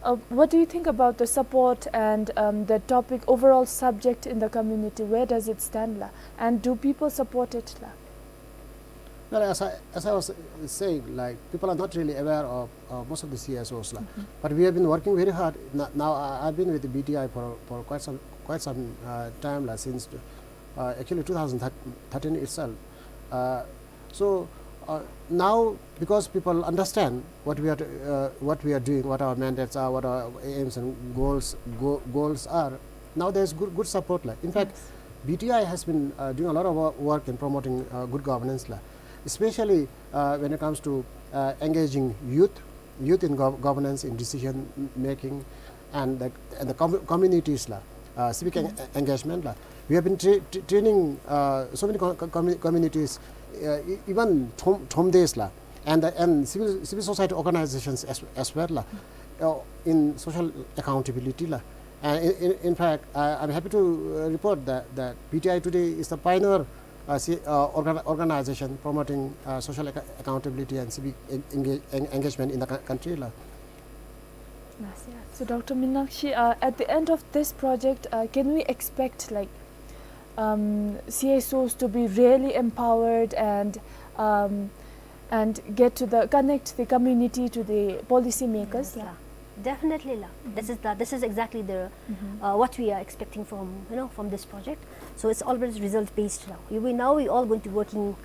uh, what do you think about the support and, um, the topic, overall subject in the community? Where does it stand la? And do people support it la? Well, as I, as I was, uh, saying, like, people are not really aware of, uh, most of the C S Os la. But we have been working very hard. N-, now I, I've been with the B T I for, for quite some, quite some, uh, time la, since, uh, actually two thousand thirteen itself. Uh, so, uh, now because people understand what we are, uh, what we are doing, what our mandates are, what our aims and goals, go-, goals are, now there's good, good support la. In fact, B T I has been, uh, doing a lot of wo-, work in promoting, uh, good governance la, especially, uh, when it comes to, uh, engaging youth, youth in gov-, governance, in decision making, and the, and the com-, communities la, uh, civic en-, engagement la. We have been tra-, tra-, training, uh, so many co-, co-, commu-, communities, uh, e-, even Thom-, Thomdes la, and the, and civil, civil society organizations as, as well la, uh, in social accountability la. And in, in, in fact, I, I'm happy to, uh, report that, that B T I today is the pioneer, uh, ci-, uh, organ-, organization promoting, uh, social acco-, accountability and civic en-, enga-, en-, engagement in the cou-, country la. Yes, yeah. So, Doctor Minakshi, uh, at the end of this project, uh, can we expect, like, um, C S Os to be really empowered and, um, and get to the, connect the community to the policy makers la? Definitely la. This is the, this is exactly the, uh, what we are expecting from, you know, from this project. So it's always result based now. We, we, now we all going to working,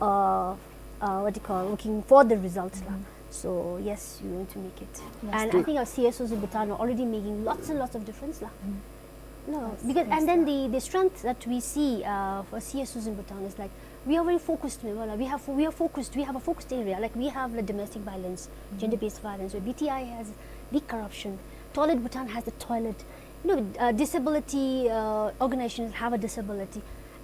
uh, uh, what do you call, working for the results la. So yes, we going to make it. And I think our C S Os in Bhutan are already making lots and lots of difference la. No, because, and then the, the strength that we see, uh, for C S Os in Bhutan is, like, we are very focused, we have, we are focused, we have a focused area. Like, we have the domestic violence, gender-based violence, where B T I has the corruption, Toilet Bhutan has the toilet, you know, uh, disability, uh, organizations have a disability,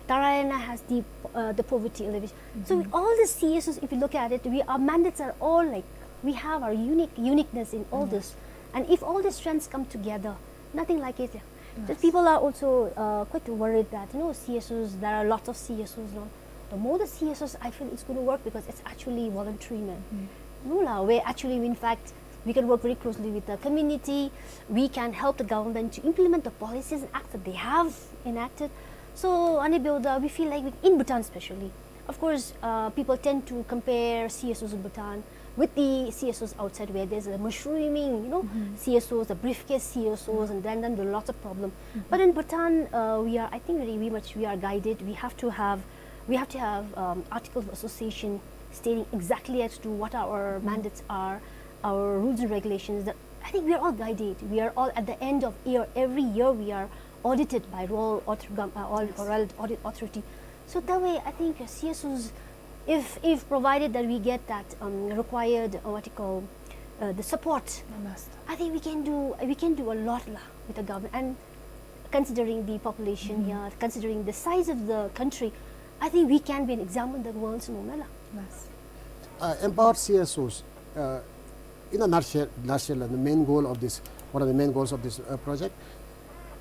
Tarayana has the, uh, the poverty alleviation. So all the C S Os, if you look at it, we, our mandates are all, like, we have our unique, uniqueness in all this. And if all the strengths come together, nothing like it. Yes. That people are also, uh, quite worried that, you know, C S Os, there are lots of C S Os now. The more the C S Os, I feel it's gonna work because it's actually voluntary, man. Mm. No la, where actually, in fact, we can work very closely with the community. We can help the government to implement the policies and acts that they have enacted. So, ane byo da, we feel like we, in Bhutan especially, of course, uh, people tend to compare C S Os in Bhutan with the C S Os outside, where there's a mushrooming, you know, Mm-hmm. C S Os, the briefcase C S Os, Yeah. and then, then there are lots of problem. Mm-hmm. But in Bhutan, uh, we are, I think, very, very much we are guided. We have to have, we have to have, um, articles of association stating exactly as to what our Mm-hmm. mandates are, our rules and regulations. That I think we are all guided. We are all at the end of year, every year we are audited by Royal Author-, Gov-, uh, Royal Yes. Royal Audit Authority. So that way, I think, uh, C S Os, if, if provided that we get that, um, required, uh, what you call, uh, the support, Yes. I think we can do, we can do a lot la with the government. And considering the population Mm-hmm. here, considering the size of the country, I think we can be an example in the world, no, la. Yes. Uh, empower C S Os, uh, in a nutshell, nutshell, the main goal of this, one of the main goals of this, uh, project.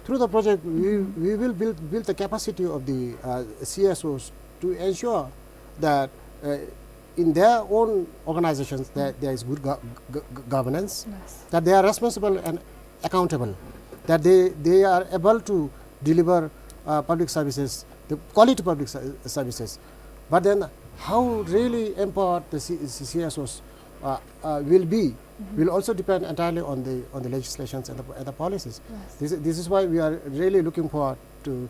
Through the project, we, Mm-hmm. we will build, build the capacity of the, uh, C S Os to ensure that, uh, in their own organizations that there is good go-, go-, go-, governance, Yes. that they are responsible and accountable, that they, they are able to deliver, uh, public services, the quality public ser-, services. But then how really empowered the C-, C-, C S Os, uh, uh, will be Mm-hmm. will also depend entirely on the, on the legislations and the, and the policies. Yes. This, this is why we are really looking forward to,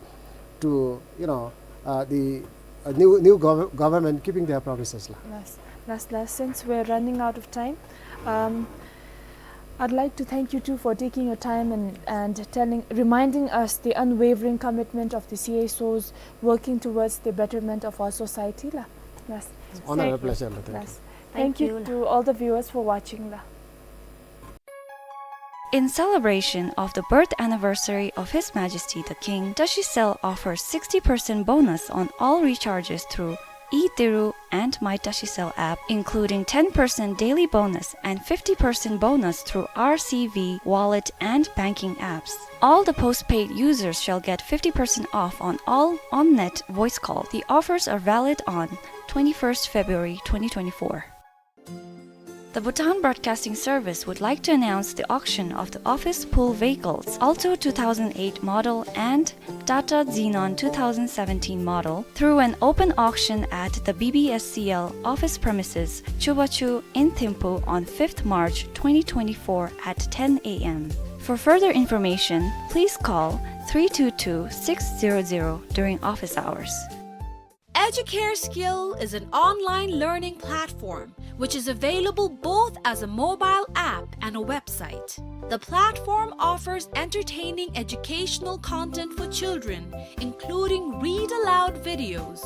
to, you know, uh, the, uh, new, new gov-, government keeping their promises la. Yes. Last, last, since we're running out of time, um, I'd like to thank you two for taking your time and, and telling, reminding us the unwavering commitment of the C S Os working towards the betterment of our society la. Yes. Honor and Thank, pleasure la. Thank you. Yes. Thank Thank you you la. To all the viewers for watching la. In celebration of the birth anniversary of His Majesty the King, Tashicel offers sixty percent bonus on all recharges through eTiru and My Tashicel app, including ten percent daily bonus and fifty percent bonus through R C V wallet and banking apps. All the postpaid users shall get fifty percent off on all on-net voice call. The offers are valid on twenty-first February twenty twenty-four. The Bhutan Broadcasting Service would like to announce the auction of the office pool vehicles Alto two thousand eight model and Tata Xenon two thousand seventeen model through an open auction at the B B S C L office premises, Chubachu in Thimphu on fifth March twenty twenty-four at ten A M. For further information, please call three two two, six zero zero during office hours. Educare Skill is an online learning platform which is available both as a mobile app and a website. The platform offers entertaining educational content for children, including read aloud videos,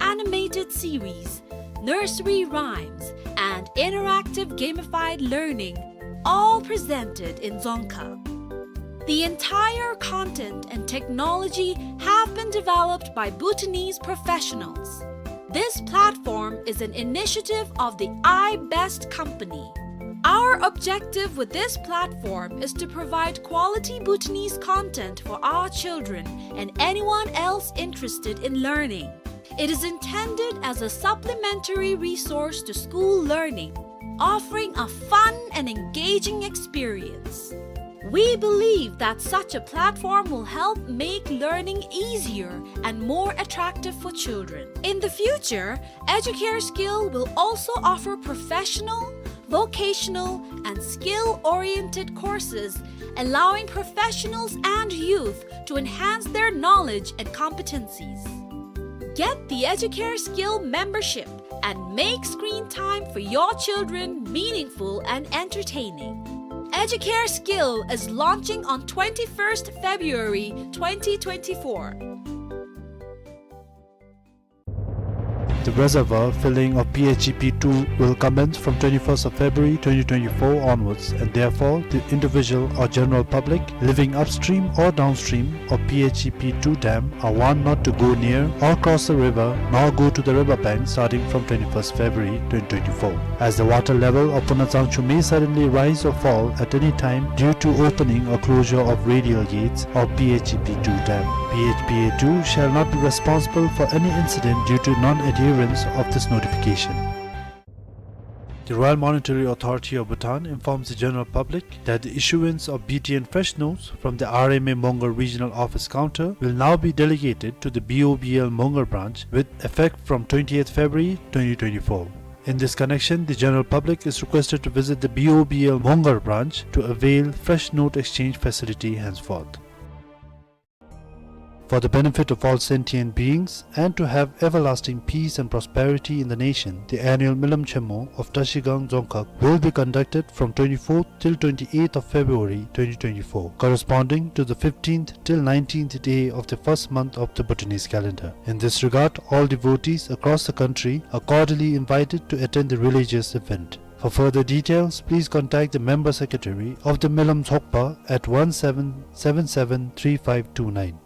animated series, nursery rhymes, and interactive gamified learning, all presented in Dzongkha. The entire content and technology have been developed by Bhutanese professionals. This platform is an initiative of the iBest company. Our objective with this platform is to provide quality Bhutanese content for our children and anyone else interested in learning. It is intended as a supplementary resource to school learning, offering a fun and engaging experience. We believe that such a platform will help make learning easier and more attractive for children. In the future, Educare Skill will also offer professional, vocational, and skill-oriented courses, allowing professionals and youth to enhance their knowledge and competencies. Get the Educare Skill membership and make screen time for your children meaningful and entertaining. Educare Skill is launching on twenty-first February twenty twenty-four. The reservoir filling of P H E P two will commence from twenty-first of February twenty twenty-four onwards, and therefore the individual or general public living upstream or downstream of P H E P two dam are warned not to go near or cross the river nor go to the river bank starting from twenty-first February twenty twenty-four, as the water level of Puna Tsangchu may suddenly rise or fall at any time due to opening or closure of radial gates of P H E P two dam. P H P A two shall not be responsible for any incident due to non-adherence of this notification. The Royal Monetary Authority of Bhutan informs the general public that the issuance of B T N fresh notes from the R M A Mongar Regional Office counter will now be delegated to the B O B L Mongar branch with effect from twentieth February twenty twenty-four. In this connection, the general public is requested to visit the B O B L Mongar branch to avail fresh note exchange facility henceforth. For the benefit of all sentient beings and to have everlasting peace and prosperity in the nation, the annual Milam Chenmo of Trashigang Dzongkhag will be conducted from twenty-fourth till twenty-eighth of February twenty twenty-four, corresponding to the fifteenth till nineteenth day of the first month of the Bhutanese calendar. In this regard, all devotees across the country are cordially invited to attend the religious event. For further details, please contact the member secretary of the Milam Tsokpa at one seven seven seven three five two nine.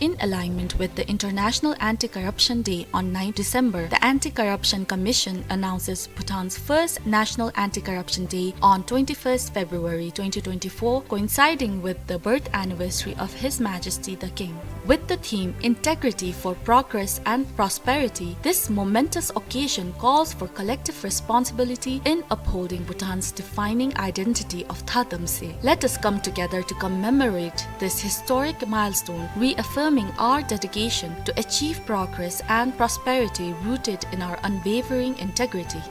In alignment with the International Anti-Corruption Day on ninth December, the Anti-Corruption Commission announces Bhutan's first National Anti-Corruption Day on twenty-first February twenty twenty-four, coinciding with the birth anniversary of His Majesty the King. With the theme Integrity for Progress and Prosperity, this momentous occasion calls for collective responsibility in upholding Bhutan's defining identity of Thadamse. Let us come together to commemorate this historic milestone, reaffirming our dedication to achieve progress and prosperity rooted in our unwavering integrity.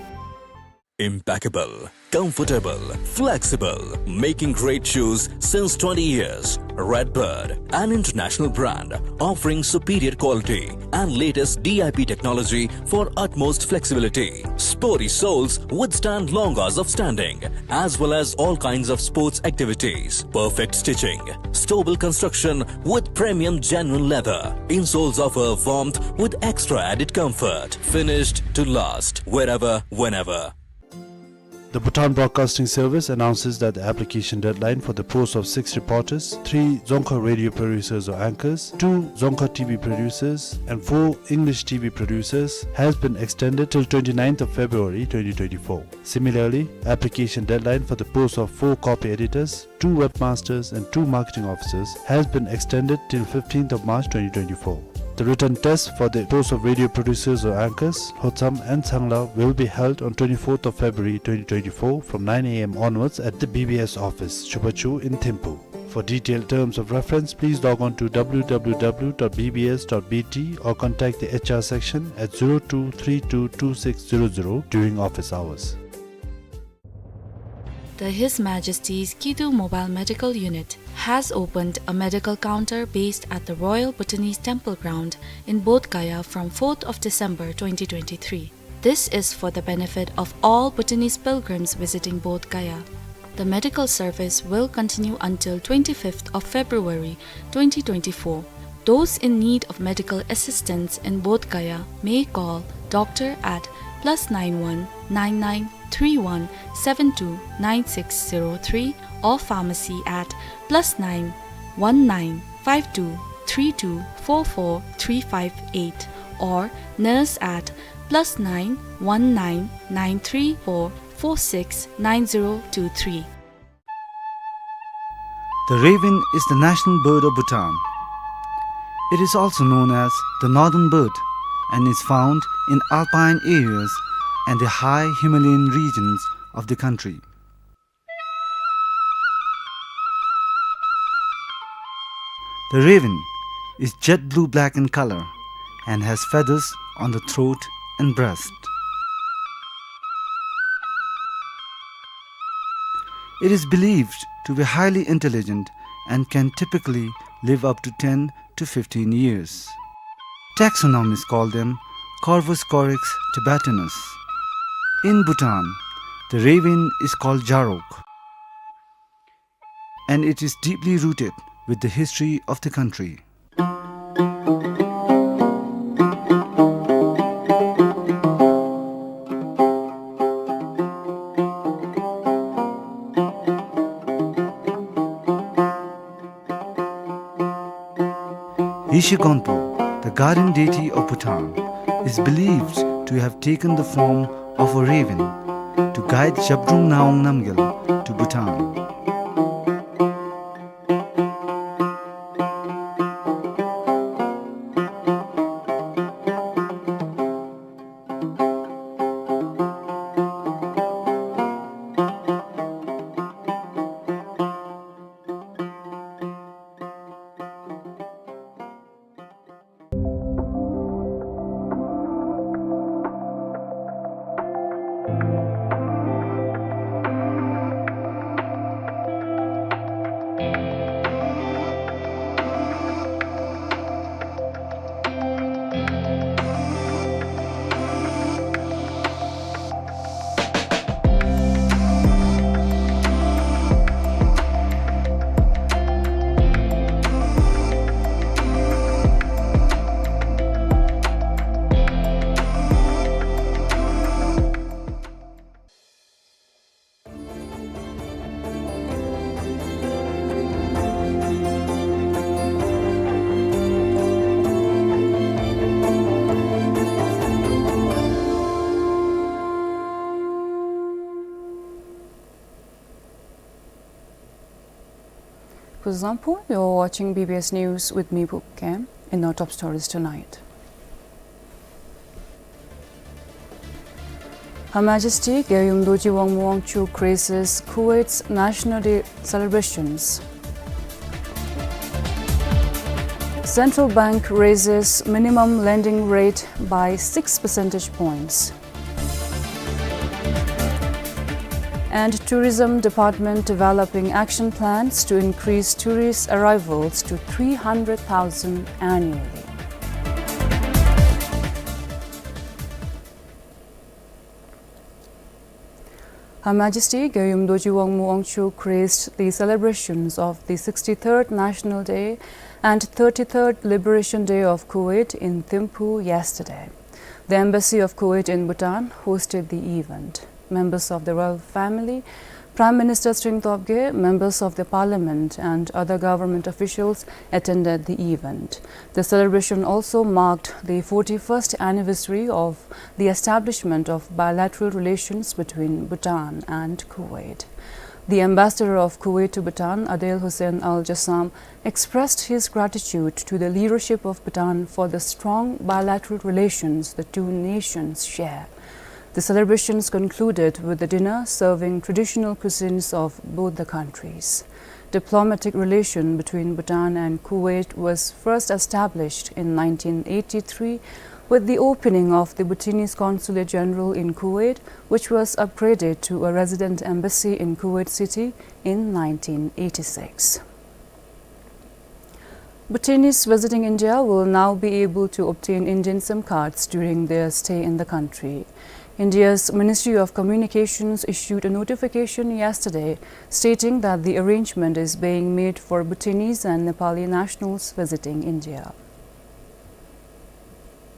Impeccable, comfortable, flexible, making great shoes since twenty years. Redbird, an international brand, offering superior quality and latest D I P technology for utmost flexibility. Sporty soles withstand long hours of standing, as well as all kinds of sports activities. Perfect stitching, stable construction with premium genuine leather. Insoles offer warmth with extra added comfort. Finished to last, wherever, whenever. The Bhutan Broadcasting Service announces that the application deadline for the post of six reporters, three Dzongkha radio producers or anchors, two Dzongkha T V producers, and four English T V producers has been extended till twenty-ninth of February twenty twenty-four. Similarly, application deadline for the post of four copy editors, two webmasters and two marketing officers has been extended till fifteenth of March twenty twenty-four. The written test for the post of radio producers or anchors, Lhotsam and Tsangla, will be held on twenty-fourth of February twenty twenty-four from nine A M onwards at the B B S office, Chubachu in Thimphu. For detailed terms of reference, please log on to W W W dot B B S dot B T or contact the H R section at zero two three two two six zero zero during office hours. The His Majesty's Kidu Mobile Medical Unit has opened a medical counter based at the Royal Bhutanese Temple Ground in Bodh Gaya from fourth of December twenty twenty-three. This is for the benefit of all Bhutanese pilgrims visiting Bodh Gaya. The medical service will continue until twenty-fifth of February twenty twenty-four. Those in need of medical assistance in Bodh Gaya may call doctor at plus nine one nine nine three one seven two nine six zero three or pharmacy at plus nine one nine five two three two four four three five eight or nurse at plus nine one nine nine three four four six nine zero two three. The raven is the national bird of Bhutan. It is also known as the northern bird and is found in alpine areas and the high Himalayan regions of the country. The raven is jet blue black in color and has feathers on the throat and breast. It is believed to be highly intelligent and can typically live up to ten to fifteen years. Taxonomists call them Corvus corax tibetanus. In Bhutan, the raven is called Jarok, and it is deeply rooted with the history of the country. Yeshe Gonpo, the guardian deity of Bhutan, is believed to have taken the form of a raven to guide Zhabdrung Ngawang Namgyal to Bhutan. Kuzuzangpo, you're watching B B S News with me, Pu Kem. In our top stories tonight: Her Majesty Gayoom Dorji Wangmu Wangchuck graces Kuwait's National Day celebrations. Central Bank raises minimum lending rate by six percentage points. And Tourism Department developing action plans to increase tourist arrivals to three hundred thousand annually. Her Majesty Gayoom Dorji Wangmu Wangchuck graced the celebrations of the sixty-third National Day and thirty-third Liberation Day of Kuwait in Thimphu yesterday. The Embassy of Kuwait in Bhutan hosted the event. Members of the royal family, Prime Minister Tshering Tobgay, members of the parliament and other government officials attended the event. The celebration also marked the forty-first anniversary of the establishment of bilateral relations between Bhutan and Kuwait. The ambassador of Kuwait to Bhutan, Adel Hossain Al Jassam, expressed his gratitude to the leadership of Bhutan for the strong bilateral relations the two nations share. The celebrations concluded with a dinner serving traditional cuisines of both the countries. Diplomatic relation between Bhutan and Kuwait was first established in nineteen eighty-three with the opening of the Bhutanese Consulate General in Kuwait, which was upgraded to a resident embassy in Kuwait City in nineteen eighty-six. Bhutanese visiting India will now be able to obtain Indian SIM cards during their stay in the country. India's Ministry of Communications issued a notification yesterday stating that the arrangement is being made for Bhutanese and Nepali nationals visiting India.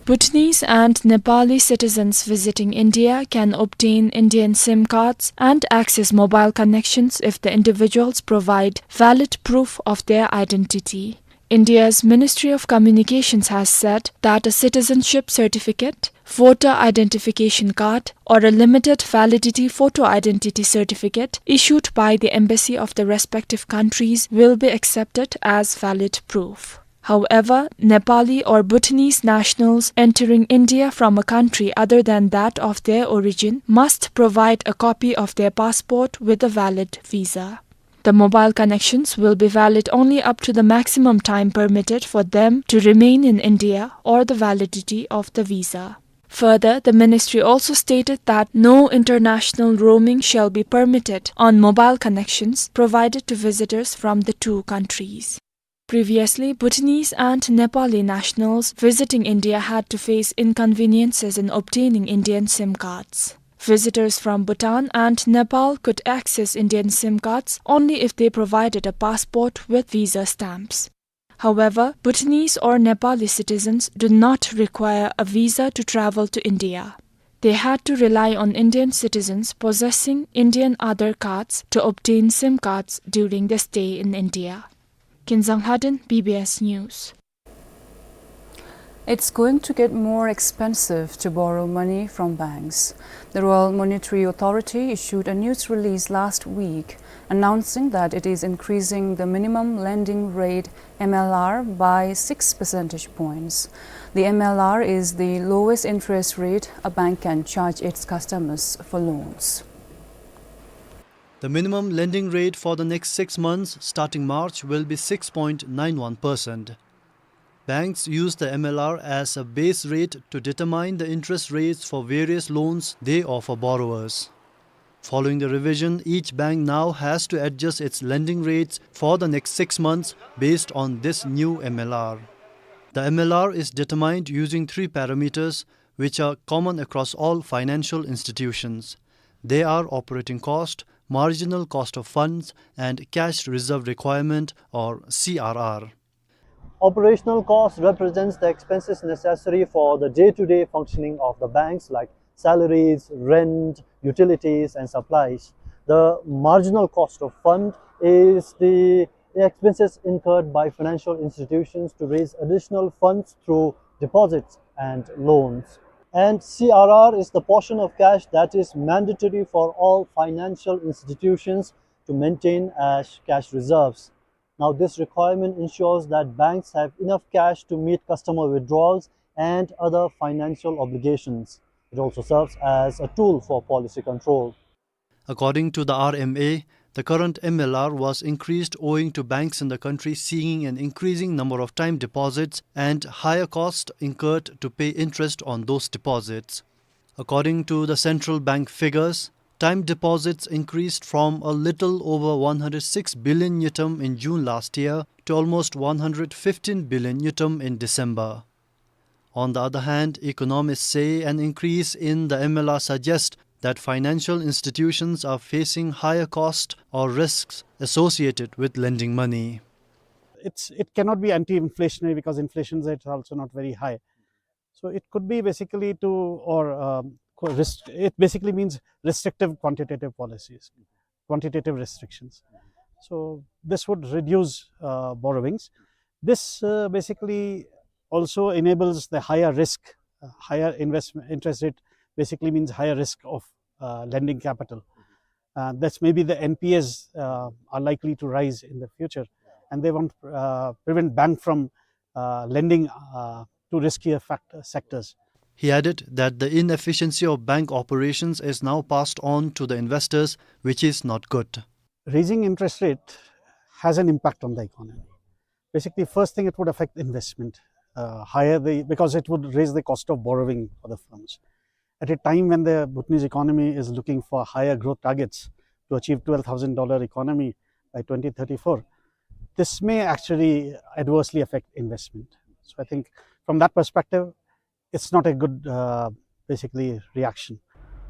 Bhutanese and Nepali citizens visiting India can obtain Indian SIM cards and access mobile connections if the individuals provide valid proof of their identity. India's Ministry of Communications has said that a citizenship certificate, voter identification card, or a limited validity photo identity certificate issued by the embassy of the respective countries will be accepted as valid proof. However, Nepali or Bhutanese nationals entering India from a country other than that of their origin must provide a copy of their passport with a valid visa. The mobile connections will be valid only up to the maximum time permitted for them to remain in India or the validity of the visa. Further, the ministry also stated that no international roaming shall be permitted on mobile connections provided to visitors from the two countries. Previously, Bhutanese and Nepali nationals visiting India had to face inconveniences in obtaining Indian SIM cards. Visitors from Bhutan and Nepal could access Indian SIM cards only if they provided a passport with visa stamps. However, Bhutanese or Nepali citizens do not require a visa to travel to India. They had to rely on Indian citizens possessing Indian Aadhaar cards to obtain SIM cards during their stay in India. Kinzang Lhaden, B B S News. It's going to get more expensive to borrow money from banks. The Royal Monetary Authority issued a news release last week announcing that it is increasing the minimum lending rate, M L R, by six percentage points. The M L R is the lowest interest rate a bank can charge its customers for loans. The minimum lending rate for the next six months, starting March, will be six point nine one percent. Banks use the M L R as a base rate to determine the interest rates for various loans they offer borrowers. Following the revision, each bank now has to adjust its lending rates for the next six months based on this new M L R. The M L R is determined using three parameters, which are common across all financial institutions. They are operating cost, marginal cost of funds, and cash reserve requirement, or C R R. Operational cost represents the expenses necessary for the day-to-day functioning of the banks, like salaries, rent, utilities, and supplies. The marginal cost of fund is the expenses incurred by financial institutions to raise additional funds through deposits and loans. And C R R is the portion of cash that is mandatory for all financial institutions to maintain as cash reserves. Now, this requirement ensures that banks have enough cash to meet customer withdrawals and other financial obligations. It also serves as a tool for policy control. According to the R M A, the current M L R was increased owing to banks in the country seeing an increasing number of time deposits and higher cost incurred to pay interest on those deposits. According to the central bank figures, time deposits increased from a little over one hundred six billion ngultrum in June last year to almost one hundred fifteen billion ngultrum in December. On the other hand, economists say an increase in the M L R suggests that financial institutions are facing higher costs or risks associated with lending money. It's, it cannot be anti-inflationary because inflation rate is also not very high. So it could be basically to, or, um, co-, rest-, it basically means restrictive quantitative policies, quantitative restrictions. So this would reduce, uh, borrowings. This, uh, basically also enables the higher risk, uh, higher investment interest rate basically means higher risk of, uh, lending capital. Uh, that's maybe the N P As, uh, are likely to rise in the future, and they want, uh, prevent bank from, uh, lending, uh, to riskier factor, sectors. He added that the inefficiency of bank operations is now passed on to the investors, which is not good. Raising interest rate has an impact on the economy. Basically, first thing, it would affect investment. Uh, higher the, because it would raise the cost of borrowing for the firms. At a time when the Bhutanese economy is looking for higher growth targets to achieve twelve thousand dollar economy by twenty thirty-four, this may actually adversely affect investment. So I think from that perspective, it's not a good, uh, basically, reaction.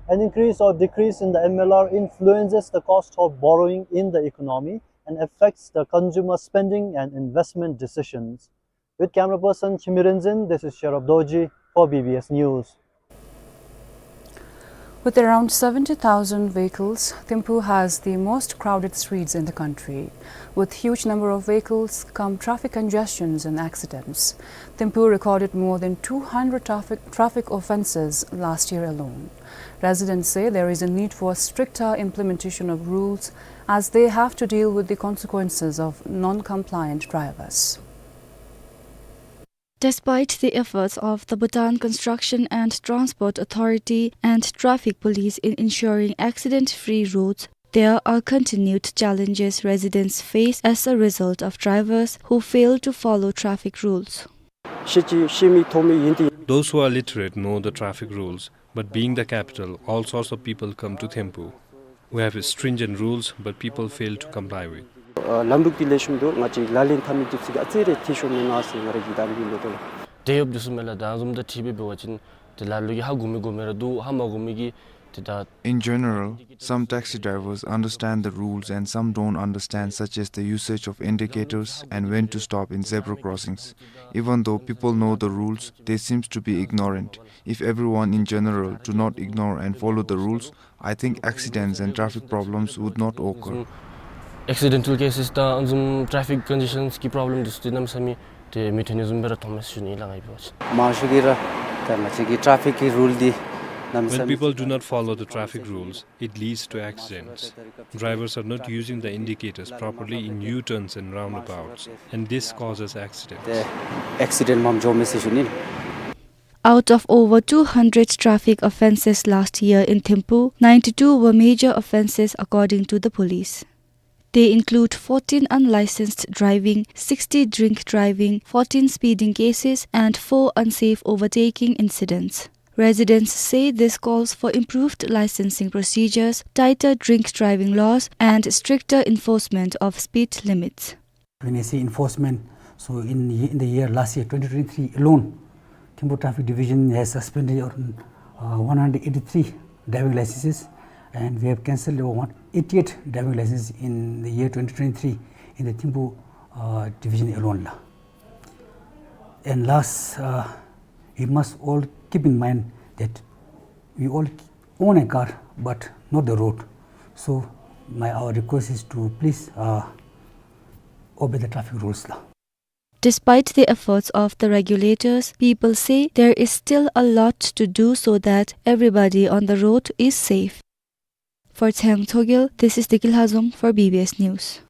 An increase or decrease in the M L R influences the cost of borrowing in the economy and affects the consumer spending and investment decisions. With camera person Chimi Rinzin, this is Sherub Dorji for B B S News. With around seventy thousand vehicles, Thimphu has the most crowded streets in the country, with huge number of vehicles cum traffic congestions and accidents. Thimphu recorded more than two hundred traffic, traffic offences last year alone. Residents say there is a need for stricter implementation of rules as they have to deal with the consequences of non-compliant drivers. Despite the efforts of the Bhutan Construction and Transport Authority and Traffic Police in ensuring accident-free roads, there are continued challenges residents face as a result of drivers who fail to follow traffic rules. Those who are literate know the traffic rules, but being the capital, all sorts of people come to Thimphu. We have stringent rules, but people fail to comply with. ཨ་ལམ་ལུགས་འདི་ལེགས་ཤོམ་འདུག། ང་བཅས་ལག་ལེན་འཐབ་མི་འདི་ཚུ་གིས་ཨ་ཙི་རེ་འཐུས་ཤོར་མེན་ན་ཟེར་ང་ར་གི་དང་འདི་འདུག་ལགས། དེ་ཡོདཔ་འདི་ཚུ་མེན་ལགས། ད་བཟུམ་ད་འཁྲིལ་སྦེ་འབད་བ་ཅིན་ཏེ་ལ་ལུ་གིས་ཧ་གོ་མི་གོ་མི་ར་འདུག། ཧ་མ་གོ་མི་གིས་ཏེ་ད། In general, some taxi drivers understand the rules and some don't understand, such as the usage of indicators and when to stop in zebra crossings. Even though people know the rules, they seems to be ignorant. If everyone in general do not ignore and follow the rules, I think accidents and traffic problems would not occur. Accidental cases དང་ཨ་ནི་བཟུམ་traffic congestions གི་problem འདི་ཚུ་ཏེ་གནམ་མེད་ས་མེད་ ཏེ་མི་འཐོན་ནི་བཟུམ་སྦེ་ར་མཐོངམ་མས་ཟེར་ཞུ་ནི་ལགས་ངེའི་འབད་བ་ཅིན། མང་ཤོས་ཀྱིས་ར་ད་ང་བཅས་ཀྱི་ཊེ་ཕིག་གི་རུལ་འདི་གནམ་མེད་ས་མེད། When people do not follow the traffic rules, it leads to accidents. Drivers are not using the indicators properly in U-turns and roundabouts, and this causes accidents. ཏེ་ཨེག་སི་ཌེནཊ་མངམ་འགྱོཝ་མས་ཟེར་ཞུ་ནི། Out of over two hundred traffic offences last year in Thimphu, ninety-two were major offences according to the police. They include fourteen unlicensed driving, sixty drink driving, fourteen speeding cases, and four unsafe overtaking incidents. Residents say this calls for improved licensing procedures, tighter drink driving laws, and stricter enforcement of speed limits. When I say enforcement, so in ye-, in the year, last year, twenty twenty-three alone, Thimphu Traffic Division has suspended around, uh, one hundred eighty-three driving licenses, and we have cancelled over one eighty-eight driving licenses in the year twenty twenty-three in the Thimphu, uh, division alone la. And last, uh, we must all keep in mind that we all own a car, but not the road. So my, our request is to please, uh, obey the traffic rules la. Despite the efforts of the regulators, people say there is still a lot to do so that everybody on the road is safe. For Thang Tshogel, this is Deki Lhazom for B B S News.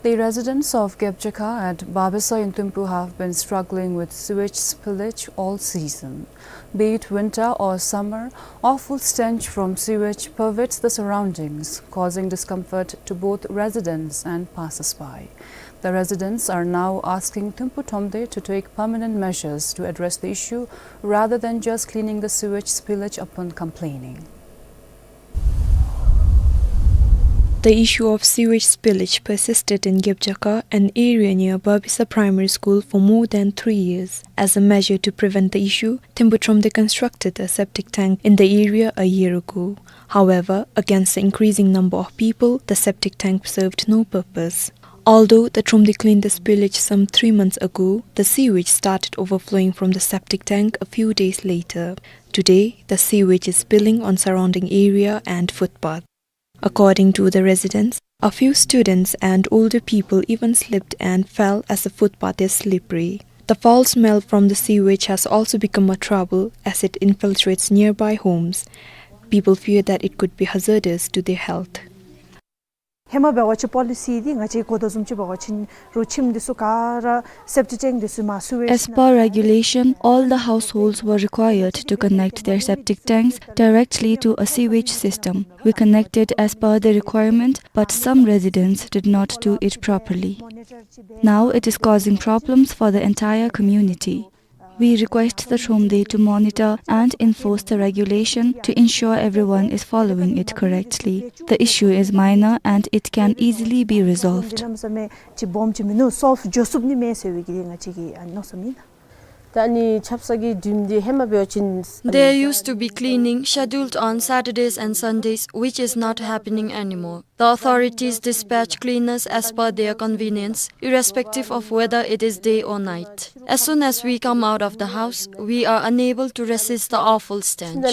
The residents of Gebjakha at Babisa in Thimphu have been struggling with sewage spillage all season. Be it winter or summer, awful stench from sewage pervades the surroundings, causing discomfort to both residents and passers-by. The residents are now asking Thimphu Thromde to take permanent measures to address the issue rather than just cleaning the sewage spillage upon complaining. The issue of sewage spillage persisted in Gebjakha, an area near Babisa Primary School, for more than three years. As a measure to prevent the issue, Thimphu Thromde constructed a septic tank in the area a year ago. However, against the increasing number of people, the septic tank served no purpose. Although the Thromde cleaned the spillage some three months ago, the sewage started overflowing from the septic tank a few days later. Today, the sewage is spilling on surrounding area and footpath. According to the residents, a few students and older people even slipped and fell as the footpath is slippery. The foul smell from the sewage has also become a trouble as it infiltrates nearby homes. People fear that it could be hazardous to their health. ཧེ་མ་འབད་བ་ཅིན་པོ་ལི་སི་འདི་ང་བཅས་གོ་དོ་བཟུམ་ཅིག་འབད་བ་ཅིན་རོགས་ཁྱིམ་འདི་ཚུ་ག་ར་སེབ་ཊིག་ཊེངཀ་འདི་ཚུ་མར་སུ་ཝེཇ། As per regulation, all the households were required to connect their septic tanks directly to a sewage system. We connected as per the requirement, but some residents did not do it properly. Now it is causing problems for the entire community. We request the Thromde to monitor and enforce the regulation to ensure everyone is following it correctly. The issue is minor and it can easily be resolved. ཅིག་སྦོམ་ཅིག་མིན་ནུག། སོལབ་འགྱོ་ཚུགས་ནི་མས་ཟེར་བའི་གི་ང་བཅས་ཀྱི་ཨ་མནོ་བསམ་ཨིན། ད་ཨ་ནི་ཆབ་གསང་གི་འགྲིམ་འདི་ཧེ་མ་འབད་བ་ཅིན། There used to be cleaning scheduled on Saturdays and Sundays, which is not happening anymore. The authorities dispatch cleaners as per their convenience, irrespective of whether it is day or night. As soon as we come out of the house, we are unable to resist the awful stench. ད་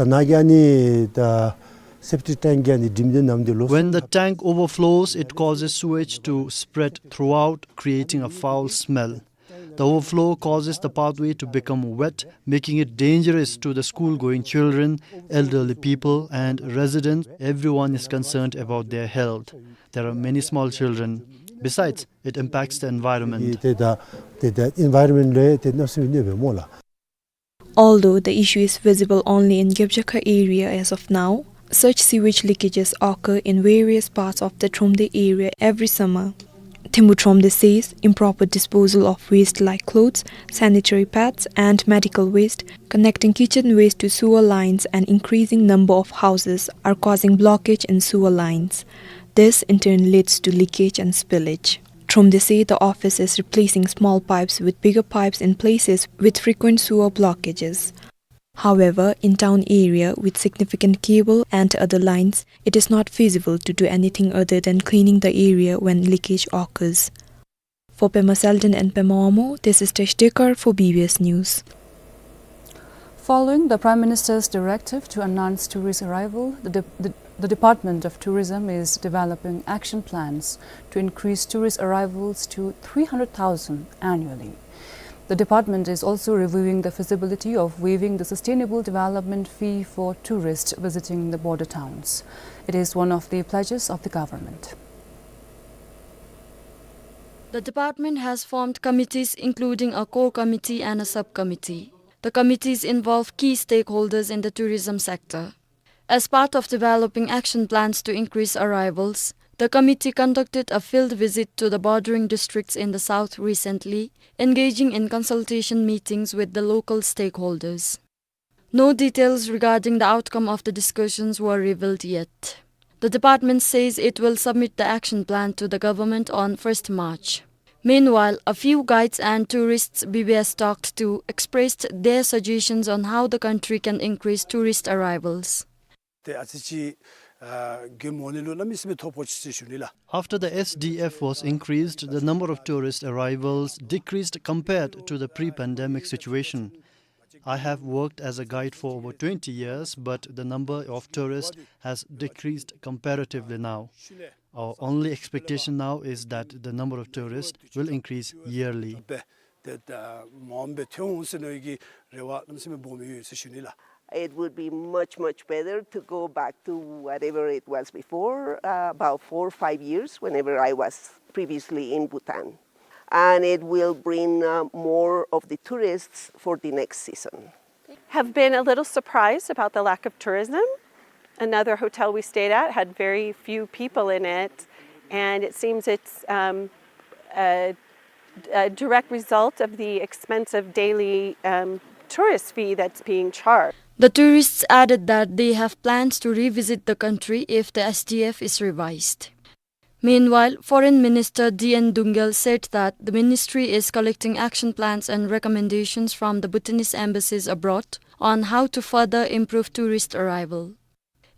ནཱ་གི་ཨ་ནི་ད་སེབ་ཊིག་ཊེངཀ་གི་ཨ་ནི་འགྲིམ་འདི་ནམ་འདི་ལོག། When the tank overflows, it causes sewage to spread throughout, creating a foul smell. The overflow causes the pathway to become wet, making it dangerous to the school-going children, elderly people, and residents. Everyone is concerned about their health. There are many small children. Besides, it impacts the environment. ཏེ་ད་ཏེ་ད་ཨེན་བཱའི་རོན་མེནཊ་ལུ་ཏེ་གནམ་མེད་ས་མེད་གནོད་པས་སྨོ་ལགས། Although the issue is visible only in Gebjakha area as of now, such sewage leakages occur in various parts of the Thromde area every summer. Thimphu Thromde says improper disposal of waste like clothes, sanitary pads, and medical waste, connecting kitchen waste to sewer lines, and increasing number of houses are causing blockage in sewer lines. This, in turn, leads to leakage and spillage. Thromde say the office is replacing small pipes with bigger pipes in places with frequent sewer blockages. However, in town area with significant cable and other lines, it is not feasible to do anything other than cleaning the area when leakage occurs. For Pema Selden and Pema Wamo, this is Tesh Dekar for B B S News. Following the Prime Minister's directive to announce tourist arrival, the de-, the The Department of Tourism is developing action plans to increase tourist arrivals to three hundred thousand annually. The department is also reviewing the feasibility of waiving the sustainable development fee for tourists visiting the border towns. It is one of the pledges of the government. The department has formed committees, including a core committee and a subcommittee. The committees involve key stakeholders in the tourism sector. As part of developing action plans to increase arrivals, the committee conducted a field visit to the bordering districts in the south recently, engaging in consultation meetings with the local stakeholders. No details regarding the outcome of the discussions were revealed yet. The department says it will submit the action plan to the government on first March. Meanwhile, a few guides and tourists B B S talked to expressed their suggestions on how the country can increase tourist arrivals. ཏེ་ཨ་ཙི་ཅིག་ཨ་གེ་མོ་ནི་ལུ་ལ་མི་སི་མི་ཐོ་ཕོ་ཅི་ཞུ་ནི་ལགས། After the S D F was increased, the number of tourist arrivals decreased compared to the pre-pandemic situation. I have worked as a guide for over twenty years, but the number of tourists has decreased comparatively now. Our only expectation now is that the number of tourists will increase yearly. ཏེ་ད་མ་འོངས་པའི་ཐོན་འོང་ཟེར་མནོ་བའི་གི་རེ་བ་གནམ་མེད་ས་མེད་སྦོམ་ཡོད་ཟེར་ཞུ་ནི་ལགས། It would be much, much better to go back to whatever it was before, uh, about four, five years, whenever I was previously in Bhutan. And it will bring, uh, more of the tourists for the next season. Have been a little surprised about the lack of tourism. Another hotel we stayed at had very few people in it, and it seems it's, um, a, a direct result of the expensive daily, um, tourist fee that's being charged. The tourists added that they have plans to revisit the country if the S D F is revised. Meanwhile, Foreign Minister D N Dungel said that the ministry is collecting action plans and recommendations from the Bhutanese embassies abroad on how to further improve tourist arrival.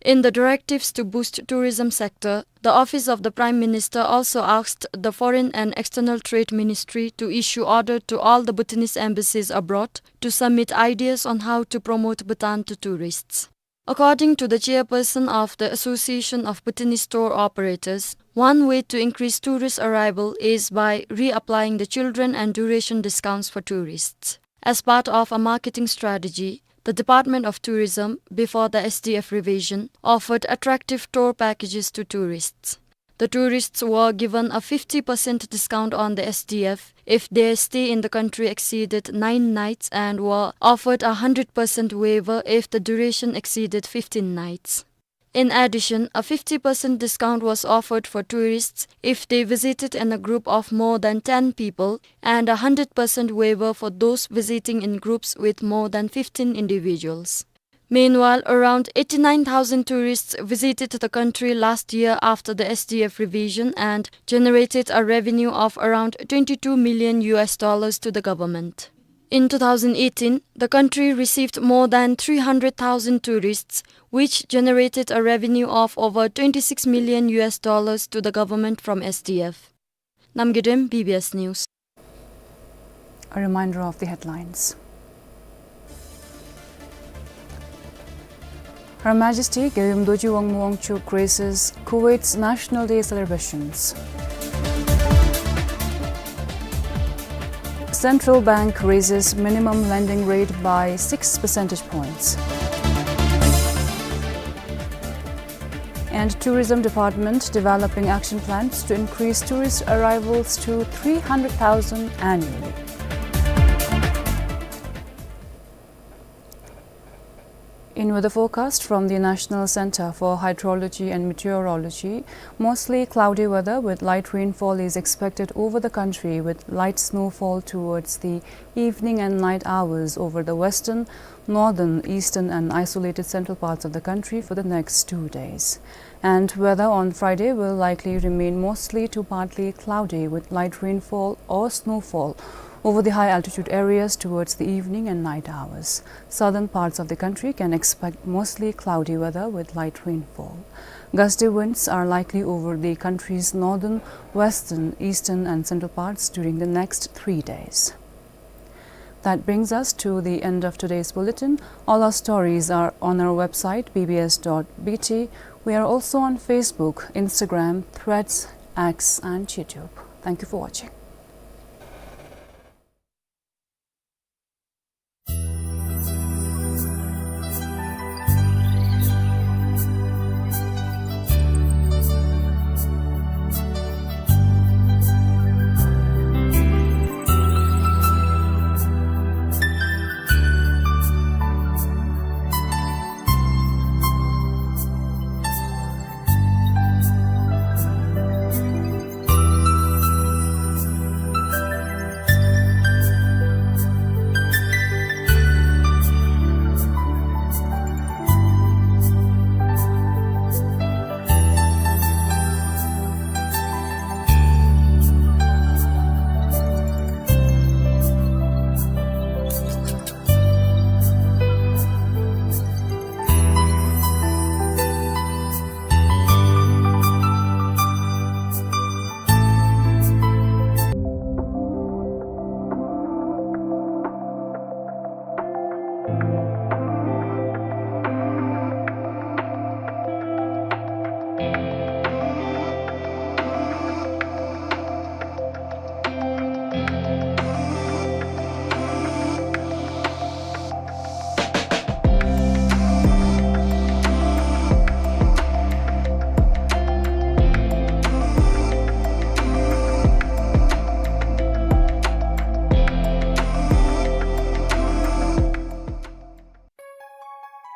In the directives to boost tourism sector, the Office of the Prime Minister also asked the Foreign and External Trade Ministry to issue order to all the Bhutanese embassies abroad to submit ideas on how to promote Bhutan to tourists. According to the chairperson of the Association of Bhutanese Tour Operators, one way to increase tourist arrival is by reapplying the children and duration discounts for tourists. As part of a marketing strategy, the Department of Tourism, before the S D F revision, offered attractive tour packages to tourists. The tourists were given a fifty percent discount on the S D F if their stay in the country exceeded nine nights and were offered a hundred percent waiver if the duration exceeded fifteen nights. In addition, a fifty percent discount was offered for tourists if they visited in a group of more than ten people and a hundred percent waiver for those visiting in groups with more than fifteen individuals. Meanwhile, around eighty-nine thousand tourists visited the country last year after the S D F revision and generated a revenue of around twenty-two million U S dollars to the government. In two thousand eighteen, the country received more than three hundred thousand tourists, which generated a revenue of over twenty-six million U S dollars to the government from S D F. Namgay Dem, B B S News. A reminder of the headlines. Her Majesty Gewüim Dorji Wangmu Wangchuck graces Kuwait's National Day celebrations. Central Bank raises minimum lending rate by six percentage points. And Tourism Department developing action plans to increase tourist arrivals to three hundred thousand annually. In weather forecast from the National Center for Hydrology and Meteorology, mostly cloudy weather with light rainfall is expected over the country, with light snowfall towards the evening and night hours over the western, northern, eastern and isolated central parts of the country for the next two days. And weather on Friday will likely remain mostly to partly cloudy with light rainfall or snowfall over the high altitude areas towards the evening and night hours. Southern parts of the country can expect mostly cloudy weather with light rainfall. Gusty winds are likely over the country's northern, western, eastern and central parts during the next three days. That brings us to the end of today's bulletin. All our stories are on our website, B B S dot B T. We are also on Facebook, Instagram, Threads, X, and YouTube. Thank you for watching.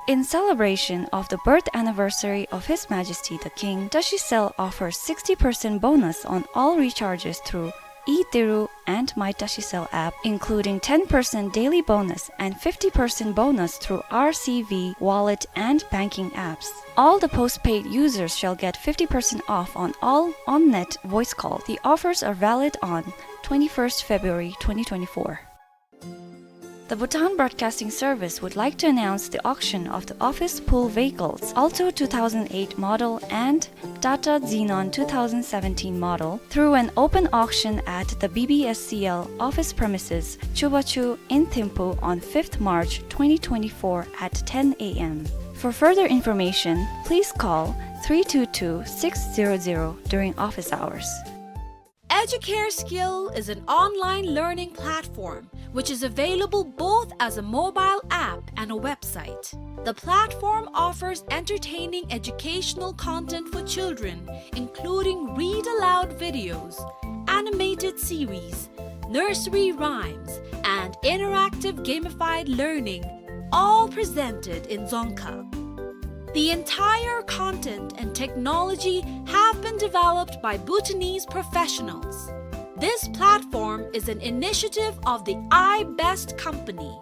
In celebration of the birth anniversary of His Majesty the King, Tashicel offers sixty percent bonus on all recharges through eTiru and My Tashicel app, including ten percent daily bonus and fifty percent bonus through R C V wallet and banking apps. All the postpaid users shall get fifty percent off on all on-net voice call. The offers are valid on twenty-first February twenty twenty-four. The Bhutan Broadcasting Service would like to announce the auction of the office pool vehicles Alto two thousand eight model and Tata Xenon two thousand seventeen model through an open auction at the B B S C L office premises, Chubachu in Thimphu on fifth March twenty twenty-four at ten A M. For further information, please call three two two, six zero zero during office hours. Educare Skill is an online learning platform which is available both as a mobile app and a website. The platform offers entertaining educational content for children, including read aloud videos, animated series, nursery rhymes, and interactive gamified learning, all presented in Dzongkha. The entire content and technology have been developed by Bhutanese professionals. This platform is an initiative of the iBest company.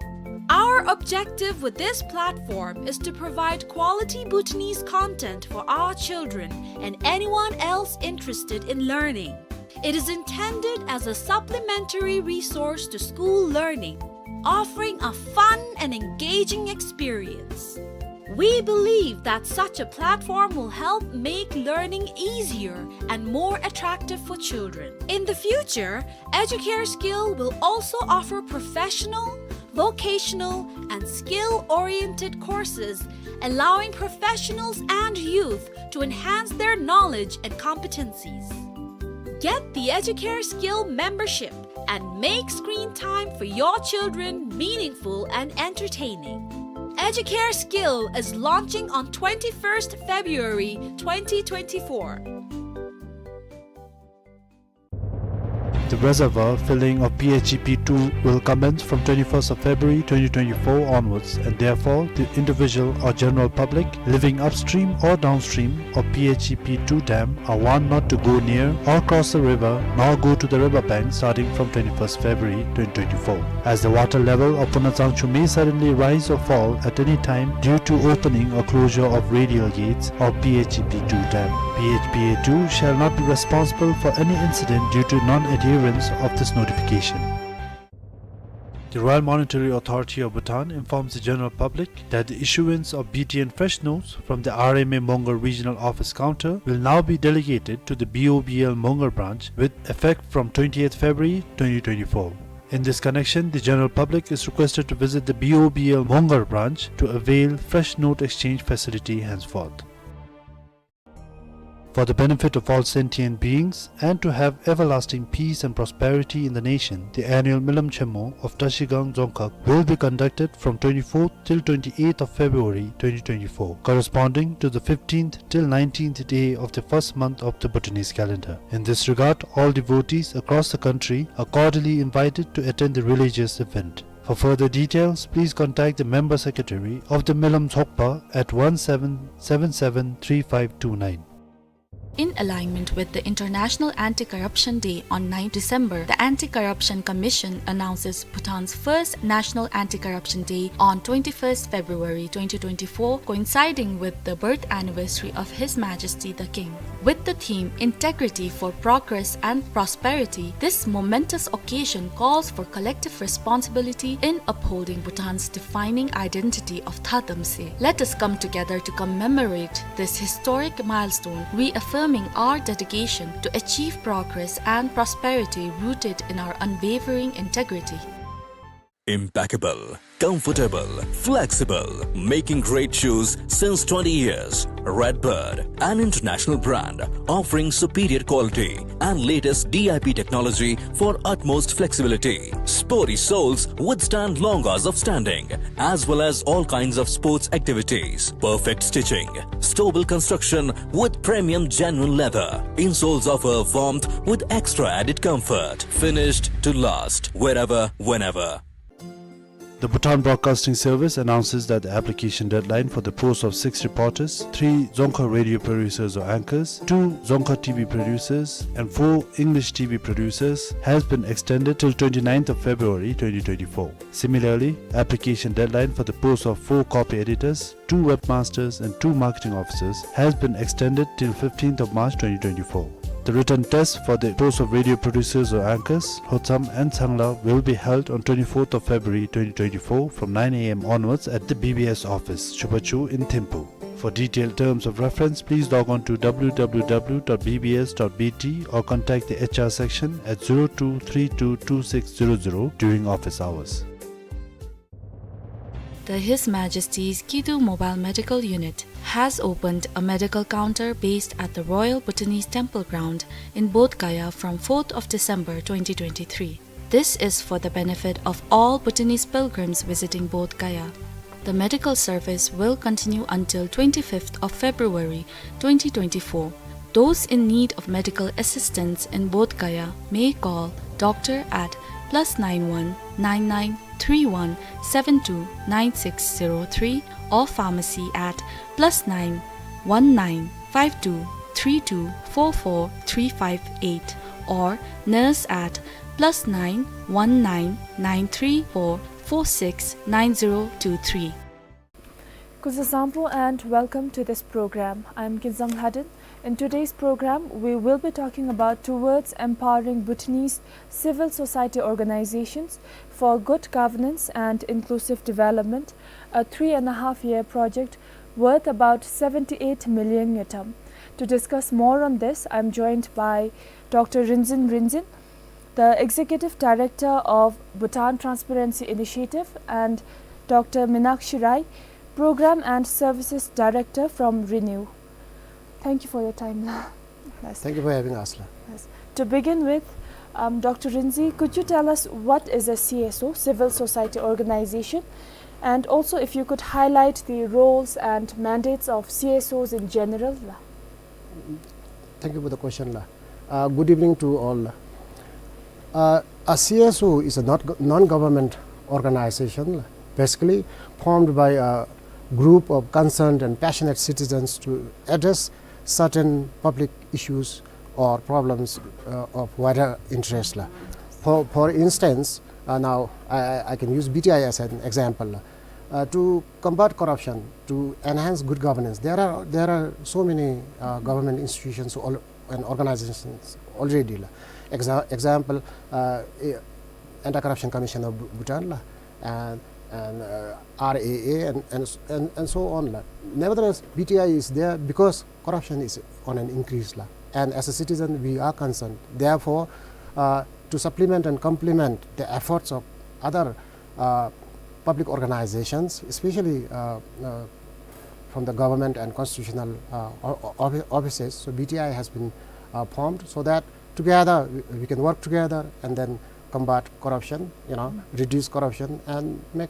Our objective with this platform is to provide quality Bhutanese content for our children and anyone else interested in learning. It is intended as a supplementary resource to school learning, offering a fun and engaging experience. We believe that such a platform will help make learning easier and more attractive for children. In the future, Educare Skill will also offer professional, vocational, and skill-oriented courses, allowing professionals and youth to enhance their knowledge and competencies. Get the Educare Skill membership and make screen time for your children meaningful and entertaining. Educare Skill is launching on twenty-first February twenty twenty-four. The reservoir filling of P H E P two will commence from twenty-first of February twenty twenty-four onwards, and therefore the individual or general public living upstream or downstream of P H E P two dam are warned not to go near or cross the river nor go to the river bank starting from twenty-first February twenty twenty-four, as the water level of Punna Tsangchu may suddenly rise or fall at any time due to opening or closure of radial gates of P H E P two dam. P H P A two shall not be responsible for any incident due to non-adherence of this notification. The Royal Monetary Authority of Bhutan informs the general public that the issuance of B T N fresh notes from the R M A Mongar Regional Office Counter will now be delegated to the B O B L Mongar branch with effect from twenty-eighth February twenty twenty-four. In this connection, the general public is requested to visit the B O B L Mongar branch to avail fresh note exchange facility henceforth. for the benefit of all sentient beings, and to have everlasting peace and prosperity in the nation, the annual Milam Chenmo of Trashigang Dzongkhag will be conducted from twenty-fourth till twenty-eighth of February twenty twenty-four, corresponding to the fifteenth till nineteenth day of the first month of the Bhutanese calendar. In this regard, all devotees across the country are cordially invited to attend the religious event. For further details, please contact the member secretary of the Milam Dzongkhag at one seven seven seven three five two nine. In alignment with the International Anti-Corruption Day on ninth December, the Anti-Corruption Commission announces Bhutan's first National Anti-Corruption Day on twenty-first February twenty twenty-four, coinciding with the birth anniversary of His Majesty the King. With the theme Integrity for Progress and Prosperity, this momentous occasion calls for collective responsibility in upholding Bhutan's defining identity of Thadamtse. Let us come together to commemorate this historic milestone, reaffirming our dedication to achieve progress and prosperity rooted in our unwavering integrity. Impeccable, comfortable, flexible, making great shoes since twenty years. Redbird, an international brand offering superior quality and latest D I P technology for utmost flexibility. Sporty soles withstand long hours of standing, as well as all kinds of sports activities. Perfect stitching, stable construction with premium genuine leather. Insoles offer warmth with extra added comfort. Finished to last, wherever, whenever. The Bhutan Broadcasting Service announces that the application deadline for the post of six reporters, three Dzongkhag radio producers or anchors, two Dzongkhag T V producers, and four English T V producers has been extended till twenty-ninth of February twenty twenty-four. Similarly, application deadline for the post of four copy editors, two webmasters and two marketing officers has been extended till fifteenth of March twenty twenty-four. The written test for the post of radio producers or anchors, Lhotsam and Changla, will be held on twenty-fourth of February twenty twenty-four from nine A M onwards at the B B S office, Chubachu in Thimphu. For detailed terms of reference, please log on to W W W dot B B S dot B T or contact the H R section at zero two three two two six zero zero during office hours. The His Majesty's Kidu Mobile Medical Unit has opened a medical counter based at the Royal Bhutanese Temple Ground in Bodh Gaya from fourth of December twenty twenty-three. This is for the benefit of all Bhutanese pilgrims visiting Bodh Gaya. The medical service will continue until twenty-fifth of February twenty twenty-four. Those in need of medical assistance in Bodh Gaya may call doctor at plus nine one nine nine three one seven two nine six zero three or pharmacy at plus nine one nine five two three two four four three five eight or nurse at plus nine one nine nine three four four six nine zero two three. Kuzuzangpo and welcome to this program. I'm Kinzang Lhaden. In today's program, we will be talking about Towards Empowering Bhutanese Civil Society Organizations for Good Governance and Inclusive Development, a three and a half year project worth about seventy-eight million ngultrum. To discuss more on this, I'm joined by Doctor Rinzin Rinzin, the Executive Director of Bhutan Transparency Initiative, and Doctor Minakshi Rai, Program and Services Director from Renew. Thank you for your time, la. Yes. Thank you for having us, la. Yes. To begin with, um, Doctor Rinzin, could you tell us what is a C S O, civil society organization, and also if you could highlight the roles and mandates of C S Os in general, la? Thank you for the question, la. Uh, good evening to all, la. Uh, a C S O is a not, non-government organization, la, basically formed by a group of concerned and passionate citizens to address certain public issues or problems, uh, of wider interest, la. For, for instance, uh, now I, I, I can use B T I as an example, la. Uh, to combat corruption, to enhance good governance, there are, there are so many, uh, government institutions al-, and organizations already, la. Exa-, example, uh, eh, Anti-Corruption Commission of Bhu-, Bhutan, la, and, and, uh, R A A, and, and, and, and so on, la. Nevertheless, B T I is there because corruption is on an increase, la. And as a citizen, we are concerned. Therefore, uh, to supplement and complement the efforts of other, uh, public organizations, especially, uh, uh, from the government and constitutional, uh, o-, o-, offi-, offices. So B T I has been, uh, formed so that together we, we can work together and then combat corruption, you know, reduce corruption and make,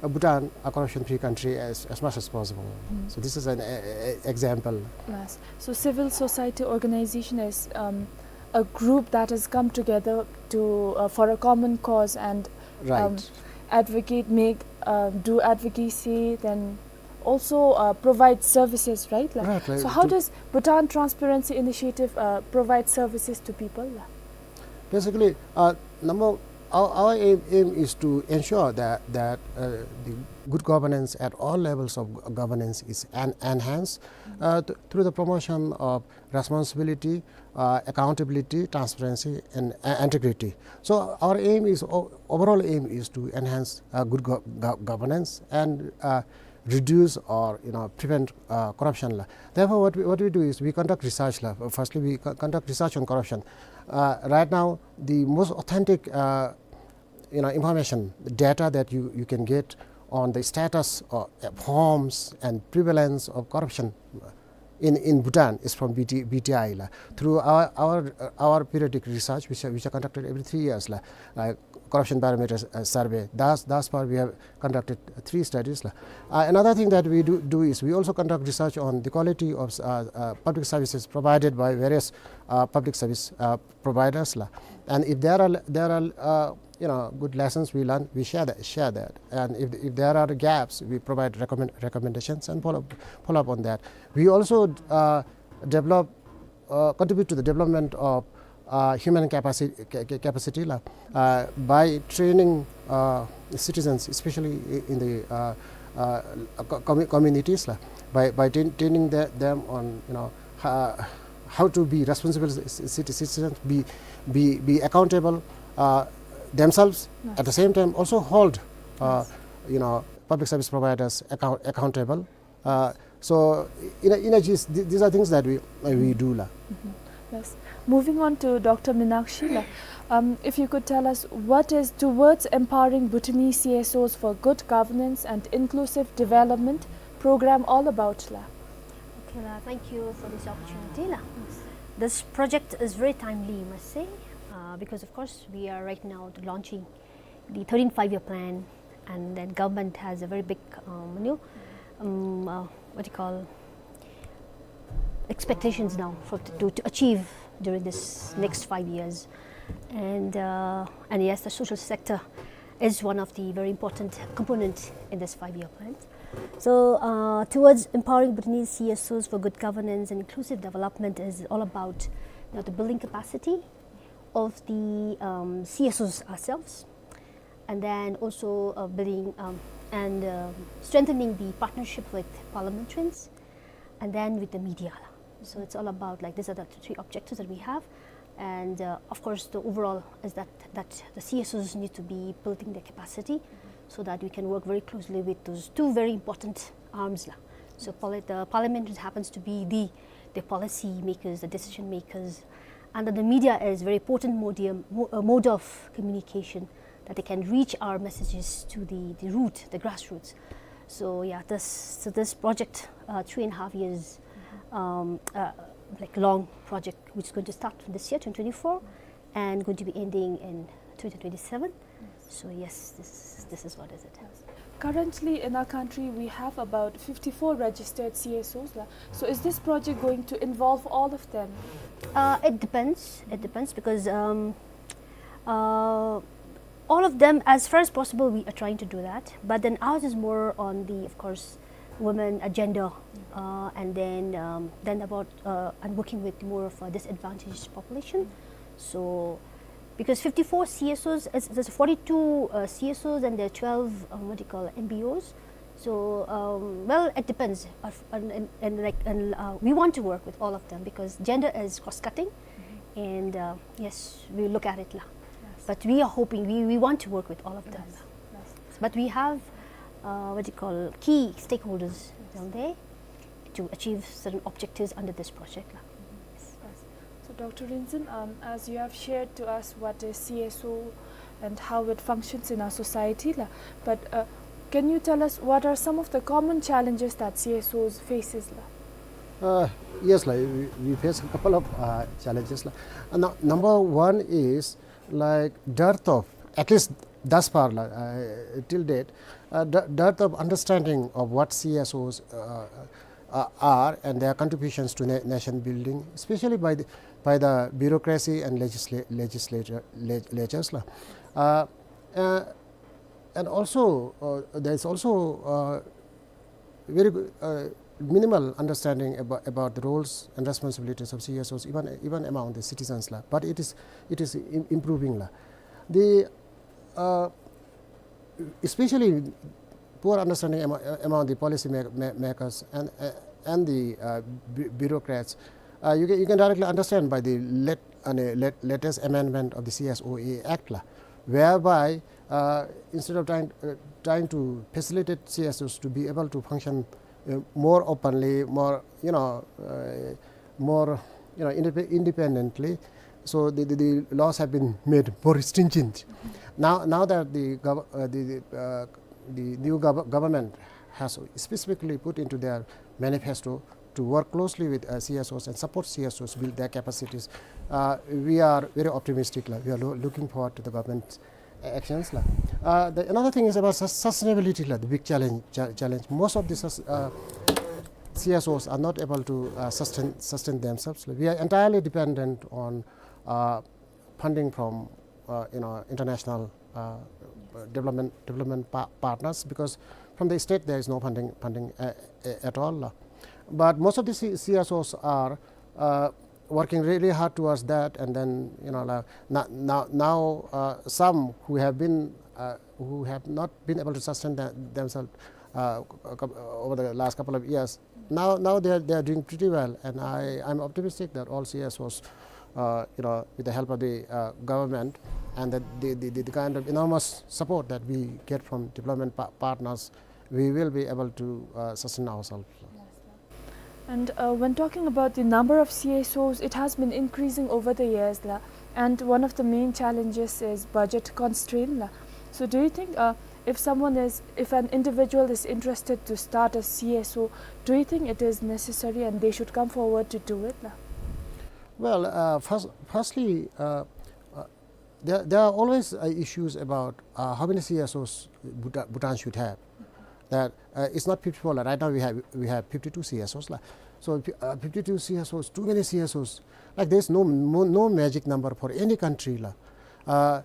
uh, Bhutan a corruption-free country as, as much as possible. So this is an, a, a, example. Yes. So civil society organization is, um, a group that has come together to, uh, for a common cause and, um, right, advocate, make, uh, do advocacy, then also, uh, provide services, right? Like, right, right. So how does Bhutan Transparency Initiative, uh, provide services to people? Basically, uh, number, our, our aim, aim is to ensure that, that, uh, the good governance at all levels of g-, governance is en-, enhanced, uh, th-, through the promotion of responsibility, uh, accountability, transparency, and, uh, integrity. So our aim is, o-, overall aim is to enhance, uh, good go-, go-, governance and, uh, reduce or, you know, prevent, uh, corruption la. Therefore, what we, what we do is we conduct research la. Firstly, we co-, conduct research on corruption. Uh, right now, the most authentic, uh, you know, information, the data that you, you can get on the status of, uh, forms and prevalence of corruption in, in Bhutan is from B T, B T I la. Through our, our, uh, our periodic research, which are, which are conducted every three years la, uh, corruption barometer, uh, survey. Thus, thus far we have conducted three studies la. Uh, another thing that we do, do is we also conduct research on the quality of, uh, uh, public services provided by various, uh, public service, uh, providers la. And if there are, there are, uh, you know, good lessons we learn, we share that, share that. And if, if there are gaps, we provide recommend, recommendations and follow, follow up on that. We also, uh, develop, uh, contribute to the development of, uh, human capacity, ca-, ca-, capacity la, uh, by training, uh, citizens, especially i-, in the, uh, uh, co-, commu-, communities la, by, by train-, training the, them on, you know, ho-, how to be responsible ci-, citi-, citizens, be, be, be accountable, uh, themselves. Yes. At the same time, also hold, uh, yes, you know, public service providers account-, accountable. Uh, so, in a, in a gist, th-, these are things that we, uh, we do la. Mm-hmm. Yes. Moving on to Doctor Minakshi la, um, if you could tell us what is Towards Empowering Bhutanese C S Os for Good Governance and Inclusive Development program all about la? Okay la, thank you for this opportunity la. This project is very timely, I must say, uh, because of course we are right now launching the thirteenth five-year plan, and then government has a very big, um, you know, um, uh, what do you call, expectations now for to, to achieve during this next five years. And, uh, and yes, the social sector is one of the very important component in this five-year plan. So, uh, Towards Empowering Bhutanese C S Os for Good Governance and Inclusive Development is all about, you know, the building capacity of the, um, C S Os ourselves, and then also, uh, building, um, and, um, strengthening the partnership with parliamentarians, and then with the media. So it's all about, like, these are the three objectives that we have. And, uh, of course, the overall is that, that the C S Os need to be building their capacity so that we can work very closely with those two very important arms la. So parli-, the parliament happens to be the, the policy makers, the decision makers, and then the media is very potent modium, mo-, uh, mode of communication that they can reach our messages to the, the root, the grassroots. So yeah, this, so this project, uh, three and a half years, um, uh, like, long project, which is going to start from this year, twenty twenty-four, and going to be ending in twenty twenty-seven. So yes, this, this is what is it. Currently in our country, we have about fifty-four registered C S Os la. So is this project going to involve all of them? Uh, it depends. It depends because, um, uh, all of them, as far as possible, we are trying to do that. But then ours is more on the, of course, women, uh, gender, uh, and then, um, then about, uh, and working with more of a disadvantaged population. So, because fifty-four C S Os, it's, there's forty-two, uh, C S Os and there are twelve, um, what do you call, M B Os. So, um, well, it depends. Uh, and, and, and, like, and, uh, we want to work with all of them because gender is cross-cutting, and, uh, yes, we look at it la. Yes. But we are hoping, we, we want to work with all of them. Yes. Yes. But we have, uh, what do you call, key stakeholders down there to achieve certain objectives under this project la. Yes. Yes. So, Doctor Rinzin, um, as you have shared to us what is C S O and how it functions in our society la, but, uh, Can you tell us what are some of the common challenges that C S Os faces la? Uh, yes, la, we, we face a couple of, uh, challenges la. Uh, nu-, number one is, like, dearth of, at least thus far, la, uh, till date, uh, de-, dearth of understanding of what C S Os, uh, uh, are and their contributions to na-, nation building, especially by the, by the bureaucracy and legisla-, legislature, leg-, legislatures la. Uh, uh, and also, uh, there is also, uh, very good, uh, minimal understanding about, about the roles and responsibilities of C S Os, even, even among the citizens la. But it is, it is im-, improving la. The, uh, especially poor understanding amo-, among the policy ma-, ma-, makers and, uh, and the, uh, bu-, bureaucrats. Uh, you can, you can directly understand by the lat-, uh, lat-, latest amendment of the C S O A Act la, whereby, uh, instead of trying, uh, trying to facilitate C S Os to be able to function, uh, more openly, more, you know, uh, more, you know, indep-, independently, so the, the, the laws have been made more stringent. Now, now that the gov-, uh, the, the, uh, the new gov-, government has specifically put into their manifesto to work closely with, uh, C S Os and support C S Os build their capacities, uh, we are very optimistic la. We are loo-, looking forward to the government's actions la. Uh, the, another thing is about sus-, sustainability la, the big challenge, cha-, challenge. Most of the sus-, uh, C S Os are not able to, uh, sustain, sustain themselves la. We are entirely dependent on, uh, funding from, uh, you know, international, uh, development, development pa-, partners, because from the state there is no funding, funding, uh, uh, at all la. But most of the C-, C S Os are, uh, working really hard towards that, and then, you know, la, na-, now, now, uh, some who have been, uh, who have not been able to sustain the, themselves, uh, over the last couple of years, now, now they are, they are doing pretty well, and I, I'm optimistic that all C S Os, uh, you know, with the help of the, uh, government and the, the, the, the kind of enormous support that we get from development pa-, partners, we will be able to, uh, sustain ourselves. And, uh, when talking about the number of C S Os, it has been increasing over the years la, and one of the main challenges is budget constraint la. So do you think, uh, if someone is, if an individual is interested to start a C S O, do you think it is necessary and they should come forward to do it la? Well, uh, first, firstly, uh, uh, there, there are always, uh, issues about, uh, how many C S Os Bhuta-, Bhutan should have. That, uh, it's not fifty-four la. Right now we have, we have fifty-two C S Os la. So, uh, fifty-two C S Os, too many C S Os. Like, there's no, no, no magic number for any country la. Uh,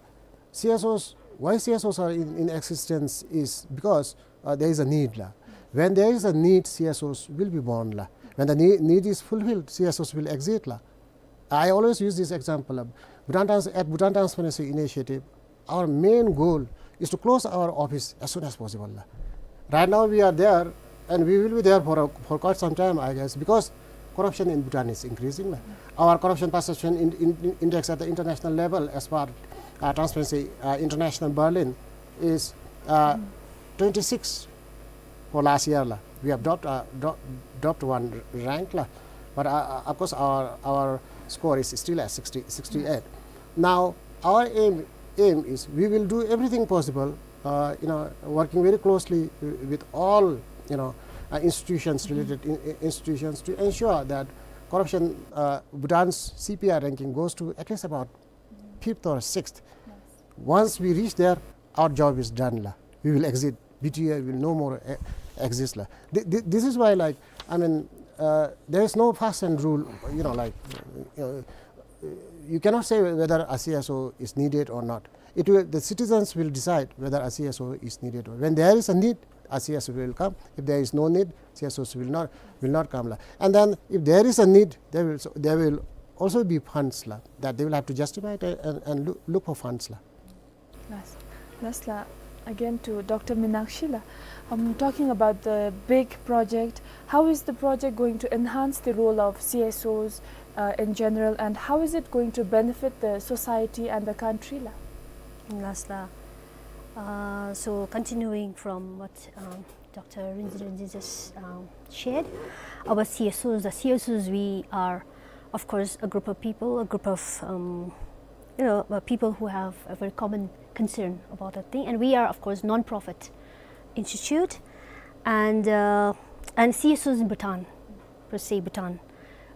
C S Os, why C S Os are in, in existence is because, uh, there is a need la. When there is a need, C S Os will be born la. When the need, need is fulfilled, C S Os will exist la. I always use this example of Bhutan Trans-, at Bhutan Transparency Initiative, our main goal is to close our office as soon as possible la. Right now we are there, and we will be there for a, for quite some time, I guess, because corruption in Bhutan is increasing la. Our corruption perception in, in, in index at the international level, as per, uh, Transparency, uh, International Berlin, is, uh, twenty-six for last year la. We have dropped, uh, dro-, dropped one rank la. But, uh, uh, of course, our, our score is still at sixty, sixty-eight. Now, our aim, aim is we will do everything possible, uh, you know, working very closely wi-, with all, you know, uh, institutions, related in-, in-, institutions, to ensure that corruption, uh, Bhutan's C P I ranking goes to at least about fifth or sixth. Once we reach there, our job is done la. We will exit. B T I will no more, eh, exist la. Thi-, thi-, this is why, like, I mean, uh, there is no fast and rule, you know, like, uh, you cannot say whether a C S O is needed or not. It will, the citizens will decide whether a C S O is needed or, when there is a need, a C S O will come. If there is no need, C S Os will not, will not come la. And then if there is a need, there will, there will also be funds la, that they will have to justify it and, and look, look for funds la. Last, last la, again to Doctor Minakshi la. Um, talking about the big project, how is the project going to enhance the role of C S Os, uh, in general, and how is it going to benefit the society and the country la? Last la. Uh, so continuing from what, um, Doctor Rinzin Rinzin just, um, shared, our C S Os, the C S Os, we are, of course, a group of people, a group of, um, you know, uh, people who have a very common concern about that thing. And we are, of course, non-profit. Institute and, uh, and C S Os in Bhutan, per se Bhutan.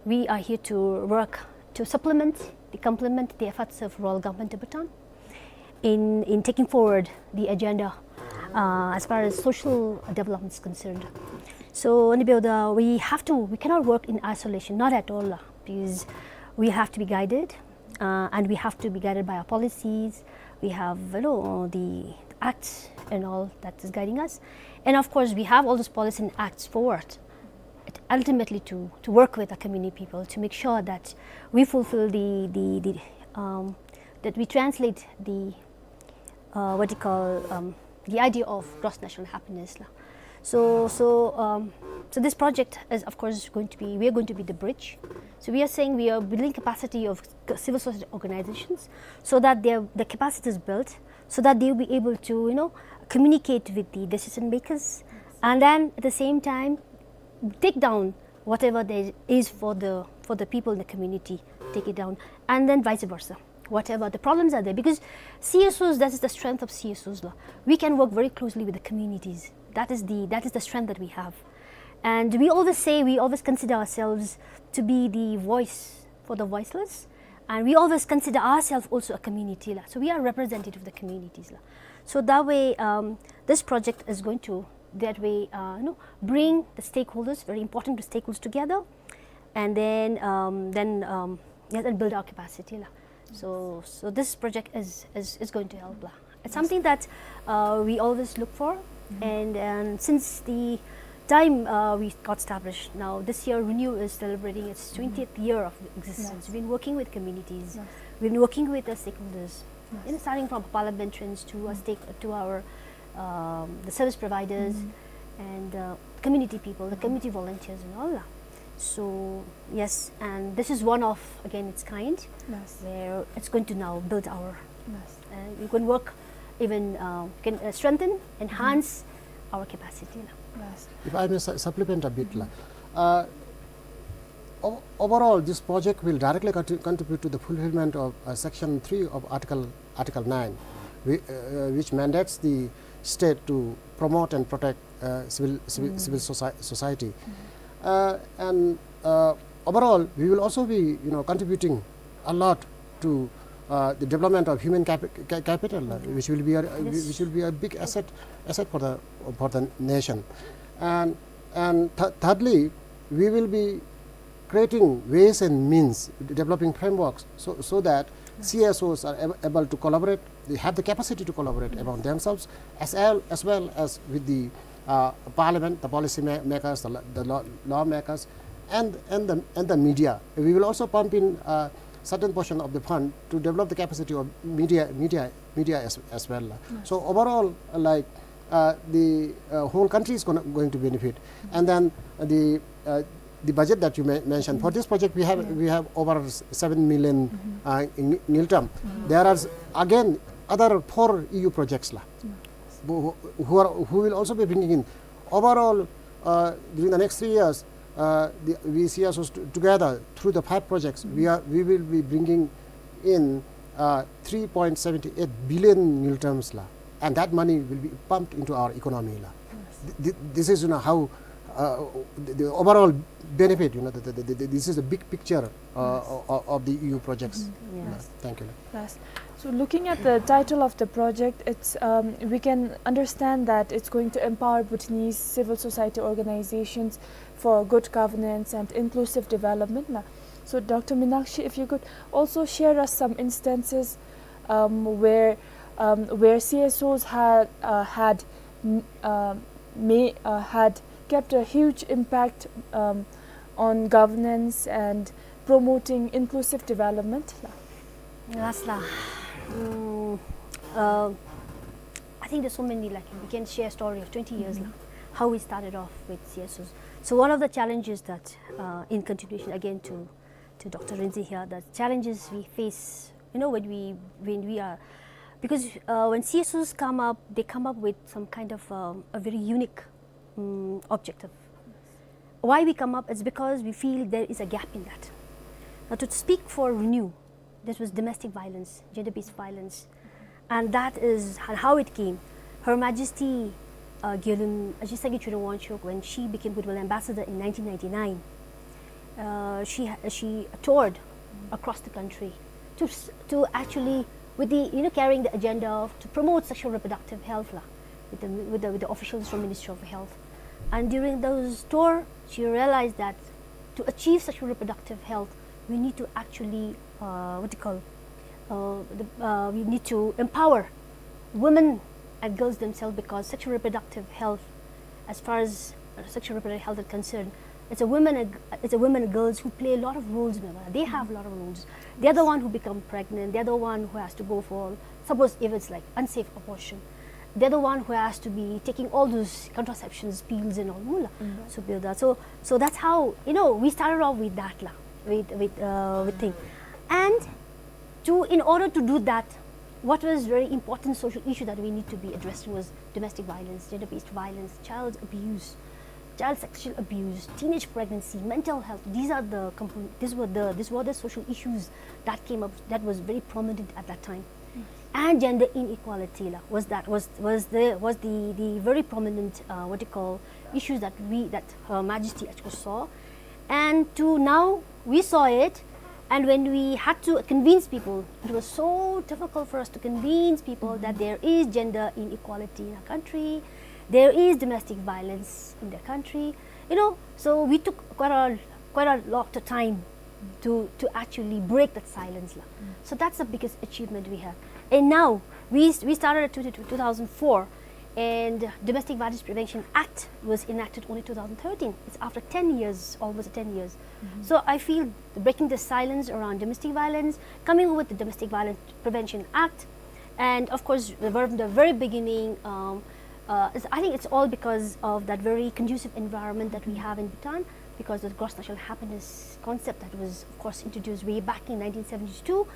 We are here to work to supplement, to complement the efforts of Royal Government of Bhutan in, in taking forward the agenda, uh, as far as social development is concerned. So, ཨ་ནི་འབདཝ་ད་we have to, we cannot work in isolation, not at all, lah, because we have to be guided, uh, and we have to be guided by our policies. We have, you know, the acts and all that is guiding us. And of course, we have all those policies and acts for what? It, ultimately to, to work with the community people to make sure that we fulfill the, the, the, um, that we translate the, uh, what do you call, um, the idea of gross national happiness, lah. So, so, um, so this project is, of course, going to be, we are going to be the bridge. So we are saying we are building capacity of c-, civil society organizations so that their, the capacity is built, so that they will be able to, you know, communicate with the decision makers, and then at the same time, take down whatever there is for the, for the people in the community, take it down, and then vice versa. Whatever the problems are there, because C S Os, that is the strength of C S Os, lah. We can work very closely with the communities. That is the, that is the strength that we have. And we always say, we always consider ourselves to be the voice for the voiceless, and we always consider ourselves also a community, lah. So we are representative of the communities, lah. So that way, um, this project is going to, that way, uh, you know, bring the stakeholders, very important stakeholders together, and then, um, then, um, yes, and build our capacity, lah. So, so this project is, is, is going to help, lah. It's something that, uh, we always look for, and, and since the time, uh, we got established, now this year Renew is celebrating its twentieth year of existence. Yes. We've been working with communities. Yes. We've been working with the stakeholders. Yes. You know, starting from parliamentarians to our stake, to our, um, the service providers and, uh, community people, the community volunteers and all, lah. So, yes, and this is one of, again, its kind, yes, where it's going to now build our, yes, uh, you can work even, uh, can, uh, strengthen, enhance our capacity, lah. Yes. If I may su-, supplement a bit, lah. Uh, o-, overall, this project will directly contri-, contribute to the fulfillment of, uh, Section three of Article, Article nine, whi-, uh, which mandates the state to promote and protect, uh, civil, civil, civil soci-, society. Uh, and, uh, overall, we will also be, you know, contributing a lot to, uh, the development of human capi-, ca-, capital, uh, which will be a, which will be a big asset, asset for the, for the nation. And, and th-, thirdly, we will be creating ways and means, developing frameworks so, so that C S Os are ab-, able to collaborate, they have the capacity to collaborate among themselves, as well, as well as with the, uh, parliament, the policy ma-, makers, the, la-, the law, lawmakers, and, and the, and the media. We will also pump in, uh, certain portion of the fund to develop the capacity of media, media, media as, as well. Yes. So overall, uh, like, uh, the, uh, whole country is gonna, going to benefit. And then the, uh, the budget that you men-, mentioned, for this project, we have, we have over s-, seven million, uh, ng-, ngultrum. There are s-, again, other four E U projects, lah, who, who are, who will also be bringing in. Overall, uh, during the next three years, uh, the, we C S Os t-, together through the five projects, we are, we will be bringing in, uh, three point seven eight billion ngultrums, lah, and that money will be pumped into our economy, lah. Th-, th-, this is, you know, how, uh, the, the overall benefit, you know, the, the, the, the, this is the big picture, uh, o-, o-, of the E U projects. Yes. Thank you. Yes. So looking at the title of the project, it's, um, we can understand that it's going to empower Bhutanese civil society organizations for good governance and inclusive development, na. So Doctor Minakshi, if you could also share us some instances, um, where, um, where C S Os had, uh, had, mm, uh, may, uh, had kept a huge impact, um, on governance and promoting inclusive development, la. Yes, la. Mm, uh, I think there's so many, like, we can share a story of twenty years, la, how we started off with C S Os. So one of the challenges that, uh, in continuation again to, to Doctor Rinzin here, the challenges we face, you know, when we, when we are, because, uh, when C S Os come up, they come up with some kind of, um, a very unique, um, objective. Why we come up is because we feel there is a gap in that. Now, to speak for Renew, this was domestic violence, gender-based violence. And that is ho-, how it came. Her Majesty uh, Gyalum Ajit Sangay Chöden Wangchuk, when she became Goodwill Ambassador in nineteen ninety-nine, uh, she ha- she toured across the country to s- to actually, with the, you know, carrying the agenda of to promote sexual reproductive health la, with the, with the with the officials from Ministry of Health. And during those tour, she realized that to achieve sexual reproductive health, we need to actually, uh, what do you call, uh, the, uh, we need to empower women and girls themselves, because sexual reproductive health, as far as, uh, sexual reproductive health is concerned, it's a women and, it's a women and girls who play a lot of roles in the world. They have a lot of roles. They're the one who become pregnant. They're the one who has to go for, suppose if it's like unsafe abortion, they're the one who has to be taking all those contraceptions, pills and all, mula. Mm. So, build that. So, so that's how, you know, we started off with that la, with, with, uh, with thing. And to, in order to do that, what was very important social issue that we need to be addressing was domestic violence, gender-based violence, child abuse, child sexual abuse, teenage pregnancy, mental health. These are the compon- these were the, these were the social issues that came up, that was very prominent at that time. And gender inequality la, was that, was, was the, was the, the very prominent, uh, what you call, issues that we, that Her Majesty actually saw. And to now, we saw it, and when we had to convince people, it was so difficult for us to convince people that there is gender inequality in our country, there is domestic violence in the country, you know. So we took quite a, quite a lot of time to, to actually break that silence la. So that's the biggest achievement we have. And now, we, we started at two, two thousand four, and Domestic Violence Prevention Act was enacted only two thousand thirteen. It's after ten years, almost ten years. So I feel breaking the silence around domestic violence, coming with the Domestic Violence Prevention Act, and of course, the, from the very beginning, um, uh, it's, I think it's all because of that very conducive environment that we have in Bhutan, because of the gross national happiness concept that was, of course, introduced way back in nineteen seventy-two.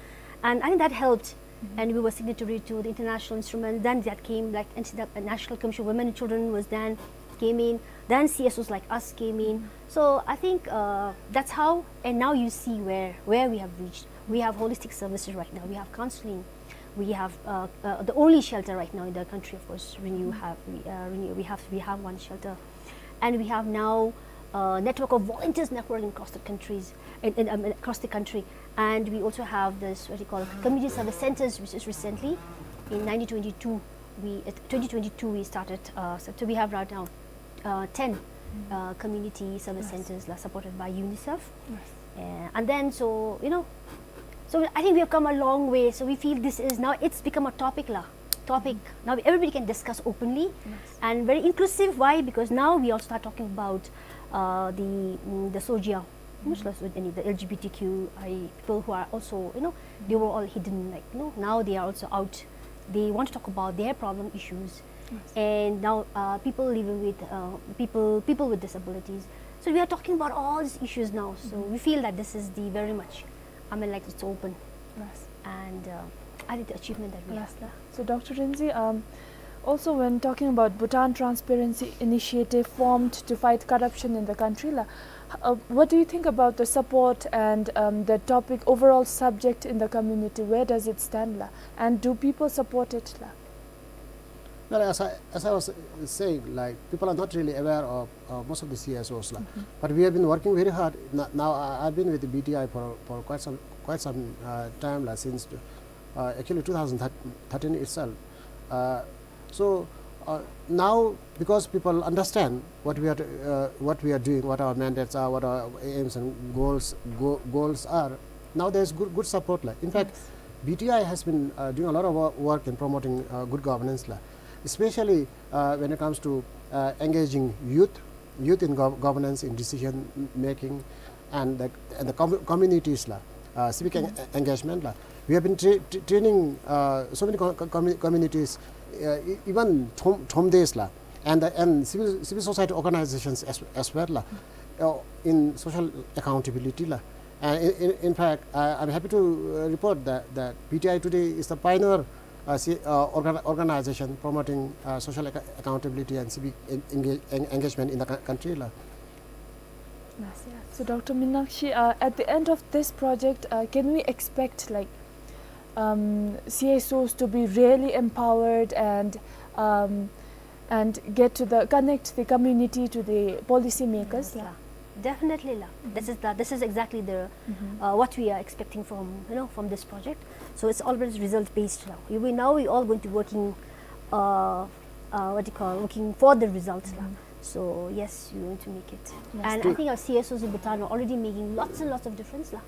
And I think that helped. And we were signatory to the international instrument. Then that came, like, N C W, National Commission of Women and Children was then came in. Then C S Os like us came in. So I think, uh, that's how. And now you see where, where we have reached. We have holistic services right now. We have counseling. We have, uh, uh, the only shelter right now in the country, of course, Renew have, we, uh, Renew, we have, we have one shelter. And we have now a network of volunteers networking across the countries, in, in, um, across the country. And we also have this, what do you call it, community service centers, which is recently in nineteen twenty-two, we, uh, twenty twenty-two we started. Uh, so, so we have right now, uh, ten, uh, community service centers la, supported by UNICEF. Uh, and then, so, you know, so I think we have come a long way. So we feel this is now, it's become a topic la, topic. Now everybody can discuss openly. And very inclusive. Why? Because now we also start talking about, uh, the, mm, the SOGIAO, much less with any, the L G B T Q I A people who are also, you know, they were all hidden, like, you know, now they are also out. They want to talk about their problem issues. And now, uh, people living with, uh, people, people with disabilities. So we are talking about all these issues now. So we feel that this is the very much, I mean, like, it's open. And, uh, I think the achievement that we have. So, Doctor Rinzin, um, also when talking about Bhutan Transparency Initiative formed to fight corruption in the country la, uh, what do you think about the support and, um, the topic, overall subject in the community? Where does it stand la? And do people support it la? Well, as I, as I was, uh, saying, like, people are not really aware of, uh, most of the C S Os la. But we have been working very hard. N- now I, I've been with the B T I for, for quite some, quite some, uh, time la, since, uh, actually two thousand thirteen itself. Uh, so, uh, now, because people understand what we are, uh, what we are doing, what our mandates are, what our aims and goals, go- goals are, now there's good, good support la. In fact, B T I has been, uh, doing a lot of wo- work in promoting, uh, good governance la, especially, uh, when it comes to, uh, engaging youth, youth in gov- governance, in decision making, and the, and the com- communities la, uh, civic en- engagement la. We have been tra- tra- training, uh, so many co- co- commu- communities, uh, e- even Thom- Thomdes la, and the, and civil, civil society organizations as, as well la, uh, in social accountability la. And in, in, in fact, I, I'm happy to, uh, report that, that B T I today is the pioneer, uh, ci- uh, organ- organization promoting, uh, social ac- accountability and civic en- enga- en- engagement in the cou- country la. Yes, yeah. So, Doctor Minakshi, uh, at the end of this project, uh, can we expect, like, um, C S Os to be really empowered and, um, and get to the, connect the community to the policy makers, la. Definitely, la. This is the, this is exactly the, uh, what we are expecting from, you know, from this project. So it's always result based now. You, we, now we all going to working, uh, uh, what do you call, working for the results, la. So yes, we want to make it. And I think our C S Os in Bhutan are already making lots and lots of difference, la.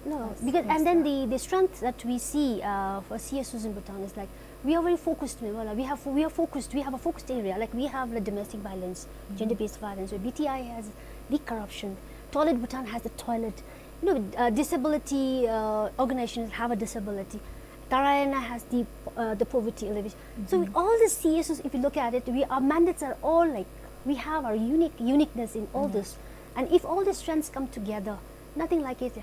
No, because, and then the, the strength that we see, uh, for C S Os in Bhutan is like, we are very focused, remember, la. We have, we are focused, we have a focused area. Like, we have the domestic violence, gender-based violence, where B T I has the corruption. Toilet Bhutan has the toilet. You know, uh, disability, uh, organizations have a disability. Dharayana has the, uh, the poverty alleviation. So with all the C S Os, if you look at it, we, our mandates are all like, we have our unique, uniqueness in all this. And if all the strengths come together, nothing like it.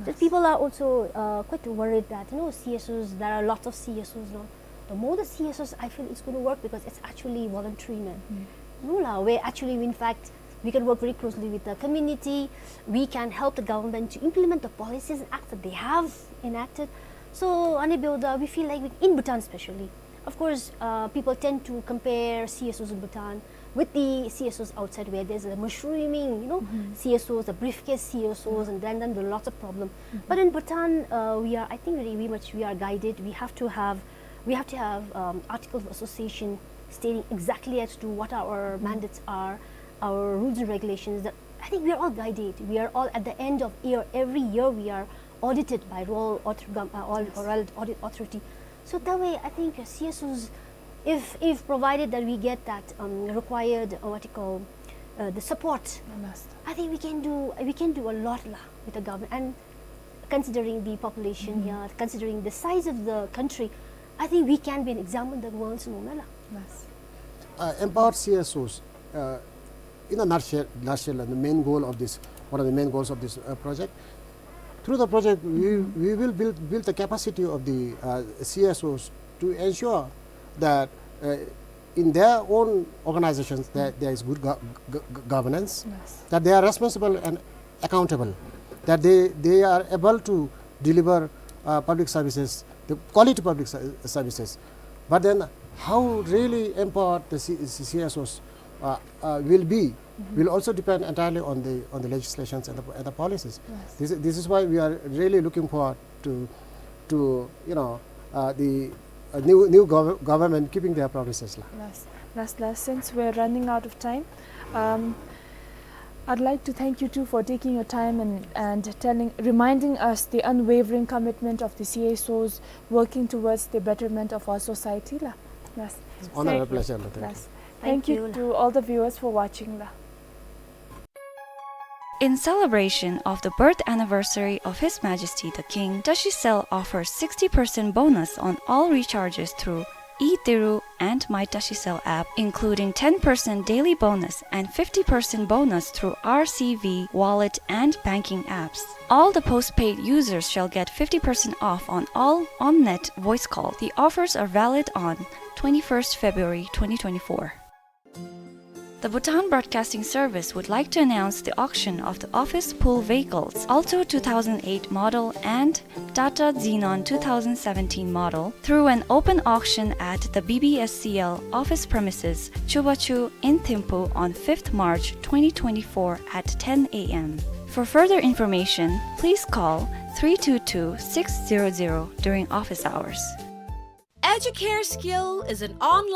Just people are also, uh, quite worried that, you know, C S Os, there are lots of C S Os now. The more the C S Os, I feel it's gonna work because it's actually voluntary, man. No, la, where actually, in fact, we can work very closely with the community. We can help the government to implement the policies and acts that they have enacted. So, ane byoda, we feel like we, in Bhutan especially, of course, uh, people tend to compare C S Os in Bhutan with the C S Os outside, where there's a mushrooming, you know, C S Os, the briefcase C S Os, and then, then there are lots of problem. But in Bhutan, uh, we are, I think, very, very much we are guided. We have to have, we have to have, um, articles of association stating exactly as to what our mandates are, our rules and regulations. That, I think we are all guided. We are all, at the end of year, every year we are audited by royal author-, gov-, uh, all royal audit authority. So that way, I think, uh, C S Os, if, if provided that we get that, um, required, uh, what you call, uh, the support, I think we can do, we can do a lot, la, with the government. And considering the population here, considering the size of the country, I think we can be an example in the world, no, la. Uh, empower C S Os, uh, in a nutshell, nutshell, the main goal of this, one of the main goals of this, uh, project. Through the project, we, we will build, build the capacity of the, uh, C S Os to ensure that, uh, in their own organizations that there is good go-, go-, go-, governance, that they are responsible and accountable, that they, they are able to deliver, uh, public services, the quality public ser-, services. But then how really empowered the C-, C-, C S Os, uh, uh, will be will also depend entirely on the, on the legislations and the, and the policies. This, this is why we are really looking forward to, to, you know, uh, the, uh, new, new gov-, government keeping their promises, la. Yes, yes, yes. Since we're running out of time, um, I'd like to thank you too for taking your time and, and telling, reminding us the unwavering commitment of the C S Os working towards the betterment of our society, la. Yes. It's honor and pleasure, la. Thank you. Thank you to all the viewers for watching, la. In celebration of the birth anniversary of His Majesty the King, Tashi Cell offers sixty percent bonus on all recharges through eTiru and My Tashi Cell app, including ten percent daily bonus and fifty percent bonus through R C V wallet and banking apps. All the postpaid users shall get fifty percent off on all on-net voice call. The offers are valid on twenty-first February twenty twenty-four. The Bhutan Broadcasting Service would like to announce the auction of the office pool vehicles, Alto two thousand eight model and Tata Xenon two thousand seventeen model, through an open auction at the B B S C L office premises, Chubachu in Thimphu on fifth March twenty twenty-four at ten A M. For further information, please call three two two six zero zero during office hours. Educare Skill is an online